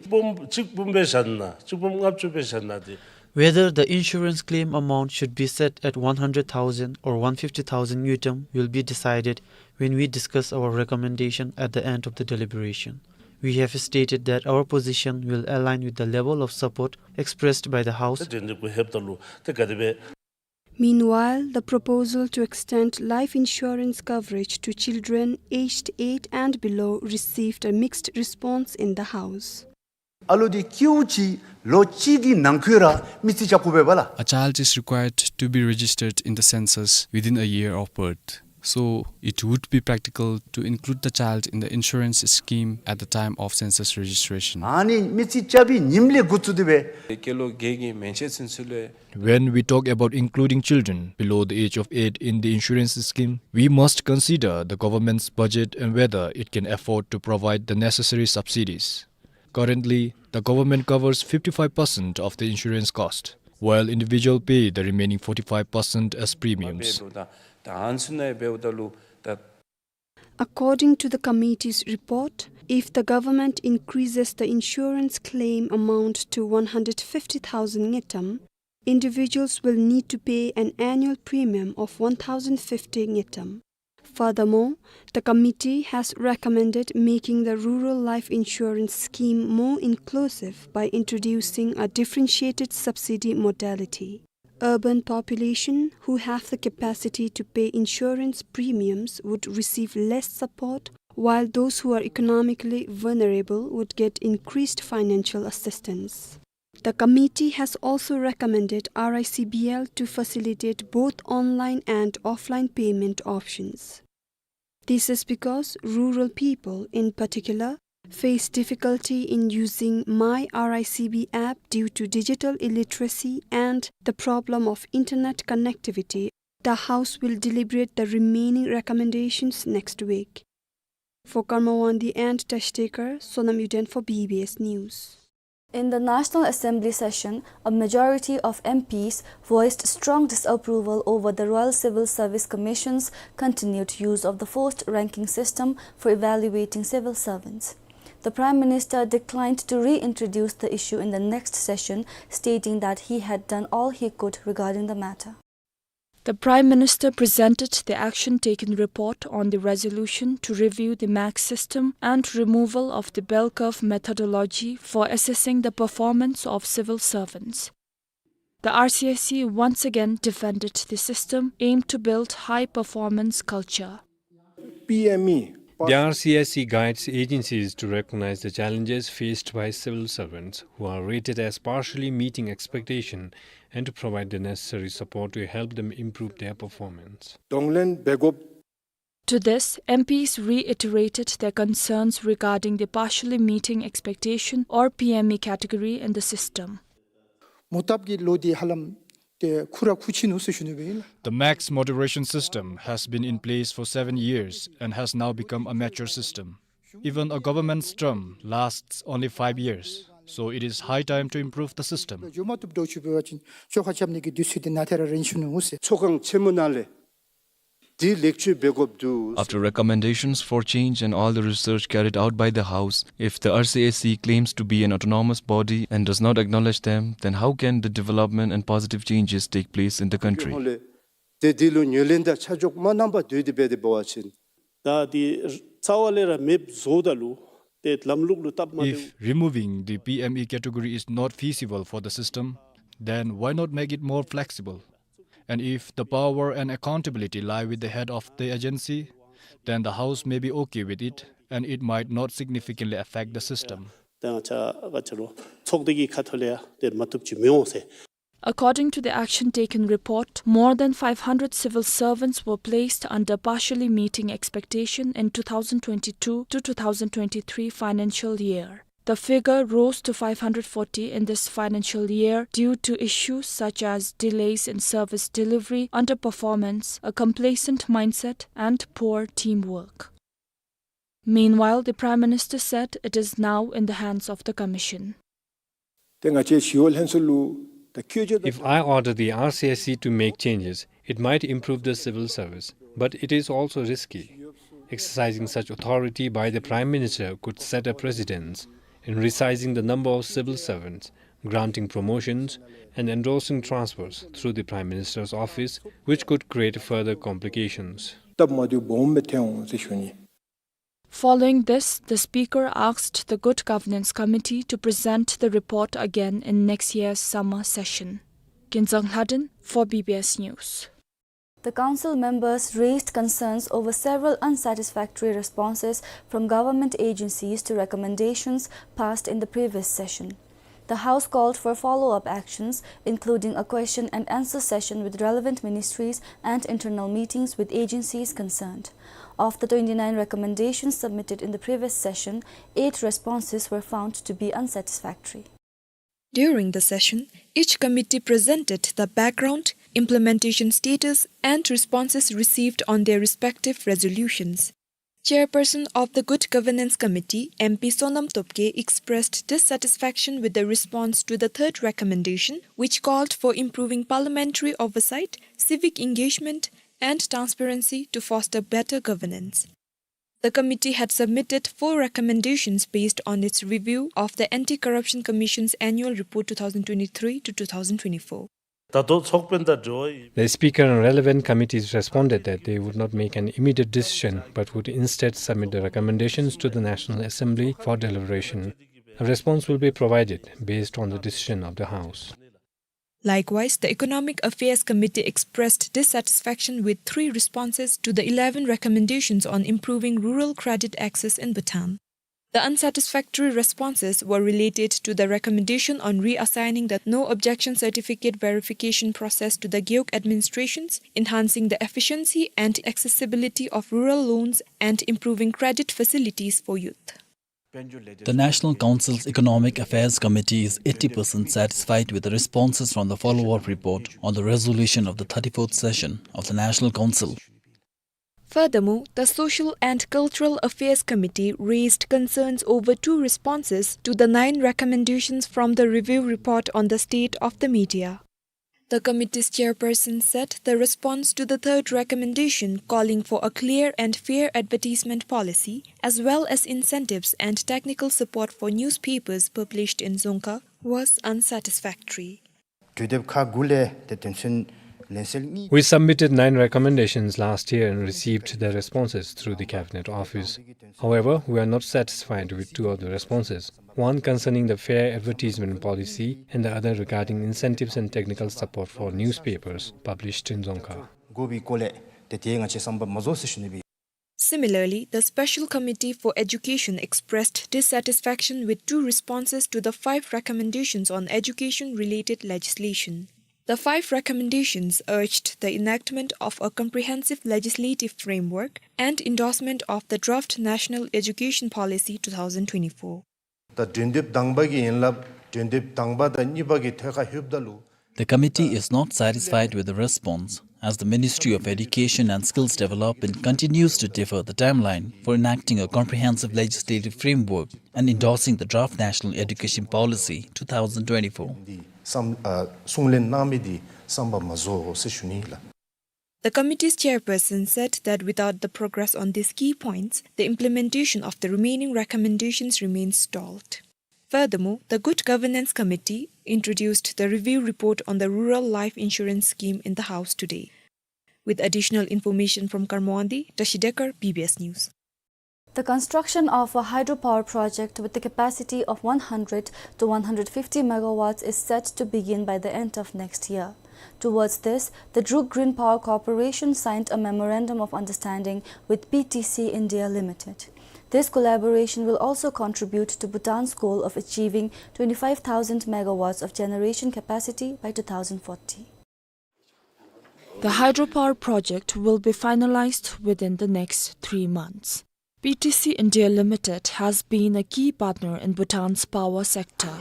འབུམ་གཅིག་འབུམ་སྦེ་བཞག་ན་གཅིག་འབུམ་ལྔ་བཅུ་སྦེ་བཞག་ན་ཏེ། Whether the insurance claim amount should be set at one hundred thousand or one fifty thousand ngultrum will be decided when we discuss our recommendation at the end of the deliberation. We have stated that our position will align with the level of support expressed by the House. ཏེ་དེ་འདི་གུ་ལྷོདཔ་ད་ལུ་ཏེ་ག་དེ་སྦེ། Meanwhile, the proposal to extend life insurance coverage to children aged eight and below received a mixed response in the House. ཨ་ལོ་འདི་སྐྱེཝ་ཅིག་ལོ་གཅིག་གི་ནང་འཁོད་ར་མི་རྩིས་རྐྱབ་དགོ་པས་ལགས། A child is required to be registered in the census within a year of birth. So, it would be practical to include the child in the insurance scheme at the time of census registration. ཨ་ནི་མི་རྩིས་རྐྱབ་པའི་ཉིནམ་ལས་འགོ་བཙུགས་ཏེ་སྦེ། སྐྱེས་ལོ་བརྒྱད་ཀྱི་མན་ཆད་ཚུན་ཚོད་ལས། When we talk about including children below the age of eight in the insurance scheme, we must consider the government's budget and whether it can afford to provide the necessary subsidies. Currently, the government covers fifty-five percent of the insurance cost, while individual pay the remaining forty-five percent as premiums. According to the committee's report, if the government increases the insurance claim amount to one hundred fifty thousand ngultrum, individuals will need to pay an annual premium of one thousand fifty ngultrum. Furthermore, the committee has recommended making the rural life insurance scheme more inclusive by introducing a differentiated subsidy modality. Urban population who have the capacity to pay insurance premiums would receive less support, while those who are economically vulnerable would get increased financial assistance. The committee has also recommended R I C B L to facilitate both online and offline payment options. This is because rural people, in particular, face difficulty in using My R I C B app due to digital illiteracy and the problem of internet connectivity. The House will deliberate the remaining recommendations next week. For Karma Wangdi and Tashtekar, Sonam Yuden for B B S News. In the National Assembly session, a majority of M Ps voiced strong disapproval over the Royal Civil Service Commission's continued use of the forced ranking system for evaluating civil servants. The Prime Minister declined to reintroduce the issue in the next session, stating that he had done all he could regarding the matter. The Prime Minister presented the action taken report on the resolution to review the mark system and removal of the bell curve methodology for assessing the performance of civil servants. The R C S C once again defended the system aimed to build high performance culture. P M E. The R C S C guides agencies to recognize the challenges faced by civil servants who are rated as partially meeting expectation and to provide the necessary support to help them improve their performance. གདོང་ལེན་འབད་དགོཔ། To this, M Ps reiterated their concerns regarding the partially meeting expectation or P M E category in the system. མོ་བཏབ་ཀྱི་ལོ་འདི་ཧ་ལམ་ཏེ་ཁུ་ར་ཁུ་ཆི་ནུག་ཟེར་ཞུ་ནི་སྦེ་ཨིན་ལགས། The max moderation system has been in place for seven years and has now become a mature system. Even a government's term lasts only five years, so it is high time to improve the system. འགྱོ་མ་བཏུབ་འགྱོ་ཆུ་འབད་བ་ཅིན་ཆོ་ཁ་རྐྱབ་ནི་གི་དུས་ཚོད་འདི་ནཱ་ཏེ་ར་རན་ཞུ་ནུག་ཟེར། ཚོགས་ཁང་ཆེན་མོ་ནང་ལས་འདི་ལེགས་བཅོས་འབད་དགོཔ་འདུག། After recommendations for change and all the research carried out by the House, if the R C S C claims to be an autonomous body and does not acknowledge them, then how can the development and positive changes take place in the country? ཏེ་འདི་ལུ་ངོས་ལེན་དང་ཆ་འཇོག་མ་གནང་པར་སྡོད་དེ་འབད་དེ་འབད་བ་ཅིན། ད་འདི་རྩ་བ་ལས་ར་མེདཔ་བཟོཝ་ད་ལུ་ཏེ་ལམ་ལུགས་ལུ་སྟབས་མ་བདེཝ། If removing the P M E category is not feasible for the system, then why not make it more flexible? And if the power and accountability lie with the head of the agency, then the House may be okay with it, and it might not significantly affect the system. ད་ང་བཅས་ག་ཅི་ལོ་ཚོགས་སྡེ་གི་ཁ་ཐུག་ལས་ཡང་ཏེ་མ་བཏུབ་ཅིག་མི་འོང་ཟེར། According to the action taken report, more than five hundred civil servants were placed under partially meeting expectation in two thousand twenty-two to two thousand twenty-three financial year. The figure rose to five hundred forty in this financial year due to issues such as delays in service delivery, underperformance, a complacent mindset, and poor teamwork. Meanwhile, the Prime Minister said it is now in the hands of the Commission. ཏེ་ང་བཅས་ཞི་གཡོག་ལྷན་ཚོགས་ལུ་ད་བཀོད་ཇ་ད། If I order the R C S C to make changes, it might improve the civil service, but it is also risky. Exercising such authority by the Prime Minister could set a precedence in resizing the number of civil servants, granting promotions, and endorsing transfers through the Prime Minister's office, which could create further complications. སྟབས་མ་བདེཝ་སྦོམ་སྦེ་ཐོན་འོང་ཟེར་ཞུ་ནི། Following this, the speaker asked the Good Governance Committee to present the report again in next year's summer session. Kinzang Lhaden for B B S News. The council members raised concerns over several unsatisfactory responses from government agencies to recommendations passed in the previous session. The House called for follow-up actions, including a question and answer session with relevant ministries and internal meetings with agencies concerned. Of the twenty-nine recommendations submitted in the previous session, eight responses were found to be unsatisfactory. During the session, each committee presented the background, implementation status, and responses received on their respective resolutions. Chairperson of the Good Governance Committee, M P Sonam Topge, expressed dissatisfaction with the response to the third recommendation, which called for improving parliamentary oversight, civic engagement, and transparency to foster better governance. The committee had submitted four recommendations based on its review of the Anti-Corruption Commission's Annual Report two thousand twenty-three to two thousand twenty-four. ད་ལྟོ་ཚོགས་དཔོན་དང་འབྲེལ་བ་ཡོད། The speaker and relevant committees responded that they would not make an immediate decision but would instead submit the recommendations to the National Assembly for deliberation. A response will be provided based on the decision of the House. Likewise, the Economic Affairs Committee expressed dissatisfaction with three responses to the eleven recommendations on improving rural credit access in Bhutan. The unsatisfactory responses were related to the recommendation on reassigning the no objection certificate verification process to the Gewog administrations, enhancing the efficiency and accessibility of rural loans, and improving credit facilities for youth. The National Council's Economic Affairs Committee is eighty percent satisfied with the responses from the follow-up report on the resolution of the thirty-fourth session of the National Council. Furthermore, the Social and Cultural Affairs Committee raised concerns over two responses to the nine recommendations from the review report on the state of the media. The committee's chairperson said the response to the third recommendation, calling for a clear and fair advertisement policy, as well as incentives and technical support for newspapers published in Dzongkha, was unsatisfactory. གྲོས་འདེབས་ཁག་དགུ་ལས་ཏེ་དོན་ཚན་ལན་གསལ་གཉིས། We submitted nine recommendations last year and received the responses through the Cabinet Office. However, we are not satisfied with two of the responses, one concerning the fair advertisement policy and the other regarding incentives and technical support for newspapers published in Dzongkha. དགོ་པའི་སྐོར་ལས་ཏེ་དེ་ང་བཅས་བསམ་པ་མ་རྫོགས་ཟེར་ཞུ་ནི་སྦེ། Similarly, the Special Committee for Education expressed dissatisfaction with two responses to the five recommendations on education-related legislation. The five recommendations urged the enactment of a comprehensive legislative framework and endorsement of the draft National Education Policy two thousand twenty-four. ད་གྲོས་འདེབས་དང་པ་གི་ཡན་ལག་གྲོས་འདེབས་དང་པ་དང་གཉིས་པ་གི་ཐད་ཁར་ལྷོདཔ་ད་ལུ། The committee is not satisfied with the response, as the Ministry of Education and Skills Development continues to defer the timeline for enacting a comprehensive legislative framework and endorsing the draft National Education Policy two thousand twenty-four. འདི་བསམ་ཨ་གསུང་ལན་གནང་མི་འདི་བསམ་པ་མ་རྫོགས་ཟེར་ཞུ་ནི་ལགས། The committee's chairperson said that without the progress on these key points, the implementation of the remaining recommendations remains stalled. Furthermore, the Good Governance Committee introduced the review report on the Rural Life Insurance Scheme in the House today. With additional information from Karmoandi, Tashi Dekar, B B S News. The construction of a hydropower project with the capacity of one hundred to one hundred fifty megawatts is set to begin by the end of next year. Towards this, the Druk Green Power Corporation signed a memorandum of understanding with P T C India Limited. This collaboration will also contribute to Bhutan's goal of achieving twenty-five thousand megawatts of generation capacity by two thousand forty. The hydropower project will be finalized within the next three months. P T C India Limited has been a key partner in Bhutan's power sector.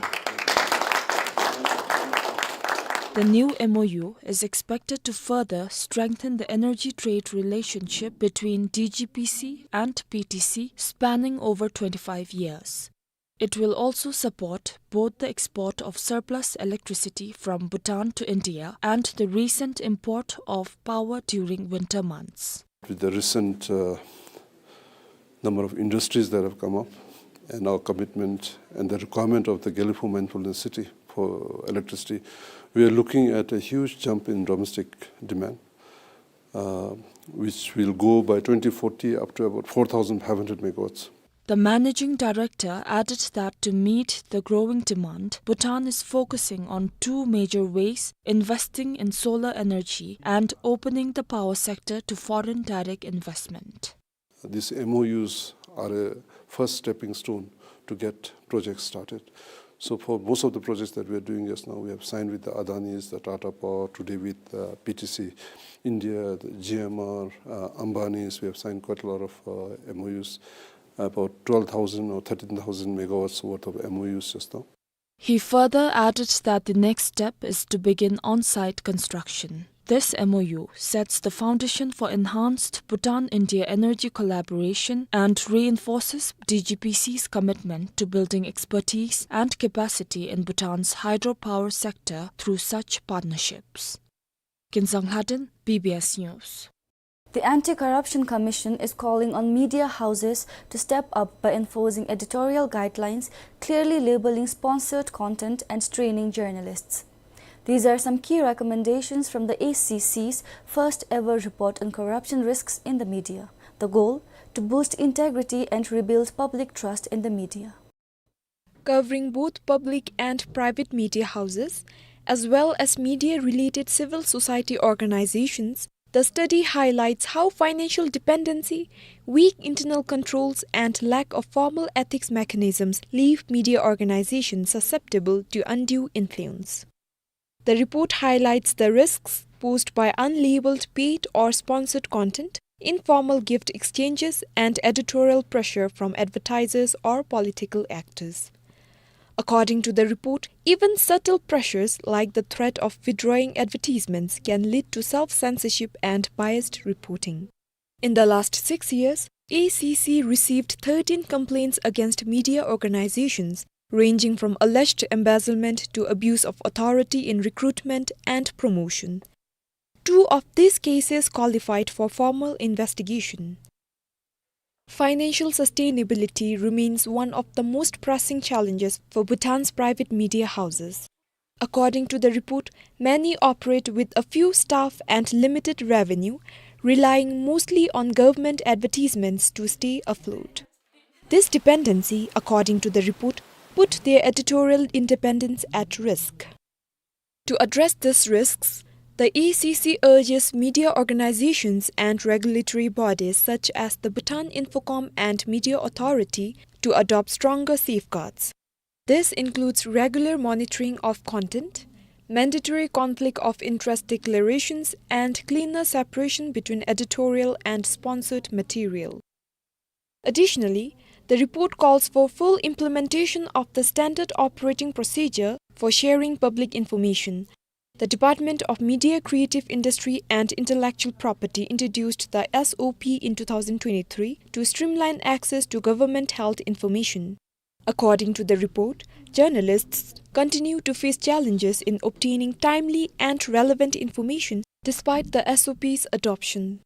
The new M O U is expected to further strengthen the energy trade relationship between D G P C and P T C, spanning over twenty-five years. It will also support both the export of surplus electricity from Bhutan to India and the recent import of power during winter months. With the recent, uh, number of industries that have come up and our commitment and the requirement of the Gelephu Mine Fullerton City for electricity, we are looking at a huge jump in domestic demand. uh, which will go by twenty forty up to about four thousand five hundred megawatts. The managing director added that to meet the growing demand, Bhutan is focusing on two major ways: investing in solar energy and opening the power sector to foreign direct investment. These M O Us are a first stepping stone to get projects started. So for most of the projects that we are doing just now, we have signed with the Adanis, the Tata Power, today with, uh, P T C India, the G M R, uh, Ambanis. We have signed quite a lot of, uh, M O Us, about twelve thousand or thirteen thousand megawatts worth of M O Us just now. He further added that the next step is to begin on-site construction. This M O U sets the foundation for enhanced Bhutan-India energy collaboration and reinforces D G P C's commitment to building expertise and capacity in Bhutan's hydropower sector through such partnerships. Kinsang Lhaden, B B S News. The Anti-Corruption Commission is calling on media houses to step up by enforcing editorial guidelines, clearly labeling sponsored content and training journalists. These are some key recommendations from the A C C's first ever report on corruption risks in the media. The goal: to boost integrity and rebuild public trust in the media. Covering both public and private media houses, as well as media-related civil society organizations, the study highlights how financial dependency, weak internal controls, and lack of formal ethics mechanisms leave media organizations susceptible to undue influence. The report highlights the risks posed by unlabeled paid or sponsored content, informal gift exchanges, and editorial pressure from advertisers or political actors. According to the report, even subtle pressures like the threat of withdrawing advertisements can lead to self-censorship and biased reporting. In the last six years, A C C received thirteen complaints against media organizations, ranging from alleged embezzlement to abuse of authority in recruitment and promotion. Two of these cases qualified for formal investigation. Financial sustainability remains one of the most pressing challenges for Bhutan's private media houses. According to the report, many operate with a few staff and limited revenue, relying mostly on government advertisements to stay afloat. This dependency, according to the report, put their editorial independence at risk. To address these risks, the A C C urges media organizations and regulatory bodies such as the Bhutan Infocom and Media Authority to adopt stronger safeguards. This includes regular monitoring of content, mandatory conflict of interest declarations, and cleaner separation between editorial and sponsored material. Additionally, the report calls for full implementation of the standard operating procedure for sharing public information. The Department of Media, Creative Industry and Intellectual Property introduced the S O P in two thousand twenty-three to streamline access to government-held information. According to the report, journalists continue to face challenges in obtaining timely and relevant information despite the S O P's adoption.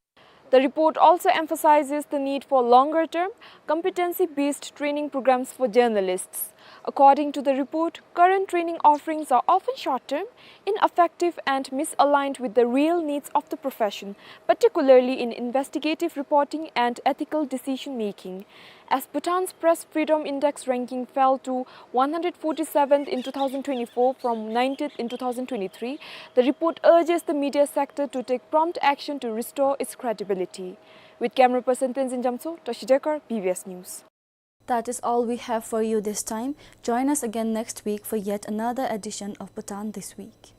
The report also emphasizes the need for longer-term, competency-based training programs for journalists. According to the report, current training offerings are often short-term, ineffective, and misaligned with the real needs of the profession, particularly in investigative reporting and ethical decision-making. As Bhutan's Press Freedom Index ranking fell to one hundred forty-seventh in two thousand twenty-four from ninetieth in two thousand twenty-three, the report urges the media sector to take prompt action to restore its credibility. With camera person Tenzin Jamso, Toshi Dekar, B B S News. That is all we have for you this time. Join us again next week for yet another edition of Bhutan This Week.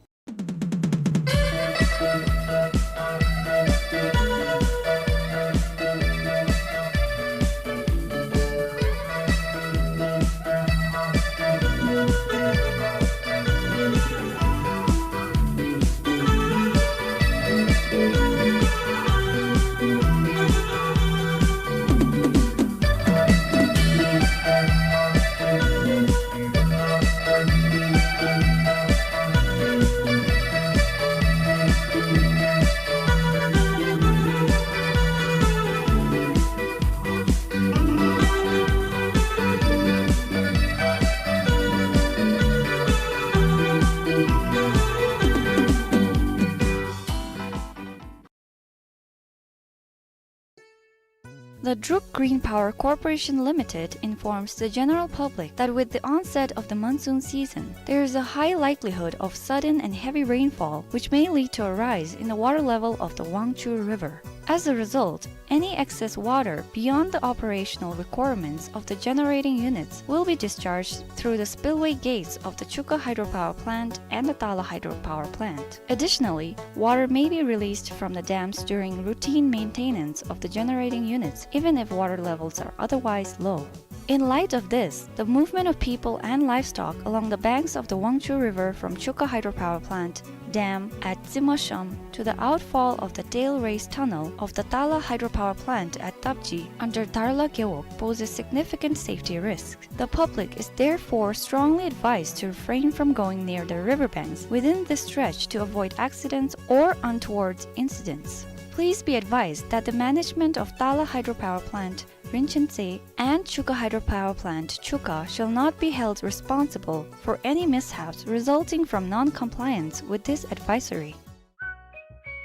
The Druk Green Power Corporation Limited informs the general public that with the onset of the monsoon season, there is a high likelihood of sudden and heavy rainfall, which may lead to a rise in the water level of the Wangchhu River. As a result, any excess water beyond the operational requirements of the generating units will be discharged through the spillway gates of the Chukha Hydropower Plant and the Tala Hydropower Plant. Additionally, water may be released from the dams during routine maintenance of the generating units, even if water levels are otherwise low. In light of this, the movement of people and livestock along the banks of the Wangchhu River from Chukha Hydropower Plant dam at Tsimasham to the outfall of the tail race tunnel of the Tala Hydropower Plant at Tapji under Darla Gewog poses significant safety risk. The public is therefore strongly advised to refrain from going near the riverbanks within this stretch to avoid accidents or untoward incidents. Please be advised that the management of Tala Hydropower Plant, Rinchen Tse, and Chukha Hydropower Plant, Chukha, shall not be held responsible for any mishaps resulting from non-compliance with this advisory.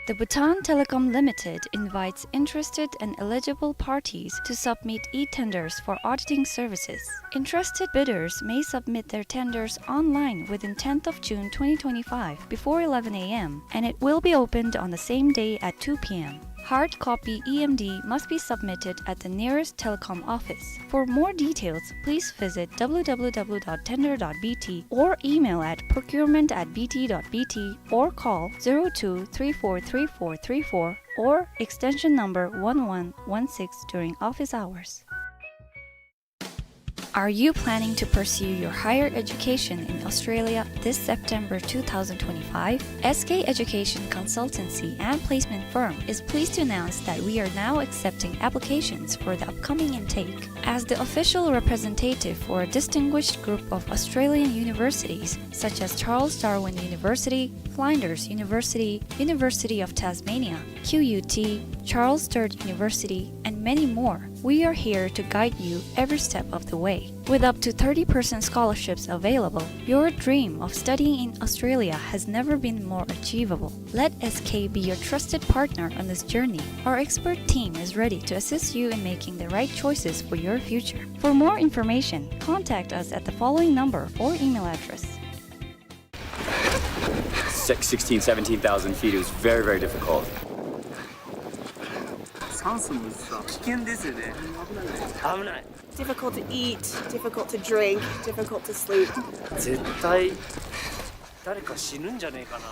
The Bhutan Telecom Limited invites interested and eligible parties to submit e-tenders for auditing services. Interested bidders may submit their tenders online within tenth of June twenty twenty-five before eleven A M, and it will be opened on the same day at two P M. Hard copy E M D must be submitted at the nearest telecom office. For more details, please visit W W W dot tender dot B T or email at procurement at B T dot B T or call zero two three four three four three four or extension number one one one six during office hours. Are you planning to pursue your higher education in Australia this September two thousand twenty-five? S K Education Consultancy and Placement Firm is pleased to announce that we are now accepting applications for the upcoming intake. As the official representative for a distinguished group of Australian universities, such as Charles Darwin University, Flinders University, University of Tasmania, Q U T, Charles Sturt University, and many more, we are here to guide you every step of the way. With up to thirty percent scholarships available, your dream of studying in Australia has never been more achievable. Let S K be your trusted partner on this journey. Our expert team is ready to assist you in making the right choices for your future. For more information, contact us at the following number or email address. Six, sixteen, seventeen thousand feet, it was very, very difficult. 酸素もさ、危険ですよね。危ない。 Difficult to eat, difficult to drink, difficult to sleep. 絶対誰か死ぬんじゃねえかな。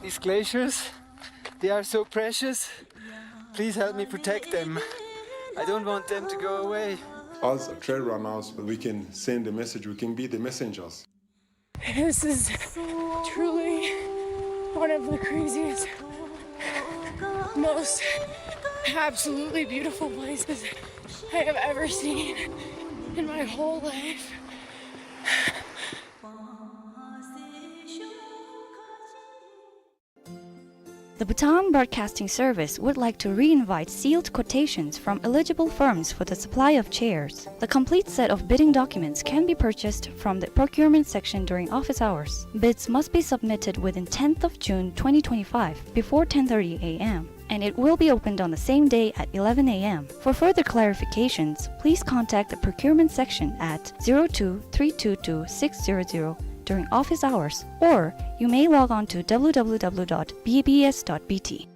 These glaciers, they are so precious. Please help me protect them. I don't want them to go away. As trail runners, we can send the message, we can be the messengers. This is truly one of the craziest, most absolutely beautiful places I have ever seen in my whole life. The Bhutan Broadcasting Service would like to re-invite sealed quotations from eligible firms for the supply of chairs. The complete set of bidding documents can be purchased from the procurement section during office hours. Bids must be submitted within tenth of June twenty twenty-five before ten thirty A M, and it will be opened on the same day at eleven A M. For further clarifications, please contact the procurement section at zero two three two two six zero zero during office hours, or you may log on to W W W dot B B S dot B T.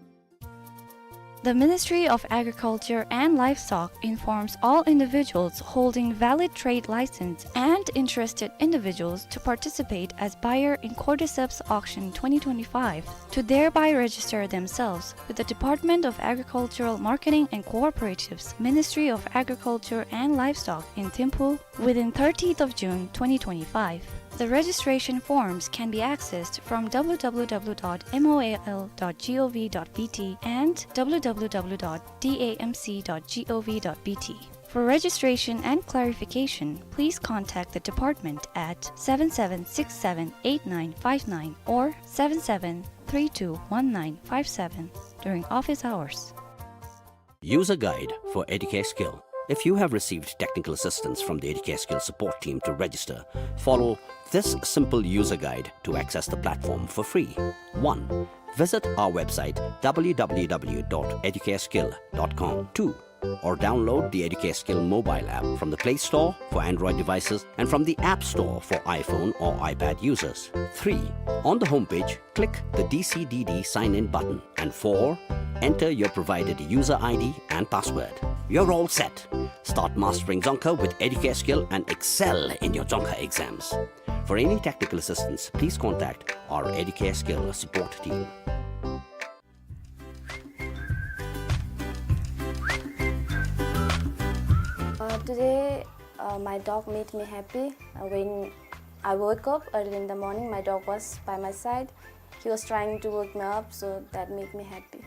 The Ministry of Agriculture and Livestock informs all individuals holding valid trade license and interested individuals to participate as buyer in Cordyceps Auction twenty twenty-five to thereby register themselves with the Department of Agricultural Marketing and Cooperatives, Ministry of Agriculture and Livestock in Thimphu within thirtieth of June twenty twenty-five. The registration forms can be accessed from W W W dot M O A L dot gov dot B T and W W W dot D A M C dot gov dot B T. For registration and clarification, please contact the department at seven seven six seven eight nine five nine or seven seven three two one nine five seven during office hours. User guide for Educare Skill. If you have received technical assistance from the Educare Skill support team to register, follow this simple user guide to access the platform for free. One, visit our website w w w dot educareskill dot com. Two, or download the Educare Skill mobile app from the Play Store for Android devices and from the App Store for iPhone or iPad users. Three, on the homepage, click the D C D D sign in button. And four, enter your provided user I D and password. You're all set. Start mastering Dzongkha with Educare Skill and excel in your Dzongkha exams. For any technical assistance, please contact our Educare Skill support team. Uh, today, uh, my dog made me happy. Uh, when I woke up early in the morning, my dog was by my side. He was trying to wake me up, so that made me happy.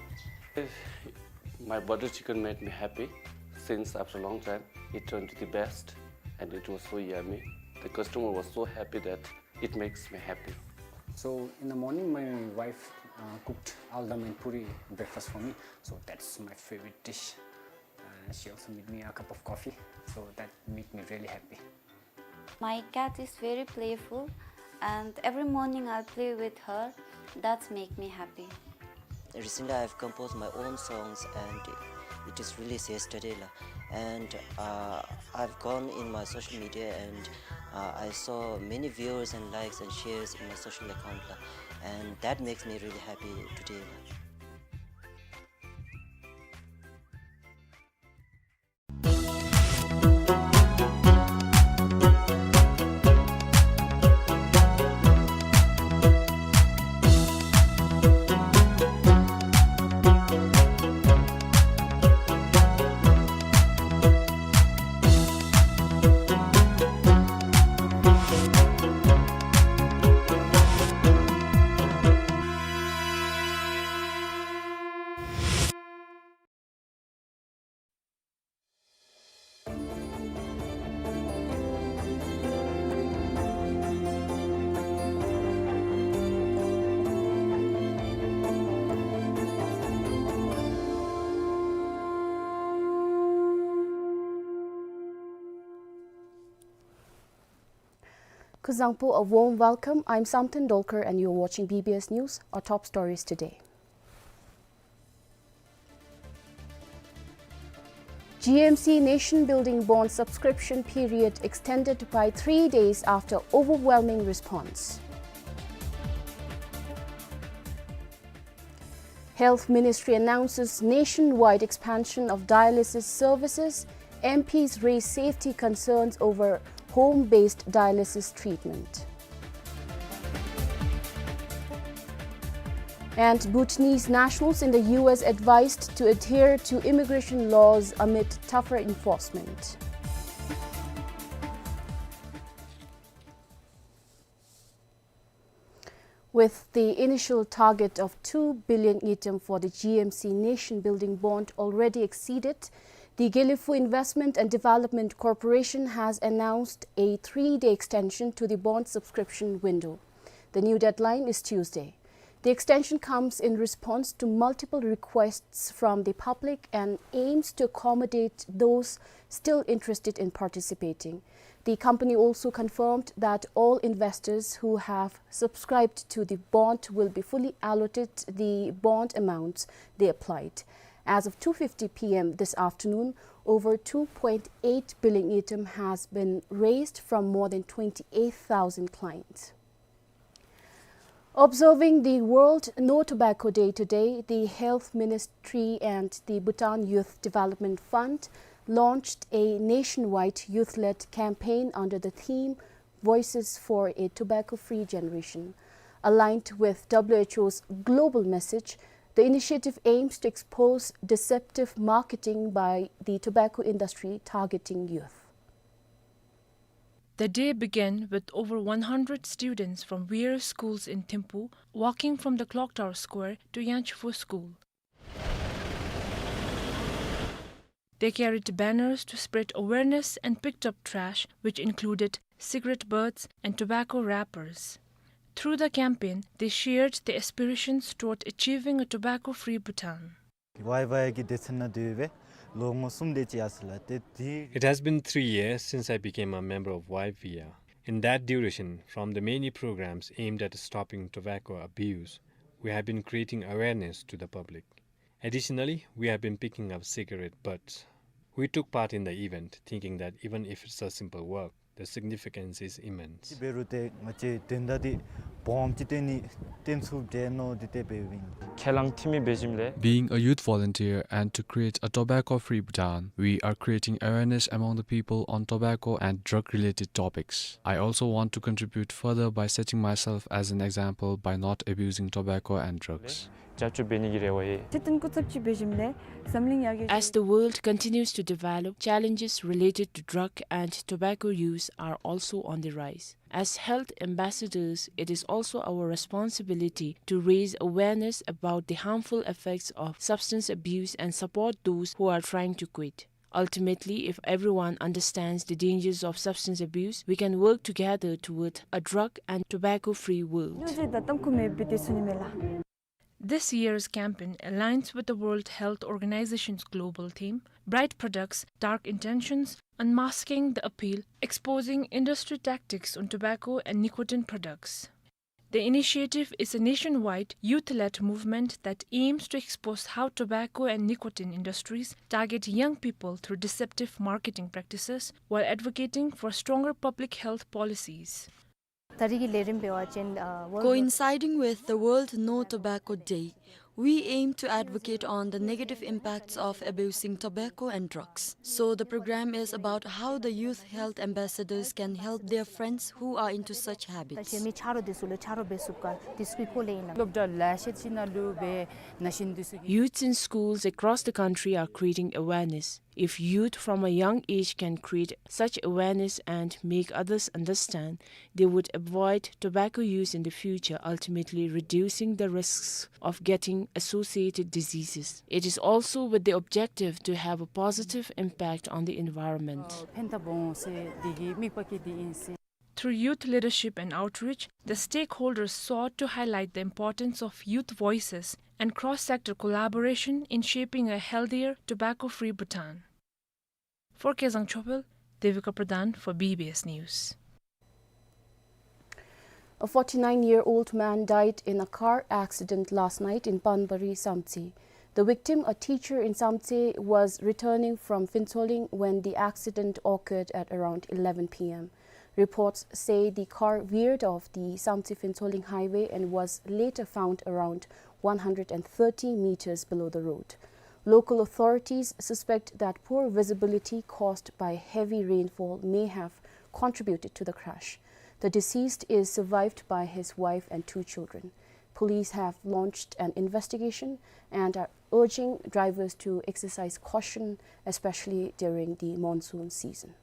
My butter chicken made me happy since after a long time. It turned to the best, and it was so yummy. The customer was so happy that it makes me happy. So in the morning, my wife, uh, cooked aldam and puri breakfast for me. So that's my favorite dish. Uh, she also made me a cup of coffee. So that made me really happy. My cat is very playful, and every morning I play with her. That's make me happy. Recently, I've composed my own songs, and it is released yesterday, la. And, uh, I've gone in my social media, and, uh, I saw many viewers and likes and shares in my social account, la. And that makes me really happy today, la. Kuzuzangpo, a warm welcome. I'm Samten Dolkar and you're watching B B S News. Our top stories today. G M C Nation Building Bond subscription period extended by three days after overwhelming response. Health Ministry announces nationwide expansion of dialysis services, M Ps raise safety concerns over home-based dialysis treatment. And Bhutanese nationals in the U S advised to adhere to immigration laws amid tougher enforcement. With the initial target of two billion ngultrum for the G M C nation building bond already exceeded, the Gelephu Investment and Development Corporation has announced a three-day extension to the bond subscription window. The new deadline is Tuesday. The extension comes in response to multiple requests from the public and aims to accommodate those still interested in participating. The company also confirmed that all investors who have subscribed to the bond will be fully allotted the bond amounts they applied. As of two fifty P M this afternoon, over two point eight billion ngultrum has been raised from more than twenty-eight thousand clients. Observing the World No Tobacco Day today, the Health Ministry and the Bhutan Youth Development Fund launched a nationwide youth-led campaign under the theme Voices for a Tobacco-Free Generation. Aligned with W H O's global message, the initiative aims to expose deceptive marketing by the tobacco industry targeting youth. The day began with over one hundred students from various schools in Thimphu walking from the Clock Tower Square to Yanchifu School. They carried banners to spread awareness and picked up trash, which included cigarette butts and tobacco wrappers. Through the campaign, they shared their aspirations toward achieving a tobacco-free Bhutan. ཝའི་ཝའི་གི་སྡེ་ཚན་ནང་སྡོད་སྦེ་ལོ་ངོ་གསུམ་དེ་ཅིག་ཡར་སོང་ལགས། ཏེ་དེ། It has been three years since I became a member of Y V A. In that duration, from the many programs aimed at stopping tobacco abuse, we have been creating awareness to the public. Additionally, we have been picking up cigarette butts. We took part in the event, thinking that even if it's a simple work, the significance is immense. འབད་རུང་ཏེ་ང་བཅས་དོན་དག་འདི་སྦོམ་ཅིག་སྟོན་ནི་སྟོན་ཚུགས་འདྲས་མནོ་སྟེ་ཏེ་འབདཝ་ཨིན། ཁས་བླངས་འཐུས་མི་འབད་ཞིནམ་ལས། Being a youth volunteer and to create a tobacco-free Bhutan, we are creating awareness among the people on tobacco and drug-related topics. I also want to contribute further by setting myself as an example by not abusing tobacco and drugs. རྒྱབ་སྐྱོར་འབད་ནི་གི་རེ་བ་ཡོད། སྤྱིར་བཏང་སྐུ་ཚབ་ཅིག་འབད་ཞིནམ་ལས་འཛམ་གླིང་ཡར་རྒྱས། As the world continues to develop, challenges related to drug and tobacco use are also on the rise. As health ambassadors, it is also our responsibility to raise awareness about the harmful effects of substance abuse and support those who are trying to quit. Ultimately, if everyone understands the dangers of substance abuse, we can work together toward a drug and tobacco-free world. ལུ་ཅིག་ད་གཏམ་ཁུངས་མེད་པའི་དེ་ཚུ་ནི་མས་ལགས། This year's campaign aligns with the World Health Organization's global theme, Bright Products, Dark Intentions, Unmasking the Appeal, Exposing Industry Tactics on Tobacco and Nicotine Products. The initiative is a nationwide, youth-led movement that aims to expose how tobacco and nicotine industries target young people through deceptive marketing practices while advocating for stronger public health policies. ད་རིས་ཀྱི་ལས་རིམ་འབད་བ་ཅིན་ཨ་World Coinciding with the World No Tobacco Day, we aim to advocate on the negative impacts of abusing tobacco and drugs. So the program is about how the youth health ambassadors can help their friends who are into such habits. ད་ཅི་མི་ཆ་རོགས་དེ་ཚུ་ལུ་ཆ་རོགས་འབད་ཚུགས་ག་དེ་ཚུ་གི་སྐོར་ལས་ཨིན་ལགས། སློབ་གྲྭ་ལེ་ཤ་ཅིག་ནང་ལུ་སྦེ་ན་གཞོན་དེ་ཚུ་གིས། Youths in schools across the country are creating awareness. If youth from a young age can create such awareness and make others understand, they would avoid tobacco use in the future, ultimately reducing the risks of getting associated diseases. It is also with the objective to have a positive impact on the environment. ཨ་ཕན་ཐོགས་འོང་ཟེར་དེ་གི་དམིགས་པ་གིས་དེ་ཨིན་ཟེར། Through youth leadership and outreach, the stakeholders sought to highlight the importance of youth voices and cross-sector collaboration in shaping a healthier, tobacco-free Bhutan. For Kezang Chopel, Devika Pradhan for B B S News. A forty-nine-year-old man died in a car accident last night in Panbari, Samtse. The victim, a teacher in Samtse, was returning from Phuentsholing when the accident occurred at around eleven P M. Reports say the car veered off the Samtse-Phuentsholing highway and was later found around one hundred and thirty meters below the road. Local authorities suspect that poor visibility caused by heavy rainfall may have contributed to the crash. The deceased is survived by his wife and two children. Police have launched an investigation and are urging drivers to exercise caution, especially during the monsoon season.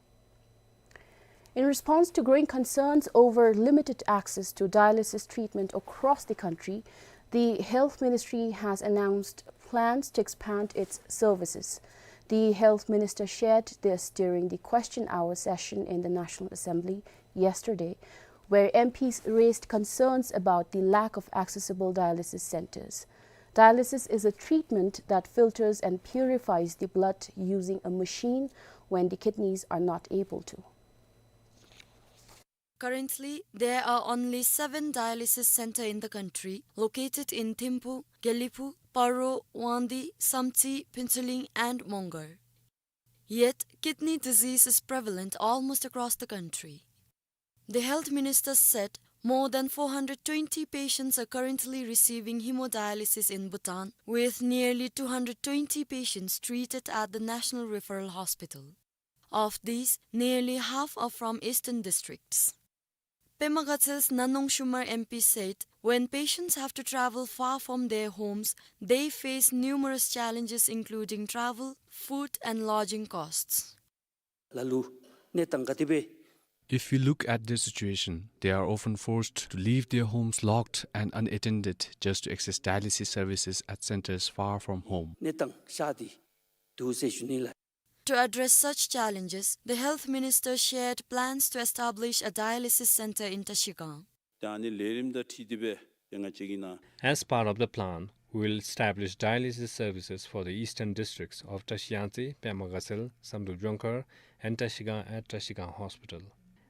In response to growing concerns over limited access to dialysis treatment across the country, the Health Ministry has announced plans to expand its services. The Health Minister shared this during the question hour session in the National Assembly yesterday, where M Ps raised concerns about the lack of accessible dialysis centers. Dialysis is a treatment that filters and purifies the blood using a machine when the kidneys are not able to. Currently, there are only seven dialysis centers in the country, located in Thimphu, Gelephu, Paro, Wangdue, Samtse, Phuentsholing, and Mongar. Yet, kidney disease is prevalent almost across the country. The health minister said more than four hundred twenty patients are currently receiving hemodialysis in Bhutan, with nearly two hundred twenty patients treated at the National Referral Hospital. Of these, nearly half are from eastern districts. Pema Gatsel's Nanong Shumar M P said, when patients have to travel far from their homes, they face numerous challenges, including travel, food, and lodging costs. ལ་ལུ་གནས་སྟངས་ག་དེ་སྦེ། If we look at their situation, they are often forced to leave their homes locked and unattended just to access dialysis services at centers far from home. གནས་སྟངས་ཤ་དེ་འདུག་ཟེར་ཞུ་ནི་ལགས། To address such challenges, the health minister shared plans to establish a dialysis center in Trashigang. ད་ཨ་ནི་ལས་རིམ་དང་འཁྲིལ་ཏེ་སྦེ་ཡང་ང་བཅས་ཀྱིས་ནཱ། As part of the plan, will establish dialysis services for the eastern districts of Trashiyangtse, Pema Gatshel, Samdrup Jongkhar, and Trashigang at Trashigang Hospital.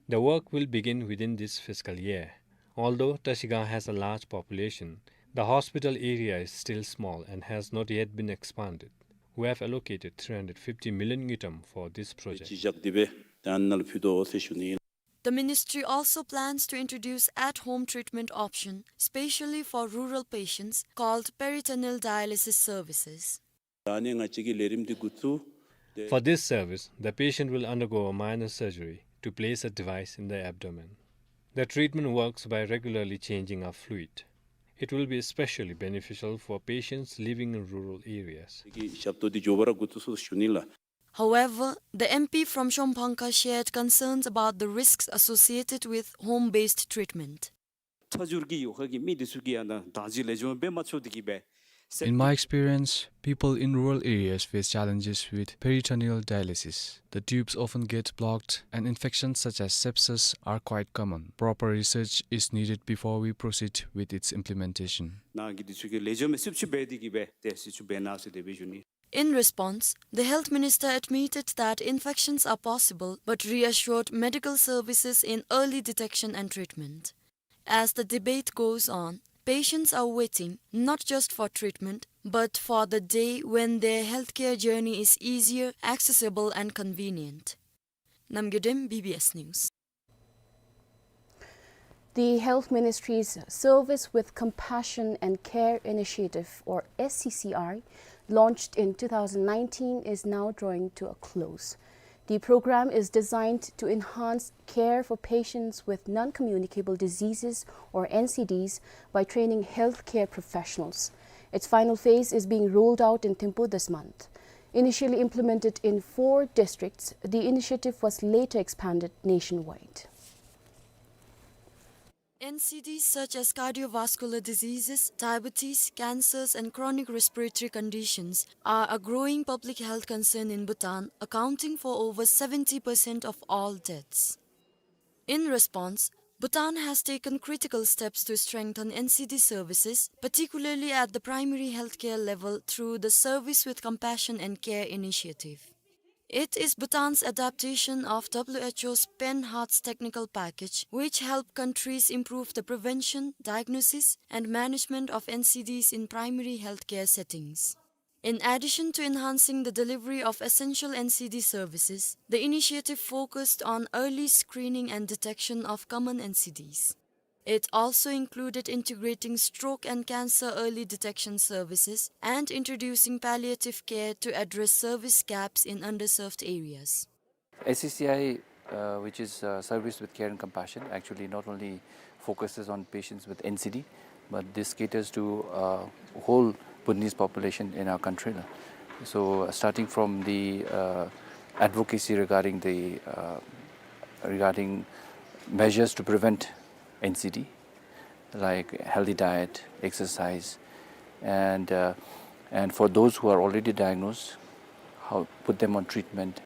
The work will begin within this fiscal year. Although Trashigang has a large population, the hospital area is still small and has not yet been expanded. We have allocated three hundred fifty million ngultrum for this project. ཅིག་བཞག་སྟེ་སྦེ་ད་ནཱ་ལུ་ཕུལ་དོ་ཟེར་ཞུ་ནི། The ministry also plans to introduce at-home treatment option, specially for rural patients, called peritoneal dialysis services. ད་ནི་ང་བཅས་ཀྱི་ལས་རིམ་འདི་འགོ་བཙུགས། For this service, the patient will undergo a minor surgery to place a device in the abdomen. The treatment works by regularly changing a fluid. It will be especially beneficial for patients living in rural areas. གི་ཞབས་ཏོག་འདི་མགྱོགས་པ་ར་འགོ་བཙུགས་སོང་ཞུ་ནི་ལགས། However, the M P from Shomphangka shared concerns about the risks associated with home-based treatment. ཁྲ་འགྱུར་གྱི་ཡོད་ཁ་གི་མི་འདི་ཚུ་གིས་ཡང་ན་དྲག་ཅིག་ལེགས་ཤོམ་འབད་མ་ཆོག་འདི་གིས་སྦེ། In my experience, people in rural areas face challenges with peritoneal dialysis. The tubes often get blocked, and infections such as sepsis are quite common. Proper research is needed before we proceed with its implementation. ནཱ་གི་འདི་ཚུ་གིས་ལེགས་ཤོམ་སྦེ་སེལ་ཚུགས་འབད་འདི་གིས་སྦེ་ཏེ་སེལ་ཚུགས་འབད་གནང་ཟེར་དེ་སྦེ་ཞུ་ནི། In response, the health minister admitted that infections are possible, but reassured medical services in early detection and treatment. As the debate goes on, patients are waiting not just for treatment, but for the day when their healthcare journey is easier, accessible, and convenient. Namgay Dem, B B S News. The Health Ministry's Service with Compassion and Care Initiative, or S C C I, launched in two thousand nineteen, is now drawing to a close. The program is designed to enhance care for patients with non-communicable diseases, or N C Ds, by training healthcare professionals. Its final phase is being rolled out in Thimphu this month. Initially implemented in four districts, the initiative was later expanded nationwide. N C Ds such as cardiovascular diseases, diabetes, cancers, and chronic respiratory conditions are a growing public health concern in Bhutan, accounting for over seventy percent of all deaths. In response, Bhutan has taken critical steps to strengthen N C D services, particularly at the primary healthcare level, through the Service with Compassion and Care initiative. It is Bhutan's adaptation of W H O's Pan Hearts technical package, which help countries improve the prevention, diagnosis, and management of N C Ds in primary healthcare settings. In addition to enhancing the delivery of essential N C D services, the initiative focused on early screening and detection of common N C Ds. It also included integrating stroke and cancer early detection services and introducing palliative care to address service gaps in underserved areas. S C C I, uh, which is, uh, Service with Care and Compassion, actually not only focuses on patients with N C D, but this caters to, uh, whole Bhutanese population in our country, la. So, uh, starting from the, uh, advocacy regarding the, uh, regarding measures to prevent N C D, like healthy diet, exercise, and, uh, and for those who are already diagnosed, how put them on treatment.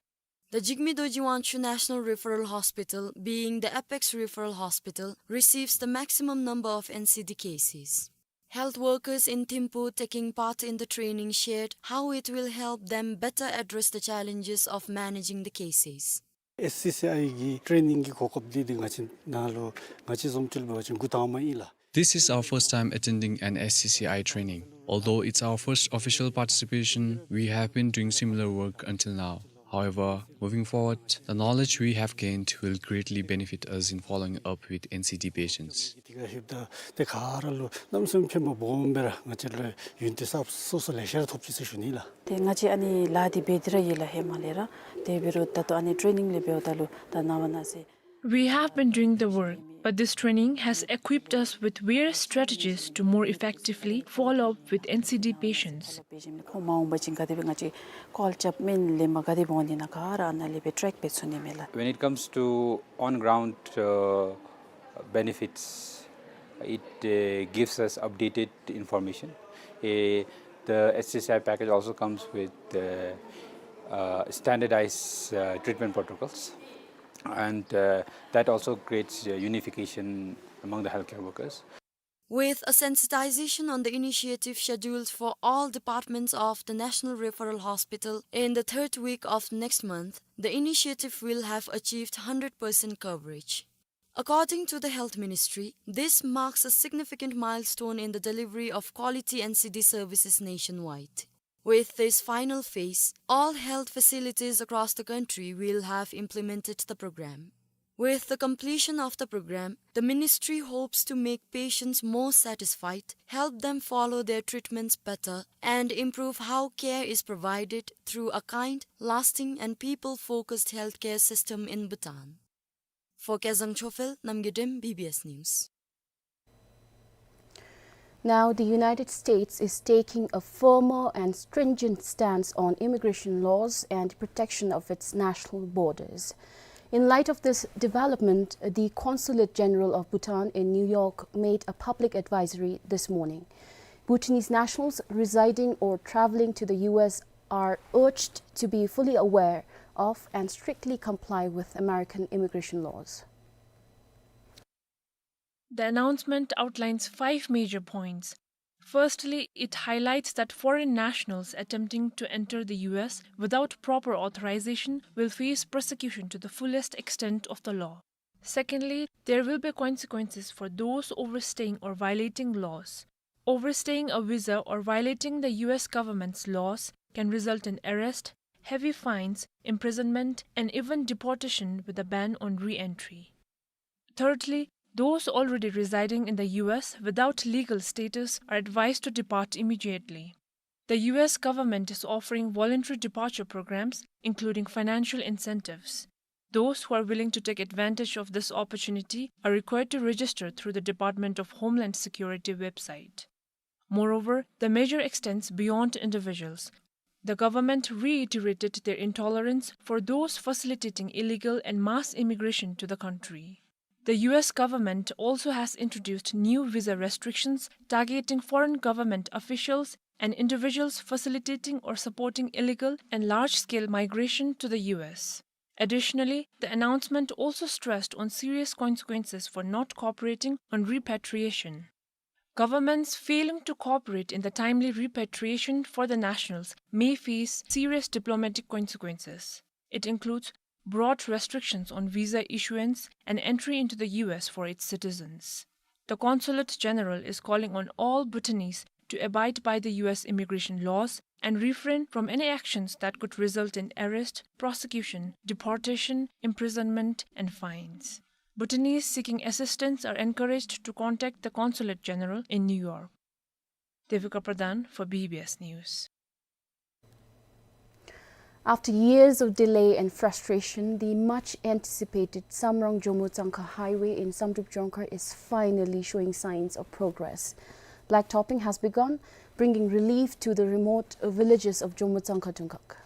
The Jigme Dorji Wangchuk National Referral Hospital, being the apex referral hospital, receives the maximum number of N C D cases. Health workers in Thimphu taking part in the training shared how it will help them better address the challenges of managing the cases. S C C I གི་ཊེ་རེ་ནིང་གི་གོ་སྐབས་འདི་འདི་ང་བཅས་ནང་ལུ་ང་བཅས་བཟུམ་ཅིག་ལུ་འབད་བ་ཅིན་འགོ་དང་པ་ཨིན་ལགས། This is our first time attending an S C C I training. Although it's our first official participation, we have been doing similar work until now. However, moving forward, the knowledge we have gained will greatly benefit us in following up with N C D patients. དེ་ག་ལྷོདཔ་ད་ཏེ་ག་ར་ལུ་གནམ་མེད་ས་མེད་ཕན་པ་སྦོམ་སྦེ་ར་ང་བཅས་ལུ་ཡོན་ཏན་གསརཔ་སོ་སོ་ལེ་ཤ་ར་ཐོབ་ཅི་ཟེར་ཞུ་ནི་ལགས། ཏེ་ང་བཅས་ཨ་ནི་ལཱ་འདི་འབད་དེ་ར་ཡོད་ལགས་ཧེ་མ་ལས་ར། དེ་འབད་རུང་ད་ལྟོ་ཨ་ནི་ཊེ་རེ་ནིང་ལས་འབདཝ་ད་ལུ་ད་ནངས་པ་གནངས་ཚེ། We have been doing the work, but this training has equipped us with various strategies to more effectively follow up with N C D patients. ཁོང་མ་འོངས་པ་ཅིན་ག་དེ་སྦེ་ང་བཅས་ཀོལ་རྐྱབ་མི་ལེན་པར་ག་དེ་སྦེ་འོང་ནི་ན་ག་ར་ཨ་ནཱ་ལས་སྦེ་ཊེ་རེཀ་འབད་ཚུགས་ནི་མས་ལགས། When it comes to on-ground, uh, benefits, it, uh, gives us updated information. Uh, the S C C I package also comes with, uh, uh, standardized, uh, treatment protocols, and, uh, that also creates, uh, unification among the healthcare workers. With a sensitization on the initiative scheduled for all departments of the National Referral Hospital in the third week of next month, the initiative will have achieved hundred percent coverage. According to the Health Ministry, this marks a significant milestone in the delivery of quality N C D services nationwide. With this final phase, all health facilities across the country will have implemented the program. With the completion of the program, the ministry hopes to make patients more satisfied, help them follow their treatments better, and improve how care is provided through a kind, lasting, and people-focused healthcare system in Bhutan. For Kezang Chophel, Namgay Dem, B B S News. Now, the United States is taking a firmer and stringent stance on immigration laws and protection of its national borders. In light of this development, the Consulate General of Bhutan in New York made a public advisory this morning. Bhutanese nationals residing or traveling to the U S are urged to be fully aware of and strictly comply with American immigration laws. The announcement outlines five major points. Firstly, it highlights that foreign nationals attempting to enter the U S without proper authorization will face prosecution to the fullest extent of the law. Secondly, there will be consequences for those overstaying or violating laws. Overstaying a visa or violating the U S government's laws can result in arrest, heavy fines, imprisonment, and even deportation with a ban on re-entry. Thirdly, those already residing in the U S without legal status are advised to depart immediately. The U S government is offering voluntary departure programs, including financial incentives. Those who are willing to take advantage of this opportunity are required to register through the Department of Homeland Security website. Moreover, the measure extends beyond individuals. The government reiterated their intolerance for those facilitating illegal and mass immigration to the country. The U S government also has introduced new visa restrictions targeting foreign government officials and individuals facilitating or supporting illegal and large-scale migration to the U S. Additionally, the announcement also stressed on serious consequences for not cooperating on repatriation. Governments failing to cooperate in the timely repatriation for the nationals may face serious diplomatic consequences. It includes broad restrictions on visa issuance and entry into the U S for its citizens. The Consulate General is calling on all Bhutanese to abide by the U S immigration laws and refrain from any actions that could result in arrest, prosecution, deportation, imprisonment, and fines. Bhutanese seeking assistance are encouraged to contact the Consulate General in New York. Devika Pradhan for B B S News. After years of delay and frustration, the much anticipated Samrong Jomo Tsangkha highway in Samdrup Jongkhar is finally showing signs of progress. Blacktopping has begun, bringing relief to the remote villages of Jomo Tsangkha Tungkhak.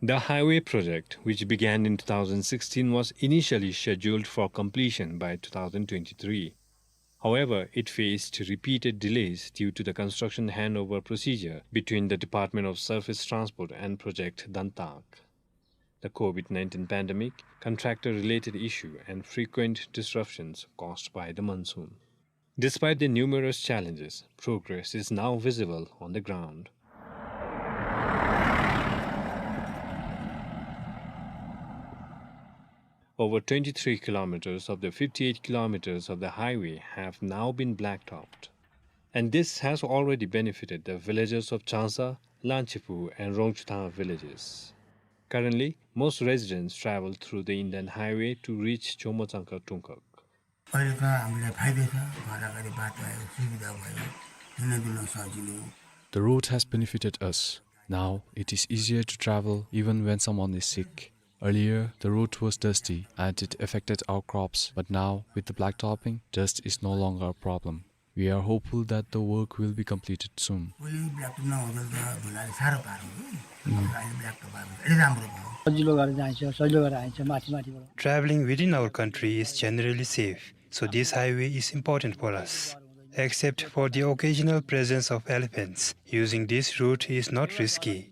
The highway project, which began in two thousand sixteen, was initially scheduled for completion by two thousand twenty-three. However, it faced repeated delays due to the construction handover procedure between the Department of Surface Transport and Project Dantak. The COVID nineteen pandemic, contractor-related issue, and frequent disruptions caused by the monsoon. Despite the numerous challenges, progress is now visible on the ground. Over twenty-three kilometers of the fifty-eight kilometers of the highway have now been blacktopped. And this has already benefited the villages of Chansa, Lanchipu, and Rongchuthang villages. Currently, most residents travel through the inland highway to reach Jomo Tsangkha Tungkhak. अहिले त हामीलाई फाइदा छ, घराघरी बाटो आयो, सुविधा भयो, हिँड्न डुल्न सजिलो। The road has benefited us. Now it is easier to travel even when someone is sick. Earlier, the road was dusty and it affected our crops, but now, with the blacktopping, dust is no longer a problem. We are hopeful that the work will be completed soon. पहिले ब्ल्याक टप नहुँदा त धुलाले साह्रो पार्थ्यो। अब अहिले ब्ल्याक टप आयो, अहिले राम्रो भयो। सजिलो भएर जान्छ, सजिलो भएर आइन्छ, माथि माथिबाट। Traveling within our country is generally safe, so this highway is important for us. except for the occasional presence of elephants. Using this route is not risky.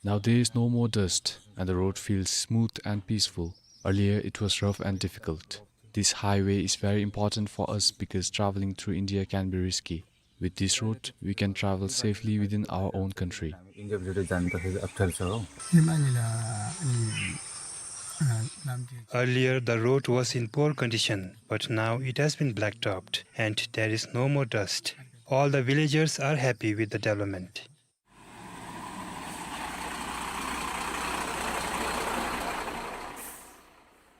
Nowadays, no more dust, and the road feels smooth and peaceful. Earlier, it was rough and difficult. This highway is very important for us because traveling through India can be risky. With this road, we can travel safely within our own country. Earlier, the road was in poor condition, but now it has been blacktopped and there is no more dust. All the villagers are happy with the development.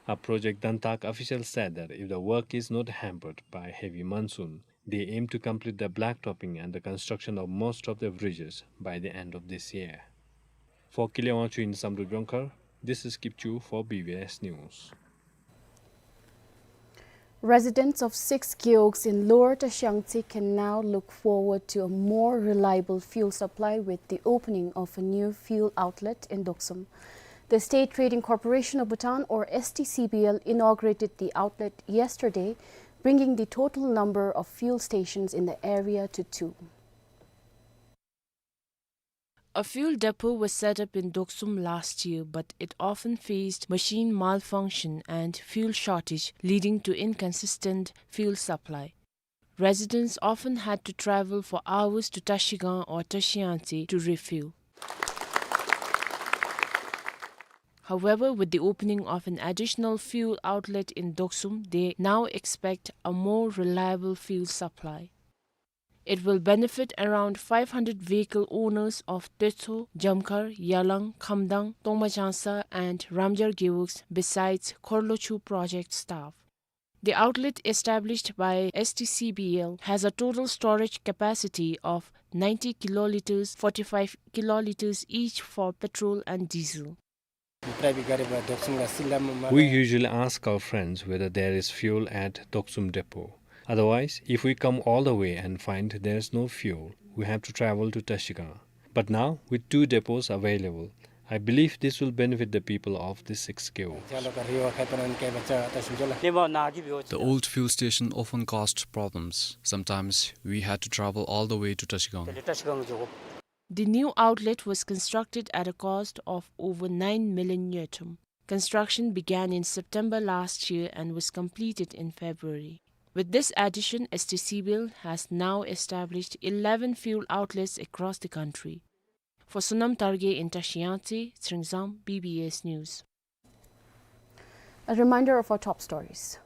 A Project Dantak official said that if the work is not hampered by heavy monsoon, they aim to complete the blacktopping and the construction of most of the bridges by the end of this year. For Keluang Wangchuck in Samdrup Jongkhar, this is Kipchu for B B S News. Residents of six gewogs in Lower Tashiangtse can now look forward to a more reliable fuel supply with the opening of a new fuel outlet in Doksum. The State Trading Corporation of Bhutan, or S T C B L, inaugurated the outlet yesterday, bringing the total number of fuel stations in the area to two. A fuel depot was set up in Doksum last year, but it often faced machine malfunction and fuel shortage, leading to inconsistent fuel supply. Residents often had to travel for hours to Tashigang or Tashiangtse to refuel. However, with the opening of an additional fuel outlet in Doksum, they now expect a more reliable fuel supply. It will benefit around five hundred vehicle owners of Tetso, Jamkhar, Yalang, Khamdang, Tongmajangsa and Ramjar gewogs, besides Khorlochu project staff. The outlet established by S T C B L has a total storage capacity of ninety kiloliters, forty-five kiloliters each for petrol and diesel. We usually ask our friends whether there is fuel at Doksum depot. Otherwise, if we come all the way and find there is no fuel, we have to travel to Tashigang. But now, with two depots available, I believe this will benefit the people of this six gewog. The old fuel station often caused problems. Sometimes we had to travel all the way to Tashigang. The new outlet was constructed at a cost of over nine million ngultrum. Construction began in September last year and was completed in February. With this addition, S T C B L has now established eleven fuel outlets across the country. For Sonam Targay in Tashiangtse, Tsingzang, B B S News. A reminder of our top stories.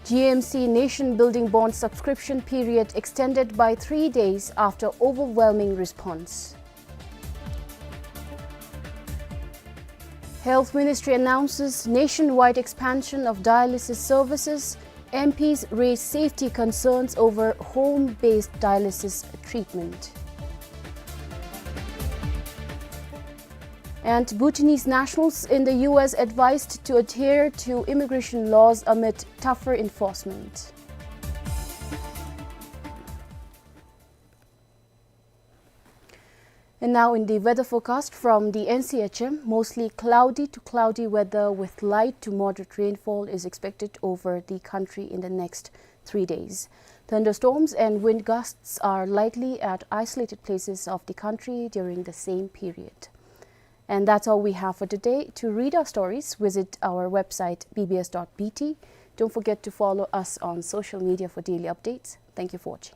G M C Nation Building Bond subscription period extended by three days after overwhelming response. Health Ministry announces nationwide expansion of dialysis services, M Ps raise safety concerns over home-based dialysis treatment. And Bhutanese nationals in the U S advised to adhere to immigration laws amid tougher enforcement. And now in the weather forecast from the N C H M, mostly cloudy to cloudy weather with light to moderate rainfall is expected over the country in the next three days. Thunderstorms and wind gusts are likely at isolated places of the country during the same period. And that's all we have for today. To read our stories, visit our website B B S dot B T. Don't forget to follow us on social media for daily updates. Thank you for watching.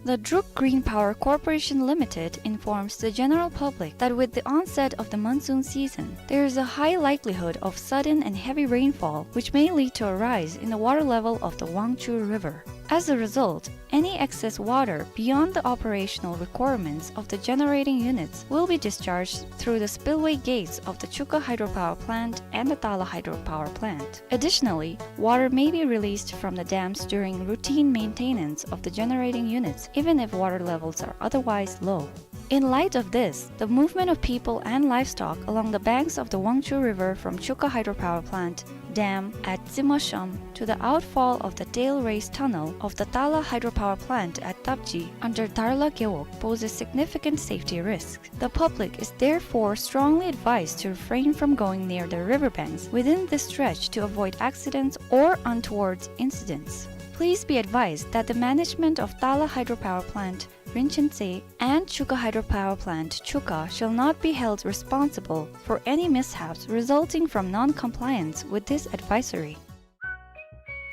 The Druk Green Power Corporation Limited informs the general public that with the onset of the monsoon season, there is a high likelihood of sudden and heavy rainfall, which may lead to a rise in the water level of the Wangchhu River. As a result, any excess water beyond the operational requirements of the generating units will be discharged through the spillway gates of the Chukha Hydropower Plant and the Tala Hydropower Plant. Additionally, water may be released from the dams during routine maintenance of the generating units, even if water levels are otherwise low. In light of this, the movement of people and livestock along the banks of the Wangchhu River from Chukha Hydropower Plant dam at Tsimasham to the outfall of the tail race tunnel of the Tala Hydropower Plant at Tapji under Darla Gewog poses significant safety risk. The public is therefore strongly advised to refrain from going near the riverbanks within this stretch to avoid accidents or untoward incidents. Please be advised that the management of Tala Hydropower Plant, Rinchen Tse, and Chukha Hydropower Plant, Chukha, shall not be held responsible for any mishaps resulting from non-compliance with this advisory.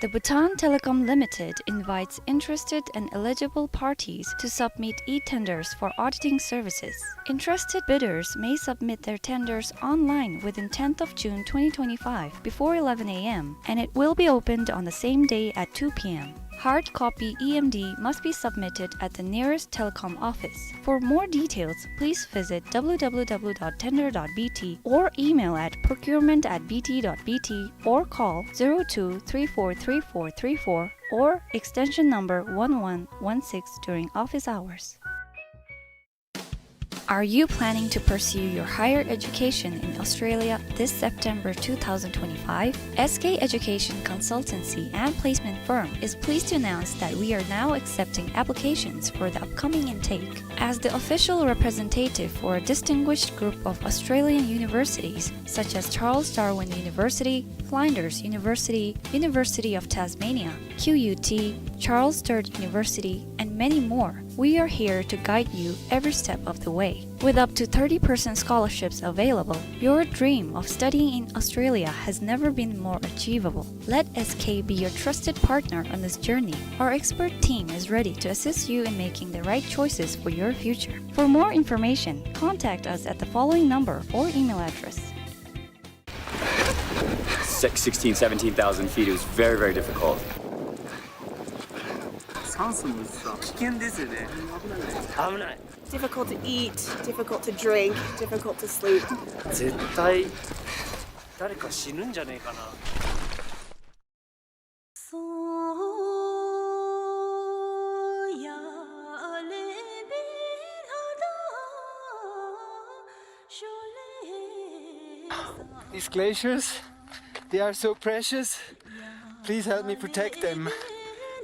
The Bhutan Telecom Limited invites interested and eligible parties to submit e-tenders for auditing services. Interested bidders may submit their tenders online within tenth of June twenty twenty-five before eleven A M, and it will be opened on the same day at two P M. Hard copy E M D must be submitted at the nearest telecom office. For more details, please visit W W W dot tender dot B T or email at procurement at B T dot B T or call zero two three four three four three four or extension number one one one six during office hours. Are you planning to pursue your higher education in Australia this September two thousand twenty-five? S K Education Consultancy and Placement Firm is pleased to announce that we are now accepting applications for the upcoming intake. As the official representative for a distinguished group of Australian universities such as Charles Darwin University, Flinders University, University of Tasmania, Q U T, Charles Sturt University, and many more, we are here to guide you every step of the way. With up to thirty percent scholarships available, your dream of studying in Australia has never been more achievable. Let S K be your trusted partner on this journey. Our expert team is ready to assist you in making the right choices for your future. For more information, contact us at the following number or email address. Six, sixteen, seventeen thousand feet, it was very, very difficult. 酸素もさ、危険ですよね。危ない。危ない。 Difficult to eat, difficult to drink, difficult to sleep. 絶対誰か死ぬんじゃねえかな。 These glaciers, they are so precious. Please help me protect them.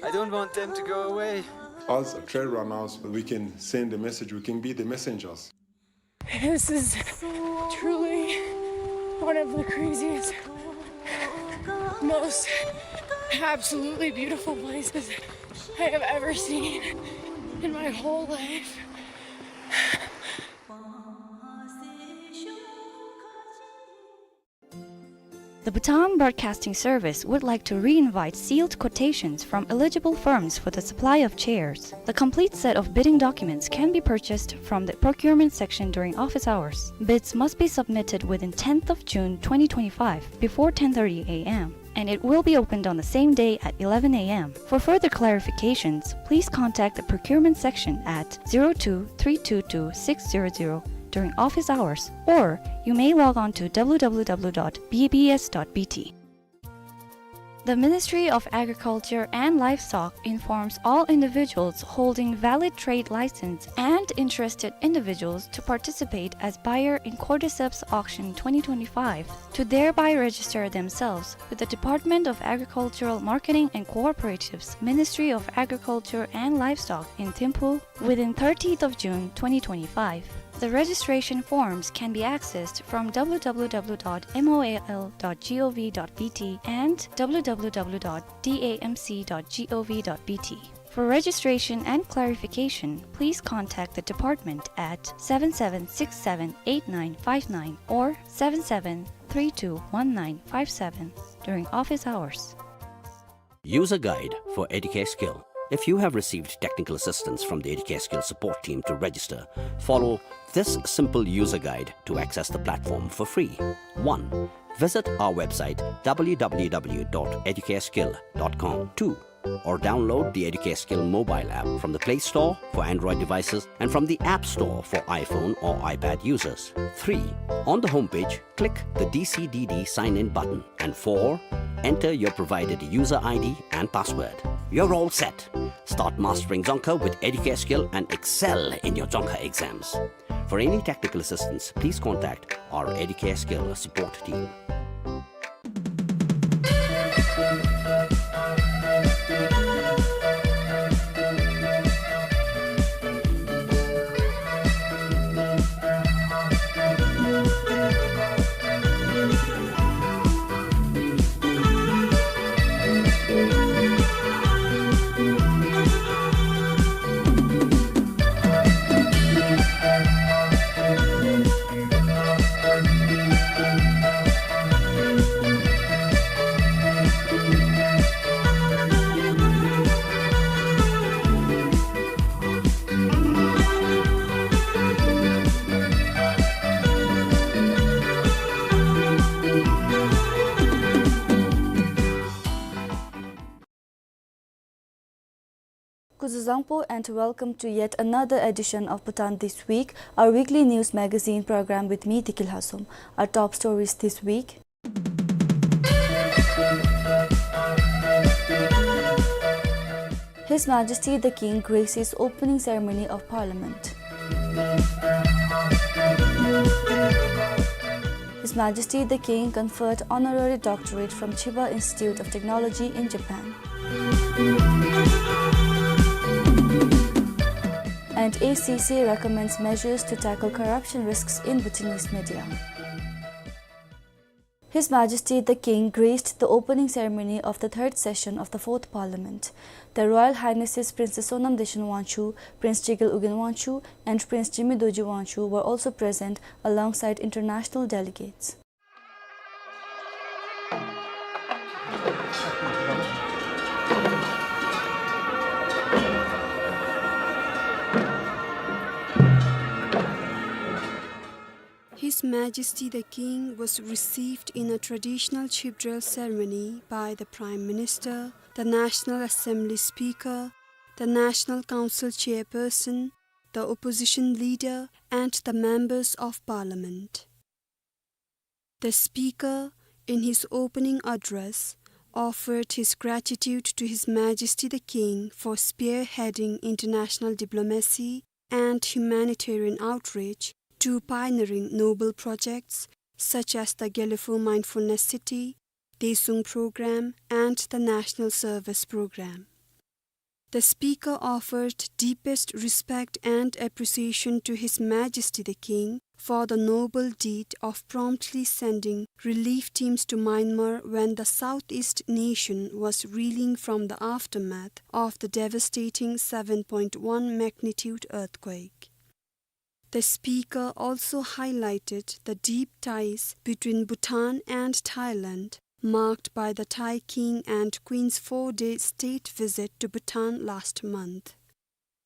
I don't want them to go away. As trail runners, we can send a message, we can be the messengers. This is truly one of the craziest, most absolutely beautiful places I have ever seen in my whole life. The Bhutan Broadcasting Service would like to re-invite sealed quotations from eligible firms for the supply of chairs. The complete set of bidding documents can be purchased from the procurement section during office hours. Bids must be submitted within tenth of June twenty twenty-five before ten thirty A M, and it will be opened on the same day at eleven A M. For further clarifications, please contact the procurement section at zero two three two two six zero zero during office hours, or you may log on to W W W dot B B S dot B T. The Ministry of Agriculture and Livestock informs all individuals holding valid trade license and interested individuals to participate as buyer in Cordyceps Auction twenty twenty-five to thereby register themselves with the Department of Agricultural Marketing and Cooperatives, Ministry of Agriculture and Livestock in Thimphu within thirtieth of June twenty twenty-five. The registration forms can be accessed from W W W dot M O A L dot gov dot B T and W W W dot D A M C dot gov dot B T. For registration and clarification, please contact the department at seven seven six seven eight nine five nine or seven seven three two one nine five seven during office hours. User guide for Educate Skill. If you have received technical assistance from the Educare Skill support team to register, follow this simple user guide to access the platform for free. One, visit our website w w w dot educareskill dot com. Two, or download the Educare Skill mobile app from the Play Store for Android devices and from the App Store for iPhone or iPad users. Three, on the homepage, click the D C D D sign-in button. And four, enter your provided user I D and password. You're all set. Start mastering Dzongkha with Educare Skill and excel in your Dzongkha exams. For any technical assistance, please contact our Educare Skill support team. Kuzuzangpo and welcome to yet another edition of Bhutan This Week, our weekly news magazine program with me, Deki Lhasum. Our top stories this week. His Majesty the King graces opening ceremony of Parliament. His Majesty the King conferred honorary doctorate from Chiba Institute of Technology in Japan. And A C C recommends measures to tackle corruption risks in Bhutanese media. His Majesty the King graced the opening ceremony of the third session of the Fourth Parliament. The Royal Highnesses Princess Sonam Deshan Wangchuck, Prince Chigal Ugyen Wangchuck, and Prince Jimmy Dorji Wangchuck were also present alongside international delegates. His Majesty the King was received in a traditional Chhibdrel ceremony by the Prime Minister, the National Assembly Speaker, the National Council Chairperson, the Opposition Leader, and the Members of Parliament. The Speaker, in his opening address, offered his gratitude to His Majesty the King for spearheading international diplomacy and humanitarian outreach to pioneering noble projects such as the Gelephu Mindfulness City, Daesung Program, and the National Service Program. The Speaker offered deepest respect and appreciation to His Majesty the King for the noble deed of promptly sending relief teams to Myanmar when the southeast nation was reeling from the aftermath of the devastating seven point one magnitude earthquake. The Speaker also highlighted the deep ties between Bhutan and Thailand, marked by the Thai King and Queen's four-day state visit to Bhutan last month.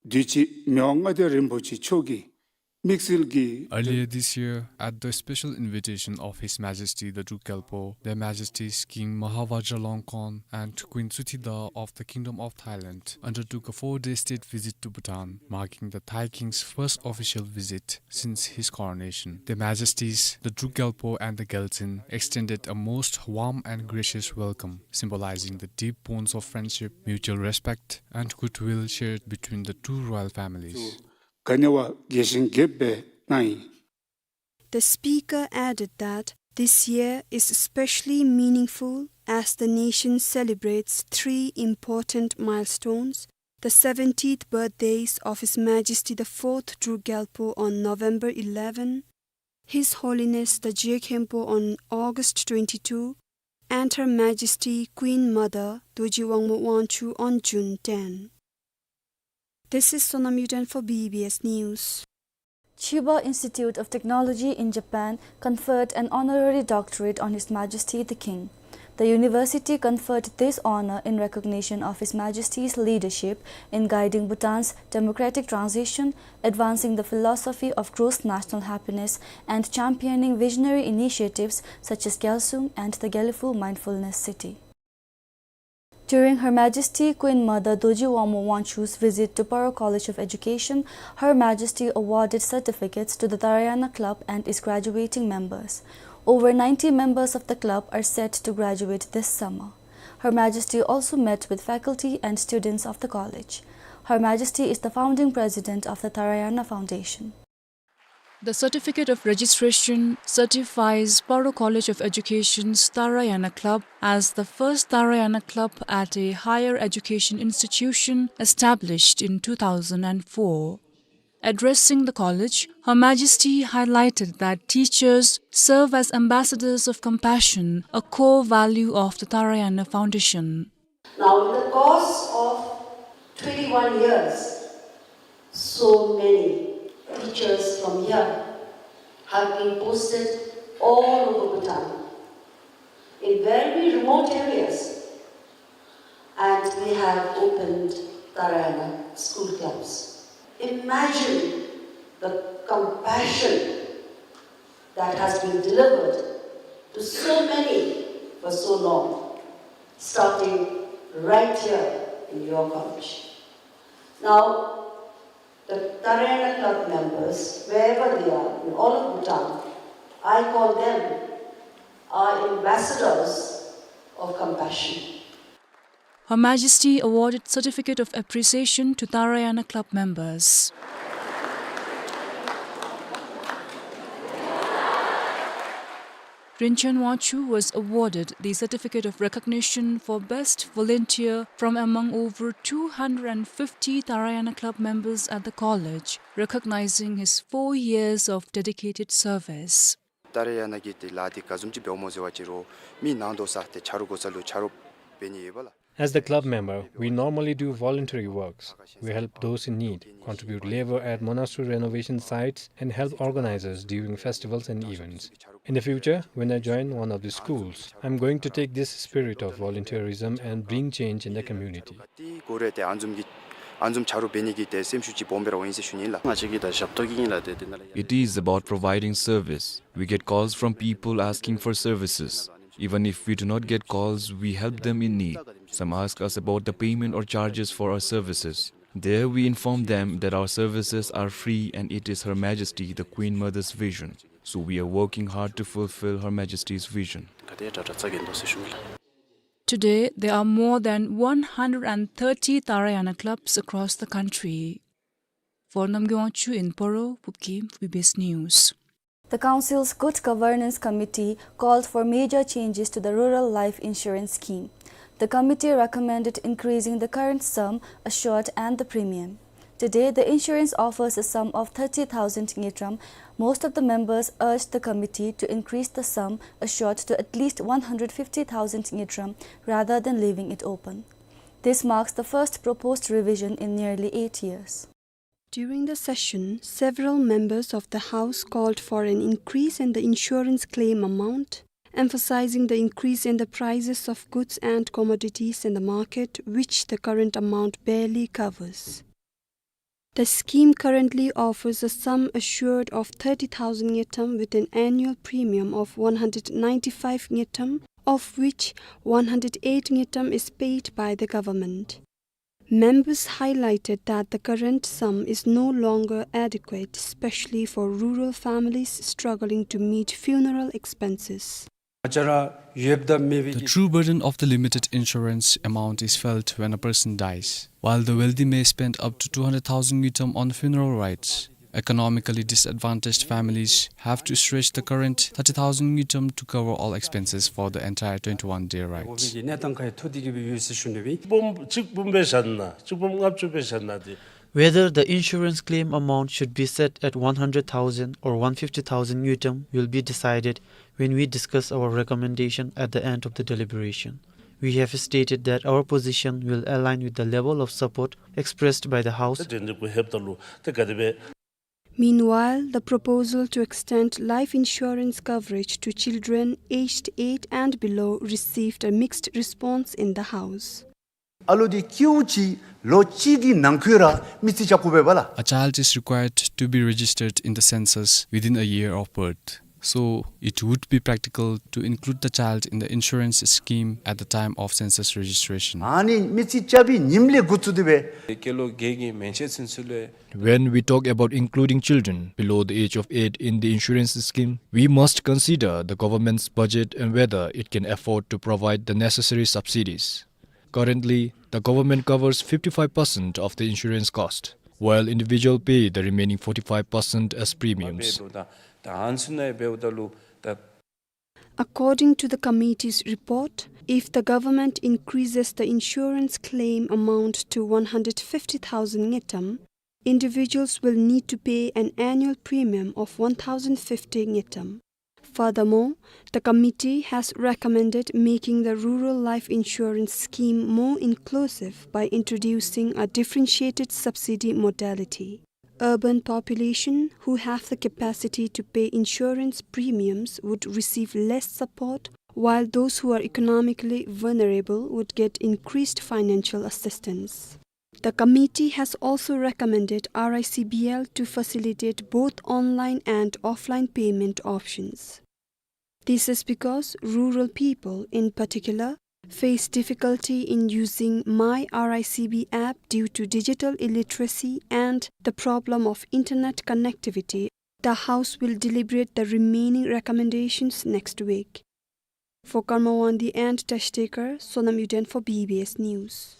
དུས་ཅི་མི་དབང་མངའ་བདག་རིན་པོ་ཆེ་མཆོག་གི་དམིགས་བསལ་གྱི། Earlier this year, at the special invitation of His Majesty the Druk Gyalpo, Their Majesties King Maha Vajiralongkorn and Queen Suthida of the Kingdom of Thailand undertook a four-day state visit to Bhutan, marking the Thai King's first official visit since his coronation. Their Majesties the Druk Gyalpo and the Gyaltsuen extended a most warm and gracious welcome, symbolizing the deep bonds of friendship, mutual respect, and goodwill shared between the two royal families. ག་ནི་བ་རྒྱས་ཤིང་རྒྱསཔ་སྦེ་གནང་ཡི། The Speaker added that this year is especially meaningful as the nation celebrates three important milestones: the seventieth birthdays of His Majesty the Fourth Druk Gyalpo on November eleven, His Holiness the Je Khenpo on August twenty-two, and Her Majesty Queen Mother Dorji Wangmo Wangchuck on June ten. This is Sonam Yuden for B B S News. Chiba Institute of Technology in Japan conferred an honorary doctorate on His Majesty the King. The university conferred this honor in recognition of His Majesty's leadership in guiding Bhutan's democratic transition, advancing the philosophy of gross national happiness, and championing visionary initiatives such as Gyalsum and the Gelephu Mindfulness City. During Her Majesty Queen Mother Dorji Wangmo Wangchuck's visit to Paro College of Education, Her Majesty awarded certificates to the Tarayana Club and its graduating members. Over ninety members of the club are set to graduate this summer. Her Majesty also met with faculty and students of the college. Her Majesty is the founding president of the Tarayana Foundation. The certificate of registration certifies Paro College of Education's Tarayana Club as the first Tarayana club at a higher education institution established in two thousand and four. Addressing the college, Her Majesty highlighted that teachers serve as ambassadors of compassion, a core value of the Tarayana Foundation. Now, in the course of twenty-one years, so many teachers from here have been posted all over Bhutan, in very remote areas, and they have opened Tarayana school clubs. Imagine the compassion that has been delivered to so many for so long, starting right here in your college. Now, the Tarayana Club members, wherever they are, in all of Bhutan, I call them our ambassadors of compassion. Her Majesty awarded certificate of appreciation to Tarayana Club members. Rinchen Wangchuck was awarded the certificate of recognition for best volunteer from among over two hundred and fifty Tarayana Club members at the college, recognizing his four years of dedicated service. ཏཱ་ར་ཡ་ན་གི་ཏེ་ལཱ་འདི་ག་བཟུམ་ཅིག་འབདཝ་སྨོ་ཟེར་བ་ཅིན་རོགས་མི་ནང་དོག་ས་ཏེ་ཆ་རོགས་དགོ་ས་ལུ་ཆ་རོགས་འབད་ནི་ཡོད་པས་ལགས། As the club member, we normally do voluntary works. We help those in need, contribute labor at monastery renovation sites, and help organizers during festivals and events. In the future, when I join one of the schools, I'm going to take this spirit of volunteerism and bring change in the community. ཏེ་གོ་རེ་ཏེ་ཨ་བཟུམ་གྱི་ཨ་བཟུམ་ཆ་རོགས་འབད་ནི་གི་ཏེ་སེམས་ཤུགས་ཅིག་སྦོམ་སྦེ་ར་འོང་ཡི་ཟེར་ཞུ་ནི་ལགས། ང་བཅས་ཀྱི་ད་ཞབས་ཏོག་གི་ཨིན་ལགས་ཏེ་ཏེ་ནཱ་ལས། It is about providing service. We get calls from people asking for services. Even if we do not get calls, we help them in need. Some ask us about the payment or charges for our services. There we inform them that our services are free and it is Her Majesty the Queen Mother's vision. So we are working hard to fulfill Her Majesty's vision. Today, there are more than one hundred and thirty Tarayana clubs across the country. For Namgay Wangchuck in Paro, Pupkim, V B S News. The Council's Good Governance Committee called for major changes to the Rural Life Insurance Scheme. The committee recommended increasing the current sum assured and the premium. Today, the insurance offers a sum of thirty thousand ngultrum. Most of the members urged the committee to increase the sum assured to at least one hundred fifty thousand ngultrum rather than leaving it open. This marks the first proposed revision in nearly eight years. During the session, several members of the House called for an increase in the insurance claim amount, emphasizing the increase in the prices of goods and commodities in the market, which the current amount barely covers. The scheme currently offers a sum assured of thirty thousand ngultrum with an annual premium of one hundred ninety-five ngultrum, of which one hundred eight ngultrum is paid by the government. Members highlighted that the current sum is no longer adequate, especially for rural families struggling to meet funeral expenses. The true burden of the limited insurance amount is felt when a person dies. While the wealthy may spend up to two hundred thousand ngultrum on funeral rites, economically disadvantaged families have to stretch the current thirty thousand ngultrum to cover all expenses for the entire twenty-one day rites. གཅིག་འབུམ་གཅིག་འབུམ་སྦེ་བཞག་ན་གཅིག་འབུམ་ལྔ་བཅུ་སྦེ་བཞག་ན་ཏེ། Whether the insurance claim amount should be set at one hundred thousand or one fifty thousand ngultrum will be decided when we discuss our recommendation at the end of the deliberation. We have stated that our position will align with the level of support expressed by the House. ཏེ་དེ་འདི་གུ་ལྷོདཔ་ད་ལུ་ཏེ་ག་དེ་སྦེ། Meanwhile, the proposal to extend life insurance coverage to children aged eight and below received a mixed response in the House. ཨ་ལོ་འདི་སྐྱེཝ་ཅིག་ལོ་གཅིག་གི་ནང་འཁོད་ར་མི་རྩིས་རྐྱབ་དགོ་པས་ལགས། A child is required to be registered in the census within a year of birth. So, it would be practical to include the child in the insurance scheme at the time of census registration. ཨ་ནི་མི་རྩིས་རྐྱབ་པའི་ཉིནམ་ལས་འགོ་བཙུགས་ཏེ་སྦེ། སྐྱེས་ལོ་བརྒྱད་ཀྱི་མན་ཆད་ཚུན་ཚོད་ལས། When we talk about including children below the age of eight in the insurance scheme, we must consider the government's budget and whether it can afford to provide the necessary subsidies. Currently, the government covers fifty-five percent of the insurance cost, while individual pay the remaining forty-five percent as premiums. According to the committee's report, if the government increases the insurance claim amount to one hundred fifty thousand ngultrum, individuals will need to pay an annual premium of one thousand fifty ngultrum. Furthermore, the committee has recommended making the rural life insurance scheme more inclusive by introducing a differentiated subsidy modality. Urban population who have the capacity to pay insurance premiums would receive less support, while those who are economically vulnerable would get increased financial assistance. The committee has also recommended R I C B L to facilitate both online and offline payment options. This is because rural people, in particular, face difficulty in using My R I C B app due to digital illiteracy and the problem of internet connectivity. The House will deliberate the remaining recommendations next week. For Karma Wangdi and Tashtekar, Sonam Yuden for B B S News.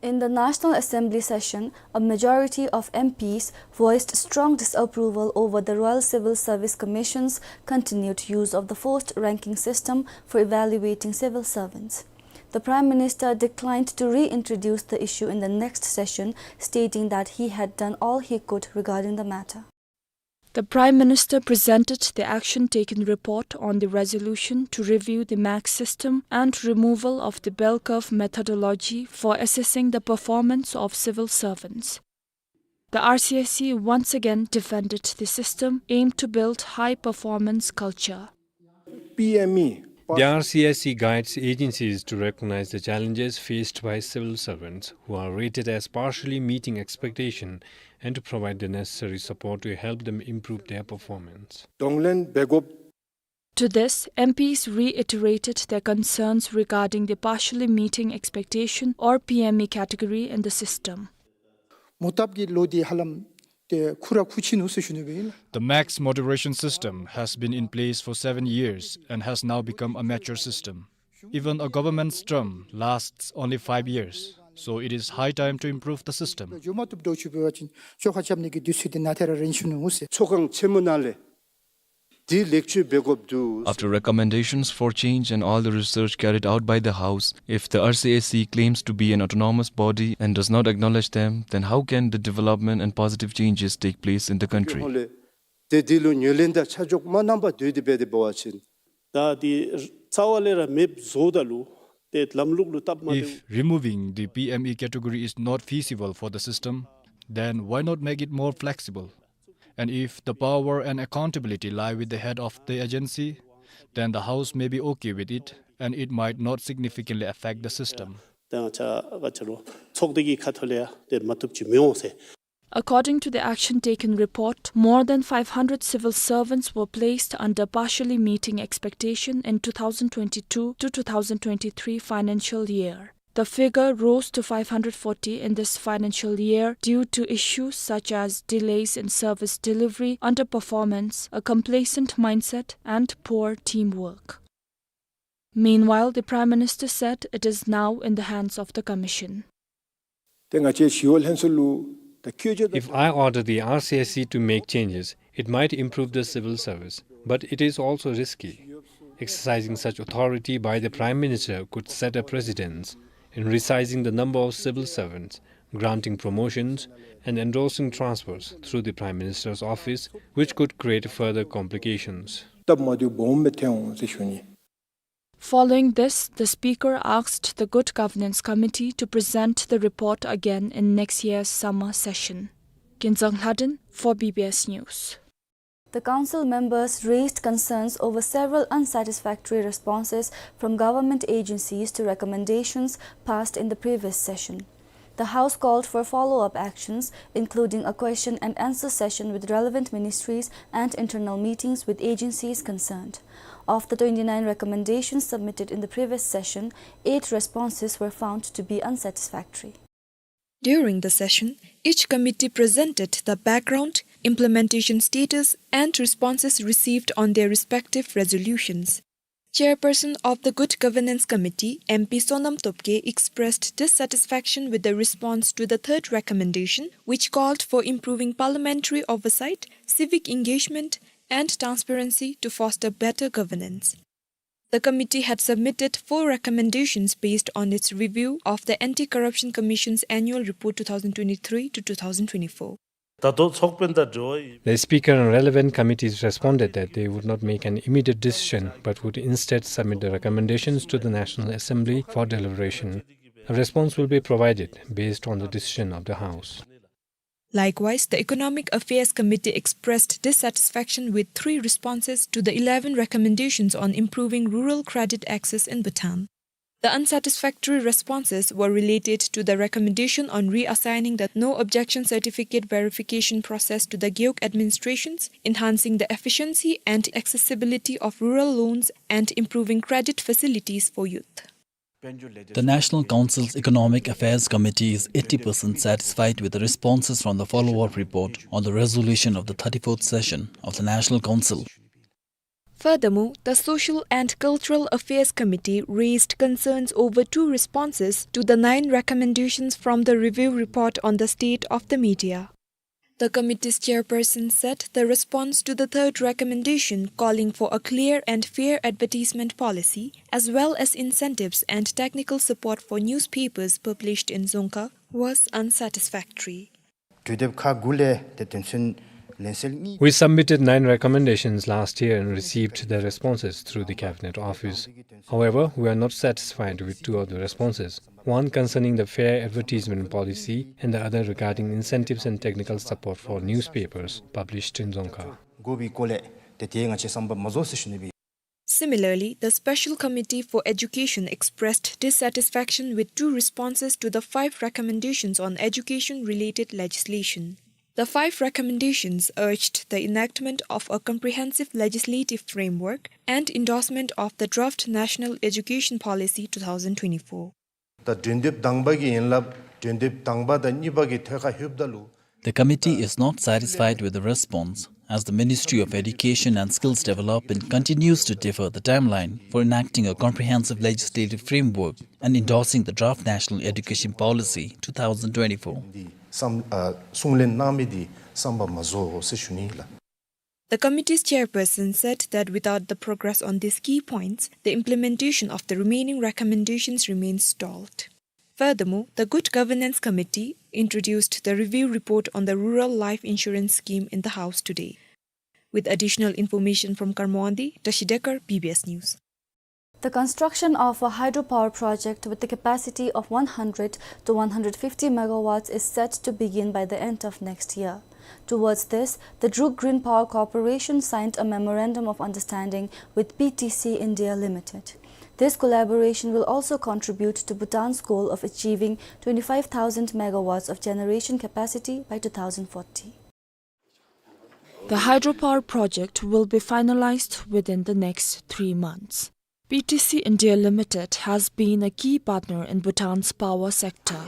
In the National Assembly session, a majority of M Ps voiced strong disapproval over the Royal Civil Service Commission's continued use of the forced ranking system for evaluating civil servants. The Prime Minister declined to reintroduce the issue in the next session, stating that he had done all he could regarding the matter. The Prime Minister presented the action taken report on the resolution to review the mark system and removal of the bell curve methodology for assessing the performance of civil servants. The R C S C once again defended the system aimed to build high performance culture. P M E. The R C S C guides agencies to recognize the challenges faced by civil servants who are rated as partially meeting expectation and to provide the necessary support to help them improve their performance. གདོང་ལེན་འབད་དགོཔ། To this, M Ps reiterated their concerns regarding the partially meeting expectation or P M E category in the system. མོ་བཏབ་ཀྱི་ལོ་འདི་ཧ་ལམ་ཏེ་ཁུ་ར་ཁུ་ཆི་ནུག་ཟེར་ཞུ་ནི་སྦེ་ཨིན་ལགས། The marks moderation system has been in place for seven years and has now become a mature system. Even a government's term lasts only five years, so it is high time to improve the system. འགྱོ་མ་བཏུབ་འདྲཝ་ཅིག་འབད་བ་ཅིན་བཅོ་ཁ་རྐྱབ་ནི་གི་དུས་ཚོད་འདི་ནཱ་ཏེ་ར་རན་ཞུ་ནུག་ཟེར། ཚོགས་ཁང་ཆེན་མོ་ནང་ལས་འདི་ལེགས་བཅོས་འབད་དགོཔ་འདུག། After recommendations for change and all the research carried out by the House, if the R C S C claims to be an autonomous body and does not acknowledge them, then how can the development and positive changes take place in the country? ཏེ་འདི་ལུ་ངོས་ལེན་དང་ཆ་འཇོག་མ་གནང་པར་སྡོད་དེ་འབད་དེ་འབད་བ་ཅིན། ད་འདི་རྩ་བ་ལས་ར་མེདཔ་བཟོཝ་ད་ལུ་ཏེ་ལམ་ལུགས་ལུ་སྟབས་མ་བདེཝ། If removing the P M E category is not feasible for the system, then why not make it more flexible? And if the power and accountability lie with the head of the agency, then the House may be okay with it, and it might not significantly affect the system. ད་ང་བཅས་ག་ཅི་ལོ་ཚོགས་སྡེ་གི་ཁ་ཐུག་ལས་ཡང་ཏེ་མ་བཏུབ་ཅིག་མི་འོང་ཟེར། According to the action taken report, more than five hundred civil servants were placed under partially meeting expectation in two thousand twenty-two to two thousand twenty-three financial year. The figure rose to five hundred forty in this financial year due to issues such as delays in service delivery, underperformance, a complacent mindset, and poor teamwork. Meanwhile, the Prime Minister said it is now in the hands of the Commission. ཏེ་ང་བཅས་ཞི་གཡོག་ལྷན་ཚོགས་ལུ་ད་བཀོད་ཇ་ད། If I order the R C S C to make changes, it might improve the civil service, but it is also risky. Exercising such authority by the Prime Minister could set a precedence in resizing the number of civil servants, granting promotions, and endorsing transfers through the Prime Minister's office, which could create further complications. སྟབས་མ་བདེཝ་སྦོམ་སྦེ་ཐོན་འོང་ཟེར་ཞུ་ནི། Following this, the Speaker asked the Good Governance Committee to present the report again in next year's summer session. Kinzang Lhaden for B B S News. The council members raised concerns over several unsatisfactory responses from government agencies to recommendations passed in the previous session. The House called for follow-up actions, including a question and answer session with relevant ministries and internal meetings with agencies concerned. Of the twenty-nine recommendations submitted in the previous session, eight responses were found to be unsatisfactory. During the session, each committee presented the background, implementation status, and responses received on their respective resolutions. Chairperson of the Good Governance Committee, M P Sonam Topgay, expressed dissatisfaction with the response to the third recommendation, which called for improving parliamentary oversight, civic engagement, and transparency to foster better governance. The committee had submitted four recommendations based on its review of the Anti-Corruption Commission's Annual Report two thousand twenty-three to two thousand twenty-four. ད་ལྟོ་ཚོགས་དཔོན་དང་འབྲེལ་བ་ཡོད། The Speaker and relevant committees responded that they would not make an immediate decision but would instead submit the recommendations to the National Assembly for deliberation. A response will be provided based on the decision of the House. Likewise, the Economic Affairs Committee expressed dissatisfaction with three responses to the eleven recommendations on improving rural credit access in Bhutan. The unsatisfactory responses were related to the recommendation on reassigning the no objection certificate verification process to the gewog administrations, enhancing the efficiency and accessibility of rural loans, and improving credit facilities for youth. The National Council's Economic Affairs Committee is eighty percent satisfied with the responses from the follow-up report on the resolution of the thirty-fourth session of the National Council. Furthermore, the Social and Cultural Affairs Committee raised concerns over two responses to the nine recommendations from the review report on the state of the media. The committee's chairperson said the response to the third recommendation, calling for a clear and fair advertisement policy, as well as incentives and technical support for newspapers published in Dzongkha, was unsatisfactory. གྲོས་འདེབས་ཁག་དགུ་ལས་ཏེ་དོན་ཚན་ལན་གསལ་གཉིས། We submitted nine recommendations last year and received the responses through the Cabinet Office. However, we are not satisfied with two of the responses, one concerning the fair advertisement policy and the other regarding incentives and technical support for newspapers published in Dzongkha. དགོ་པའི་སྐོར་ལས་ཏེ་དེ་ང་བཅས་བསམ་པ་མ་རྫོགས་ཟེར་ཞུ་ནི་སྦེ། Similarly, the Special Committee for Education expressed dissatisfaction with two responses to the five recommendations on education-related legislation. The five recommendations urged the enactment of a comprehensive legislative framework and endorsement of the draft National Education Policy two thousand twenty-four. ད་གྲོས་འདེབས་དང་པ་གི་ཡན་ལག་གྲོས་འདེབས་དང་པ་དང་གཉིས་པ་གི་ཐད་ཁར་ལྷོདཔ་ད་ལུ། The committee is not satisfied with the response, as the Ministry of Education and Skills Development continues to defer the timeline for enacting a comprehensive legislative framework and endorsing the draft National Education Policy two thousand twenty-four. འདི་བསམ་ཨ་གསུང་ལན་གནང་མི་འདི་བསམ་པ་མ་རྫོགས་ཟེར་ཞུ་ནི་ལགས། The committee's chairperson said that without the progress on these key points, the implementation of the remaining recommendations remains stalled. Furthermore, the Good Governance Committee introduced the review report on the Rural Life Insurance Scheme in the House today. With additional information from Karmo Wangdi, Tashi Dekar, B B S News. The construction of a hydropower project with the capacity of one hundred to one hundred fifty megawatts is set to begin by the end of next year. Towards this, the Druk Green Power Corporation signed a memorandum of understanding with P T C India Limited. This collaboration will also contribute to Bhutan's goal of achieving twenty-five thousand megawatts of generation capacity by two thousand forty. The hydropower project will be finalized within the next three months. P T C India Limited has been a key partner in Bhutan's power sector.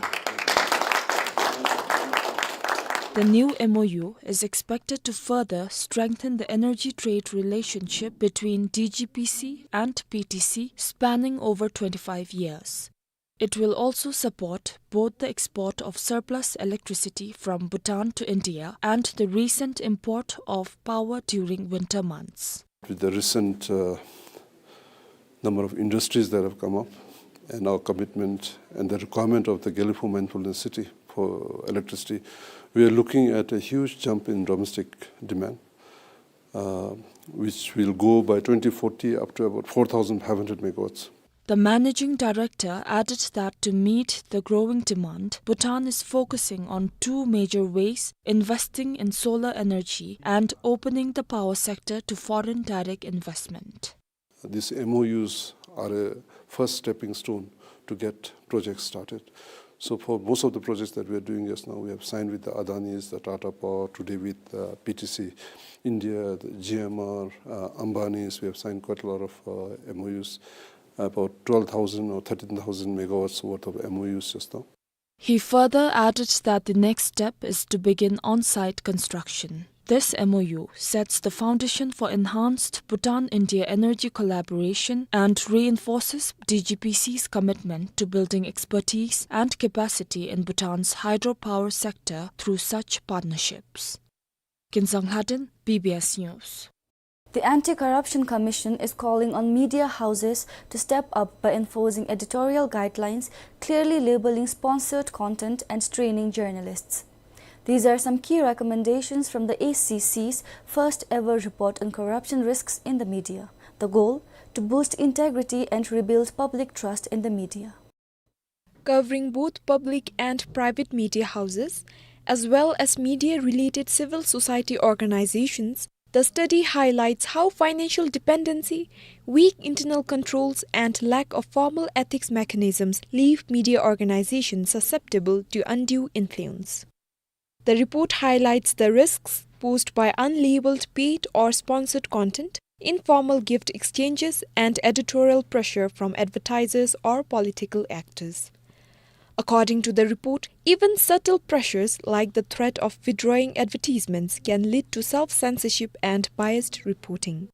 The new M O U is expected to further strengthen the energy trade relationship between D G P C and P T C, spanning over twenty-five years. It will also support both the export of surplus electricity from Bhutan to India and the recent import of power during winter months. With the recent, uh, number of industries that have come up and our commitment and the requirement of the Gelephu Mine Pool Density for electricity, we are looking at a huge jump in domestic demand, uh, which will go by twenty forty up to about four thousand five hundred megawatts. The managing director added that to meet the growing demand, Bhutan is focusing on two major ways: investing in solar energy and opening the power sector to foreign direct investment. These M O Us are a first stepping stone to get projects started. So for most of the projects that we are doing just now, we have signed with the Adanis, the Tata Power, today with, uh, P T C India, the G M R, uh, Ambanis. We have signed quite a lot of, uh, M O Us, about twelve thousand or thirteen thousand megawatts worth of M O Us just now. He further added that the next step is to begin on-site construction. This M O U sets the foundation for enhanced Bhutan-India energy collaboration and reinforces D G P C's commitment to building expertise and capacity in Bhutan's hydropower sector through such partnerships. Kinzang Lhaden, B B S News. The Anti-Corruption Commission is calling on media houses to step up by enforcing editorial guidelines, clearly labeling sponsored content, and training journalists. These are some key recommendations from the A C C's first ever report on corruption risks in the media. The goal: to boost integrity and rebuild public trust in the media. Covering both public and private media houses, as well as media-related civil society organizations, the study highlights how financial dependency, weak internal controls, and lack of formal ethics mechanisms leave media organizations susceptible to undue influence. The report highlights the risks posed by unlabeled paid or sponsored content, informal gift exchanges, and editorial pressure from advertisers or political actors. According to the report, even subtle pressures like the threat of withdrawing advertisements can lead to self-censorship and biased reporting.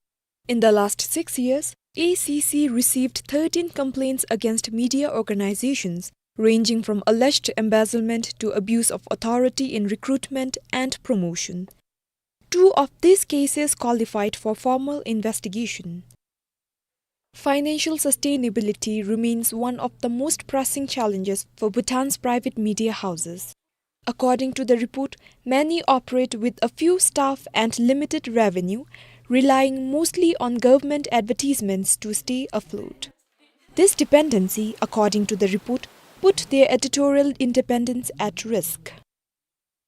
In the last six years, A C C received thirteen complaints against media organizations, ranging from alleged embezzlement to abuse of authority in recruitment and promotion. Two of these cases qualified for formal investigation. Financial sustainability remains one of the most pressing challenges for Bhutan's private media houses. According to the report, many operate with a few staff and limited revenue, relying mostly on government advertisements to stay afloat. This dependency, according to the report, put their editorial independence at risk.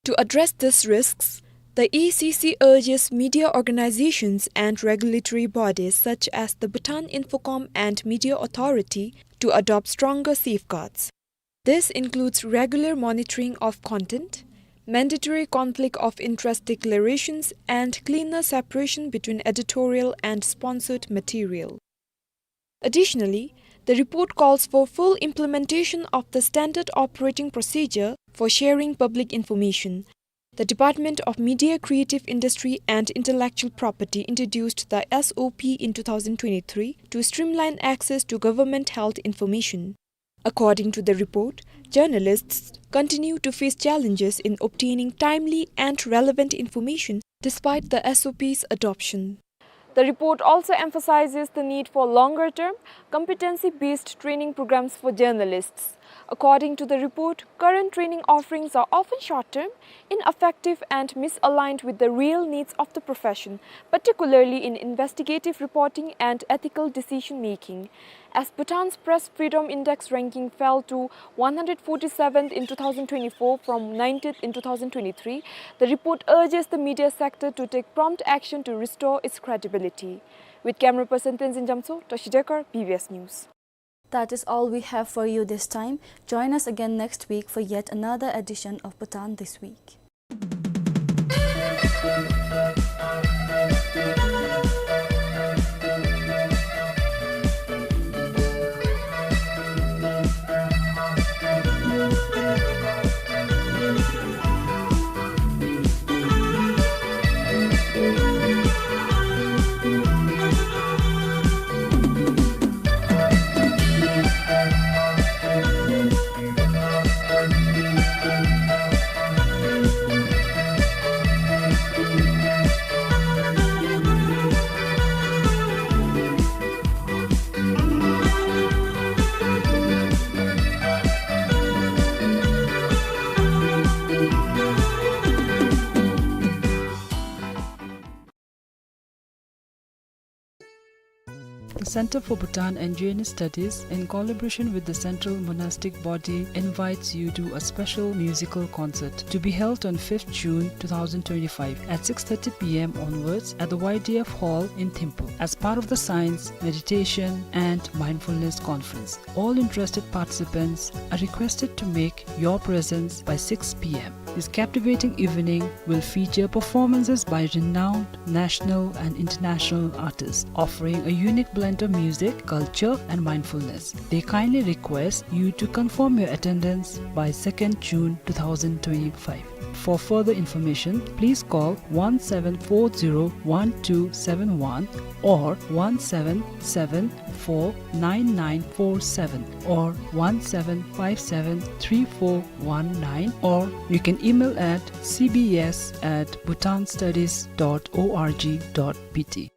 To address these risks, the A C C urges media organizations and regulatory bodies such as the Bhutan Infocom and Media Authority to adopt stronger safeguards. This includes regular monitoring of content, mandatory conflict of interest declarations, and cleaner separation between editorial and sponsored material. Additionally, the report calls for full implementation of the standard operating procedure for sharing public information. The Department of Media, Creative Industry and Intellectual Property introduced the S O P in two thousand twenty-three to streamline access to government-held information. According to the report, journalists continue to face challenges in obtaining timely and relevant information despite the S O P's adoption. The report also emphasizes the need for longer-term, competency-based training programs for journalists. According to the report, current training offerings are often short-term, ineffective, and misaligned with the real needs of the profession, particularly in investigative reporting and ethical decision-making. As Bhutan's Press Freedom Index ranking fell to one hundred forty-seventh in two thousand twenty-four from ninetieth in two thousand twenty-three, the report urges the media sector to take prompt action to restore its credibility. With camera person Tenzin Jamso, Toshi Dekar, B B S News. That is all we have for you this time. Join us again next week for yet another edition of Bhutan This Week. Center for Bhutan and Jainist Studies, in collaboration with the Central Monastic Body, invites you to a special musical concert to be held on fifth June two thousand twenty-five at six thirty p m onwards at the Y D F Hall in Thimphu as part of the Science, Meditation, and Mindfulness Conference. All interested participants are requested to make your presence by six p m. This captivating evening will feature performances by renowned national and international artists, offering a unique blend of music, culture, and mindfulness. They kindly request you to confirm your attendance by second June two thousand twenty-five. For further information, please call one seven four zero one two seven one or one seven seven four nine nine four seven or one seven five seven three four one nine, or you can email at C B S at bhutanstudies dot org dot B T.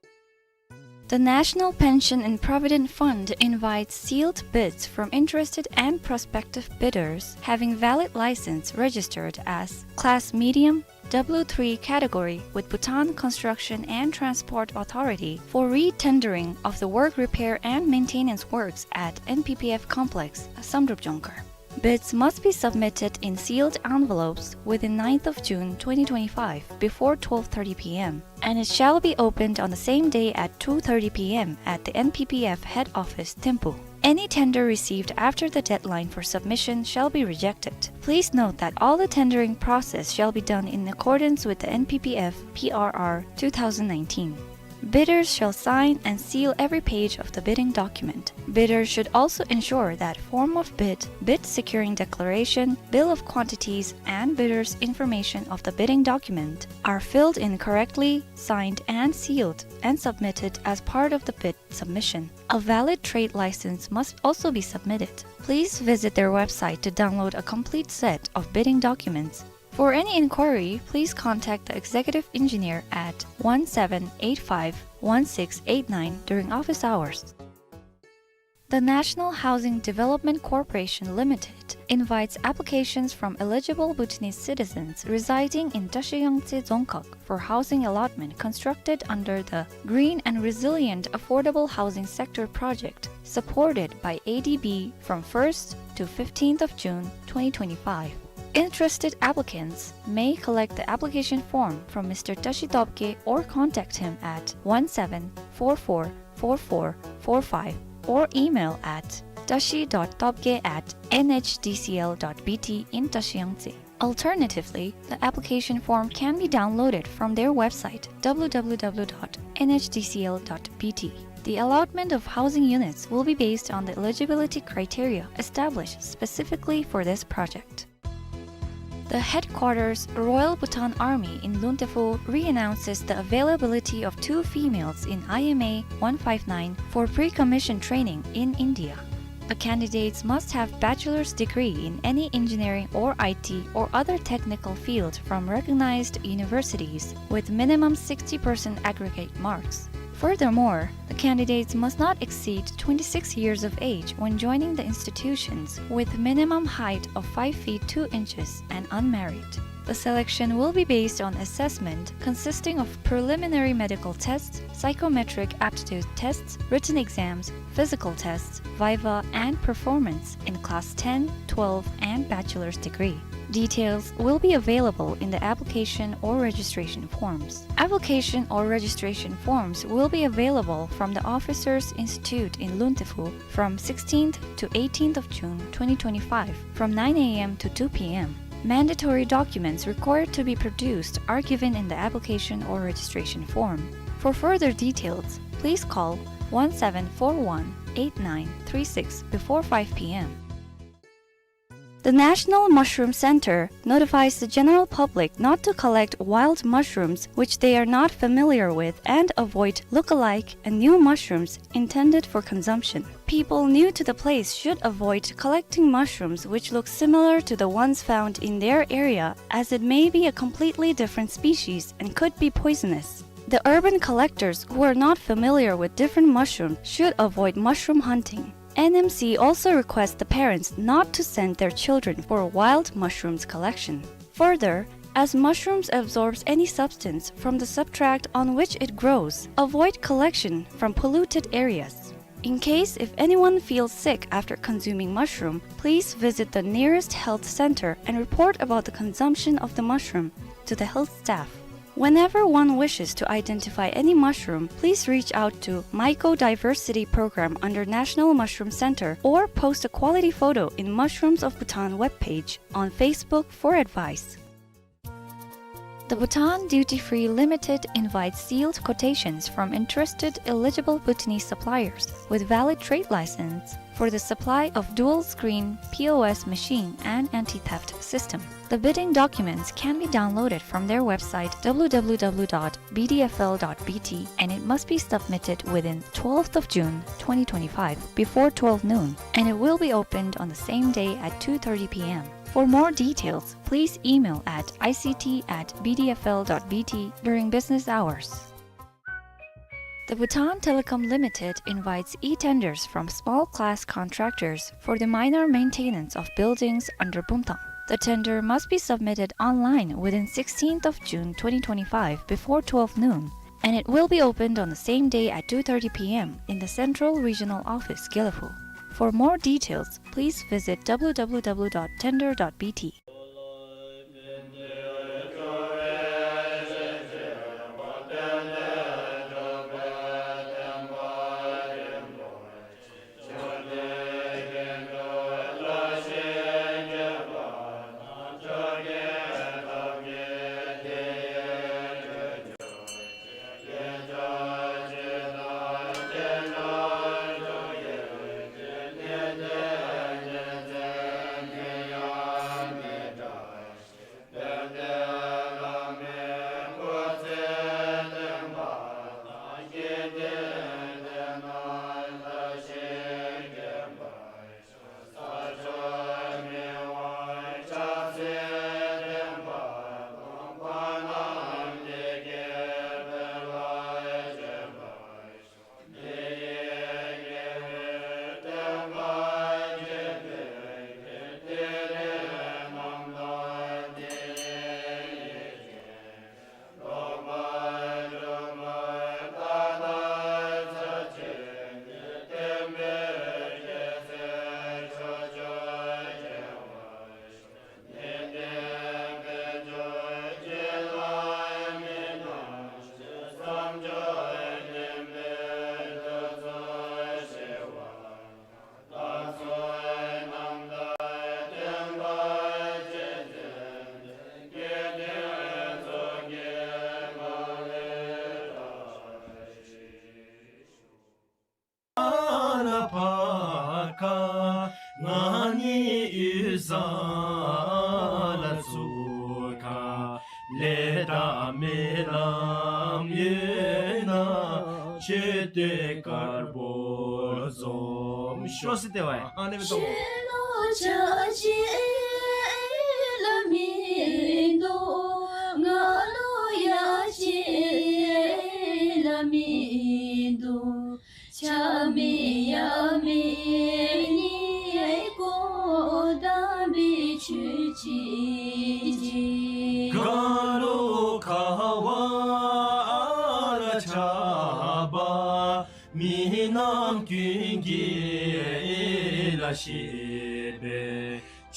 The National Pension and Provident Fund invites sealed bids from interested and prospective bidders having valid license registered as Class Medium, W three category with Bhutan Construction and Transport Authority for re-tendering of the work repair and maintenance works at N P P F complex, Samdrup Jongkhar. Bids must be submitted in sealed envelopes within ninth of June twenty twenty-five before twelve thirty p m, and it shall be opened on the same day at two thirty p m at the N P P F head office, Thimphu. Any tender received after the deadline for submission shall be rejected. Please note that all the tendering process shall be done in accordance with the N P P F P R R two thousand nineteen. Bidders shall sign and seal every page of the bidding document. Bidders should also ensure that form of bid, bid securing declaration, bill of quantities, and bidder's information of the bidding document are filled in correctly, signed and sealed, and submitted as part of the bid submission. A valid trade license must also be submitted. Please visit their website to download a complete set of bidding documents. For any inquiry, please contact the executive engineer at one seven eight five one six eight nine during office hours. The National Housing Development Corporation Limited invites applications from eligible Bhutanese citizens residing in Tashi Yangtse Dzongkhag for housing allotment constructed under the Green and Resilient Affordable Housing Sector Project, supported by A D B, from first to fifteenth of June twenty twenty-five. Interested applicants may collect the application form from Mister Tashi Topge or contact him at one seven four four four four four five or email at tashi dot topge at N H D C L dot B T in Tashi Yangtse. Alternatively, the application form can be downloaded from their website, W W W dot N H D C L dot B T. The allotment of housing units will be based on the eligibility criteria established specifically for this project. The headquarters Royal Bhutan Army in Luntephu re-announces the availability of two females in I M A one five nine for pre-commission training in India. The candidates must have bachelor's degree in any engineering or I T or other technical field from recognized universities with minimum sixty percent aggregate marks. Furthermore, the candidates must not exceed twenty-six years of age when joining the institutions, with minimum height of five feet two inches and unmarried. The selection will be based on assessment consisting of preliminary medical tests, psychometric aptitude tests, written exams, physical tests, viva, and performance in class ten, twelve, and bachelor's degree. Details will be available in the application or registration forms. Application or registration forms will be available from the Officers Institute in Luntephu from sixteenth to eighteenth of June twenty twenty-five, from nine a m to two p m. Mandatory documents required to be produced are given in the application or registration form. For further details, please call one seven four one eight nine three six before five p m. The National Mushroom Center notifies the general public not to collect wild mushrooms which they are not familiar with and avoid look-alike and new mushrooms intended for consumption. People new to the place should avoid collecting mushrooms which look similar to the ones found in their area, as it may be a completely different species and could be poisonous. The urban collectors who are not familiar with different mushrooms should avoid mushroom hunting. N M C also requests the parents not to send their children for wild mushrooms collection. Further, as mushrooms absorbs any substance from the substrate on which it grows, avoid collection from polluted areas. In case if anyone feels sick after consuming mushroom, please visit the nearest health center and report about the consumption of the mushroom to the health staff. Whenever one wishes to identify any mushroom, please reach out to Mycodiversity Program under National Mushroom Center or post a quality photo in Mushrooms of Bhutan webpage on Facebook for advice. The Bhutan Duty Free Limited invites sealed quotations from interested eligible Bhutanese suppliers with valid trade license for the supply of dual screen P O S machine and anti-theft system. The bidding documents can be downloaded from their website w w w dot b d f l dot b t, and it must be submitted within twelfth of June twenty twenty-five before twelve noon, and it will be opened on the same day at two thirty p m. For more details, please email at I C T at B D F L dot B T during business hours. The Bhutan Telecom Limited invites e-tenders from small class contractors for the minor maintenance of buildings under Bumthang. The tender must be submitted online within sixteenth of June twenty twenty-five before twelve noon, and it will be opened on the same day at two thirty p m in the Central Regional Office, Gelephu. For more details, please visit w w w dot tender dot b t.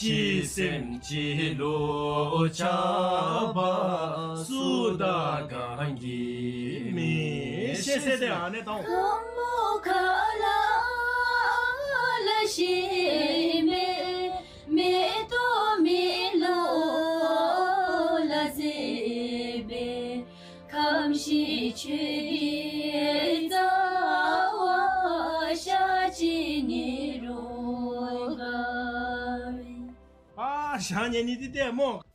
ཅིག་སེམས་ཅིག་བློ་ཆགས་པ་སུ་དག་གང་གིས་མི་ཤེས་ཟེར་ཏེ་ཨ་ནི་དང་། ཨ་ཞང་ཉེ་ནི་འདི་ཏེ་སྨོ།